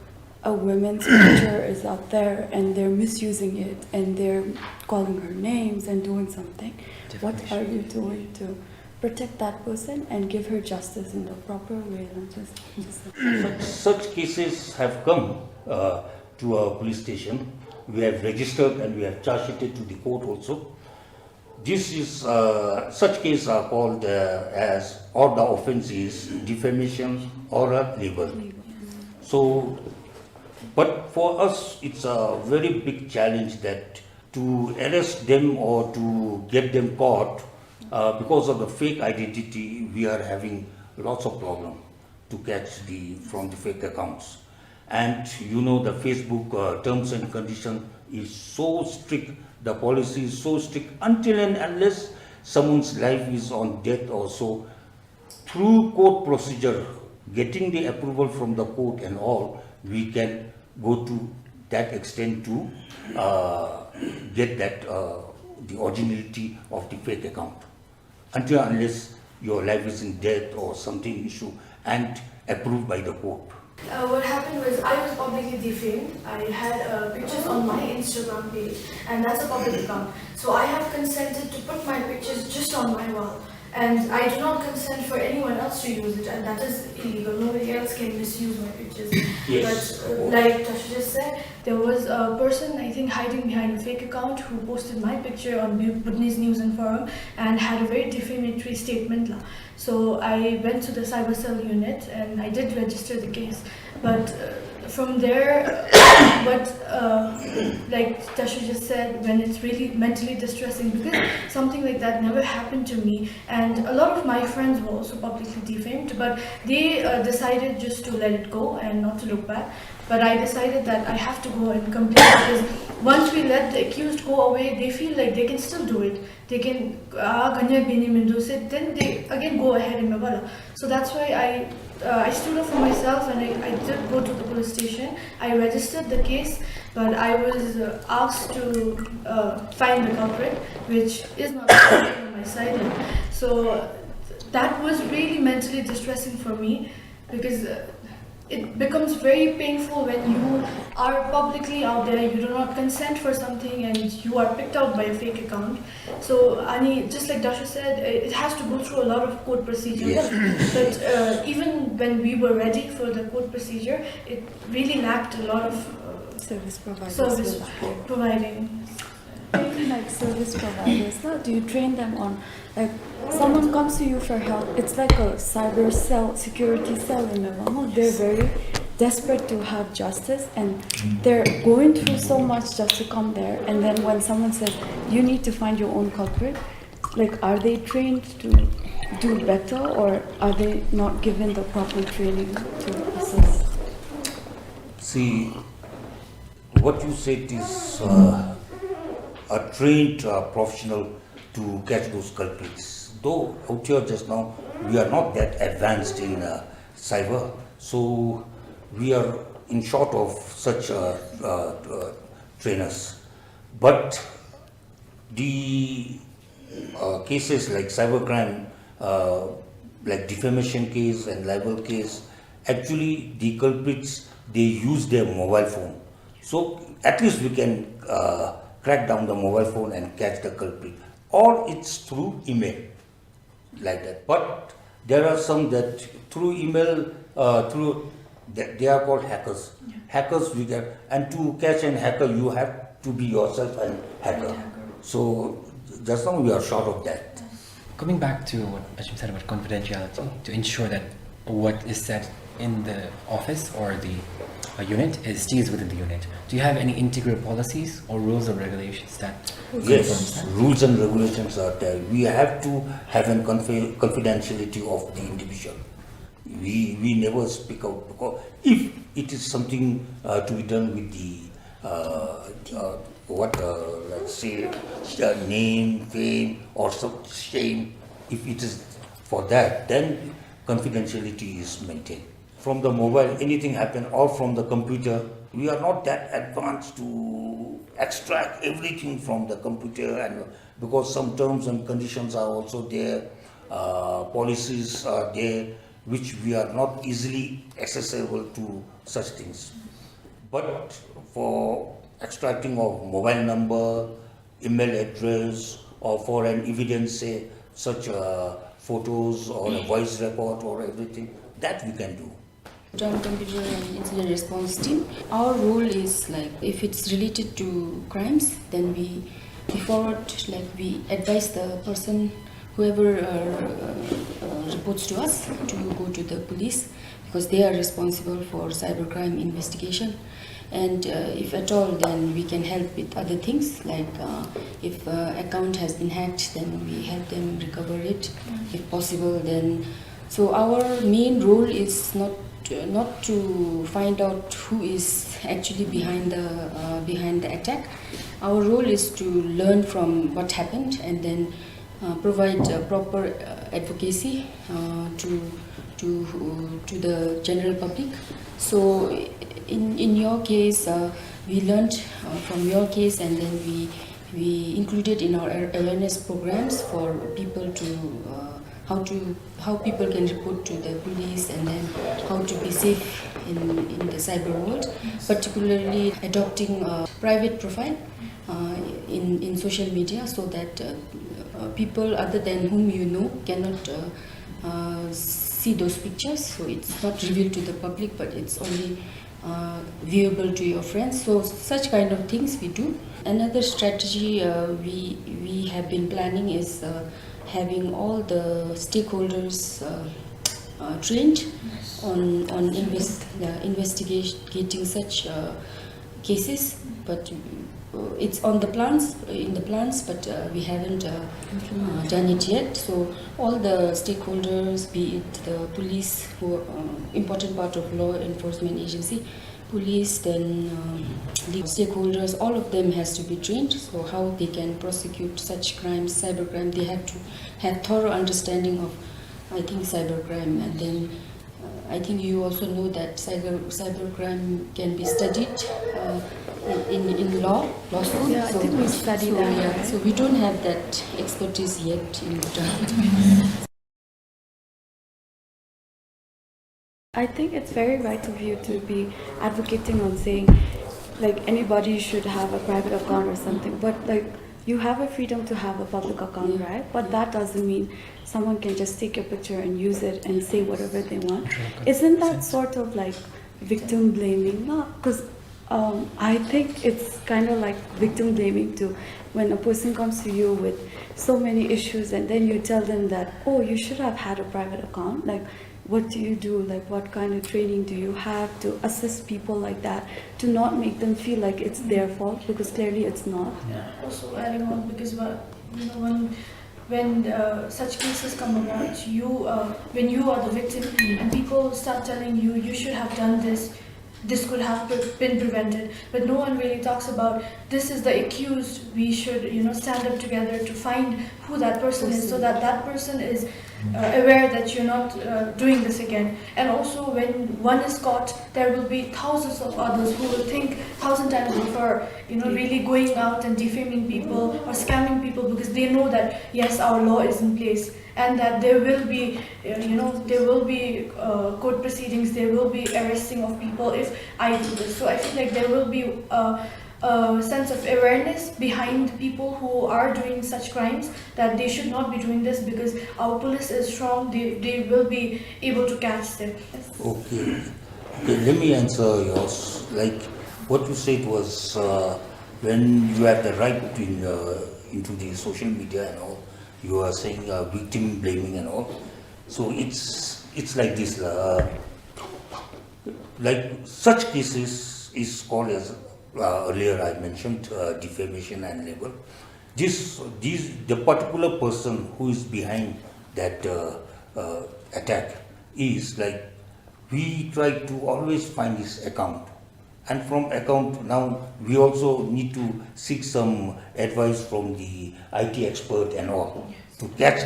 a woman's picture is out there and they're misusing it and they're calling her names and doing something? What are you doing to protect that person and give her justice in the proper way? And just, just Such, such cases have come, uh, to our police station. We have registered and we have charge sheeted to the court also. This is, uh, such cases are called, uh, as, or the offense is defamation or a libel. So, but for us, it's a very big challenge that to arrest them or to get them caught, uh, because of the fake identity, we are having lots of problem to catch the, from the fake accounts. And you know, the Facebook, uh, terms and condition is so strict, the policy is so strict, until and unless someone's life is on death or so, through court procedure, getting the approval from the court and all, we can go to that extent to, uh, get that, uh, the originality of the fake account. Until unless your life is in death or something issue and approved by the court. Uh, what happened was I was publicly defamed. I had, uh, pictures on my Instagram page, and that's a public account. So I have consented to put my pictures just on my wall. And I do not consent for anyone else to use it, and that is illegal. Nobody else can misuse my pictures. Yes. But, uh, like Tashu just said, there was a person, I think, hiding behind a fake account who posted my picture on Bu-, Bhutanese News and Forum and had a very defamatory statement la. So I went to the cyber cell unit and I did register the case. But, uh, from there, uh, what, uh, like Tashu just said, when it's really mentally distressing, because something like that never happened to me, and a lot of my friends were also publicly defamed, but they, uh, decided just to let it go and not to look back. But I decided that I have to go and complain, because once we let the accused go away, they feel like they can still do it. They can, ah, kanya bini mindu said, then they again go ahead and mabala. So that's why I, uh, I stood up for myself and I, I did go to the police station. I registered the case, but I was, uh, asked to, uh, find the culprit, which is not on my side. So that was really mentally distressing for me, because, uh, it becomes very painful when you are publicly out there, you do not consent for something, and you are picked out by a fake account. So, ani, just like Tashu said, it, it has to go through a lot of court procedures. Yes. But, uh, even when we were ready for the court procedure, it really lacked a lot of, uh, service providers service will providing. Like service providers, no? Do you train them on, like, someone comes to you for help? It's like a cyber cell, security cell in Myanmar, no? They're very desperate to have justice, and they're going through so much just to come there. And then when someone says, "You need to find your own culprit," like, are they trained to do better, or are they not given the proper training to assess? See, what you said is, uh, a trained, uh, professional to catch those culprits. Though out here just now, we are not that advanced in, uh, cyber, so we are in short of such, uh, uh, uh, trainers. But the, uh, cases like cybercrime, uh, like defamation case and libel case, actually the culprits, they use their mobile phone. So at least we can, uh, crack down the mobile phone and catch the culprit. Or it's through email like that. But there are some that through email, uh, through, they, they are called hackers. Yeah. Hackers we get, and to catch an hacker, you have to be yourself an hacker. Hacker. So just now we are short of that. Coming back to what Ashim said about confidentiality, to ensure that what is said in the office or the, uh, unit is, stays within the unit. Do you have any integral policies or rules or regulations that confirms that? Yes, rules and regulations are there. We have to have an confi-, confidentiality of the individual. We, we never speak out, because if it is something, uh, to be done with the, uh, uh, what, uh, let's say, uh, name, fame, or some shame, if it is for that, then confidentiality is maintained. From the mobile, anything happen, or from the computer, we are not that advanced to extract everything from the computer, and because some terms and conditions are also there, uh, policies are there, which we are not easily accessible to such things. But for extracting of mobile number, email address, or for an evidence, say, such, uh, photos or a voice record or everything, that we can do. Joint Computer and Incident Response Team, our role is, like, if it's related to crimes, then we, we forward, like, we advise the person, whoever, uh, uh, uh, reports to us, to go to the police, because they are responsible for cybercrime investigation. And, uh, if at all, then we can help with other things, like, uh, if, uh, account has been hacked, then we help them recover it. If possible, then, so our main role is not, uh, not to find out who is actually behind the, uh, behind the attack. Our role is to learn from what happened and then, uh, provide, uh, proper, uh, advocacy, uh, to, to, uh, to the general public. So in, in your case, uh, we learned, uh, from your case, and then we, we included in our a-, awareness programs for people to, uh, how to, how people can report to the police, and then how to be safe in, in the cyber world, particularly adopting a private profile, uh, in, in social media, so that, uh, Uh, people other than whom you know cannot uh, uh, see those pictures, so it's not revealed to the public, but it's only uh, viewable to your friends. So such kind of things we do. Another strategy uh, we we have been planning is uh, having all the stakeholders uh, uh, trained on on invest, uh, investigating such uh, cases, but uh, it's on the plans, in the plans, but uh, we haven't uh, uh, done it yet. So all the stakeholders, be it the police, who are uh, important part of law enforcement agency, police, then um, the stakeholders, all of them has to be trained. So how they can prosecute such crimes, cybercrime, they have to have thorough understanding of, I think, cybercrime, and then uh, I think you also know that cyber cybercrime can be studied uh, in, in in law law school. Yeah, I So think we study so, that, yeah, right? So we don't have that expertise yet in Bhutan. I think it's very right of you to be advocating on saying, like, anybody should have a private account or something, but, like, you have a freedom to have a public account, yeah, right? But that doesn't mean someone can just take your picture and use it and say whatever they want. Isn't that sort of, like, victim blaming? No, because um, I think it's kind of like victim blaming too. When a person comes to you with so many issues and then you tell them that, "Oh, you should have had a private account," like, what do you do? Like, what kind of training do you have to assist people like that, to not make them feel like it's their fault, because clearly it's not? Yeah. Also adding on, because wha-, you know, when when uh, such cases come about, you uh, when you are the victim and people start telling you, "You should have done this, this could have pre- been prevented," but no one really talks about, "This is the accused, we should, you know, stand up together to find who that person is, so that that person is uh, aware that you're not uh, doing this again." And also, when one is caught, there will be thousands of others who will think thousand times before, you know, really going out and defaming people or scamming people, because they know that, yes, our law is in place, and that there will be, uh, you know, there will be uh, court proceedings, there will be arresting of people if I do this. So I feel like there will be uh, a sense of awareness behind people who are doing such crimes, that they should not be doing this, because our police is strong, they, they will be able to catch them. Okay. Okay, let me answer yours. Like, what you said was, uh, when you have the right to in, uh, into the social media and all, you are saying uh, victim blaming and all. So it's it's like this. Uh, like, such cases is called as, uh, earlier I mentioned, uh, defamation and libel. This these the particular person who is behind that uh, uh, attack is like, we try to always find his account, and from account now we also need to seek some advice from the I T expert and all to catch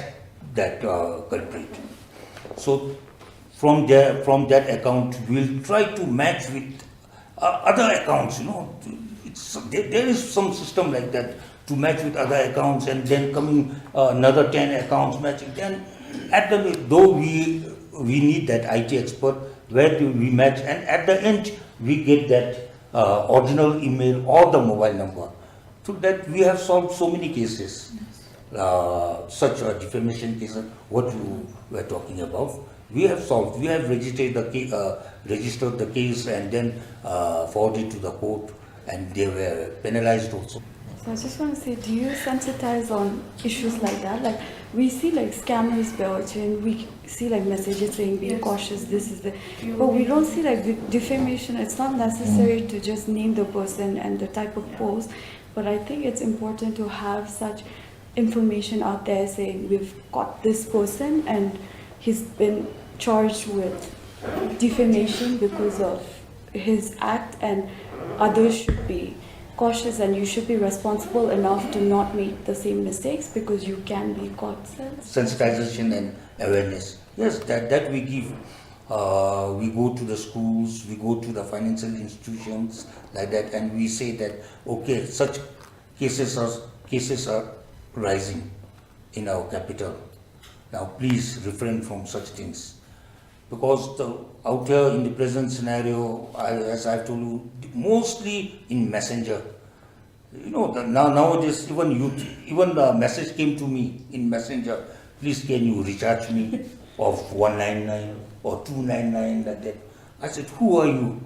that uh, culprit. So from there, from that account, we'll try to match with uh, other accounts. You know, it's, there, there is some system like that to match with other accounts, and then coming uh, another ten accounts matching. Then at the, though we we need that I T expert, where do we match, and at the end we get that uh, original email or the mobile number. Through that, we have solved so many cases, uh, such uh, defamation cases, what you were talking about. We have solved, we have registered the, ca- uh, registered the case and then uh, forwarded to the court, and they were penalized also. So I just want to say, do you sensitize on issues like that? Like, we see, like, scammers, Belgian, we see, like, messages saying, "Be cautious, this is the," but we don't see, like, the defamation. It's not necessary to just name the person and the type of post, but I think it's important to have such information out there saying, "We've got this person and he's been charged with defamation because of his act, and others should be cautious, and you should be responsible enough to not make the same mistakes, because you can be caught." Sensitization and awareness. Yes, that, that we give. Uh, we go to the schools, we go to the financial institutions like that, and we say that, "Okay, such cases are, cases are rising in our capital. Now please refrain from such things." Because the, out here in the present scenario, I, as I've told you, mostly in messenger, You know, the, now, nowadays, even youth, even the message came to me in messenger, "Please, can you recharge me of one nine nine or two nine nine," like that. I said, "Who are you?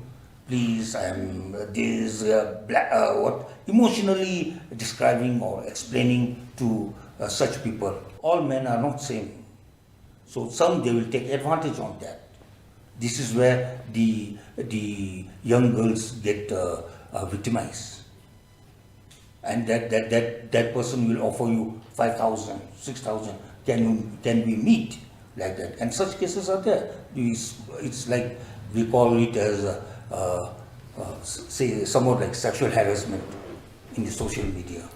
Please, I am, uh, this, uh, black, uh, what, emotionally describing or explaining to, uh, such people." All men are not same. So some, they will take advantage on that. This is where the, the young girls get, uh, uh, victimized. And that, that, that, that person will offer you five thousand, six thousand, "Can, can we meet?" like that. And such cases are there. It's, it's like, we call it as, uh, uh, uh, s-, say, somewhat like sexual harassment in the social media.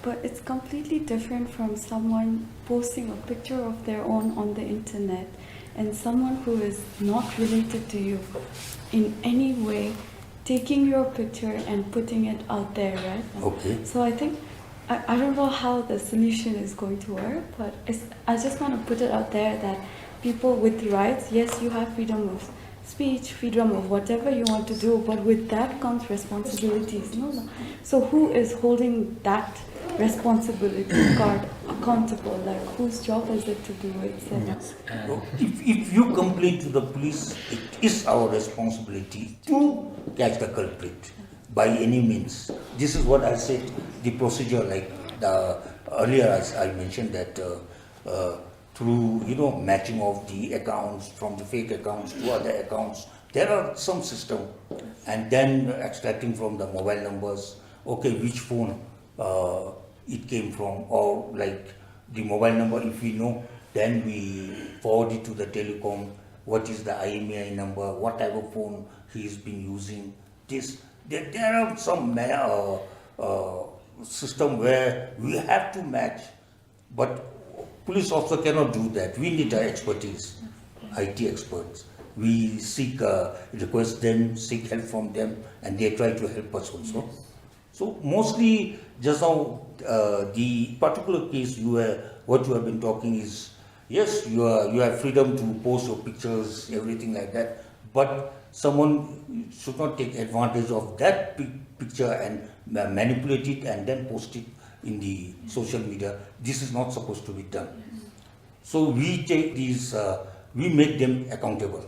But it's completely different from someone posting a picture of their own on the internet and someone who is not related to you in any way taking your picture and putting it out there, right? Okay. So I think, I, I don't know how the solution is going to work, but it's, I just want to put it out there that people with rights, yes, you have freedom of speech, freedom of whatever you want to do, but with that comes responsibilities, no? So who is holding that responsibility card accountable? Like, whose job is it to do it? So Yes. Uh, If, if you complain to the police, it is our responsibility to catch the culprit by any means. This is what I said, the procedure, like the earlier I, I mentioned that, uh, uh, through, you know, matching of the accounts from the fake accounts to other accounts, there are some system, and then extracting from the mobile numbers, okay, which phone, uh, it came from, or like the mobile number, if we know, then we forward it to the telecom. What is the I M E I number? What type of phone he has been using? This, there, there are some ma-, uh, uh, system where we have to match, but police officer cannot do that. We need our expertise, I T experts. We seek, uh, request them, seek help from them, and they try to help us also. So mostly, just now, uh, the particular case you were, what you have been talking is, yes, you are, you have freedom to post your pictures, everything like that, but someone should not take advantage of that pic-, picture and ma-, manipulate it and then post it in the social media. This is not supposed to be done. So we take these, uh, we make them accountable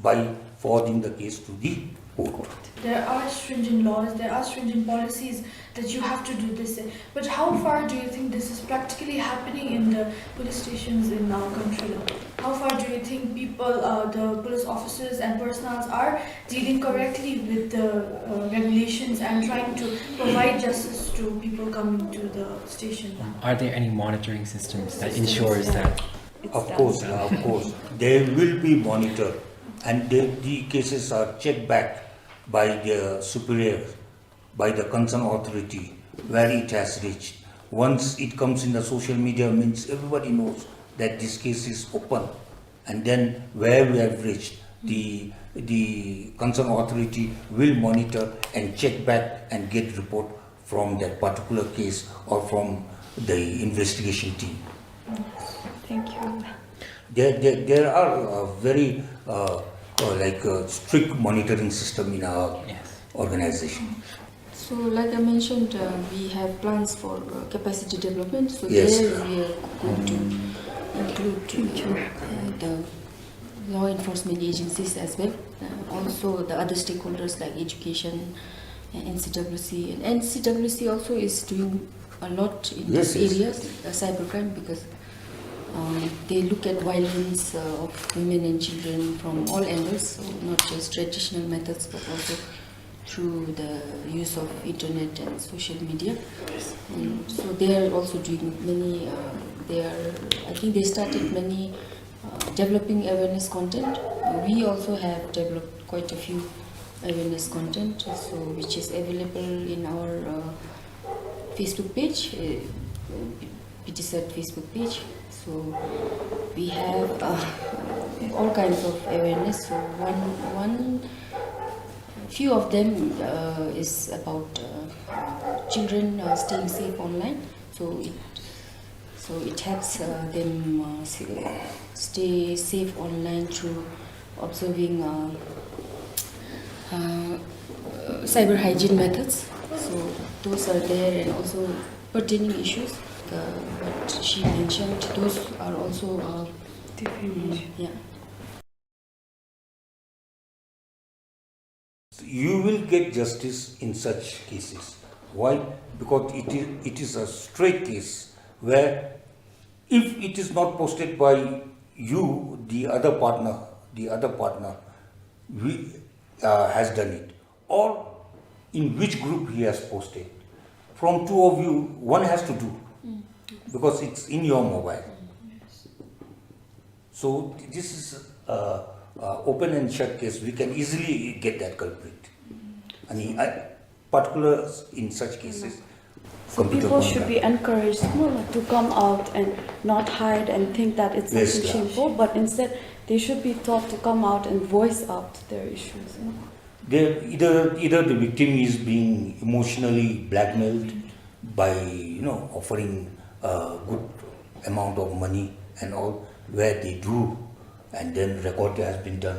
by forwarding the case to the court. There are stringent laws, there are stringent policies that you have to do this. But how far do you think this is practically happening in the police stations in our country? How far do you think people, uh, the police officers and personnel are dealing correctly with the, uh, regulations and trying to provide justice to people coming to the station? Are there any monitoring systems that ensures that? Of course, of course. They will be monitored, and the, the cases are checked back by the superior, by the concerned authority, where it has reached. Once it comes in the social media, means everybody knows that this case is open. And then where we have reached, the, the concerned authority will monitor and check back and get report from that particular case or from the investigation team. Thank you. There, there, there are, uh, very, uh, uh, like, uh, strict monitoring system in our Yes. organization. So, like I mentioned, uh, we have plans for, uh, capacity development. So Yes. there we are going to include, uh, the law enforcement agencies as well. Uh, also the other stakeholders like education, uh, N C W C. And N C W C also is doing a lot in Yes, this yes. area, uh, cybercrime, because, um, they look at violence, uh, of women and children from all angles, so not just traditional methods, but also through the use of internet and social media. And so they are also doing many, uh, they are, I think they started many, uh, developing awareness content. Uh, we also have developed quite a few awareness content, so which is available in our, uh, Facebook page, uh, P T sat Facebook page. So we have, uh, all kinds of awareness. So one, one, few of them, uh, is about, uh, children, uh, staying safe online. So it, so it helps, uh, them, uh, s-, stay safe online through observing, uh, uh, cyber hygiene methods. So those are there and also pertaining issues, uh, what she mentioned, those are also, uh, yeah. You will get justice in such cases. Why? Because it is, it is a straight case where if it is not posted by you, the other partner, the other partner, we, uh, has done it, or in which group he has posted. From two of you, one has to do, because it's in your mobile. So th-, this is, uh, uh, open and shut case. We can easily get that culprit. I mean, I, particular in such cases. So computer people should be encouraged, no, no, to come out and not hide and think that it's something shameful, but instead they should be taught to come out and voice out their issues, no? They, either, either the victim is being emotionally blackmailed by, you know, offering a good amount of money and all, where they do, and then record has been done.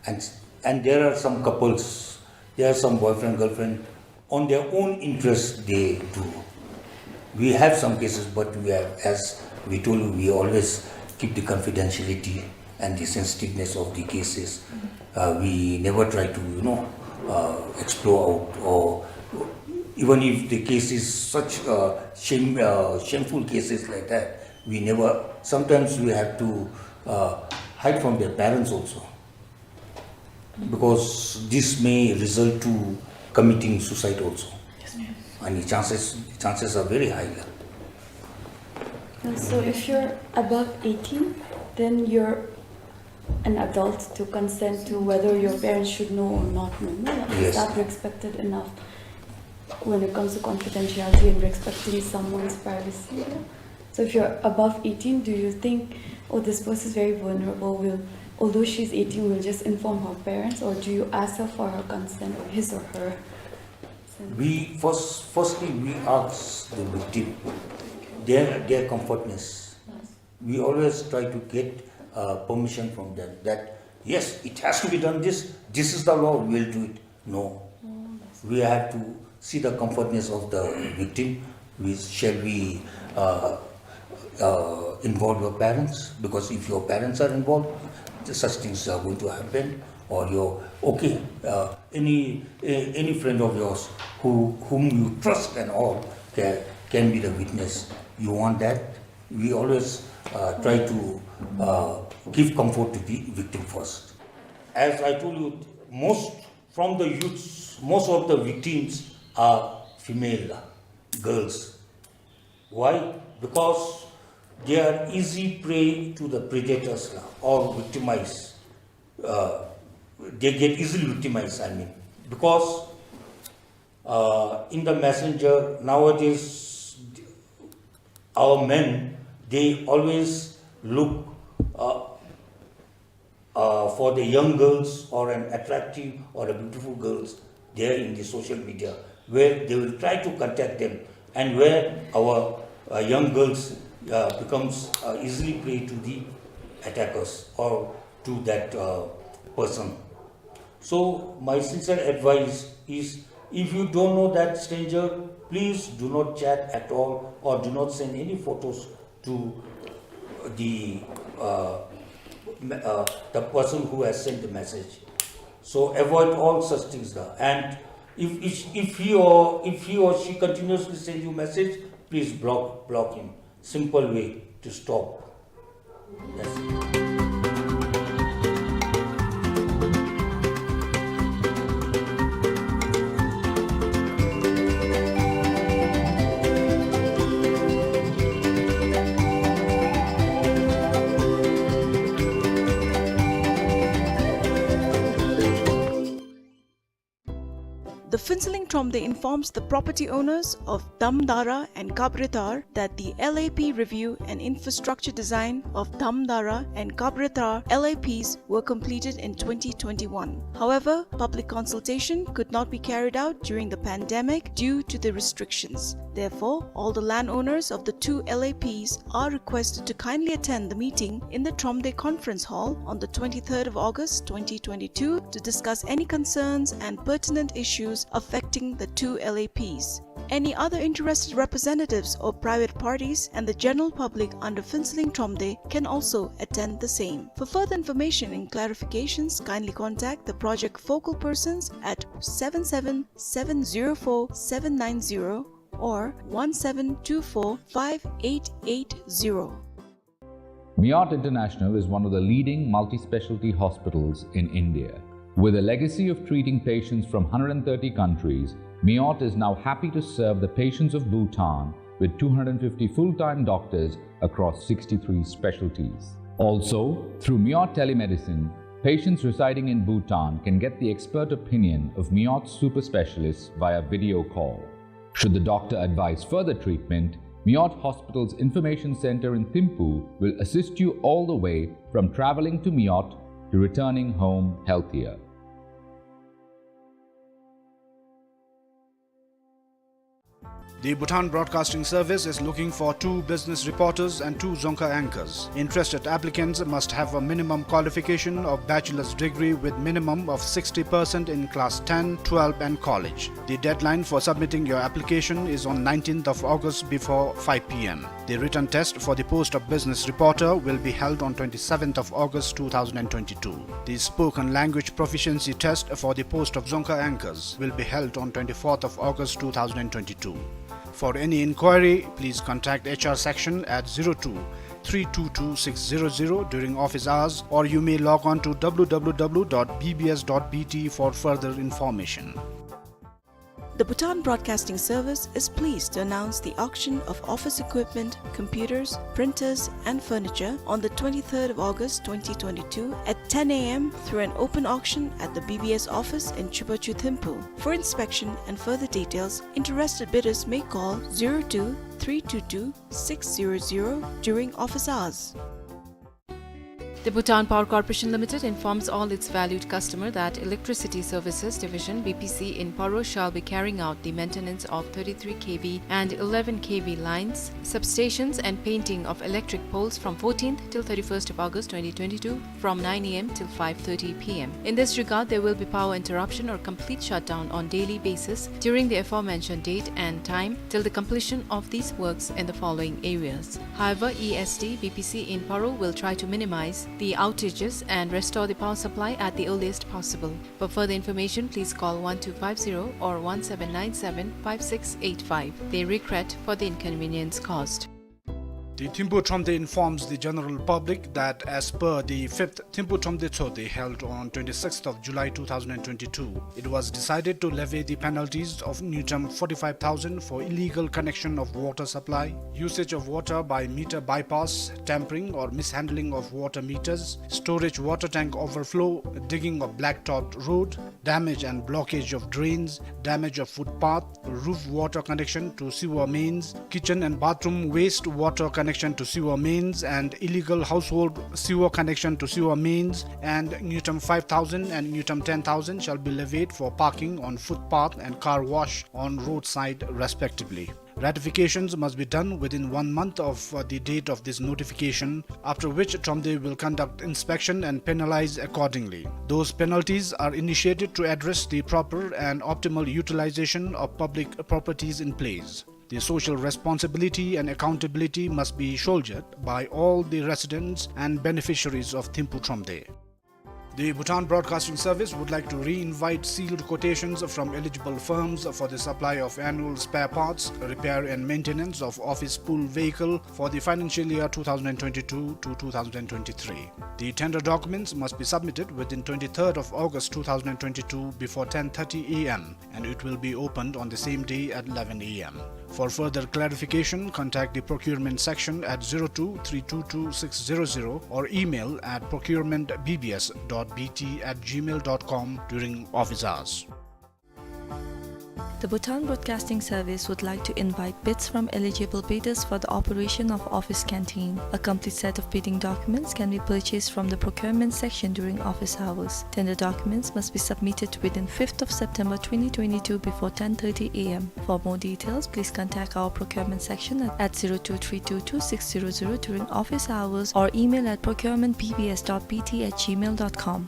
And, and there are some couples, there are some boyfriend, girlfriend, on their own interest they do. We have some cases, but we have, as we told you, we always keep the confidentiality and the sensitiveness of the cases. Uh, we never try to, you know, uh, explore out, or even if the case is such, uh, shame, uh, shameful cases like that, we never, sometimes we have to, uh, hide from their parents also. Because this may result to committing suicide also. Yes, ma'am. And the chances, chances are very high. And so if you're above eighteen, then you're an adult to consent to whether your parents should know or not know. No? Is that respected enough when it comes to confidentiality and respecting someone's privacy? So if you're above eighteen, do you think, "Oh, this person is very vulnerable, will, although she's eighteen, will just inform her parents," or do you ask her for her consent, or his or her consent? We first, firstly, we ask the victim, their, their comfortness. We always try to get, uh, permission from them that, "Yes, it has to be done this, this is the law, we'll do it." No. We have to see the comfortness of the victim. We, shall we, uh, uh, involve your parents? Because if your parents are involved, such things are going to happen. Or your, okay, uh, any, a-, any friend of yours who, whom you trust and all can, can be the witness. You want that? We always, uh, try to, uh, give comfort to the victim first. As I told you, most from the youths, most of the victims are female, girls. Why? Because they are easy prey to the predators or victimized. Uh, they get easily victimized, I mean, because, uh, in the messenger nowadays, our men, they always look, uh, uh, for the young girls or an attractive or a beautiful girls there in the social media, where they will try to contact them, and where our, uh, young girls, uh, becomes, uh, easily prey to the attackers or to that, uh, person. So my sincere advice is, if you don't know that stranger, please do not chat at all or do not send any photos to the, uh, me-, uh, the person who has sent the message. So avoid all such things, sir. And if, if, if he or, if he or she continuously send you message, please block, block him. Simple way to stop. That's it. The Phuentsholing Thromde informs the property owners of Damdara and Kabrethar that the L A P review and infrastructure design of Damdara and Kabrethar L A Ps were completed in twenty twenty-one. However, public consultation could not be carried out during the pandemic due to the restrictions. Therefore, all the landowners of the two L A Ps are requested to kindly attend the meeting in the Thromde Conference Hall on the twenty-third of August twenty twenty-two to discuss any concerns and pertinent issues affecting the two L A Ps. Any other interested representatives or private parties and the general public under Phuentsholing Thromde can also attend the same. For further information and clarifications, kindly contact the project focal persons at seven seven seven zero four seven nine zero or one seven two four five eight eight zero. Miot International is one of the leading multi-specialty hospitals in India. With a legacy of treating patients from hundred and thirty countries, Miot is now happy to serve the patients of Bhutan with two hundred fifty full-time doctors across sixty-three specialties. Also, through Miot Telemedicine, patients residing in Bhutan can get the expert opinion of Miot super specialists via video call. Should the doctor advise further treatment, Miot Hospital's Information Center in Thimphu will assist you all the way from traveling to Miot to returning home healthier. The Bhutan Broadcasting Service is looking for two business reporters and two Dzongkha anchors. Interested applicants must have a minimum qualification of bachelor's degree with minimum of sixty percent in class ten, twelve and college. The deadline for submitting your application is on nineteenth of August before five P M. The written test for the post of business reporter will be held on twenty-seventh of August two thousand and twenty-two. The spoken language proficiency test for the post of Dzongkha anchors will be held on twenty-fourth of August two thousand and twenty-two. For any inquiry, please contact H R section at zero two three two two six zero zero during office hours, or you may log on to W W W dot B B S dot B T for further information. The Bhutan Broadcasting Service is pleased to announce the auction of office equipment, computers, printers, and furniture on the twenty-third of August twenty twenty-two at ten A M through an open auction at the B B S office in Chubachu, Thimphu. For inspection and further details, interested bidders may call zero two three two two six zero zero during office hours. The Bhutan Power Corporation Limited informs all its valued customer that Electricity Services Division, B P C, in Paro shall be carrying out the maintenance of thirty-three K V and eleven K V lines, substations, and painting of electric poles from fourteenth till thirty-first of August twenty twenty-two, from nine A M till five thirty P M. In this regard, there will be power interruption or complete shutdown on daily basis during the aforementioned date and time till the completion of these works in the following areas. However, E S D B P C in Paro will try to minimize the outages and restore the power supply at the earliest possible. For further information, please call one two five zero or one seven nine seven five six eight five. They regret for the inconvenience caused. The Thimphu Thromde informs the general public that as per the fifth Thimphu Thromde Tshogde held on twenty-sixth of July two thousand and twenty-two, it was decided to levy the penalties of ngultrum forty-five thousand for illegal connection of water supply, usage of water by meter bypass, tampering or mishandling of water meters, storage water tank overflow, digging of blacktopped road, damage and blockage of drains, damage of footpath, roof water connection to sewer mains, kitchen and bathroom waste water connection to sewer mains, and illegal household sewer connection to sewer mains, and ngultrum five thousand and ngultrum ten thousand shall be levied for parking on footpath and car wash on roadside, respectively. Ratifications must be done within one month of, uh, the date of this notification, after which Thromde will conduct inspection and penalize accordingly. Those penalties are initiated to address the proper and optimal utilization of public properties in place. The social responsibility and accountability must be shouldered by all the residents and beneficiaries of Thimphu Thromde. The Bhutan Broadcasting Service would like to re-invite sealed quotations from eligible firms for the supply of annual spare parts, repair and maintenance of office pool vehicle for the financial year two thousand and twenty-two to two thousand and twenty-three. The tender documents must be submitted within twenty-third of August two thousand and twenty-two before ten thirty A M, and it will be opened on the same day at eleven A M. For further clarification, contact the procurement section at zero two three two two six zero zero or email at procurement B B S dot B T at gmail dot com during office hours. The Bhutan Broadcasting Service would like to invite bids from eligible bidders for the operation of office canteen. A complete set of bidding documents can be purchased from the procurement section during office hours. Tender documents must be submitted within fifth of September twenty twenty-two before ten thirty A M. For more details, please contact our procurement section at, at zero two three two two six zero zero during office hours or email at procurement B B S dot B T at gmail dot com.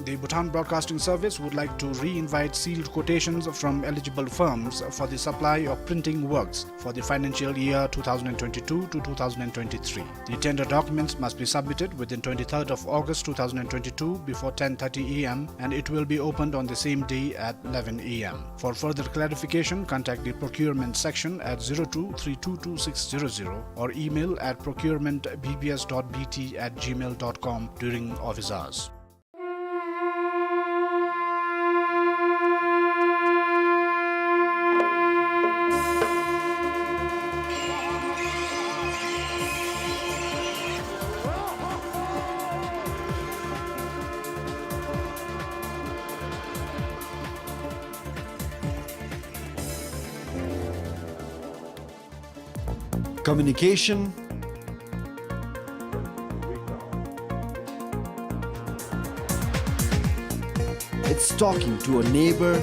The Bhutan Broadcasting Service would like to re-invite sealed quotations from eligible firms for the supply of printing works for the financial year two thousand twenty-two to two thousand twenty-three. The tender documents must be submitted within twenty-third of August two thousand twenty-two before ten thirty A M, and it will be opened on the same day at eleven A M. For further clarification, contact the procurement section at zero two three two two six zero zero or email at procurement B B S dot B T at gmail dot com during office hours. Communication. It's talking to a neighbor.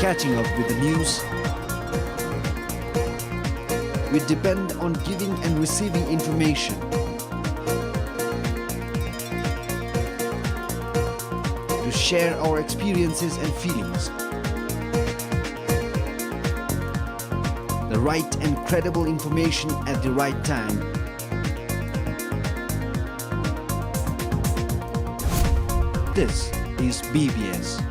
Catching up with the news. We depend on giving and receiving information. To share our experiences and feelings. The right and credible information at the right time. This is B B S.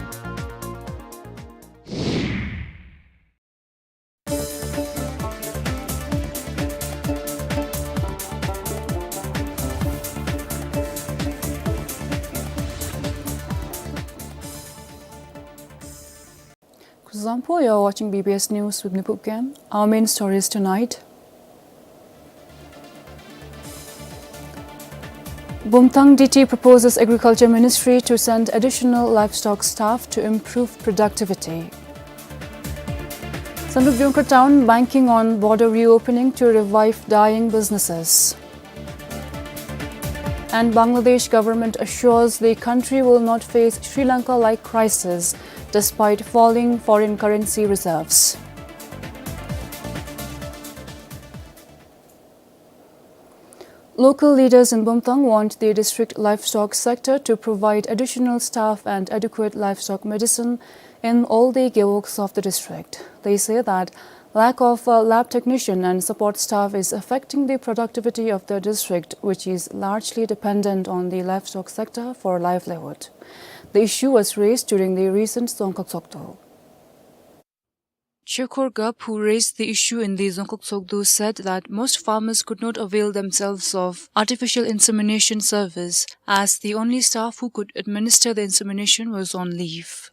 Kuzuzangpo, you're watching B B S News with Nipupken. Our main stories tonight. Bumthang D T proposes Agriculture Ministry to send additional livestock staff to improve productivity. Sandukphu Deungkra town banking on border reopening to revive dying businesses. And Bangladesh government assures the country will not face Sri Lanka-like crisis despite falling foreign currency reserves. Local leaders in Bumthang want the district livestock sector to provide additional staff and adequate livestock medicine in all the gewogs of the district. They say that lack of, uh, lab technician and support staff is affecting the productivity of the district, which is largely dependent on the livestock sector for livelihood. The issue was raised during the recent Dzongkhag Tshogdu. Shekhar Gap, who raised the issue in the Dzongkhag Tshogdu, said that most farmers could not avail themselves of artificial insemination service as the only staff who could administer the insemination was on leave.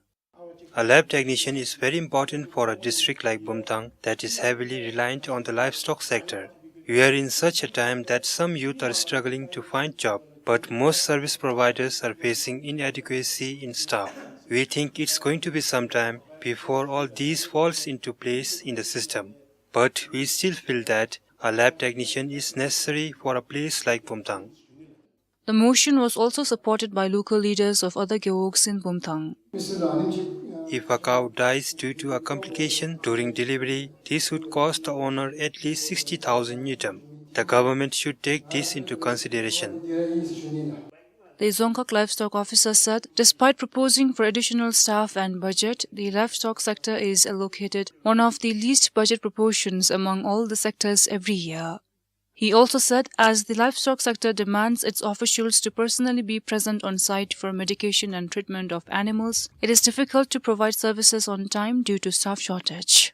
A lab technician is very important for a district like Bumthang that is heavily reliant on the livestock sector. We are in such a time that some youth are struggling to find job, but most service providers are facing inadequacy in staff. We think it's going to be some time before all these falls into place in the system. But we still feel that a lab technician is necessary for a place like Bumthang. The motion was also supported by local leaders of other gewogs in Bumthang. If a cow dies due to a complication during delivery, this would cost the owner at least sixty thousand ngultrum. The government should take this into consideration. The Dzongkhag livestock officer said, despite proposing for additional staff and budget, the livestock sector is allocated one of the least budget proportions among all the sectors every year. He also said, as the livestock sector demands its officials to personally be present on site for medication and treatment of animals, it is difficult to provide services on time due to staff shortage.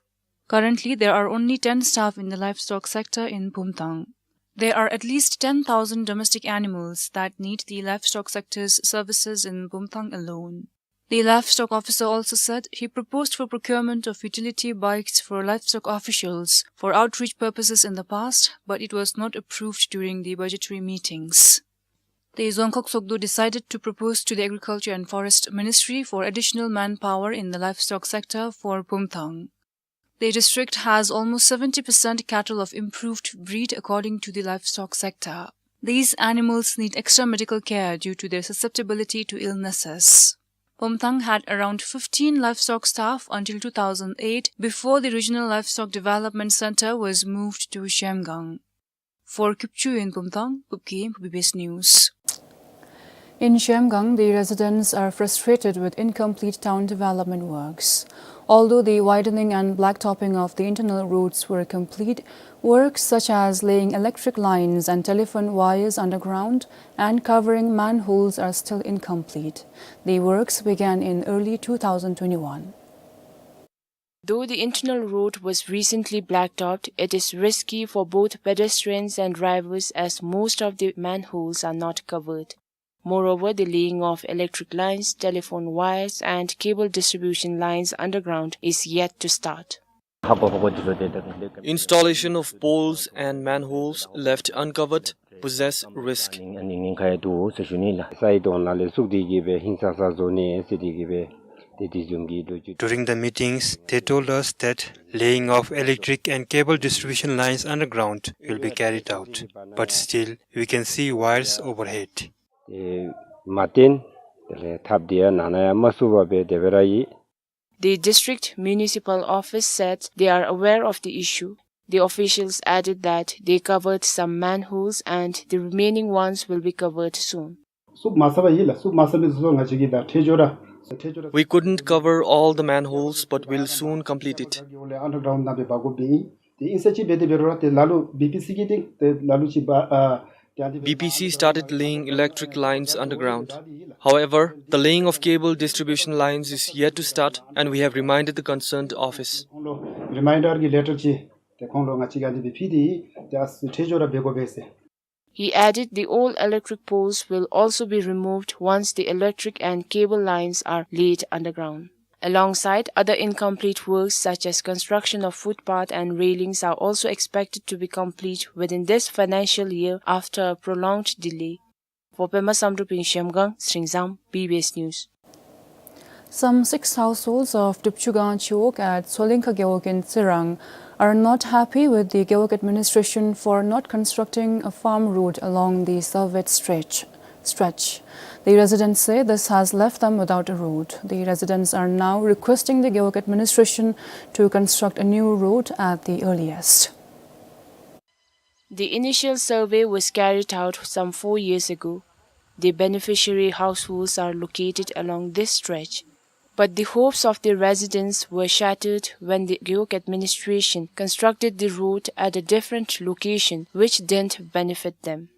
Currently, there are only ten staff in the livestock sector in Bumthang. There are at least ten thousand domestic animals that need the livestock sector's services in Bumthang alone. The livestock officer also said he proposed for procurement of utility bikes for livestock officials for outreach purposes in the past, but it was not approved during the budgetary meetings. The Dzongkhag Tshogdu decided to propose to the Agriculture and Forest Ministry for additional manpower in the livestock sector for Bumthang. The district has almost seventy percent cattle of improved breed, according to the livestock sector. These animals need extra medical care due to their susceptibility to illnesses. Pumthang had around fifteen livestock staff until two thousand eight, before the Regional Livestock Development Center was moved to Zhemgang. For Kyupchu in Pumthang, Pupki, B B S News. In Zhemgang, the residents are frustrated with incomplete town development works. Although the widening and blacktopping of the internal roads were complete, works such as laying electric lines and telephone wires underground and covering manholes are still incomplete. The works began in early two thousand twenty-one. Though the internal road was recently blacktopped, it is risky for both pedestrians and drivers as most of the manholes are not covered. Moreover, the laying of electric lines, telephone wires, and cable distribution lines underground is yet to start. Installation of poles and manholes left uncovered poses risk. During the meetings, they told us that laying of electric and cable distribution lines underground will be carried out, but still we can see wires overhead. ཏེ་མ་བཏོན། དེ་ལས་ཐབ་དེ་ཡང་ནང་ན་ཡང་མ་བསུབ་པར་སྦེ་དེ་སྦེ་ར་ཡོད། The district municipal office said they are aware of the issue. The officials added that they covered some manholes and the remaining ones will be covered soon. བསུབ་མ་ཚར་བ་ཨིན་ལགས། བསུབ་མ་ཚར་བའི་བཟོ་ང་བཅས་ཀྱིས་ད་ཐད་སྦྱོར་ར། ཐད་སྦྱོར་ར། We couldn't cover all the manholes, but we'll soon complete it. ཨན་ཌར་གྲའུནཌ་ནང་སྦེ་འབག་དགོཔ་ཨིན། ཏེ་ཨིན་ས་ཅིག་འབད་དེ་འབད་རུང་ར་ཏེ་ལ་ལུ་བི་པི་སི་གི་སྟེང་ཏེ་ལ་ལུ་ཅིག་འབག་ཨ། B P C started laying electric lines underground. However, the laying of cable distribution lines is yet to start, and we have reminded the concerned office. ཁོང་ལུ་རི་མའིན་ཌར་གྱི་ལེ་ཊར་ཅིག་ཏེ་ཁོང་ལུ་ང་བཅས་ཀྱིས་ཨ་ནི་སྦེ་ཕུལ་ཏེ་ཏེ་ཨ་ཙི་ཐད་སྦྱོར་ར་འབད་དགོ་པས་ཟེར། He added the old electric poles will also be removed once the electric and cable lines are laid underground. Alongside, other incomplete works such as construction of footpath and railings are also expected to be complete within this financial year after a prolonged delay. For Pema Samdrup in Zhemgang, Sringzam, B B S News. Some six households of Dupchugang Chiwog at Tsolingkha Gewog in Tsirang are not happy with the Gewog administration for not constructing a farm road along the surveyed stretch. stretch. The residents say this has left them without a road. The residents are now requesting the Gewog administration to construct a new road at the earliest. The initial survey was carried out some four years ago. The beneficiary households are located along this stretch. But the hopes of the residents were shattered when the Gewog administration constructed the road at a different location, which didn't benefit them.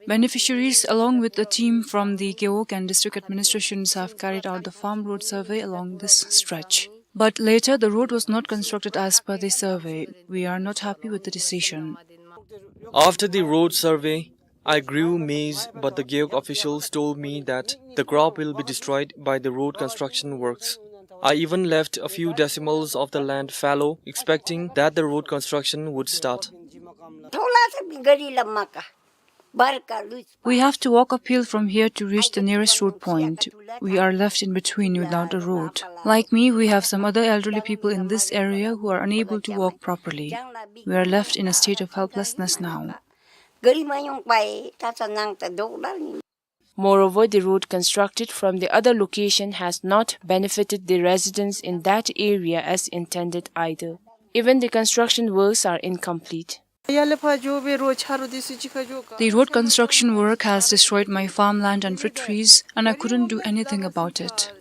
Beneficiaries, along with a team from the Gewog and district administrations, have carried out the farm road survey along this stretch. But later, the road was not constructed as per the survey. We are not happy with the decision. After the road survey, I grew maize, but the Gewog officials told me that the crop will be destroyed by the road construction works. I even left a few decimals of the land fallow, expecting that the road construction would start. We have to walk uphill from here to reach the nearest road point. We are left in between without a road. Like me, we have some other elderly people in this area who are unable to walk properly. We are left in a state of helplessness now. Moreover, the road constructed from the other location has not benefited the residents in that area as intended either. Even the construction works are incomplete. The road construction work has destroyed my farmland and fruit trees, and I couldn't do anything about it.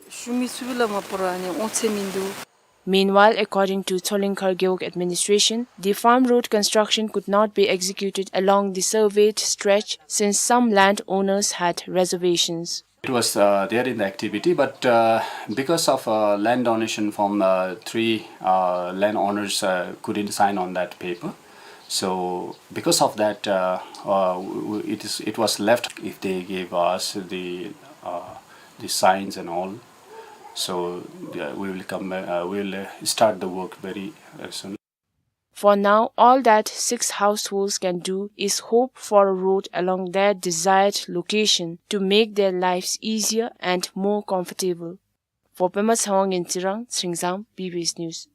Meanwhile, according to Tsolingkha Gewog administration, the farm road construction could not be executed along the surveyed stretch since some landowners had reservations. It was, uh, there in the activity, but, uh, because of, uh, land donation form, uh, three, uh, landowners, uh, couldn't sign on that paper. So because of that, uh, uh, w-, w-, it is, it was left. If they gave us the, uh, the signs and all, so, uh, we will come, uh, we will, uh, start the work very, uh, soon. For now, all that six households can do is hope for a road along their desired location to make their lives easier and more comfortable. For Pema Tshewang in Tsirang, Sringzam, B B S News.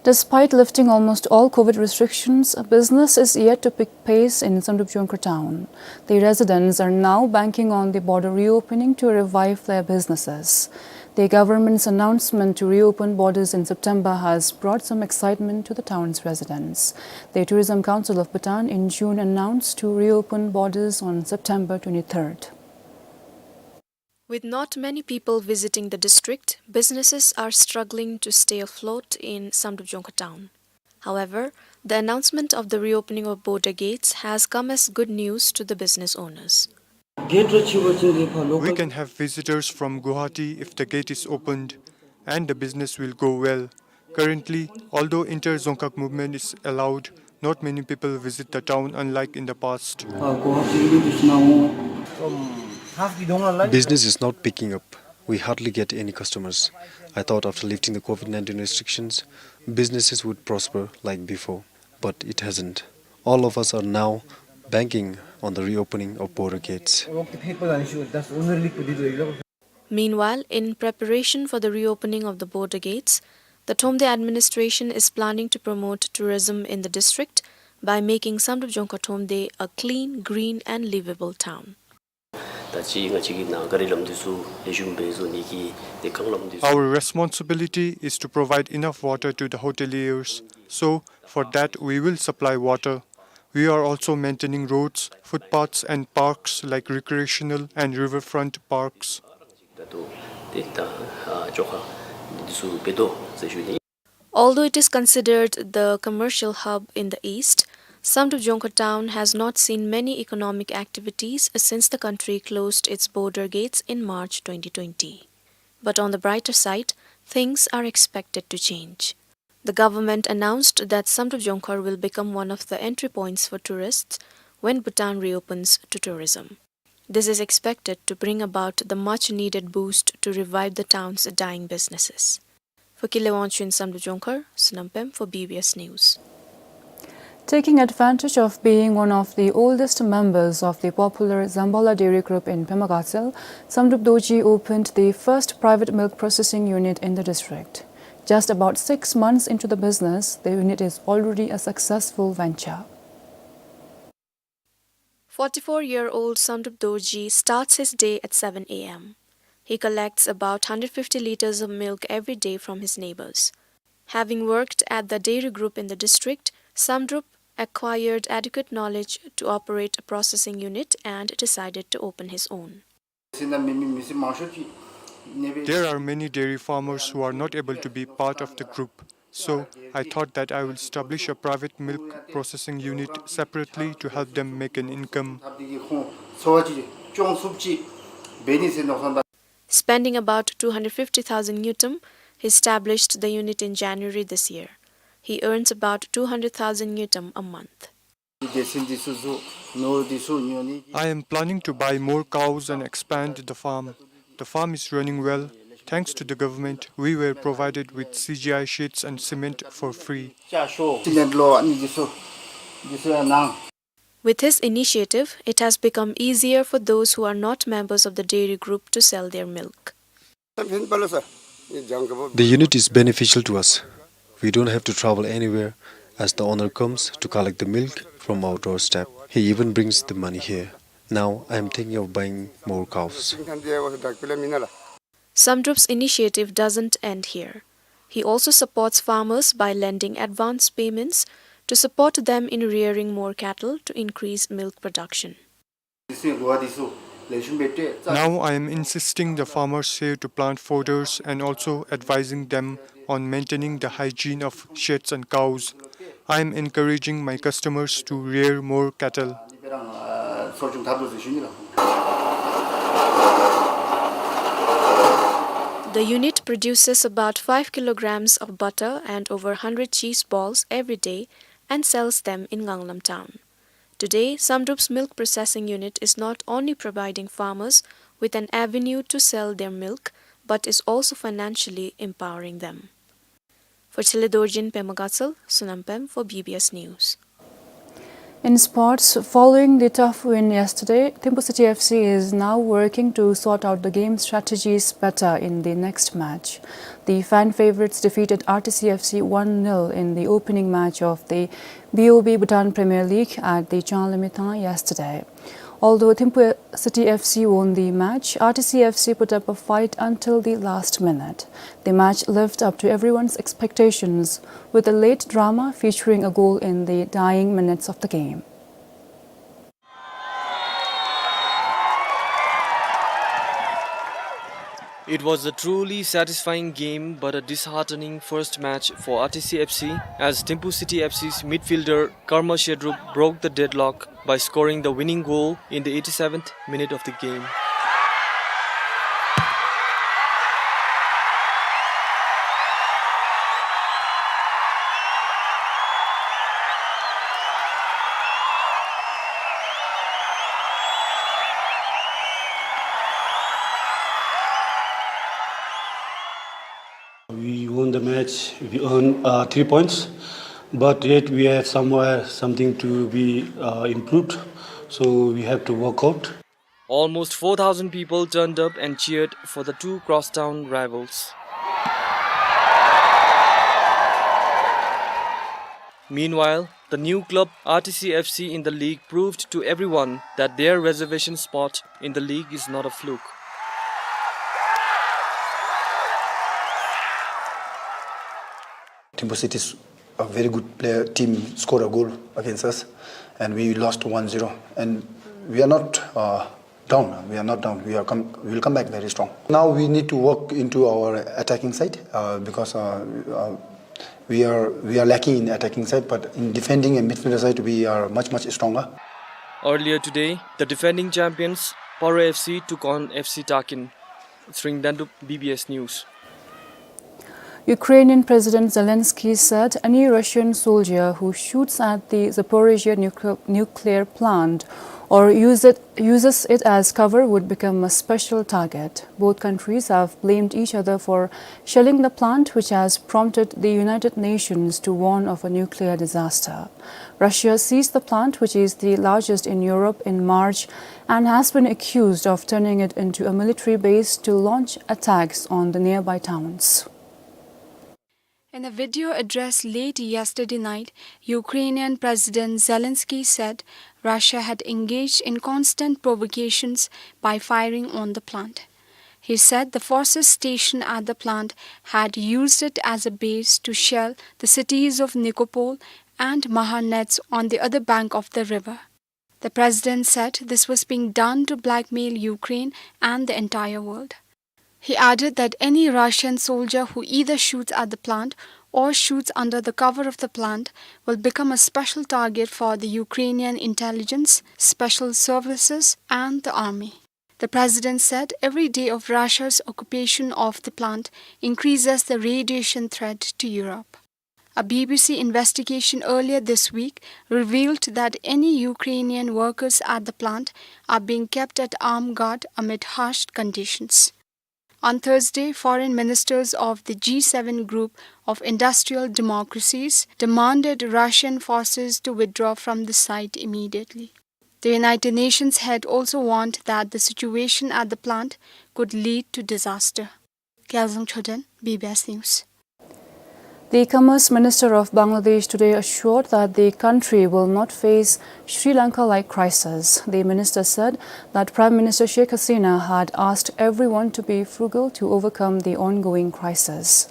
Despite lifting almost all COVID restrictions, business is yet to pick pace in Samdrup Jongkhar town. The residents are now banking on the border reopening to revive their businesses. The government's announcement to reopen borders in September has brought some excitement to the town's residents. The Tourism Council of Bhutan in June announced to reopen borders on September twenty-third. With not many people visiting the district, businesses are struggling to stay afloat in Samdrup Jongkhar town. However, the announcement of the reopening of border gates has come as good news to the business owners. We can have visitors from Guwahati if the gate is opened, and the business will go well. Currently, although inter-Dzongkhag movement is allowed, not many people visit the town unlike in the past. Business is not picking up. We hardly get any customers. I thought after lifting the COVID nineteen restrictions, businesses would prosper like before, but it hasn't. All of us are now banking on the reopening of border gates. Meanwhile, in preparation for the reopening of the border gates, the Thromde administration is planning to promote tourism in the district by making Samdrup Jongkhar Thromde a clean, green and livable town. ད་ཅི་ང་བཅས་ཀྱི་ནང་ག་རི་ལམ་འདི་ཚུ་ལེགས་ཤོམ་སྦེ་བཟོ་ནི་གི་དེ་རྐང་ལམ་འདི་ཚུ། Our responsibility is to provide enough water to the hoteliers. So, for that, we will supply water. We are also maintaining roads, footpaths and parks like recreational and riverfront parks. ད་ལྟོ་དེ་ད་ཨ་ཅོག་ཁ་འདི་ཚུ་འབད་དོ་ཟེར་ཞུ་ནི། Although it is considered the commercial hub in the east, Samdrup Jongkhar town has not seen many economic activities since the country closed its border gates in March twenty twenty. But on the brighter side, things are expected to change. The government announced that Samdrup Jongkhar will become one of the entry points for tourists when Bhutan reopens to tourism. This is expected to bring about the much-needed boost to revive the town's dying businesses. For Kile Wangchuk in Samdrup Jongkhar, Sonam Pem for B B S News. Taking advantage of being one of the oldest members of the popular Zambala Dairy Group in Pema Gatshel, Samdrup Dorji opened the first private milk processing unit in the district. Just about six months into the business, the unit is already a successful venture. Forty-four-year-old Samdrup Dorji starts his day at seven A M. He collects about hundred fifty liters of milk every day from his neighbors. Having worked at the dairy group in the district, Samdrup acquired adequate knowledge to operate a processing unit and decided to open his own. There are many dairy farmers who are not able to be part of the group, so I thought that I will establish a private milk processing unit separately to help them make an income. Spending about two hundred fifty thousand ngultrum, he established the unit in January this year. He earns about two hundred thousand ngultrum a month. I am planning to buy more cows and expand the farm. The farm is running well. Thanks to the government, we were provided with C G I sheets and cement for free. With his initiative, it has become easier for those who are not members of the dairy group to sell their milk. The unit is beneficial to us. We don't have to travel anywhere, as the owner comes to collect the milk from our doorstep. He even brings the money here. Now I am thinking of buying more cows. Samdrup's initiative doesn't end here. He also supports farmers by lending advance payments to support them in rearing more cattle to increase milk production. Now I am insisting the farmers here to plant fodders and also advising them on maintaining the hygiene of sheds and cows. I am encouraging my customers to rear more cattle. The unit produces about five kilograms of butter and over hundred cheese balls every day and sells them in Nganglam town. Today, Samdrup's milk processing unit is not only providing farmers with an avenue to sell their milk, but is also financially empowering them. For Chele Dorji in Pema Gatshel, Sonam Pem for B B S News. In sports, following the tough win yesterday, Thimphu City F C is now working to sort out the game strategies better in the next match. The fan favorites defeated R T C F C one nil in the opening match of the B O B Bhutan Premier League at the Changlimithang yesterday. Although Thimphu City F C won the match, R T C F C put up a fight until the last minute. The match lived up to everyone's expectations, with a late drama featuring a goal in the dying minutes of the game. It was a truly satisfying game, but a disheartening first match for R T C F C, as Thimphu City F C's midfielder Karma Shedrup broke the deadlock by scoring the winning goal in the eighty-seventh minute of the game. We won the match, we earned, uh, three points, but yet we have somewhere something to be, uh, improved, so we have to work out. Almost four thousand people turned up and cheered for the two crosstown rivals. Meanwhile, the new club R T C F C in the league proved to everyone that their reservation spot in the league is not a fluke. Thimphu City's a very good player team scored a goal against us, and we lost one zero. And we are not, uh, down. We are not down. We are come. We will come back very strong. Now we need to work into our attacking side, uh, because, uh, uh, we are, we are lacking in attacking side, but in defending and midfielder side, we are much, much stronger. Earlier today, the defending champions Paro F C took on F C Takin. Sringdandup, B B S News. Ukrainian President Zelensky said any Russian soldier who shoots at the Zaporizhzhia nuclear, nuclear plant or use it, uses it as cover would become a special target. Both countries have blamed each other for shelling the plant, which has prompted the United Nations to warn of a nuclear disaster. Russia seized the plant, which is the largest in Europe, in March and has been accused of turning it into a military base to launch attacks on the nearby towns. In a video address late yesterday night, Ukrainian President Zelensky said Russia had engaged in constant provocations by firing on the plant. He said the forces stationed at the plant had used it as a base to shell the cities of Nikopol and Mahanets on the other bank of the river. The president said this was being done to blackmail Ukraine and the entire world. He added that any Russian soldier who either shoots at the plant or shoots under the cover of the plant will become a special target for the Ukrainian intelligence, special services, and the army. The president said every day of Russia's occupation of the plant increases the radiation threat to Europe. A B B C investigation earlier this week revealed that any Ukrainian workers at the plant are being kept at armed guard amid harsh conditions. On Thursday, foreign ministers of the G seven group of industrial democracies demanded Russian forces to withdraw from the site immediately. The United Nations had also warned that the situation at the plant could lead to disaster. Gyalzang Choden, B B S News. The Commerce Minister of Bangladesh today assured that the country will not face Sri Lanka-like crisis. The minister said that Prime Minister Sheikh Hasina had asked everyone to be frugal to overcome the ongoing crisis.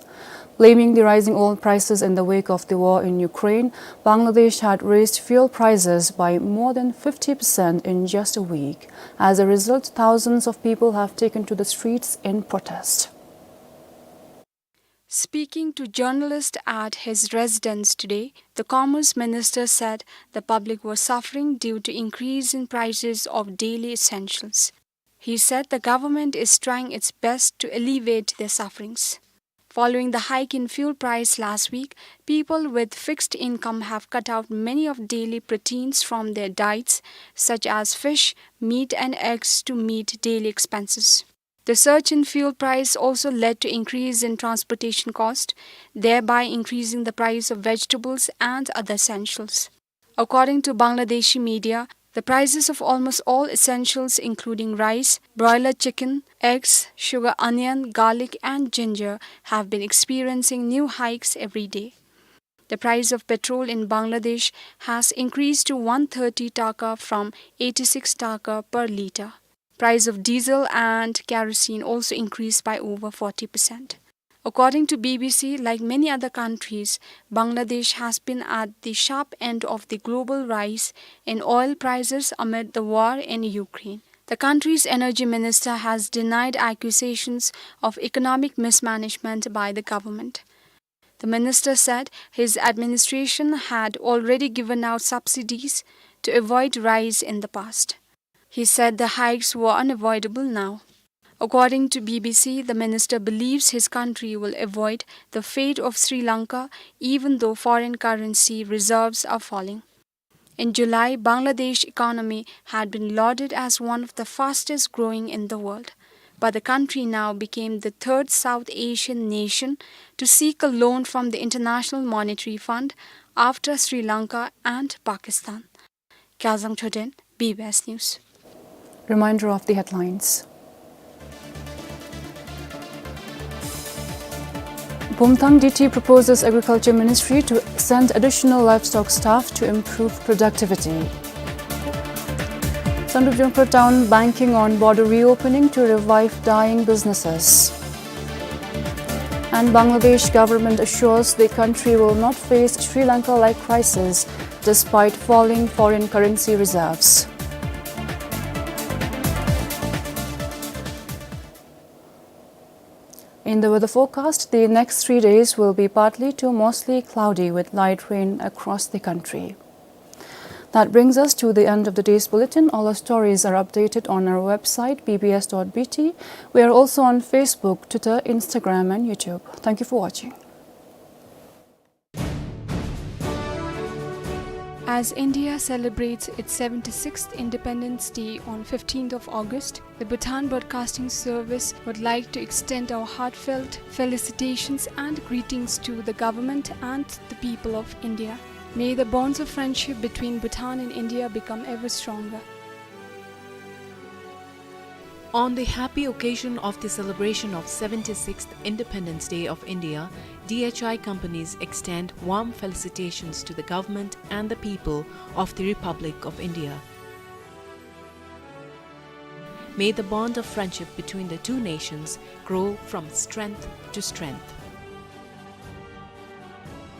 Blaming the rising oil prices in the wake of the war in Ukraine, Bangladesh had raised fuel prices by more than fifty percent in just a week. As a result, thousands of people have taken to the streets in protest. Speaking to journalists at his residence today, the Commerce Minister said the public was suffering due to increase in prices of daily essentials. He said the government is trying its best to alleviate their sufferings. Following the hike in fuel price last week, people with fixed income have cut out many of daily proteins from their diets, such as fish, meat and eggs, to meet daily expenses. The surge in fuel price also led to increase in transportation cost, thereby increasing the price of vegetables and other essentials. According to Bangladeshi media, the prices of almost all essentials, including rice, broiler chicken, eggs, sugar, onion, garlic, and ginger, have been experiencing new hikes every day. The price of petrol in Bangladesh has increased to one thirty taka from eighty-six taka per litre. Price of diesel and kerosene also increased by over forty percent. According to B B C, like many other countries, Bangladesh has been at the sharp end of the global rise in oil prices amid the war in Ukraine. The country's energy minister has denied accusations of economic mismanagement by the government. The minister said his administration had already given out subsidies to avoid rise in the past. He said the hikes were unavoidable now. According to B B C, the minister believes his country will avoid the fate of Sri Lanka even though foreign currency reserves are falling. In July, Bangladesh economy had been lauded as one of the fastest growing in the world, but the country now became the third South Asian nation to seek a loan from the International Monetary Fund after Sri Lanka and Pakistan. Kazang Choden, B B S News. Reminder of the headlines. Bumthang D T proposes Agriculture Ministry to send additional livestock staff to improve productivity. Sandupjungpur town banking on border reopening to revive dying businesses. And Bangladesh government assures the country will not face Sri Lanka-like crisis despite falling foreign currency reserves. In the weather forecast, the next three days will be partly to mostly cloudy with light rain across the country. That brings us to the end of the day's bulletin. All our stories are updated on our website, B B S dot B T. We are also on Facebook, Twitter, Instagram, and YouTube. Thank you for watching. As India celebrates its seventy-sixth Independence Day on fifteenth of August, the Bhutan Broadcasting Service would like to extend our heartfelt felicitations and greetings to the government and the people of India. May the bonds of friendship between Bhutan and India become ever stronger. On the happy occasion of the celebration of seventy-sixth Independence Day of India, D H I companies extend warm felicitations to the government and the people of the Republic of India. May the bond of friendship between the two nations grow from strength to strength.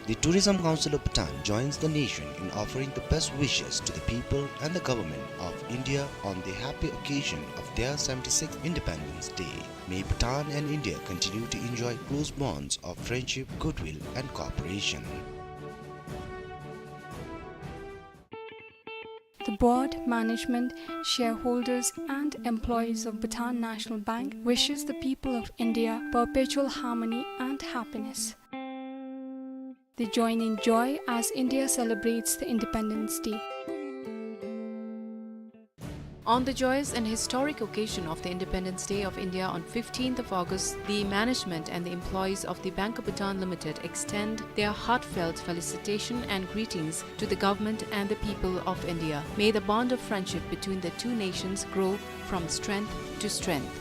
The Tourism Council of Bhutan joins the nation in offering the best wishes to the people and the government of India on the happy occasion of their seventy-sixth Independence Day. May Bhutan and India continue to enjoy close bonds of friendship, goodwill, and cooperation. The board, management, shareholders, and employees of Bhutan National Bank wishes the people of India perpetual harmony and happiness. They join in joy as India celebrates the Independence Day. On the joyous and historic occasion of the Independence Day of India on fifteenth of August, the management and the employees of the Bank of Bhutan Limited extend their heartfelt felicitation and greetings to the government and the people of India. May the bond of friendship between the two nations grow from strength to strength.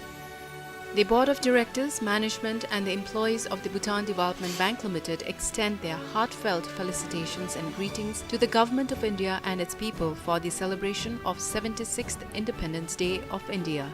The Board of Directors, management, and the employees of the Bhutan Development Bank Limited extend their heartfelt felicitations and greetings to the Government of India and its people for the celebration of seventy-sixth Independence Day of India.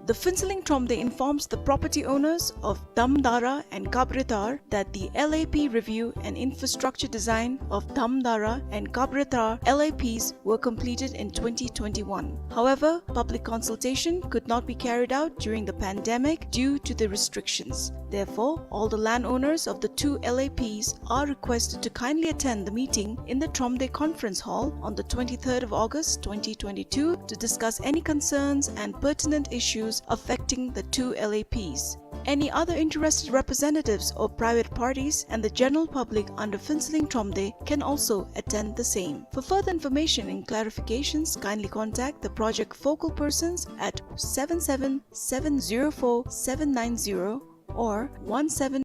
The Phuentsholing Thromde informs the property owners of Damdara and Kabretar that the L A P review and infrastructure design of Damdara and Kabretar L A Ps were completed in twenty twenty-one. However, public consultation could not be carried out during the pandemic due to the restrictions. Therefore, all the landowners of the two L A Ps are requested to kindly attend the meeting in the Thromde Conference Hall on the twenty-third of August twenty twenty-two to discuss any concerns and pertinent issues affecting the two L A Ps. Any other interested representatives or private parties and the general public under Phuentsholing Thromde can also attend the same. For further information and clarifications, kindly contact the project focal persons at seven seven seven zero four seven nine zero or one seven